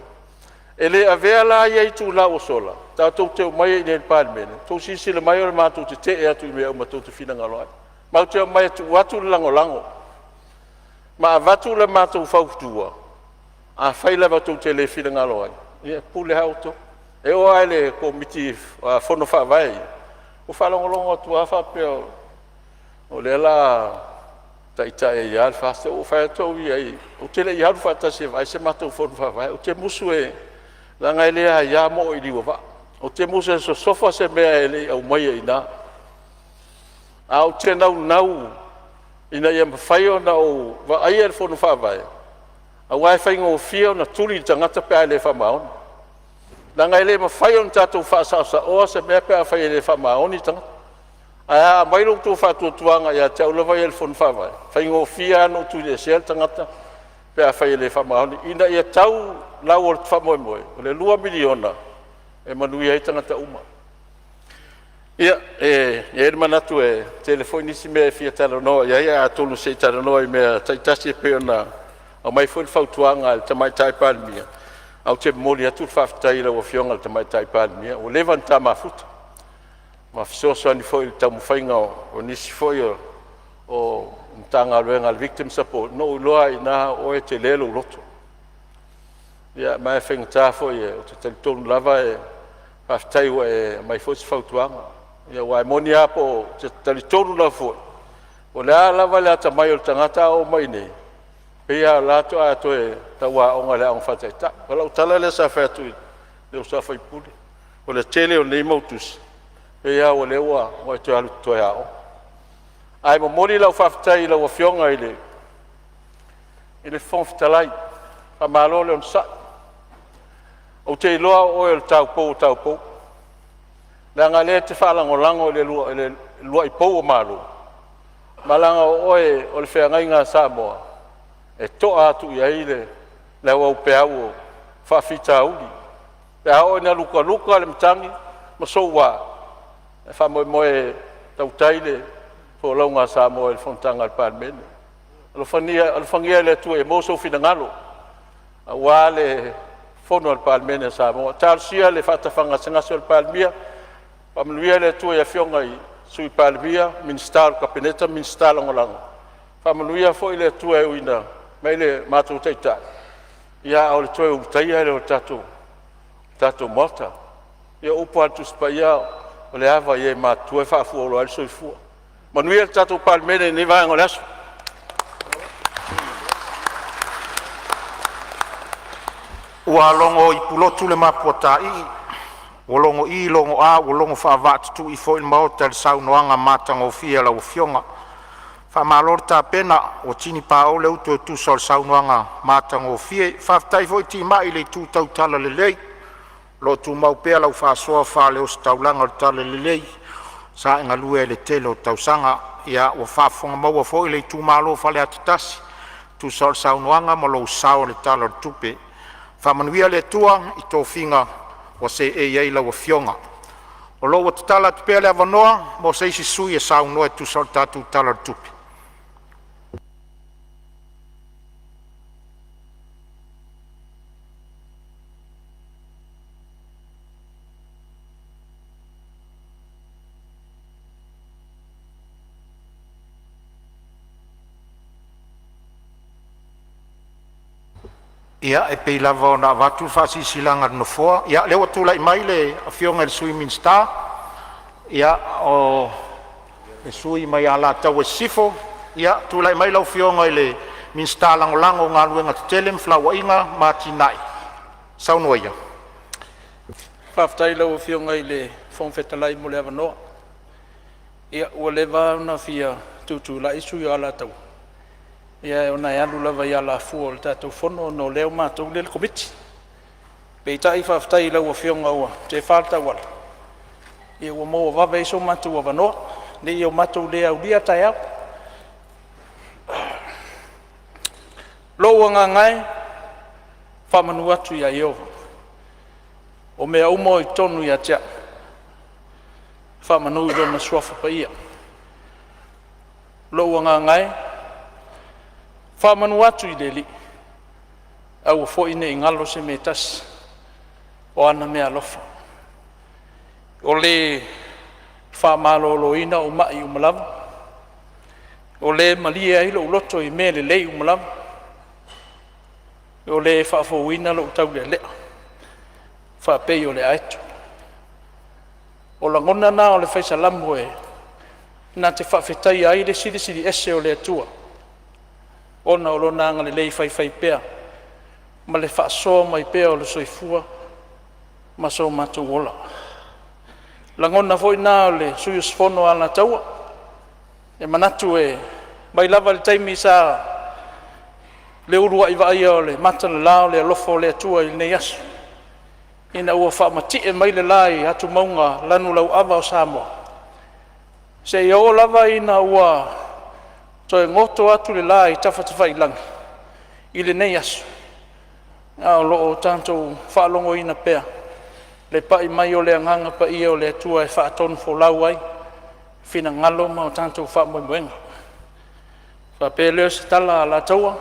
E le avea la ia itula ua sola tatou te omai ai i inei i le Palemene, tou te silasila mai o le matou tetee atu i mea uma tou te finagalo ai. Matou te omai e tuu atu le lagolago ma avatu le matou fautua. Afai lava tou te le finagalo ai, ia e pule lava outou. E oo lava i le Komiti Fono Faavae ia, ua faalogologo atu lava faapea o lea o le a taitai ai lava le FAST. Ou fai atu au ia, ou te le i alu faatasi e vaai se matou Fono Faavae. Ou te musu leaga e le aia moo i liu o vaa. Ou te musu e sosofa se mea e le i aumaia i ina. Ae ou te naunau ina ia mafai ona ou vaaia le Fono Faavae, aua e faigofie ona tuli le tagata pe a e le faamaoni. Leaga e le mafai ona tatou faasaosaoa se mea pe afai e le faamaoni le tagata. Ae a aumai lo outou faatuatuaga ia te au lava ia i le Fono Faavae, e faigofie lava ona ou tuliesea le tagata pe afai e le faamaoni, ina ia tau lau o le faamoemoe, o le $2 miliona e manuia ai tagata uma. Ia, e i ai le manatu e tele foi nisi mea e fia talanoa i ai, ae atonu se i talanoa i mea taitasi e pei ona aumai foi le fautuaga a le Tamaitai Palemia. Ae ou te momoli atu le faafetai i lau Afioga i le Tamaitai Palemia ua leva ona ta mafuta ma fesoasoani foi i le taumafaiga o nisi foi o Matagaluega a le Victim Support. Na ou iloa lava i ina o oe e tele lou loto. Ia ma e faigata foi, ou te talitonu lava faafetai ua e aumai foi se fautuaga. Aua e moni lava po o… ou te talitonu lava foi, po o le a lava le atamai o le tagata a oo mai i inei, pei lava o la faatoa toe tau aoga i le aoga faataitai. O lau tala lea sa fai atu i le uso a sui usufono, o le tele o nei mau tusi, pei lava o lea ua e toe alu e toe aoga. Ae momoli lau faafetai i lau Afioga i le Fofoga Fetalai, faamalo le onosai. Ou te iloa o oe o le taupou o taupou, leaga o lea e te faalagolago i le uluai pou o Malo, ma leaga o oe o le feagaiga a Samoa e to'a atu i ai le auaupeau o faafitauli. Pe a oo ina lukaluka le matagi ma soua, e faamoemoe e tautai le folauga a Samoa i le fonotaga a le Palemene. Alofagia e le Atua ia maua sou finagalo aua le fono a le Palemene a Samoa. Talosia le faatafagasegase o le Palemia, faamanuia le Atua i afioga i Sui Palemia, Minisita o le Kapeneta ma Minisita Lagolago. Faamanuia foi le Atua e ui ina fai mai le matou Taitai, a o le toe ulutaia lea o le tatou Maota. Ia o upu lava a le Tusi Paia, o le ava i e matutua e faafualoa ai le soifua. Manuia le tatou Palemene i lenei vaega o le aso. Ua logo i Pulotu le mapuataii, ua logo'i logo'a, ua logo faavaatutui foi le Maota i le saunoaga matagofie a lau Afioga. Faamalo le tapena, ua tinipao le utu e tusa o le saunoaga matagofie. Faafetai foi timai i le itu tau talalelei o lo o tumau pea lau faasoa faale-ositaulaga o le talalelei sa e galue ai i le tele o tausaga. Ia ua faafofoga foi le itumalo Faleata 1 e tusa o le saunoaga ma lou sao i le Tala o le Tupe. Faamanuia le Atua i tofiga ua seei ai lau Afioga. O lo o ua tatala atu pea le avanoa mo se isi sui usufono e saunoa e tusa o le tatou Tala o le Tupe. Ia, e pei lava ona avatu le faasilasilaga a le Nofoa, ia o lea ua tulai mai le Afioga i le Sui Minisita, o le sui usufono mai Alataua i Sisifo. Ia, tulai mai lau Afioga i le Minisita Lagolago o Galuega Tetele, Felauaiga ma Atinae. Saunoa ia. Faafetai i lau Afioga i le Fofoga Fetalai mo le avanoa. Ia, ua leva ona fia tutulai le sui usufono o Alataua, ia ona e alu lava i alafua o le tatou Fono ona o lea o matou lea e i le Komiti. Peitai faafetai i lau Afioga ua tefa le tauala, ia ua maua vave ai so matou avanoa, ne i o matou le aulia taeao. Lou agaga e, faamanu atu ia Ieova, o mea uma o i totonu ia te a'u, faamanu i Lona Suafa Paia. Lou agaga e, faamanu atu i le Alii, aua foi ne i galo se mea e tasi o ana meaalofa. O le faamaloloina o mai uma lava, o le malie ai lou loto i mea lelei uma lava, o le faafouina lou taulealea faapei o le aeto. O lagona na o le fai Salamo e na te faafetaia ai le Silisili Ese o le Atua ona o Lona agalelei faifaipea ma le faasoa mai pea o le soifua ma so matou ola. Lagona foi na o le sui usufono o Alataua, e manatu e mai lava i le taimi sa le uluai vaaia o le mata o le la o le alofa o le Atua i lenei aso, ina ua faamatie mai le la i atumauga lanulauava o Samoa, seia oo lava ina ua toe goto atu le la i tafatafailagi i lenei aso, a o lo o tatou faalogoina pea le pai mai o le Agaga Paia o le Atua e faatonufolau ai finagalo ma o tatou faamoemoega. Faapea lea o se tala a Alataua,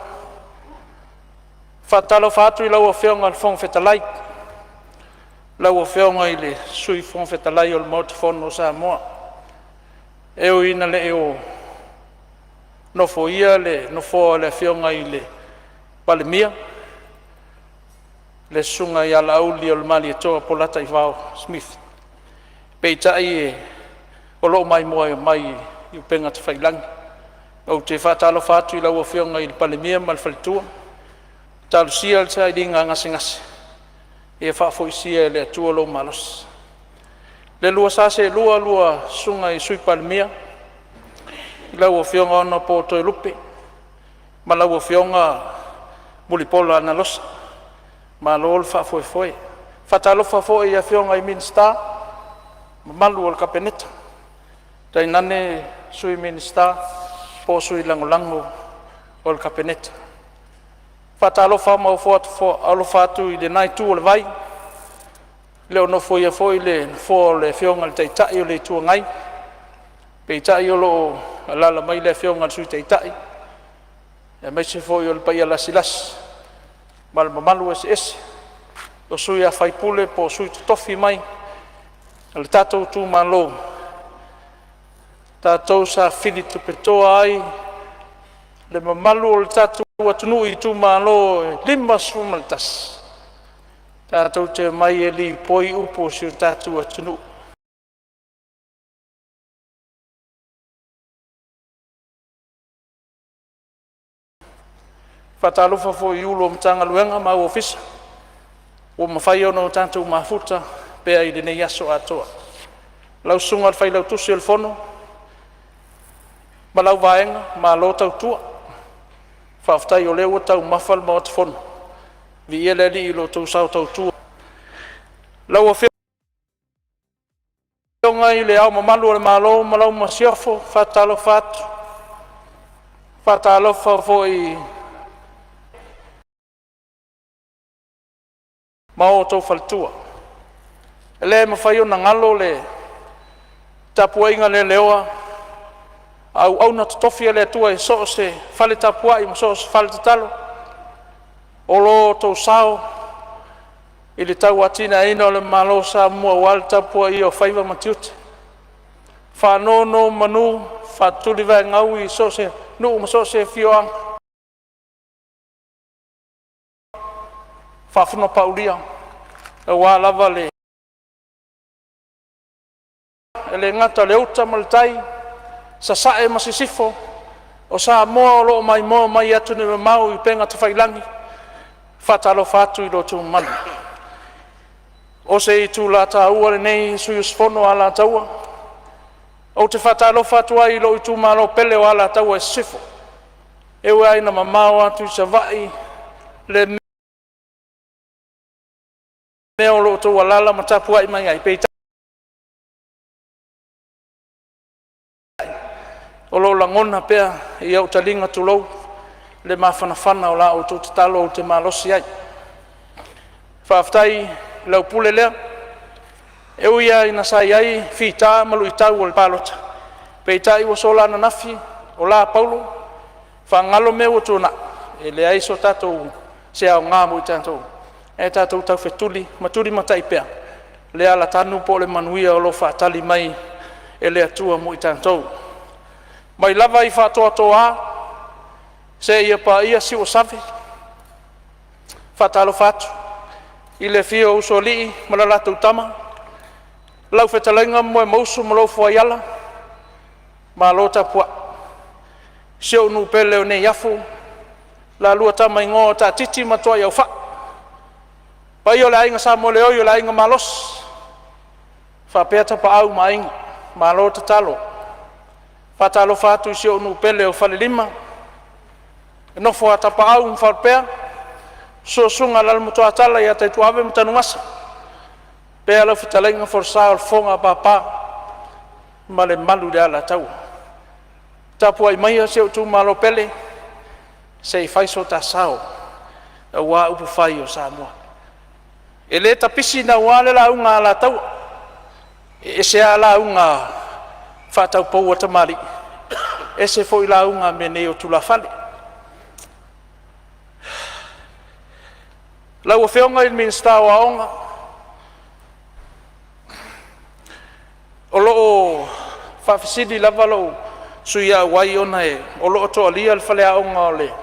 faatalofa atu i lau Afioga i le Fofoga Fetalai, lau Afioga i le Sui Fofoga Fetalai o le Maota Fono o Samoa. E ui ina le o nofoia le nofoa o le Afioga i le Palemia, le susuga ia Laaulialemalietoa Polataivao Smith, peitai o lo o maimoa mai i upega tafailagi. Ou te faatalofa atu i lau Afioga i le Palemia ma le faletua, talosia le sailiga gasegase ia faafoisia e le Atua lou malosi. Le lua sa seelua lua susuga i Sui Palemia, lau Afioga Honourable Toelupe ma lau Afioga Mulipola Anarosa, malo le faafoefoe. E faatalofa foi i afioga i Minisita, mamalu o le Kapeneta, tainane Sui Minisita po o Sui Lagolago o le Kapeneta. E faatalofa ma ofo alofa atu i lena itu o le vai, e le o nofoia foi le nofoa o le Afioga i le Taitai o le Itu Agai, peitai o lo o alaala mai le Afioga i le Sui Taitai aemaise foi o le paia lasilasi ma le mamalu eseese o sui usufono po o sui totofi mai o le tatou itumalo, tatou sa fili tupetoa ai le mamalu o le tatou atunuu i itumalo e 51 tatou te omai e lipoi upu o si o tatou atunuu. Faatalofa foi i Ofisa Sili o Pulega o Matagaluega ma Ofisa ua mafai ona o tatou mafuta pea i lenei aso atoa. Lau Susuga i le Failautusi o le Fono ma lau Vaega, malo tautua. Faafetai o lea ua taumafa le Maota Fono. Viia le Alii i lo outou sao tautua. Lau Afioga i Le Ao Mamalu o le Malo ma lau Masiofo, faatalofa atu. Faatalofa foi ma outou faletua. E le mafai ona galo le tapuaiga le leoa a auauna totofi a le Atua i so o se fale tapuai ma so o se fale tatalo, o lo outou sao i le tauatiaeina o le Malo o Samoa aua le tapuaia o faiva ma tiute, faanonomanu faatulivaegaui i so o se nuu ma so o se afioaga, faafugapaaulia aua lava le e le gata o le uta ma le tai, sasae ma sisifo. O Samoa o lo o maimoa mai atunuu e mamao i upega tafailagi, faatalofa atu i lo outou mamalu. O se itula taua lenei sui usufono o Alataua ou te faatalofa atu ai i lou itumalo pele o Alataua Sisifo. E ui lava ina mamao atu i Savaii le mea o lo o outou alaala ma tapuai mai ai, peitai o lo o lagona pea i ou taliga, tulou, le mafanafana o la outou tatalo ou te malosi ai. Faafetai i lau pule lea, e ui lava ina sa i ai fita ma luitau o le palota, peitai ua sola ananafi o la Paulo, faagalo mea ua tuanai. E leai so tatou se aoga mo i tatou, ae tatou taufetuli ma tulimatai pea le alatanu po o le manuia o lo o faatali mai e le Atua mo i tatou. Mai lava i Faatoatoa seia paia Siuosave, faatalofa atu i le afio o Usoalii ma le latou Tama, lau fetalaiga Momoemausu ma lou fuaiala, malo tapuai. Si ou nuu pele o Neiafu, lalua Tama igoa o Taatiti ma Tuaiaufai, paia o le aiga Samoeleoi o le Aiga Malosi, faapea Tapaau ma Aiga, malo tatalo. Faatalofa atu i si ou nuu pele o Falelima, le nofo a tapaau ma faalupea, susu susuga i Alalamatuatala ia Taituave ma Tanuvasa, faapea lau fetalaiga Folasa o le fofoga o Papa ma le mamalu i le Alataua. Tapuai maia si ou itumalo pele se i fai so ta sao aua upufai o Samoa. E le tapisi naua le lauga a Alataua, e ese lava lauga faataupou a tamalii, ese foi lauga a mea nei o tulafale. Lau Afioga i le Minisita o Aoga, o lo o faafesili lava lou sui auai ona o lo o toalia le faleaoga o le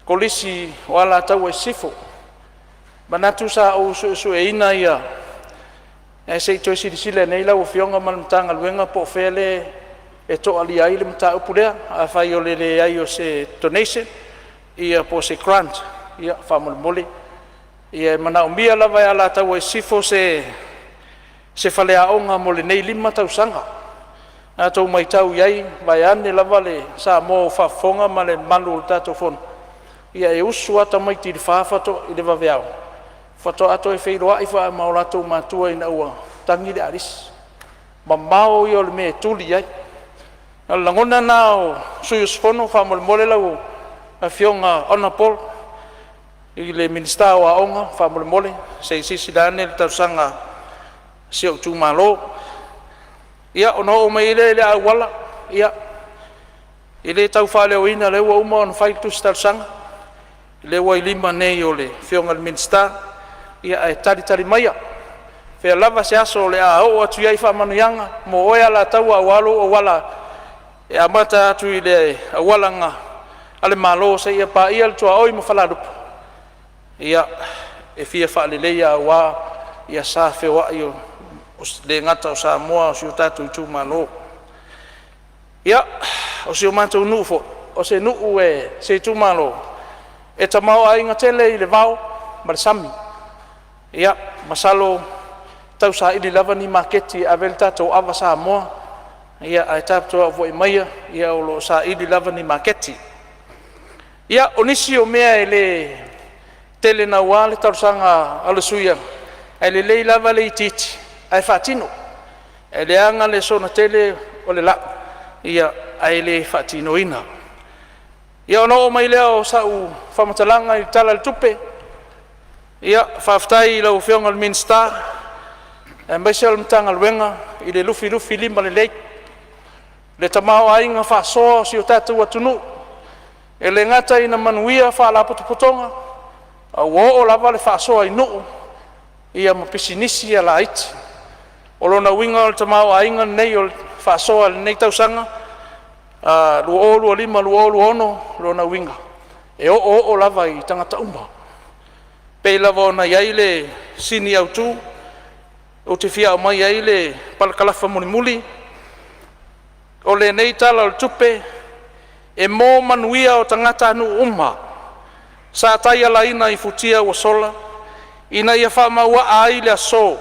Kolisi o Alataua i Sisifo. Manatu sa ou suesueina ia ae se i toe silasila nei lau Afioga ma le Matagaluega po o fea le e toalia ai le mataupu lea. Afai o le leai o se donation ia po o se grant, ia faamolemole ia e manaomia lava e Alataua i Sisifo se se faleaoga mo lenei 5 tausaga. A outou matau i ai vaeane lava le Samoa ua faafofoga ma le mamalu o le tatou fono, ia e usu lava tamaiti i le 4 faatoa i le vaveao faatoa toe feiloai ma o latou matua ina ua tagi le alisi. Mamao ia o le mea e tuli i ai. O le lagona lena o sui usufono, faamolemole lau Afioga Hon i le Minisita o Aoga, faamolemole se i silasila ane i le talosaga a si ou itumalo. Ia ona oo mai ai lea i le auala. Ia, e le tau faaleoina lea ua uma ona fai le tusi talosaga, lea ua i lima nei o le Afioga i le Minisita. Ia ae talitali maia, fea lava se aso o le a oo atu ai faamanuiaga mo oe Alataua aua lou auala e amata atu i le auala na a le Malo seia paia le tuaoi ma Falealupo. Ia e fia faaleleia aua sa feoai o le gata o Samoa a o si o tatou itumalo. Ia, o si o matou nuu foi, o se nuu e se itumalo e tamaoaiga tele i le vao ma le sami. Ia masalo tausaili lava ni maketi e ave ai le tatou ava Samoa, ia ae tapuai maia o lo o saili lava ni maketi. Ia, o nisi o mea e le tele naua le talosaga a le sui usufono, ae lelei lava le itiiti ae faatino. E leaga le soona tele o le lau ae le faatinoina. Ia ona oo mai lea o sau faamatalaga i le Tala o le Tupe. Ia faafetai i lau Afioga i le Minisita aemaise o le Matagaluega i le lufilufilima lelei, le tamaoaiga faasoa o si o tatou atunuu. E le gata ina manuia Faalapotopotoga a ua oo lava le faasoa i nuu ia ma pisinisi laiti. O lona uiga o le tamaoaiga lenei o le faasoa i lenei tausaga 2025/2026, lona uiga e oooo lava i tagata uma. Pei lava ona i ai le sini autu ou te fia aumaia ai le parakalafa mulimuli o lenei Tala o le Tupe. E mo manuia o tagatanuu uma, sa taialaina i futia ua sola, ina ia faamauaa ai le aso,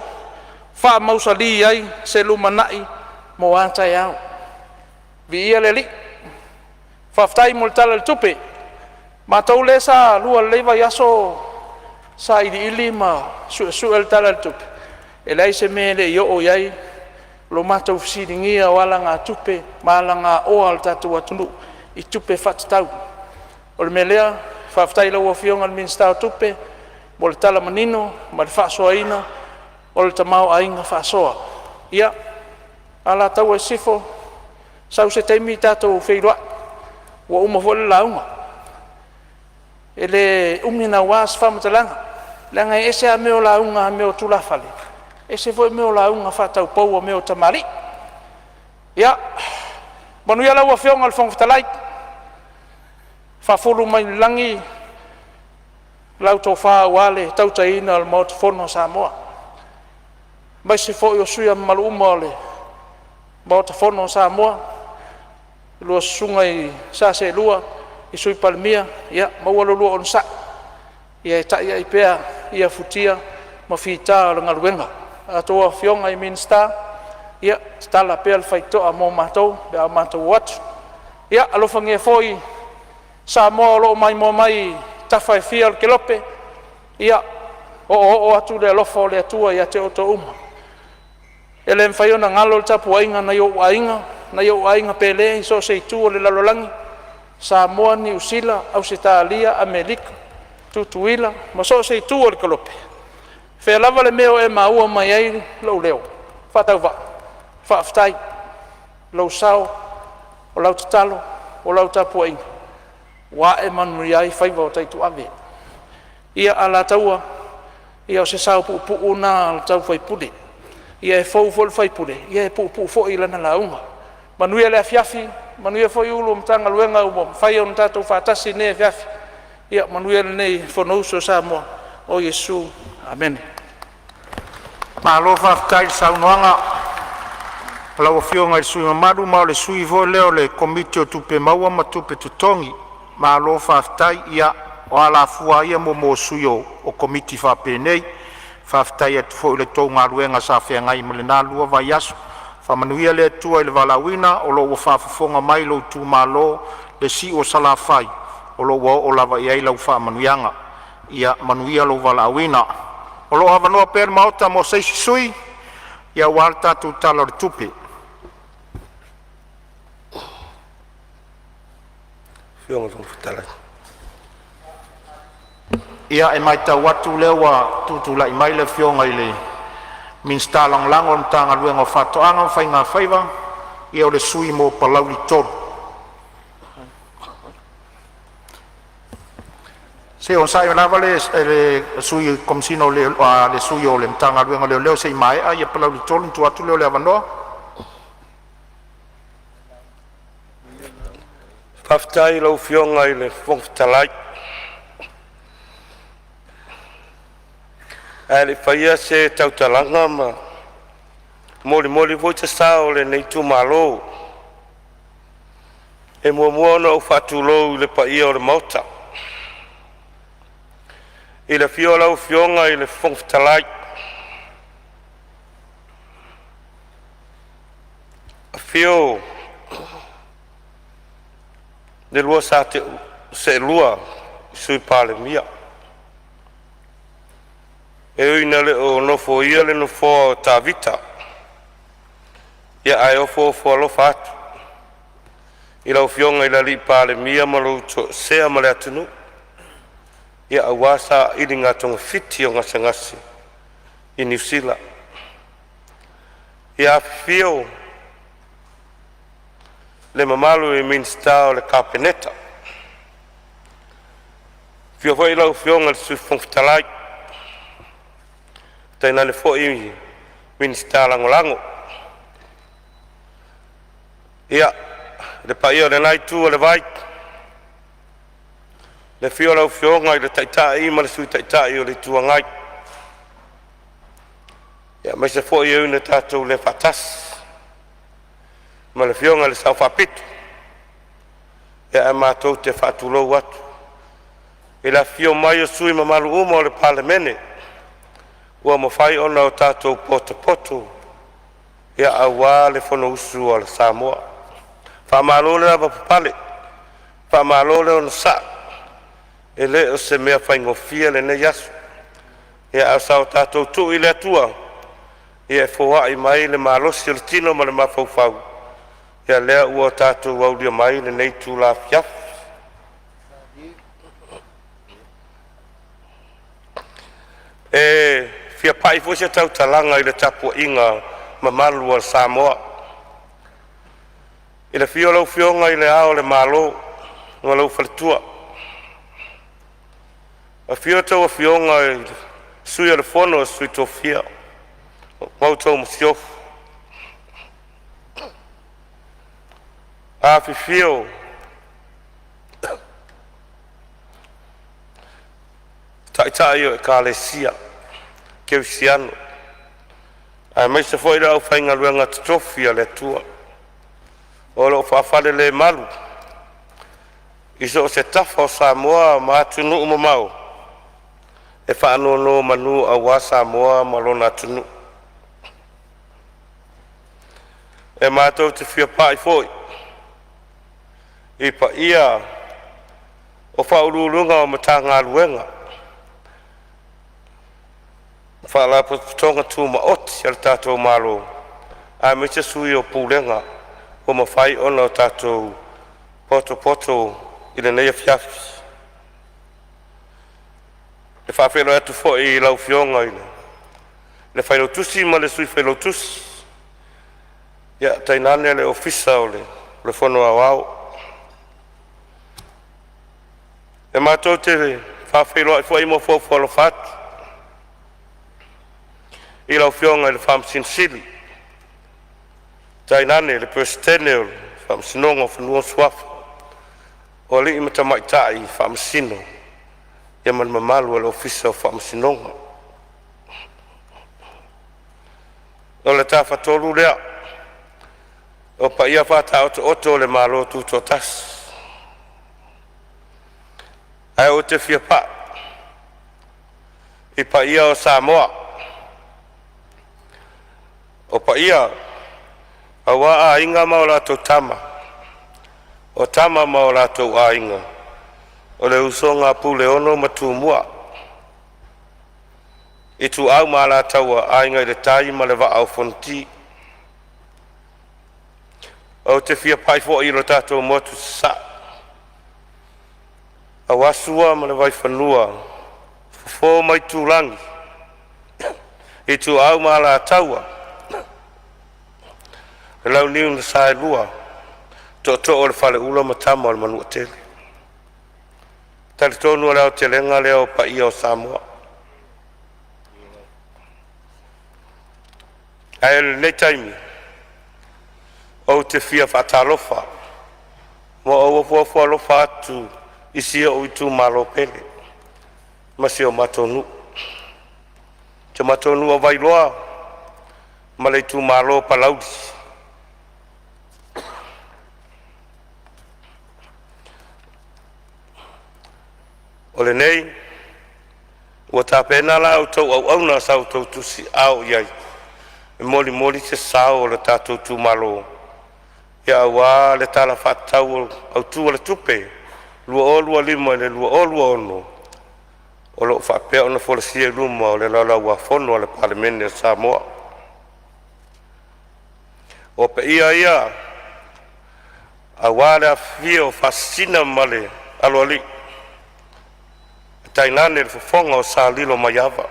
faamausali ai se lumanai mo a taeao. Viia le Alii. Faafetai mo le Tala o le Tupe. Matou lea sa lua i lenei vaiaso o sailiili ma suesue le Tala o le Tupe, e leai se mea e le i oo i ai lo matou fesiligia o alagatupe ma alagaoa a le tatou atunuu i tupe faatatau. O le mea lea, faafetai i lau Afioga i le Minisita o Tupe mo le tala manino ma le faasoaina o le tamaoaiga faasoa. Ia, Alataua Sisifo, sau se taimi tatou feiloai, ua uma foi le lauga. E le umi naua se faamatalaga, leaga e ese lava mea o lauga a mea o tulafale, ese foi mea o lauga faataupou a mea o tamalii. Ia, manuia lau Afioga i le Fofoga Fetalai, faafulu mai le lagi lau tofa aua le tautaiina o le Maota Fono a Samoa, aemaise foi o sui usufono mamalu uma o le Maota Fono o Samoa, lua susuga i sa seelua i Sui Palemia, ia maua lo oulua onosai e taiai pea ia futia ma fita o le galuega. A outou afioga i Minisita, ia tatala pea le faitotoa mo matou pe a matou o atu. Ia alofagia foi Samoa o lo o maimoa mai i tafa e fia o le kelope, ia oooo atu le alofa o le Atua ia te outou uma. E le mafai ona galo le tapuaiga a nai ou aiga, nai ou aiga pele i so o se itu o le lalolagi, Samoa, Niu Sila, Ausetalia, Amerika, Tutuila ma so o se itu o le kelope. O fea lava le mea o e maua mai ai lou leo faatauvaa, faafetai i lou sao, o lau tatalo o lau tapuaiga ua ae ma manuia ai faiva o Taituave. Ia Alataua, ia o se sao puupuu lena o le sui usufono. Ia e fou foi le sui usufono, ia e puupuu foi lana lauga. Manuia le afiafi, manuia foi Ofisa Sili o Pulega o Matagaluega ua mafai ona tatou faatasi i lenei afiafi. Ia manuia lenei Fonousu a Samoa. O Iesu, amene. Malo faafetai i le saunoaga a lau Afioga i le sui usufono mamalu, ma o le sui foi lea o le Komiti o Tupe Maua ma Tupe Totogi. Malo faafetai. Ia o alafua lava ia mo sui o komiti faapenei. Faafetai atu foi i la outou galuega sa feagai ma lena 2 vaiaso. Faamanuia le Atua i le valaauina, o lo o ua faafofoga mai lou itumalo i le siu o Salafai, o lo o ua oo lava i ai lau faamanuiaga. Ia manuia lou valaauina. O lo o avanoa pea le Maota mo se isi sui aua le tatou Tala o le Tupe. Ia, e matau atu o lea ua tutulai mai le Afioga i le Minisita Lagolago o le Matagaluega o Faatoaga ma Faiga Faiva, ia o le sui usufono mo Palauli 3. Se i onosai lava le sui o le Matagaluega o Leoleo se i maea ia Palauli 3 ona tuu atu lea o le avanoa. Faafetai i lau Afioga i le Fofoga Fetalai. Ae le i faia se tautalaga ma molimoli foi se sao o lenei itumalo, e muamua ona ou faatulou i le paia o le Maota, i le afio o lau Afioga i le Fofoga Fetalai, afio le lua Sa Seelua Sui Palemia. E ui ina le o nofoia le nofoa o Tavita, ae ofoofo alofa atu i lau Afioga i le Palemia ma lou toesea ma le atunuu aua sailiga togafiti o gasegase i Niu Sila. Ia afifio le mamalu i Minisita o le Kapeneta, afio foi lau Afioga i le Sui Fofoga Fetalai, tainane foi Minisita Lagolago. Ia, le paia o lena itu o le vai, le afio o lau Afioga i le Taitai ma le Sui Taitai o le Itu Agai, aemaise foi e ui ina tatou le faatasi ma le Afioga i le Sao Faapito, Ia ae matou te faatulou atu i le afifio mai o sui usufono mamalu uma o le Palemene ua mafai ona o tatou potopoto ia aua le Fonousu a Samoa. Faamalo le lavapapale, faamalo le onosai, e le o se mea faigofie lenei aso. Ia ae sa o tatou tuu i le Atua e foai mai le malosi o le tino ma le mafaufau, ia lea ua tatou aulia mai lenei itula afiafi. E fia pai foi se tautalaga i le tapuaiga mamalu a Samoa i le afio o lau Afioga i Le Ao o le Malo ma lou faletua, afio a outou afioga i Sui o le Fono a Sui Tofia ma la outou Masiofo. Afifio Taitai o Ekalesia Kerisiano aemaise foi le aufaigaluega totofi a le Atua o lo o faafalelemalu i so o se tafa o Samoa ma atunuu e mamao e faanonomanu aua Samoa ma lona atunuu. E matou te fia pai foi i paia o Ofisa Sili o Pulega o Matagaluega ma Faalapotopotoga Tumaoti a le tatou Malo, aemaise sui o Pulega ua mafai ona tatou potopoto i lenei afiafi. E faafeiloai atu foi i lau Afioga i le Failautusi ma le Sui Failautusi, tainane le Ofisa o le Fono Aoao. E matou te faafeiloai foi ma ofo alofa atu i lau Afioga i le Faamasino Sili, tainane le Peresetene o le Faamasinoga o Fanua ma Suafa, o alii ma tamaitai Faamasino ma le mamalu o le Ofisa o Faamasinoga. O le Tafatolu lea o paia faataotooto o le Malo Tutoatasi. Ae ou te fia pai i paia o Samoa, o paia aua Aiga ma latou Tama, o Tama ma o latou Aiga, o le usoga a Puleono ma Tumua, Ituau ma Alataua, Aiga i le Tai ma le Vaa o Fonoti. Ou te fia pai foi i lo tatou motu i Sasae, aua Sua ma le Vaifanua, Fofo ma Aitulagi, Ituau ma Alataua, le Launiu na Saelua, Tootoo o le Faleula ma Tama a le Manuatele. E talitonu o le aotelega lea o paia o Samoa. Ae o lenei taimi ou te fia faatalofa ma ou ofoofo alofa atu i si ou itumalo pele ma si o matou nuu. Si o matou nuu o Vailoa ma le itumalo o Palauli. O lenei ua tapena la outou auauna sa outou tusiaao i ai e molimoli se sao o le tatou itumalo aua le Tala Faatatau Autu o le Tupe 2025/2026 o lo o faapea ona folasia i luma o le Laulau a Fono a le Palemene o Samoa. O paia ia aua le afifio o Faasisina ma le Aloalii, tainane le fofoga o Sa Lilomaiava.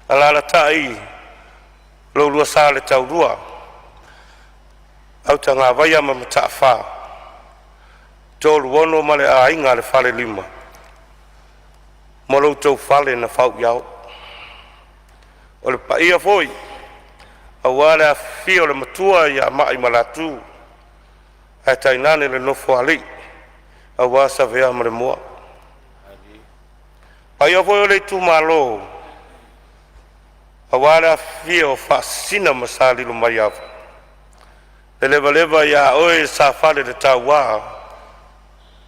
Alaalatai lo oulua sa le taulua, Autagavaia ma Mataafa, Toluono ma le aiga a le Falelima ma lo outou fale na fau i ao. O le paia foi aua le afifio o le Matua ia Ma'imalatu ae tainane le Nofoalii aua Savea ma Lemoa. O paia foi o le itumalo aua le afifio o Faasisina ma Sa Lilomaiava Le levaleva ia oe Safale le Taua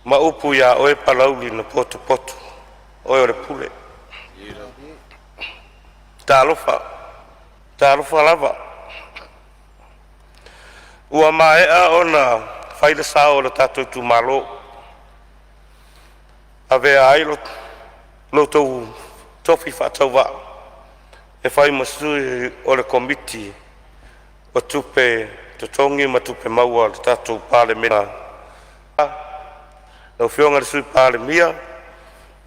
ma upu ia oe Palauli na potopoto, oe o le Pule. Talofa, talofa lava. Ua maea ona fai le sao o le tatou itumalo, avea ai lo outou tofi faatauvaa e fai ma sui o le Komiti o Tupe Totogi ma Tupe Maua a le tatou Palemene. Lau Afioga i le Sui Palemia,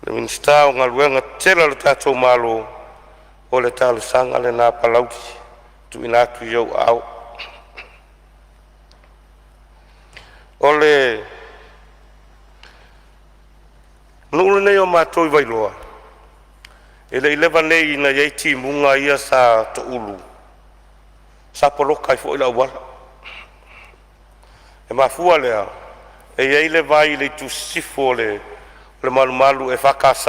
le Minisita o Galuega Tetele a lo tatou Malo, o le talosaga lena a Palauli e tuuina atu i ou aao. O le nuu lenei o matou i Vailoa, e le i leva nei ina i ai timuga ia sa toulu, sa poloka ai foi le auala. E mafua lea, e i ai le vai i le itu sisifo o le malumalu EFKS.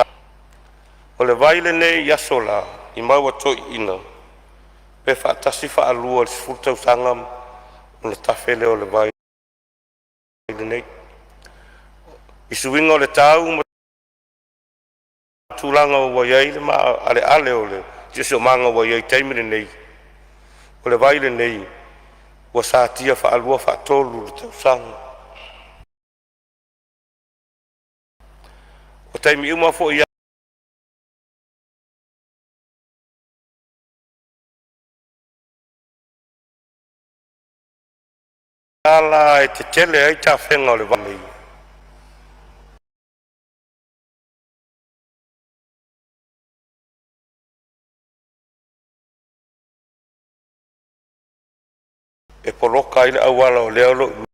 O le vai lenei i aso la i mau a toeaiina, pe faatasi, faalua i le 10 tausaga ona tafe lea o le vai lenei. I suiga o le tau ma tulaga ua i ai le maaleale o le siosiomaga ua i ai i le taimi lenei, o le vai lenei ua satia faalua, faatolu i le tausaga. O taimi uma foi a la e tetele ai tafega o le vai, e poloka ai le auala o lea o lo o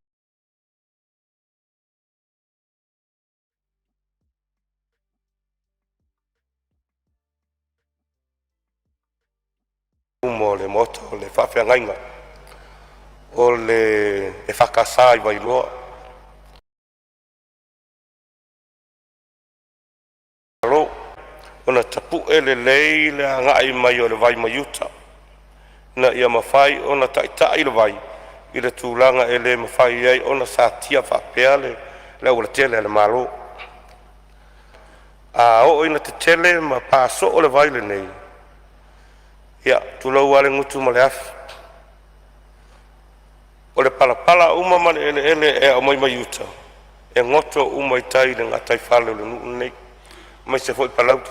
i luma o le maota o le faafeagaiga o le EFKS i Vailoa. Ona tapue lelei le agai mai o le vai mai uta, ina ia mafai ona taitai le vai i le tulaga e le mafai ai ona satia faapea le aualatele a le Malo. A oo ina tetele ma pa soo le vai lenei, ia tulou lava le gutu ma le afi, o le palapala uma ma le eleele e aumai mai uta e goto uma i tai i le gataifale o le nuu lenei aemaise foi Palauli. O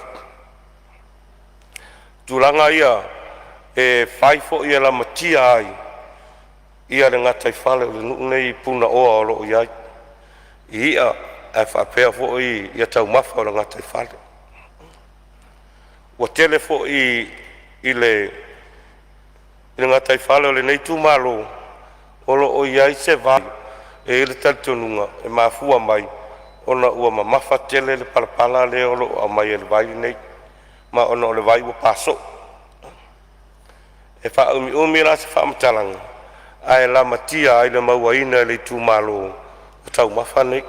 tulaga ia e fai foi e lamatia ai ia le gataifale o le nuu lenei i punaoa o lo o i ai i i'a ae faapea foi ia taumafa o le gataifale. Ua tele foi i le gataifale o lenei itumalo o lo o i ai se vai. E i ai le talitonuga e mafua mai ona ua mamafa tele le palapala lea o lo o aumai e le vai lenei, ma ona o le vai ua pa soo. E faaumiumi la se faamatalaga ae lamatia ai le mauaina e le itumalo o taumafa nei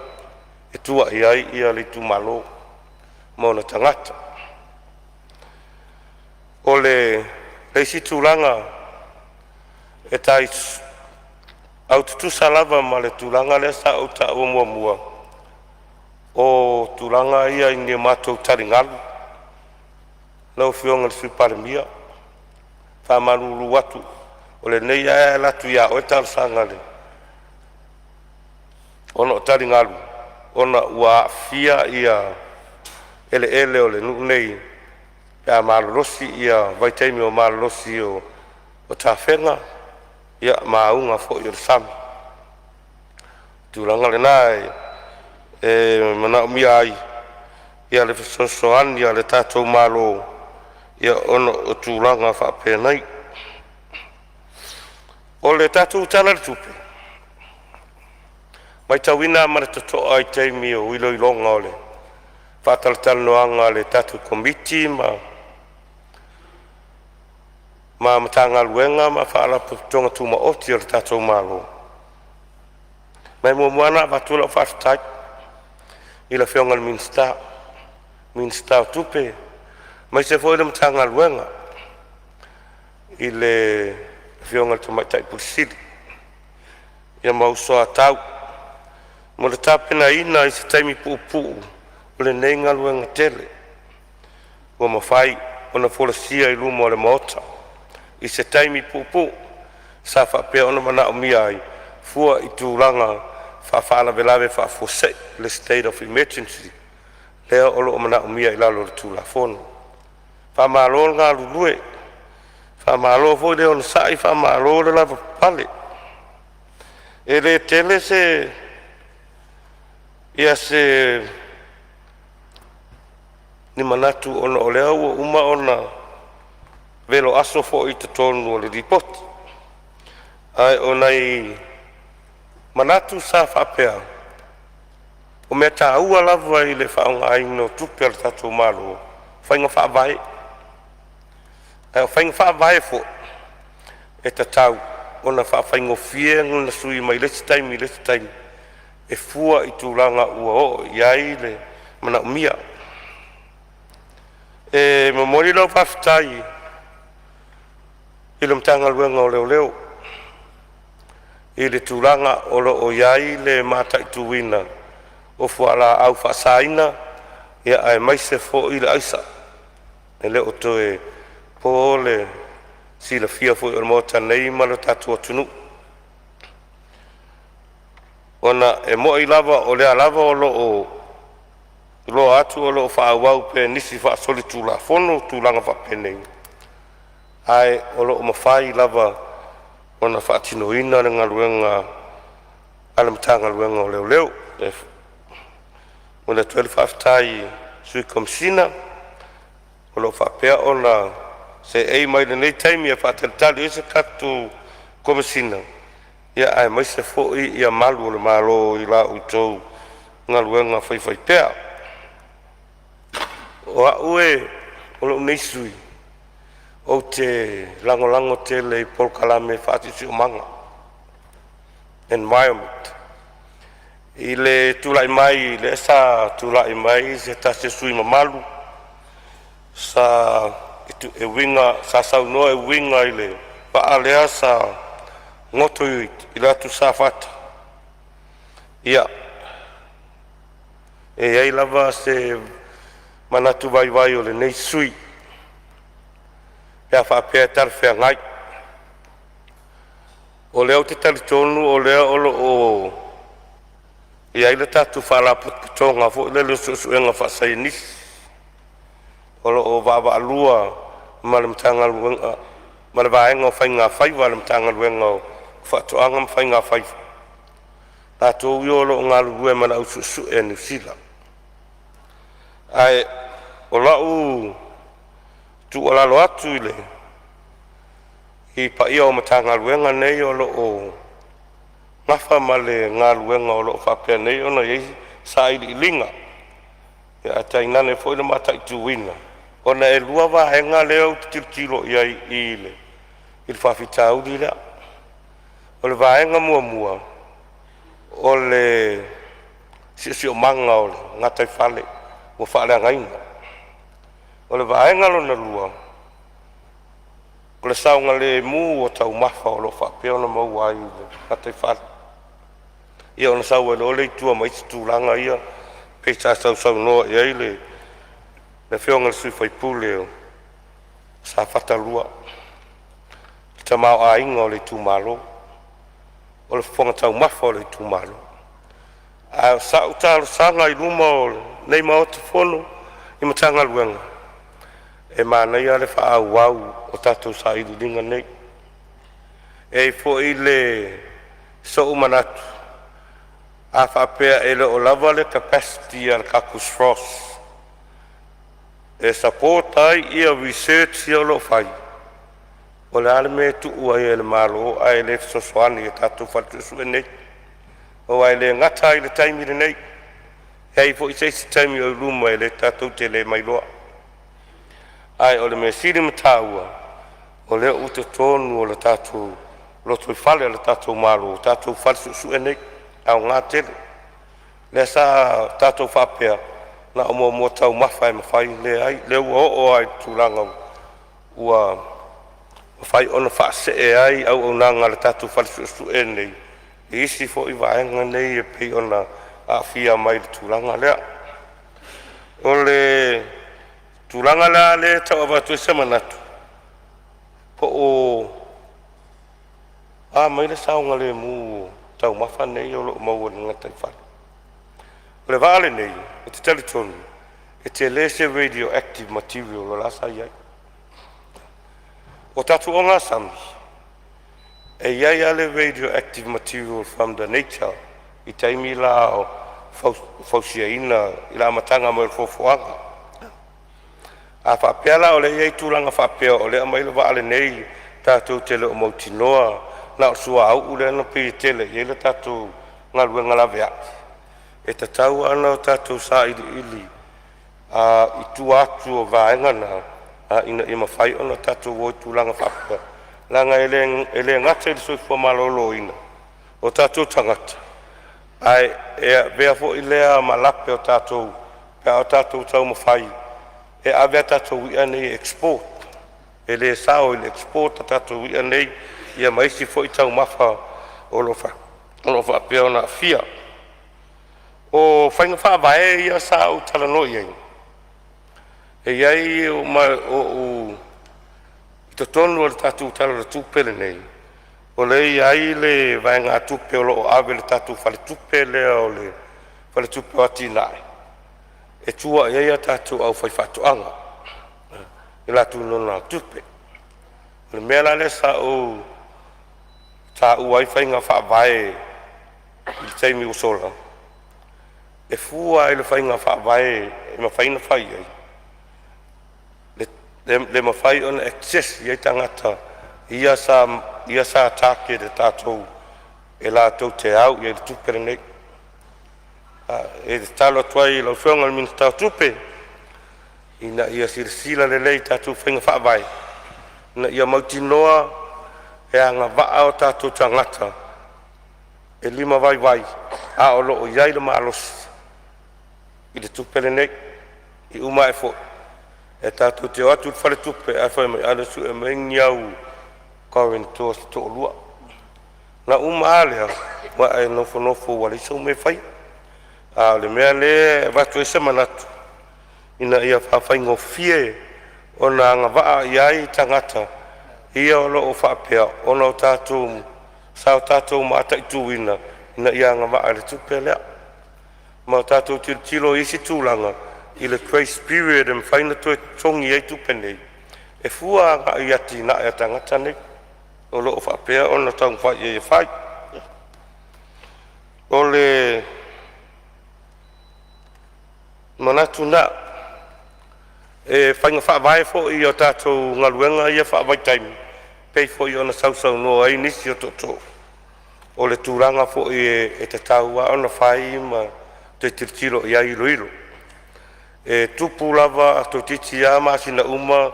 e tua i ai le itumalo ma ona tagata. O le isi tulaga e au tutusa lava ma le tulaga lea sa ou taua muamua, o tulaga ia i ni a matou taligalu. Lau Afioga i le Sui Palemia, e faamalulu atu, o lenei lava e ala atu ia oe le talosaga ona o taligalu ona ua aafia eleele o le nuu nei pe a malolosi ia vaitaimi o malolosi o tafega ma auga foi o le sami. O le tulaga lena e manaomia ai le fesoasoani a le tatou Malo ona o tulaga faapenei. O le tatou Tala i le Tupe, e matauina lava ma le totoa i taimi o iloiloga o le faatalatalanoaga a le tatou Komiti ma Matagaluega ma Faalapotopotoga Tumaoti a le tatou Malo. Ma e muamua lava ona avatu lau faafetai i le Afioga i le Minisita o Tupe, aemaise foi le Matagaluega i le Afioga i le Tamaitai Ofisa Sili. ma ou soatau mo le tapenaina i se taimi puupuu o lenei galuega tele ua mafai ona folasia i luma o le Maota i se taimi puupuu sa faapea ona manaomia ai fua i tulaga faa-Faalavelave Faafuasei (State of Emergency) lea o lo o manaomia i lalo o le Tulafono. Faamalo le galulue, faamalo foi le onosai, faamalo le lavapapale. E le tele se ni manatu ona o lea ua uma ona velo aso foi i totonu o le lipoti, ae o nai manatu sa faapea, o mea taua lava i le faaaogaina o tupe a le tatou Malo, o faiga faavae. A o faiga faavae foi e tatau ona faafaigofie ona sui mai le isi taimi i le isi taimi e fua i tulaga ua oo i ai le manaomia. E momoli lau faafetai i le Matagaluega o Leoleo i le tulaga o lo o i ai le mataituina o fualaau faasaina aemaise foi le aisa. E le o toe po le silafia foi e le Maota nei ma le tatou atunuu, ona e moi lava o lea lava o lo o iloa atu o lo o faaauau pea e nisi faasolitulafono tulaga faapenei, ae o lo o mafai lava ona faatinoina le galuega a le Matagaluega o Leoleo. E momoli atu ai le faafetai i le Sui Komesina o lo o faapea ona seei mai i lenei taimi e faatalitali ai se tatou Komesina, aemaise foi malu o le Malo i la outou galuega faifaipea. O au o lou nei sui usufono ou te lagolago tele i polokalame faasiosiomaga, environment. I le tulai mai lea sa tulai mai se tasi o sui usufono mamalu sa e uiga sa saunoa e uiga i le vaa lea sa goto i le atu Safata. Ia, e i ai lava se manatu vaivai o lenei sui usufono, pe a faapea e talafeagai. O lea ou te talitonu o lea o lo o i ai le tatou Faalapotopotoga foi lele o Suesuega Faasaienisi o lo o vaavaalua ma le Matagaluega ma le Vaega o Faiga Faiva a le Matagaluega o Faatoaga ma Faiga Faiva, latou ia o lo o galulue ma le au suesue a Niu Sila. Ae o lau tuualalo atu i le paia o Matagaluega nei o lo o nafa ma le galuega o lo o faapea nei ona i ai sailiiliga, ae tainane foi le mataituina, ona e lua vaega lea ou te tilotilo i ai i le faafitauli lea. O le vaega muamua, o le siosiomaga o le gataifale ua faaleagaina. O le vaega lona lua, o le saogalemu o taumafa o lo o faapea ona maua ai i le gataifale, ia ona sau ai loa lea i tua ma isi tulaga ia pei sa sausaunoa i ai le afioga i le sui usufono o Safata 2, le tamaoaiga o le itumalo, o le fofoga taumafa o le itumalo. A o sau talosaga i luma o lenei Maota Fono i Matagaluega, e manaia le faaauau o tatou sailiiliga nei. E i ai foi le sou manatu, a faapea e le o lava le capacity a le tatou SROS e support ai research ia o lo o fai, o le a le mea e tuu ai e le Malo ae le fesoasoani i tatou fale suesue nei? Aua e le gata ai i le taimi lenei, e i ai foi se isi taimi o i luma e tatou te le ma iloa. Ae o le mea sili ma taua, o lea ua i totonu o le tatou lotoifale o le tatou Malo tatou fale suesue nei, e aoga tele. Lea sa tatou faapea na o moamua taumafa e mafai, leai o lea ua oo lava i le tulaga ua mafai ona faasee ai auaunaga a le tatou fale suesue lenei. i isi foi vaega nei e pei ona aafia mai i le tulaga lea. O le tulaga la lea e tau avatu ai se manatu, po o a mai le saogalemu o taumafa nei o lo o maua i le gataifale. O le vaa lenei, ou te talitonu e tele se radioactive material o la sa i ai. O tatou ogasami, e i ai lava le radioactive material from the nature i taimi la o fausiaina i le amataga mai o le foafoaga. A faapea la o lea e i ai tulaga faapea o lea e aumai le vaa lenei tatou te le o mautinoa na o le suauu lea na pei e tele i ai le tatou galuega laveai, e tatau lava ona tatou sailiili i tua atu o vaega na ina ia mafai ona tatou o i tulaga faapea, leaga e le gata i le soifua maloloina o tatou tagata, ae e avea foi lea ma lape o tatou pe a o tatou taumafai e ave a tatou i'a nei e export. E le sao i le export a tatou i'a nei ia ma isi foi taumafa o lo o faapea ona aafia. O faiga faavae ia sa ou talanoa i ai, e i ai ma ou i totonu o le tatou Tala o le Tupe lenei, o lea e i ai le vaegatupe o lo o ave i le tatou faletupe lea o le Faletupe o Atina'e e tua i ai a tatou aufaifaatoaga i latou nonogatupe. O le mea la lea sa ou taua ai faiga faavae i le taimi ua sola, e fua lava i le faiga faavae e mafai ona fai ai le mafai ona access i ai tagata ia sa target e tatou e latou te au i ai i le tupe lenei. E tatalo atu ai i lau Afioga i le Minisita o Tupe ina ia silasila lelei i tatou faiga faavae ina ia mautinoa e agavaa o tatou tagata e limavaivai a o lo o i ai le malosi i le tupe lenei. E uma ae foi e tatou te o atu i le faletupe ae fai mai, alu e sue mai ni au guarantors se toalua. Ona uma lava lea ua e nofonofo ua leai sau mea e faia. A o le mea lea e avatu ai se manatu ina ia faafaigofie ona agavaa i ai tagata ia o lo o faapea ona o tatou sa o tatou mataituina ina ia agavaa i le tupe lea. Ma o tatou tilotilo i isi tulaga i le grace period e mafai ona toe totogi ai tupe nei e fua agai i atinae a tagata nei o lo o faapea ona taumafai i ai e fai. O le manatu lena. E faiga faavae foi i tatou galuega ia faavaitaimi, pei foi ona sausaunoa ai nisi o tootoo, o le tulaga foi e tatau lava ona fai ma toe tilotilo i ai iloilo. E tupu lava toeitiiti lava masina uma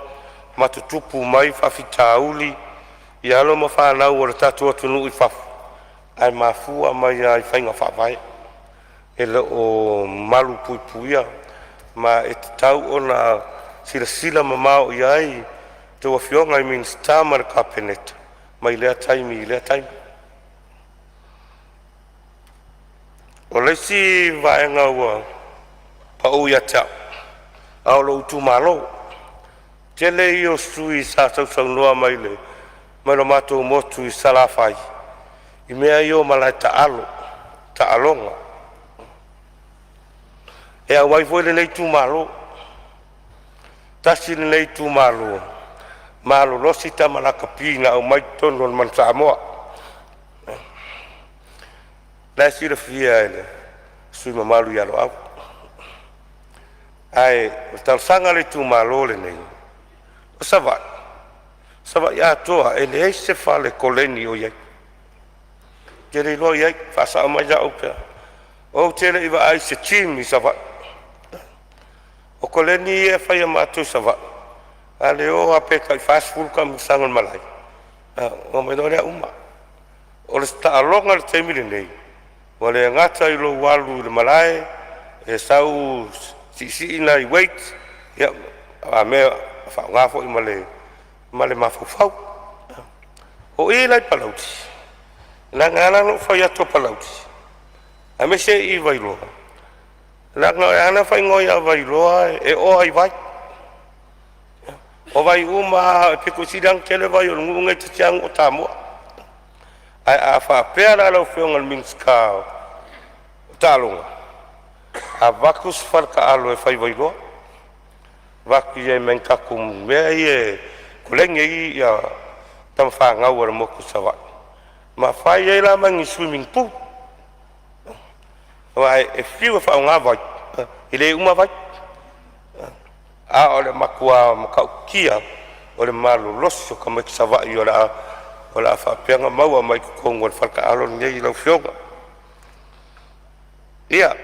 ma tutupu mai faafitauli i alo ma fanau a le tatou atunuu i fafo, ae mafua mai lava i faiga faavae e le o malupuipuia, ma e tatau ona silasila mamao i ai a outou Afioga i Minisita ma le Kapeneta mai lea taimi i lea taimi. O le isi vaega ua pau ia te au a o lou itumalo, tele ia o sui sa sausaunoa mai mai lo matou motu i Salafai i mea ia o malae taalo, taaloga. E auai foi lenei itumalo. Tasi lenei itumalo malolosi tama lakapi na aumai i totonu o le Manu Samoa. La e silafia e le sui usufono mamalu ia Loau. Ae o le talosaga a le itumalo lenei, o Savaii, Savaii atoa e leai se fale koleni o i ai. Ou te le iloa i ai, faasao mai au pe a… Ou te le i vaai i se gym i Savaii. O koleni ia e fai e matou i Savaii, a le o lava pe tai 40 taamilosaga i le malae ona omai loa lea uma. O le taaloga i le taimi lenei, ua le gata i lou alu i le malae e sau siisii nai weights a mea e faaaoga foi ma le mafaufau. O i la i Palauli, Leaga e ala ona ou fai atu o Palauli aemaise i Vailoa, leaga e ala ona faaigoa ia Vailoa e oa i vai. O vai uma lava e pito sili ona tele vai o le nuu lenei toeitiiti lava nuu o Samoa. Ae a faapea la lau Afioga i le Minisita o Taaloga, avatu se faletaalo e fai i Vailoa, avatu i ai ma ni tatou mea ia e koleni ai tamafanau a le motu i Savaii ma fai ai la ma ni swimming pool. Aua e fiu e faaaoga vai, e le uma vai. A o le matua matautia o le malolosi o tamaiti Savaii o le a faapea ona maua mai totonu o le fale taalo lenei lau afioga. Ia,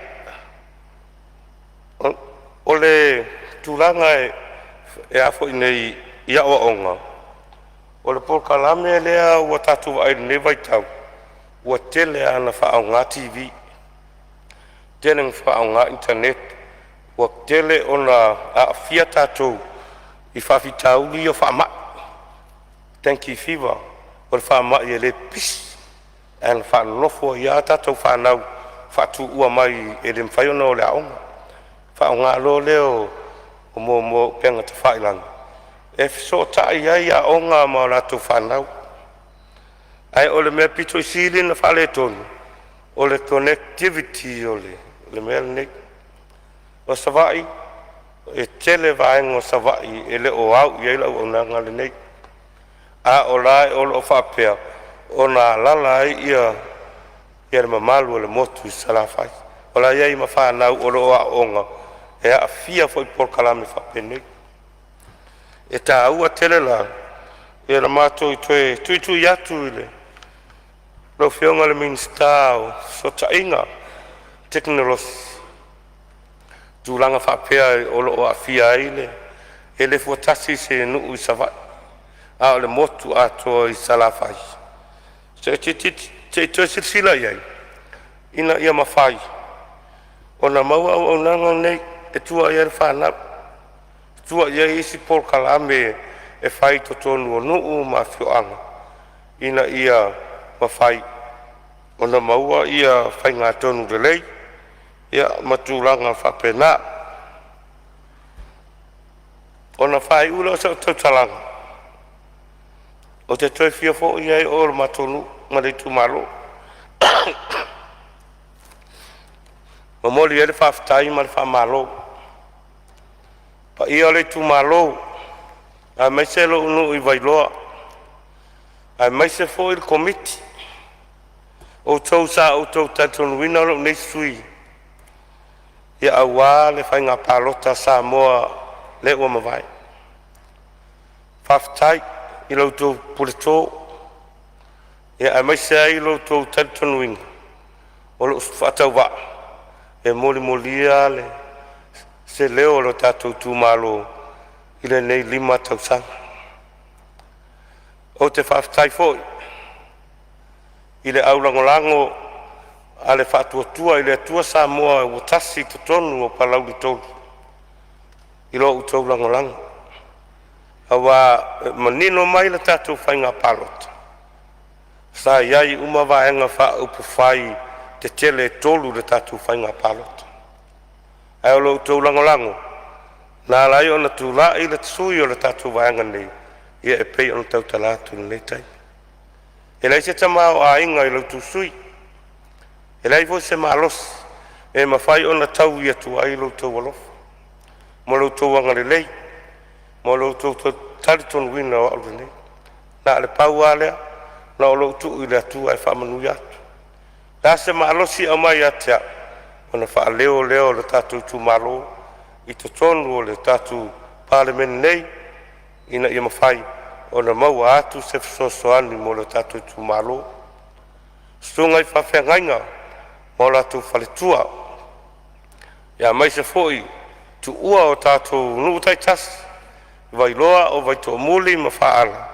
o le tulaga e a foi nei i aoaoga, o le polokalame lea ua tatou vaai i lenei vaitau, ua tele lava ina faaaoga TV, tele ina faaaoga initaneti, ua tele ona aafia tatou i faafitauli ia o faamai, dengue fever, o le faamai e le pipisi ae na faalolofu ai lava tatou fanau faatuua mai e le mafai ona o i le aoga. Faaaoga loa lea o mo upega tafailagi e fesootai ai aoga ma latou fanau. Ae o le mea aupito sili ona faaletonu o le connectivity o le mea lenei. O Savaii e tele vaega o Savaii e le o au i ai le auaunaga lenei, a o la e o lo o faapea ona alaala ai le mamalu o le motu i Salafai. O la e i ai ma fanau o lo o aooga e aafia foi i polokalame faapenei. E taua tele la le matou toe tuitui atu i lau Afioga i le Minisita o Fesootaiga, Tekonolosi, tulaga faapea o lo o aafia ai le… E le fua tasi se nuu i Savaii, a o le motu atoa i Salafai. Se i toe silasila i ai ina ia mafai ona maua auaunaga nei e tua i ai le fanau, tua i ai isi polokalame e fai i totonu o nuu ma afioaga ina ia mafai ona maua ia faigatonu lelei ma tulaga faapena. Ona faaiu lea o sau tautalaga, ou te toe fia foi lava i o i le matou nuu ma le itumalo. E momoli ai le faafetai ma le faamalo i le paia o le itumalo aemaise lou nuu i Vailoa, aemaise foi le komiti, o outou sa outou talitonuina lou nei sui usufono aua le faiga palota a Samoa lea ua mavae. Faafetai i la outou puleto aemaise ai lo outou talitonuina o lou faatauvaa e molimoli se leo o lo tatou itumalo i lenei 5 tausaga. Ou te faafetai foi i le aulagolago a le Faatuatua i le Atua Samoa ua Tasi i totonu o Palauli 3 i lo outou lagolago, aua e manino mai le tatou faiga palota, sa i ai uma Vaega Faaupufai tetele e tolu i le tatou faiga palota. Ae o lo outou lagolago na ala ai ona tulai le sui o le tatou vaega nei e pei ona tautala atu i lenei taimi. E leai se tamaoaiga i lo outou sui usufono, e leai foi se malosi e mafai ona taui atu ai lo outou alofa ma lo outou agalelei ma lo outou talitonuina o au lelei. Na o le pau lava lea, na o lou tuu i le Atua e faamanuia atu. O le a se malosi e aumai ia te au, ona faaleo lea o le tatou itumalo i totonu o le tatou Palemene nei, ina ia mafai ona maua atu se fesoasoani mo le tatou itumalo. Susuga i faafeagaiga ma o latou faletua, aemaise foi le tuua o tatou nuu taitasi o Vailoa, o Vaitoomuli ma Faala,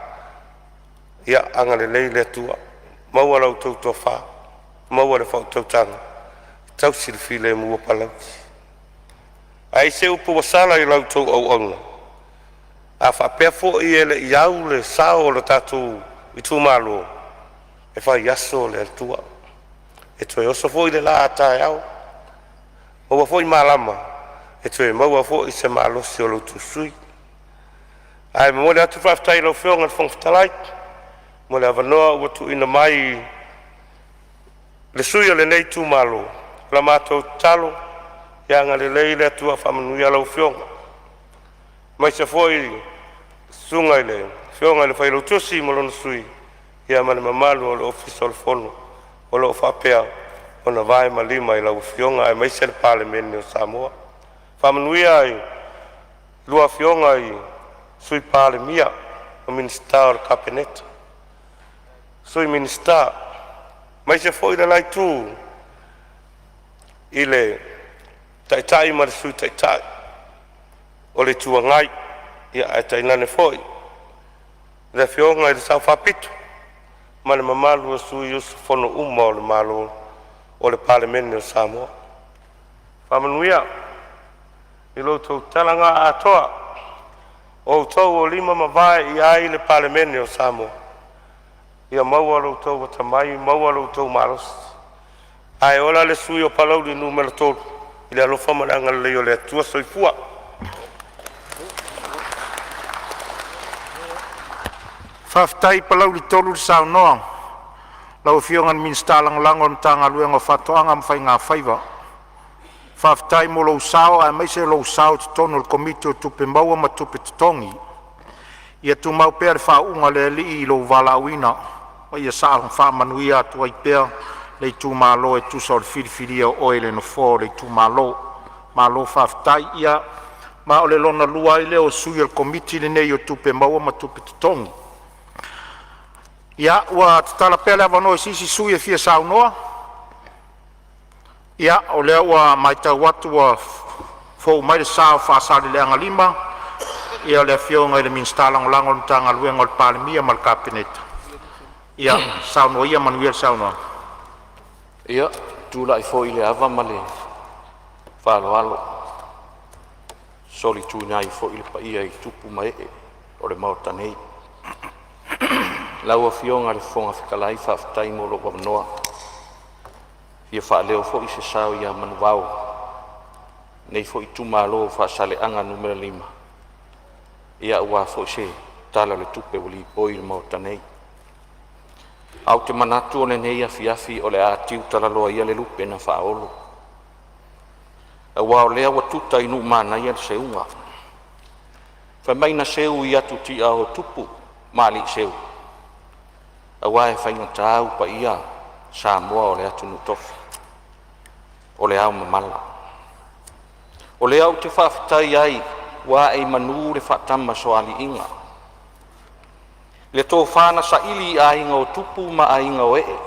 ia agalelei le Atua, maua la outou tofa, maua le faautautaga e tausi le filemu o Palauli. A i ai se upu ua sala i la outou auauna, a faapea foi e le i au le sao o le tatou itumalo, E faiaso le Atua, e toe oso foi le la a taeao, maua foi malama e toe maua foi se malosi o lou sui. Ae momoli atu le faafetai i lau Afioga i le Fofoga Fetalai mo le avanoa ua tuuina mai i le sui usufono o lenei itumalo. O la matou tatalo ia agalelei le Atua e faamanuia lau Afioga aemaise foi le susuga i le Afioga i le Failautusi ma lona Sui ma le mamalu o le Ofisa o le Fono o lo o faapea ona vae ma lima i lau Afioga aemaise le Palemene o Samoa. Faamanuia i a lua Afioga i Sui Palemia ma Minisita o le Kapeneta, Sui Minisita, aemaise foi le la itu i le Taitai ma le Sui Taitai o le Itu Agai, ae tainane foi le Afioga i le Sao Faapito ma le mamalu o sui usufono uma o le malu o le Palemene o Samoa. Faamanuia i lo outou tala na atoa, o outou o lima ma vae i ai le Palemene o Samoa. Ia maua lo outou atamai, maua lo outou malosi. Ae ola le sui usufono o Palauli 3 i le alofa ma le agalelei o le Atua. Soifua. Faafetai Palauli 3 le saunoa lau Afioga i le Minisita Lagolago o le Matagaluega o Faatoaga ma Faigafaiva. Faafetai mo lou sao aemaise o lou sao i totonu o le Komiti o Tupe Maua ma Tupe Totogi. Ia tumau pea le faauuga a le Alii i lou valaauina ma ia saga faamanuia atu ai pea le itumalo e tusa o le filifilia o oe i le nofoa o le itumalo. Malo faafetai. Ia, ma o le lona lua ai lea o sui o le Komiti lenei o Tupe Maua ma Tupe Totogi. Ia, ua tatala pea le avanoa i se isi sui usufono e fia saunoa. Ia, o lea ua matau atu ua fou mai le sa o Faasaleleaga 5, ia le Afioga i le Minisita Lagolago o le Matagaluega a le Palemia ma le Kapeneta. Ia saunoa ia, manuia le saunoaga. Ia, e tulai foi i le ava ma le faaaloalo e solituina ai foi le paia i tupu ma ee o le Maota nei. Lau Afioga i le Fofoga Fetalai, faafetai mo lou avanoa. E fia faaleo foi se sao ia manuvao o lenei foi itumalo o Faasaleleaga 5 aua foi se Tala o le Tupe ua lipoi i le Maota nei. Ae ou te manatu o lenei afiafi o le a tiutalaloa ia le lupe na faaolo, aua o lea ua tuta i nuu manaia le seuga. Fai mai na seu i atu tiao e tupu ma alii seu, aua e faigata paia Samoa o le atunuu tofi, o le aomamala. O lea ou te faafetai ai ua ae i manu le faatamasoaliiga, le tofa na saili i aiga o tupu ma aiga o ee,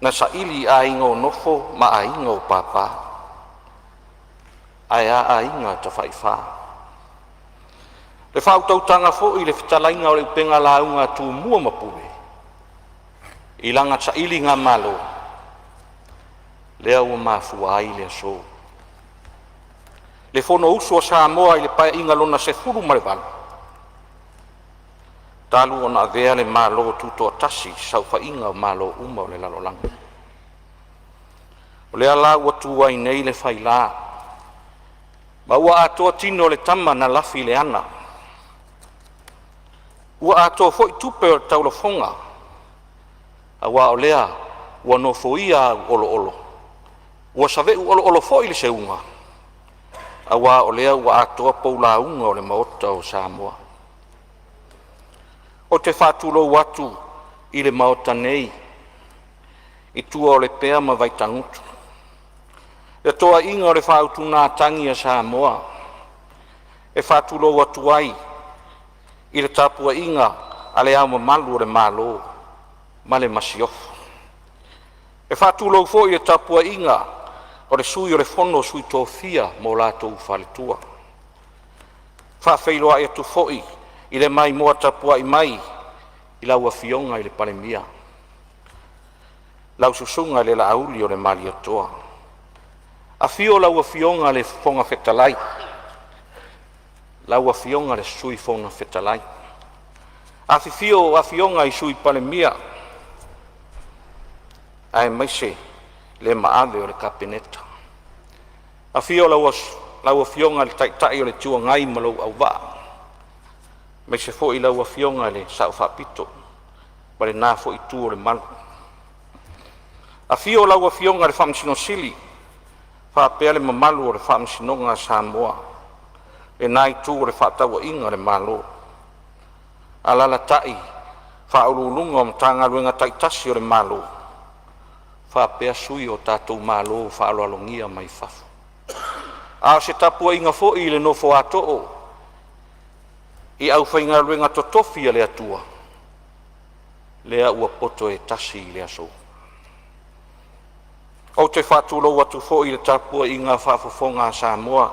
na saili i aiga o nofo ma aiga o papa, ae a aiga tafaifa. Le faautautaga foi i le fetalaiga o le upega lauga a Tumua ma Pule, i lana sailigamalo lea ua mafua ai le aso. Le Fonousu a Samoa i le Paeaiga lona XVIII, talu ona avea le Malo Tutoatasi i saofaiga o Malo uma o le lalolagi. O lea la ua tu ai nei le faila ma ua atoa tino o le tama na lafi i le ana, ua atoa foi tupe o le taulafoga, aua o lea ua nofoia au oloolo, ua saveu oloolo foi le seuga, aua o lea ua atoa pou lauga o le Maota o Samoa. Ou te faatulou atu i le Maota nei i tua o Lepea ma Vaitagutu, le toaiga o le faautugatagi a Samoa. E faatulou atu ai i le tapuaiga a Le Ao Mamalu o le Malo ma le Masiofo. E faatulou foi i le tapuaiga a le Sui o le Fono a Sui Tofia ma o latou faletua. E faafeiloai atu foi i le maimoa tapuai mai i lau Afioga i le Palemia, lau Susuga i le Laauli o le Malietoa, afio lau Afioga i le Fofoga Fetalai, lau Afioga i le Sui Fofoga Fetalai, afifio afioga i Sui Palemia, Aemaise le maave o le Kapeneta. Afio lau Afioga i le Taitai o le Itu Agai ma lou auvaa, aemaise foi lau Afioga i le Sao Faapito ma lena foi itu o le malu. Afio lau Afioga i le Faamasino Sili faapea le mamalu o le Faamasinoga a Samoa, lena itu o fefaatauaiga a le Malo. Alaalatai Faauluuluga o Matagaluega taitasi o le Malo faapea sui o tatou malo faaaloalogia mai fafo. A o se tapuaiga foi i le nofo a too i aufaigaluega totofi a le Atua lea ua poto e tasi i le aso. Ou te faatulou atu foi i le tapuaiga faafofoga a Samoa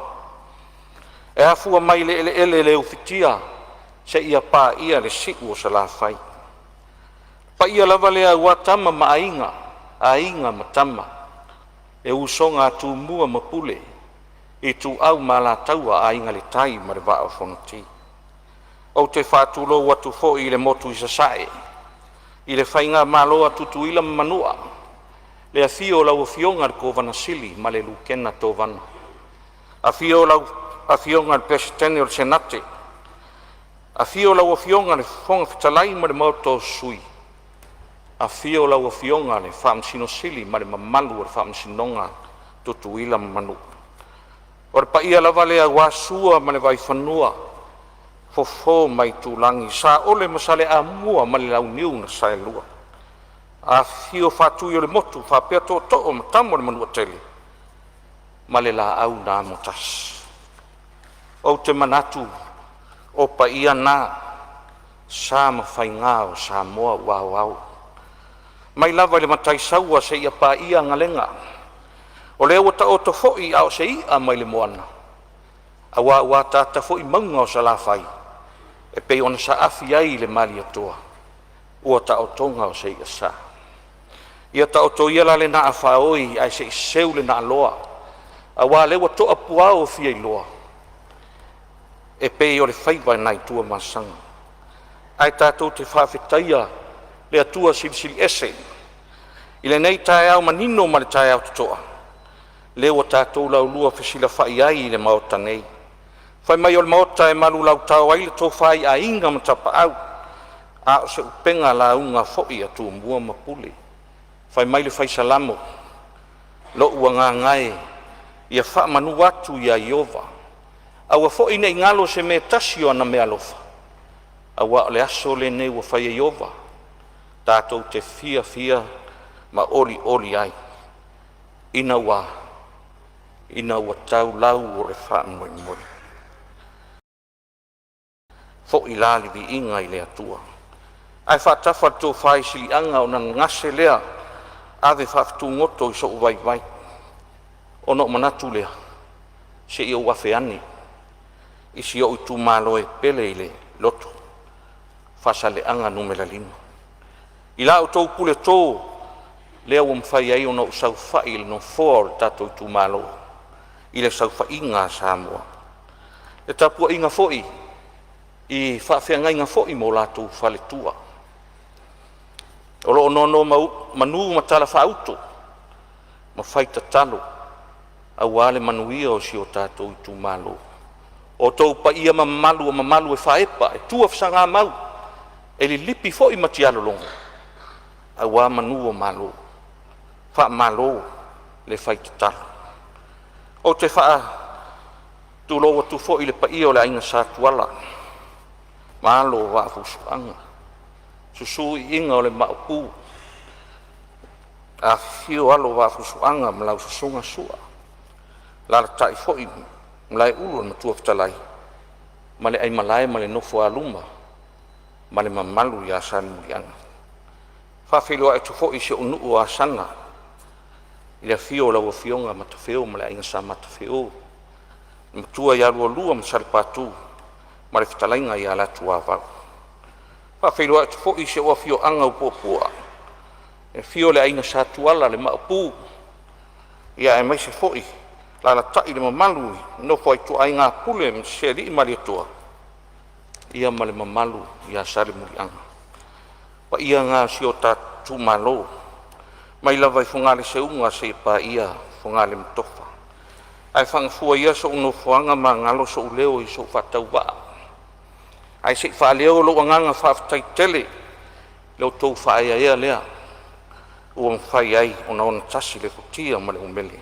e afua mai i le eleele le ufitia seia paia le siu o Salafai. Paia lava lea aua Tama ma Aiga, Aiga ma Tama, le usoga a Tumua ma Pule, Ituau ma Alataua, Aiga i le Tai ma le Vaa o Fonoti. Ou te faatulou atu foi i le motu i Sasae i le faigamalo a Tutuila ma Manua, le afio o lau Afioga i le Kovana Sili ma le Lutena Kovana, afio lau Afioga i le Peresetene o le Senate, afio lau Afioga i le Fofoga Fetalai ma le Maota o Sui, afio lau Afioga i le Faamasino Sili ma le mamalu o le Faamasinoga a Tutuila ma Manua. O le paia lava lea aua Sua ma le Vaifanua, Fofo ma Aitulagi, Saole ma Saleaaumua ma le Launiu na Saelua, afifio Faatuiolemotu faapea Tootoo ma Tama a le Manuatele ma le Laau na Amotasi. Ou te manatu o paia na sa ma faiga o Samoa ua aoao mai lava i le Mataisaua seia paia Galega. O lea ua taoto foi a o se i'a mai le moana, aua ua ataata foi mauga o Salafai e pei ona saafi ai le Malietoa, ua taotoga o se i'a sa. Ia taoto ia la lena faaoi ae se i seu le naaloa, aua o lea ua toa puao o fiailoa e pei o le faiva nai Tuamasaga. Ae tatou te faafetaia le Atua Silisili Ese i lenei taeao manino ma le taeao totoa lea ua tatou laulua fesilafai ai i le Maota nei. Fai mai o le Maota e malulautao ai le tofa i Aiga ma Tapaau, a o se upega lauga foi a Tumua ma Pule. Fai mai le fai Salamo, “Lo'u agaga e, ia faamanu atu ia Ieova, aua foi ne i galo se mea e tasi o ana meaalofa, aua o le aso lenei ua fai e Ieova, tatou te fiafia ma olioli ai, ina ua tau lau o le faamoemoe. Foi la le viiga i le Atua. Ae faatafa le tofa i Siliaga ona gagase lea ave faafutugoto i sou vaivai, ona ou manatu lea, se i ou afe ane i si ou itumalo e pele i le loto, Faasaleleaga 5. I la outou puleto lea ua mafai ai ona ou saofai i le nofoa o le tatou itumalo i le saofaiga a Samoa. Le tapuaiga foi i faafeagaiga foi ma o latou faletua o lo o nonomanu ma talafaauto ma fai tatalo aua le manuia o si o tatou itumalo. O outou paia ma mamalu o mamalu e faaepa e tuafesagamau, e lilipi foi matialologo aua manu o malo. Faamalo le fai tatalo. Ou te faatulou atu foi i le paia o le aiga Sa Tuala ma alo o Vaafusuaga, susu Iiga o le Maopu, afifio alo o Vaafusuaga ma lau susuga Sua, alaalatai foi Malaeulu le Matua Fetalai ma le aimalae ma le nofo a luma ma le mamalu ia Salemuliaga. E faafeiloai atu foi i si ou nuu o Asaga i le afio o lau Afioga Matafeo ma le aiga Sa Matafeo, le matua ia Lualua ma Salepatu ma le fetalaiga ia Latuavau. E faafeiloai atu foi i si ou afioaga o Puapua, le afio o le aiga Sa Tuala, le Maopu aemaise foi alaalatai le mamalu i le nofo a ituaiga Pule ma si alii Malietoa ma le mamalu ia Salemuliaga. O paia na o si o tatou itumalo. Mai lava i Fogaleseuga seia paia Fogalematofa. Ae faagafua ia sou nofoaga ma galo sou leo i sou faatauvaa ae se i faaleo lou agaga faafetai tele i lo outou faaeaea lea ua mafai ai ona o gatasi le futia ma le umele.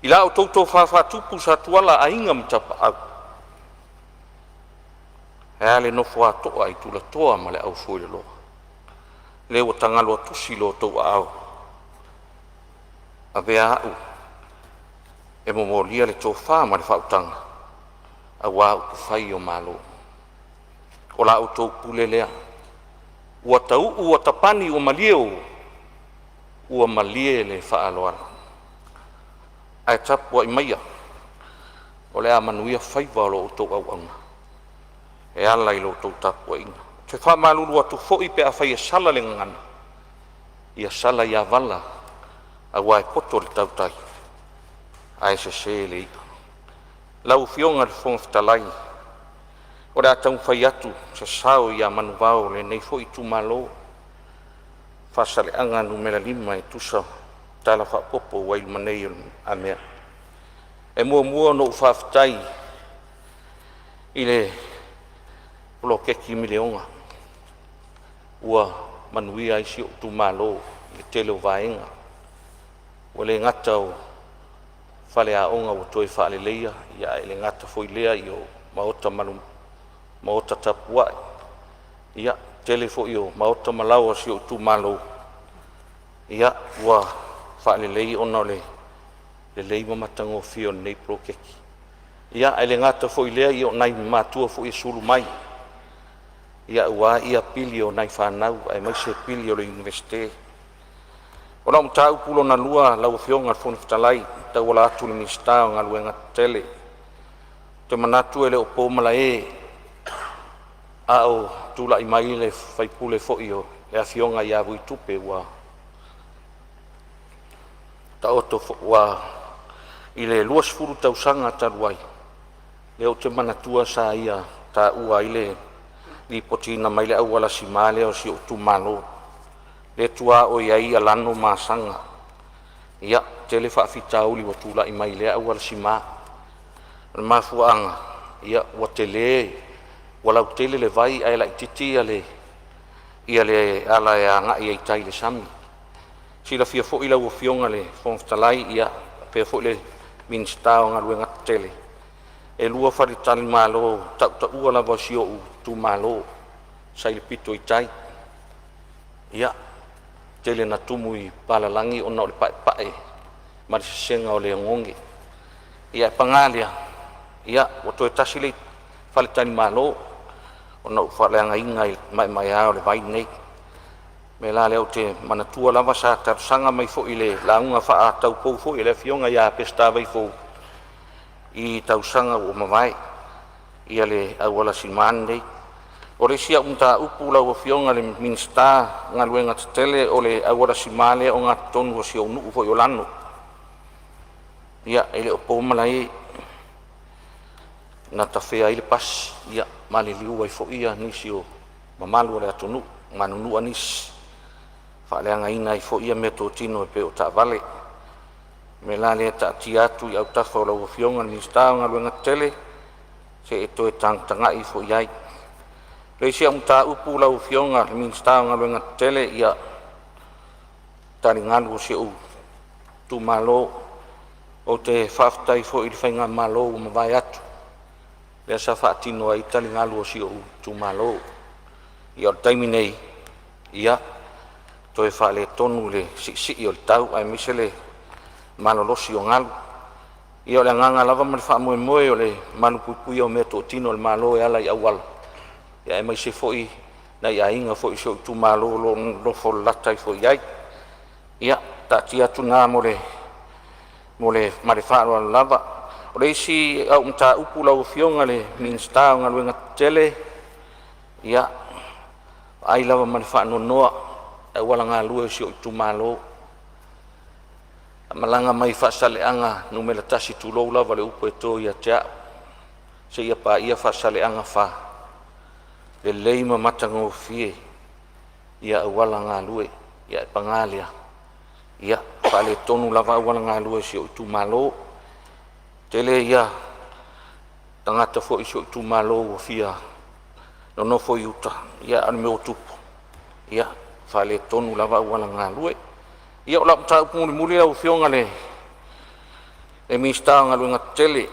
I la outou tofa faatupu Satuala, Aiga ma Tapaau, ae a le nofo a toa i tulatoa ma le aufueloloa, lea ua tagalo atu i lo outou aao, avea au e momolia le tofa ma le faautaga aua upufai o Malo. O la outou pule lea ua tauu ua tapani ua malie o, ua malie le faaaloalo. Ae tapuai maia o le a manuia faiva o lo outou auauna e ala i la outou tapuaiga. Ou te faamalulu atu foi pe afai e sala le gagana, ia sala ia vala aua e poto le tautai ae sese le i'a. Lau Afioga i le Fofoga Fetalai, o le a taumafai atu se sao ia manuvao o lenei foi itumalo Faasaleleaga 5 e tusa ma Tala Faaopoopo ua i luma nei o le lumamea. E muamua ona ou faafetai i le poloketi miliona ua manuia ai si ou itumalo i le tele o vaega. Ua le gata o faleaoga ua toe faaleleia, ae le gata foi i lea o maota maota tapuai, ia tele foi o maota ma laoa o si ou itumalo ia ua faalelei ona o le lelei ma matagofie o lenei poloketi. Ia ae le gata foi i lea, o nai matua foi e sulu mai aua pili o nai fanau aemaise pili o le Iunivesite. O lau mataupu lona lua lau Afioga i le Fofoga Fetalai e tauala atu i le Minisita o Galuega Tetele, ou te manatu e le o po malae a o tulai mai le sui usufono foi o le Afioga ia Vui Tupe ua taoto foi ua i le 20 tausaga talu ai, lea ou te manatua sa ia taua ai le lipotiina mai le auala sima lea o si ou itumalo lea e tuaoi ai Aiono ma Asaga. Ia, tele faafitauli ua tulai mai i lea auala sima. O le mafuaaga ia ua tele ua lautele le vai ae laitiiti le ala e agai ai i tai i le sami. Silafia foi lau Afioga i le Fofoga Fetalai ia faapea foi le Minisita o Galuega Tetele, e lua faletalimalo tautaua lava o si ou itumalo sa i le pito i tai. Ia, tele ina tumu i palalagi ona o le paepae ma le sesega o le oneone. Ia ae paga lea, ia ua toe tasi le faletalimalo ona ua faaleagaina i le maemaea o le vai lenei. O le mea la lea ou te manatua lava sa talosaga mai foi i le lauga faataupou foi a le Afioga ia Peseta Vaifou i tausaga ua mavae ia le auala sima lenei. O le isi au mataupu lau Afioga i le Minisita o Galuega Tetele, o le auala sima lea e ogatotonu o si ou nuu foi o Lano. Ia, e le o po malae, na tafea ai le pasi, ia maliliu ai foi nisi o mamalu o le atunuu, manunua nisi, faaleagaina ai foi ia meatotino e pei o taavale. O le mea la lea e taatia atu i autafa o lau Afioga i le Minisita o Galuega Tetele se i e toe tagatagai ifo i ai. O le isi au mataupu lau Afioga i le Minisita o Galuega Tetele, ia taligalu o si ou itumalo. Ou te faafetai foi i le faigamalo ua mavae atu lea sa faatino ai taligalu o si ou itumalo. Ia o le taimi nei, ia toe faaletonu le siisii o le tau aemaise le malolosi o galu. Ia o le agaga lava ma le faamoemoe o le malupuipuia o meatotino a le Malo e ala i auala, aemaise foi nai aiga foi o si ou itumalo o lo o nonofo lalata ifo i ai. Ia taatia atu i ina ma le faaaloalo lava. O le isi au mataupu lau Afioga i le Minisita o Galuega Tetele, ia vaai lava ma le faanoanoa i auala galue o si ou itumalo. A malaga mai Faasaleleaga 1, tulou lava le upu e to ia te au, seia paia Faasaleleaga 4, lelei ma matagofie ia auala galue. Ae paga lea, Ia, faaletonu lava auala galue o si ou itumalo. Tele ia tagata foi o si ou itumalo ua fia nonofo i uta, ia ae o le mea ua tupu, ia faaletonu lava auala galue. Ia o lau mataupu mulimuli lau Afioga i le Minisita o Galuega Tetele, e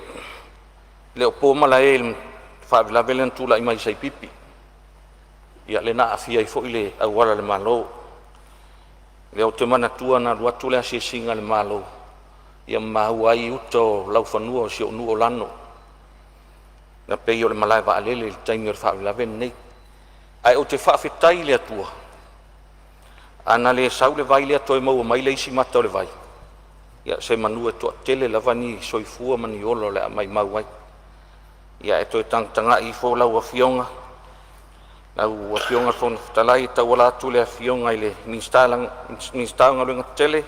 le o po malae i le faalavelave lea na tulai mai i Saipipi, ia lea na aafia ai foi le auala o le Malo. Lea ou te manatua na alu atu le asiasiga a le Malo ia ma maua ai uta o laufanua o si ou nuu o Lano, na pei o le malae vaalele i le taimi o le faalavelave lenei. Ae ou te faafetai i le Atua, ana le sau le vai lea toe maua mai le isi mata o le vai, ia semanu e toatele lava ni soifua ma ni ola o le a maumau ai. Ia ae toe tagatagai ifo lau Afioga, lau Afioga i le Fofoga Fetalai e tauala atu i le Afioga i le Minisita o Galuega Tetele,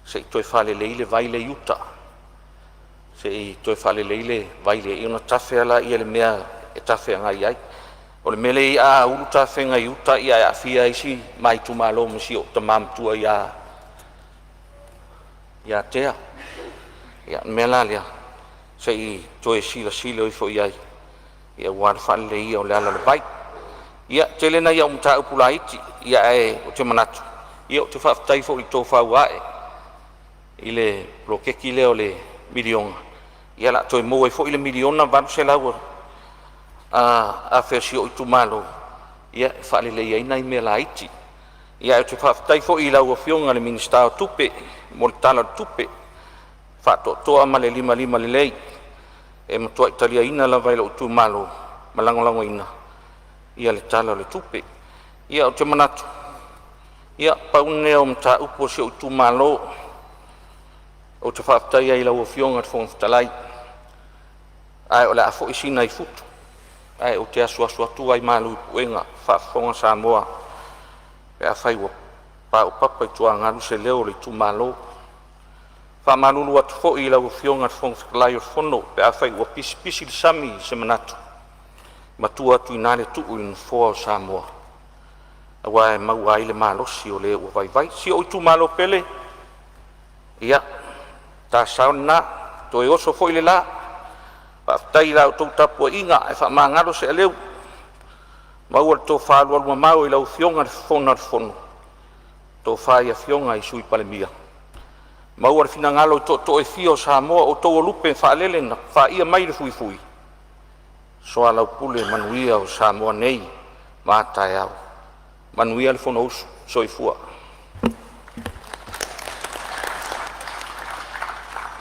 se i toe faalelei le vai lea i uta, se i toe faalelei le vai lea ona tafe lea i le mea e tafe agai ai. O le mea lea e i ai a ulu tafega i uta e aafia ai si ma itumalo ma si ou tama matua ia Tea. Ia o le mea la lea, se i toe silasila ifo i ai aua le faaleleia o le ala o le vai. Ia, tele nai au mataupu laiti, ae ou te manatu ou te faafetai foi i le tofa ua ae i le poloketi lea o le miliona, ia o le a toe maua ai foi le $1,800,000 a si ou itumalo e faaleleia ai nai mea laiti. Ae ou te faafetai foi i lau Afioga i le Minisita o Tupe mo le Tala o le Tupe faatoatoa ma le limalima lelei, e matuai taliaina lava e lou itumalo ma lagolagoina le Tala o le Tupe. Ia ou te manatu, ia pau lenei o mataupu a si ou itumalo ou te faafetai ai i lau Afioga i le Fofoga Fetalai, ae o le a foi Sina i futu ae ou te asuasu atu ai malu i puega faafofoga Samoa pe afai ua paopapa i tuagalu se leo o le itumalo. E faamalulu atu foi i lau Afioga i le Fofoga Fetalai o le Fono pe afai ua pisipisi le sami i se manatu, matua atu i ina le tuu i le nofoa o Samoa aua e maua ai le malosi o le ua vaivai. Si ou itumalo pele, ia ta sao lena, toe oso foi le la. Faafetai i la outou tapuaiga ae faamagalo se aleu, maua le tofa alualumamao i lau Afioga i le Fofoga o le Fono, tofa i afioga i Sui Palemia, maua le finagalo o tootoo e fia o Samoa, o outou o lupe faalele na faia mai le fuifui, soalaupule manuia o Samoa nei ma a taeao. Manuia le Fonousu. Soifua.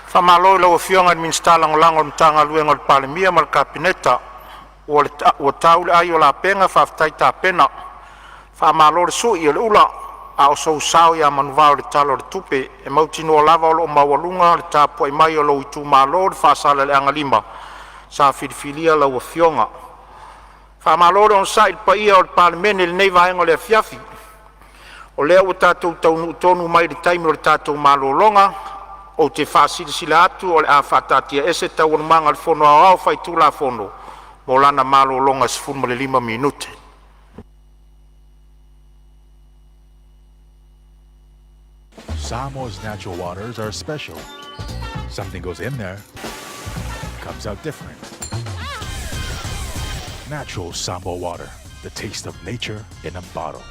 Faamalo i lau Afioga i le Minisita Lagolago o le Matagaluega a le Palemia ma le Kapeneta, ua tau le ai o lapega faafetai tapena. Faamalo le sui o le ula a o sou sao ia manuvao i le Tala o le Tupe. E mautinoa lava o lo o maualuga le tapuai mai a lou itumalo i le Faasaleleaga 5 sa filifilia lau Afioga. Faamalo le onosai i le paia o le Palemene i lenei vaega o le afiafi. O lea ua tatou taunuu tonu mai i le taimi o le tatou malologa. Ou te faasilasila atu o le a faataatiaese Taualumaga a le Fono Aoao Faitulafono mo lana malologa e 15 minute. Samoa's natural waters are special. Something goes in there, comes out different. Natural Samoa water, the taste of nature in a bottle.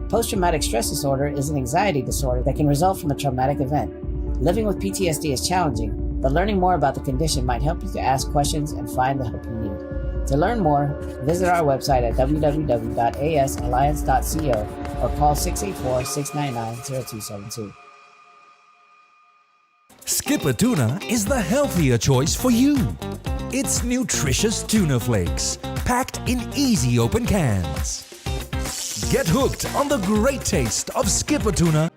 Post traumatic stress disorder is an anxiety disorder that can result from a traumatic event. Living with PTSD is challenging, but learning more about the condition might help you to ask questions and find the help you need. To learn more, visit our website at www.asalliance.co or call 684 699 0272. Skipper Tuna is the healthier choice for you. It's nutritious tuna flakes, packed in easy open cans. Get hooked on the great taste of Skipper Tuna.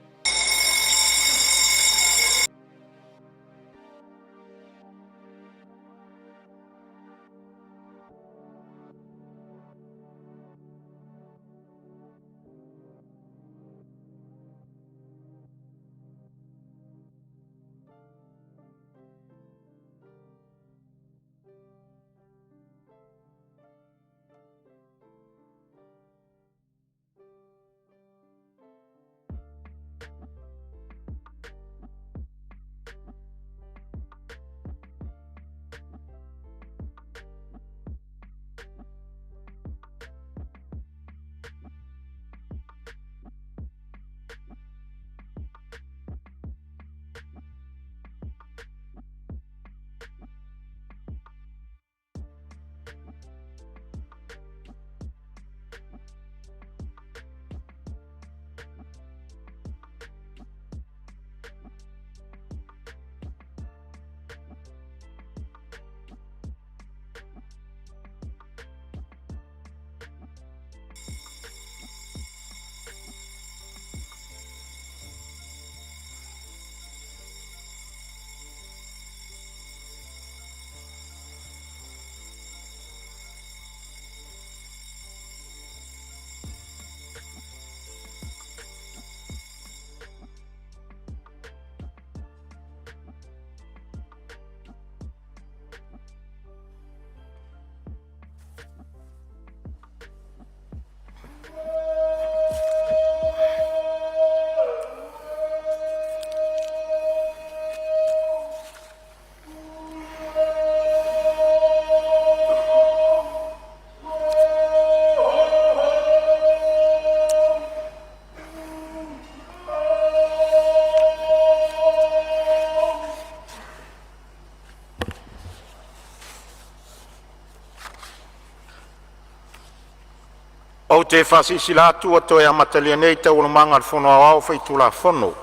Ou te faasilasila atu ua toe amatalia nei Taualumaga a le Fono Aoao Faitulafono.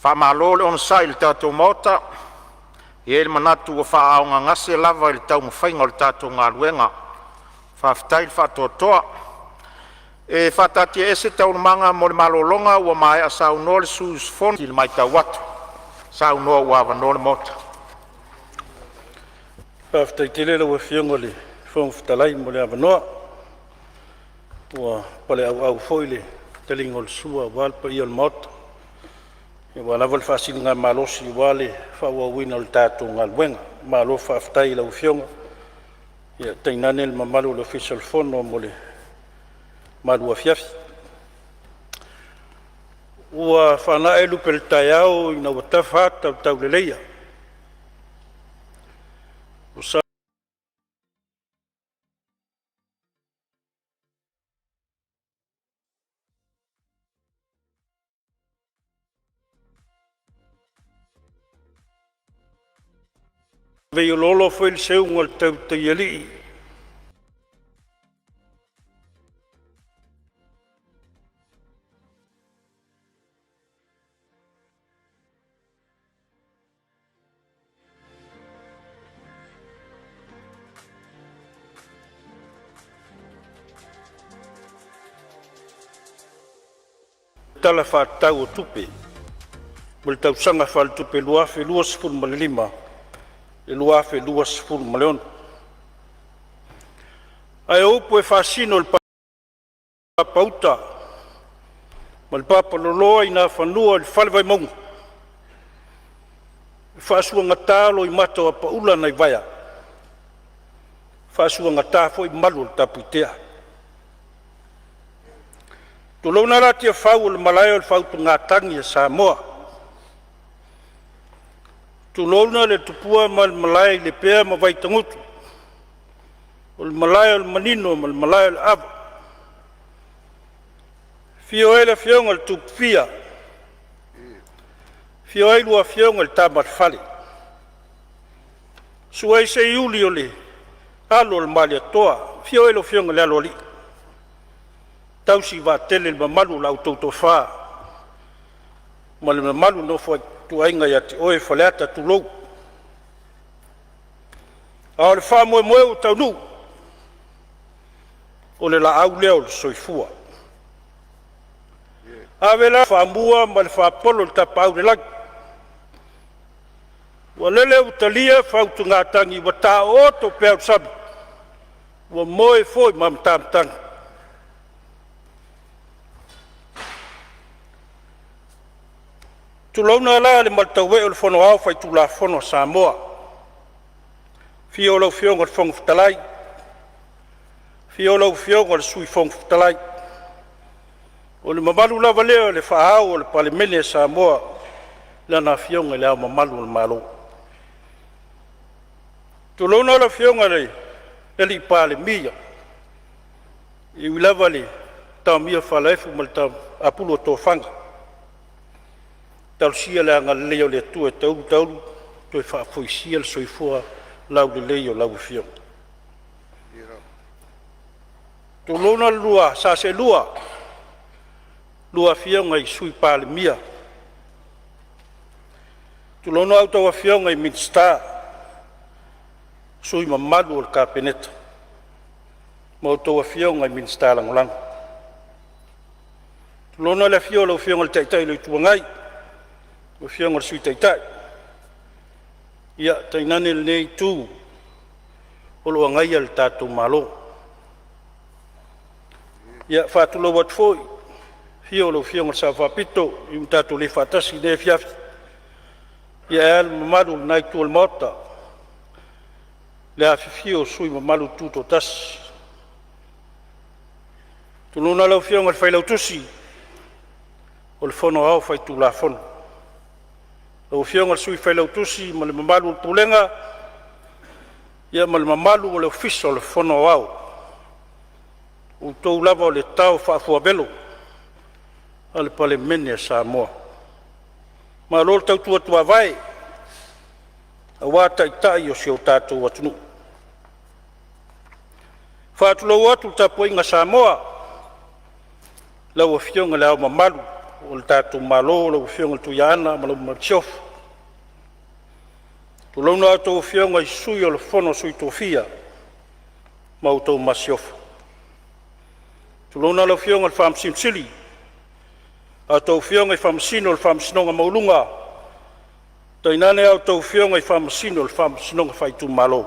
Faamalo le onosai i le tatou Maota. E i ai le manatu ua faaaaogagase lava i le taumafaiga o le tatou galuega. Faafetai le faatoatoa. E faataatiaese Taualumaga mo le malologa ua maea saunoa le sui usufono i le matau atu, saunoa ua avanoa le Maota. Faafetai tele lau Afioga i le Fofoga Fetalai mo le avanoa. Ua paleauau foi le taliga o le sua aua le paia o le Maota, aua lava le faasiligamalosi aua le faaauauina o le tatou galuega. Malo faafetai i lau Afioga, tainane le mamalu o le Ofisa o le Fono mo le malu afiafi. Ua faanae lupe o le taeao ina ua tafa ata o le tauleleia, ua saveioloolo foi le seuga o le tautai alii Tala Faatatau o Tupe mo le tausaga faaletupe 2025/2026. Ae o upu e faasino i le papauta ma le papaloloa i nafanua o le Fale Vaimauga, e faasuagata loimata o apaula nai vaea, faasuagata foi malu o le Tapuitea. Tulouna la Tiafau o le malae o le faautugatagi a Samoa, tulouna le Tupua ma le malae i Lepea ma Vaitagutu, o le malae o le manino ma le malae o le ava. Afio ai le Afioga i le Tupufia, afio ai lua Afioga i le Tama a le Fale, susu ai Seiuli o le alo o le Malietoa, afio oe le Afioga i le Aloalii, tausi vaatele e le mamalu o la outou toafa ma le mamalu i le nofo a ituaiga ia te oe Faleata. Tulou. A o le faamoemoe ua taunuu, o le laau lea o le soifua. Ave la le faamua ma le faapolo i le Tapaau i le lagi, ua lele ua talia le faautugatagi ua taooto pea o le sami, ua moe foi ma matamatagi. Tulouna la le malutauee o le Fono Aoao Faitulafono a Samoa, afio lau Afioga i le Fofoga Fetalai, afio lau Afioga i le Sui Fofoga Fetalai. O le mamalu lava lea o le faa-Ao o le Palemene a Samoa, Lana Afioga i Le Ao Mamalu o le Malo. Tulouna lau Afioga i le Palemia, e ui lava i le taomia falaefu ma le apulu o tofaga, talosia le agalelei o le Atua e taulu taulu toe faafoisia le soifua laulelei o lau Afioga. Tulouna le lua Sa Seelua, lua Afioga i Sui Palemia, tulouna a outou afioga i Minisita, sui mamalu o le Kapeneta ma a outou afioga i Minisita Lagolago. Tulouna le afio o lau Afioga i le Taitai o le Itu Agai, lau Afioga i le Sui Taitai, ia tainane lenei Itu o lo o agaia le tatou Malo. E faatulou atu foi i le afio o lau Afioga i le Sao Faapito, ua tatou le faatasi i lenei afiafi, ae a le mamalu o lena Itu o le Maota, le afifio o sui usufono mamalu tutoatasi. Tulouna lau Afioga i le Failautusi o le Fono Aoao Faitulafono, lau Afioga i le Sui Failautusi ma le mamalu o le Pulega ma le mamalu o le Ofisa o le Fono Aoao. O outou lava o le tao faafuavelo a le Palemene a Samoa. Malo le tautua tuavae aua taitai o si o tatou atunuu. Faatulou atu i le tapuaiga Samoa, lau Afioga i Le Ao Mamalu o le tatou Malo, lau Afioga i le Tuiaana ma lau Masiofo. Tulouna a outou Afioga i Sui o le Fono a Sui Tofia ma a outou Masiofo. Tulouna lau Afioga i le Faamasino Sili, a outou Afioga i Faamasino o le Faamasinoga Maualuga, tainane a outou Afioga i Faamasino o le Faamasinoga Faaitumalo.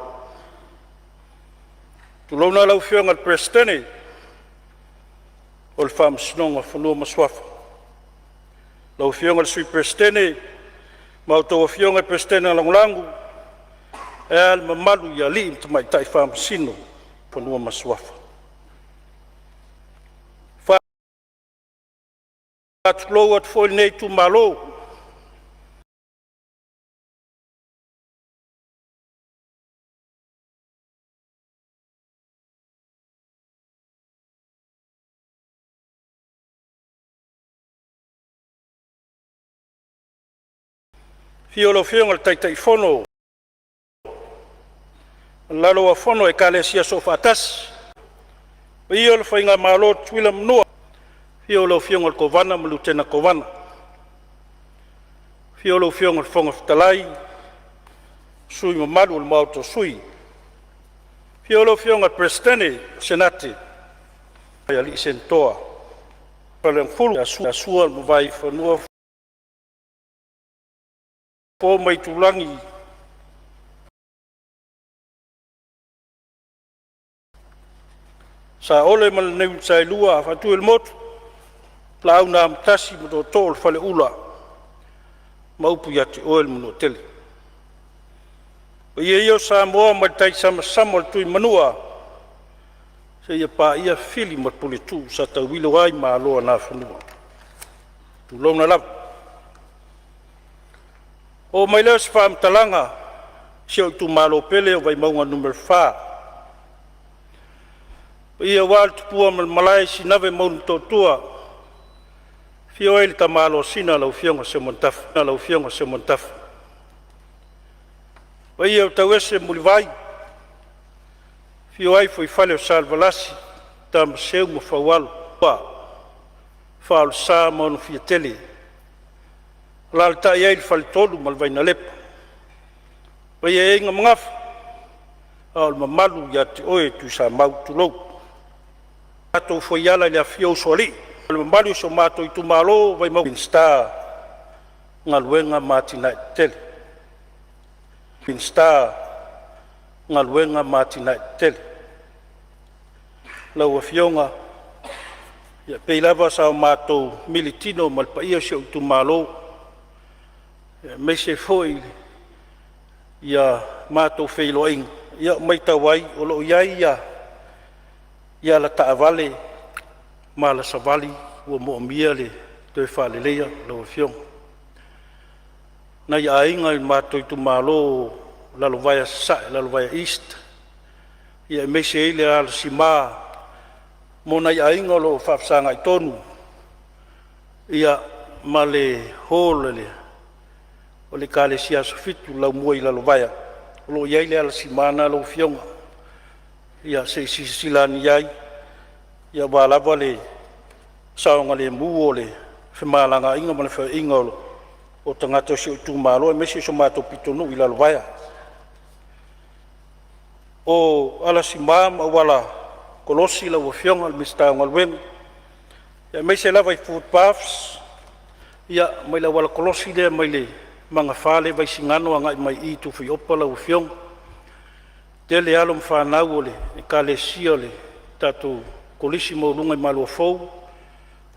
Tulouna lau Afioga i le Peresetene o le Faamasinoga o Fanua ma Suafa, lau Afioga i le Sui Peresetene ma a outou Afioga i Peresetene Lagolago, ae a le mamalu i alii ma tamaitai Faamasino o Fanua ma Suafa. Faatulou atu foi i lenei itumalo i le afio o lau Afioga i le Taitaifono o le Laulau-a-Fono a Ekalesia Soofaatasi, paia o le Faigamalo a Tutuila ma Manua, afio lau Afioga i le Kovana ma le Lutena Kovana, afio lau Afioga i le Fofoga Fetalai ma sui mamalu o le Maota o Sui, afio lau Afioga i le Peresetene o le Senate, alii Senatoa, Faleagafulu ia Sua ma le Vaifanua, Fofo ma Aitulagi, Saole ma le Launiu na Saelua, Faatuiolemotu, Laau na Amotasi ma Tootoo o le Faleula ma upu ia te oe le Manuatele. O paia ia o Samoa mai le taisamasama o le Tuimanua seia paia Fili ma Puletuu sa tauilo ai malo o Nafanua. Tulouna lava. Oo mai lea o se faamatalaga i si ou itumalo pele o Vaimauga 4, paia aua le tupua ma le malae i Sinave ma Ulumotootua, afio ai le Tama Alosina lau Afioga Seumanutafa, lau Afioga Seumanutafa. Paia o Tauese Mulivai, afio ai fuaifale o Salevalasi, Tamaseu ma Faualo, Faaolesa ma Onofiatele, alaalatai ai le faletolu ma le Vainalepa. Paia e aiga ma Gafa, a o le mamalu ia te oe Tuisamau. Tulou. Matou fuaiala i le afifio o usoalii ma le mamalu o si o matou itumalo o Vaimauga, Minisita o Galuega ma Atinae Tetele. Minisita o Galuega ma Atinae Tetele. Lau Afioga, ia e pei lava sa matou militino ma le paia o si ou itumalo, aemaise foi ia matou feiloaiga, ia ua matau ai o lo o i ai ia alataavale ma alasavali ua moomia le toe faaleleia lau Afioga. Nai aiga i le matou itumalo o Lalovaea Sasae, Lalovaea East, ia aemaise ai le alasima mo nai aiga o lo o faafesagai tonu ia ma le hall o le Ekalesia Aso Fitu i le laumua i Lalovaea, o lo o i ai le alasima lena lau Afioga. Ia se i silasila ane i ai aua lava le saogalemu o le femalagaaiga ma le feoaiga o tagata o si ou itumalo aemaise o si o matou pitonuu i Lalovaea. O alasima ma auala kolosi lau Afioga i le Minisita o Galuega, aemaise lava i footpaths ia mai le auala kolosi lea mai le magafa lea i Vaisigano agai mai i Tuafaiopa lau Afioga. Tele alo ma fanau o le Ekalesia o le tatou Kolisi Maualuga i Maluafou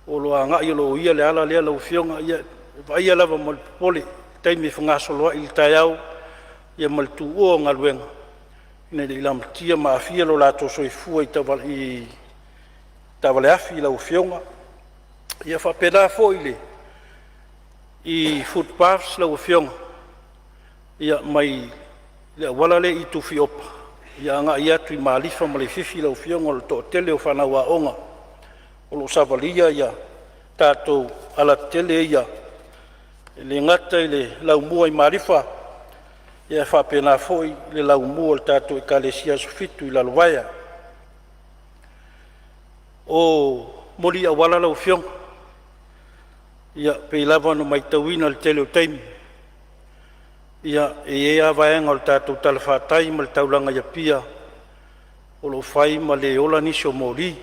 o lo o agai o lo o uia le ala lea lau Afioga. Ia e vaaia lava ma le popole i taimi e fegasoloai i le taeao ia ma le tuua o galuega ina ne i lamatia ma aafia lo latou soifua i taavale afi lau Afioga. Ia faapena foi i footpaths lau Afioga, ia mai le auala lea i Tuafiopa agai atu i Malifa ma Leififi lau Afioga, o le toatele o fanau aoga o lo o savalia ia tatou alatetele ia, e le gata i le laumua i Malifa ae faapena foi le laumua o le tatou Ekalesia Aso Fitu i Lalovaea. O moli auala lau Afioga, ia pei lava ona matauina i le tele o taimi, ia e i ai lava vaega o le tatou talafatai ma le taulaga i Apia o lo o fai ma le ola nisi o moli.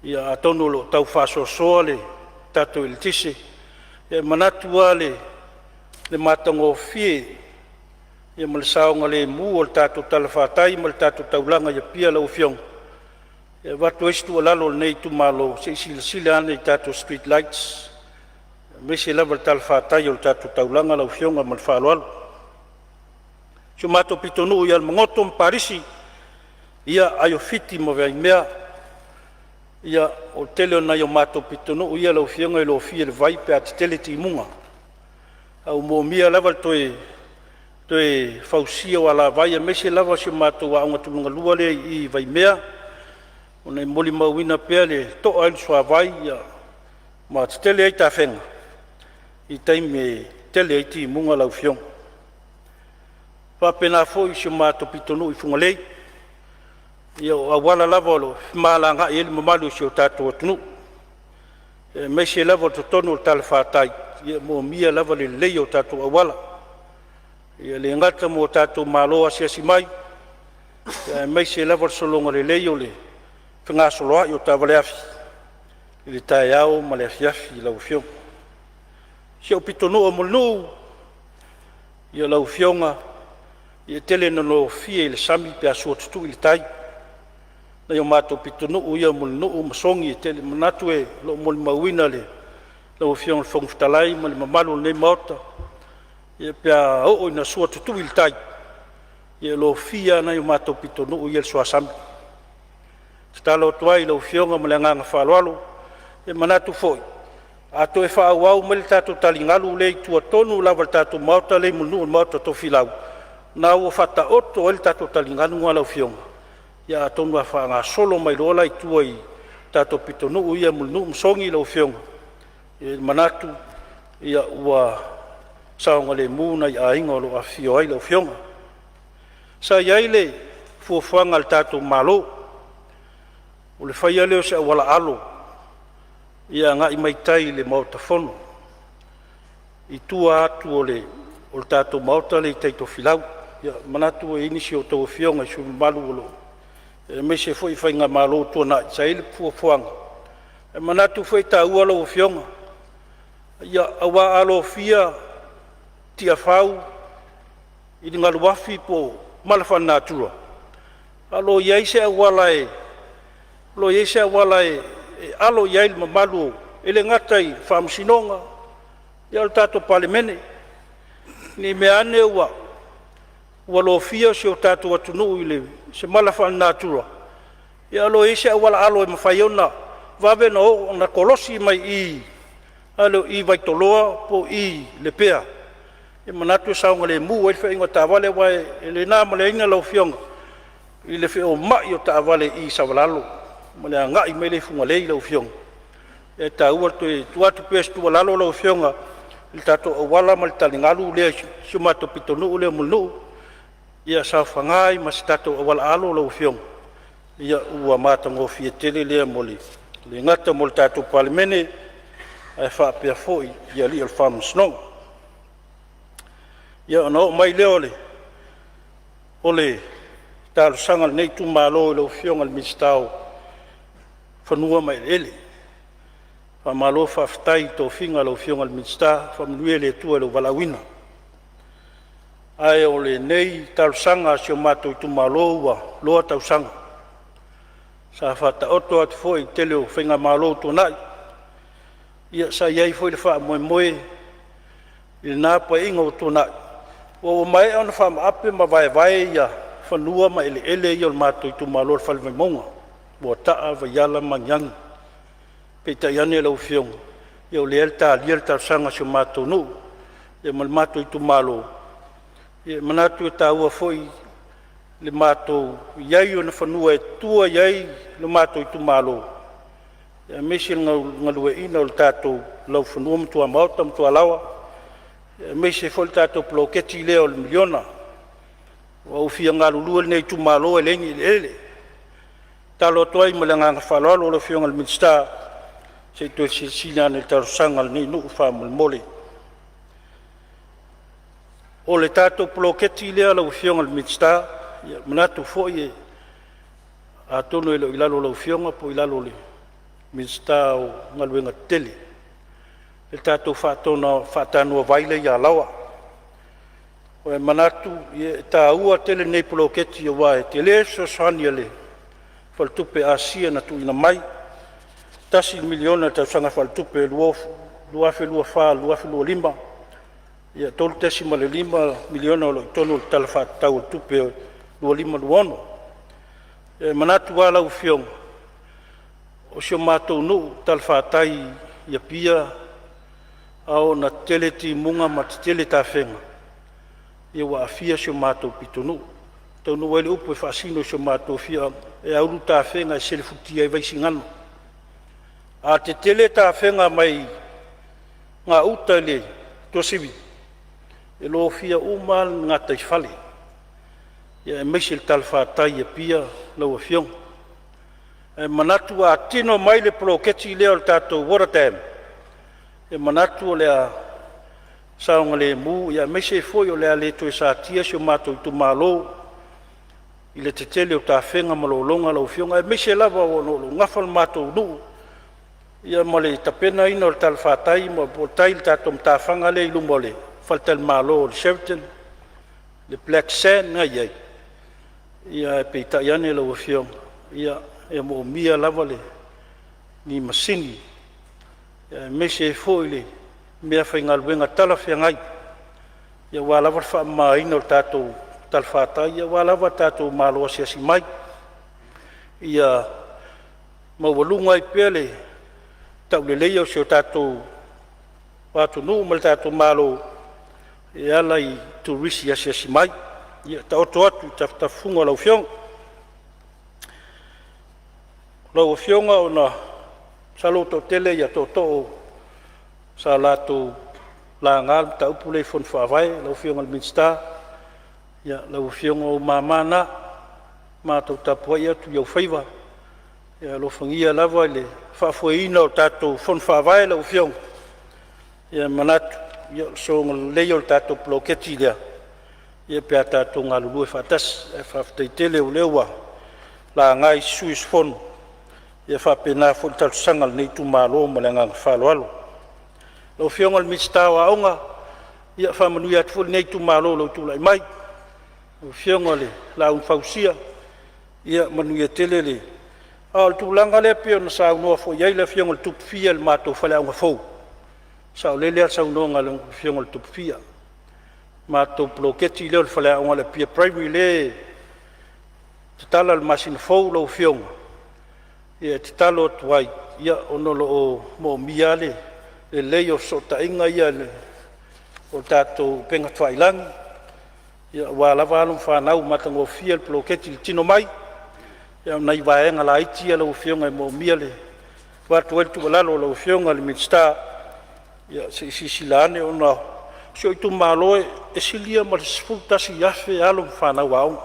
Ia atonu o lo o tau faasoasoa le tatou eletise, ia e manatu lava i le matagofie ma le saogalemu o le tatou talafatai ma le tatou taulaga i Apia lau Afioga. E avatu ai se tuualalo a lenei itumalo, se i silasila ane i tatou street lights aemaise lava le talafatai o le tatou taulaga lau Afioga. Ma le faaaloalo. Si o matou pitonuu ia Alamagoto ma Palisi, ia Aiofiti ma Vaimea, ia o le tele o nai o matou pitonuu ia lau Afioga e lofia i le vai pe a tetele timuga. Ae ua moomia lava le toe fausia o alavai aemaise lava si o matou aoga tulaga lua lea i Vaimea, ona e molimauina pea le to'a ai o le suavai ma tetele ai tafega i taimi e tele ai timuga lau Afioga. E faapena foi si o matou pitonuu i Fugalei, ia o auala lava o lo o femalagaai ai le mamalu o si o tatou atunuu, aemaise lava o totonu o le talafatai, ia e moomia lava le lelei o tatou auala, e le gata mo tatou malo asiasi mai, aemaise lava o le sologa lelei o le fegasoloai o taavaleafi i le taeao ma le afiafi lau Afioga. Si ou pitonuu o Mulinuu, ia lau Afioga e tele ina lofia i le sami pe a sua tutui le tai, nai o matou pitonuu ia o Mulinuu ma Sogi. E manatu o lo o molimauina e lau Afioga i le Fofoga Fetalai ma le mamalu o lenei Maota, pe a oo ina sua tutui le tai, ia e lofia lava nai o matou pitonuu ia i le suasami. E tatalo atu ai i lau Afioga ma le agaga faaaloalo, e manatu foi a toe faaauau mai le tatou taligalu lea i tua tonu lava o le tatou maota lea i Mulinuu le maota o Tofilau, lena ua faataoto ai le tatou taligalu lena lau Afioga. Ia atonu a faagasolo mai loa la i tua i tatou pitonuu ia o Mulinuu ma Sogi lau Afioga, ia e manatu ua saogalemu nai aiga o lo o afifio ai lau Afioga. Sa i ai le fuafuaga a le tatou Malo o le faia lea o se auala alo ia agai mai tai i le Maota Fono i tua atu o le tatou maota lea i tai i Tofilau. Ia, e manatu e i ai nisi o a outou afioga i sui usufono mamalu o lo o aemaise foi faigamalo ua tuanai sa i ai le fuafuaga. E manatu foi e taua lau Afioga, aua a lofia Tiafau i le galuafi po o mala faalenatura, ae o lo o i ai se auala e alo i ai le mamalu e le gata i Faamasinoga a o le tatou Palemene. Ne i meaane ua lofia si o tatou atunuu i se mala faalenatura, ae o lo o i ai se auala alo e mafai ai ona vave ona kolosi mai i i Vaitoloa po o Lepea. E manatu e saogalemu ai le feaiga o taavale, aua e le na ma le laina lau Afioga i le feomai o taavale i Savalalo ma le agai mai lea i Fugalei lau Afioga. E taua le toe tuu atu pea o se tuualalo lau Afioga i le tatou auala ma le taligalu lea i si o matou pitonuu lea o Mulinuu, ia saofaga ai ma se tatou auala alo lau Afioga, ua matagofie tele lea, e le gata mo le tatou Palemene ae faapea foi i alii o le Faamasinoga. Ia, ona oo mai lea o le talosaga a lenei itumalo i lau Afioga i le Minisita o Fanua ma Eleele. Faamalo faafetai i tofiga lau Afioga i le Minisita, faamanuia le Atua i lou valaauina. Ae o lenei talosaga a si o matou itumalo ua loa tausaga, sa faataoto atu foi i le tele o faigamalo ua tuanai. Ia sa i ai foi le faamoemoe i lena Paeaiga ua tuanai ua maea ona faamaape ma vaevae ia fanua ma eleele ia o le matou itumalo i le Fale Vaimauga, Moataa, Vaiala ma Magiagi. Peitai ane lau Afioga, ia o lea e talia le talosaga a si o matou nuu ma le matou itumalo. E manatu e taua foi le matou i ai o ni fanua e tua i ai lo matou itumalo, aemaise le galueaiina o le tatou laufanua ma tuamaota ma tualaoa, aemaise foi le tatou poloketi lea o le miliona. Ua ou fia galulue i lenei itumalo e leai ni eleele. Tatalo atu ai ma le agaga faaaloalo lau Afioga i le Minisita se i toe silasila ane i le talosaga a lenei nuu faamolemole. O le tatou poloketi lea lau Afioga i le Minisita, ia e manatu foi atonu e le o i lalo o lau Afioga po o i lalo o le Minisita o Galuega Tetele, le tatou faatanoa vai lea i Alaoa. E manatu e taua tele lenei poloketi aua e tele le fesoasoani a le Faletupe Asia na tuuina mai, $1 miliona i le tausaga faaletupe 2024/2025, $3.5 miliona o lo o i totonu o le Tala Faatatau o le Tupe 2025/2026. E manatu lava lau Afioga, o si o matou nuu i talafatai i Apia, a oo ina tetele timuga ma tetele tafega, ia ua aafia si o matou pitonuu. E taunuu ai le upu e faasino i si o matou afioaga, e a ulu tafega e selefutia ai Vaisigano. A tetele tafega mai gauta i le Tuasivi, e lofia uma lava le gataifale, aemaise le talafatai i Apia lau Afioga. Ae manatu a tino mai le poloketi lea o le tatou water dam, e manatu o le a saogalemu aemaise ai foi o le a le toe satia si o matou itumalo i le tetele o tafega ma lologa lau Afioga, aemaise lava o lo o nafa le matou nuu ma le tapenaina o le talafatai po o tai i le tatou matafaga lea i luma o le faletalimalo o le Sheraton, le black sand lena e i ai. Ae peitai ane lau Afioga, ia e moomia lava ni masini aemaise ai foi le meafaigaluega talafeagai aua lava le faamamaina o le tatou talafatai aua lava le tatou malo asiasi mai, ia maualuga ai pea le tauleleia o si o tatou atunuu ma le tatou Malo e ala i turisi asiasi mai. Ia taoto atu i tafatafa o lau Afioga. Lau Afioga ona masalo ua toatele tootoo sa latou laga le mataupu lea i Fono Faavae. Lau Afioga i le Minisita, ia lau Afioga o ou mama na, matou tapuai atu i ou faiva. Ia alofagia lava le faafoeina o tatou Fono Faavae lau Afioga. Ia manatu o le sologa lelei o le tatou poloketi lea pe a tatou galulue faatasi. Ae faafetai tele o lea ua laga e isi sui usufono, e faapena foi le talosaga a lenei itumalo ma le agaga faaaloalo. Lau Afioga i le Minisita o Aoga, ia faamanuia atu foi lenei itumalo i lou tulai mai, lau Afioga i le Laau na Fausia, ia manuia tele le… A o le tulaga lea pei ona saunoa foi i ai le Afioga i le Tupu Fia i le matou faleaoga fou, e saolele lava le saunoaga a lau Afioga i le Tupu Fia. Le matou poloketi lea o le faleaoga o le Apia Primary lea e tatala i le masina fou lau Afioga, e tatalo atu ai ona o lo o moomia lava le lelei o fesootaiga ia o tatou upega tafailagi aua lava alo ma fanau, ua matagofie le poloketi i le tino mai, a o nai vaega laiti ia lau Afioga e moomia le avatu ai le tuualalo i lau Afioga i le Minisita, ia se i silasila ane ona o si ou itumalo e silia ma le 11,000 alo ma fanau aoga.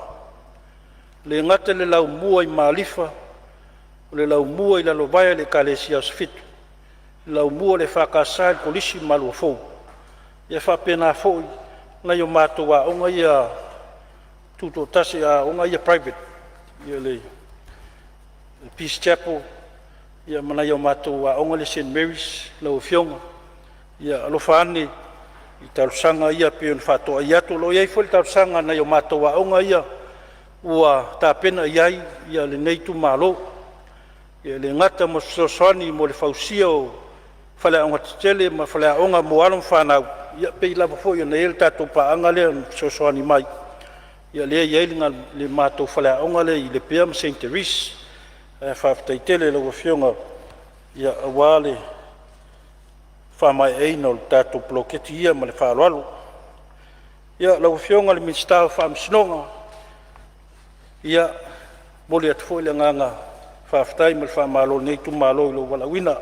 E le gata i le laumua i Malifa, o le laumua i Lalovaea i le Ekalesia Asofitu, le laumua o le EFKS i le Kolisi o Maluafou, e faapena foi nai a matou aoga ia tutoatasi, aoga ia private, le Peace Chapel ma nai a matou aoga lea St Marys. Lau Afioga, ia alofa ane i talosaga ia pei ona faatoai atu. O lo o i ai foi le talosaga a nai o matou aoga ia ua tapena i ai lenei itumalo. E le gata mo se fesoasoani mo le fausia o faleaoga tetele ma faleaoga mo alo ma fanau, e pei lava foi ona i ai le tatou paaga lea na fesoasoani mai, ia lea e i ai le matou faleaoga lea i Lepea ma Saint Therese. Ae faafetai tele i lau Afioga aua le faamaeaina o le tatou poloketi ia ma le faaaloalo. Ia, lau Afioga i le Minisita o Faamasinoga, ia, e momoli atu foi le agaga faafetai ma le faamalo o lenei itumalo i lou valaauina.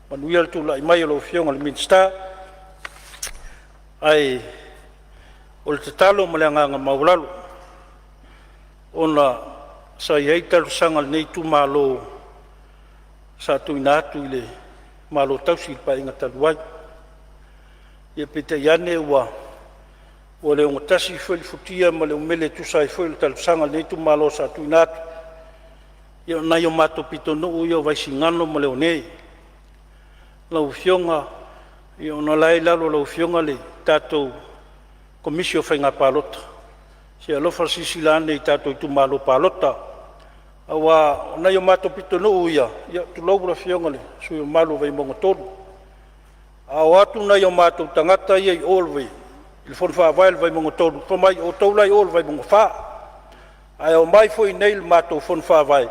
Manuia le tulai mai o lau Afioga i le Minisita. Ae o le tatalo ma le agaga maualalo, ona Sa i ai talosaga a lenei itumalo sa tuuina atu i le Malo Tausi i le Paeaiga talu ai. Ia peitai ane ua le ogatasi foi le futia ma le umele e tusa ai foi o le talosaga a lenei itumalo sa tuuina atu. Ia o nai o matou pitonuu ia o Vaisigano ma Leone. Lau Afioga, ia ona o la e i lalo o lau Afioga le tatou Komisi o Faiga Palota, se i alofa silasila ane i tatou itumalo palota, aua o nai o matou pitonuu ia, tulou le Afioga i le sui usufono mamalu o Vaimauga 3, a o atu nai o matou tagata ia i o i le fono faavae a le Vaimauga 3, fai mai, o outou la e i o i le Vaimauga 4. Ae omai foi i inei i le matou fono faavae,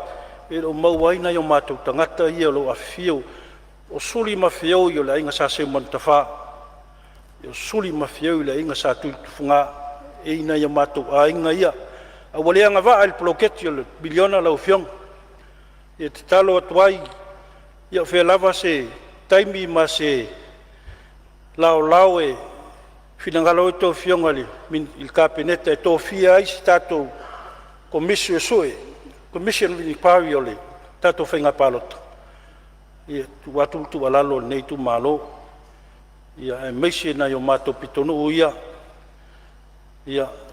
e le o maua ai nai o matou tagata ia o lo o afifio, o Suli ma Feoi o le Aiga Sa Seumanutafa, o Suli ma Feoi o le Aiga Sa Tuiotufuga. E i ai nai o matou aiga ia, a ua le agavaa i le poloketi o le miliona lau Afioga. E tatalo atu ai, ia o fea lava se taimi ma se laolao e finagalo ai a outou Afioga i le Kapeneta e tofia ai se tatou Komisi Suesue, Commission of Inquiry o le tatou Faiga Palota, ia, e tuu atu le tuualalo a lenei itumalo, aemaise nai o matou pitonuu ia,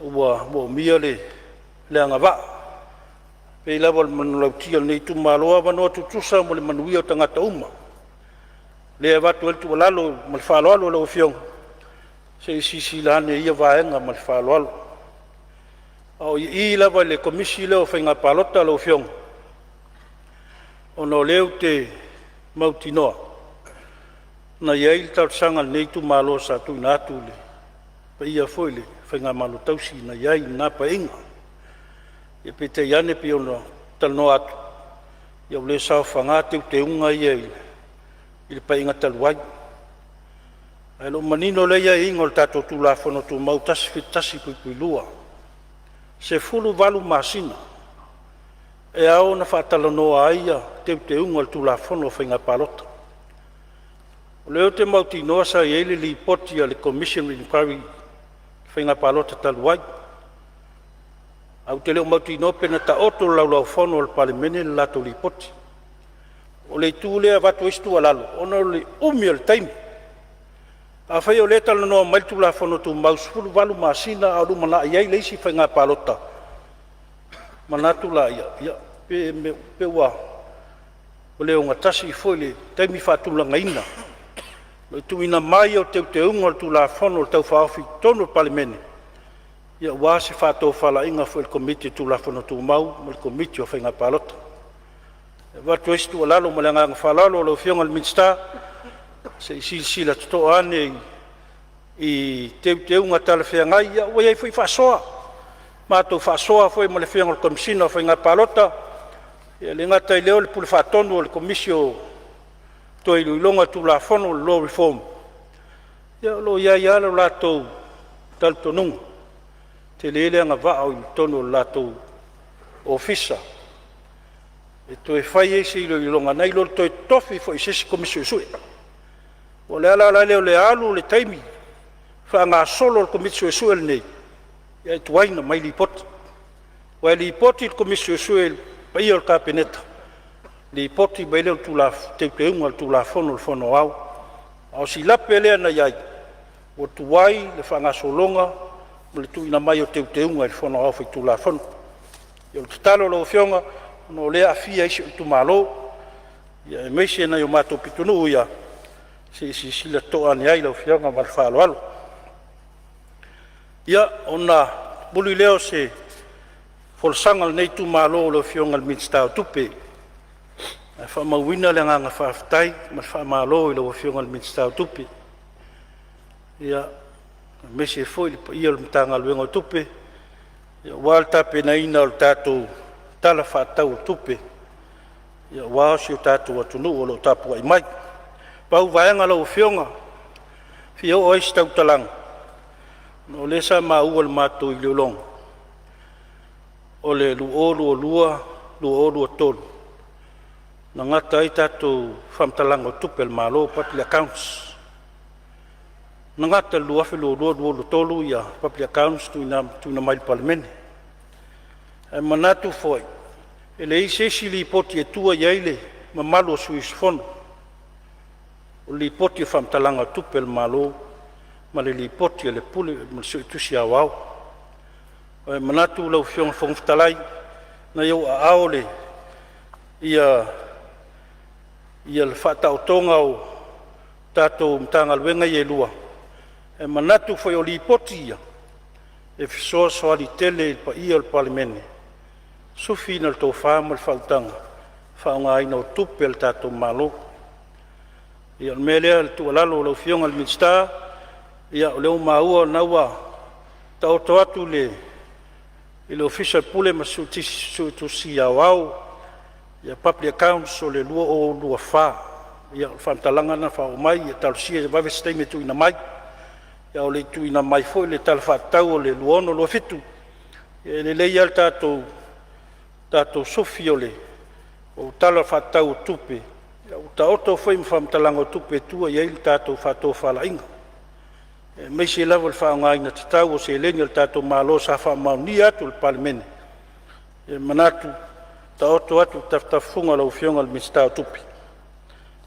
ua moomia le agavaa. E pei lava o le manulauti a lenei itumalo, o avanoa tutusa mo le manuia o tagata uma. O lea e avatu ai le tuualalo ma le faaaloalo i lau Afioga, se i silasila ane i ia vaega ma le faaaloalo. A o i lava i le Komisi lea o Faiga Palota lau Afioga, ona o lea ou te mautinoa na i ai le talosaga a lenei itumalo sa tuuina atu i le paia foi i le faigamalo tausi na i ai i lena Paeaiga. Ia peitai ane pei ona talanoa atu, ia ua le saofaga teuteuga ia i le Paeaiga talu ai. Ae o lo o manino lelei aiaiga o le tatou Tulafono Tumau 171(2), 18 masina e ao ona faatalanoa ai teuteuga o le Tulafono o Faiga Palota. O lea ou te mautinoa sa i ai le Lipoti a le Commission of Inquiry i le Faiga Palota talu ai, ae ou te le o mautinoa pe na taoto i le Laulau-a-Fono a le Palemene le latou Lipoti. O le itu lea e avatu ai se tuualalo, ona o le umi o le taimi. Afai o lea e talanoa mai le Tulafono Tumau e 18 masina a o lumanai ai le isi faiga palota, manatu laia, ia, pe ua le ogatasi foi le taimi faatulagaina o le tuuina mai o teuteuga o le Tulafono Tau Faaofi i totonu o le Palemene, aua se faatofalaiga foi a le Komiti o Tulafono Tumau ma le Komiti o Faiga Palota. E avatu ai se tuualalo ma le agaga faaaloalo lau Afioga i le Minisita, se i silasila totoa ane i teuteuga talafeagai. Ia ua i ai foi faasoa, matou faasoa foi ma le Afioga i le Komesina o Faiga Palota, e le gata i lea o le Pule Faatonu o le Komisi o Toe Iloiloga o Tulafono, le Law Reform. Ia o lo o i ai lava lo latou talitonuga, e tele le agavaa o i totonu o le latou ofisa e toe fai ai se iloiloga nai lo le toe tofi foi o se isi Komisi Suesue. O le ala la lea o le alu o le taimi faagasolo a le Komisi Suesue lenei, ae tuai ona aumai lipoti. Aua e lipoti i le Komisi Suesue i le paia o le Kapeneta, lipoti mai ai lea o teuteuga o le Tulafono i le Fono Aoao. A o si lape lea na i ai, ua tuai le faagasologa ma le tuuina mai o teuteuga i le Fono Aoao Faitulafono. O le tatalo i lau Afioga, ona o lea e aafia ai si ou itumalo, aemaise nai o matou pitonuu ia, se i silasila totoa ane i ai lau Afioga ma le faaaloalo. Ia, ona mulimuli lea o se folasaga a lenei itumalo i lau Afioga i le Minisita o Tupe, ae faamauina le agaga faafetai ma le faamalo i lau Afioga i le Minisita o Tupe, aemaise foi le paia o le Matagaluega o Tupe aua le tapenaina o le tatou Tala Faatatau o Tupe aua si o tatou atunuu o lo o tapuai mai. Pau vaega lau Afioga e fia oo i ai se tautalaga, ona o lea sa maua i le matou iloiloga o le 2022/2023 na gata ai tatou faamatalaga o tupe a le Malo, public accounts. Na gata i le 2022/2023 public accounts tuuina mai i le Palemene. Ae manatu foi E leai se isi Lipoti e tua i ai le mamalu o sui usufono, o le Lipoti o Faamatalaga o Tupe a le Malo ma le Lipoti a le Pule ma le Suetusi Aoao. E manatu lau Afioga i le Fofoga Fetalai, na i ou aao le ia le faataotoga o tatou Matagaluega ia e lua, e manatu foi o Lipoti ia e fesoasoani tele i le paia o le Palemene i le sufiina o le tofa ma le faautaga i le faaaogaina o tupe a le tatou Malo. Ia, o le mea lea o le tuualalo i lau Afioga i le Minisita, ia o lea ua maua o lena ua taoto atu i le Ofisa o le Pule ma Suetusi Aoao Public Accounts o le 2024. Ia o le faamatalaga lena faaoo mai, ia talosia ia vave se taimi e tuuina mai. A o le i tuuina mai foi le Tala Faatatau o le 2026/2027, e lelei lava le tatou sufi o Tala Faatatau o Tupe, ua taoto foi ma faamatalaga o tupe e tua i ai le tatou faatofalaiga, aemaise lava o le faaaogaina tatau o seleni a le tatou Malo sa faamaonia atu e le Palemene. E manatu, taoto atu i tafatafa o lau Afioga i le Minisita o Tupe.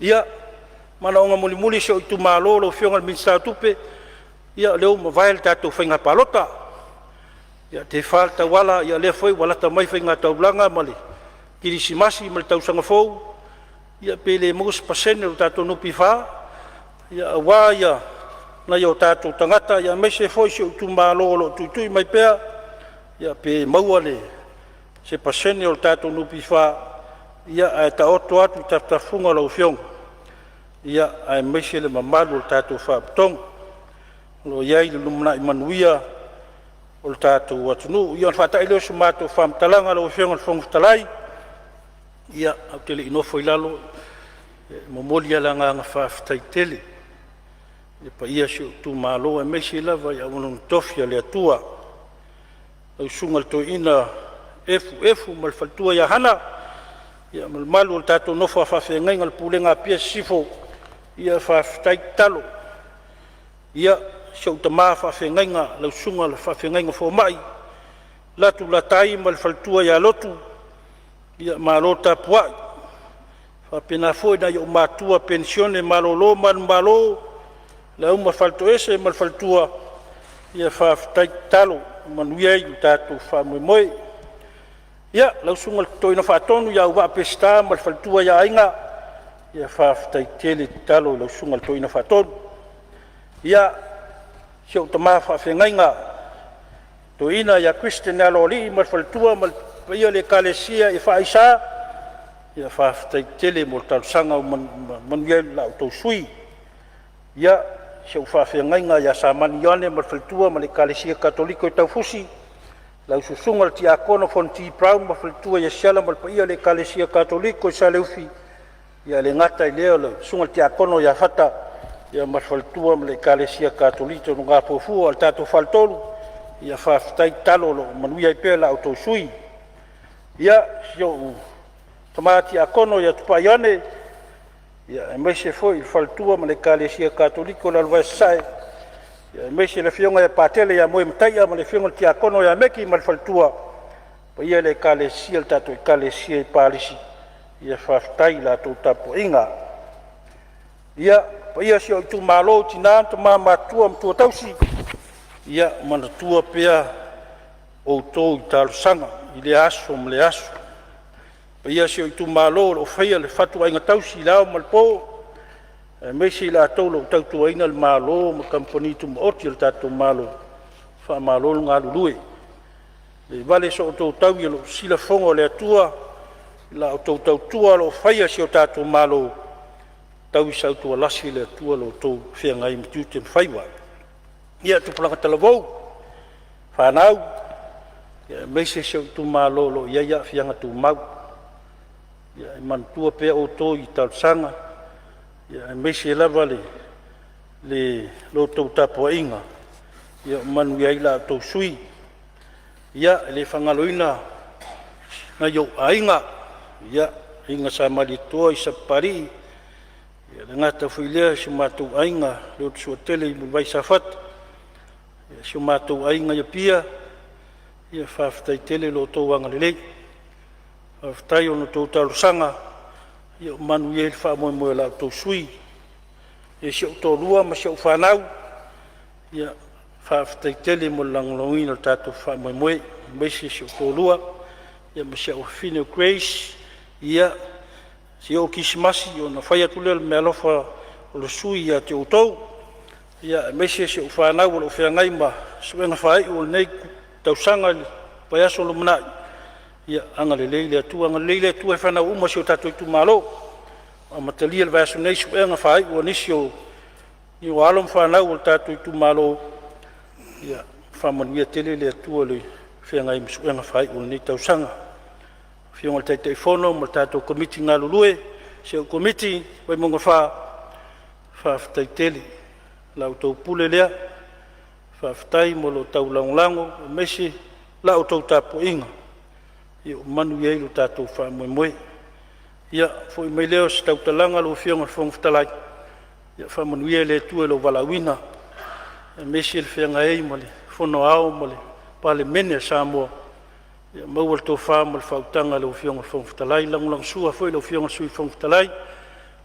Ia, manaoga mulimuli o si ou itumalo lau Afioga i le Minisita o Tupe, ia o lea ua mavae le tatou faiga palota, ia tefa le tauala, ia o lea foi ua lata mai faiga taulaga ma le kerisimasi ma le tausaga fou, ia pe le maua se pasene o le tatou NPF aua nai o tatou tagata, aemaise foi si ou itumalo o lo o tuitui mai pea, ia pe maua se pasene o le tatou NPF, ae taoto atu i tafatafa o lau Afioga, aemaise le mamalu o le tatou Faalapotopotoga o lo o i ai le lumanai manuia o le tatou atunuu. Ia ona faatai lea o se matou faamatalaga lau Afioga i le Fofoga Fetalai. Ia, ae ou te le i nofo i lalo, e momoli lava le agaga faafetai tele i le paia o si ou itumalo, aemaise lava i auaunaga totofi a le Atua, lau Susuga i le Toeaina Efu Efu ma le faletua ia Hana, ma le mamalu o le tatou nofo a faafeagaiga o le Pulega a Apia Sisifo. Ia faafetai tatalo. Ia, si ou tama faafeagaiga lau susuga i le faafeagaiga fomai Latu Latai ma le faletua ia Lotu, ia malo tapuai. E faapena foi nai ou matua penisione malolo manumalo, Leauma Faletoese ma le faletua, ia faafetai tatalo, ua manuia ai lo tatou faamoemoe. Ia, lau susuga i le Toeaina Faatonu ia Auvaa Peseta ma le faletua ia Aiga, ia faafetai tele tatalo i lau susuga i le Toeaina Faatonu. Ia, si ou tama faafeagaiga toeaina ia Christian Aloalii ma le faletua ma le paia o le Ekalesia EFIS, ia faafetai tele mo le talosaga ua manuia ai la outou sui usufono. Ia, si ou faafeagaiga ia Samani Ioane ma le faletua ma le Ekalesia Katoliko i Taufusi, lau susuga i le Tiakono Fonoti Brown ma le faletua ia Siala ma le paia i le Ekalesia Katoliko i Saleufi, e le gata i lea o le susuga i le Tiakono ia Fata ma le faletua ma le Ekalesia Katoliko i Nogafuafua o le tatou faletolu, ia faafetai tatalo o lo o manuia ai pea la outou sui usufono. Ia, si ou tama tiakono ia Tupai Ioane, aemaise foi le faletua ma le Ekalesia Katoliko i Lalovaea Sasae, aemaise le afioga ia Patele ia Moemataia ma le afioga i le Tiakono ia Meki ma le faletua, le paia i le Ekalesia, le tatou Ekalesia i Palisi, ia faafetai i la outou tapuaiga. Ia, le paia o si ou itumalo i tina ma tama matutua ma matua tausi, ia manatua pea outou i talosaga i lea aso ma lea aso. Le paia o si ou itumalo o lo o faia le fatuaiga tausi i le ao ma le po, aemaise i latou o lo o tautuaina le Malo ma Kamupani Tumaoti a le tatou Malo, faamalo le galulue. Le vale so outou taui o lo o silafogo e le Atua la outou tautua o lo o faia i si o tatou Malo, tau sautualasi le Atua lo outou feagai ma tiute ma faiva. Ia, tupulaga talavou, fanau, aemaise si ou itumalo o lo o i ai aafiaga tumau, ia e manatua pea outou i talosaga, aemaise lava le tou tapuaiga ua manuia ai la outou sui usufono. Ia, e le faagaloina nai ou aiga, ia, aiga Sa Malietoa, i Sapapalii, e le gata foi i lea o si o matou aiga Leutosuatele i Mulivai i Safata, si o matou aiga i Apia, ia faafetai tele i lo outou agalelei. Faafetai ona o outou talosaga ua manuia ai le faamoemoe o la outou sui usufono. I si ou toalua ma si au fanau, ia faafetai tele mo le lagolagoina o le tatou faamoemoe, aemaise si ou toalua ma si au afafine o Grace. Ia se i oo i le Kerisimasi ona fai atu lea o le meaalofa a le sui usufono ia te outou, aemaise si au fanau o lo o feagai ma suega faaiu o lenei tausaga i le vaiaso o lumanai. Ia agalelei le Atua, agalelei le Atua i fanau uma a si o tatou itumalo ua amatalia i le vaiaso nei suega faaiu a nisi o alo ma fanau a le tatou itumalo. Ia faamanuia tele le Atua i le feagai ai ma suega faaiu o lenei tausaga. Lau Afioga i le Taitaifono ma le tatou Komiti galulue, si au Komiti Vaimauga 4, faafetai tele i la outou pule lea, faafetai mo lo outou lagolago aemaise la outou tapuaiga ua manuia ai lo tatou faamoemoe. Ia, foi mai lea o se tautalaga lau Afioga i le Fofoga Fetalai, ia faamanuia le Atua i lou valaauina aemaise le feagai ai ma le Fono Aoao ma le Palemene a Samoa. Ia maua le tofa ma le faautaga i lau Afioga i le Fofoga Fetalai, lagolagosua foi i lau Afioga i le Sui Fofoga Fetalai.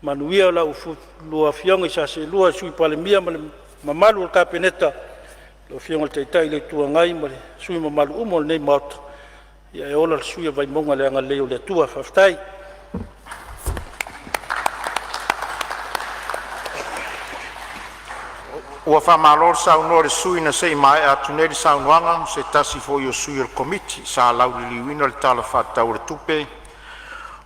Manuia la oulua Afioga i sa seelua le Sui Palemia ma le mamalu o le Kapeneta, lau Afioga i le Taitai o le Itu Agai ma sui usufono mamalu uma o lenei Maota. Ae ola le sui usufono o Vaimauga i le agalelei o le Atua. Faafetai. Ua faamalo le saunoa i le sui usufono na se i maea atu nei le saunoaga, o se tasi foi o sui o le Komiti sa lauliliuina le Tala Faatatau o le Tupe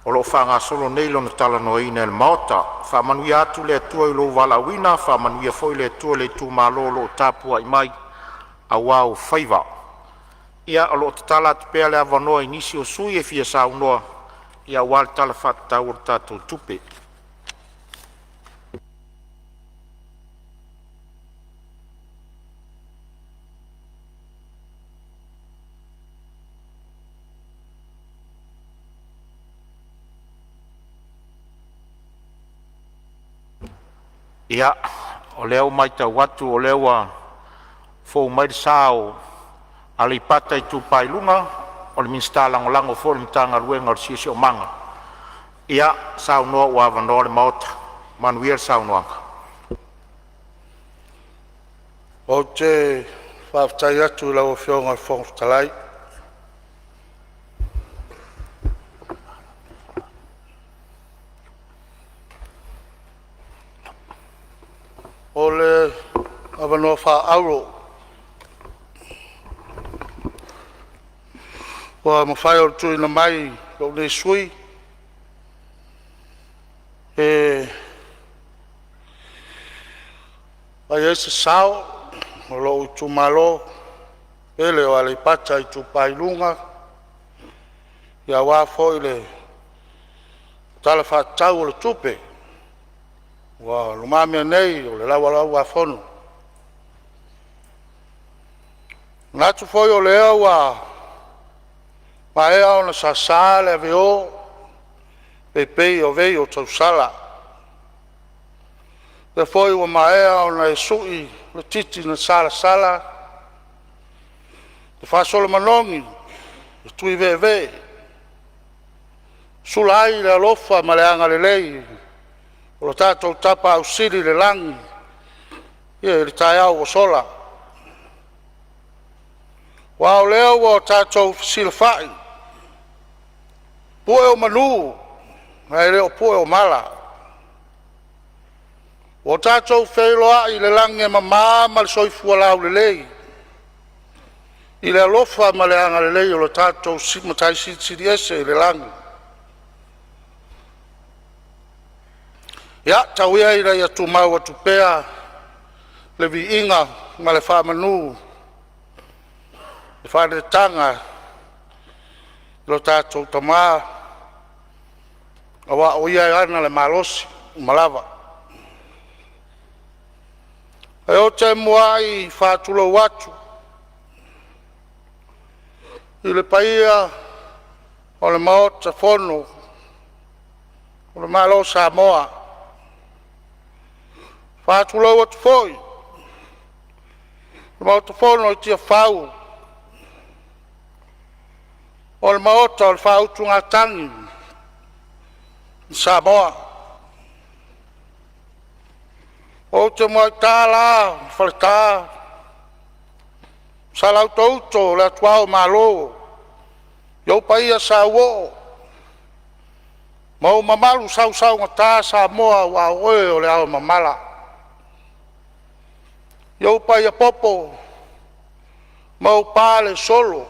o lo o faagasolo nei lona talanoaina i le Maota. Faamanuia atu le Atua i lou valaauina, faamanuia foi le Atua i le itumalo o lo o tapuai mai aua ou faiva. Ia o lo o tatala atu pea le avanoa i nisi o sui usufono e fia saunoa aua le Tala Faatatau o le tatou Tupe. Ia, o lea ua matau atu o lea ua fou mai le sa o Aleipata Itupa i Luga, o le Minisita Lagolago foi o le Matagaluega o le Siosiomaga. Ia saunoa ua avanoa le Maota. Manuia le saunoaga. Ou te faafetai atu i lau Afioga i le Fofoga Fetalai mo le avanoa faaauro ua mafai ona tuuina mai i lou nei sui usufono e fai ai se sao o lou itumalo pele o Aleipata Itupa i Luga, aua foi le Tala Faatatau o le Tupe ua lumamea nei i le Laulau-a-Fono. E manatu foi o lea ua maea ona sasa le aveo peipei o vei o tausala, o lea foi ua maea ona e sui le titi na salasala ma faasolo manogi le tuiveevee, sula ai le alofa ma le agalelei o lo tatou Tapaau Sili i le lagi i le taeao ua sola. Aua o lea ua tatou fesilafai pue o manu ae le o pue o mala. Ua tatou feiloai i le lagi e mama ma le soifua laulelei i le alofa ma le agalelei o lo tatou Matai Silisili Ese i le lagi. Ia tau ia ina ia tumau atu pea le viiga ma le faamanu, le faaneetaga i lo tatou Tama, aua o Ia e ana le malosi uma lava. Ae ou te muai faatulou atu i le paia o le Maota Fono o le Malo o Samoa. E faatulou atu foi i le Maota Fono i Tiafau O le Maota o le Faautugatagi a Samoa. Ou te muai ta la i le faleta o le atua o Malo i ou paia sauoo ma ou mamalu sausaugata Samoa aua o oe o le aomamala. I ou paia popo ma ou palesolo,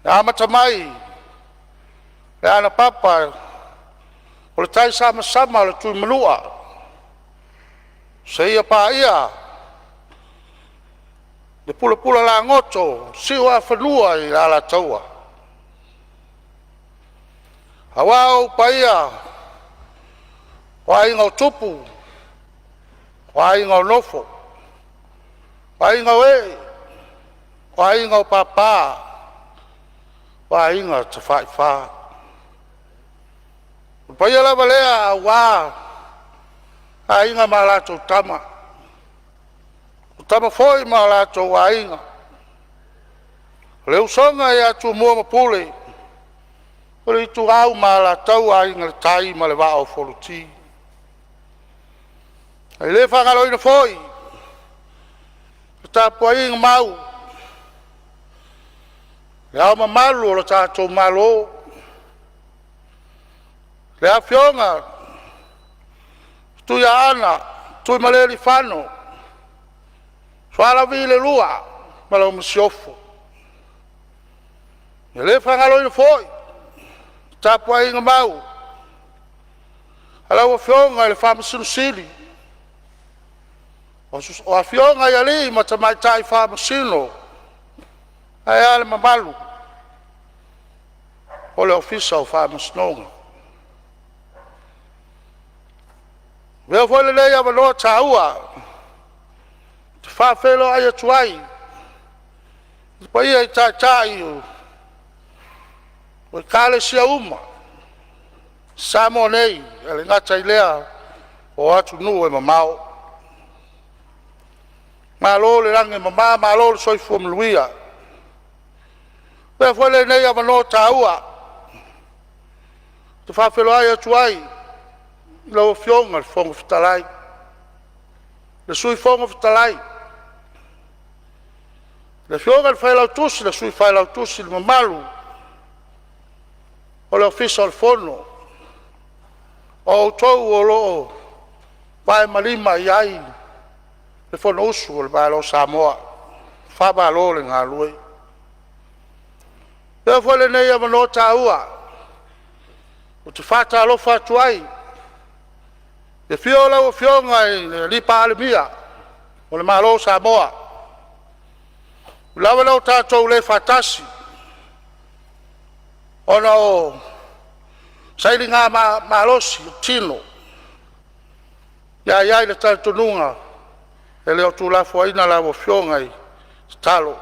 e amata mai i le Anapapa o le taisamasama o le Tuimanua seia paia le pulapula lagoto o Siuafanua i le Alataua. Aua ou paia o aiga o tupu, o aiga o nofo, o aiga o ee, o aiga o papa, o aiga tafaifa. O paia lava lea aua Aiga ma latou Tama, o Tama foi ma latou Aiga, o le usoga ia Tumua ma Pule, o le Ituau ma Alataua, Aiga i le Tai ma le Vaa o Fonoti. E le faagaloina foi le tapuaiga mau a Le Ao Mamalu o le tatou Malo, le Afioga Tuiaana Tuimalealiifano Sualauvi II ma lau Masiofo. E le faagaloina foi le tapuaiga mau a lau Afioga i le Faamasino Sili, o afioga i alii ma tamaitai Faamasino, ae a le mamalu o le Ofisa o Faamasinoga. Avea foi lenei avanoa taua ou te faafeiloai atu ai i le paia i Taitai o Ekalesia uma i Samoa nei, ae le gata i lea o atunuu e mamao. Malo le lagi e mama, malo le soifua manuia. Avea foi lenei avanoa taua ou te faafeiloai atu ai i lau Afioga i le Fofoga Fetalai, le Sui Fofoga Fetalai, le Afioga i le Failautusi, le Sui Failautusi, le mamalu o le Ofisa o le Fono, o outou o lo o vae ma lima i ai le Fonousu a le Malo o Samoa. Faamalo le galulue. Avea foi lenei avanoa taua ou te faatalofa atu ai i le afio o lau Afioga i le Palemia o le Malo o Samoa. Ua lava ona tatou le faatasi ona o sailigamalosi o tino. Ae i ai le talitonuga e le o tuulafoaiina lau Afioga i tatalo.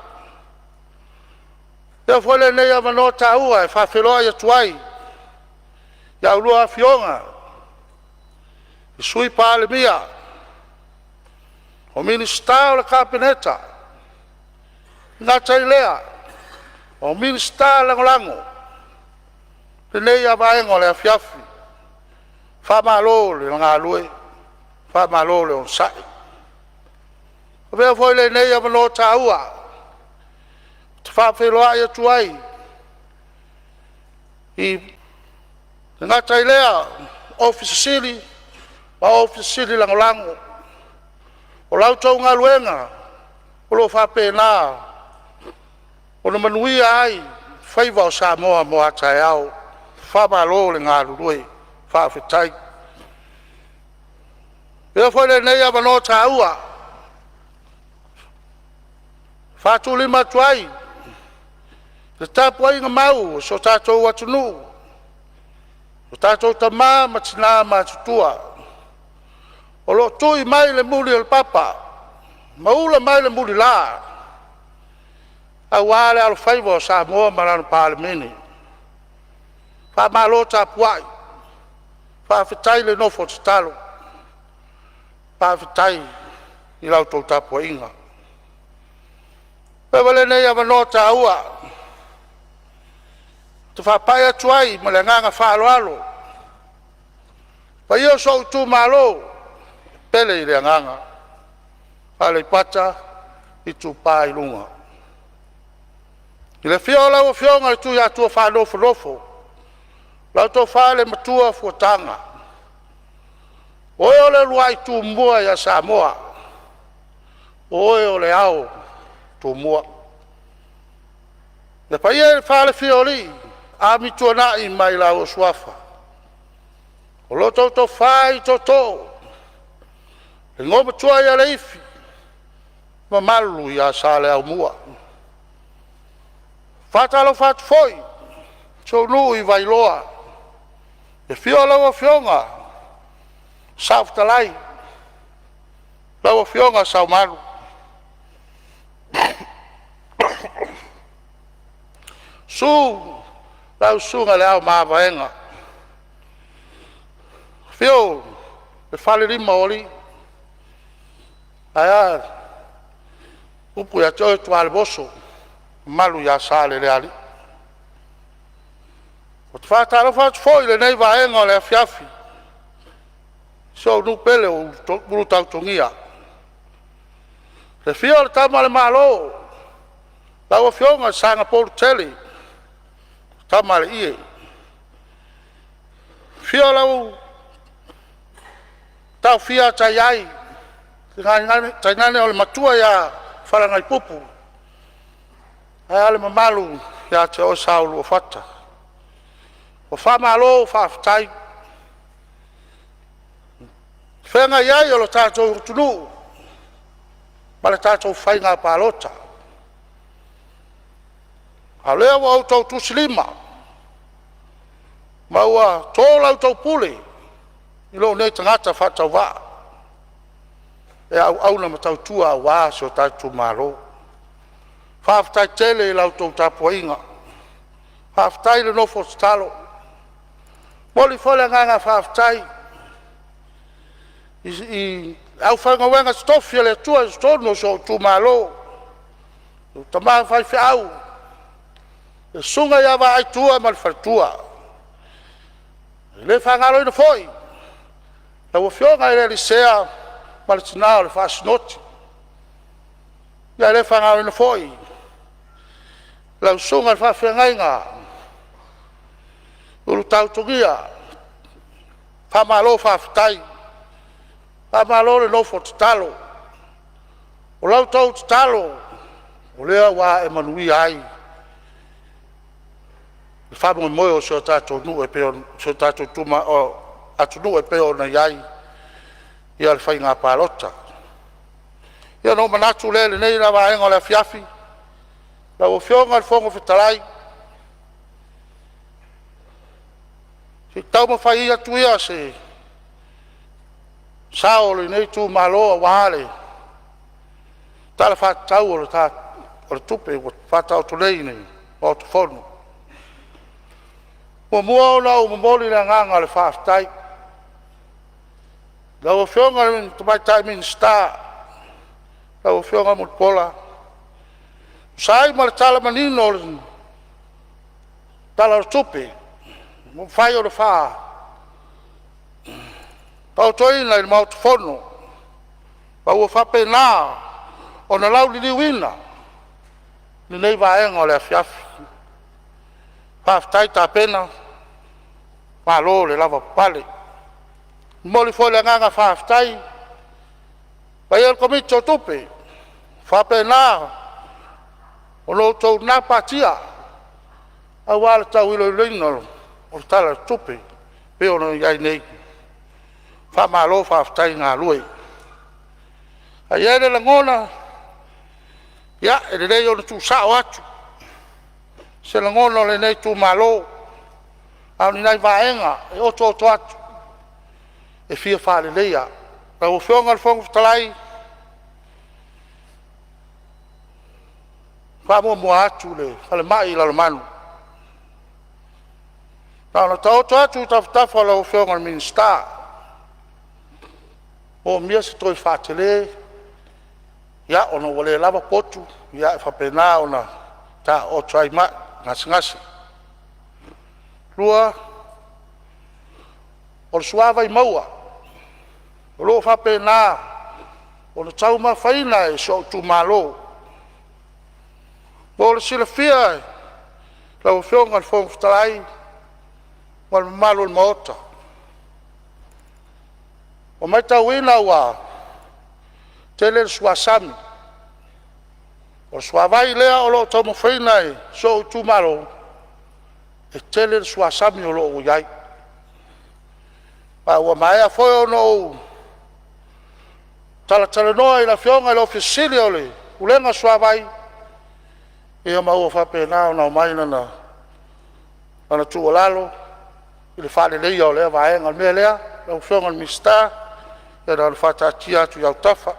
Avea foi lenei avanoa taua e faafeiloai atu ai ia oulua Afioga i Sui Palemia, o Minisita o le Kapeneta, e le gata i lea o Minisita Lagolago. I lenei vaega o le afiafi, faamalo le galulue, faamalo le onosai. Avea foi lenei avanoa taua ou te faafeiloai atu ai i le gata i lea o Ofisa Sili ma Ofisa Sili Lagolago o la outou galuega o lo o faapena ona manuia ai faiva o Samoa mo a taeao. Faamalo le galulue. Faafetai. Avea foi lenei avanoa taua e faatulima atu ai i le tapuaiga mau a si o tatou atunuu, o tatou tama ma tina matutua o lo o tui mai le muli o le papa ma ula mai le mulila aua le alofaiva o Samoa ma lana Palemene. Faamalo tapuai, faafetai le nofo tatalo, faafetai i la outou tapuaiga. Avea foi lenei avanoa taua. te faapai atu ai ma le agaga faaaloalo i le paia o si ou itumalo e pele i le agaga, Aleipata Itupa i Luga. I le afio o lau Afioga i le Tuiatua Faanofonofo lau Tofa i le Matua Fuataga, o oe o le uluai Tumua ia Samoa, o oe o le ao o Tumua. Le paia i le falefia o alii, Amituanai ma i laua Suafa, o lo outou tofa i tootoo, le igoamatua ia Leifi, mamalu ia Saleaaumua. E faatalofa atu foi i si ou nuu i Vailoa, le afio o lau Afioga Saofetalai, lau Afioga Saumalu. Susu lau Susuga i le Ao Mavaega, afio le Falelima o Alii, ae a upu ia te oe Tualevoso, mamalu ia Salelealii. Ou te faatalofa atu foi i lenei vaega o le afiafi i si ou nuu pele o Ulutautogia. Le afio o le Tama a le Malo, lau Afioga Sagapolutele Tamalii, afio lau Taofia a Taiai tainane o le matua ia Falanaipupu, ae a le mamalu ia te oe Sauluafata. Ua faamalo faafetai. I le feagai ai o le tatou atunuu ma le tatou faiga palota, a o lea ua outou tusilima ma ua to la outou pule i lou nei tagata faatauvaa e auauna ma tautua aua si o tatou itumalo. Faafetai tele i la outou tapuaiga, faafetai le nofo tatalo. E momoli foi le agaga faafetai i le aufaigaluega totofi a le Atua i totonu o si ou itumalo, i tama faifeau, le susuga ia Vaai Tua ma le faletua. E le faagaloina foi lau Afioga i le alii Sea ma le tina o le Faasinoti. E le faagaloina foi lau susuga i le faafeagaiga Ulutautogia. Faamalo faafetai, faamalo le nofo tatalo. O la outou tatalo o lea ua ae manuia ai le faamoemoe o si o tatou atunuu e pei ona i ai le faiga palota. Ia ona ou manatu lea i lenei vaega o le afiafi, lau Afioga i le Fofoga Fetalai, se i taumafai atu ia se sao o lenei itumalo aua le Tala Faatatau o le Tupe ua faataoto nei i le Maota Fono. E muamua ona ou momoli le agaga o le faafetai i lau Afioga i le Tamaitai Minisita lau Afioga Mulipola e tusa ai ma le tala manino o le Tala o le Tupe ua mafai ona faataotoina i le Maota Fono ma ua faapena ona lauliliuina lenei vaega o le afiafi. Faafetai tapena, malo le lavapapale. E momoli foi le agaga faafetai i le paia o le Komiti o Tupe ua faapena ona outou gapatia aua le tau iloiloina o le Tala o le Tupe e pei ona i ai nei. Faamalo faafetai galue. Ae e i ai le lagona, ia, e lelei ona tuusao atu se lagona o lenei itumalo, a o ni nai vaega e otooto atu e fia faaleleia. Lau Afioga i le Fofoga Fetalai, faamuamua atu le falemai i Lalomanu. Na ona taoto atu i tafatafa o lau Afioga i le Minisita, e moomia se toe faatele ona ua le lava potu, e faapena ona taooto ai mai gasegase. 2, o le suavai maua o lo o faapena ona taumafaina e si ou itumalo. Mo le silafia e lau Afioga i le Fofoga Fetalai ma le mamalu o le Maota, ua matauina ua tele le sami. O le suavai lea o lo o taumafaina e si ou itumalo, e tele le sami o lo o i ai. Ma ua maea foi ona ou talatalanoa i le Afioga i le Ofisa Sili o le Pulega o le Suavai, ia ma ua faapena ona aumai lana tuualalo i le faaleleia o lea vaega. O le mea lea lau Afioga i le Minisita, ia na ona faataatia atu i autafa.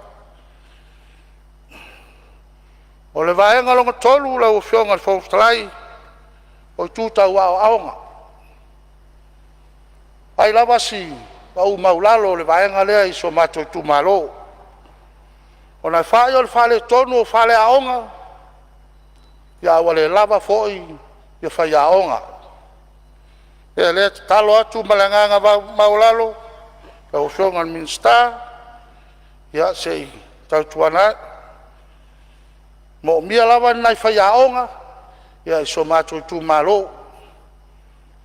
O le vaega lona 3 lau Afioga i le Fofoga Fetalai, o itu tau aoaoga. E vaai lava si pau maualalo o le vaega lea i si o matou itumalo, ona e fai o le faaletonu o faleaoga, a ua le lava foi faiaoga. O le mea lea e tatalo atu ma le agaga maualalo lau Afioga i le Minisita, ia se i tautuana ane, e moomia lava ni nai faiaoga i si o matou itumalo.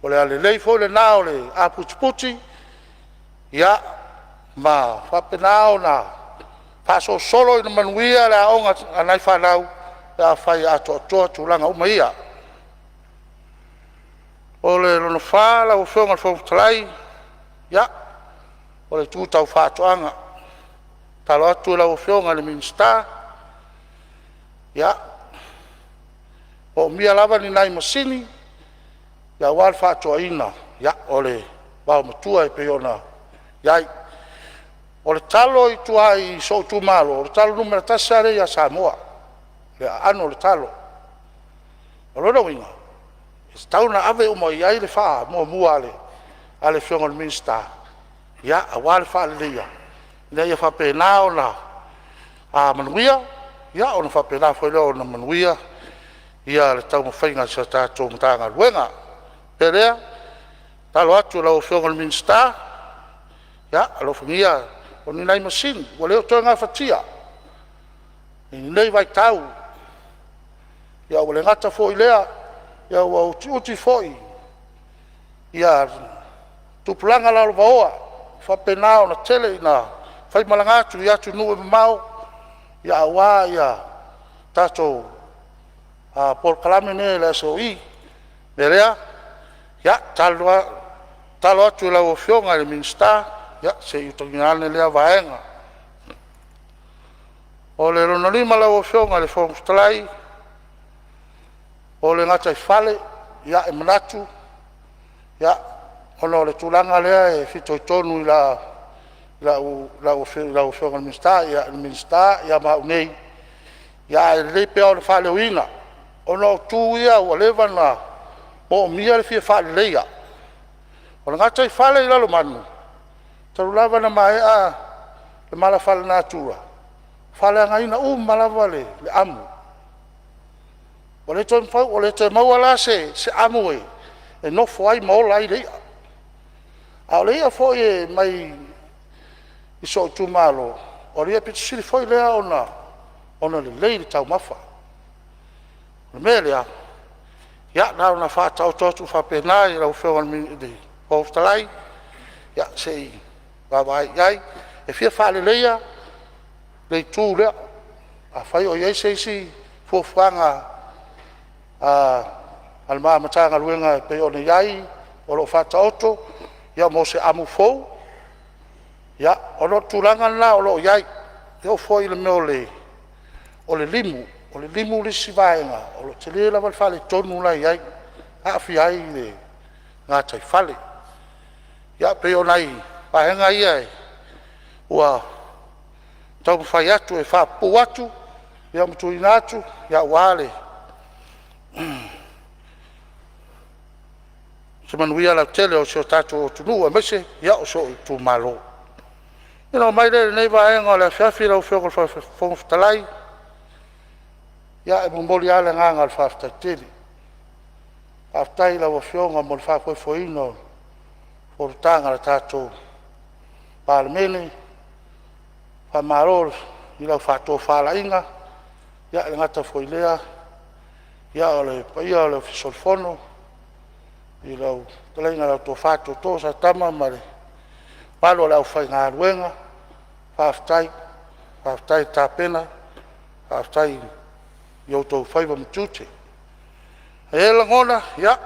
O le a lelei foi lena o le aputiputi ma faapena ona faasolosolo ina manuia le aoga a nai fanau pe afai e atoatoa tulaga uma ia. O le lona 4 lau Afioga i le Fofoga Fetalai, ia, o le itu tau faatoaga. E tatalo atu i lau Afioga i le Minisita, ia, e moomia lava ni nai masini aua le faatoaina o le vaomatua e pei ona i ai. O le talo i tua i si ou itumalo, o le talo numera tasi lava lea ia Samoa, le aano o le talo. O lona uiga, e tatau ona ave uma i ai le faamuamua a le Afioga i le Minisita aua le faaleleia ina ia faapena ona manuia, ona faapena foi lea ona manuia le taumafaiga a si a tatou Matagaluega. O le mea lea, e tatalo atu i lau Afioga i le Minisita, ia alofagia o ni nai masini ua le toe gafatia i lenei vaitau. Ua le gata foi i lea, ua utiuti foi tupulaga lalovaoa ua faapena ona tele ina faimalaga atu i atunuu e mamao aua tatou polokalame nei a le SOE. O le mea lea, ia, tatalo atu i lau Afioga i le Minisita, se i utagia ane lea vaega. O le lona 5 lau Afioga i le Fofoga Fetalai, o le gataifale. Ia, e manatu ona o le tulaga lea e fitoitonu i lau Afioga i le Minisita ma au nei, ae lelei pea le faaleoina ona o itu ia ua leva ona moomia le fia faaleleia. O le gataifale i Lalomanu, talu lava ona maea le mala faalenatura, faaleagaina uma lava le amu. Ua le toe maua la se amu e nofo ai ma ola ai le i'a. A o le i'a foi e mai i si ou itumalo, o le i'a aupito sili foi lea ona lelei i le taumafa. O le mea lea, ia na ona faataoto atu faapena i lau Afioga i le Fofoga Fetalai, se i vaavaai i ai. E fia faaleleia le itu lea. Afai o i ai se isi fuafuaga a le ma Matagaluega e pei ona i ai o lo o faataoto mo se amu fou, ia, ona o le tulaga lena o lo o i ai. E oo foi i le mea o le limu, o le limu le isi vaega o lo o tele lava le faaletonu la e i ai, e aafia ai le gataifale. Ia pei o nai vaega ia ua taumafai atu e faapupuu atu ma tuuina atu aua se manuia lautele o si o tatou atunuu aemaise o si ou itumalo. Ia ona oo mai lea i lenei vaega o le afiafi lau Afioga i le Fofoga Fetalai, ia e momoli lava le agaga o le faafetai tele. Faafetai i lau Afioga mo le faafoefoeina o fonotaga a le tatou Palemene. Faamalo i lau faatofalaiga. Ia, e le gata foi i lea, o le paia o le Ofisa o le Fono i lau fetalaiga lau Tofa Tootoo Satama ma le mamalu o le aufaigaluega, faafetai, faafetai tapena, faafetai i outou faiva ma tiute. E i ai le lagona, ia,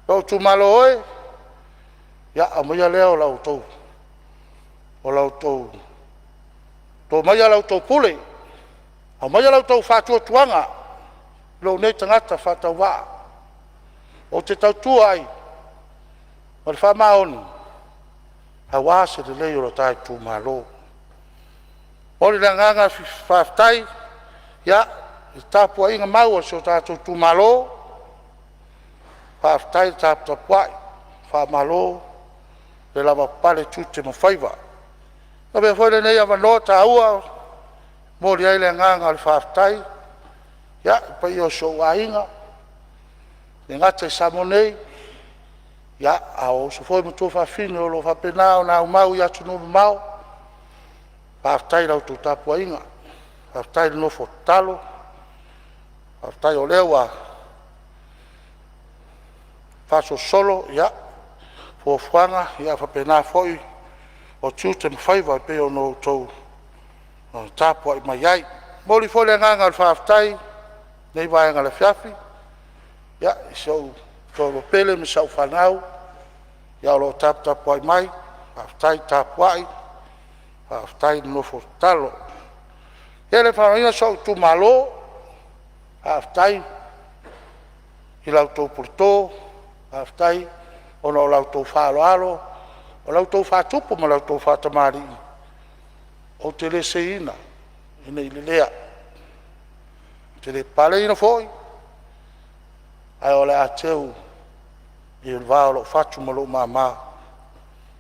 lou itumalo e, ia aumaia lea o la outou to maia la outou pule, aumaia la outou faatuatuaga i lou nei tagata faatauvaa ou te tautua ai ma le faamaoni aua se lelei o le ta itumalo. E momoli le agaga faafetai i le tapuaiga mau a si o tatou itumalo, faafetai le taputapuai, faamalo le lavapapale i tiute ma faiva. E avea foi lenei avanoa taua e momoli ai le agaga o le faafetai i le paia o si ou aiga, e le gata i Samoa nei, a o uso foi ma tuafafine o lo o faapena ona aumau i atunuu mamao. Faafetai i la outou tapuaiga, faafetai le nofo tatalo, faafetai o lea ua faasolosolo fuafuaga faapena foi o tiute ma faiva e pei ona outou tapuai mai ai. E momoli foi le agaga o le faafetai i lenei vaega o le afiafi i si ou toalua pele ma si au fanau o lo o taputapuai mai, faafetai tapuai, faafetai le nofo tatalo. Ia e le faagaloina si ou itumalo, faafetai i la outou puleto, faafetai ona o la outou faaaloalo, o la outou faatupu ma la outou faatamalii ou te le seiina ina ne i lelea. Ou te le paleiina foi, ae o le a teu i le va o lou fatu ma lou mama,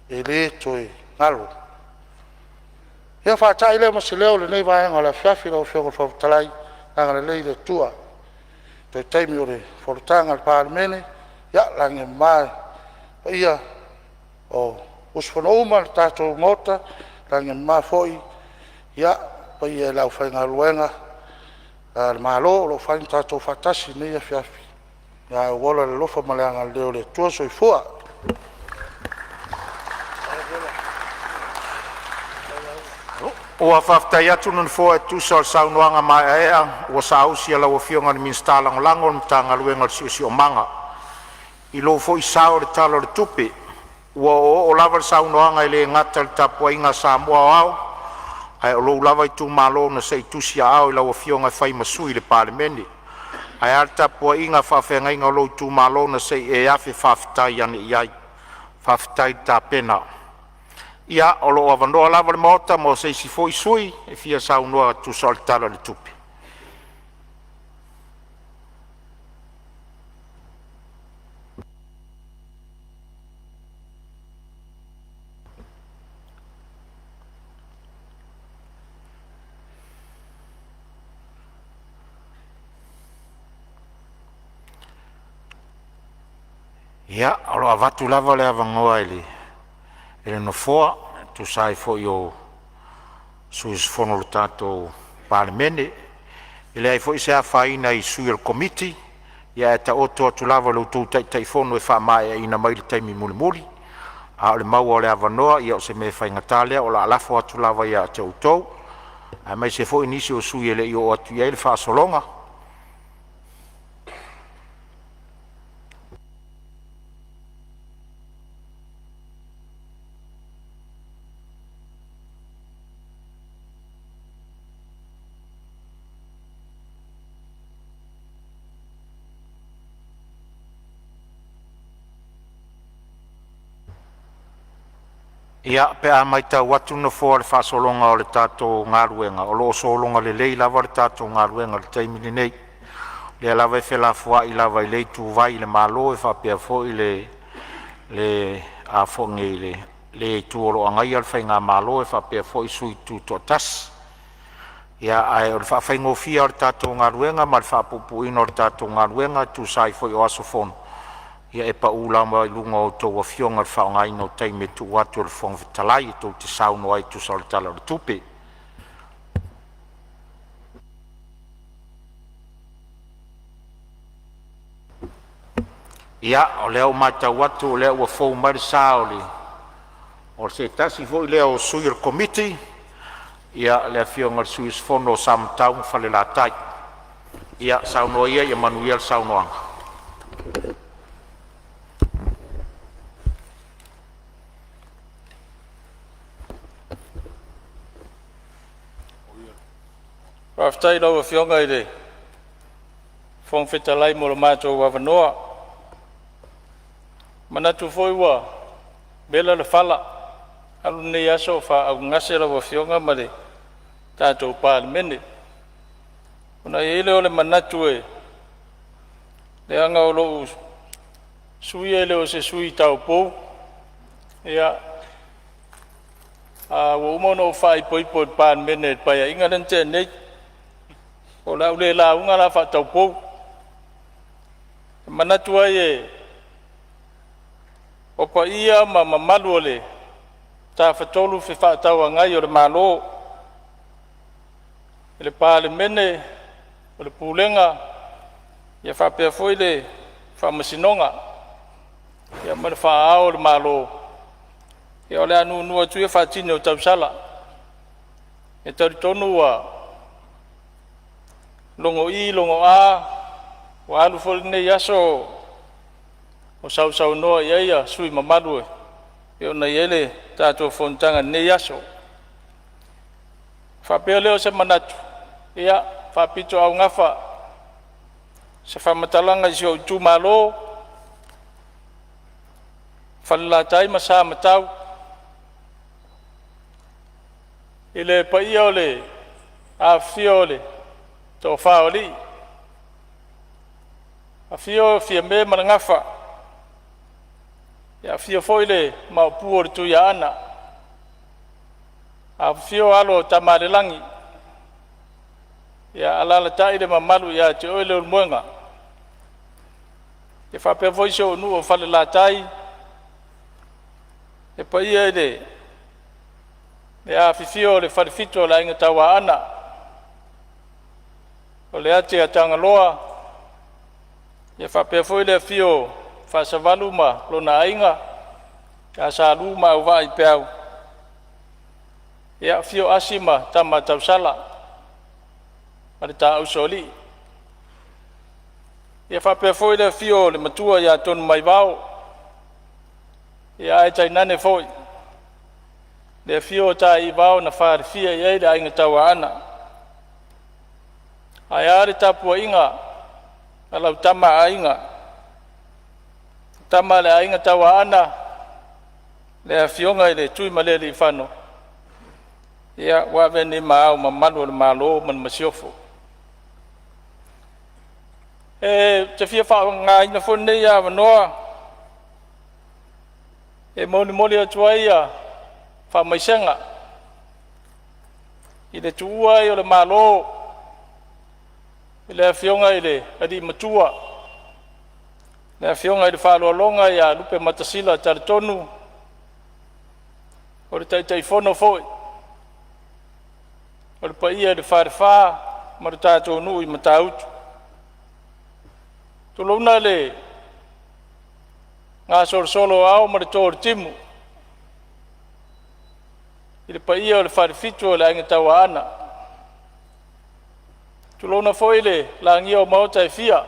e le toe galo. Ia ona faatai lea ma se leo i lenei vaega o le afiafi lau Afioga i le Fofoga Fetalai, agalelei le Atua i toe taimi o le fonotaga a le Palemene. Ia lagi e mama i le paia o sui usufono uma o le tatou Maota, lagi e mama foi le paia i le aufaigaluega a le Malo o lo o mafai ona tatou faatasi i lenei afiafi, ae ou ola i le alofa ma le agalelei o le Atua. Soifua. Ua faafetai atu le Nofoa e tusa o le saunoaga maeaea ua saausi a lau Afioga i le Minisita Lagolago o le Matagaluega o le Siosiomaga i lou foi sao i le Tala o le Tupe. Ua oooo lava le saunoaga e le gata i le tapuaiga a Samoa aoao, ae o lou lava itumalo na se i tusiaao e lau Afioga e fai ma sui o le Palemene. Ae a le tapuaiga a faafeagaiga o lou itumalo na se i e afe faafetai ane i ai. Faafetai le tapena. Ia, o lo o avanoa lava le Maota mo se isi foi sui usufono e fia saunoa e tusa o le Tala o le Tupe. Ia, o lo o avatu lava le avanoa e le Nofoa e tusa ai foi o sui usufono o le tatou Palemene. E leai foi se afaina i sui o le Komiti, ae taoto atu lava i lo outou Taitaifono e faamaeaina mai le taimi mulimuli. A o le maua o le avanoa, ia o se mea faigata lea, o le a lafo atu lava ia te outou, aemaise foi nisi o sui usufono e le i oo atu i ai le faasologa. Ia, pe a matau atu le Nofoa i le faasologa o le tatou galuega, o lo o sologa lelei lava le tatou galuega i le taimi lenei. O lea lava e felafoai lava i lea ituvai i le Malo e faapea foi le itu o lo o agaia le faigamalo e faapea foi sui tutoatasi. Ia, ae o le faafaigofie lava o le tatou galuega ma le faapuupuuina o le tatou galuega e tusa ai foi o aso fono, Ia e pau lava i luga o a outou afioga le faaaogaina o taimi e tuu atu e le Fofoga Fetalai e tou te saunoa ai e tusa o le Tala o le Tupe. Ia, o lea ua matau atu o lea ua fou mai le sa o se tasi foi lea o sui o le Komiti, le Afioga i le sui usufono mo Samatau ma Falelatai. Ia saunoa ia ia manuia le saunoaga. Faafetai i lau Afioga i le Fofoga Fetalai mo lo matou avanoa. E manatu foi ua vela le fala, alu lenei aso o faaaaogagase lau Afioga ma le tatou Palemene. Ona i ai lea o le manatu e leaga o lou sui usufono e le o se sui usufono taupou. Ua uma ona ou faaipoipo i le Palemene i le Paeaiga lea na tea nei, o le a ou le lauga la faataupou. E manatu ai o paia ma mamalu o le Tafatolu Fefaatauagai o le Malo, le Palemene, o le Pulega faapea foi le Faamasinoga, ma le faa-Ao o le Malo, ia o le a nuunuu atu ia faatini o tausala. E talitonu ua logoi logoa ua alu foi lenei aso o sausaunoa i ai sui usufono mamalu e pei ona i ai le tatou fonotaga i lenei aso. Ona faapea lea o se manatu, ia, faapitoaugafa se faamatalaga i si ou itumalo o Falelatai ma Samatau, i le paia o le afifio o le Toafa o Alii, afio Fiame ma le Gafa, afio foi le Maopu o le Tuiaana, afifio alo o Tamaalelagi, alaalatai le mamalu ia te oe Leulumoega. E faapea foi si ou nuu o Falelatai, le paia i le afifio o le Falefitu o le Aiga Tauaana, o le ati a Tagaloa, faapea foi le afio o Faasavalu ma lona aiga, ia Salu ma Auvaa Aipea, afio Asi ma Tama a Tausala ma le Taausoalii. E faapea foi le afio o le Matua ia Tonumaivao, ae tainane foi le afio o Taiivao na falefia i ai le Aiga Tauaana. Ae a le tapuaiga a lau Tama a Aiga, le tama a le Aiga Tauaana, le Afioga i le Tuimalealiifano, ua avea nei ma Ao Mamalu o le Malo ma le Masiofo. Ou te fia faaaogaina foi lenei avanoa e molimoli atu ai faamaisega i le tuua ai o le Malo i le Afioga i le alii Matua, le Afioga i le Faaaloaloga ia Lupematasila Talatonuu, o le Taitaifono foi o le paia i le Falefa ma le tatou nuu i Matautu. Tulouna le gasolosolo o ao ma le to o le timu i le paia o le Falefitu o le Aiga Tauaana. Tulouna foi le lagia o Maota e fia,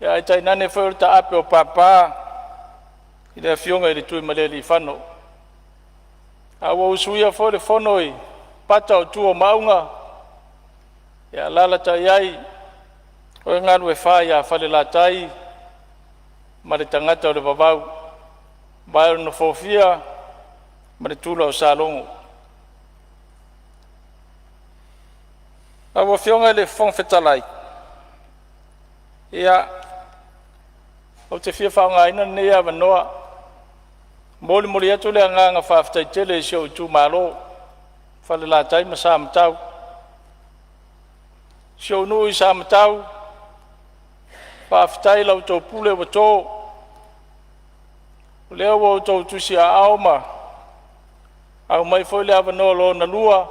ae tainane foi o le taape o papa i le Afioga i le Tuimalealiifano. A ua usuia foi le fono i pata o tua o Maauga, e alaalatai ai oe Galuefa ia Falelatai ma le tagata o le vavau, le vae o le Nofoafia ma le tula o Salogo. Lau Afioga i le Fofoga Fetalai, ia, ou te fia faaaogaina lenei avanoa e molimoli atu le agaga faafetai tele i si ou itumalo o Falelatai ma Samatau. Si ou nuu i Samatau, Faafetai i la outou pule ua to, o lea ua outou tusiaao ma aumai foi le avanoa lona lua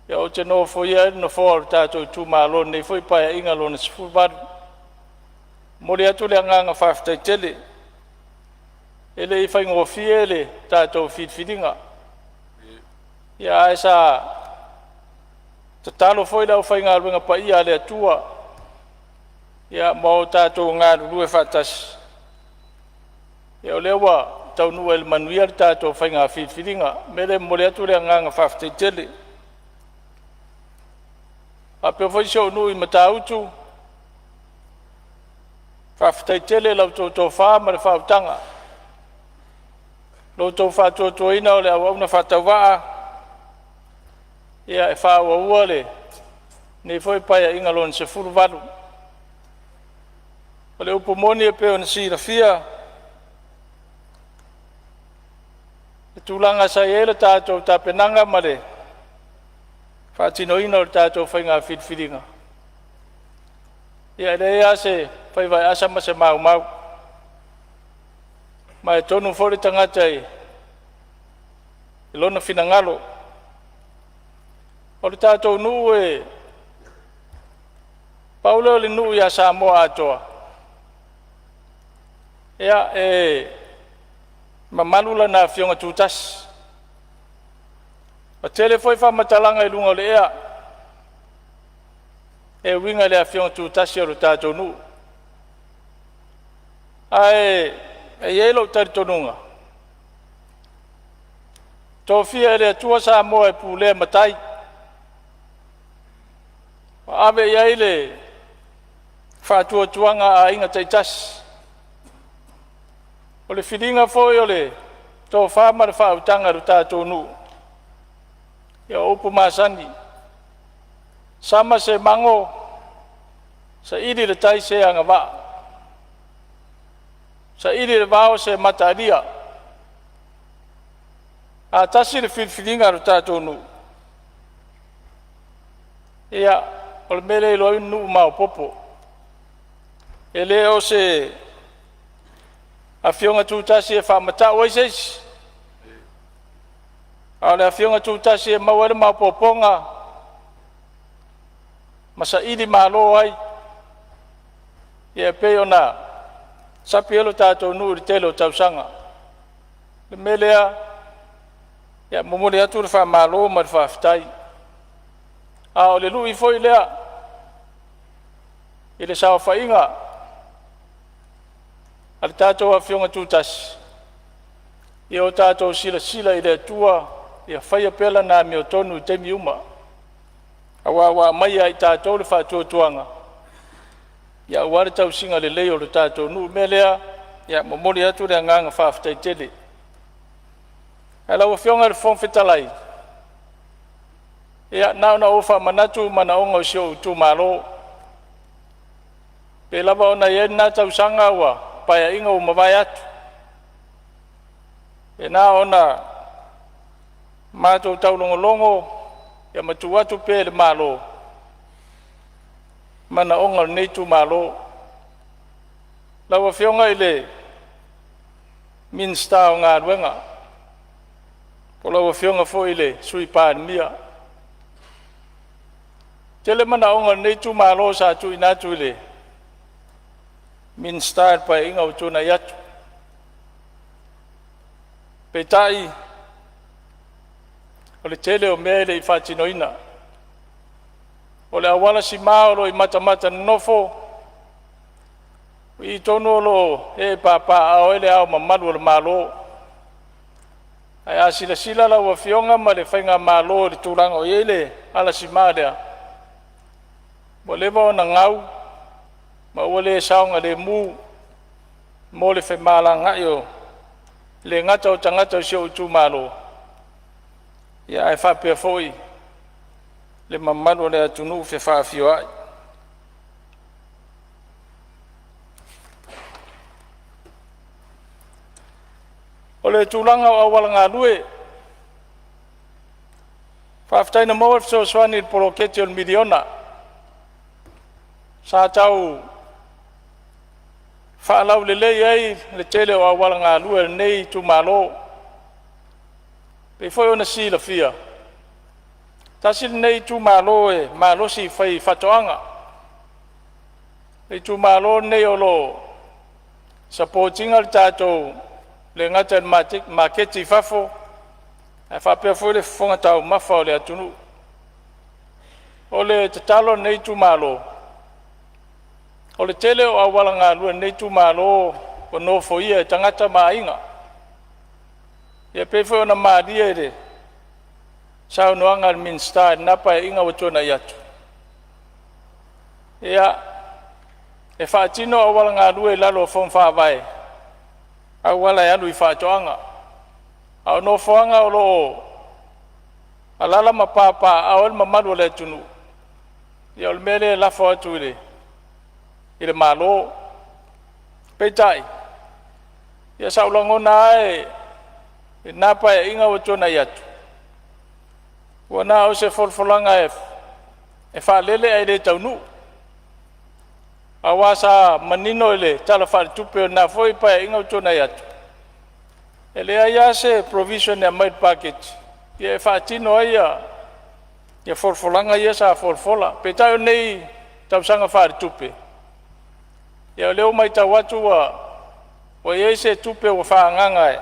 ou te nofoia ai le nofoa o le tatou itumalo i lenei foi Paeaiga Lona XVIII. E momoli atu le agaga faafetai tele. E le i faigofie le tatou filifiliga, ae sa tatalo foi le aufaigaluega paia a le Atua ma o tatou galulue faatasi, o lea ua taunuu ai i le manuia le tatou faiga filifiliga. O le mea lea e momoli atu le agaga faafetai tele. E faapea foi si ou nuu i Matautu, faafetai tele i la outou tofa ma le faautaga, lo outou faatuatuaina o le auauna faatauvaa e faaauaua lenei foi Paeaiga Lona XVIII. O le upu moni e pei ona silafia le tulaga sa i ai le tatou tapenaga ma le faatinoina o le tatou faiga filifiliga, ia e leai lava se faiva e asa ma se maumau. Ma e tonu foi le tagata i lona finagalo. O le tatou nuu e pau lea o le nuu ia Samoa atoa e mamalu lana afioga tutasi. Ua tele foi faamatalaga i luga o le ea e uiga i le afioga tutasi o le tatou nuu. Ae i ai lou talitonuga, tofia e le Atua Samoa e pulea matai, ua ave i ai le faatuatuaga a aiga taitasi. O le filiga foi o le tofa ma le faautaga i le tatou nuu, ia o upu masani, sama se mago, saili i le tai se agavaa, saili i le vao se mataalia. A tasi le filifiliga a le tatou nuu, ia, o le mea lea e iloa ai le nuu maopoopo. E le o se afioga tutasi e faamata'u ai se isi, a o le afioga tutasi e maua ai le maopoopoga ma saili malo ai, ia e pei ona sapi ai lo tatou nuu i le tele o tausaga. O le mea lea, e momoli atu le faamalo ma le faafetai. A o le lui foi lea i le saofaiga a le tatou afioga tutasi, ia o tatou silasila i le Atua ia faia pea Lana amiotonu i taimi uma, aua ua aumai ia i tatou le faatuatuaga aua le tausiga lelei o le tatou nuu. O le mea lea, e momoli atu le agaga faafetai tele. Ae lau Afioga i le Fofoga Fetalai, ia na ona ou faamanatu manaoga o si ou itumalo. E pei lava ona i ai lena tausaga ua Paeaiga ua mavae atu, e na ona matou taulogologo ma tuu atu pea i le Malo manaoga o lenei itumalo. Lau Afioga i le Minisita o Galuega, po o lau Afioga foi i le Sui Palemia, e tele manaoga o lenei itumalo sa tuuina atu i le Minisita i le Paeaiga ua tuanai atu. Peitai, o le tele o mea e le i faatinoina. O le auala sima o lo o i Matamatanonofo, o i tonu o lo o ee papaaao ai Le Ao Mamalu o le Malo. Ae a silasila lau Afioga ma le faigamalo i le tulaga o i ai le alasima lea, ua leva ona gau ma ua le saogalemu mo le femalagaai e le gata o tagata o si ou itumalo, ae faapea foi le mamalu o le atunuu fefaafioai. O le tulaga o auala galue, faafetai na maua le fesoasoani i le poloketi o le miliona. Sa tau faalaulelei ai le tele o auala galue o lenei itumalo. E pei foi ona silafia, tasi lenei itumalo e malosi i fai faatoaga. O le itumalo lenei o lo o support ina le tatou, e le gata i le maketi i fafo, ae faapea foi le fofoga taumafa o le atunuu. O le tatalo a lenei itumalo, o le tele o auala galue o lenei itumalo ua nofoia e tagata ma aiga. E pei foi ona malie i le saunoaga a le Minisita i lena Paeaiga ua tuanai atu, ia, e faatino auala galue i lalo o fono faavae, auala e alu i faatoaga. A o nofoaga o lo o alaala ma papaaao ai le mamalu o le atunuu, ia o le mea lea e lafo atu i le Malo. Peitai, ia sa ou lagona lava i lena Paeaiga ua tuanai atu, ua na o se folafolaga e faalele ae le taunuu, aua sa manino i le Tala Faaletupe o lena foi Paeaiga ua tuanai atu, e leai lava se provision e aumai i le paketi e faatino ai folafolaga ia sa folafola. Peitai o lenei tausaga faaletupe, ia o lea ua matau atu ua i ai se tupe ua faaagaaga e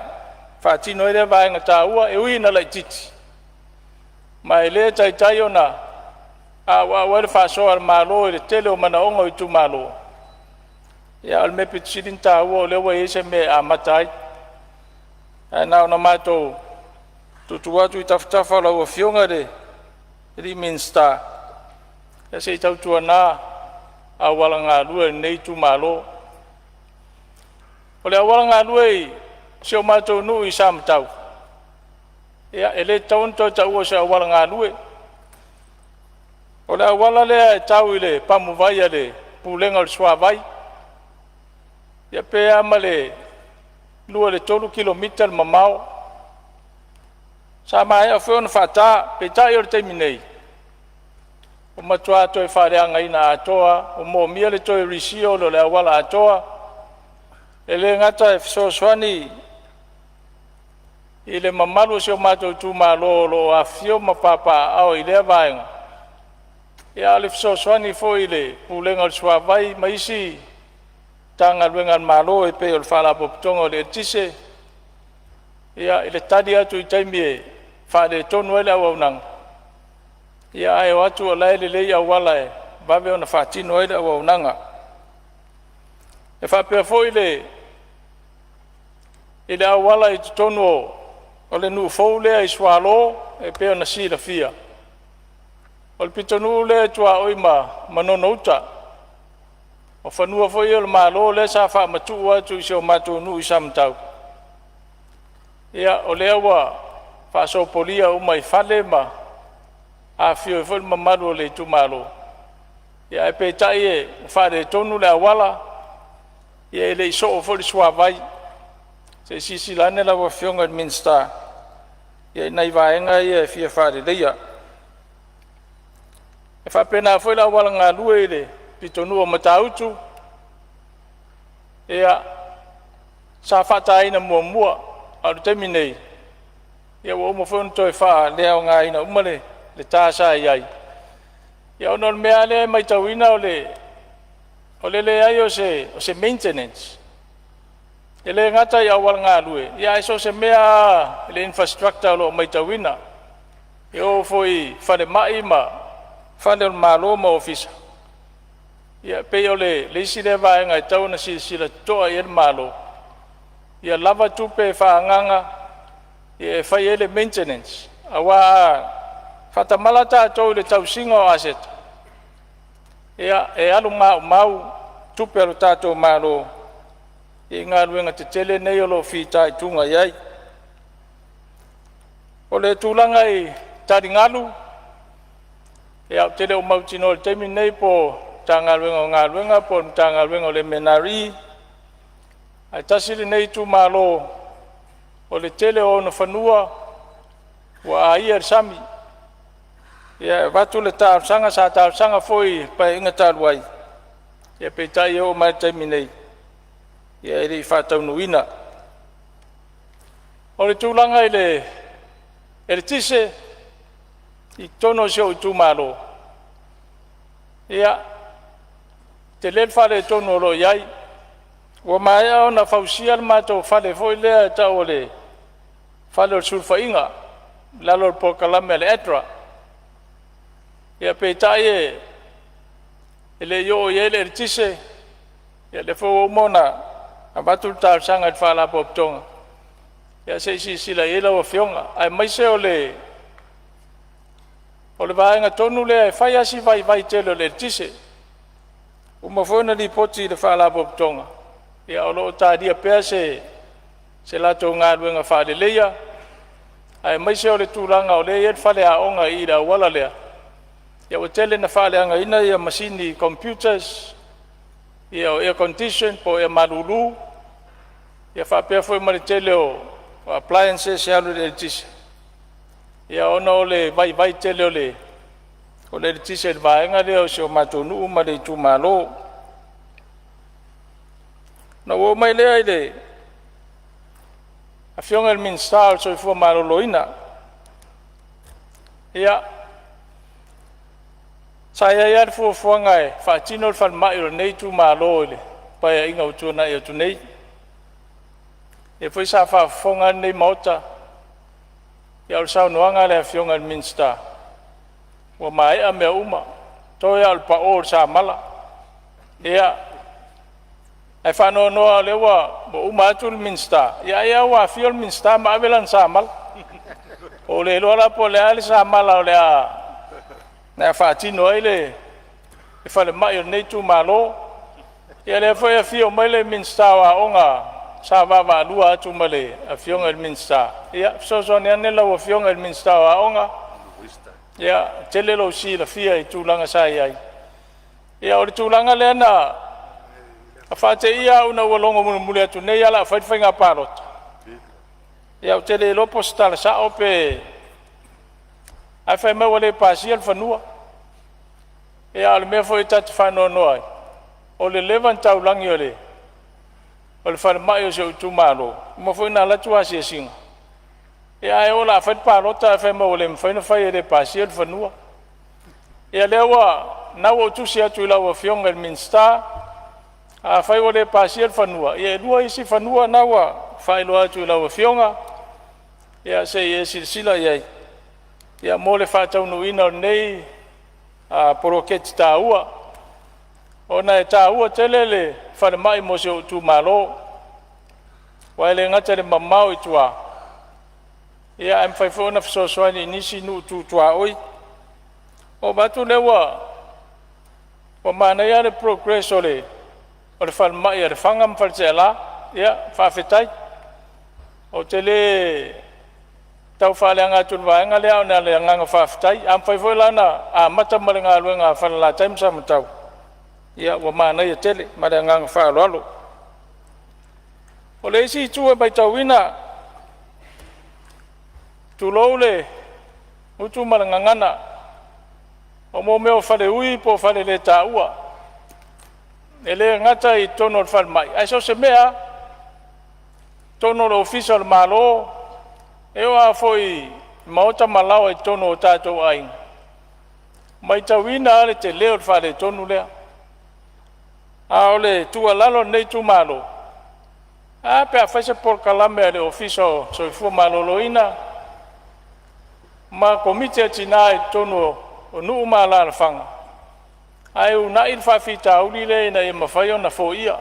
faatino ai lea vaega taua, e ui ina laitiiti, ma e le taitai ona auau ai le faasoa a le Malo i le tele o manaoga o itumalo, a o le mea aupito sili ona taua o lea ua i ai se mea e amata ai. Ae na ona matou tuutuu atu i tafatafa o lau Afioga i le Minisita, ia se i tautuana auala galue o lenei itumalo. O le auala galue i si o matou nuu i Samatau, ia e le tatau ona toe taua o se auala galue. O le auala lea e tau i le pamuvai a le Pulega o le Suavai, ia pe a ma le 2 i le 3 kilomita le mamao. Sa maea foi ona faata, peitai o le taimi nei, ua matua toe faaleagaina atoa lava. Ua moomia le toe reseal o le auala atoa. E le gata e fesoasoani i le mamalu o si o matou itumalo o lo o afifio ma papaaao i lea vaega, a o le fesoasoani foi i le Pulega o le Suavai ma isi Matagaluega a le Malo e pei o le Faalapotopotoga o le Eletise i le tali atu i taimi e faaletonu ai le auaunaga, ae o atu o la e lelei auala e vave ona faatino ai le auaunaga. E faapea foi i le auala i totonu o le nuu fou lea i Sualo e pei ona silafia, o le pitonuu lea e tuaoi ma Manono-uta. O fanua foi ia o le Malo lea sa faamatuu atu i si o matou nuu i Samatau, ia o lea ua faasopolia uma i fale ma afifio ai foi le mamalu o le itumalo, ae peitai ua faaletonu le auala, e le i soo foi le suavai. Se i silasila ane lau Afioga i le Minisita i nai vaega ia e fia faaleleia. E faapena foi le auala galue i le pitonuu o Matautu, ia, sa faataina muamua, a o le taimi nei, ua uma foi ona toe faaleaogaina uma le ta sa i ai, ona o le mea lava lea e matauina o le leai o se maintenance. E le gata i auala galue, ae so o se mea lava i le infrastructure o lo o matauina. E oo foi i falemai ma fale o le Malo ma Ofisa, ia e pei o le isi lea vaega e tatau ona silasila totoa i ai le Malo, ia lava tupe faaagaaga e fai ai le maintenance. Aua a faatamala tatou i le tausiga o aseta, ia e alu maumau tupe a lo tatou Malo i galuega tetele nei o lo o fitaituga i ai. O le tulaga i taligalu, ia ou te le o mautinoa i le taimi lenei po o le Matagaluega o Galuega po o le Matagaluega o le MNRE, ae tasi lenei itumalo o le tele o ona fanua ua aia i le sami. E avatu le talosaga, sa talosaga foi i le Paeaiga talu ai, peitai e oo mai lava i le taimi nei, Ia, e le i faataunuuina. O le tulaga i le eletise i totonu o si ou itumalo, ia, e tele le faaletonu o lo o i ai. Ua maea ona fausia le matou fale foi lea e tau o le fale o le sulufaiga i lalo o le polokalame a le ADRA. Ia peitai e le i oo i ai le eletise, ia lea foi ua uma ona avatu le talosaga i le Faalapotopotoga, ia se i silasila i ai lau Afioga, aemaise o le vaega tonu lea e fai lava si vaivai tele o le eletise. Ua uma foi ona lipoti i le Faalapotopotoga, ia o lo o talia pea se latou galuega faaleleia, aemaise o le tulaga o lea e i ai le faleaoga i i le auala lea, ia ua tele ina faaleagaina masini computers, ia o air condition po o ea malulu, ia faapea foi ma le tele o appliances e alu i le eletise, ona o le vaivai tele o le eletise i le vaega lea o si o matou nuu ma le itumalo. Ona ou oo mai lea i le Afioga i le Minisita o le Soifua Maloloina. Ia, sa i ai lava le fuafuaga e faatino le falemai o lenei itumalo i le Paeaiga ua tuanai atu nei. O lea foi sa faafofoga lava lenei Maota, a o le saunoaga a le Afioga i le Minisita, ua maea mea uma, toe lava o le pao o le samala. Ia, ae faanoanoa lava o lea ua uma atu le Minisita, ia ai lava ua afio le Minisita ma ave lana samala. Ua ou le iloa la po o le a le samala o le a faatino ai le falemai o lenei itumalo. Ia o lea foi e afio mai le Minisita o Aoga sa vaavaalua atu ma le Afioga i le Minisita, ia fesoasoani ane lau Afioga i le Minisita o Aoga, e tele lou silafia i tulaga sa i ai. Ia o le tulaga lea na faateia au ina ua logo mulimuli atu nei lava o le a fai le faiga palota, ia ou te le iloa po o se tala sao pe… ae fai mai ua le pasia le fanua. Ia a o le mea foi ta te faanoanoa ai, o le leva ona taulagi o le falemai o si ou itumalo, ua uma foi ona alu atu asiasiga, ae oo o le a fai le palota ae fai mai ua le mafai ona fai e le pasia le fanua. Ia lena ua ou tusi atu i lau Afioga i le Minisita, afai ua le pasia le fanua, ia e lua isi fanua na ua faailoa atu i lau Afioga, ia se i e silasila i ai mo le faataunuuina o lenei poloketi taua, ona e taua tele le falemai mo si ou itumalo, aua e le gata i le mamao i tua, ae mafai foi ona fesoasoani i nisi nuu tu tuaoi. Ua ou vaai atu o lea ua manaia lava le progress o le falemai a Lefaga ma Faleaseela, ia faafetai. Ou te le tau faaleaga atu i le vaega lea, ae na o le agaga faafetai. A mafai foi la ona amata ma le galuega a Falelatai ma Samatau, ia ua manaia tele. Ma le agaga faaaloalo. O le isi itu e matauina, tulou le gutu ma le gagana, o mea o faleui po o faleletaua, e le gata i totonu o le falemai, ae so o se mea lava, totonu o le Ofisa o le Malo, e oo lava foi i maota ma laoa i totonu o tatou aiga, e matauina lava le tele o le faaletonu lea. A o le tuualalo a lenei itumalo, ae a pe a fai se polokalame a le Ofisa o le Soifua Maloloina ma Komiti a Tina i totonu o nuu ma alaalafaga ae uunai le faafitauli lea ina ia mafai ona foia.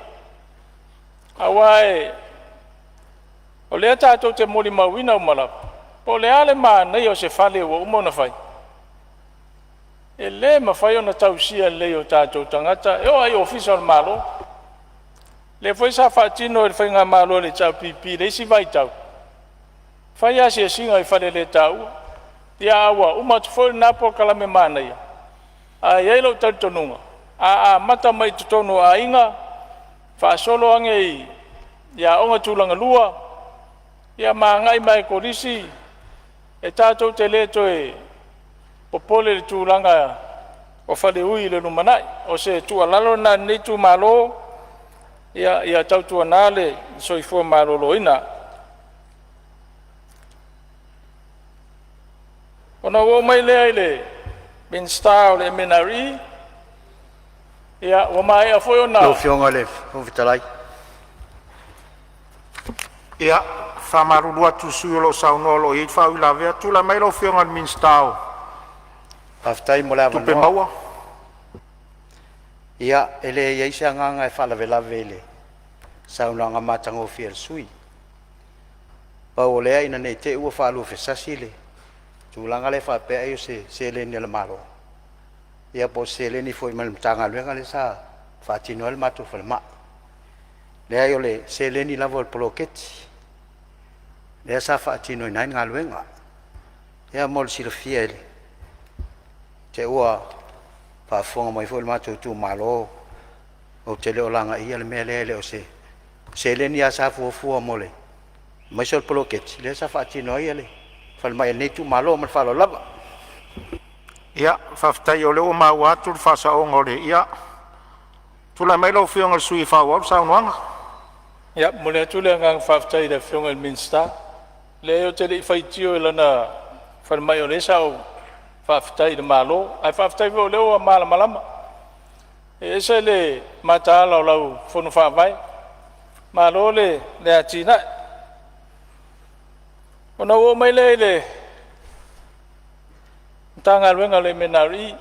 Aua o lea tatou te molimauina uma lava, po o le a le manaia o se fale ua uma ona fai, e le mafai ona tausia lelei e o tatou tagata, e oo lava i Ofisa o le Malo. O lea foi sa faatino e le faigamalo a le HRPP i le isi vaitau, fai asiasiga i faleletaua. Ia a ua uma atu foi lena polokalame manaia, ae i ai lou talitonuga, a amata mai totonu o aiga faasolo ane i aoga tulagalua, ia ma agai mai lava i kolisi, e tatou te le toe popole i le tulaga o faleui i le lumanai. O se tuualalo lena a lenei itumalo. Ia tautuana le soifua maloloina. Ona ou oo mai lea i le Minisita o le MNRE, ua maea foi ona Lau Afioga i le Fofoga Fetalai. Ia, e faamalulu atu i le sui usufono o lo o saunoa o lo o i ai le faauilavea. Tulai mai lau Afioga i le Minisita o Faafetai mo le Tupe avanoa. Maua. Ia, e leai se agaga e faalavelave i le saunoaga matagofie a le sui usufono. Pau o lea ina ne i te i ua faaluafesasi le tulaga lea faapea ai o se seleni a le Malo, ia po o se seleni foi mai le Matagaluega lea sa faatino ai le matou falemai. Leai, o le seleni lava o le poloketi lea sa faatinoina ai le galuega. Ia mo le silafia i te i ua faafofoga mai foi le matou itumalo, ou te le o lagaia le mea lea, e le o se seleni lava sa fuafua mo le aemaise o le poloketi lea sa faatino ai le falemai a lenei itumalo. Ma le faaaloalo lava. Ia, faafetai o lea ua maua atu le faasaoga o le… Ia, tulai mai lau Afioga i le sui usufono e faaauau le saunoaga. Ia, e momoli atu le agaga faafetai i le Afioga i le Minisita. Leai ou te le i faitio i lana falemai o lea sa ou faafetai i le Malo, ae faafetai foi o lea ua malamalama. E ese le mataala o lau Fono Faavae, malo le atinae. Ona ou oo mai lea i le Matagaluega o le MNRE.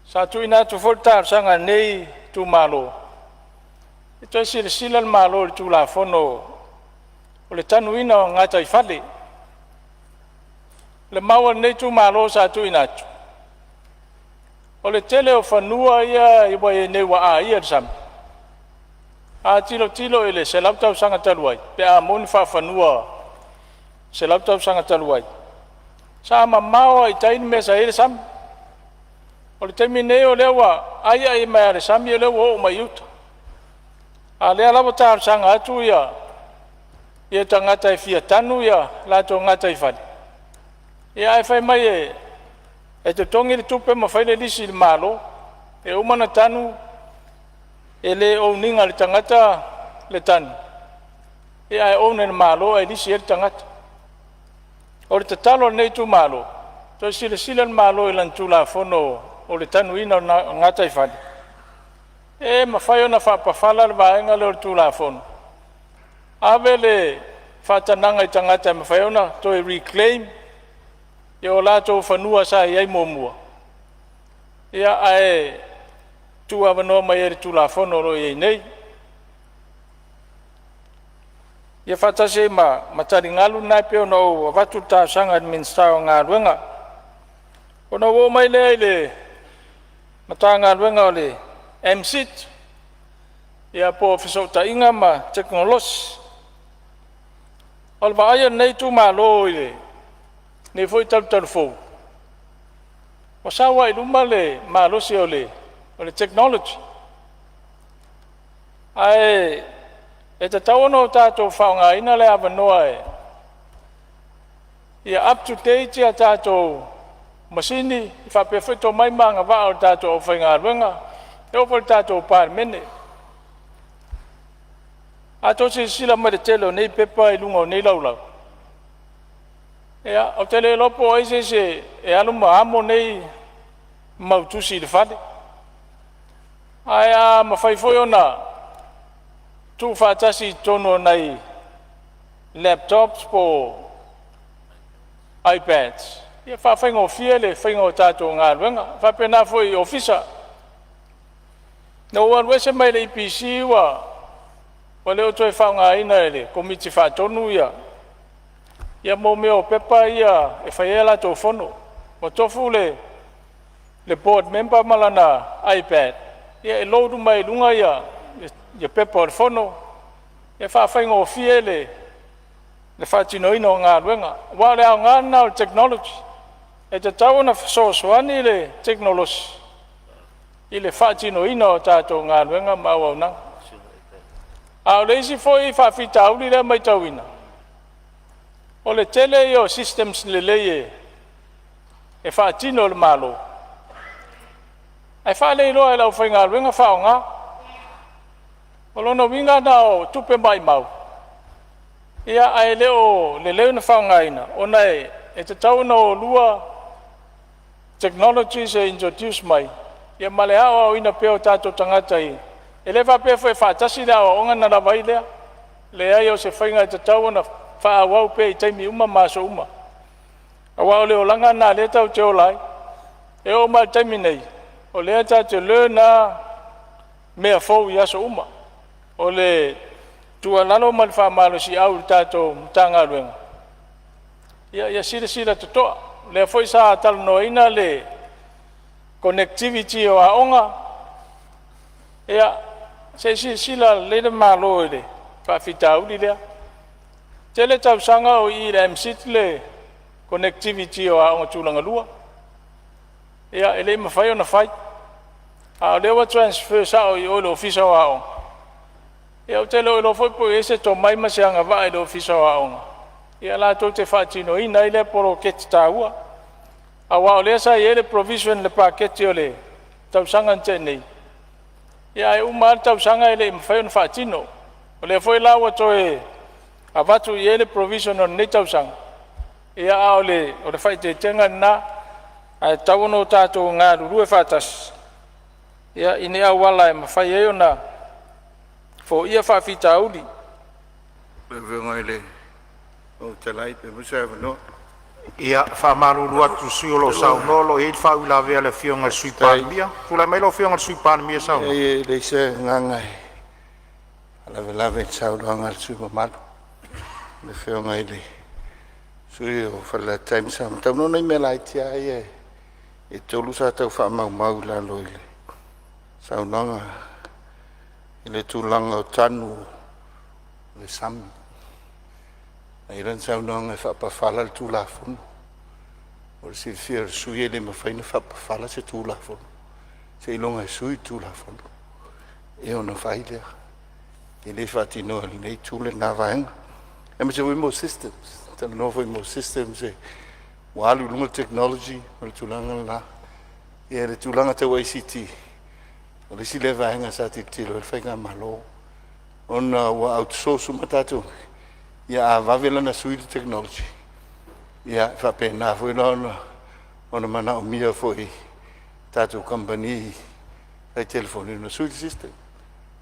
Sa tuuina atu foi le talosaga a lenei itumalo se i toe silasila le Malo i le Tulafono o le tanuina o gataifale. O le mau a lenei itumalo sa tuuina atu, o le tele o fanua ia ua i ai nei ua aia i le sami, a tilotilo i le 100 tausaga talu ai pe a moni faafanua i le 100 tausaga talu ai, sa mamao lava i tai le mea sa i ai le sami. O le taimi nei o lea ua ai ai mai lava i le sami o lea ua oo mai i uta. A o lea la ua talosaga atu tagata e fia tanu o latou gataifale, ae fai mai e totogi le tupe ma fai le lisi i le Malo. E uma ona tanu e le own ina e le tagata le tanu, ae own e le Malo ae lisi ai le tagata. O le tatalo a lenei itumalo, toe silasila le Malo i lana Tulafono o le tanuina o gataifale, pe mafai ona faapafala le vaega lea o le Tulafono, ave le faatanaga i tagata e mafai ona toe reclaim o latou fanua sa i ai muamua, ae tuuavanoa mai ai i le Tulafono o lo o i ai nei. Ia faatasi ai ma taligalu na e pei ona ou avatu le talosaga i le Minisita o Galuega. Ona ou oo mai lea i le Matagaluega o le MCIT po o Fesootaiga ma Tekonolosi. O le vaai a lenei itumalo i lenei foi talu talu fou, ua sau lava i luma le malosi o le technology. Ae tatau ona tatou faaaogaina le avanoa ia up to date a tatou masini faapea foi tomai ma agavaa o le tatou aufaigaluega, e oo foi i le tatou Palemene. A outou silasila mai i le tele o nei pepa i luga o nei laulau, ia, ou te le iloa po o ai se isi e alu ma amo nei mau tusi i le fale. Ae a mafai foi ona tuufaatasi i totonu o nai laptops po o iPads e faafaigofie le faiga o le tatou galuega. E faapena foi i ofisa. Ina ua ou alu ese mai le EPC ua le o toe faaaogaina e le Komiti Faatonu mea o pepa ia e fai ai a latou fono. Ua tofu le board member ma lana iPad e load uma ai i luga pepa o le fono e faafaigofie le faatinoina o galuega. Aua o le aoga lena o le technology, e tatau ona fesoasoani le tekonolosi i le faatinoina o tatou galuega ma auaunaga. A o le isi foi faafitauli lea e matauina, o le tele ia o systems lelei e faatino e le Malo, ae faaleiloa e le aufaigaluega faaaoga. O lona uiga na o tupe maumau ia ae le o lelei ona faaaogaina ona e tatau ona o lua technologies e introduce mai ia ma le aoaoina pea o tatou tagata i. E le faapea foi e faatasi le aoaoga ona lava ai lea. Leai, o se faiga e tatau ona faaauau pea i taimi uma ma aso uma, aua o le olaga lena o lea tatou te ola ai. E oo mai lava i le taimi nei, o lea tatou te learn lava mea fou i aso uma. O le tuualalo ma le faamalosiau i le tatou Matagaluega, ia silasila totoa. O lea foi sa talanoaina le connectivity o aoga, ia se i silasila lelei le Malo i le faafitauli lea. E tele tausaga o i i le MCIT le connectivity o aoga tulagalua. Ia e le i mafai ona fai, a o lea ua transfer sao i o i le Ofisa o Aoga. Ia ou te le o iloa foi po o i ai se tomai ma se agavaa i le Ofisa o Aoga latou te faatinoina ai lea poloketi taua, aua o lea sa i ai le provision i le paketi o le tausaga na tea nei, ae uma lava le tausaga e le i mafai ona faatino. O lea foi la ua toe avatu i ai le provision o lenei tausaga, ia a o le faaeteetega lena, ae tatau ona tatou galulue faatasi i ni auala e mafai ai ona foia faafitauli. Lau Afioga i le Fofoga Fetalai pe maua se avanoa. Ia, e faamalulu atu i le sui usufono o lo o saunoa, o lo o i ai le faauilavea a le Afioga i le Sui Palemia. Tulai mai lau Afioga i le Sui Palemia e saunoa. Leai, e leai se agaga e faalavelave i le saunoaga a le sui usufono mamalu, le Afioga i le sui usufono mo Falelatai ma Samatau. Na o nai mea laiti lava ia e tolu sa tau faamaumau i lalo i le saunoaga i le tulaga o tanu o le sami. Na i ai lana saunoaga e faapafala le Tulafono. Mo le silafia e le sui usufono e le mafai ona faapafala se Tulafono seiloga e sui le Tulafono ia ona fai lea. E le faatinoa e lenei Itu lena vaega, aemaise foi mo systems. Na talanoa foi mo systems ua alu i luga le technology ma le tulaga lena. Ia le tulaga tau ICT, o le isi lea vaega sa tilotilo i ai le faigamalo ona ua outsource uma tatou mea, ia a vave la ona sui le technology, ia e faapena foi la ona manaomia foi e tatou kamupani fai telefoni ona sui le system.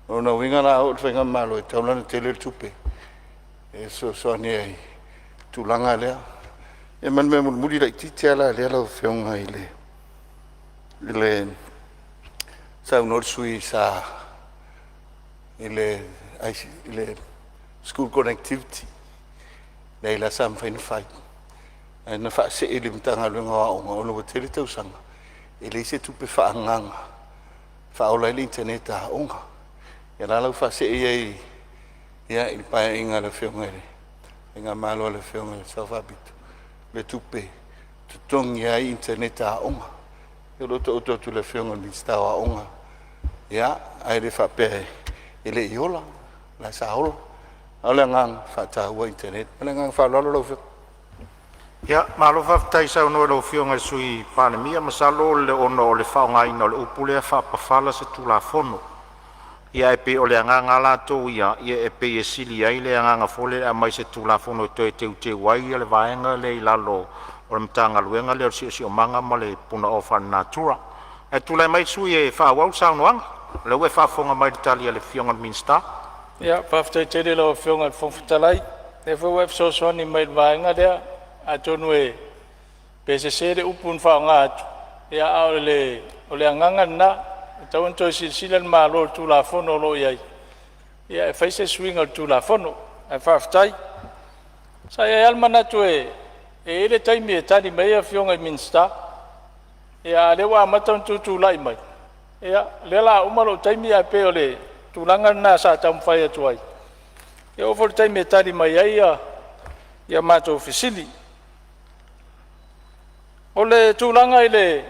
O lona uiga la a oo i le faigamalo, e tatau la ona tele le tupe e fesoasoani ai i le tulaga lea. Ia ma le mea mulimuli laitiiti lava la lea lau Afioga i le saunoa le sui usufono sa i le school connectivity, leai la sa mafai ona fai ae na faasee i le Matagaluega o Aoga ona ua tele tausaga e leai se tupe faaagaaga e faaola ai le internet a aoga. Ia o la e la ua faasee i ai i le Paeaiga a le Afioga i le Faigamalo a le Afioga i le Sao Faapito le tupe e totogi ai internet a aoga. Ia o lea ua taoto atu i le Afioga i le Minisita o Aoga, ae le faapea e le i ola, o la e sa ola. A o le agaga, faataua internet. Ma le agaga faaaloalo lau Afioga. Ia, malo faafetai saunoa i lau Afioga i le Sui Palemia. Masalo ona o le faaaogaina o le upu lea faapafala se Tulafono. Ia ae pei o le agaga lava latou ia, e pei e sili ai le agaga foi lea e aumai se Tulafono e toe teuteu ai le vaega lea i lalo o le Matagaluega lea o le Siosiomaga ma le Punaoa Faalenatura. Ae tulai mai le sui usufono e faaauau le saunoaga, o lea ua e faafofoga mai i le tali a le Afioga i le Minisita. Ia, faafetai tele i lau Afioga i le Fofoga Fetalai, o lea foi ua e fesoasoani mai i le vaega lea. Atonu pe sese le upu na faaaoga atu, a o le agaga lena, e tatau ona toe silasila le Malo i le Tulafono o lo o i ai e fai se suiga o le Tulafono. Ae faafetai. Sa i ai lava le manatu e i ai le taimi e tali mai ai Afioga i Minisita, a o lea ua amata ona tutulai mai, ia o lea o le a uma lou taimi, ae pei o le tulaga lena sa taumafai atu ai, e oo foi i le taimi e tali mai ai a matou fesili. O le tulaga i le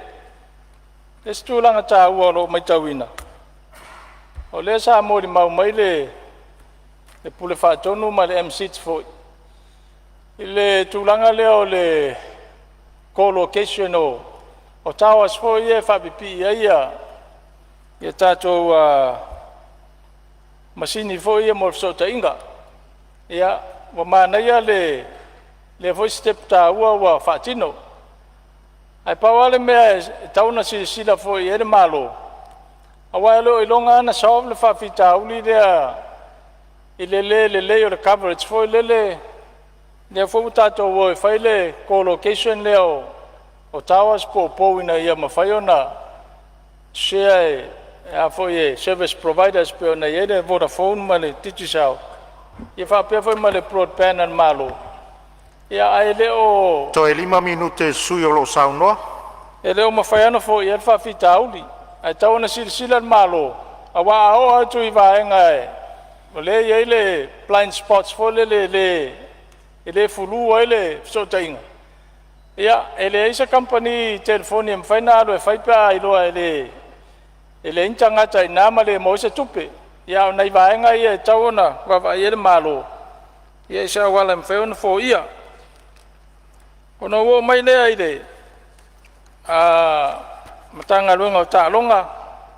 isi tulaga taua o lo o matauina, o lea sa molimau mai le Pule Faatonu ma le MCIT foi i le tulaga lea o le co-location o towers foi ia e faapipii ai tatou masini foi ia mo le fesootaiga. Ia, ua manaia lea foi sitepu taua ua faatino. Ae pau lava le mea e tatau ona silasila foi i ai le Malo, aua e le o iloga lava ona solve le faafitauli lea i le le lelei o le coverage foi lele, lea foi ua tatou o e fai le co-location lea o towers po o pou ina ia mafai ona share e a foi e service providers pei ona i ai le Vodafone ma le Digicel, ia faapea foi ma le broadband a le Malo. Ia ae le o Toe 5 minute o le sui usufono o lo o saunoa. E le o mafai lava ona foia ai le faafitauli, ae tatau ona silasila le Malo, aua a oo atu i vaega o lea e i ai le blind spots foi lele e le fulu ai le fesootaiga, ia e leai se kamupani telefoni e mafai ona alu e fai pe a iloa e leai ni tagata i ina ma le maua ai se tupe. Ia a o nai vaega ia e tatau ona vaavaai i ai le Malo i se auala e mafai ona foia. Ona ou oo mai lea i le Matagaluega o Taaloga,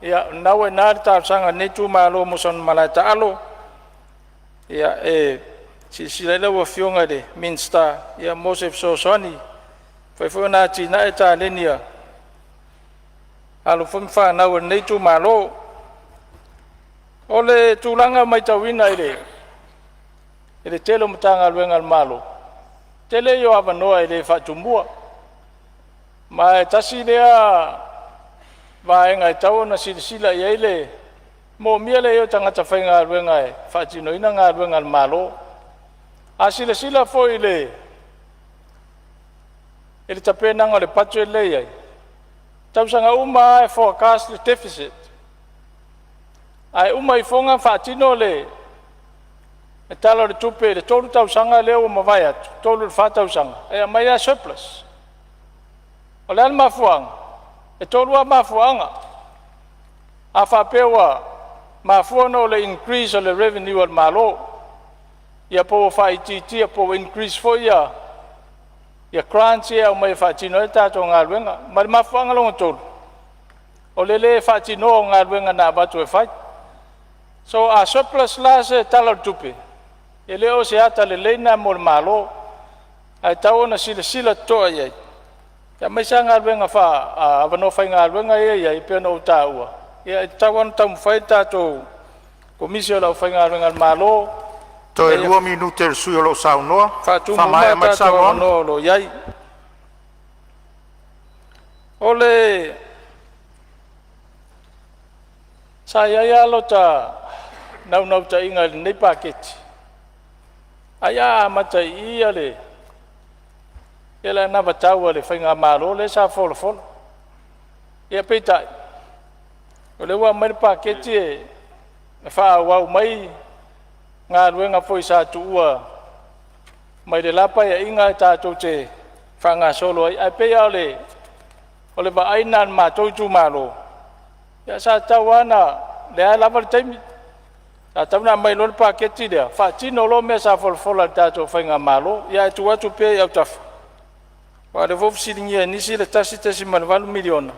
ia o lena ua i ina le talosaga a lenei itumalo mo sana malae taalo e silasila i ai lau Afioga i le Minisita mo se fesoasoani, e mafai foi ona atinae taleni a alo foi ma fanau a lenei itumalo. O le tulaga matauina i le tele o Matagaluega a le Malo, o le tele ia o avanoa e le faatumua. Ma e tasi lea vaega e tatau ona silasila i ai le moomia le i ai o tagata faigaluega e faatinoina galuega a le Malo. A silasila foi i le tapenaga o le budget lea e i ai, tausaga uma lava e forecast le deficit, ae uma ifoga faatino le Tala o le Tupe i le 3 tausaga lea ua mavae atu, 3 i le 4 tausaga, e aumai lava e surplus. O le a le mafuaaga? E tolu lava mafuaaga. A faapea ua mafua ona o le increase o le revenue a le Malo, ia po ua faaitiitia po ua increase foi grants ia e aumai e faatino ai a tatou galuega. Ma le mafuaaga lona tolu, o le lē faatinoa o galuega na avatu e fai. So a surplus la se Tala o le Tupe, e le o se ata lelei lena mo le Malo, ae tatau ona silasila totoa i ai, aemaise lava galuega avanoa faigaluega ia e i ai pei ona ou taua, e tatau lava ona taumafai le tatou Komisi o le Aufaigaluega a le Malo Toe ina ia 2 minute o le sui usufono o lo o saunoa. faatumu Faamaea uma mai le tatou saunoaga. avanoa o lo o i ai. O le sa i ai lava lota naunautaiga i lenei paketi, ai a amata i i le anavatau a le faigamalo lea sa folafola. Ia peitai, o lea ua aumai le paketi e faaauau mai galuega foi sa tuua mai le la Paeaiga e tatou te faagasolo ai. Ae pei lava o le vaai lena a le matou itumalo, ia sa tatau lava ona, o lea lava e lava le taimi, sa tatau ona aumai loa le paketi lea faatino loa mea sa folafola e le tatou faigamalo. Ia ae tuu atu pea i autafa, aua o lea foi ua fesiligia e nisi le $1.8 miliona,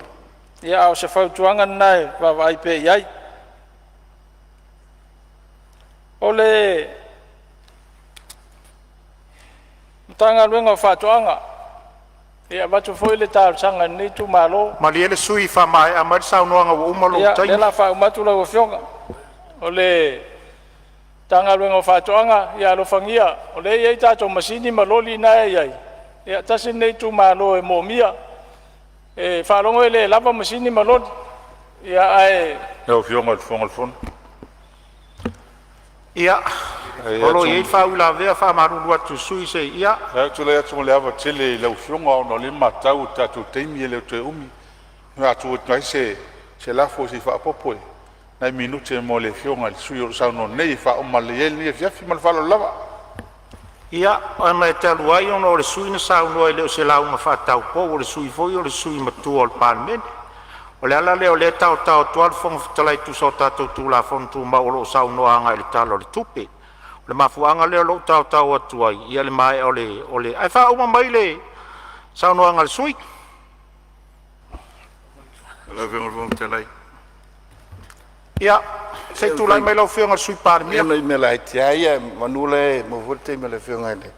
ia a o se fautuaga lena e vaavaai pea i ai. O le Matagaluega o Faatoaga, e avatu foi le talosaga a lenei itumalo. Malie le sui usufono faamaea mai le saunoaga ua uma lou Ia, o lea taimi. o le a faauma atu lau Afioga. O le Matagaluega o Faatoaga, ia alofagia, o lea e i ai tatou masini ma loli na e i ai, ia tasi lenei itumalo e moomia. E faalogo e le lava masini ma loli, ae Lau Afioga i le Fofoga o le Fono. Ia, o lo o i ai le faauilavea. E faamalulu atu i le sui usufono, ia Ou te tulai atu ma le ava tele i lau Afioga ona o lea e matau i le tatou taimi e le o toe umi. E faatu atu ai se lafo, Se i faaopoopo nai minute mo le Afioga i le sui usufono o lo o saunoa nei e faauma lelei ai lenei afiafi. Ma le faaaloalo lava. Ia, ona e talu ai ona o le sui usufono na saunoa e le o se lauga faataupou, o le sui usufono foi o le sui usufono matua o le Palemene. O le ala lea o lea e taotao atu lava le Fofoga Fetalai e tusa o tatou Tulafono Tumau o lo o saunoa agai le Tala o le Tupe. O le mafuaaga lea o lou taotao atu ai ia le maea o le… Ae faauma mai le saunoaga a le sui usufono. Ia, Se i tulai mai lau Afioga i le Sui Palemia. Ia, nai mea laiti lava ia meamanu o la e maua foi le taimi o le Afioga i le…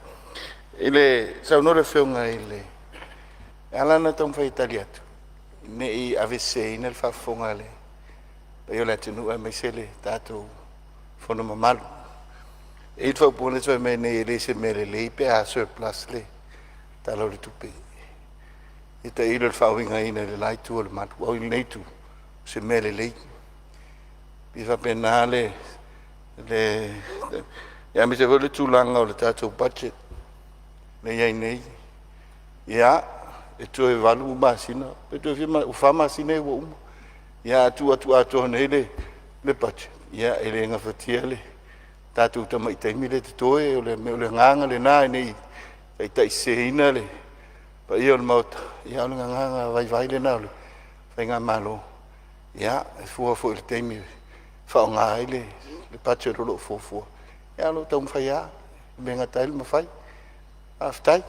I le saunoa le Afioga i le… E ala ona taumafai e tali atu, ne i aveseseina le faafofoga a le paia o le atunuu aemaise le tatou fono mamalu. E i ai le faaupuga lea e fai mai nei, e le o se mea lelei pe a surplus le Tala o le Tupe. Ia tailo i le faauigaina e le la itu o le malu, oi lenei itu, o se mea lelei. E faapena le… aemaise foi le tulaga o le tatou budget lea e i ai nei. Ia, e toe 8 masina pe toe fia masina, ua 4 masina ia ua uma. Ia a tuu atu atoa nei le budget, ia e le gafatia le tatou tamai taimi lea e totoe. O le agaga lena ina ne i taitaiseseina le paia o le Maota, a o le agaga vaivai lena o le faigamalo, ia e fua foi i le taimi e faaaoga ai le budget o lo o fuafua, ae o lo o taumafai lava i le mea e gata ai le mafai. Faafetai.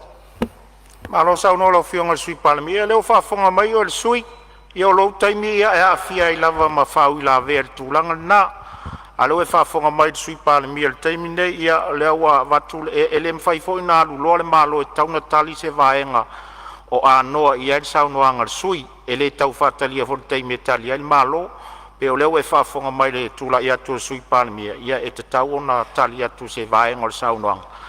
Malo saunoa i lau Afioga i le Sui Palemia. Ia o lea ua faafofoga mai oe le sui usufono, ia o lou taimi ia e aafia ai lava ma faauilavea i le tulaga lena. A o lea ua e faafofoga mai i le Sui Palemia i le taimi lenei, ia o lea ua avatu le… E le mafai foi ona aluloa le Malo e tatau ona tali se vaega o anoa i ai le saunoaga a le sui usufono. E le tau faatalia foi le taimi e tali ai le Malo. E pei o lea ua e faafofoga mai i le tulai atu o le Sui Palemia, ia e tatau ona tali atu i se vaega o le saunoaga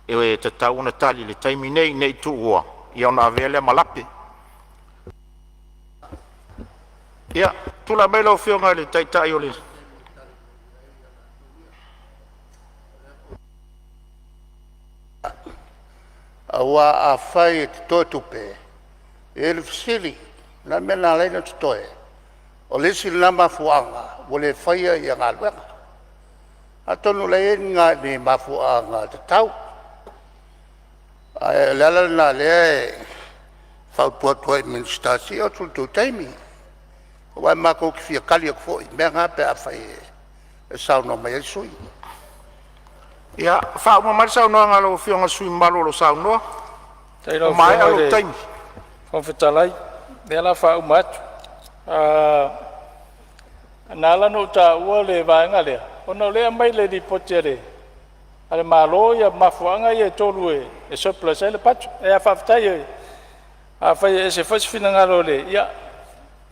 e tatau ona tali i le taimi nei, ne i tuua ona avea lea ma lape. Ia, tulai mai lau Afioga i le Taitai o le Aua afai e totoe tupe, e i ai le fesili, o le a le mea na ala ai ona totoe? O le isi lena mafuaaga ua le faia galuega. Atonu o la e i ai ni mafuaaga tatau. Ae o le ala lena o lea e fautua atu ai i Minisita, se i oo atu i le tou taimi, aua matou te fia tali atu foi i mea na pe afai e saunoa mai ai sui usufono. Ia faauma mai le saunoaga a lau Afioga i le sui usufono mamalu o lo o saunoa. Faafetai i lau Ua maea Afioga i lou le taimi. Fofoga Fetalai, o lea o le a faauma atu. Na ala ona ou taua le vaega lea, ona o lea e aumai i le Lipoti a le Malo mafuaaga ia e tolu e surplus ai le budget. Ae faafetai, afai e ese foi se finagalo o le… Ia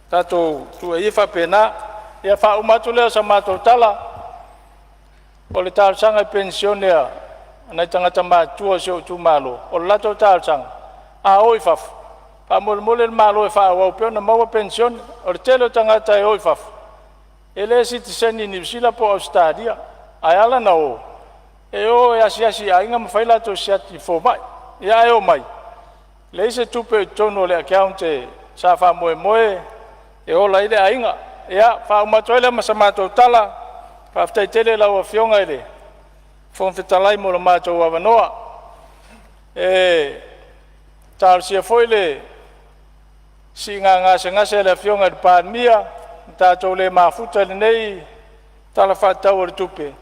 tatou tuu ia faapena. Ia faauma atu lea o sa matou tala, o le talosaga i penisione a nai tagata matutua o si ou itumalo, o le latou talosaga, a o i fafo, faamolemole le Malo e faaauau pea ona maua penisione. O le tele o tagata e o i fafo e le sitiseni Niu Sila po o Ausetalia, ae ala ona o, e o e asiasi i aiga ma fai latou siaki i fomai. Ae omai, leai se tupe o i totonu o le account sa faamoemoe e ola ai le aiga. Ia faauma atu ai lea ma sa matou tala, faafetai tele i lau Afioga i le Fofoga Fetalai mo le matou avanoa. E talosia foi le siiga gasegase a le Afioga i le Palemia, ua tatou le mafuta i lenei Tala Faatatau o le Tupe,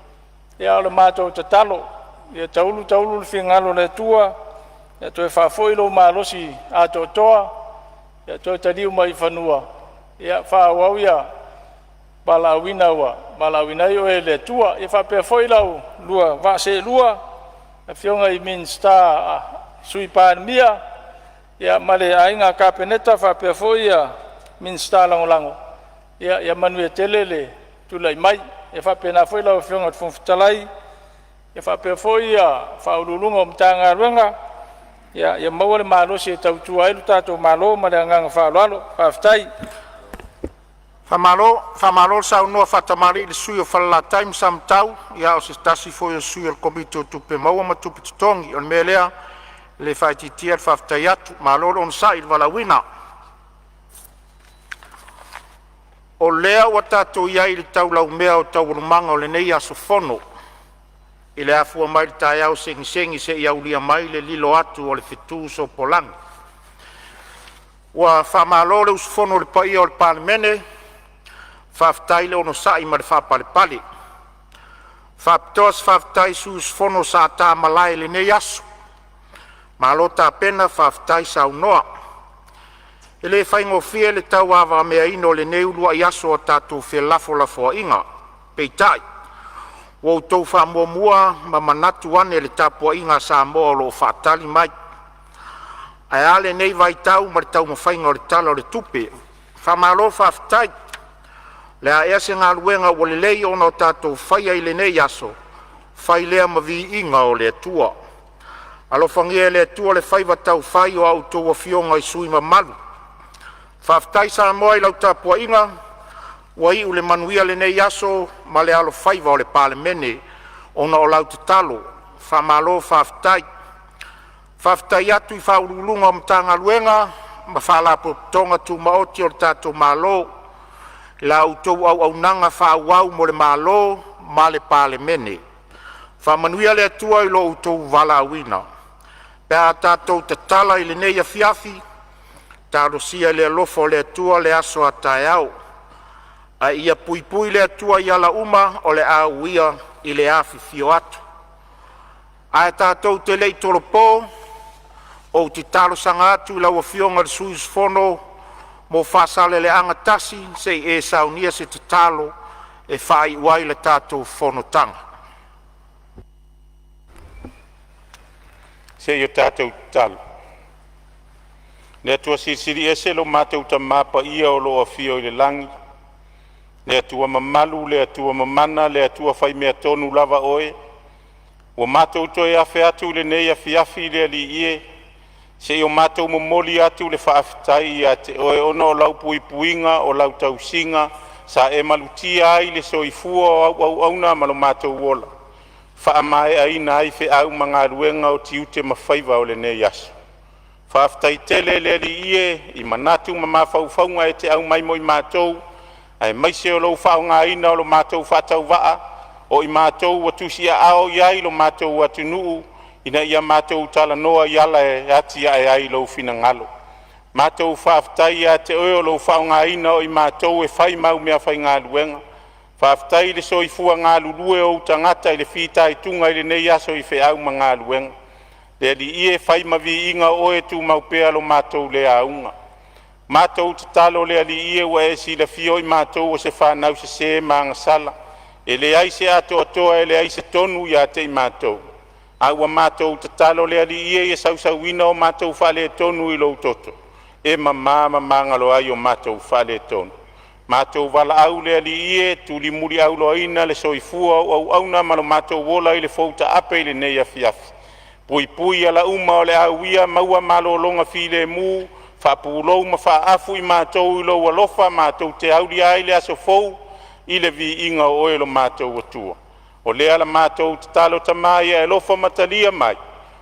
a o le matou tatalo, ia taulu taulu le finagalo o le Atua toe faafoi lou malosi atoatoa toe taliu mai i fanua e faaauau le valaauina ua valaauina ai oe e le Atua. Ia faapea foi la oulua vaa seelua, afioga i Minisita, Sui Palemia ma le Aiga Kapeneta faapea foi Minisita Lagolago, ia manuia tele le tulai mai. E faapena foi lau Afioga i le Fofoga Fetalai faapea foi Ofisa Sili o Pulega o Matagaluega, ia maua le malosi e tautua ai lo tatou Malo. Ma le agaga faaaloalo. Faafetai. Faamalo, faamalo le saunoa faatamalii i le sui usufono mo Falelatai ma Samatau, ia o se tasi foi o sui o le Komiti o Tupe Maua ma Tupe Totogi. O le mea lea, e le faaitiitia le faafetai atu, malo le onosai i le valaauina. O lea ua tatou i ai i le taulaumea o Taualumaga o lenei aso Fono i le afua mai i le taeao segisegi seia aulia mai le lilo atu o le fetu sopolagi. Ua faamalo le usufono i le paia o le Palemene, faafetai le onosai ma le faapalepale. E faapitoa se faafetai i sui usufono sa ta malae i lenei aso, malo tapena, faafetai saunoa. E le faigofie le tauavameaina o lenei uluai aso o tatou felafolafoaiga. Peitai, ua outou faamuamua ma manatu ane i le tapuaiga a Samoa o lo o faatali mai. Ae a lenei vaitau ma le taumafaiga o le Tala o le Tupe. Faamalo faafetai. O le a ea se galuega ua lelei ona tatou faia i lenei aso, fai lea ma viiga o le Atua. Alofagia e le Atua le faiva taufai o a outou afioga i sui usufono mamalu. Faafetai Samoa i lau tapuaiga, ua iu le manuia lenei aso ma le alofaiva o le Palemene ona o lau tatalo. Faamalo faafetai. Faafetai atu i Ofisa Sili o Pulega o Matagaluega ma Faalapotopotoga Tumaoti a le tatou Malo i la outou auaunaga faaauau mo le malo ma le Palemene. Faamanuia le Atua i lo outou valaauina. Pe a tatou tatala i lenei afiafi, talosia i le alofa o le Atua le aso a taeao, a ia puipui le Atua i ala uma o le a uia i le afifio atu. Ae tatou te le i tolopo, ou te talosaga atu i lau Afioga i le sui usufono mo Faasaleleaga 1 se i e saunia se tatalo e faaiu ai le tatou fonotaga. Se i o tatou tatalo. Le Atua Silisili Ese lo matou Tama paia o lo o afio i le lagi, le Atua mamalu, le Atua mamana, le Atua faimea tonu lava Oe, ua matou toe afe atu i lenei afiafi le Alii e, se i o matou momoli atu le faafetai ia te Oe ona o lau puipuiga, o lau tausiga sa e malutia ai le soifua o au auauna ma lo matou ola, faamaeaina ai feau ma galuega o tiute ma faiva o lenei aso. Faafetai tele le Alii e i manatu ma mafaufauga e te aumai mo i matou, aemaise o lou faaaogaina o lo matou faatauvaa o i matou ua tusiaao i ai lo matou atunuu ina ia matou talanoa i ala e atiae ai lou finagalo. Matou faafetai ia te Oe o lou faaaogaina o i matou e fai ma au meafaigaluega. Faafetai i le soifua galulue o ou tagata i le fitaituga i lenei aso i feau ma galuega. Le Alii e, fai ma viiga o Oe e tumau pea lo matou le auga. Matou tatalo le Alii e, ua e silafia o i matou o se fanau sese ma agasala, e leai se atoatoa, e leai se tonu ia te i matou, a ua matou tatalo le Alii e, ia sausuina o matou faaletonu i lou toto e mama ma magalo ai o matou faaletonu. Matou valaau le Alii e, tulimuliauloaina le soifua o au auauna ma lo matou ola i le fou taape i lenei afiafi, puipui ala uma o le a uia, maua malologa filemu, faapulou ma faaafu i matou i lou alofa matou te aulia ai le aso fou i le viiga o Oe lo matou Atua. O lea la matou tatalo Tama ia e alofa ma talia mai,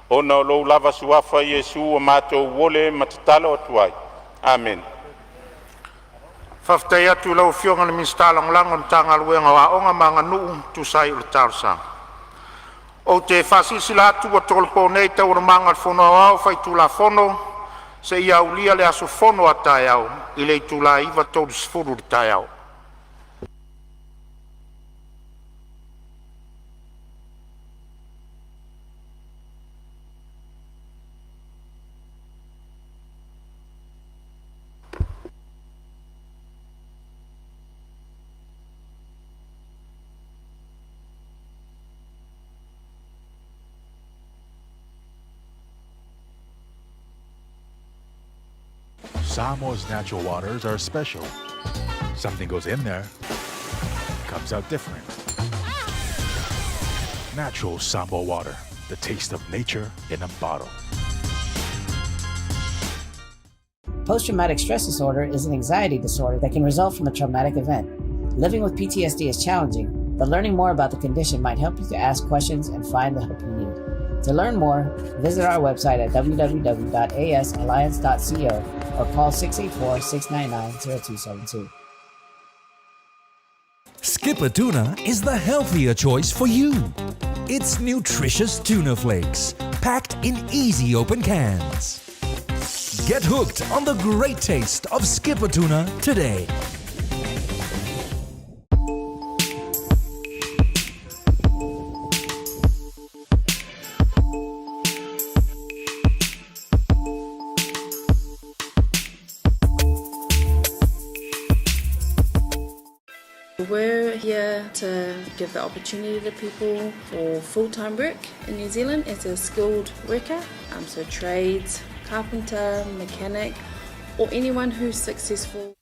ona o lou lava Suafa Iesu ua matou ole ma tatalo atu ai. Amene. Faafetai atu i lau Afioga i le Minisita Lagolago o le Matagaluega o Aoga ma Aganuu e tusa ai o le talosaga. Ou te faasilasila atu ua tolopo nei Taualumaga a le Fono Aoao Faitulafono seia aulia le aso fono a taeao i le itula e 9:30 i le taeao. Samoa's natural waters are special. Something goes in there, comes out different. Natural Samoa water, the taste of nature in a bottle. Post traumatic stress disorder is an anxiety disorder that can result from a traumatic event. Living with PTSD is challenging, but learning more about the condition might help you to ask questions and find the help you need. To learn more, visit our website at www.asalliance.co or call 684 699 0272. Skipper Tuna is the healthier choice for you. It's nutritious tuna flakes, packed in easy open cans. Get hooked on the great taste of Skipper Tuna today. We're here to give the opportunity to people for full-time work in New Zealand as a skilled worker, um, so trades, carpenter, mechanic, or anyone who's successful.